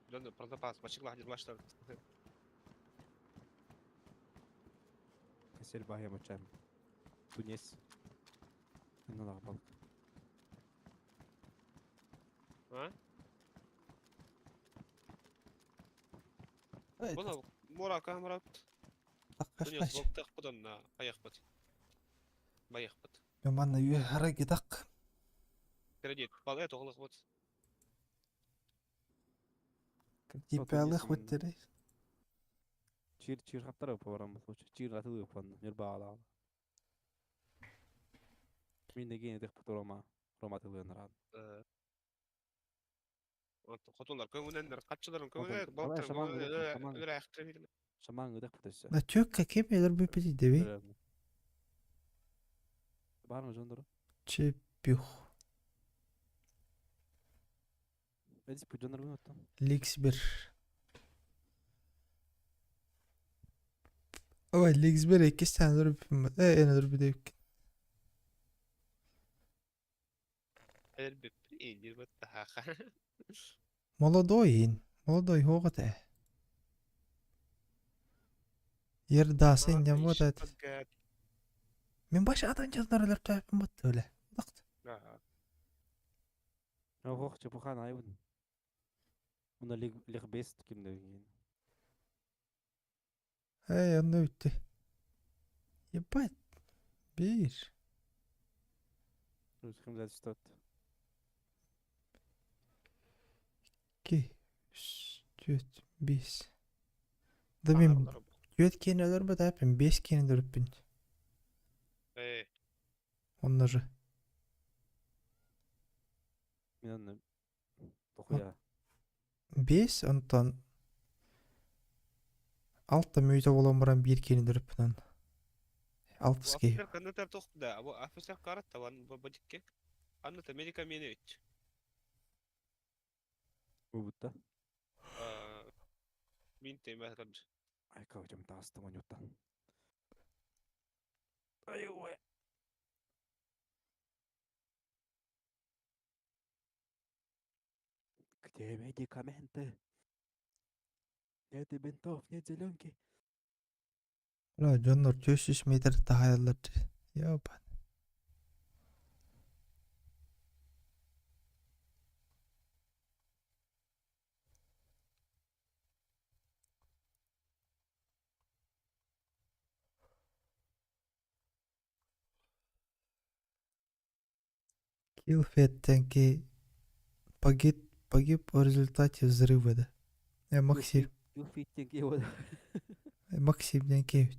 Дон про запас, бачигла хадир баштар. Кесел бахя мачам. Тунес. Инна балык. А? Буна мора камера. Тунес боктак будан на аяк бат. Баяк бат. Мен манна үйе хара гидак. Кредит. Бал это оглых бат. Кредит буттерей. Чир чир хаптара барам случай. Чир атылы пан. Нерба ала. Мин деген дэх рома. Рома тылы наран. Хотулар көҥүлэннэр, хаччыларын Ладно, көҥүлэ, давай балыктарын шаман көҥүлэ, ыдык, шаман. өлөр ayakta Шаман ыдык өссө. Да чё, каким өлөрбүппүт деби? Бар ма жондору? Чепюх. Эдис бу жоннор бу оттон. Ликсбер. Ой, Ликсбер иккис тән өлөрбүппүн. Э, эн өлөрбүт эбиккин. Молодой ин. Молодой хоҕо этэ. Ердасын дем вот это. Мен баш атын жоннор өлөртөөппүн бутты өле. Удакт. Ох, чепуха айбын. Уна лихбест кимдеген. Эй, онно бүттү. Ебать. Бир. Русским зачтот. Икки, үс, түөрт, биэс. Да мен түөрт киһини өлөрбөт ааппын, биэс киһини өлөрбүппүн. Онно же. Мен онно дохуя. Биэс, онтон алта мүөтэ буолан баран биир киһини өлөрбүппүн онно. Алтыс киһи. Офицер каннытар тохта, бу офицер карат таван бабадикке. Анны Америка мени үч. Бу бутта. Мин темә рад. Ай, кавычым тастым онюттан. Ай, ой. Где медикаменты? Нет и бинтов, нет зеленки. Бля, дьоннор 400 метр таһайаллар дии. Ёбан. Килфеттенки погиб, погиб в результате взрыва, да. Э, Максим. Килфиттенки вот. Э, Максим Денкевич.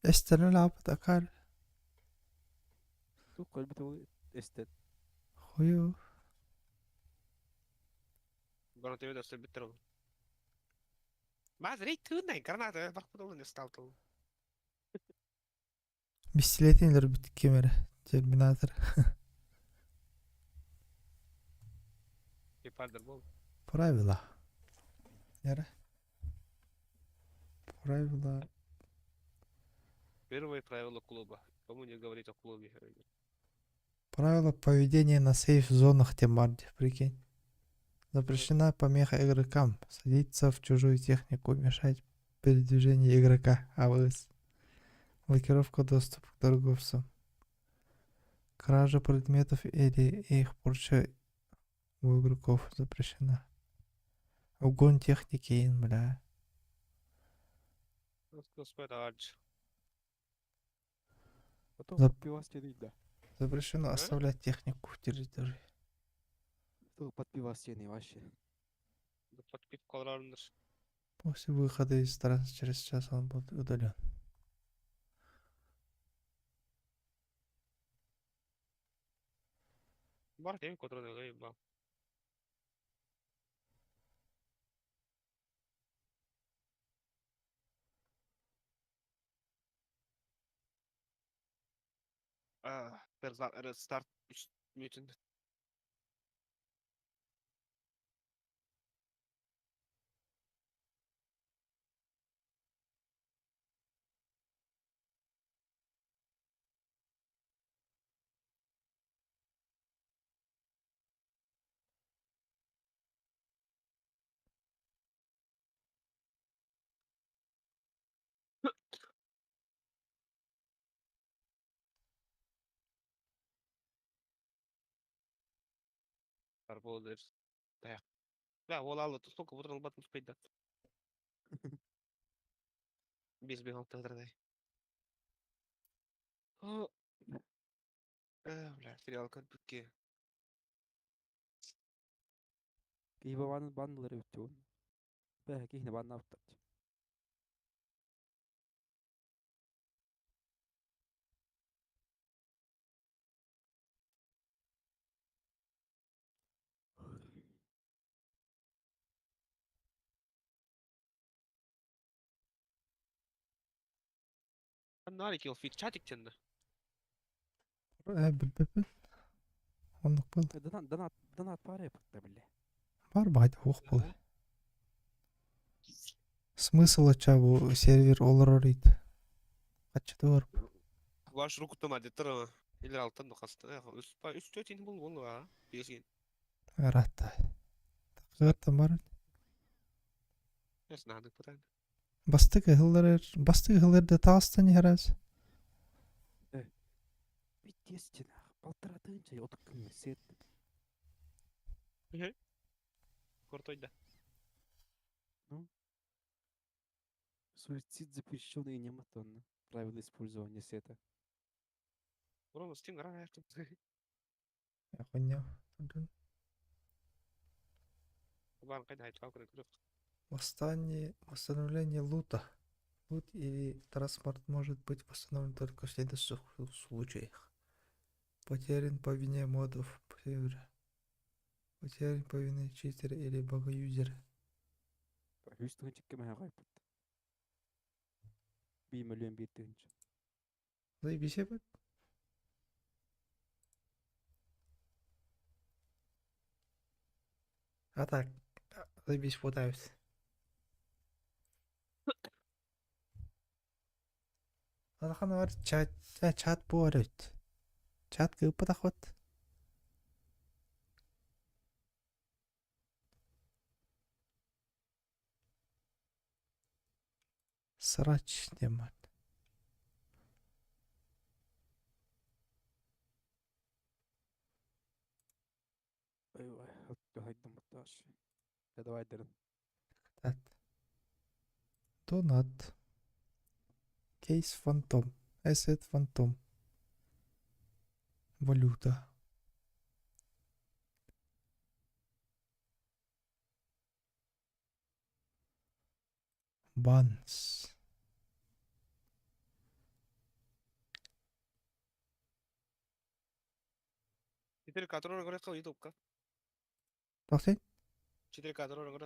Эстер лапа такар. Тух көлбүтэ эстет. Хую. Гранаты да сөбүттер ол. Мазрей тыынай граната барпыдолун сталтыл. Бистилетин өлөрбүт ким эрэ. Терминатор. Ипардыр бол. Правила. Яра. Правила. Первое правило клуба. Кому не говорить о клубе. Правила поведения на сейф-зонах Темарди, прикинь. Запрещена помеха игрокам. Садиться в чужую технику, мешать передвижению игрока. АВС. Блокировка доступа к торговцам. Кража предметов или их порча у игроков запрещена. Угон техники, ин, бля. Потом Зап- пивас да. Запрещено оставлять технику в территории. Тух под пивас вообще. Под пивкаларынdır. После выхода из транса через час он будет удален. Бар тем, который ба. А, старт mutant. Арболдер. Да. Да, ол алды, столько вот албатын спайда. Без бегал тогда. О, бля, сериал как быки. Киһи бан баннылар өттү. Бә киһини банна аптат. Ханна киллфит чатик тенна. Э, билбэппин. Оннук буолла. Донат, донат, донат баар эбит биллэ. Бар баайда суох буолуо. Смысл ача бу сервер олорор ит. Хаччыты барып. Ваш руку там адеттер или алтан да хаста. Үс па үс төрт ин бул бул а. Бесин. Ыраатта. Тахсыгар бар. Эс надо пытан. Бастык ыһыллар бастык ыһыллар таастан иһэрээс. Пиздец нах. Полтора тысячи от сет. Крутой да. Ну. Суицид запрещенный нематонно. Правила использования сета. Рома, Steam гра Хуйня. Бар кайда айтып көрөк. Восстание, восстановление лута. Лут или транспорт может быть восстановлен только в следующих случаях. Потерян по вине модов сервера. Потерян по вине читера или бага-юзера. Үс тыһыынча кем кайпыт. 1 миллион 1 тыһыынча. Заебись эбит. А так, заебись пытаюсь. Алахан бар чат, чат буолар эбит. Чат кыыппатахпыт. Срач диэн баар. Давай дерин. Так. Донат. Кейс Фантом. Asset Фантом. Валюта. Банс. 4К трон көрөк ютубка. Тохтей? 4К трон көрөк.